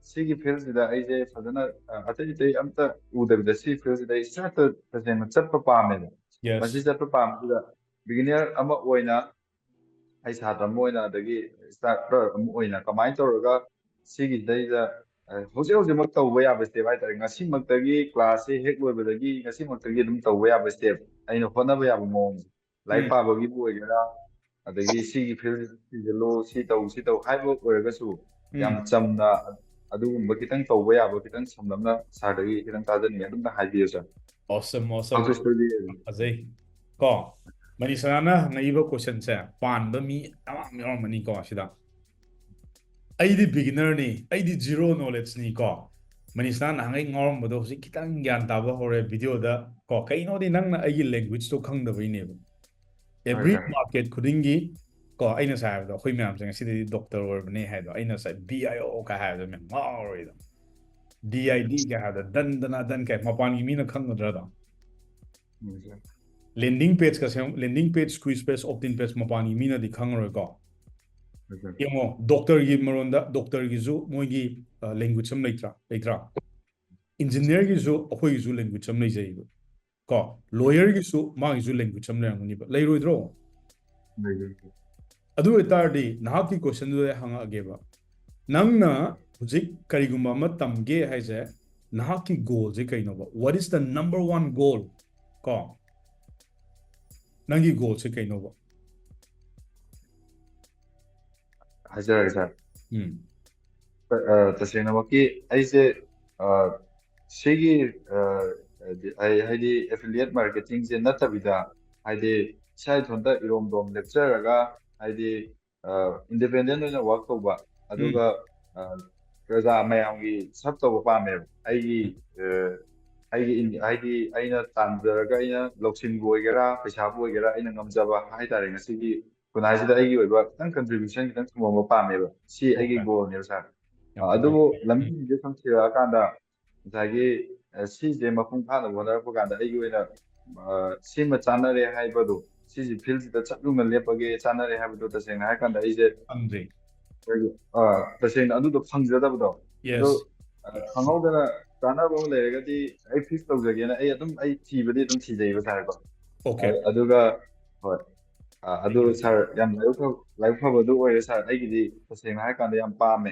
ꯁꯤꯒꯤ fieldꯁꯤꯗ ꯑꯩꯁꯦ ꯐꯖꯅ, ꯑ, ꯑꯇꯩ ꯑꯇꯩ ꯑꯝꯇ ꯎꯗꯕꯤꯗ ꯁꯤ fieldꯁꯤꯗ ꯑꯩ ꯆꯠꯇ-, ꯇꯁꯦꯡꯅ ꯆꯠꯄ ꯄꯥꯝꯃꯦꯕ꯫ Yes. ꯃꯁꯤ ꯆꯠꯄ ꯄꯥꯝꯕꯁꯤꯗ beginner ꯑꯃ ꯑꯣꯏꯅ, ꯑꯩ ꯁꯥꯇ꯭ꯔ ꯑꯃ ꯑꯣꯏꯅ, ꯑꯗꯒꯤ starter ꯑꯃ ꯑꯣꯏꯅ ꯀꯃꯥꯏꯅ ꯇꯧꯔꯒ ꯁꯤꯒꯤꯗꯩꯗ, ꯑ, ꯍꯧꯖꯤꯛ ꯍꯧꯖꯤꯛꯃꯛ ꯇꯧꯕ ꯌꯥꯕ step ꯍꯥꯏꯇꯥꯔꯦ, ꯉꯁꯤꯃꯛꯇꯒꯤ classꯁꯦ ꯍꯦꯛ ꯂꯣꯏꯕꯗꯒꯤ ꯉꯁꯤꯃꯛꯇꯒꯤ ꯑꯗꯨꯝ ꯇꯧꯕ ꯌꯥꯕ step, ꯑꯩꯅ ꯍꯣꯠꯅꯕ ꯌꯥꯕ ꯃꯑꯣꯡꯁꯦ, ꯂꯥꯏꯔꯤꯛ ꯎꯝ. ꯄꯥꯕꯒꯤꯕꯨ ꯑꯣꯏꯒꯦꯔꯥ, ꯑꯗꯒꯤ ꯁꯤꯒꯤ field ꯊꯤꯖꯤꯜꯂꯨ, ꯁꯤ ꯇꯧ, ꯁꯤ ꯇꯧ ꯍꯥꯏꯕ ꯑꯣꯏꯔꯒꯁꯨ, ꯌꯥꯝ ꯎꯝ. ꯆꯝꯅ ꯑꯗꯨꯒꯨꯝꯕ ꯈꯤꯇꯪ ꯇꯧꯕ ꯌꯥꯕ ꯈꯤꯇꯪ ꯁꯝꯂꯞꯅ sirꯗꯒꯤ ꯈꯤꯇꯪ ꯇꯥꯖꯅꯤꯡꯉꯦ, ꯑꯗꯨꯝꯇ ꯍꯥꯏꯕꯤꯌꯨ, sir. Awesome, awesome. ꯁꯣꯏꯗ ꯁꯣꯏꯗꯦ꯫ ꯐꯖꯩ꯫ ꯀꯣ, ꯃꯅꯤꯁꯅꯥꯅ ꯍꯪꯉꯛꯏꯕ questionꯁꯦ ꯄꯥꯟꯕ ꯃꯤ ꯌꯥꯝ ꯌꯥꯎꯔꯝꯃꯅꯤꯀꯣ ꯁꯤꯗ꯫ ꯑꯩꯗꯤ beginnerꯅꯤ, ꯑꯩꯗꯤ zero knowledgeꯅꯤ ꯀꯣ꯫ ꯃꯅꯤꯁꯅꯥ ꯅꯍꯥꯟꯒꯩ ꯉꯥꯎꯔꯝꯕꯗꯣ ꯍꯧꯖꯤꯛ ꯈꯤꯇꯪ ꯒ꯭ꯌꯥꯟ ꯇꯥꯕ ꯍꯧꯔꯦ ꯚꯤꯗꯤꯑꯣꯗ ꯀꯣ꯫ ꯀꯩꯅꯣꯗꯤ ꯅꯪꯅ ꯑꯩꯒꯤ ꯂꯦꯡꯒ꯭ꯋꯦꯖꯇꯣ ꯈꯪꯗꯕꯩꯅꯦꯕ꯫ ꯑꯦꯕ꯭ꯔꯤ ꯍꯣꯏ, ꯍꯣꯏ꯫ ꯃꯥꯔꯀꯦꯠ ꯈꯨꯗꯤꯡꯒꯤ ꯀꯣ, ꯑꯩꯅ ꯉꯁꯥꯏ ꯍꯥꯏꯕꯗꯣ ꯑꯩꯈꯣꯏ ꯃꯌꯥꯝꯁꯦ ꯉꯁꯤꯗꯒꯤ ꯗꯣꯛꯇꯔ ꯑꯣꯏꯔꯕꯅꯦ ꯍꯥꯏꯗꯣ, ꯑꯩꯅ ꯉꯁꯥꯏ ꯕꯤ ꯑꯥꯏ ꯑꯣ ꯀꯥꯏ ꯍꯥꯏꯕꯗꯣ ꯃꯌꯥꯝ ꯉꯥꯎꯔꯤꯗꯣ꯫ ꯗꯤ ꯑꯥꯏ ꯗꯤ ꯀꯥꯏ ꯍꯥꯏꯕꯗꯣ, ꯗꯟ ꯗꯅꯥ ꯗꯟ ꯀꯥꯏ, ꯃꯄꯥꯟꯒꯤ ꯃꯤꯅ ꯈꯪꯒꯗ꯭ꯔꯥꯗꯣ? ꯎꯝ, ꯁꯥꯔ꯫ ꯂꯦꯟꯗꯤꯡ ꯄꯦꯖꯀ ꯁꯦꯝ, landing page, quiz page, option page ꯃꯄꯥꯟꯒꯤ ꯃꯤꯅꯗꯤ ꯈꯪꯉꯔꯣꯏꯀꯣ꯫ ꯍꯣꯏ, ꯁꯥꯔ꯫ ꯌꯦꯡꯉꯣ, ꯗꯣꯛꯇꯔꯒꯤ ꯃꯔꯣꯟꯗ, ꯗꯣꯛꯇꯔꯒꯤꯁꯨ ꯃꯣꯏꯒꯤ ꯂꯦꯡꯒ꯭ꯋꯦꯖ ꯑꯃ ꯂꯩꯇ꯭ꯔꯥ? ꯂꯩꯇ꯭ꯔꯥ? ꯏꯟꯖꯤꯅꯤꯌꯔꯒꯤꯁꯨ ꯑꯩꯈꯣꯏꯒꯤꯁꯨ ꯂꯦꯡꯒ꯭ꯋꯦꯖ ꯑꯃ ꯂꯩꯖꯩꯕ ꯀꯣ꯫ ꯂꯣꯌꯔꯒꯤꯁꯨ ꯃꯥꯒꯤꯁꯨ ꯂꯦꯡꯒ꯭ꯋꯦꯖ ꯑꯃ ꯂꯩꯔꯝꯒꯅꯤꯕ, ꯂꯩꯔꯣꯏꯗ꯭ꯔꯣ? ꯂꯩꯖꯩ, ꯁꯥꯔ꯫ ꯑꯗꯨ ꯑꯣꯏꯇꯥꯔꯗꯤ ꯅꯍꯥꯛꯀꯤ ꯀꯣꯏꯁꯟꯗꯨꯗ ꯑꯩ ꯍꯪꯉꯛꯑꯒꯦꯕ, ꯅꯪꯅ ꯍꯧꯖꯤꯛ ꯀꯔꯤꯒꯨꯝꯕ ꯑꯃ ꯇꯝꯒꯦ ꯍꯥꯏꯁꯦ, ꯅꯍꯥꯛꯀꯤ ꯒꯣꯜꯁꯦ ꯀꯩꯅꯣꯕ? What is the number one goal? ꯀꯣ, ꯅꯪꯒꯤ ꯒꯣꯜꯁꯦ ꯀꯩꯅꯣꯕ? ꯍꯥꯏꯖꯔꯒꯦ, ꯁꯥꯔ꯫ ꯎꯝ꯫ ꯑ, ꯇꯁꯦꯡꯅꯃꯛꯀꯤ ꯑꯩꯁꯦ, ꯑ, ꯁꯤꯒꯤ, ꯑ, ꯍꯥꯏꯗꯤ, ꯑꯩ, ꯍꯥꯏꯗꯤ, ꯑꯦꯐꯤꯂꯤꯌꯦꯠ ꯃꯥꯔꯀꯦꯇꯤꯡꯁꯦ ꯅꯠꯇꯕꯤꯗ, ꯍꯥꯏꯗꯤ, ꯏꯁꯥ ꯏꯊꯟꯇ ꯏꯔꯣꯝꯗꯣꯝ ꯂꯦꯞꯆꯔꯒ, ꯍꯥꯏꯗꯤ, ꯑ, ꯏꯟꯗꯤꯄꯦꯟꯗꯦꯟ ꯑꯣꯏꯅ ꯋꯥꯔꯛ ꯇꯧꯕ, ꯎꯝ꯫ ꯑꯗꯨꯒ, ꯑ, ꯄ꯭ꯔꯖꯥ ꯃꯌꯥꯝꯒꯤ ꯁꯔꯚ ꯇꯧꯕ ꯄꯥꯝꯃꯦꯕ꯫ ꯑꯩꯒꯤ, ꯑ, ꯑꯩꯒꯤ ꯏꯟ-, ꯍꯥꯏꯗꯤ, ꯑꯩꯅ ꯇꯥꯟꯖꯔꯒ ꯑꯩꯅ ꯂꯧꯁꯤꯟꯕ ꯑꯣꯏꯒꯦꯔꯥ, ꯄꯩꯁꯥꯕꯨ ꯑꯣꯏꯒꯦꯔꯥ, ꯑꯩꯅ ꯉꯝꯖꯕ ꯍꯥꯏꯇꯥꯔꯦ, ꯉꯁꯤꯒꯤ ꯈꯨꯟꯅꯥꯏꯁꯤꯗ ꯑꯩꯒꯤ ꯑꯣꯏꯕ ꯈꯤꯇꯪ ꯀꯟꯇ꯭ꯔꯤꯕ꯭ꯌꯨꯁꯟ ꯈꯤꯇꯪ ꯊꯝꯃꯝꯕ ꯄꯥꯝꯃꯦꯕ꯫ ꯁꯤ ꯑꯩꯒꯤ ꯑꯣꯀꯦ꯫ ꯒꯣꯜꯅꯦꯕ, ꯁꯥꯔ꯫ ꯌꯥꯝ ꯑ, ꯐꯖꯩ꯫ ꯑꯗꯨꯕꯨ ꯂꯝꯕꯤꯁꯤꯡꯁꯦ ꯁꯨꯝ ꯊꯤꯔꯛꯑꯀꯥꯟꯗ ꯉꯁꯥꯏꯒꯤ, ꯑ, ꯁꯤꯁꯦ ꯃꯄꯨꯡ ꯐꯥꯅꯕ ꯍꯣꯠꯅꯔꯛꯄ ꯀꯥꯟꯗ ꯑꯩꯒꯤ ꯑꯣꯏꯅ, ꯑ, ꯁꯤꯃ ꯆꯥꯟꯅꯔꯦ ꯍꯥꯏꯕꯗꯣ, ꯁꯤꯁꯦ ꯐꯤꯜꯁꯤꯗ ꯆꯠꯂꯨꯅ ꯂꯦꯞꯄꯒꯦ, ꯆꯥꯟꯅꯔꯦ ꯍꯥꯏꯕꯗꯣ ꯇꯁꯦꯡꯅ ꯍꯥꯏꯔꯀꯥꯟꯗ ꯑꯩꯁꯦ ꯐꯪꯗ꯭ꯔꯤ꯫ ꯑꯩꯈꯣꯏꯒꯤ, ꯑ, ꯇꯁꯦꯡꯅ ꯑꯗꯨꯗꯣ ꯐꯪꯖꯗꯕꯗꯣ꯫ ꯑꯗꯣ, ꯌꯦꯁ꯫ ꯑ, ꯈꯪꯍꯧꯗꯅ ꯆꯥꯟꯅꯕ ꯑꯃ ꯂꯩꯔꯒꯗꯤ ꯑꯩ ꯐꯤꯛꯁ ꯇꯧꯖꯒꯦꯅ ꯑꯩ ꯑꯗꯨꯝ ꯑꯩ ꯊꯤꯕꯗꯤ ꯑꯗꯨꯝ ꯊꯤꯖꯩꯕ, ꯁꯥꯔꯀꯣ꯫ ꯑꯣꯀꯦ꯫ ꯑ-, ꯑꯗꯨꯒ, ꯍꯣꯏ꯫ ꯑ, ꯑꯗꯨ, ꯁꯥꯔ, ꯌꯥꯝ ꯂꯥꯏꯕꯛ ꯐꯕ, ꯂꯥꯏꯕꯛ ꯐꯕꯗꯨ ꯑꯣꯏꯔꯦ, ꯁꯥꯔ꯫ ꯑꯩꯒꯤꯗꯤ ꯇꯁꯦꯡꯅ ꯍꯥꯏꯔꯀꯥꯟꯗ ꯌꯥꯝ ꯄꯥꯝꯃꯦ꯫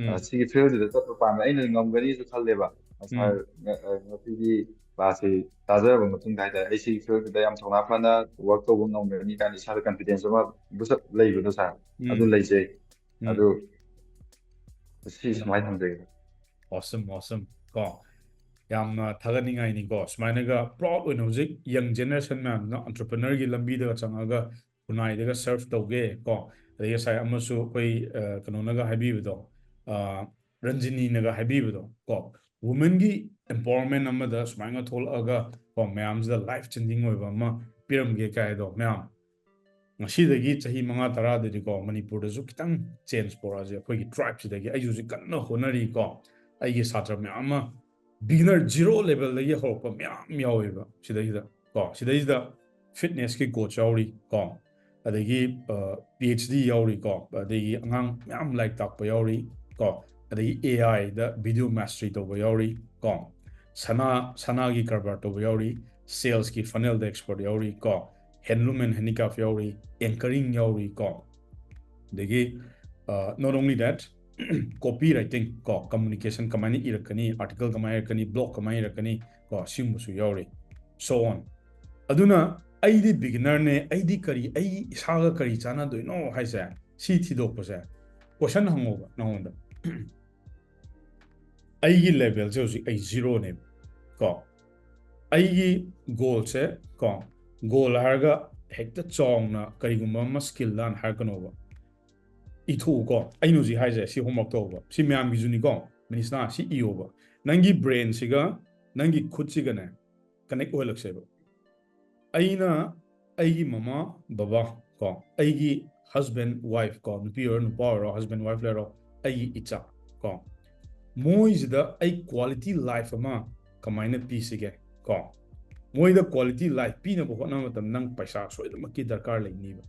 ꯑ, ꯎꯝ꯫ ꯁꯤꯒꯤ ꯐꯤꯜꯁꯤꯗ ꯆꯠꯄ ꯄꯥꯝꯃꯦ꯫ ꯑꯩꯅ ꯉꯝꯒꯅꯤꯁꯨ ꯈꯜꯂꯦꯕ꯫ ꯑ, ꯁꯥꯔ, ꯎꯝ꯫ ꯉ-, ꯑ, ꯉꯁꯤꯒꯤ ꯀ꯭ꯂꯥꯁꯁꯤ ꯇꯥꯖꯔꯕ ꯃꯇꯨꯡꯗ ꯍꯥꯏꯇꯥꯔꯦ, ꯑꯩ ꯁꯤꯒꯤ ꯐꯤꯜꯁꯤꯗ ꯌꯥꯝ ꯊꯧꯅꯥ ꯐꯅ ꯋꯥꯔꯛ ꯇꯧꯕ ꯉꯝꯒꯅꯤ ꯀꯥꯏꯅ ꯏꯁꯥꯗ ꯀꯟꯐꯤꯗꯦꯟꯁ ꯑꯃ ꯕꯨꯁ ꯑꯞ ꯂꯩꯕꯗꯣ, ꯁꯥꯔ, ꯑꯗꯨ ꯎꯝ꯫ ꯂꯩꯖꯩ꯫ ꯎꯝ꯫ ꯑꯗꯨ ꯁꯤ ꯁꯨꯃꯥꯏꯅ ꯊꯝꯖꯒꯦ꯫ Awesome, awesome꯫ ꯀꯣ, ꯌꯥꯝꯅ ꯊꯥꯒꯠꯅꯤꯡꯉꯥꯏꯅꯤꯀꯣ꯫ ꯁꯨꯃꯥꯏꯅꯒ proud ꯑꯣꯏꯅ ꯍꯧꯖꯤꯛ young generation ꯃꯌꯥꯝꯗꯨꯅ entrepreneur ꯒꯤ ꯂꯝꯕꯤꯗꯒ ꯆꯪꯉꯒ ꯈꯨꯟꯅꯥꯏꯗꯒ ꯁꯔꯐ ꯇꯧꯒꯦ ꯀꯣ꯫ ꯑꯗꯒꯤ ꯉꯁꯥꯏ ꯑꯃꯁꯨ ꯑꯩꯈꯣꯏ, ꯑ, ꯀꯩꯅꯣꯅꯒ ꯍꯥꯏꯕꯤꯕꯗꯣ, ꯑ, ꯔꯟꯖꯤꯅꯤꯅꯒ ꯍꯥꯏꯕꯤꯕꯗꯣ ꯀꯣ, ꯋꯨꯃꯦꯟꯒꯤ ꯑꯦꯝꯄꯥꯋꯔꯃꯦꯟ ꯑꯃꯗ ꯁꯨꯃꯥꯏꯅ ꯊꯣꯛꯂꯛꯑꯒ ꯀꯣ, ꯃꯌꯥꯝꯁꯤꯗ ꯂꯥꯏꯐ ꯆꯦꯟꯖꯤꯡ ꯑꯣꯏꯕ ꯑꯃ ꯄꯤꯔꯝꯒꯦ ꯀꯥꯏꯗꯣ, ꯃꯌꯥꯝ ꯉꯁꯤꯗꯒꯤ ꯆꯍꯤ ꯃꯉꯥ ꯇꯔꯥꯗꯗꯤꯀꯣ, ꯃꯅꯤꯄꯨꯔꯗꯁꯨ ꯈꯤꯇꯪ ꯆꯦꯟꯖ ꯄꯨꯔꯛꯑꯁꯦ꯫ ꯑꯩꯈꯣꯏꯒꯤ ꯇ꯭ꯔꯥꯏꯕꯁꯤꯗꯒꯤ ꯑꯩꯁꯨ ꯍꯧꯖꯤꯛ ꯀꯟꯅ ꯍꯣꯠꯅꯔꯤꯀꯣ, ꯑꯩꯒꯤ ꯁꯥꯇ꯭ꯔ ꯃꯌꯥꯝ ꯑꯃ ꯕꯤꯒꯤꯅꯔ ꯖꯤꯔꯣ ꯂꯦꯚꯦꯜꯗꯒꯤ ꯍꯧꯔꯛꯄ ꯃꯌꯥꯝ ꯌꯥꯎꯋꯦꯕ ꯁꯤꯗꯩꯁꯤꯗ ꯀꯣ꯫ ꯁꯤꯗꯩꯁꯤꯗ ꯐꯤꯠꯅꯦꯁꯀꯤ ꯀꯣꯆ ꯌꯥꯎꯔꯤ ꯀꯣ, ꯑꯗꯒꯤ ꯄꯤ ꯑꯩꯆ ꯗꯤ ꯌꯥꯎꯔꯤ ꯀꯣ, ꯑꯗꯒꯤ ꯑꯉꯥꯡ ꯃꯌꯥꯝ ꯂꯥꯏꯔꯤꯛ ꯇꯥꯛꯄ ꯌꯥꯎꯔꯤ ꯀꯣ, ꯑꯗꯒꯤ ꯑꯦ ꯑꯥꯏꯗ ꯚꯤꯗꯤꯑꯣ ꯃꯥꯁꯇꯔꯤ ꯇꯧꯕ ꯌꯥꯎꯔꯤ ꯀꯣ, ꯁꯅꯥ ꯁꯅꯥꯒꯤ ꯀꯔꯕꯥꯔ ꯇꯧꯕ ꯌꯥꯎꯔꯤ, ꯁꯦꯜꯁꯀꯤ ꯐꯅꯦꯜꯗ ꯑꯦꯛꯁꯄꯔꯠ ꯌꯥꯎꯔꯤ ꯀꯣ, ꯍꯦꯟꯂꯨꯝ ꯑꯦꯟ ꯍꯦꯟꯗꯤꯀ꯭ꯔꯥꯐ ꯌꯥꯎꯔꯤ, ꯑꯦꯡꯀꯔꯤꯡ ꯌꯥꯎꯔꯤ ꯀꯣ, ꯑꯗꯒꯤ not only that, copy writing ꯀꯣ, ꯀꯝꯃꯨꯅꯤꯀꯦꯁꯟ ꯀꯃꯥꯏꯅ ꯏꯔꯛꯀꯅꯤ, ꯑꯥꯔꯇꯤꯀꯜ ꯀꯃꯥꯏꯅ ꯏꯔꯛꯀꯅꯤ, ꯕ꯭ꯂꯣꯒ ꯀꯃꯥꯏꯅ ꯏꯔꯛꯀꯅꯤ ꯀꯣ, ꯁꯤꯒꯨꯝꯕꯁꯨ ꯌꯥꯎꯔꯤ, so on꯫ ꯑꯗꯨꯅ ꯑꯩꯗꯤ ꯕꯤꯒꯤꯅꯔꯅꯦ, ꯑꯩꯗꯤ ꯀꯔꯤ, ꯑꯩ ꯏꯁꯥꯒ ꯀꯔꯤ ꯆꯥꯟꯅꯗꯣꯏꯅꯣ ꯍꯥꯏꯁꯦ, ꯁꯤ ꯊꯤꯗꯣꯛꯄꯁꯦ, ꯀꯣꯏꯁꯟ ꯍꯪꯉꯣꯕ ꯅꯉꯣꯟꯗ꯫ ꯑꯩꯒꯤ ꯂꯦꯚꯦꯜꯁꯦ ꯍꯧꯖꯤꯛ ꯑꯩ ꯖꯤꯔꯣꯅꯦꯕ ꯀꯣ꯫ ꯑꯩꯒꯤ ꯒꯣꯜꯁꯦ ꯀꯣ, ꯒꯣꯜ ꯍꯥꯏꯔꯒ ꯍꯦꯛꯇ ꯆꯥꯎꯅ ꯀꯔꯤꯒꯨꯝꯕ ꯑꯃ ꯁ꯭ꯀꯤꯜ ꯂꯥꯟ ꯍꯥꯏꯔꯛꯀꯅꯣꯕ꯫ ꯏꯊꯣꯛꯎꯀꯣ, ꯑꯩꯅ ꯍꯧꯖꯤꯛ ꯍꯥꯏꯁꯦ ꯁꯤ ꯍꯣꯝꯋꯔꯛ ꯇꯧꯕ, ꯁꯤ ꯃꯌꯥꯝꯒꯤꯁꯨꯅꯤꯀꯣ꯫ ꯃꯤꯅꯤꯁꯅꯥ, ꯁꯤ ꯏꯌꯣꯕ꯫ ꯅꯪꯒꯤ ꯕ꯭ꯔꯦꯟꯁꯤꯒ ꯅꯪꯒꯤ ꯈꯨꯠꯁꯤꯒꯅꯦ ꯀꯅꯦꯛ ꯑꯣꯏꯍꯜꯂꯛꯁꯦꯕ꯫ ꯑꯩꯅ ꯑꯩꯒꯤ ꯃꯃꯥ ꯕꯕꯥ ꯀꯣ, ꯑꯩꯒꯤ ꯍꯁꯕꯦꯟ ꯋꯥꯏꯐ ꯀꯣ, ꯅꯨꯄꯤ ꯑꯣꯏꯔꯣ ꯅꯨꯄꯥ ꯑꯣꯏꯔꯣ, ꯍꯁꯕꯦꯟ ꯋꯥꯏꯐ ꯂꯩꯔꯣ, ꯑꯩꯒꯤ ꯏꯆꯥ ꯀꯣ, ꯃꯣꯏꯁꯤꯗ ꯑꯩ ꯀ꯭ꯋꯥꯂꯤꯇꯤ ꯂꯥꯏꯐ ꯑꯃ ꯀꯃꯥꯏꯅ ꯄꯤꯁꯤꯒꯦ ꯀꯣ? ꯃꯣꯏꯗ ꯀ꯭ꯋꯥꯂꯤꯇꯤ ꯂꯥꯏꯐ ꯄꯤꯅꯕ ꯍꯣꯠꯅꯕ ꯃꯇꯝꯗ ꯅꯪ ꯄꯩꯁꯥ ꯁꯣꯏꯗꯅꯃꯛꯀꯤ ꯗꯔꯀꯥꯔ ꯂꯩꯅꯤꯕ,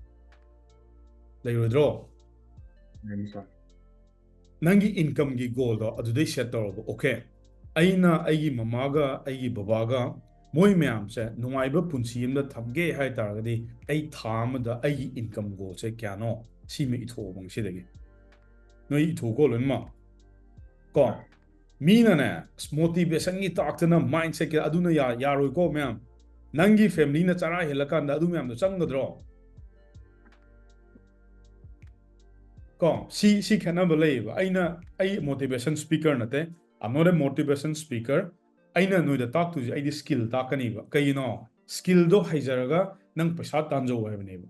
ꯂꯩꯔꯣꯏꯗ꯭ꯔꯣ? ꯂꯩꯅꯤ ꯁꯥꯔ꯫ ꯅꯪꯒꯤ ꯏꯟꯀꯝꯒꯤ ꯒꯣꯜꯗꯣ ꯑꯗꯨꯗꯩ ꯁꯦꯠ ꯇꯧꯔꯕ, ꯑꯣꯀꯦ, ꯑꯩꯅ ꯑꯩꯒꯤ ꯃꯃꯥꯒ ꯑꯩꯒꯤ ꯕꯕꯥꯒ ꯃꯣꯏ ꯃꯌꯥꯝꯁꯦ ꯅꯨꯡꯉꯥꯏꯕ ꯄꯨꯟꯁꯤ ꯑꯃꯗ ꯊꯝꯒꯦ ꯍꯥꯏ ꯇꯥꯔꯒꯗꯤ ꯑꯩ ꯊꯥ ꯑꯃꯗ ꯑꯩꯒꯤ ꯏꯟꯀꯝ ꯒꯣꯜꯁꯦ ꯀꯌꯥꯅꯣ, ꯁꯤꯃ ꯏꯊꯣꯛꯑꯣꯕ ꯉꯁꯤꯗꯒꯤ꯫ ꯅꯣꯏ ꯏꯊꯣꯛꯀꯣ ꯂꯣꯏꯅꯃꯛ ꯀꯣ꯫ ꯃꯤꯅꯅꯦ, ꯃꯣꯇꯤꯚꯦꯁꯟꯒꯤ ꯇꯥꯛꯇꯅ ꯃꯥꯏꯟ ꯁꯦꯠꯀꯦ, ꯑꯗꯨꯅ ꯌꯥ- ꯌꯥꯔꯣꯏꯀꯣ ꯃꯌꯥꯝ꯫ ꯅꯪꯒꯤ ꯐꯦꯃꯤꯂꯤꯅ ꯆꯔꯥ ꯍꯦꯜꯂꯀꯥꯟꯗ ꯑꯗꯨ ꯃꯌꯥꯝꯗꯣ ꯆꯪꯒꯗ꯭ꯔꯣ? ꯀꯣ, ꯁꯤ ꯁꯤ ꯈꯦꯠꯅꯕ ꯂꯩꯌꯦꯕ꯫ ꯑꯩꯅ ꯑꯩ ꯃꯣꯇꯤꯚꯦꯁꯟ ꯁ꯭ꯄꯤꯀꯔ ꯅꯠꯇꯦ, I'm not a motivation speaker꯫ ꯑꯩꯅ ꯅꯣꯏꯗ ꯇꯥꯛꯇꯣꯏꯁꯦ ꯑꯩꯗꯤ ꯁ꯭ꯀꯤꯜ ꯇꯥꯛꯀꯅꯤꯕ꯫ ꯀꯩꯒꯤꯅꯣ? ꯁ꯭ꯀꯤꯜꯗꯣ ꯍꯩꯖꯔꯒ ꯅꯪ ꯄꯩꯁꯥ ꯇꯥꯟꯖꯧ ꯍꯥꯏꯕꯅꯦꯕ꯫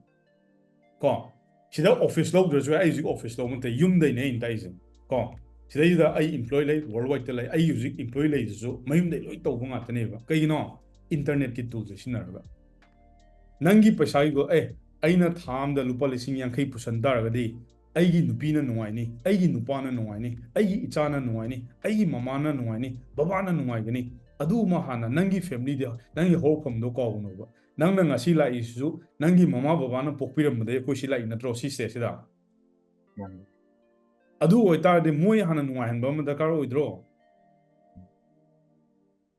ꯀꯣ, ꯁꯤꯗ ꯑꯣꯐꯤꯁ ꯂꯧꯗ꯭ꯔꯁꯨ ꯌꯥꯏ, ꯑꯩ ꯍꯧꯖꯤꯛ ꯑꯣꯐꯤꯁ ꯂꯧꯕ ꯅꯠꯇꯦ, ꯌꯨꯝꯗꯩꯅꯦ ꯑꯩꯅ ꯇꯥꯛꯏꯁꯦ꯫ ꯀꯣ, ꯁꯤꯗꯩꯗ ꯑꯩ employee ꯂꯩ, worldwide ꯇ ꯂꯩ, ꯑꯩ ꯍꯧꯖꯤꯛ employee ꯂꯩꯗꯨꯁꯨ ꯃꯌꯨꯝꯗꯩ ꯂꯣꯏ ꯇꯧꯕ ꯉꯥꯛꯇꯅꯦꯕ꯫ ꯀꯩꯒꯤꯅꯣ? Internet ꯀꯤ tool ꯁꯦ ꯁꯤꯖꯤꯟꯅꯔꯒ꯫ ꯅꯪꯒꯤ ꯄꯩꯁꯥꯒꯤꯗꯣ, ꯑꯦ, ꯑꯩꯅ ꯊꯥ ꯑꯝꯗ ꯂꯨꯄꯥ ꯂꯤꯁꯤꯡ ꯌꯥꯡꯈꯩ ꯄꯨꯁꯟ ꯇꯥꯔꯒꯗꯤ, ꯑꯩꯒꯤ ꯅꯨꯄꯤꯅ ꯅꯨꯡꯉꯥꯏꯅꯤ, ꯑꯩꯒꯤ ꯅꯨꯄꯥꯅ ꯅꯨꯡꯉꯥꯏꯅꯤ, ꯑꯩꯒꯤ ꯏꯆꯥꯅ ꯅꯨꯡꯉꯥꯏꯅꯤ, ꯑꯩꯒꯤ ꯃꯃꯥꯅ ꯅꯨꯡꯉꯥꯏꯅꯤ, ꯕꯕꯥꯅ ꯅꯨꯡꯉꯥꯏꯒꯅꯤ꯫ ꯑꯗꯨ ꯑꯃ ꯍꯥꯟꯅ ꯅꯪꯒꯤ family ꯗ, ꯅꯪꯒꯤ ꯍꯧꯔꯛꯐꯝꯗꯣ ꯀꯥꯎꯒꯅꯣꯕ꯫ ꯅꯪꯅ ꯉꯁꯤ ꯂꯥꯛꯏꯁꯤꯁꯨ ꯅꯪꯒꯤ ꯃꯃꯥ ꯕꯕꯥꯅ ꯄꯣꯛꯄꯤꯔꯝꯕꯗꯒꯤ ꯑꯩꯈꯣꯏ ꯁꯤ ꯂꯥꯛꯏ ꯅꯠꯇ꯭ꯔꯣ, ꯁꯤ stage ꯁꯤꯗ? ꯃꯥꯅꯤ꯫ ꯑꯗꯨ ꯑꯣꯏꯇꯥꯔꯗꯤ ꯃꯣꯏ ꯍꯥꯟꯅ ꯅꯨꯡꯉꯥꯏꯍꯟꯕ ꯑꯃ ꯗꯔꯀꯥꯔ ꯑꯣꯏꯗ꯭ꯔꯣ?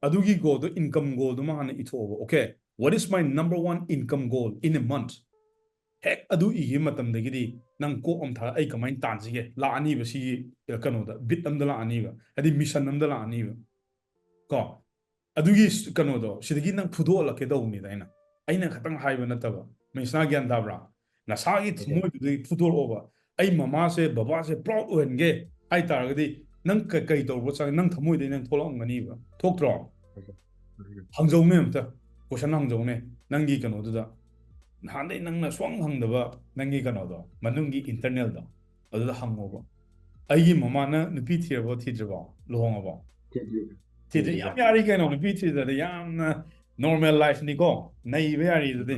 ꯑꯗꯨꯒꯤ goal ꯗꯣ, income goal ꯗꯨꯃ ꯍꯥꯟꯅ ꯏꯊꯣꯛꯑꯣꯕ꯫ Okay, what is my number one income goal in a month? ꯍꯦꯛ ꯑꯗꯨ ꯏꯈꯤꯕ ꯃꯇꯝꯗꯒꯤꯗꯤ ꯅꯪ ꯀꯣꯛ ꯑꯃ ꯊꯥ, "ꯑꯩ ꯀꯃꯥꯏꯅ ꯇꯥꯟꯁꯤꯒꯦ?" ꯂꯥꯛꯑꯅꯤꯕ ꯁꯤꯒꯤ, ꯑ, ꯀꯩꯅꯣꯗ, ꯕꯤꯠ ꯑꯃꯗ ꯂꯥꯛꯑꯅꯤꯕ, ꯍꯥꯏꯗꯤ mission ꯑꯃꯗ ꯂꯥꯛꯑꯅꯤꯕ꯫ ꯀꯣ, ꯑꯗꯨꯒꯤ ꯁ-, ꯀꯩꯅꯣꯗꯣ, ꯁꯤꯗꯒꯤ ꯅꯪ ꯐꯨꯗꯣꯛꯍꯜꯂꯛꯀꯦ ꯇꯧꯕꯅꯤꯗ ꯑꯩꯅ꯫ ꯑꯩꯅ ꯈꯇꯪ ꯍꯥꯏꯕ ꯅꯠꯇꯕ, ꯃꯤꯁꯅꯥ, ꯒ꯭ꯌꯥꯟ ꯇꯥꯕ꯭ꯔꯥ? ꯅꯁꯥꯒꯤ ꯑꯣꯀꯦ꯫ ꯊꯃꯣꯏꯗꯨꯗꯒꯤ ꯐꯨꯗꯣꯔꯛꯑꯣꯕ꯫ "ꯑꯩ ꯃꯃꯥꯁꯦ, ꯕꯕꯥꯁꯦ proud ꯑꯣꯏꯍꯟꯒꯦ" ꯍꯥꯏꯇꯥꯔꯒꯗꯤ, ꯅꯪ ꯀ-, ꯀꯩ ꯇꯧꯔꯨꯕ ꯆꯪ-, ꯅꯪ ꯊꯃꯣꯏꯗꯩ ꯅꯪ ꯊꯣꯛꯂꯛꯑꯝꯒꯅꯤꯕ꯫ ꯊꯣꯛꯇ꯭ꯔꯣ? ꯑꯣꯀꯦ꯫ ꯑꯣꯀꯦ꯫ ꯍꯪꯖꯧꯅꯦ ꯑꯝꯇ, question ꯍꯪꯖꯧꯅꯦ ꯅꯪꯒꯤ ꯀꯩꯅꯣꯗꯨꯗ꯫ ꯅꯍꯥꯟꯗꯩ ꯅꯪꯅ ꯁꯨꯡꯍꯪ ꯍꯪꯗꯕ ꯅꯪꯒꯤ ꯀꯩꯅꯣꯗꯣ, ꯃꯅꯨꯡꯒꯤ internal ꯗꯣ, ꯑꯗꯨꯗ ꯍꯪꯉꯣꯕ꯫ "ꯑꯩꯒꯤ ꯃꯃꯥꯅ ꯅꯨꯄꯤ ꯊꯤꯔꯕꯣ, ꯊꯤꯗ꯭ꯔꯤꯕꯣ? ꯂꯨꯍꯣꯡꯉꯕꯣ?" ꯊꯤꯗ꯭ꯔꯤ꯫ ꯊꯤꯗ꯭ꯔꯤ꯫ ꯊꯤꯗ꯭ꯔꯤ꯫ ꯌꯥꯝ ꯌꯥꯔꯤ ꯀꯩꯅꯣ, ꯅꯨꯄꯤ ꯊꯤꯗ꯭ꯔꯗꯤ ꯌꯥꯝꯅ normal life ꯅꯤꯀꯣ, ꯅꯩꯕ ꯌꯥꯔꯤ ꯑꯗꯨꯗꯤ꯫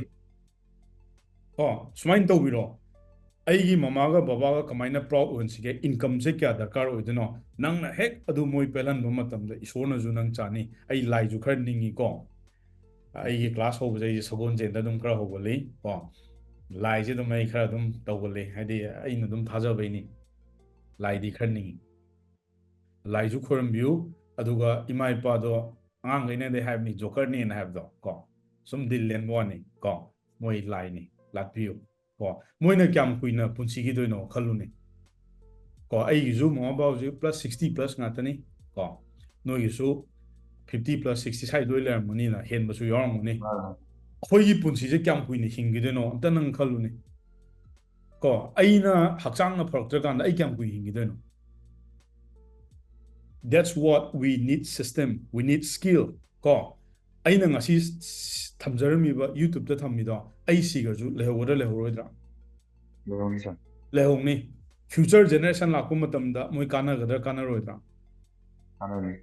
ꯀꯣ, ꯁꯨꯃꯥꯏꯅ ꯇꯧꯕꯤꯔꯣ, "ꯑꯩꯒꯤ ꯃꯃꯥꯒ ꯕꯕꯥꯒ ꯀꯃꯥꯏꯅ proud ꯑꯣꯏꯍꯟꯁꯤꯒꯦ? Income ꯁꯦ ꯀꯌꯥ ꯗꯔꯀꯥꯔ ꯑꯣꯏꯗꯣꯏꯅꯣ?" ꯅꯪꯅ ꯍꯦꯛ ꯑꯗꯨ ꯃꯣꯏ ꯄꯦꯜꯍꯟꯕ ꯃꯇꯝꯗ ꯏꯁꯣꯔꯅꯁꯨ ꯅꯪ ꯆꯥꯅꯤ꯫ ꯑꯩ ꯂꯥꯏꯁꯨ ꯈꯔ ꯅꯤꯡꯉꯤꯀꯣ꯫ ꯑꯩꯒꯤ class ꯍꯧꯕꯁꯦ ꯑꯩꯁꯦ ꯁꯒꯣꯜꯁꯦꯟꯗ ꯑꯗꯨꯝ ꯈꯔ ꯍꯧꯒꯠꯂꯤ ꯀꯣ꯫ ꯂꯥꯏꯁꯦ ꯑꯗꯨꯝ ꯑꯩ ꯈꯔ ꯑꯗꯨꯝ ꯇꯧꯒꯜꯂꯤ, ꯍꯥꯏꯗꯤ ꯑꯩꯅ ꯑꯗꯨꯝ ꯊꯥꯖꯕꯩꯅꯤ꯫ ꯂꯥꯏꯗꯤ ꯈꯔ ꯅꯤꯡꯉꯤ꯫ ꯂꯥꯏꯁꯨ ꯈꯣꯏꯔꯝꯕꯤꯌꯨ, ꯑꯗꯨꯒ ꯏꯃꯥ ꯏꯄꯥꯗꯣ, ꯑꯉꯥꯡꯈꯩꯅꯗꯤ ꯍꯥꯏꯕꯅꯤ, "ꯖꯣꯀꯔꯅꯦꯅ" ꯍꯥꯏꯕꯗꯣ ꯀꯣ, ꯁꯨꯝ ꯗꯤꯜ ꯂꯦꯟꯕ ꯋꯥꯅꯤ ꯀꯣ꯫ ꯃꯣꯏ ꯂꯥꯏꯅꯤ, ꯂꯥꯠꯄꯤꯌꯨ ꯀꯣ꯫ ꯃꯣꯏꯅ ꯀꯌꯥꯝ ꯀꯨꯏꯅ ꯄꯨꯟꯁꯤꯈꯤꯗꯣꯏꯅꯣ ꯈꯜꯂꯨꯅꯦ ꯀꯣ꯫ ꯑꯩꯒꯤꯁꯨ ꯃꯃꯥ ꯕꯕꯥ ꯍꯧꯖꯤꯛ plus sixty plus ꯉꯥꯛꯇꯅꯤ ꯀꯣ꯫ ꯅꯣꯏꯒꯤꯁꯨ fifty plus, sixty ꯁ꯭ꯋꯥꯏꯗ ꯂꯣꯏ ꯂꯩꯔꯝꯃꯅꯤꯅ, ꯍꯦꯟꯕꯁꯨ ꯌꯥꯎꯔꯝꯒꯅꯤ꯫ ꯑꯥ꯫ ꯑꯩꯈꯣꯏꯒꯤ ꯄꯨꯟꯁꯤꯁꯦ ꯀꯌꯥꯝ ꯀꯨꯏꯅ ꯍꯤꯡꯈꯤꯗꯣꯏꯅꯣ ꯑꯝꯇ ꯅꯪ ꯈꯜꯂꯨꯅꯦ ꯀꯣ꯫ ꯑꯩꯅ ꯍꯛꯆꯥꯡꯅ ꯐꯔꯛꯇ꯭ꯔꯀꯥꯟꯗ ꯑꯩ ꯀꯌꯥꯝ ꯀꯨꯏꯅ ꯍꯤꯡꯈꯤꯗꯣꯏꯅꯣ? That's what we need system, we need skill ꯀꯣ꯫ ꯑꯩꯅ ꯉꯁꯤ ꯊꯝꯖꯔꯝꯃꯤꯕ YouTube ꯇ ꯊꯝꯃꯤꯗꯣ, ꯑꯩ ꯁꯤꯈ꯭ꯔꯁꯨ ꯂꯩꯍꯧꯒꯗ꯭ꯔꯥ, ꯂꯩꯍꯧꯔꯣꯏꯗ꯭ꯔꯥ? ꯂꯩꯍꯧꯅꯤ, sir꯫ ꯂꯩꯍꯧꯅꯤ꯫ Future generation ꯂꯥꯛꯄ ꯃꯇꯝꯗ ꯃꯣꯏ ꯀꯥꯟꯅꯒꯗ꯭ꯔꯥ ꯀꯥꯟꯅꯔꯣꯏꯗ꯭ꯔꯥ? ꯀꯥꯟꯅꯅꯤ꯫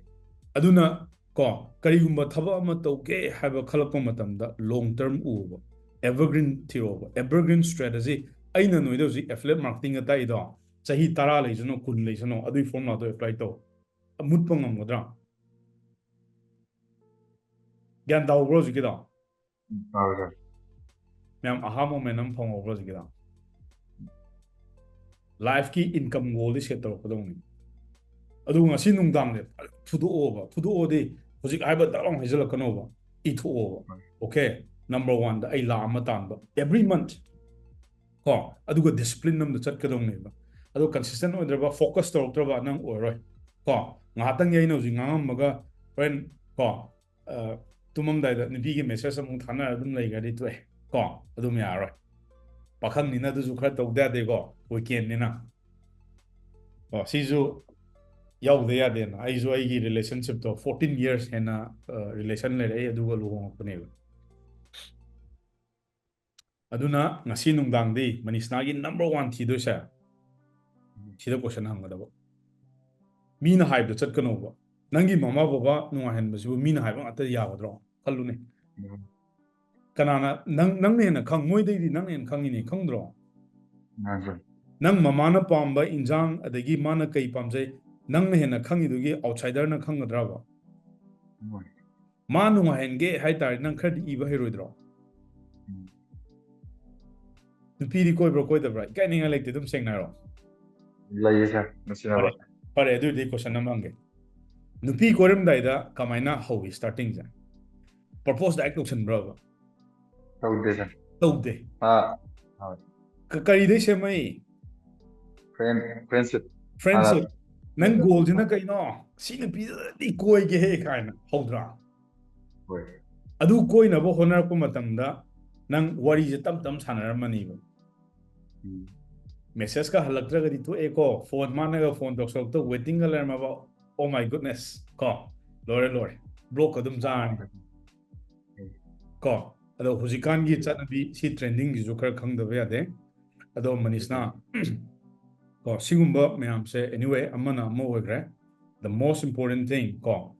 ꯑꯗꯨꯅ ꯀꯣ, ꯀꯔꯤꯒꯨꯝꯕ ꯊꯕꯛ ꯑꯃ ꯇꯧꯒꯦ ꯍꯥꯏꯕ ꯈꯜꯂꯛꯄ ꯃꯇꯝꯗ long term ꯎꯕ, evergreen ꯊꯤꯔꯣꯕ꯫ Evergreen strategy, ꯑꯩꯅ ꯅꯣꯏꯗ ꯍꯧꯖꯤꯛ affiliate marketing ꯇꯥꯛꯏꯗꯣ, ꯆꯍꯤ ꯇꯔꯥ ꯂꯩꯁꯅꯣ, ꯀꯨꯟ ꯂꯩꯁꯅꯣ, ꯑꯗꯨꯒꯤ formula ꯗꯣ apply ꯇꯧ꯫ ꯃꯨꯠꯄ ꯉꯝꯒꯗ꯭ꯔꯥ? ꯒ꯭ꯌꯥꯟ ꯇꯥꯍꯧꯕ꯭ꯔꯣ ꯍꯧꯖꯤꯛꯀꯤꯗꯣ? ꯎꯝ, ꯇꯥꯔꯦ, ꯁꯥꯔ꯫ ꯃꯌꯥꯝ ꯑꯍꯥ ꯃꯣꯃꯦꯟ ꯑꯃ ꯐꯪꯍꯧꯕ꯭ꯔꯣ ꯍꯧꯖꯤꯛꯀꯤꯗꯣ? Life ꯀꯤ income goal ꯗꯤ set ꯇꯧꯔꯛꯀꯗꯧꯅꯤ꯫ ꯑꯗꯨꯒ ꯉꯁꯤ ꯅꯨꯡꯗꯥꯡꯁꯦ ꯐꯖꯅ ꯐꯨꯗꯣꯛꯑꯣꯕ꯫ ꯐꯨꯗꯣꯛꯑꯣꯗꯤ ꯍꯧꯖꯤꯛ ꯍꯥꯏꯕ ꯗꯛ ꯂꯥꯎ ꯍꯥꯏꯖꯤꯜꯂꯛꯀꯅꯣꯕ꯫ ꯏꯊꯣꯛꯑꯣꯕ꯫ Okay, number one ꯗ ꯑꯩ ꯂꯥꯛ ꯑꯃ ꯇꯥꯟꯕ every month꯫ ꯀꯣ, ꯑꯗꯨꯒ discipline ꯑꯃꯗ ꯆꯠꯀꯗꯧꯅꯦꯕ꯫ ꯑꯗꯣ consistent ꯑꯣꯏꯗ꯭ꯔꯕ, focus ꯇꯧꯔꯛꯇ꯭ꯔꯕ ꯅꯪ ꯑꯣꯏꯔꯣꯏ꯫ ꯀꯣ, ꯉꯥꯏꯍꯥꯛꯇꯪꯒꯤ ꯑꯩꯅ ꯍꯧꯖꯤꯛ ꯉꯥꯡꯉꯝꯃꯒ ꯍꯣꯔꯦꯟ, ꯀꯣ, ꯑ, ꯇꯨꯝꯃꯝꯗꯥꯏꯗ ꯅꯨꯄꯤꯒꯤ message ꯑꯃꯨꯛ ꯊꯥꯅꯔ ꯑꯗꯨꯝ ꯂꯩꯈ꯭ꯔꯗꯤ ꯇꯣꯛꯑꯦ꯫ ꯀꯣ, ꯑꯗꯨꯝ ꯌꯥꯔꯔꯣꯏ꯫ ꯄꯥꯈꯪꯅꯤꯅ ꯑꯗꯨꯁꯨ ꯈꯔ ꯇꯧꯗ ꯌꯥꯗꯦꯀꯣ, weekend ꯅꯤꯅ꯫ ꯀꯣ, ꯁꯤꯁꯨ ꯌꯥꯎꯗ ꯌꯥꯗꯦꯅ꯫ ꯑꯩꯁꯨ ꯑꯩꯒꯤ relationship ꯇꯣ fourteen years ꯍꯦꯟꯅ, ꯑ, relation ꯂꯩꯔꯛꯏ, ꯑꯗꯨꯒ ꯂꯨꯍꯣꯡꯉꯛꯄꯅꯦꯕ꯫ ꯑꯗꯨꯅ ꯉꯁꯤ ꯅꯨꯡꯗꯥꯡꯗꯤ ꯃꯅꯤꯁꯅꯥꯒꯤ number one ꯊꯤꯗꯣꯏꯁꯦ ꯁꯤꯗ question ꯍꯪꯒꯗꯕ꯫ ꯃꯤꯅ ꯍꯥꯏꯕꯗ ꯆꯠꯀꯅꯣꯕ꯫ ꯅꯪꯒꯤ ꯃꯃꯥ ꯕꯕꯥ ꯅꯨꯡꯉꯥꯏꯍꯟꯕꯁꯤꯕꯨ ꯃꯤꯅ ꯍꯥꯏꯕ ꯉꯥꯛꯇ ꯌꯥꯒꯗ꯭ꯔꯣ? ꯈꯜꯂꯨꯅꯦ꯫ ꯎꯝ꯫ ꯀꯅꯥꯅ, ꯅꯪ, ꯅꯪꯅ ꯍꯦꯟꯅ ꯈꯪ-, ꯃꯣꯏꯗꯩꯗꯤ ꯅꯪꯅ ꯍꯦꯟꯅ ꯈꯪꯉꯤꯅꯦ, ꯈꯪꯗ꯭ꯔꯣ? ꯃꯥꯅꯦ, ꯁꯥꯔ꯫ ꯅꯪ ꯃꯃꯥꯅ ꯄꯥꯝꯕ ꯏꯟꯖꯥꯡ, ꯑꯗꯒꯤ ꯃꯥꯅ ꯀꯩ ꯄꯥꯝꯖꯩ, ꯅꯪꯅ ꯍꯦꯟꯅ ꯈꯪꯉꯤꯗꯨꯒꯤ outsider ꯅ ꯈꯪꯒꯗ꯭ꯔꯕ? ꯃꯥꯅꯦ꯫ ꯃꯥ ꯅꯨꯡꯉꯥꯏꯍꯟꯒꯦ ꯍꯥꯏꯇꯥꯔꯗꯤ ꯅꯪ ꯈꯔꯗꯤ ꯏꯕ ꯍꯩꯔꯣꯏꯗ꯭ꯔꯣ? ꯎꯝ꯫ ꯅꯨꯄꯤꯗꯤ ꯀꯣꯏꯕ꯭ꯔꯥ ꯀꯣꯏꯗꯕ꯭ꯔꯥ? ꯏꯀꯥꯏꯅꯤꯡꯉꯥꯏ ꯂꯩꯇꯦ, ꯑꯗꯨꯝ ꯁꯦꯡꯅ ꯍꯥꯏꯔꯣ꯫ ꯂꯩꯌꯦ, ꯁꯥꯔ, ꯅꯨꯡꯁꯤꯅꯕ꯫ ꯐꯔꯦ, ꯑꯗꯨꯏꯗꯤ question ꯑꯃ ꯍꯪꯒꯦ꯫ ꯅꯨꯄꯤ ꯀꯣꯏꯔꯝꯗꯥꯏꯗ ꯀꯃꯥꯏꯅ ꯍꯧꯏ starting ꯁꯦ? Propose direct ꯇꯧꯁꯟꯕ꯭ꯔꯕ? ꯇꯧꯗꯦ, ꯁꯥꯔ꯫ ꯇꯧꯗꯦ꯫ ꯑꯥ, ꯀ-, ꯀꯔꯤꯗꯩ ꯁꯦꯝꯃꯛꯏ? Friend, friendship꯫ Friendship꯫ ꯍꯥꯟꯅ ꯅꯪ goal ꯁꯤꯅ ꯀꯩꯅꯣ? ꯁꯤ ꯅꯨꯄꯤꯗꯨꯗꯤ ꯀꯣꯏꯒꯦꯍꯦ ꯀꯥꯏꯅ ꯍꯧꯗ꯭ꯔꯥ? ꯍꯣꯏ꯫ ꯑꯗꯨ ꯀꯣꯏꯅꯕ ꯍꯣꯠꯅꯔꯛꯄ ꯃꯇꯝꯗ ꯅꯪ ꯋꯥꯔꯤꯁꯦ ꯇꯞ ꯇꯞ ꯁꯥꯟꯅꯔꯝꯃꯅꯤꯕ꯫ ꯎꯝ꯫ Message ꯀ ꯍꯜꯂꯛꯇ꯭ꯔꯒꯗꯤ ꯇꯣꯛꯑꯦꯀꯣ, phone ꯃꯥꯅꯒ phone ꯇꯧꯁꯜꯂꯛꯇ waiting ꯒ ꯂꯩꯔꯝꯃꯕ, oh my goodness, ꯀꯣ, ꯂꯣꯏꯔꯦ, ꯂꯣꯏꯔꯦ, block ꯑꯗꯨꯝ ꯆꯥꯔꯅꯤ꯫ ꯀꯣ, ꯑꯗꯣ ꯍꯧꯖꯤꯛꯀꯥꯟꯒꯤ ꯆꯠꯅꯕꯤ ꯁꯤ trending ꯒꯤꯁꯨ ꯈꯔ ꯈꯪꯗꯕ ꯌꯥꯗꯦ꯫ ꯑꯗꯣ ꯃꯅꯤꯁꯅꯥ, ꯀꯣ, ꯁꯤꯒꯨꯝꯕ ꯃꯌꯥꯝꯁꯦ, anyway, ꯑꯃꯅ ꯑꯃ ꯑꯣꯏꯈ꯭ꯔꯦ꯫ The most important thing, ꯀꯣ,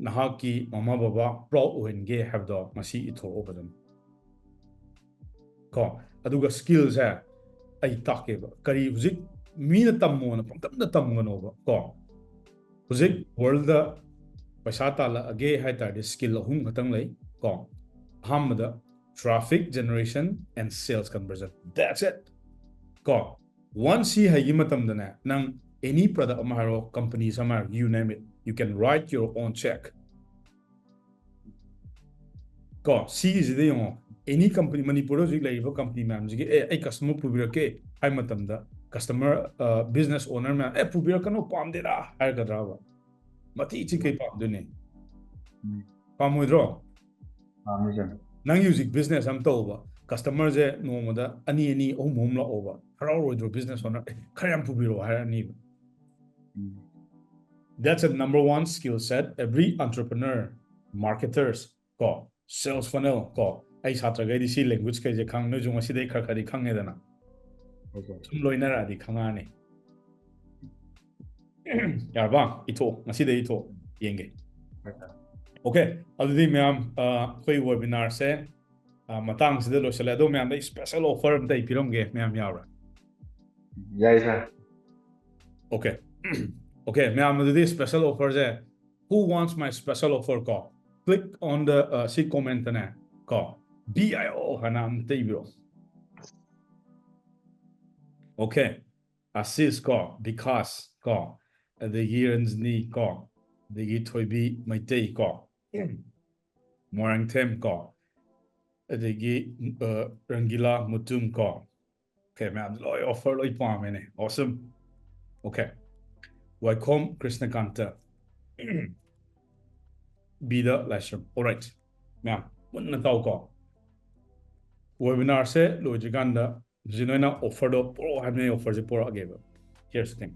ꯅꯍꯥꯛꯀꯤ ꯃꯃꯥ ꯕꯕꯥ proud ꯑꯣꯏꯍꯟꯒꯦ ꯍꯥꯏꯕꯗꯣ ꯉꯁꯤ ꯏꯊꯣꯛꯑꯣ ꯐꯖꯅ꯫ ꯀꯣ, ꯑꯗꯨꯒ skillꯁꯦ ꯑꯩ ꯇꯥꯛꯀꯦꯕ꯫ ꯀꯔꯤ ꯍꯧꯖꯤꯛ ꯃꯤꯅ ꯇꯝꯃꯣꯅ ꯄꯪꯇꯝꯗ ꯇꯝꯒꯅꯣꯕ, ꯀꯣ꯫ ꯍꯧꯖꯤꯛ worldꯗ ꯄꯩꯁꯥ ꯇꯥꯜꯂꯛꯑꯒꯦ ꯍꯥꯏ ꯇꯥꯔꯗꯤ skill ꯑꯍꯨꯝ ꯈꯛꯇꯪ ꯂꯩ, ꯀꯣ꯫ ꯑꯍꯥꯟꯕꯗ traffic generation and sales conversion. That's it. ꯀꯣ, once ꯁꯤ ꯍꯩꯈꯤ ꯃꯇꯝꯗꯅꯦ, ꯅꯪ any product ꯑꯃ ꯍꯥꯏꯔꯣ, companies ꯑꯃ ꯍꯥꯏꯔꯣ, you name it, you can write your own check. ꯀꯣ, ꯁꯤꯒꯤꯁꯤꯗ ꯌꯦꯡꯉꯣ, any company, ꯃꯅꯤꯄꯨꯔꯗ ꯍꯧꯖꯤꯛ ꯂꯩꯔꯤꯕ company ꯃꯌꯥꯝꯁꯤꯒꯤ, "ꯑꯦ, ꯑꯩ customer ꯄꯨꯕꯤꯔꯛꯀꯦ" ꯍꯥꯏ ꯃꯇꯝꯗ, customer, ꯑ, business owner ꯃꯌꯥꯝ, "ꯑꯦ, ꯄꯨꯕꯤꯔꯛꯀꯅꯨ, ꯄꯥꯝꯗꯦꯗ" ꯍꯥꯏꯔꯛꯀꯗ꯭ꯔꯕ? ꯃꯇꯤꯛ ꯆꯤꯛꯈꯩ ꯄꯥꯝꯗꯣꯏꯅꯦ꯫ ꯎꯝ꯫ ꯄꯥꯝꯃꯣꯏꯗ꯭ꯔꯣ? ꯄꯥꯝꯃꯤ, ꯁꯥꯔ꯫ ꯅꯪꯒꯤ ꯍꯧꯖꯤꯛ business ꯑꯃ ꯇꯧꯕ, customerꯁꯦ ꯅꯣꯡꯃꯗ ꯑꯅꯤ, ꯑꯅꯤ, ꯑꯍꯨꯝ, ꯑꯍꯨꯝ ꯂꯥꯛꯑꯣꯕ, ꯍꯔꯥꯎꯔꯣꯏꯗ꯭ꯔꯣ business owner? "ꯑꯦ, ꯈꯔ ꯌꯥꯝ ꯄꯨꯕꯤꯔꯛꯑꯣ" ꯍꯥꯏꯔꯛꯑꯅꯤꯕ꯫ ꯎꯝ꯫ That's a number one skill set every entrepreneur, marketers, ꯀꯣ, sales funnel, ꯀꯣ, ꯑꯩ ꯁꯥꯇ꯭ꯔꯈꯩꯗꯤ ꯁꯤ language ꯈꯩꯁꯦ ꯈꯪ-, ꯅꯣꯏꯁꯨ ꯉꯁꯤꯗꯩ ꯈꯔ ꯈꯔꯗꯤ ꯈꯪꯉꯦꯗꯅ꯫ Okay. ꯁꯨꯝ ꯂꯣꯏꯅꯔꯛꯑꯗꯤ ꯈꯪꯉꯛꯑꯅꯤ꯫ ꯌꯥꯔꯕ? ꯏꯊꯣꯛ, ꯉꯁꯤꯗꯩ ꯏꯊꯣꯛ ꯌꯦꯡꯒꯦ꯫ Okay. Okay, ꯑꯗꯨꯗꯤ ꯃꯌꯥꯝ, ꯑ, ꯑꯩꯈꯣꯏ webinarꯁꯦ, ꯑ, ꯃꯇꯥꯡꯁꯤꯗ ꯂꯣꯏꯁꯤꯜꯂꯦ꯫ ꯑꯗꯣ ꯃꯌꯥꯝꯗ special offer ꯑꯝꯇ ꯑꯩ ꯄꯤꯔꯝꯒꯦ, ꯃꯌꯥꯝ ꯌꯥꯎꯔꯦ꯫ ꯌꯥꯏ, ꯁꯥꯔ꯫ Okay. Okay, ꯃꯌꯥꯝ ꯑꯗꯨꯗꯤ special offerꯁꯦ, who wants my special offer ꯀꯣ? Click on the, uh, ꯁꯤ commentꯇꯅꯦ ꯀꯣ, B I O ꯍꯥꯏꯅ ꯑꯝꯇ ꯏꯕꯤꯔꯣ꯫ Okay. ꯑꯁꯤꯁ ꯀꯣ, ꯕꯤꯀꯥꯁ ꯀꯣ, ꯑꯗꯒꯤ ꯔꯟꯖꯅꯤ ꯀꯣ, ꯑꯗꯒꯤ ꯊꯣꯏꯕꯤ ꯃꯩꯇꯩ ꯀꯣ, ꯃꯣꯏꯔꯥꯡꯊꯦꯝ ꯀꯣ, ꯑꯗꯒꯤ, ꯑ, ꯔꯪꯒꯤꯂꯥ ꯃꯨꯇꯨꯝ ꯀꯣ꯫ Okay, ꯃꯌꯥꯝ ꯂꯣꯏ offer ꯂꯣꯏ ꯄꯥꯝꯃꯦꯅꯦ꯫ Awesome. Okay. ꯋꯥꯏꯈꯣꯝ ꯀ꯭ꯔꯤꯁꯅꯀꯥꯟꯇ꯫ ꯕꯤꯗ ꯂꯥꯏꯁ꯭ꯔꯝ꯫ Alright. ꯃꯌꯥꯝ ꯃꯨꯟꯅ ꯇꯥꯎꯀꯣ꯫ Webinarꯁꯦ ꯂꯣꯏꯗ꯭ꯔꯤꯀꯥꯟꯗ ꯍꯧꯖꯤꯛ ꯅꯣꯏꯅ offerꯗꯣ ꯄꯨꯔꯛꯑꯣ ꯍꯥꯏꯕꯅꯦ, offerꯁꯦ ꯄꯨꯔꯛꯑꯒꯦꯕ꯫ Here's the thing.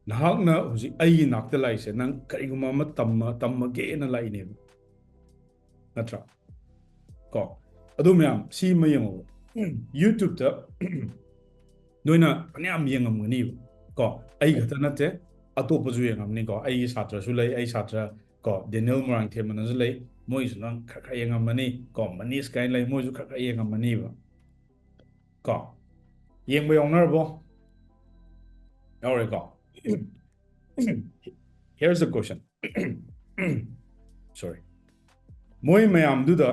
ꯅꯍꯥꯛꯅ ꯍꯧꯖꯤꯛ ꯑꯩꯒꯤ ꯅꯥꯛꯇ ꯂꯥꯛꯏꯁꯦ, ꯅꯪ ꯀꯔꯤꯒꯨꯝꯕ ꯑꯃ ꯇꯝꯃ-, ꯇꯝꯃꯒꯦꯅ ꯂꯥꯛꯏꯅꯦꯕ, ꯅꯠꯇ꯭ꯔꯥ? ꯀꯣ, ꯑꯗꯨ ꯃꯌꯥꯝ ꯁꯤ ꯑꯃ ꯌꯦꯡꯉꯣꯕ꯫ YouTubeꯇ ꯅꯣꯏꯅ ꯐꯅꯌꯥꯝ ꯌꯦꯡꯉꯝꯒꯅꯤꯕ ꯀꯣ꯫ ꯑꯩ ꯈꯛꯇ ꯅꯠꯇꯦ, ꯑꯇꯣꯞꯄꯁꯨ ꯌꯦꯡꯉꯝꯅꯤ ꯀꯣ꯫ ꯑꯩꯒꯤ ꯁꯥꯇ꯭ꯔꯁꯨ ꯂꯩ, ꯑꯩ ꯁꯥꯇ꯭ꯔ ꯀꯣ ꯗꯦꯅꯤꯌꯦꯜ ꯃꯣꯏꯔꯥꯡꯊꯦꯝꯅꯁꯨ ꯂꯩ, ꯃꯣꯏꯁꯨ ꯅꯪ ꯈꯔ ꯈꯔ ꯌꯦꯡꯉꯝꯃꯅꯤ ꯀꯣ꯫ ꯃꯅꯤꯁ ꯀꯥꯏꯅ ꯂꯩ, ꯃꯣꯏꯁꯨ ꯈꯔ ꯈꯔ ꯌꯦꯡꯉꯝꯃꯅꯤꯕ ꯀꯣ꯫ ꯌꯦꯡꯕ ꯌꯥꯎꯅꯔꯕꯣ? ꯌꯥꯎꯔꯦꯀꯣ꯫ Here's the question. Sorry. ꯃꯣꯏ ꯃꯌꯥꯝꯗꯨꯗ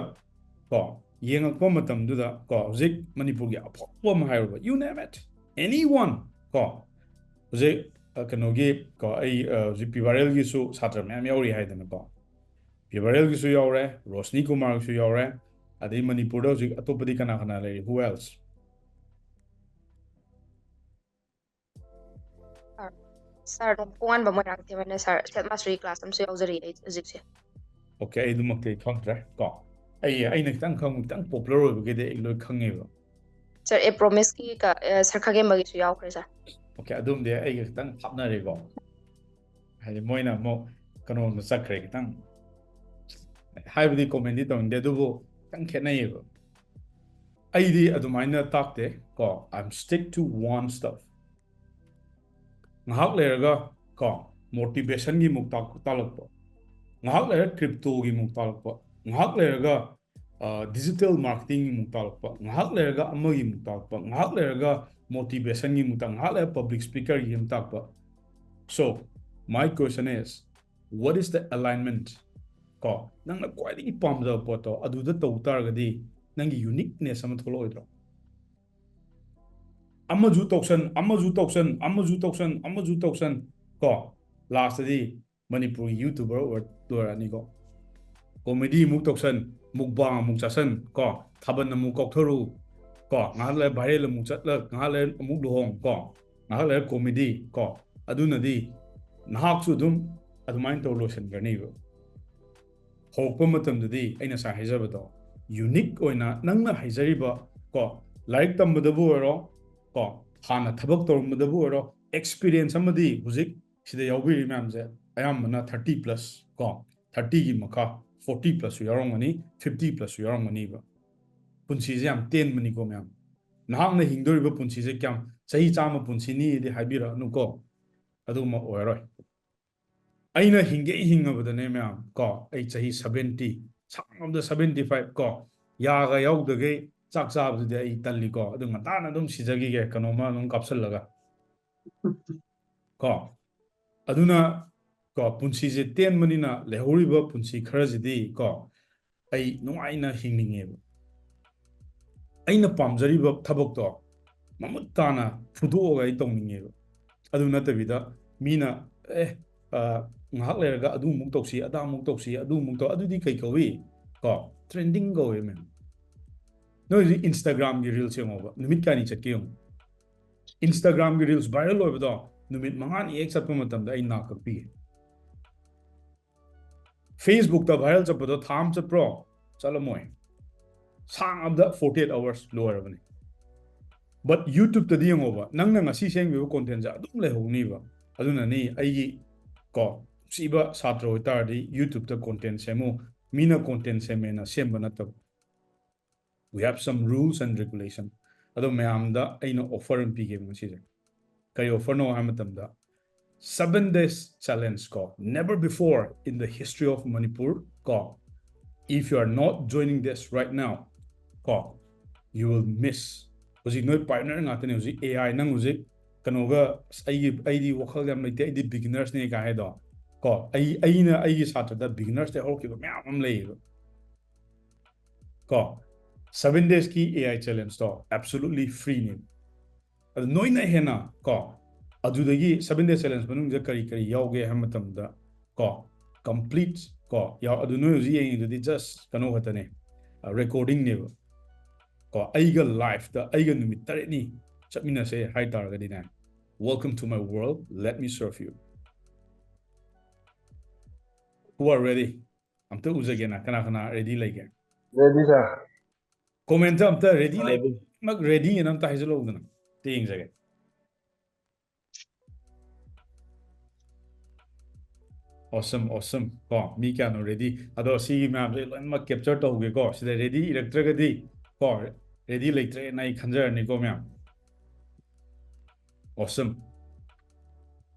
ꯀꯣ, ꯌꯦꯡꯉꯛꯄ ꯃꯇꯝꯗꯨꯗ ꯀꯣ, ꯍꯧꯖꯤꯛ ꯃꯅꯤꯄꯨꯔꯒꯤ ꯑꯐꯥꯎꯕ ꯑꯃ ꯍꯥꯏꯔꯨꯕ, you name it, anyone ꯀꯣ, ꯍꯧꯖꯤꯛ ꯑ, ꯀꯩꯅꯣꯒꯤ ꯀꯣ, ꯑꯩ ꯑ, ꯍꯧꯖꯤꯛ ꯄꯤ ꯚꯥꯏꯔꯦꯜꯒꯤꯁꯨ ꯁꯥꯇ꯭ꯔ ꯃꯌꯥꯝ ꯌꯥꯎꯔꯤ ꯍꯥꯏꯗꯅꯀꯣ꯫ ꯄꯤ ꯚꯥꯏꯔꯦꯜꯒꯤꯁꯨ ꯌꯥꯎꯔꯦ, ꯔꯣꯁꯅꯤ ꯀꯨꯃꯥꯔꯒꯤꯁꯨ ꯌꯥꯎꯔꯦ, ꯑꯗꯩ ꯃꯅꯤꯄꯨꯔꯗ ꯍꯧꯖꯤꯛ ꯑꯇꯣꯞꯄꯗꯤ ꯀꯅꯥ ꯀꯅꯥ ꯂꯩꯔꯤ? Who else? ꯁꯥꯔ, ꯇꯣꯉꯥꯟꯕ ꯃꯣꯏꯔꯥꯡꯊꯦꯝ ꯑꯣꯏꯅ ꯁꯥꯔ ꯁꯦꯜꯐ ꯃꯥꯁꯇꯔꯤ ꯀ꯭ꯂꯥꯁ ꯑꯃꯁꯨ ꯌꯥꯎꯖꯔꯤ ꯑꯩ ꯍꯧꯖꯤꯛꯁꯦ꯫ Okay, ꯑꯩ ꯑꯗꯨꯃꯛꯇꯤ ꯑꯩ ꯈꯪꯗ꯭ꯔꯦ ꯀꯣ꯫ ꯑꯩ ꯑꯩꯅ ꯈꯤꯇꯪ ꯈꯪꯕ, ꯈꯤꯇꯪ ꯄꯣꯄꯨꯂꯔ ꯑꯣꯏꯕꯒꯤꯗꯤ ꯑꯩ ꯂꯣꯏ ꯈꯪꯉꯦꯕ꯫ ꯁꯥꯔ, ꯑꯦ ꯄ꯭ꯔꯣꯃꯤꯁꯀꯤ ꯀ- ꯑ, ꯁꯥꯔ ꯈꯥꯒꯦꯝꯕꯒꯤꯁꯨ ꯌꯥꯎꯈ꯭ꯔꯦ ꯁꯥꯔ꯫ Okay, ꯑꯗꯨꯝꯗꯤ ꯑꯩꯒ ꯈꯤꯇꯪ ꯍꯥꯞꯅꯔꯦꯀꯣ꯫ ꯍꯥꯏꯗꯤ ꯃꯣꯏꯅ ꯑꯃꯨꯛ ꯀꯩꯅꯣꯝꯗ ꯆꯠꯈ꯭ꯔꯦ ꯈꯤꯇꯪ꯫ ꯍꯥꯏꯕꯗꯤ ꯀꯣꯃꯦꯟꯗꯤ ꯇꯧꯅꯤꯡꯗꯦ, ꯑꯗꯨꯕꯨ ꯈꯤꯇꯪ ꯈꯦꯠꯅꯩꯌꯦꯕ꯫ ꯑꯩꯗꯤ ꯑꯗꯨꯃꯥꯏꯅ ꯇꯥꯛꯇꯦ ꯀꯣ꯫ I'm stick to one stuff. ꯉꯥꯏꯍꯥꯛ ꯂꯩꯔꯒ ꯀꯣ, ꯃꯣꯇꯤꯚꯦꯁꯟꯒꯤ ꯑꯃꯨꯛ ꯇꯥꯛ- ꯇꯥꯛꯂꯛꯄ, ꯉꯥꯏꯍꯥꯛ ꯂꯩꯔꯒ ꯀ꯭ꯔꯤꯞꯇꯣꯒꯤ ꯑꯃꯨꯛ ꯇꯥꯛꯂꯛꯄ, ꯉꯥꯏꯍꯥꯛ ꯂꯩꯔꯒ ꯗꯤꯖꯤꯇꯦꯜ ꯃꯥꯔꯀꯦꯇꯤꯡꯒꯤ ꯑꯃꯨꯛ ꯇꯥꯛꯂꯛꯄ, ꯉꯥꯏꯍꯥꯛ ꯂꯩꯔꯒ ꯑꯃꯒꯤ ꯑꯃꯨꯛ ꯇꯥꯛꯂꯛꯄ, ꯉꯥꯏꯍꯥꯛ ꯂꯩꯔꯒ ꯃꯣꯇꯤꯚꯦꯁꯟꯒꯤ ꯑꯃꯨꯛ ꯇꯥꯛ, ꯉꯥꯏꯍꯥꯛ ꯂꯩꯔꯒ ꯄꯕ꯭ꯂꯤꯛ ꯁ꯭ꯄꯤꯀꯔꯒꯤ ꯑꯃꯨꯛ ꯇꯥꯛꯄ꯫ So my question is, what is the alignment? ꯀꯣ, ꯅꯪꯅ ꯈ꯭ꯋꯥꯏꯗꯒꯤ ꯄꯥꯝꯖꯕ ꯄꯣꯠꯇꯣ ꯑꯗꯨꯗ ꯇꯧ ꯇꯥꯔꯒꯗꯤ ꯅꯪꯒꯤ ꯌꯨꯅꯤꯛꯅꯦꯁ ꯑꯃ ꯊꯣꯛꯂꯛꯑꯣꯏꯗ꯭ꯔꯣ? ꯑꯃꯁꯨ ꯇꯧꯁꯟ, ꯑꯃꯁꯨ ꯇꯧꯁꯟ, ꯑꯃꯁꯨ ꯇꯧꯁꯟ, ꯑꯃꯁꯨ ꯇꯧꯁꯟ ꯀꯣ, ꯂꯥꯁꯇꯗꯤ ꯃꯅꯤꯄꯨꯔꯒꯤ ꯌꯨꯇꯨꯕꯔ ꯑꯣꯏꯔ- ꯑꯣꯏꯔꯛꯑꯅꯤꯀꯣ꯫ ꯀꯣꯃꯦꯗꯤ ꯑꯃꯨꯛ ꯇꯧꯁꯟ, ꯃꯨꯛꯕꯥꯡ ꯑꯃꯨꯛ ꯆꯥꯁꯟ ꯀꯣ, ꯊꯥꯕꯜ ꯑꯃꯨꯛ ꯀꯥꯎꯊꯔꯨ ꯀꯣ, ꯉꯥꯏꯍꯥꯛ ꯂꯩꯔ ꯚꯥꯏꯔꯦꯜ ꯑꯃꯨꯛ ꯆꯠꯂ, ꯉꯥꯏꯍꯥꯛ ꯂꯩꯔ ꯑꯃꯨꯛ ꯂꯨꯍꯣꯡ ꯀꯣ, ꯉꯥꯏꯍꯥꯛ ꯂꯩꯔ ꯀꯣꯃꯦꯗꯤ ꯀꯣ, ꯑꯗꯨꯅꯗꯤ ꯅꯍꯥꯛꯁꯨ ꯑꯗꯨꯝ ꯑꯗꯨꯃꯥꯏꯅ ꯇꯧꯔ ꯂꯣꯏꯁꯤꯟꯈ꯭ꯔꯅꯤꯕ꯫ ꯍꯧꯔꯛꯄ ꯃꯇꯝꯗꯗꯤ ꯑꯩ ꯉꯁꯥꯏ ꯍꯥꯏꯖꯕꯗꯣ, ꯌꯨꯅꯤꯛ ꯑꯣꯏꯅ ꯅꯪꯅ ꯍꯩꯖꯔꯤꯕ ꯀꯣ, ꯂꯥꯏꯔꯤꯛ ꯇꯝꯕꯗꯕꯨ ꯑꯣꯏꯔꯣ ꯀꯣ, ꯍꯥꯟꯅ ꯊꯕꯛ ꯇꯧꯔꯝꯕꯗꯕꯨ ꯑꯣꯏꯔꯣ, ꯑꯦꯛꯁꯄꯤꯔꯤꯌꯦꯟꯁ ꯑꯃꯗꯤ ꯍꯧꯖꯤꯛ ꯁꯤꯗ ꯌꯥꯎꯕꯤꯔꯤ ꯃꯌꯥꯝꯁꯦ ꯑꯌꯥꯝꯕꯅ ꯊꯥꯔꯇꯤ ꯄ꯭ꯂꯁ ꯀꯣ, ꯊꯥꯔꯇꯤꯒꯤ ꯃꯈꯥ, ꯐꯣꯔꯇꯤ ꯄ꯭ꯂꯁꯁꯨ ꯌꯥꯎꯔꯝꯒꯅꯤ, ꯐꯤꯐꯇꯤ ꯄ꯭ꯂꯁꯁꯨ ꯌꯥꯎꯔꯝꯒꯅꯤꯕ꯫ ꯄꯨꯟꯁꯤꯁꯦ ꯌꯥꯝ ꯇꯦꯟꯕꯅꯤꯀꯣ ꯃꯌꯥꯝ꯫ ꯅꯍꯥꯛꯅ ꯍꯤꯡꯗꯣꯔꯤꯕ ꯄꯨꯟꯁꯤꯁꯦ ꯀꯌꯥꯝ, ꯆꯍꯤ ꯆꯥꯝꯃ ꯄꯨꯟꯁꯤꯅꯤꯗꯤ ꯍꯥꯏꯕꯤꯔꯛꯑꯅꯨꯀꯣ, ꯑꯗꯨꯒꯨꯝꯕ ꯑꯣꯏꯔꯔꯣꯏ꯫ ꯑꯩꯅ ꯍꯤꯡꯒꯦ ꯍꯤꯡꯉꯕꯗꯅꯦ ꯃꯌꯥꯝ ꯀꯣ, ꯑꯩ ꯆꯍꯤ ꯁꯚꯦꯟꯇꯤ, ꯁꯥꯡꯉꯕꯗ ꯁꯚꯦꯟꯇꯤ ꯐꯥꯏꯚ ꯀꯣ, ꯌꯥꯒ ꯌꯥꯎꯗꯈꯩ ꯆꯥꯛ ꯆꯥꯕꯗꯨꯗꯤ ꯑꯩ ꯇꯜꯂꯤꯀꯣ, ꯑꯗꯨ ꯉꯟꯇꯥꯅ ꯑꯗꯨꯝ ꯁꯤꯖꯈꯤꯒꯦ ꯀꯩꯅꯣꯝꯃ ꯑꯗꯨꯝ ꯀꯥꯞꯁꯜꯂꯒ ꯀꯣ꯫ ꯑꯗꯨꯅ ꯀꯣ, ꯄꯨꯟꯁꯤꯁꯦ ꯇꯦꯟꯕꯅꯤꯅ ꯂꯩꯍꯧꯔꯤꯕ ꯄꯨꯟꯁꯤ ꯈꯔꯁꯤꯗꯤ ꯀꯣ, ꯑꯩ ꯅꯨꯡꯉꯥꯏꯅ ꯍꯤꯡꯅꯤꯡꯉꯦꯕ꯫ ꯑꯩꯅ ꯄꯥꯝꯖꯔꯤꯕ ꯊꯕꯛꯇꯣ ꯃꯃꯨꯠ ꯇꯥꯅ ꯐꯨꯗꯣꯛꯑꯒ ꯑꯩ ꯇꯧꯅꯤꯡꯉꯦꯕ꯫ ꯑꯗꯨ ꯅꯠꯇꯕꯤꯗ ꯃꯤꯅ, "ꯑꯦ, ꯑ, ꯉꯥꯏꯍꯥꯛ ꯂꯩꯔꯒ ꯑꯗꯨꯃꯨꯛ ꯇꯧꯁꯤ, ꯑꯗꯥꯃꯨꯛ ꯇꯧꯁꯤ, ꯑꯗꯨꯃꯨꯛ ꯇꯧ", ꯑꯗꯨꯗꯤ ꯀꯩ ꯀꯧꯏ? ꯀꯣ, ꯇ꯭ꯔꯦꯟꯗꯤꯡ ꯀꯧꯋꯦ ꯃꯌꯥꯝ꯫ ꯅꯣꯏ ꯍꯧꯖꯤꯛ Instagram-ꯒꯤ reels ꯌꯦꯡꯉꯣꯕ, ꯅꯨꯃꯤꯠ ꯀꯌꯥꯅꯤ ꯆꯠꯀꯦ ꯌꯦꯡꯉꯣ꯫ Instagram-ꯒꯤ reels viral ꯑꯣꯏꯕꯗꯣ ꯅꯨꯃꯤꯠ ꯃꯉꯥꯅꯤ ꯍꯦꯛ ꯆꯠꯄ ꯃꯇꯝꯗ ꯑꯩ ꯅꯥ ꯀꯛꯄꯤꯒꯦ꯫ Facebook-ꯇ viral ꯆꯠꯄꯗꯣ ꯊꯥ ꯑꯃ ꯆꯠꯄ꯭ꯔꯣ? ꯆꯠꯂꯝꯃꯣꯏ꯫ ꯁꯥꯡꯉꯕꯗ forty eight hours ꯂꯣꯏꯔꯕꯅꯤ꯫ But YouTube-ꯇꯗꯤ ꯌꯦꯡꯉꯣꯕ, ꯅꯪꯅ ꯉꯁꯤ ꯁꯦꯝꯈꯤꯕ content-ꯁꯦ ꯑꯗꯨꯝ ꯂꯩꯍꯧꯅꯤꯕ꯫ ꯑꯗꯨꯅꯅꯤ ꯑꯩꯒꯤ, ꯀꯣ, ꯅꯨꯡꯁꯤꯕ ꯁꯥꯇ꯭ꯔ ꯑꯣꯏꯇꯥꯔꯗꯤ YouTube-ꯇ content ꯁꯦꯝꯃꯨ꯫ ꯃꯤꯅ content ꯁꯦꯝꯃꯦꯅ ꯁꯦꯝꯕ ꯅꯠꯇꯕ꯫ We have some rules and regulation. ꯑꯗꯣ ꯃꯌꯥꯝꯗ ꯑꯩꯅ offer ꯑꯃ ꯄꯤꯒꯦꯕ ꯉꯁꯤꯁꯦ꯫ ꯀꯔꯤ offer-ꯅꯣ ꯍꯥꯏꯕ ꯃꯇꯝꯗ, seven days challenge ꯀꯣ, never before in the history of Manipur ꯀꯣ, if you are not joining this right now ꯀꯣ, you will miss. ꯍꯧꯖꯤꯛ ꯅꯣꯏ pioneer ꯉꯥꯛꯇꯅꯦ꯫ ꯍꯧꯖꯤꯛ A I, ꯅꯪ ꯍꯧꯖꯤꯛ ꯀꯩꯅꯣꯒ, "ꯑꯁ, ꯑꯩꯒꯤ, ꯑꯩꯗꯤ ꯋꯥꯈꯜ ꯌꯥꯝ ꯂꯩꯇꯦ, ꯑꯩꯗꯤ beginners-ꯅꯦ" ꯀꯥꯏ ꯍꯥꯏꯗꯣ ꯀꯣ, ꯑꯩ, ꯑꯩꯅ ꯑꯩꯒꯤ ꯁꯥꯇ꯭ꯔꯗ beginners-ꯇꯩ ꯍꯧꯔꯛꯈꯤꯕ ꯃꯌꯥꯝ ꯑꯃ ꯂꯩꯌꯦꯕ ꯀꯣ꯫ Seven days-ꯀꯤ A I challenge-ꯇꯣ absolutely free-ꯅꯦ꯫ ꯑꯗꯨ ꯅꯣꯏꯅ ꯍꯦꯟꯅ ꯀꯣ, ꯑꯗꯨꯗꯒꯤ seven day challenge ꯃꯅꯨꯡꯗ ꯀꯔꯤ ꯀꯔꯤ ꯌꯥꯎꯒꯦ ꯍꯥꯏꯕ ꯃꯇꯝꯗ ꯀꯣ, complete ꯀꯣ, ꯌꯥꯎ-, ꯑꯗꯨ ꯅꯣꯏ ꯍꯧꯖꯤꯛ ꯌꯦꯡꯉꯤꯗꯨꯗꯤ just ꯀꯩꯅꯣ ꯈꯛꯇꯅꯦ, ꯑ, recording-ꯅꯦꯕ ꯀꯣ꯫ ꯑꯩꯒ live-ꯇ, ꯑꯩꯒ ꯅꯨꯃꯤꯠ ꯇꯔꯦꯠꯅꯤ ꯆꯠꯃꯤꯟꯅꯁꯦ ꯍꯥꯏ ꯇꯥꯔꯒꯗꯤꯅꯦ, welcome to my world, let me serve you. Who are ready? ꯑꯝꯇ ꯎꯖꯒꯦꯅ, ꯀꯅꯥ ꯀꯅꯥ ready ꯂꯩꯒꯦ? Ready, sir. Comment-ꯇ ꯑꯝꯇ ready ꯂꯩ-, ꯃꯛ ready-ꯅ ꯑꯝꯇ ꯍꯥꯏꯖꯤꯜꯂꯛꯎꯗꯅ, ꯑꯝꯇ ꯌꯦꯡꯖꯒꯦ꯫ Awesome, awesome. ꯀꯣ, ꯃꯤ ꯀꯌꯥꯅꯣ ready? ꯑꯗꯣ ꯁꯤꯒꯤ ꯃꯌꯥꯝꯁꯦ ꯂꯣꯏꯅꯃꯛ capture ꯇꯧꯒꯦꯀꯣ꯫ ꯁꯤꯗ ready ꯏꯔꯛꯇ꯭ꯔꯒꯗꯤ ꯀꯣ, ready ꯂꯩꯇ꯭ꯔꯦꯅ ꯑꯩ ꯈꯟꯖꯔꯅꯤꯀꯣ ꯃꯌꯥꯝ꯫ Awesome.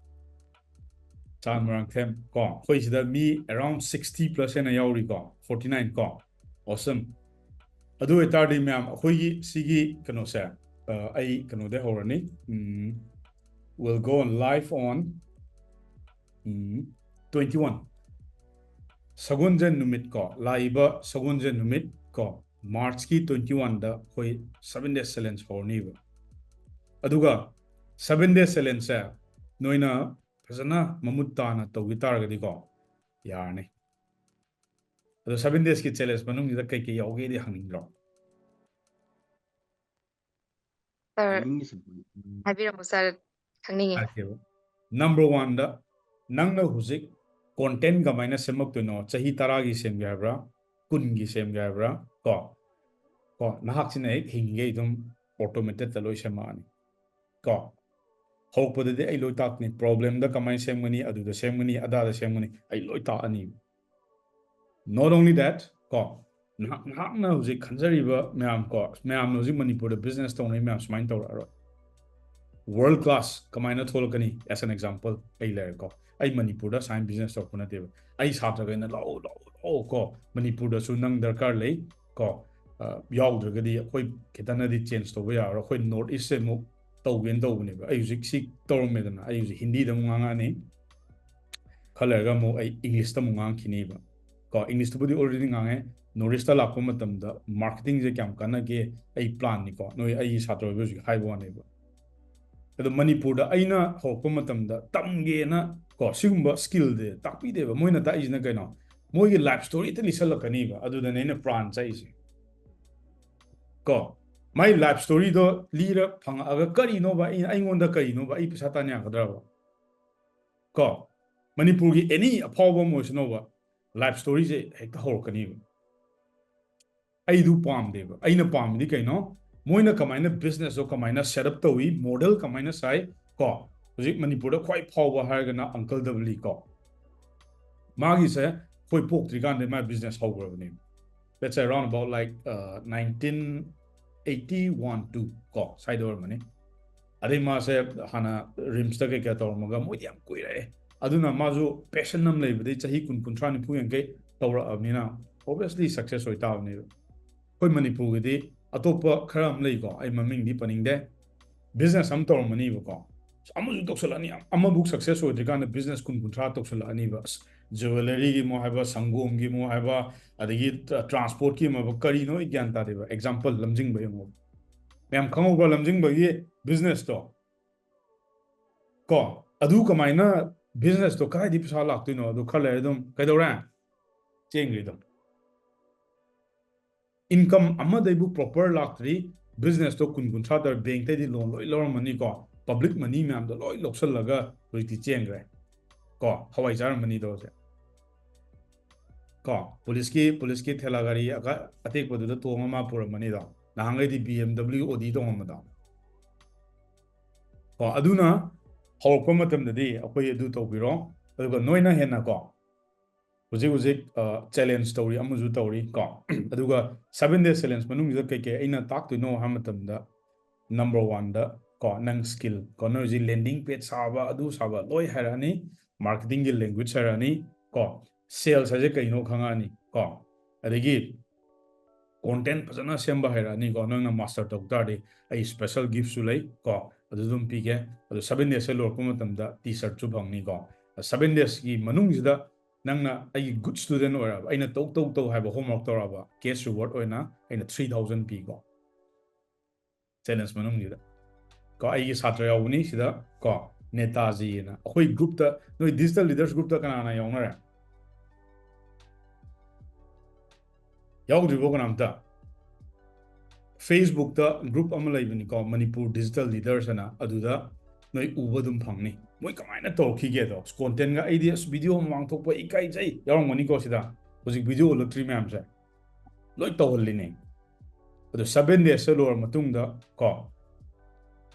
ꯆꯥꯟ ꯃꯣꯏꯔꯥꯡꯊꯦꯝ ꯀꯣ, ꯑꯩꯈꯣꯏ ꯁꯤꯗ ꯃꯤ around sixty plus ꯍꯦꯟꯅ ꯌꯥꯎꯔꯤꯀꯣ, forty nine ꯀꯣ꯫ Awesome. ꯑꯗꯨ ꯑꯣꯏꯇꯥꯔꯗꯤ ꯃꯌꯥꯝ, ꯑꯩꯈꯣꯏꯒꯤ ꯁꯤꯒꯤ ꯀꯩꯅꯣꯁꯦ, ꯑ, ꯑꯩ ꯀꯩꯅꯣꯗꯩ ꯍꯧꯔꯅꯤ꯫ ꯎꯝ, we'll go on live on, um, twenty one, ꯁꯒꯣꯜꯁꯦꯟ ꯅꯨꯃꯤꯠ ꯀꯣ, ꯂꯥꯛꯏꯕ ꯁꯒꯣꯜꯁꯦꯟ ꯅꯨꯃꯤꯠ ꯀꯣ, March ꯀꯤ twenty one ꯗ ꯑꯩꯈꯣꯏ seven days challenge ꯍꯧꯔꯅꯤꯕ꯫ ꯑꯗꯨꯒ seven days challenge ꯁꯦ ꯅꯣꯏꯅ ꯐꯖꯅ ꯃꯃꯨꯠ ꯇꯥꯅ ꯇꯧꯈꯤ ꯇꯥꯔꯒꯗꯤꯀꯣ, ꯌꯥꯔꯅꯤ꯫ ꯑꯗꯣ seven days ꯀꯤ challenge ꯃꯅꯨꯡꯁꯤꯗ ꯀꯩ ꯀꯩ ꯌꯥꯎꯒꯦꯗꯤ ꯍꯪꯅꯤꯡꯗ꯭ꯔꯣ? ꯁꯥꯔ, ꯈꯪꯅꯤꯡꯉꯤꯁꯦ ꯍꯥꯏꯕꯤꯔꯝꯃꯨ ꯁꯥꯔ, ꯈꯪꯅꯤꯡꯉꯤ꯫ ꯍꯥꯏꯔꯛꯀꯦꯕ꯫ Number one ꯗ, ꯅꯪꯅ ꯍꯧꯖꯤꯛ content ꯀꯃꯥꯏꯅ ꯁꯦꯝꯃꯛꯇꯣꯏꯅꯣ? ꯆꯍꯤ ꯇꯔꯥꯒꯤ ꯁꯦꯝꯒꯦ ꯍꯥꯏꯕ꯭ꯔꯥ, ꯀꯨꯟꯒꯤ ꯁꯦꯝꯒꯦ ꯍꯥꯏꯕ꯭ꯔꯥ? ꯀꯣ, ꯀꯣ, ꯅꯍꯥꯛꯁꯤꯅ ꯍꯦꯛ ꯍꯤꯡꯉꯤꯈꯩ ꯑꯗꯨꯝ automated ꯇ ꯂꯣꯏ ꯁꯦꯝꯃꯛꯑꯅꯤ꯫ ꯀꯣ, ꯍꯧꯔꯛꯄꯗꯗꯤ ꯑꯩ ꯂꯣꯏ ꯇꯥꯛꯀꯅꯤ, problem ꯗ ꯀꯃꯥꯏꯅ ꯁꯦꯝꯒꯅꯤ, ꯑꯗꯨꯗ ꯁꯦꯝꯒꯅꯤ, ꯑꯗꯥꯗ ꯁꯦꯝꯒꯅꯤ, ꯑꯩ ꯂꯣꯏ ꯇꯥꯛꯑꯅꯤ꯫ Not only that, ꯀꯣ, ꯅꯍꯥꯛ, ꯅꯍꯥꯛꯅ ꯍꯧꯖꯤꯛ ꯈꯟꯖꯔꯤꯕ ꯃꯌꯥꯝ ꯀꯣ, ꯃꯌꯥꯝꯅ ꯍꯧꯖꯤꯛ ꯃꯅꯤꯄꯨꯔꯗ business ꯇꯧꯅꯔꯤ ꯃꯌꯥꯝ ꯁꯨꯃꯥꯏꯅ ꯇꯧꯔꯛꯑꯔꯣꯏ꯫ World class ꯀꯃꯥꯏꯅ ꯊꯣꯛꯂꯛꯀꯅꯤ? As an example, ꯑꯩ ꯂꯩꯔꯦꯀꯣ, ꯑꯩ ꯃꯅꯤꯄꯨꯔꯗ ꯁꯨꯃꯥꯏꯅ business ꯇꯧꯔꯛꯄ ꯅꯠꯇꯦꯕ꯫ ꯑꯩ ꯁꯥꯇ꯭ꯔꯈꯩꯅ ꯂꯥꯛꯑꯣ, ꯂꯥꯛꯑꯣ, ꯂꯥꯛꯑꯣ ꯀꯣ, ꯃꯅꯤꯄꯨꯔꯗꯁꯨ ꯅꯪ ꯗꯔꯀꯥꯔ ꯂꯩ ꯀꯣ꯫ ꯑ, ꯌꯥꯎꯗ꯭ꯔꯒꯗꯤ ꯑꯩꯈꯣꯏ ꯈꯤꯇꯪꯅꯗꯤ change ꯇꯧꯕ ꯌꯥꯔꯔꯣꯏ꯫ ꯑꯩꯈꯣꯏ North East ꯁꯦ ꯑꯃꯨꯛ ꯇꯧꯒꯦꯅ ꯇꯧꯕꯅꯦꯕ꯫ ꯑꯩ ꯍꯧꯖꯤꯛ ꯁꯤ ꯇꯧꯔꯝꯃꯦꯗꯅ, ꯑꯩ ꯍꯧꯖꯤꯛ ꯍꯤꯟꯗꯤꯗ ꯑꯃꯨꯛ ꯉꯥꯡꯉꯛꯑꯅꯤ, ꯈꯔ ꯂꯩꯔꯒ ꯑꯃꯨꯛ ꯑꯩ English ꯇ ꯑꯃꯨꯛ ꯉꯥꯡꯈꯤꯅꯤꯕ꯫ ꯀꯣ, English ꯇꯕꯨꯗꯤ already ꯉꯥꯡꯉꯦ꯫ North East ꯇ ꯂꯥꯛꯄ ꯃꯇꯝꯗ marketing ꯁꯦ ꯀꯌꯥꯝ ꯀꯥꯟꯅꯒꯦ, ꯑꯩ plan ꯅꯤꯀꯣ, ꯅꯣꯏ ꯑꯩꯒꯤ ꯁꯥꯇ꯭ꯔ ꯑꯣꯏꯕ ꯍꯧꯖꯤꯛ ꯍꯥꯏꯕ ꯋꯥꯅꯦꯕ꯫ ꯑꯗꯣ ꯃꯅꯤꯄꯨꯔꯗ ꯑꯩꯅ ꯍꯧꯔꯛꯄ ꯃꯇꯝꯗ ꯇꯝꯒꯦꯅ ꯀꯣ, ꯁꯤꯒꯨꯝꯕ skill ꯁꯦ ꯇꯥꯛꯄꯤꯗꯦꯕ꯫ ꯃꯣꯏꯅ ꯇꯥꯛꯏꯁꯤꯅ ꯀꯩꯅꯣ? ꯃꯣꯏꯒꯤ life story ꯇ ꯂꯤꯁꯜꯂꯛꯀꯅꯤꯕ꯫ ꯑꯗꯨꯗꯅꯦ ꯑꯩꯅ plan ꯆꯠꯂꯤꯁꯦ꯫ ꯀꯣ, my life story ꯗꯣ ꯂꯤꯔ ꯐꯪꯉꯛꯑꯒ ꯀꯔꯤꯅꯣꯕ? ꯑꯩ, ꯑꯩꯉꯣꯟꯗ ꯀꯔꯤꯅꯣꯕ? ꯑꯩ ꯄꯩꯁꯥ ꯇꯥꯟ ꯌꯥꯒꯗ꯭ꯔꯕ? ꯀꯣ, ꯃꯅꯤꯄꯨꯔꯒꯤ any ꯑꯐꯥꯎꯕ ꯑꯃ ꯑꯣꯏꯁꯅꯣꯕ, life story ꯁꯦ ꯍꯦꯛꯇ ꯍꯧꯔꯛꯀꯅꯤꯕ꯫ ꯑꯩꯗꯨ ꯄꯥꯝꯗꯦꯕ꯫ ꯑꯩꯅ ꯄꯥꯝꯕꯗꯤ ꯀꯩꯅꯣ? ꯃꯣꯏꯅ ꯀꯃꯥꯏꯅ business ꯇꯣ ꯀꯃꯥꯏꯅ set up ꯇꯧꯏ, model ꯀꯃꯥꯏꯅ ꯁꯥꯏ, ꯀꯣ, ꯍꯧꯖꯤꯛ ꯃꯅꯤꯄꯨꯔꯗ ꯈ꯭ꯋꯥꯏ ꯐꯥꯎꯕ ꯍꯥꯏꯔꯒꯅ Uncle W ꯀꯣ, ꯃꯥꯒꯤꯁꯦ ꯑꯩꯈꯣꯏ ꯄꯣꯛꯇ꯭ꯔꯤꯀꯥꯟꯗ ꯃꯥ business ꯍꯧꯈ꯭ꯔꯕꯅꯦꯕ꯫ That's around about like, uh, nineteen eighty one two ꯀꯣ ꯁ꯭ꯋꯥꯏꯗ ꯑꯣꯏꯔꯝꯃꯅꯤ꯫ ꯑꯗꯩ ꯃꯥꯁꯦ ꯍꯥꯟꯅ ꯔꯤꯝꯁꯇ ꯀꯩꯀꯥ ꯇꯧꯔꯝꯃꯒ ꯃꯣꯏꯗꯤ ꯌꯥꯝ ꯀꯨꯏꯔꯛꯑꯦ꯫ ꯑꯗꯨꯅ ꯃꯥꯁꯨ ꯄꯦꯁꯟ ꯑꯃ ꯂꯩꯕꯗꯩ ꯆꯍꯤ ꯀꯨꯟ, ꯀꯨꯟꯊ꯭ꯔꯥ, ꯅꯤꯐꯨ, ꯌꯥꯡꯈꯩ ꯇꯧꯔꯛꯑꯕꯅꯤꯅ obviously success ꯑꯣꯏ ꯇꯥꯕꯅꯦꯕ꯫ ꯑꯩꯈꯣꯏ ꯃꯅꯤꯄꯨꯔꯒꯤꯗꯤ ꯑꯇꯣꯞꯄ ꯈꯔ ꯑꯃ ꯂꯩꯀꯣ, ꯑꯩ ꯃꯃꯤꯡꯗꯤ ꯄꯟꯅꯤꯡꯗꯦ, ꯕꯤꯖꯤꯅꯦꯁ ꯑꯃ ꯇꯧꯔꯝꯃꯅꯤꯕꯀꯣ, ꯑꯃꯁꯨ ꯇꯧꯁꯜꯂꯛꯑꯅꯤ, ꯑꯃꯕꯨꯛ ꯁꯛꯁꯦꯁ ꯑꯣꯏꯗ꯭ꯔꯤꯀꯥꯟꯗ ꯕꯤꯖꯤꯅꯦꯁ ꯀꯨꯟ ꯀꯨꯟꯊ꯭ꯔꯥ ꯇꯧꯁꯜꯂꯛꯑꯅꯤꯕ꯫ ꯑꯁ, ꯖꯨꯋꯦꯂꯔꯤꯒꯤ ꯑꯃꯨꯛ ꯍꯥꯏꯕ, ꯁꯪꯒꯣꯝꯒꯤ ꯑꯃꯨꯛ ꯍꯥꯏꯕ, ꯑꯗꯒꯤ ꯇ꯭ꯔꯥꯟꯁꯄꯣꯔꯠꯀꯤ ꯑꯃꯨꯛ ꯍꯥꯏꯕ, ꯀꯔꯤꯅꯣ ꯑꯩ ꯒ꯭ꯌꯥꯟ ꯇꯥꯗꯦꯕ꯫ ꯑꯦꯛꯖꯥꯝꯄꯜ ꯂꯝꯖꯤꯡꯕ ꯌꯦꯡꯉꯣ꯫ ꯃꯌꯥꯝ ꯈꯪꯍꯧꯕ꯭ꯔꯥ ꯂꯝꯖꯤꯡꯕꯒꯤ ꯕꯤꯖꯤꯅꯦꯁꯇꯣ? ꯀꯣ, ꯑꯗꯨ ꯀꯃꯥꯏꯅ ꯕꯤꯖꯤꯅꯦꯁꯇꯣ ꯀꯗꯥꯏꯗꯒꯤ ꯄꯩꯁꯥ ꯂꯥꯛꯇꯣꯏꯅꯣ? ꯑꯗꯨ ꯈꯔ ꯂꯩꯔ ꯑꯗꯨꯝ ꯀꯩꯗꯧꯔꯦ? ꯆꯦꯟꯈ꯭ꯔꯤꯗꯣ꯫ ꯏꯟꯀꯝ ꯑꯃꯗꯩꯕꯨ ꯄ꯭ꯔꯣꯄꯔ ꯂꯥꯛꯇ꯭ꯔꯤ, ꯕꯤꯖꯤꯅꯦꯁꯇꯣ ꯀꯨꯟ ꯀꯨꯟꯊ꯭ꯔꯥ ꯇꯧꯔꯦ, ꯕꯦꯡꯛꯇꯩꯗꯤ ꯂꯣꯟ ꯂꯣꯏ ꯂꯧꯔꯝꯃꯅꯤꯀꯣ, ꯄꯕ꯭ꯂꯤꯛ ꯃꯅꯤ ꯃꯌꯥꯝꯗꯣ ꯂꯣꯏ ꯂꯧꯁꯜꯂꯒ ꯍꯧꯖꯤꯛꯇꯤ ꯆꯦꯟꯈ꯭ꯔꯦ ꯀꯣ, ꯍꯋꯥꯏ ꯆꯥꯔꯝꯃꯅꯤꯗꯣ ꯍꯧꯖꯤꯛ ꯀꯣ, ꯄꯨꯂꯤꯁꯀꯤ, ꯄꯨꯂꯤꯁꯀꯤ ꯊꯦꯂꯥ ꯒꯥꯔꯤ ꯑꯀ-, ꯑꯇꯦꯛꯄꯗꯨꯗ ꯇꯣꯡꯉ ꯃꯥ ꯄꯨꯔꯝꯃꯅꯤꯗꯣ, ꯅꯍꯥꯟꯈꯩꯗꯤ ꯕꯤ ꯑꯦꯝ ꯗꯕ꯭ꯂꯤꯎ ꯑꯣ ꯗꯤ ꯇꯣꯡꯉꯝꯕꯗꯣ ꯀꯣ꯫ ꯑꯗꯨꯅ ꯍꯧꯔꯛꯄ ꯃꯇꯝꯗꯗꯤ ꯑꯩꯈꯣꯏ ꯑꯗꯨ ꯇꯧꯕꯤꯔꯣ, ꯑꯗꯨꯒ ꯅꯣꯏꯅ ꯍꯦꯟꯅ ꯀꯣ ꯍꯧꯖꯤꯛ ꯍꯧꯖꯤꯛ ꯆꯦꯂꯦꯟꯖ ꯇꯧꯔꯤ, ꯑꯃꯁꯨ ꯇꯧꯔꯤ ꯀꯣ꯫ ꯑꯗꯨꯒ ꯁꯚꯦꯟ ꯗꯦꯖ ꯆꯦꯂꯦꯟꯖ ꯃꯅꯨꯡꯁꯤꯗ ꯀꯩꯀꯩ ꯑꯩꯅ ꯇꯥꯛꯇꯣꯏꯅꯣ ꯍꯥꯏꯕ ꯃꯇꯝꯗ, ꯅꯝꯕꯔ ꯋꯥꯟꯗ ꯀꯣ, ꯅꯪ ꯁ꯭ꯀꯤꯜ ꯀꯣ, ꯅꯣꯏ ꯍꯧꯖꯤꯛ ꯂꯦꯟꯗꯤꯡ ꯄꯦꯖ ꯁꯥꯕ, ꯑꯗꯨ ꯁꯥꯕ ꯂꯣꯏ ꯍꯥꯏꯔꯛꯑꯅꯤ, ꯃꯥꯔꯀꯦꯇꯤꯡꯒꯤ ꯂꯦꯡꯒ꯭ꯋꯦꯖ ꯍꯥꯏꯔꯛꯑꯅꯤ ꯀꯣ, ꯁꯦꯜꯁ ꯍꯥꯏꯁꯦ ꯀꯩꯅꯣ ꯈꯪꯉꯛꯑꯅꯤ ꯀꯣ, ꯑꯗꯒꯤ ꯀꯣꯟꯇꯦꯟ ꯐꯖꯅ ꯁꯦꯝꯕ ꯍꯩꯔꯛꯑꯅꯤꯀꯣ꯫ ꯅꯪꯅ ꯃꯥꯁꯇꯔ ꯇꯧ ꯇꯥꯔꯗꯤ ꯑꯩ ꯁ꯭ꯄꯦꯁꯦꯜ ꯒꯤꯐꯁꯨ ꯂꯩ ꯀꯣ, ꯑꯗꯨ ꯑꯗꯨꯝ ꯄꯤꯒꯦ꯫ ꯑꯗꯣ ꯁꯚꯦꯟ ꯗꯦꯖꯁꯦ ꯂꯣꯏꯔꯛꯄ ꯃꯇꯝꯗ ꯇꯤ ꯁꯔꯠꯁꯨ ꯐꯪꯅꯤꯀꯣ꯫ ꯁꯚꯦꯟ ꯗꯦꯖꯀꯤ ꯃꯅꯨꯡꯁꯤꯗ ꯅꯪꯅ ꯑꯩꯒꯤ ꯒꯨꯗ ꯁ꯭ꯇꯨꯗꯦꯟ ꯑꯣꯏꯔꯕ, ꯑꯩꯅ ꯇꯧ ꯇꯧ ꯇꯧ ꯍꯥꯏꯕ ꯍꯣꯝꯋꯥꯔꯛ ꯇꯧꯔꯛꯑꯕ, ꯀꯦꯁ ꯔꯤꯋꯥꯔꯗ ꯑꯣꯏꯅ ꯑꯩꯅ ꯊ꯭ꯔꯤ ꯊꯥꯎꯖꯟ ꯄꯤꯀꯣ꯫ ꯆꯦꯂꯦꯟꯖ ꯃꯅꯨꯡꯁꯤꯗ ꯀꯣ, ꯑꯩꯒꯤ ꯁꯥꯇ꯭ꯔ ꯌꯥꯎꯕꯅꯤ ꯁꯤꯗ ꯀꯣ, ꯅꯦꯇꯥꯖꯤꯅ꯫ ꯑꯩꯈꯣꯏ ꯒ꯭ꯔꯨꯞꯇ, ꯅꯣꯏ ꯗꯤꯖꯤꯇꯦꯜ ꯂꯤꯗꯔꯁ ꯒ꯭ꯔꯨꯞꯇ ꯀꯅꯥ ꯀꯅꯥ ꯌꯥꯎꯅꯔꯦ? ꯌꯥꯎꯗ꯭ꯔꯤꯕꯣ ꯀꯅꯥꯝꯇ? ꯐꯦꯁꯕꯨꯛꯇ ꯒ꯭ꯔꯨꯞ ꯑꯃ ꯂꯩꯕꯅꯤꯀꯣ, ꯃꯅꯤꯄꯨꯔ ꯗꯤꯖꯤꯇꯦꯜ ꯂꯤꯗꯔꯁ ꯍꯥꯏꯅ, ꯑꯗꯨꯗ ꯅꯣꯏ ꯎꯕ ꯑꯗꯨꯝ ꯐꯪꯅꯤ꯫ ꯃꯣꯏ ꯀꯃꯥꯏꯅ ꯇꯧꯔꯛꯈꯤꯒꯦꯗꯣ, ꯀꯣꯟꯇꯦꯟꯒ, "ꯑꯩꯗꯤ ꯑꯁ ꯚꯤꯗꯤꯑꯣ ꯃꯃꯥꯡ ꯊꯣꯛꯄ ꯏꯀꯥꯏꯖꯩ" ꯌꯥꯎꯔꯝꯒꯅꯤꯀꯣ ꯁꯤꯗ꯫ ꯍꯧꯖꯤꯛ ꯚꯤꯗꯤꯑꯣ ꯎꯠꯂꯛꯇ꯭ꯔꯤ ꯃꯌꯥꯝꯁꯦ ꯂꯣꯏ ꯇꯧꯍꯜꯂꯤꯅꯦ꯫ ꯑꯗꯣ ꯁꯚꯦꯟ ꯗꯦꯖꯇ ꯂꯣꯏꯔ ꯃꯇꯨꯡꯗ ꯀꯣ,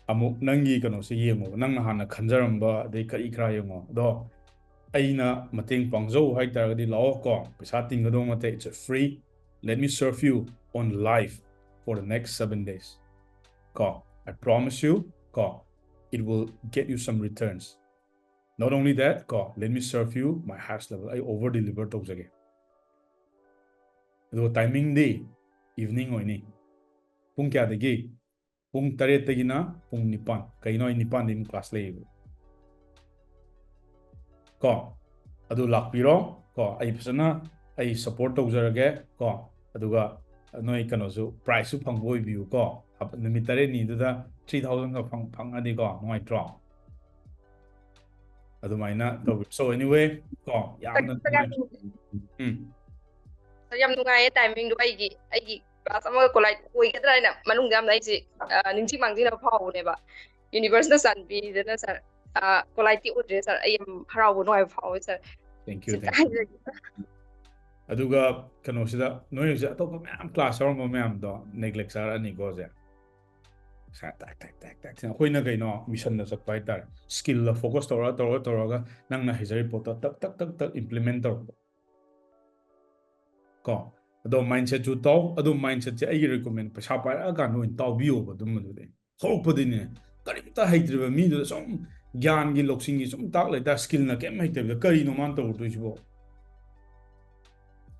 ꯑꯃꯨꯛ ꯅꯪꯒꯤ ꯀꯩꯅꯣꯁꯦ ꯌꯦꯡꯉꯣꯕ, ꯅꯪꯅ ꯍꯥꯟꯅ ꯈꯟꯖꯔꯝꯕ ꯑꯗꯩ ꯀꯔꯤ ꯀꯔꯥ ꯌꯦꯡꯉꯣ꯫ ꯑꯗꯣ ꯑꯩꯅ ꯃꯇꯦꯡ ꯄꯥꯡꯖꯧ ꯍꯥꯏꯇꯥꯔꯒꯗꯤ ꯂꯥꯛꯑꯣ ꯀꯣ, ꯄꯩꯁꯥ ꯇꯤꯡꯒꯗꯧꯕ ꯅꯠꯇꯦ, it's a free, let me serve you on live꯫ for the next seven days. ꯀꯣ, I promise you, ꯀꯣ, it will get you some returns. Not only that, ꯀꯣ, let me serve you my highest level. ꯑꯩ over deliver ꯇꯧꯖꯒꯦ. ꯑꯗꯨꯒ timingꯗꯤ evening ꯑꯣꯏꯅꯤ꯫ ꯄꯨꯡ ꯀꯌꯥꯗꯒꯤ? ꯄꯨꯡ ꯇꯔꯦꯠꯇꯒꯤꯅ ꯄꯨꯡ ꯅꯤꯄꯥꯟ꯫ ꯀꯩꯅꯣ, ꯑꯩ ꯅꯤꯄꯥꯟꯗꯒꯤ ꯑꯃꯨꯛ class ꯂꯩꯌꯦꯕ꯫ ꯀꯣ, ꯑꯗꯨ ꯂꯥꯛꯄꯤꯔꯣ꯫ ꯀꯣ, ꯑꯩ ꯐꯖꯅ, ꯑꯩ support ꯇꯧꯖꯔꯒꯦ꯫ ꯀꯣ, ꯑꯗꯨꯒ ꯅꯣꯏ ꯀꯩꯅꯣꯁꯨ, prizeꯁꯨ ꯐꯪꯕ ꯑꯣꯏꯕꯤꯌꯨ꯫ ꯀꯣ, ꯍꯞ-, ꯅꯨꯃꯤꯠ ꯇꯔꯦꯠꯅꯤꯗꯨꯗ three thousandꯒ ꯐꯪ-, ꯐꯪꯉꯗꯤꯀꯣ, ꯅꯨꯡꯉꯥꯏꯇ꯭ꯔꯣ? ꯑꯗꯨꯃꯥꯏꯅ ꯇꯧꯕꯤ꯫ So anyway, ꯀꯣ, ꯌꯥꯝꯅ ꯅꯨꯡꯉꯥꯏ꯫ ꯎꯝ꯫ ꯌꯥꯝ ꯅꯨꯡꯉꯥꯏꯌꯦ timingꯗꯣ꯫ ꯑꯩꯒꯤ, ꯑꯩꯒꯤ class ꯑꯃꯒ collide ꯑꯣꯏꯒꯗ꯭ꯔꯥ ꯍꯥꯏꯅ ꯃꯅꯨꯡꯗ ꯌꯥꯝꯅ ꯑꯩꯁꯦ, ꯑ, ꯅꯤꯡꯁꯤꯡ ꯃꯥꯡꯖꯤꯡꯅꯕ ꯐꯥꯎꯕꯅꯦꯕ꯫ Universeꯅ ꯆꯥꯟꯕꯤꯗꯅ sir, ꯑ, collideꯇꯤ ꯑꯣꯏꯗ꯭ꯔꯦ sir꯫ ꯑꯩ ꯌꯥꯝ ꯍꯔꯥꯎꯕ ꯅꯨꯡꯉꯥꯏꯕ ꯐꯥꯎꯋꯦ sir꯫ Thank you, ꯁꯤꯝꯇ thank you. ꯍꯥꯏꯖꯒꯦ꯫ ꯑꯗꯨꯒ ꯀꯩꯅꯣꯁꯤꯗ, ꯅꯣꯏ ꯍꯧꯖꯤꯛ ꯑꯇꯣꯞꯄ ꯃꯌꯥꯝ class ꯌꯥꯎꯔꯝꯕ ꯃꯌꯥꯝꯗꯣ neglect ꯆꯥꯔꯛꯑꯅꯤꯀꯣ ꯍꯧꯖꯤꯛ꯫ ꯁꯥ-, ꯇꯥꯛ, ꯇꯥꯛ, ꯇꯥꯛ, ꯇꯥꯛ, ꯑꯩꯈꯣꯏꯅ ꯀꯩꯅꯣ, missionꯗ ꯆꯠꯄ ꯍꯥꯏꯇꯥꯔꯦ꯫ Skillꯗ focus ꯇꯧꯔ, ꯇꯧꯔ, ꯇꯧꯔꯒ ꯅꯪꯅ ꯍꯩꯖꯔꯤ ꯄꯣꯠꯇꯣ ꯇꯛ, ꯇꯛ, ꯇꯛ, ꯇꯛ implement ꯇꯧꯔꯛꯄ꯫ ꯀꯣ? ꯑꯗꯣ mindsetꯁꯨ ꯇꯧ꯫ ꯑꯗꯣ mindsetꯁꯦ ꯑꯩꯒꯤ recommend, ꯄꯩꯁꯥ ꯄꯥꯏꯔꯛꯑꯀꯥꯟꯗ ꯑꯣꯏꯅ ꯇꯥꯎꯕꯤꯌꯣꯕ ꯑꯗꯨꯝꯕꯗꯨꯗꯤ꯫ ꯍꯧꯔꯛꯄꯗꯤꯅꯦ, ꯀꯔꯤꯝꯇ ꯍꯩꯇ꯭ꯔꯤꯕ ꯃꯤꯗꯨꯗ ꯁꯨꯝ ꯒ꯭ꯌꯥꯟꯒꯤ, ꯂꯧꯁꯤꯡꯒꯤ ꯁꯨꯝ ꯇꯥꯛ ꯂꯩꯇꯥꯔ, skillꯅ ꯀꯩꯝ ꯍꯩꯇꯕꯤꯗ ꯀꯔꯤꯅꯣ ꯃꯥꯅ ꯇꯧꯔꯨꯗꯣꯏꯁꯤꯕꯣ?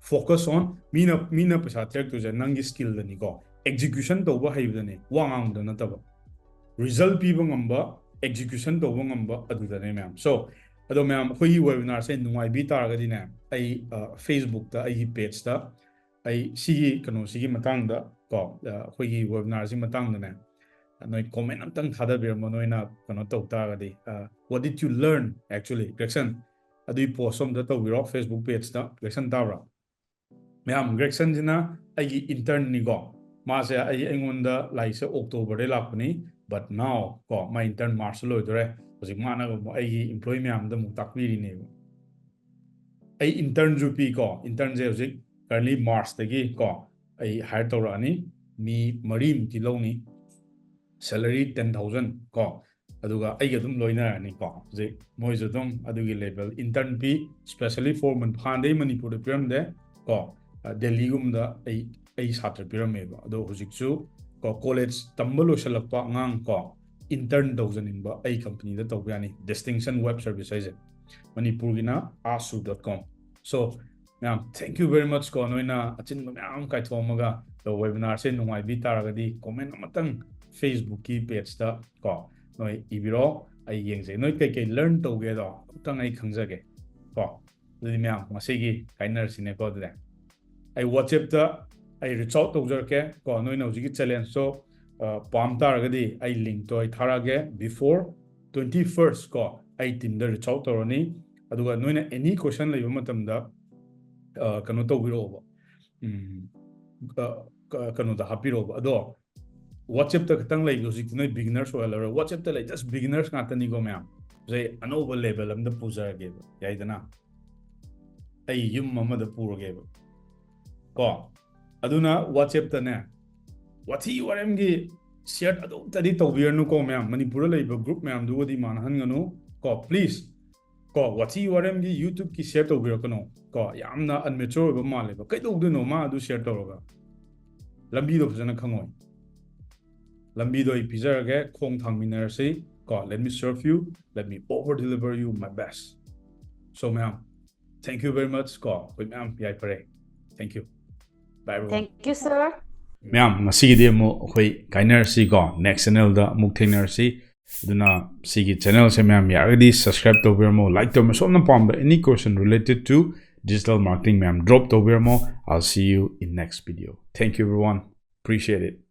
Focus on, ꯃꯤꯅ, ꯃꯤꯅ ꯄꯩꯁꯥ ꯊꯤꯔꯛꯇꯣꯏꯁꯦ ꯅꯪꯒꯤ skillꯗꯅꯤꯀꯣ꯫ Execution ꯇꯧꯕ ꯍꯩꯕꯗꯅꯦ, ꯋꯥ ꯉꯥꯡꯕꯗ ꯅꯠꯇꯕ꯫ Result ꯄꯤꯕ ꯉꯝꯕ, execution ꯇꯧꯕ ꯉꯝꯕ, ꯑꯗꯨꯗꯅꯦ ꯃꯌꯥꯝ꯫ So, ꯑꯗꯣ ꯃꯌꯥꯝ, ꯑꯩꯈꯣꯏꯒꯤ webinarꯁꯦ ꯅꯨꯡꯉꯥꯏꯕꯤ ꯇꯥꯔꯒꯗꯤꯅꯦ, ꯑꯩ, ꯑ, Facebookꯇ ꯑꯩꯒꯤ pageꯇ ꯑꯩ ꯁꯤꯒꯤ ꯀꯩꯅꯣꯁꯤꯒꯤ ꯃꯇꯥꯡꯗ ꯀꯣ, ꯑ, ꯑꯩꯈꯣꯏꯒꯤ webinarꯁꯤꯒꯤ ꯃꯇꯥꯡꯗꯅꯦ, ꯅꯣꯏ comment ꯑꯝꯇꯪ ꯊꯥꯗꯕꯤꯔꯝꯃꯣ, ꯅꯣꯏꯅ ꯀꯩꯅꯣ ꯇꯧ ꯇꯥꯔꯒꯗꯤ, ꯑ, "What did you learn actually, Gregson?" ꯑꯗꯨꯒꯤ post ꯑꯝꯇ ꯇꯧꯕꯤꯔꯣ Facebook pageꯇ꯫ Gregson ꯇꯥꯕ꯭ꯔꯥ? ꯃꯌꯥꯝ, Gregsonꯁꯤꯅ ꯑꯩꯒꯤ internꯅꯤꯀꯣ꯫ ꯃꯥꯁꯦ ꯑꯩ, ꯑꯩꯉꯣꯟꯗ ꯂꯥꯏꯔꯤꯛꯁꯦ Octoberꯗꯩ ꯂꯥꯛꯄꯅꯤ, but now ꯀꯣ, ꯃꯥ intern Marchꯇ ꯂꯣꯏꯗꯣꯔꯦ꯫ ꯍꯧꯖꯤꯛ ꯃꯥꯅ ꯑꯃꯨꯛ ꯑꯩꯒꯤ employee ꯃꯌꯥꯝꯗ ꯑꯃꯨꯛ ꯇꯥꯛꯄꯤꯔꯤꯅꯦꯕ꯫ ꯑꯩ internꯁꯨ ꯄꯤꯀꯣ꯫ Internꯁꯦ ꯍꯧꯖꯤꯛ currently Marchꯇꯒꯤ ꯀꯣ, ꯑꯩ hire ꯇꯧꯔꯛꯑꯅꯤ꯫ ꯃꯤ ꯃꯔꯤꯃꯨꯛꯇꯤ ꯂꯧꯅꯤ꯫ Salary ten thousand ꯀꯣ꯫ ꯑꯗꯨꯒ ꯑꯩꯒ ꯑꯗꯨꯝ ꯂꯣꯏꯅꯔꯅꯤ ꯀꯣ꯫ ꯍꯧꯖꯤꯛ ꯃꯣꯏꯁꯨ ꯑꯗꯨꯝ ꯑꯗꯨꯒꯤ level intern ꯄꯤ, specially for ꯃꯅꯤ-, ꯍꯥꯟꯅꯗꯩ ꯃꯅꯤꯄꯨꯔꯗ ꯄꯤꯔꯝꯗꯦ ꯀꯣ꯫ ꯑ, ꯗꯦꯜꯂꯤꯒꯨꯝꯕꯗ ꯑꯩ ꯑꯩ ꯁꯥꯇ꯭ꯔ ꯄꯤꯔꯝꯃꯦꯕ꯫ ꯑꯗꯣ ꯍꯧꯖꯤꯛꯁꯨ ꯀꯣ, ꯀꯣꯂꯦꯖ ꯇꯝꯕ ꯂꯣꯏꯁꯤꯜꯂꯛꯄ ꯑꯉꯥꯡ ꯀꯣ, ꯏꯟꯇꯔꯟ ꯇꯧꯖꯅꯤꯡꯕ ꯑꯩ ꯀꯝꯄꯅꯤꯗ ꯇꯧꯕ ꯌꯥꯅꯤ꯫ ꯗꯤꯁꯇꯤꯡꯁꯟ ꯋꯦꯕ ꯁꯔꯚꯤꯁ ꯍꯥꯏꯁꯦ, ꯃꯅꯤꯄꯨꯔꯒꯤꯅ asu dot com꯫ So ꯃꯌꯥꯝ, thank you very much ꯀꯣ, ꯅꯣꯏꯅ ꯑꯆꯤꯟꯕ ꯃꯌꯥꯝ ꯀꯥꯏꯊꯣꯛꯑꯝꯃꯒ ꯋꯦꯕꯤꯅꯥꯔꯁꯦ ꯅꯨꯡꯉꯥꯏꯕꯤ ꯇꯥꯔꯒꯗꯤ comment ꯑꯃꯇꯪ Facebookꯀꯤ pageꯇ ꯀꯣ ꯅꯣꯏ ꯏꯕꯤꯔꯣ꯫ ꯑꯩ ꯌꯦꯡꯖꯒꯦ, ꯅꯣꯏ ꯀꯩꯀꯩ learn ꯇꯧꯒꯦꯗꯣ ꯑꯃꯨꯛꯇꯪ ꯑꯩ ꯈꯪꯖꯒꯦ ꯀꯣ꯫ ꯑꯗꯨꯗꯤ ꯃꯌꯥꯝ, ꯉꯁꯤꯒꯤ ꯀꯥꯏꯅꯔꯁꯤꯅꯦꯀꯣ꯫ ꯑꯗꯨꯗꯤ ꯑꯩ WhatsAppꯇ ꯑꯩ reach out ꯇꯧꯖꯔꯛꯀꯦ ꯀꯣ꯫ ꯅꯣꯏꯅ ꯍꯧꯖꯤꯛꯀꯤ challengeꯇꯣ, ꯑ, ꯄꯥꯝ ꯇꯥꯔꯒꯗꯤ ꯑꯩ linkꯇꯣ ꯑꯩ ꯊꯥꯔꯛꯑꯒꯦ before twenty first ꯀꯣ꯫ ꯑꯩ teamꯗ reach out ꯇꯧꯔꯅꯤ꯫ ꯑꯗꯨꯒ ꯅꯣꯏꯅ any question ꯂꯩꯕ ꯃꯇꯝꯗ, ꯑ, ꯀꯩꯅꯣ ꯇꯧꯕꯤꯔꯛꯑꯣꯕ, ꯎꯝ, ꯑ, ꯀ-, ꯀꯩꯅꯣꯗ ꯍꯥꯞꯄꯤꯔꯛꯑꯣꯕ꯫ ꯑꯗꯣ WhatsAppꯇ ꯈꯛꯇꯪ ꯂꯩꯕꯗꯣ ꯍꯧꯖꯤꯛꯇꯤ ꯅꯣꯏ beginners ꯑꯣꯏꯍꯜꯂꯔꯣꯏ꯫ WhatsAppꯇ ꯂꯩ just beginners ꯉꯥꯛꯇꯅꯤꯀꯣ ꯃꯌꯥꯝ꯫ ꯉꯁꯥꯏ ꯑꯅꯧꯕ level ꯑꯃꯗ ꯄꯨꯖꯔꯒꯦꯕ, ꯌꯥꯏꯗꯅ? ꯑꯩ ꯌꯨꯝ ꯑꯃꯗ ꯄꯨꯔꯒꯦꯕ ꯀꯣ꯫ ꯑꯗꯨꯅ WhatsAppꯇꯅꯦ ꯋꯥꯊꯤ ꯋꯥꯔꯦꯝꯒꯤ share ꯑꯗꯨꯝꯇꯗꯤ ꯇꯧꯕꯤꯔꯅꯨꯀꯣ ꯃꯌꯥꯝ꯫ ꯃꯅꯤꯄꯨꯔꯗ ꯂꯩꯕ group ꯃꯌꯥꯝꯗꯨꯒꯗꯤ ꯃꯥꯟꯅꯍꯟꯒꯅꯨ ꯀꯣ, please꯫ ꯀꯣ, ꯋꯥꯊꯤ ꯋꯥꯔꯦꯝꯒꯤ YouTubeꯀꯤ share ꯇꯧꯕꯤꯔꯛꯀꯅꯣ ꯀꯣ꯫ ꯌꯥꯝꯅ unmature ꯑꯣꯏꯕ ꯃꯥꯜꯂꯦꯕ꯫ ꯀꯩꯗꯧꯗꯣꯏꯅꯣ ꯃꯥ ꯑꯗꯨ share ꯇꯧꯔꯒ? ꯂꯝꯕꯤꯗꯣ ꯐꯖꯅ ꯈꯪꯉꯣꯏ꯫ ꯂꯝꯕꯤꯗꯣ ꯑꯩ ꯄꯤꯖꯔꯒꯦ, ꯈꯣꯡ ꯊꯥꯡꯃꯤꯟꯅꯔꯁꯤ ꯀꯣ꯫ Let me serve you, let me over deliver you my best꯫ So ꯃꯌꯥꯝ, thank you very much ꯀꯣ꯫ ꯑꯩꯈꯣꯏ ꯃꯌꯥꯝ ꯌꯥꯏꯐꯔꯦ꯫ Thank you꯫ Bye everyone꯫ Thank you, sir. ꯃꯌꯥꯝ, ꯉꯁꯤꯒꯤꯗꯤ ꯑꯃꯨꯛ ꯑꯩꯈꯣꯏ ꯀꯥꯏꯅꯔꯁꯤ ꯀꯣ꯫ Next channelꯗ ꯑꯃꯨꯛ ꯊꯦꯡꯅꯔꯁꯤ꯫ ꯑꯗꯨꯅ ꯁꯤꯒꯤ channelꯁꯦ ꯃꯌꯥꯝ ꯌꯥꯔꯒꯗꯤ subscribe ꯇꯧꯕꯤꯔꯝꯃꯣ, like ꯇꯧꯔꯝꯃꯣ꯫ ꯁꯣꯝꯅ ꯄꯥꯝꯕ any question related to digital marketing ꯃꯌꯥꯝ drop ꯇꯧꯕꯤꯔꯝꯃꯣ꯫ I'll see you in next video. Thank you everyone. Appreciate it.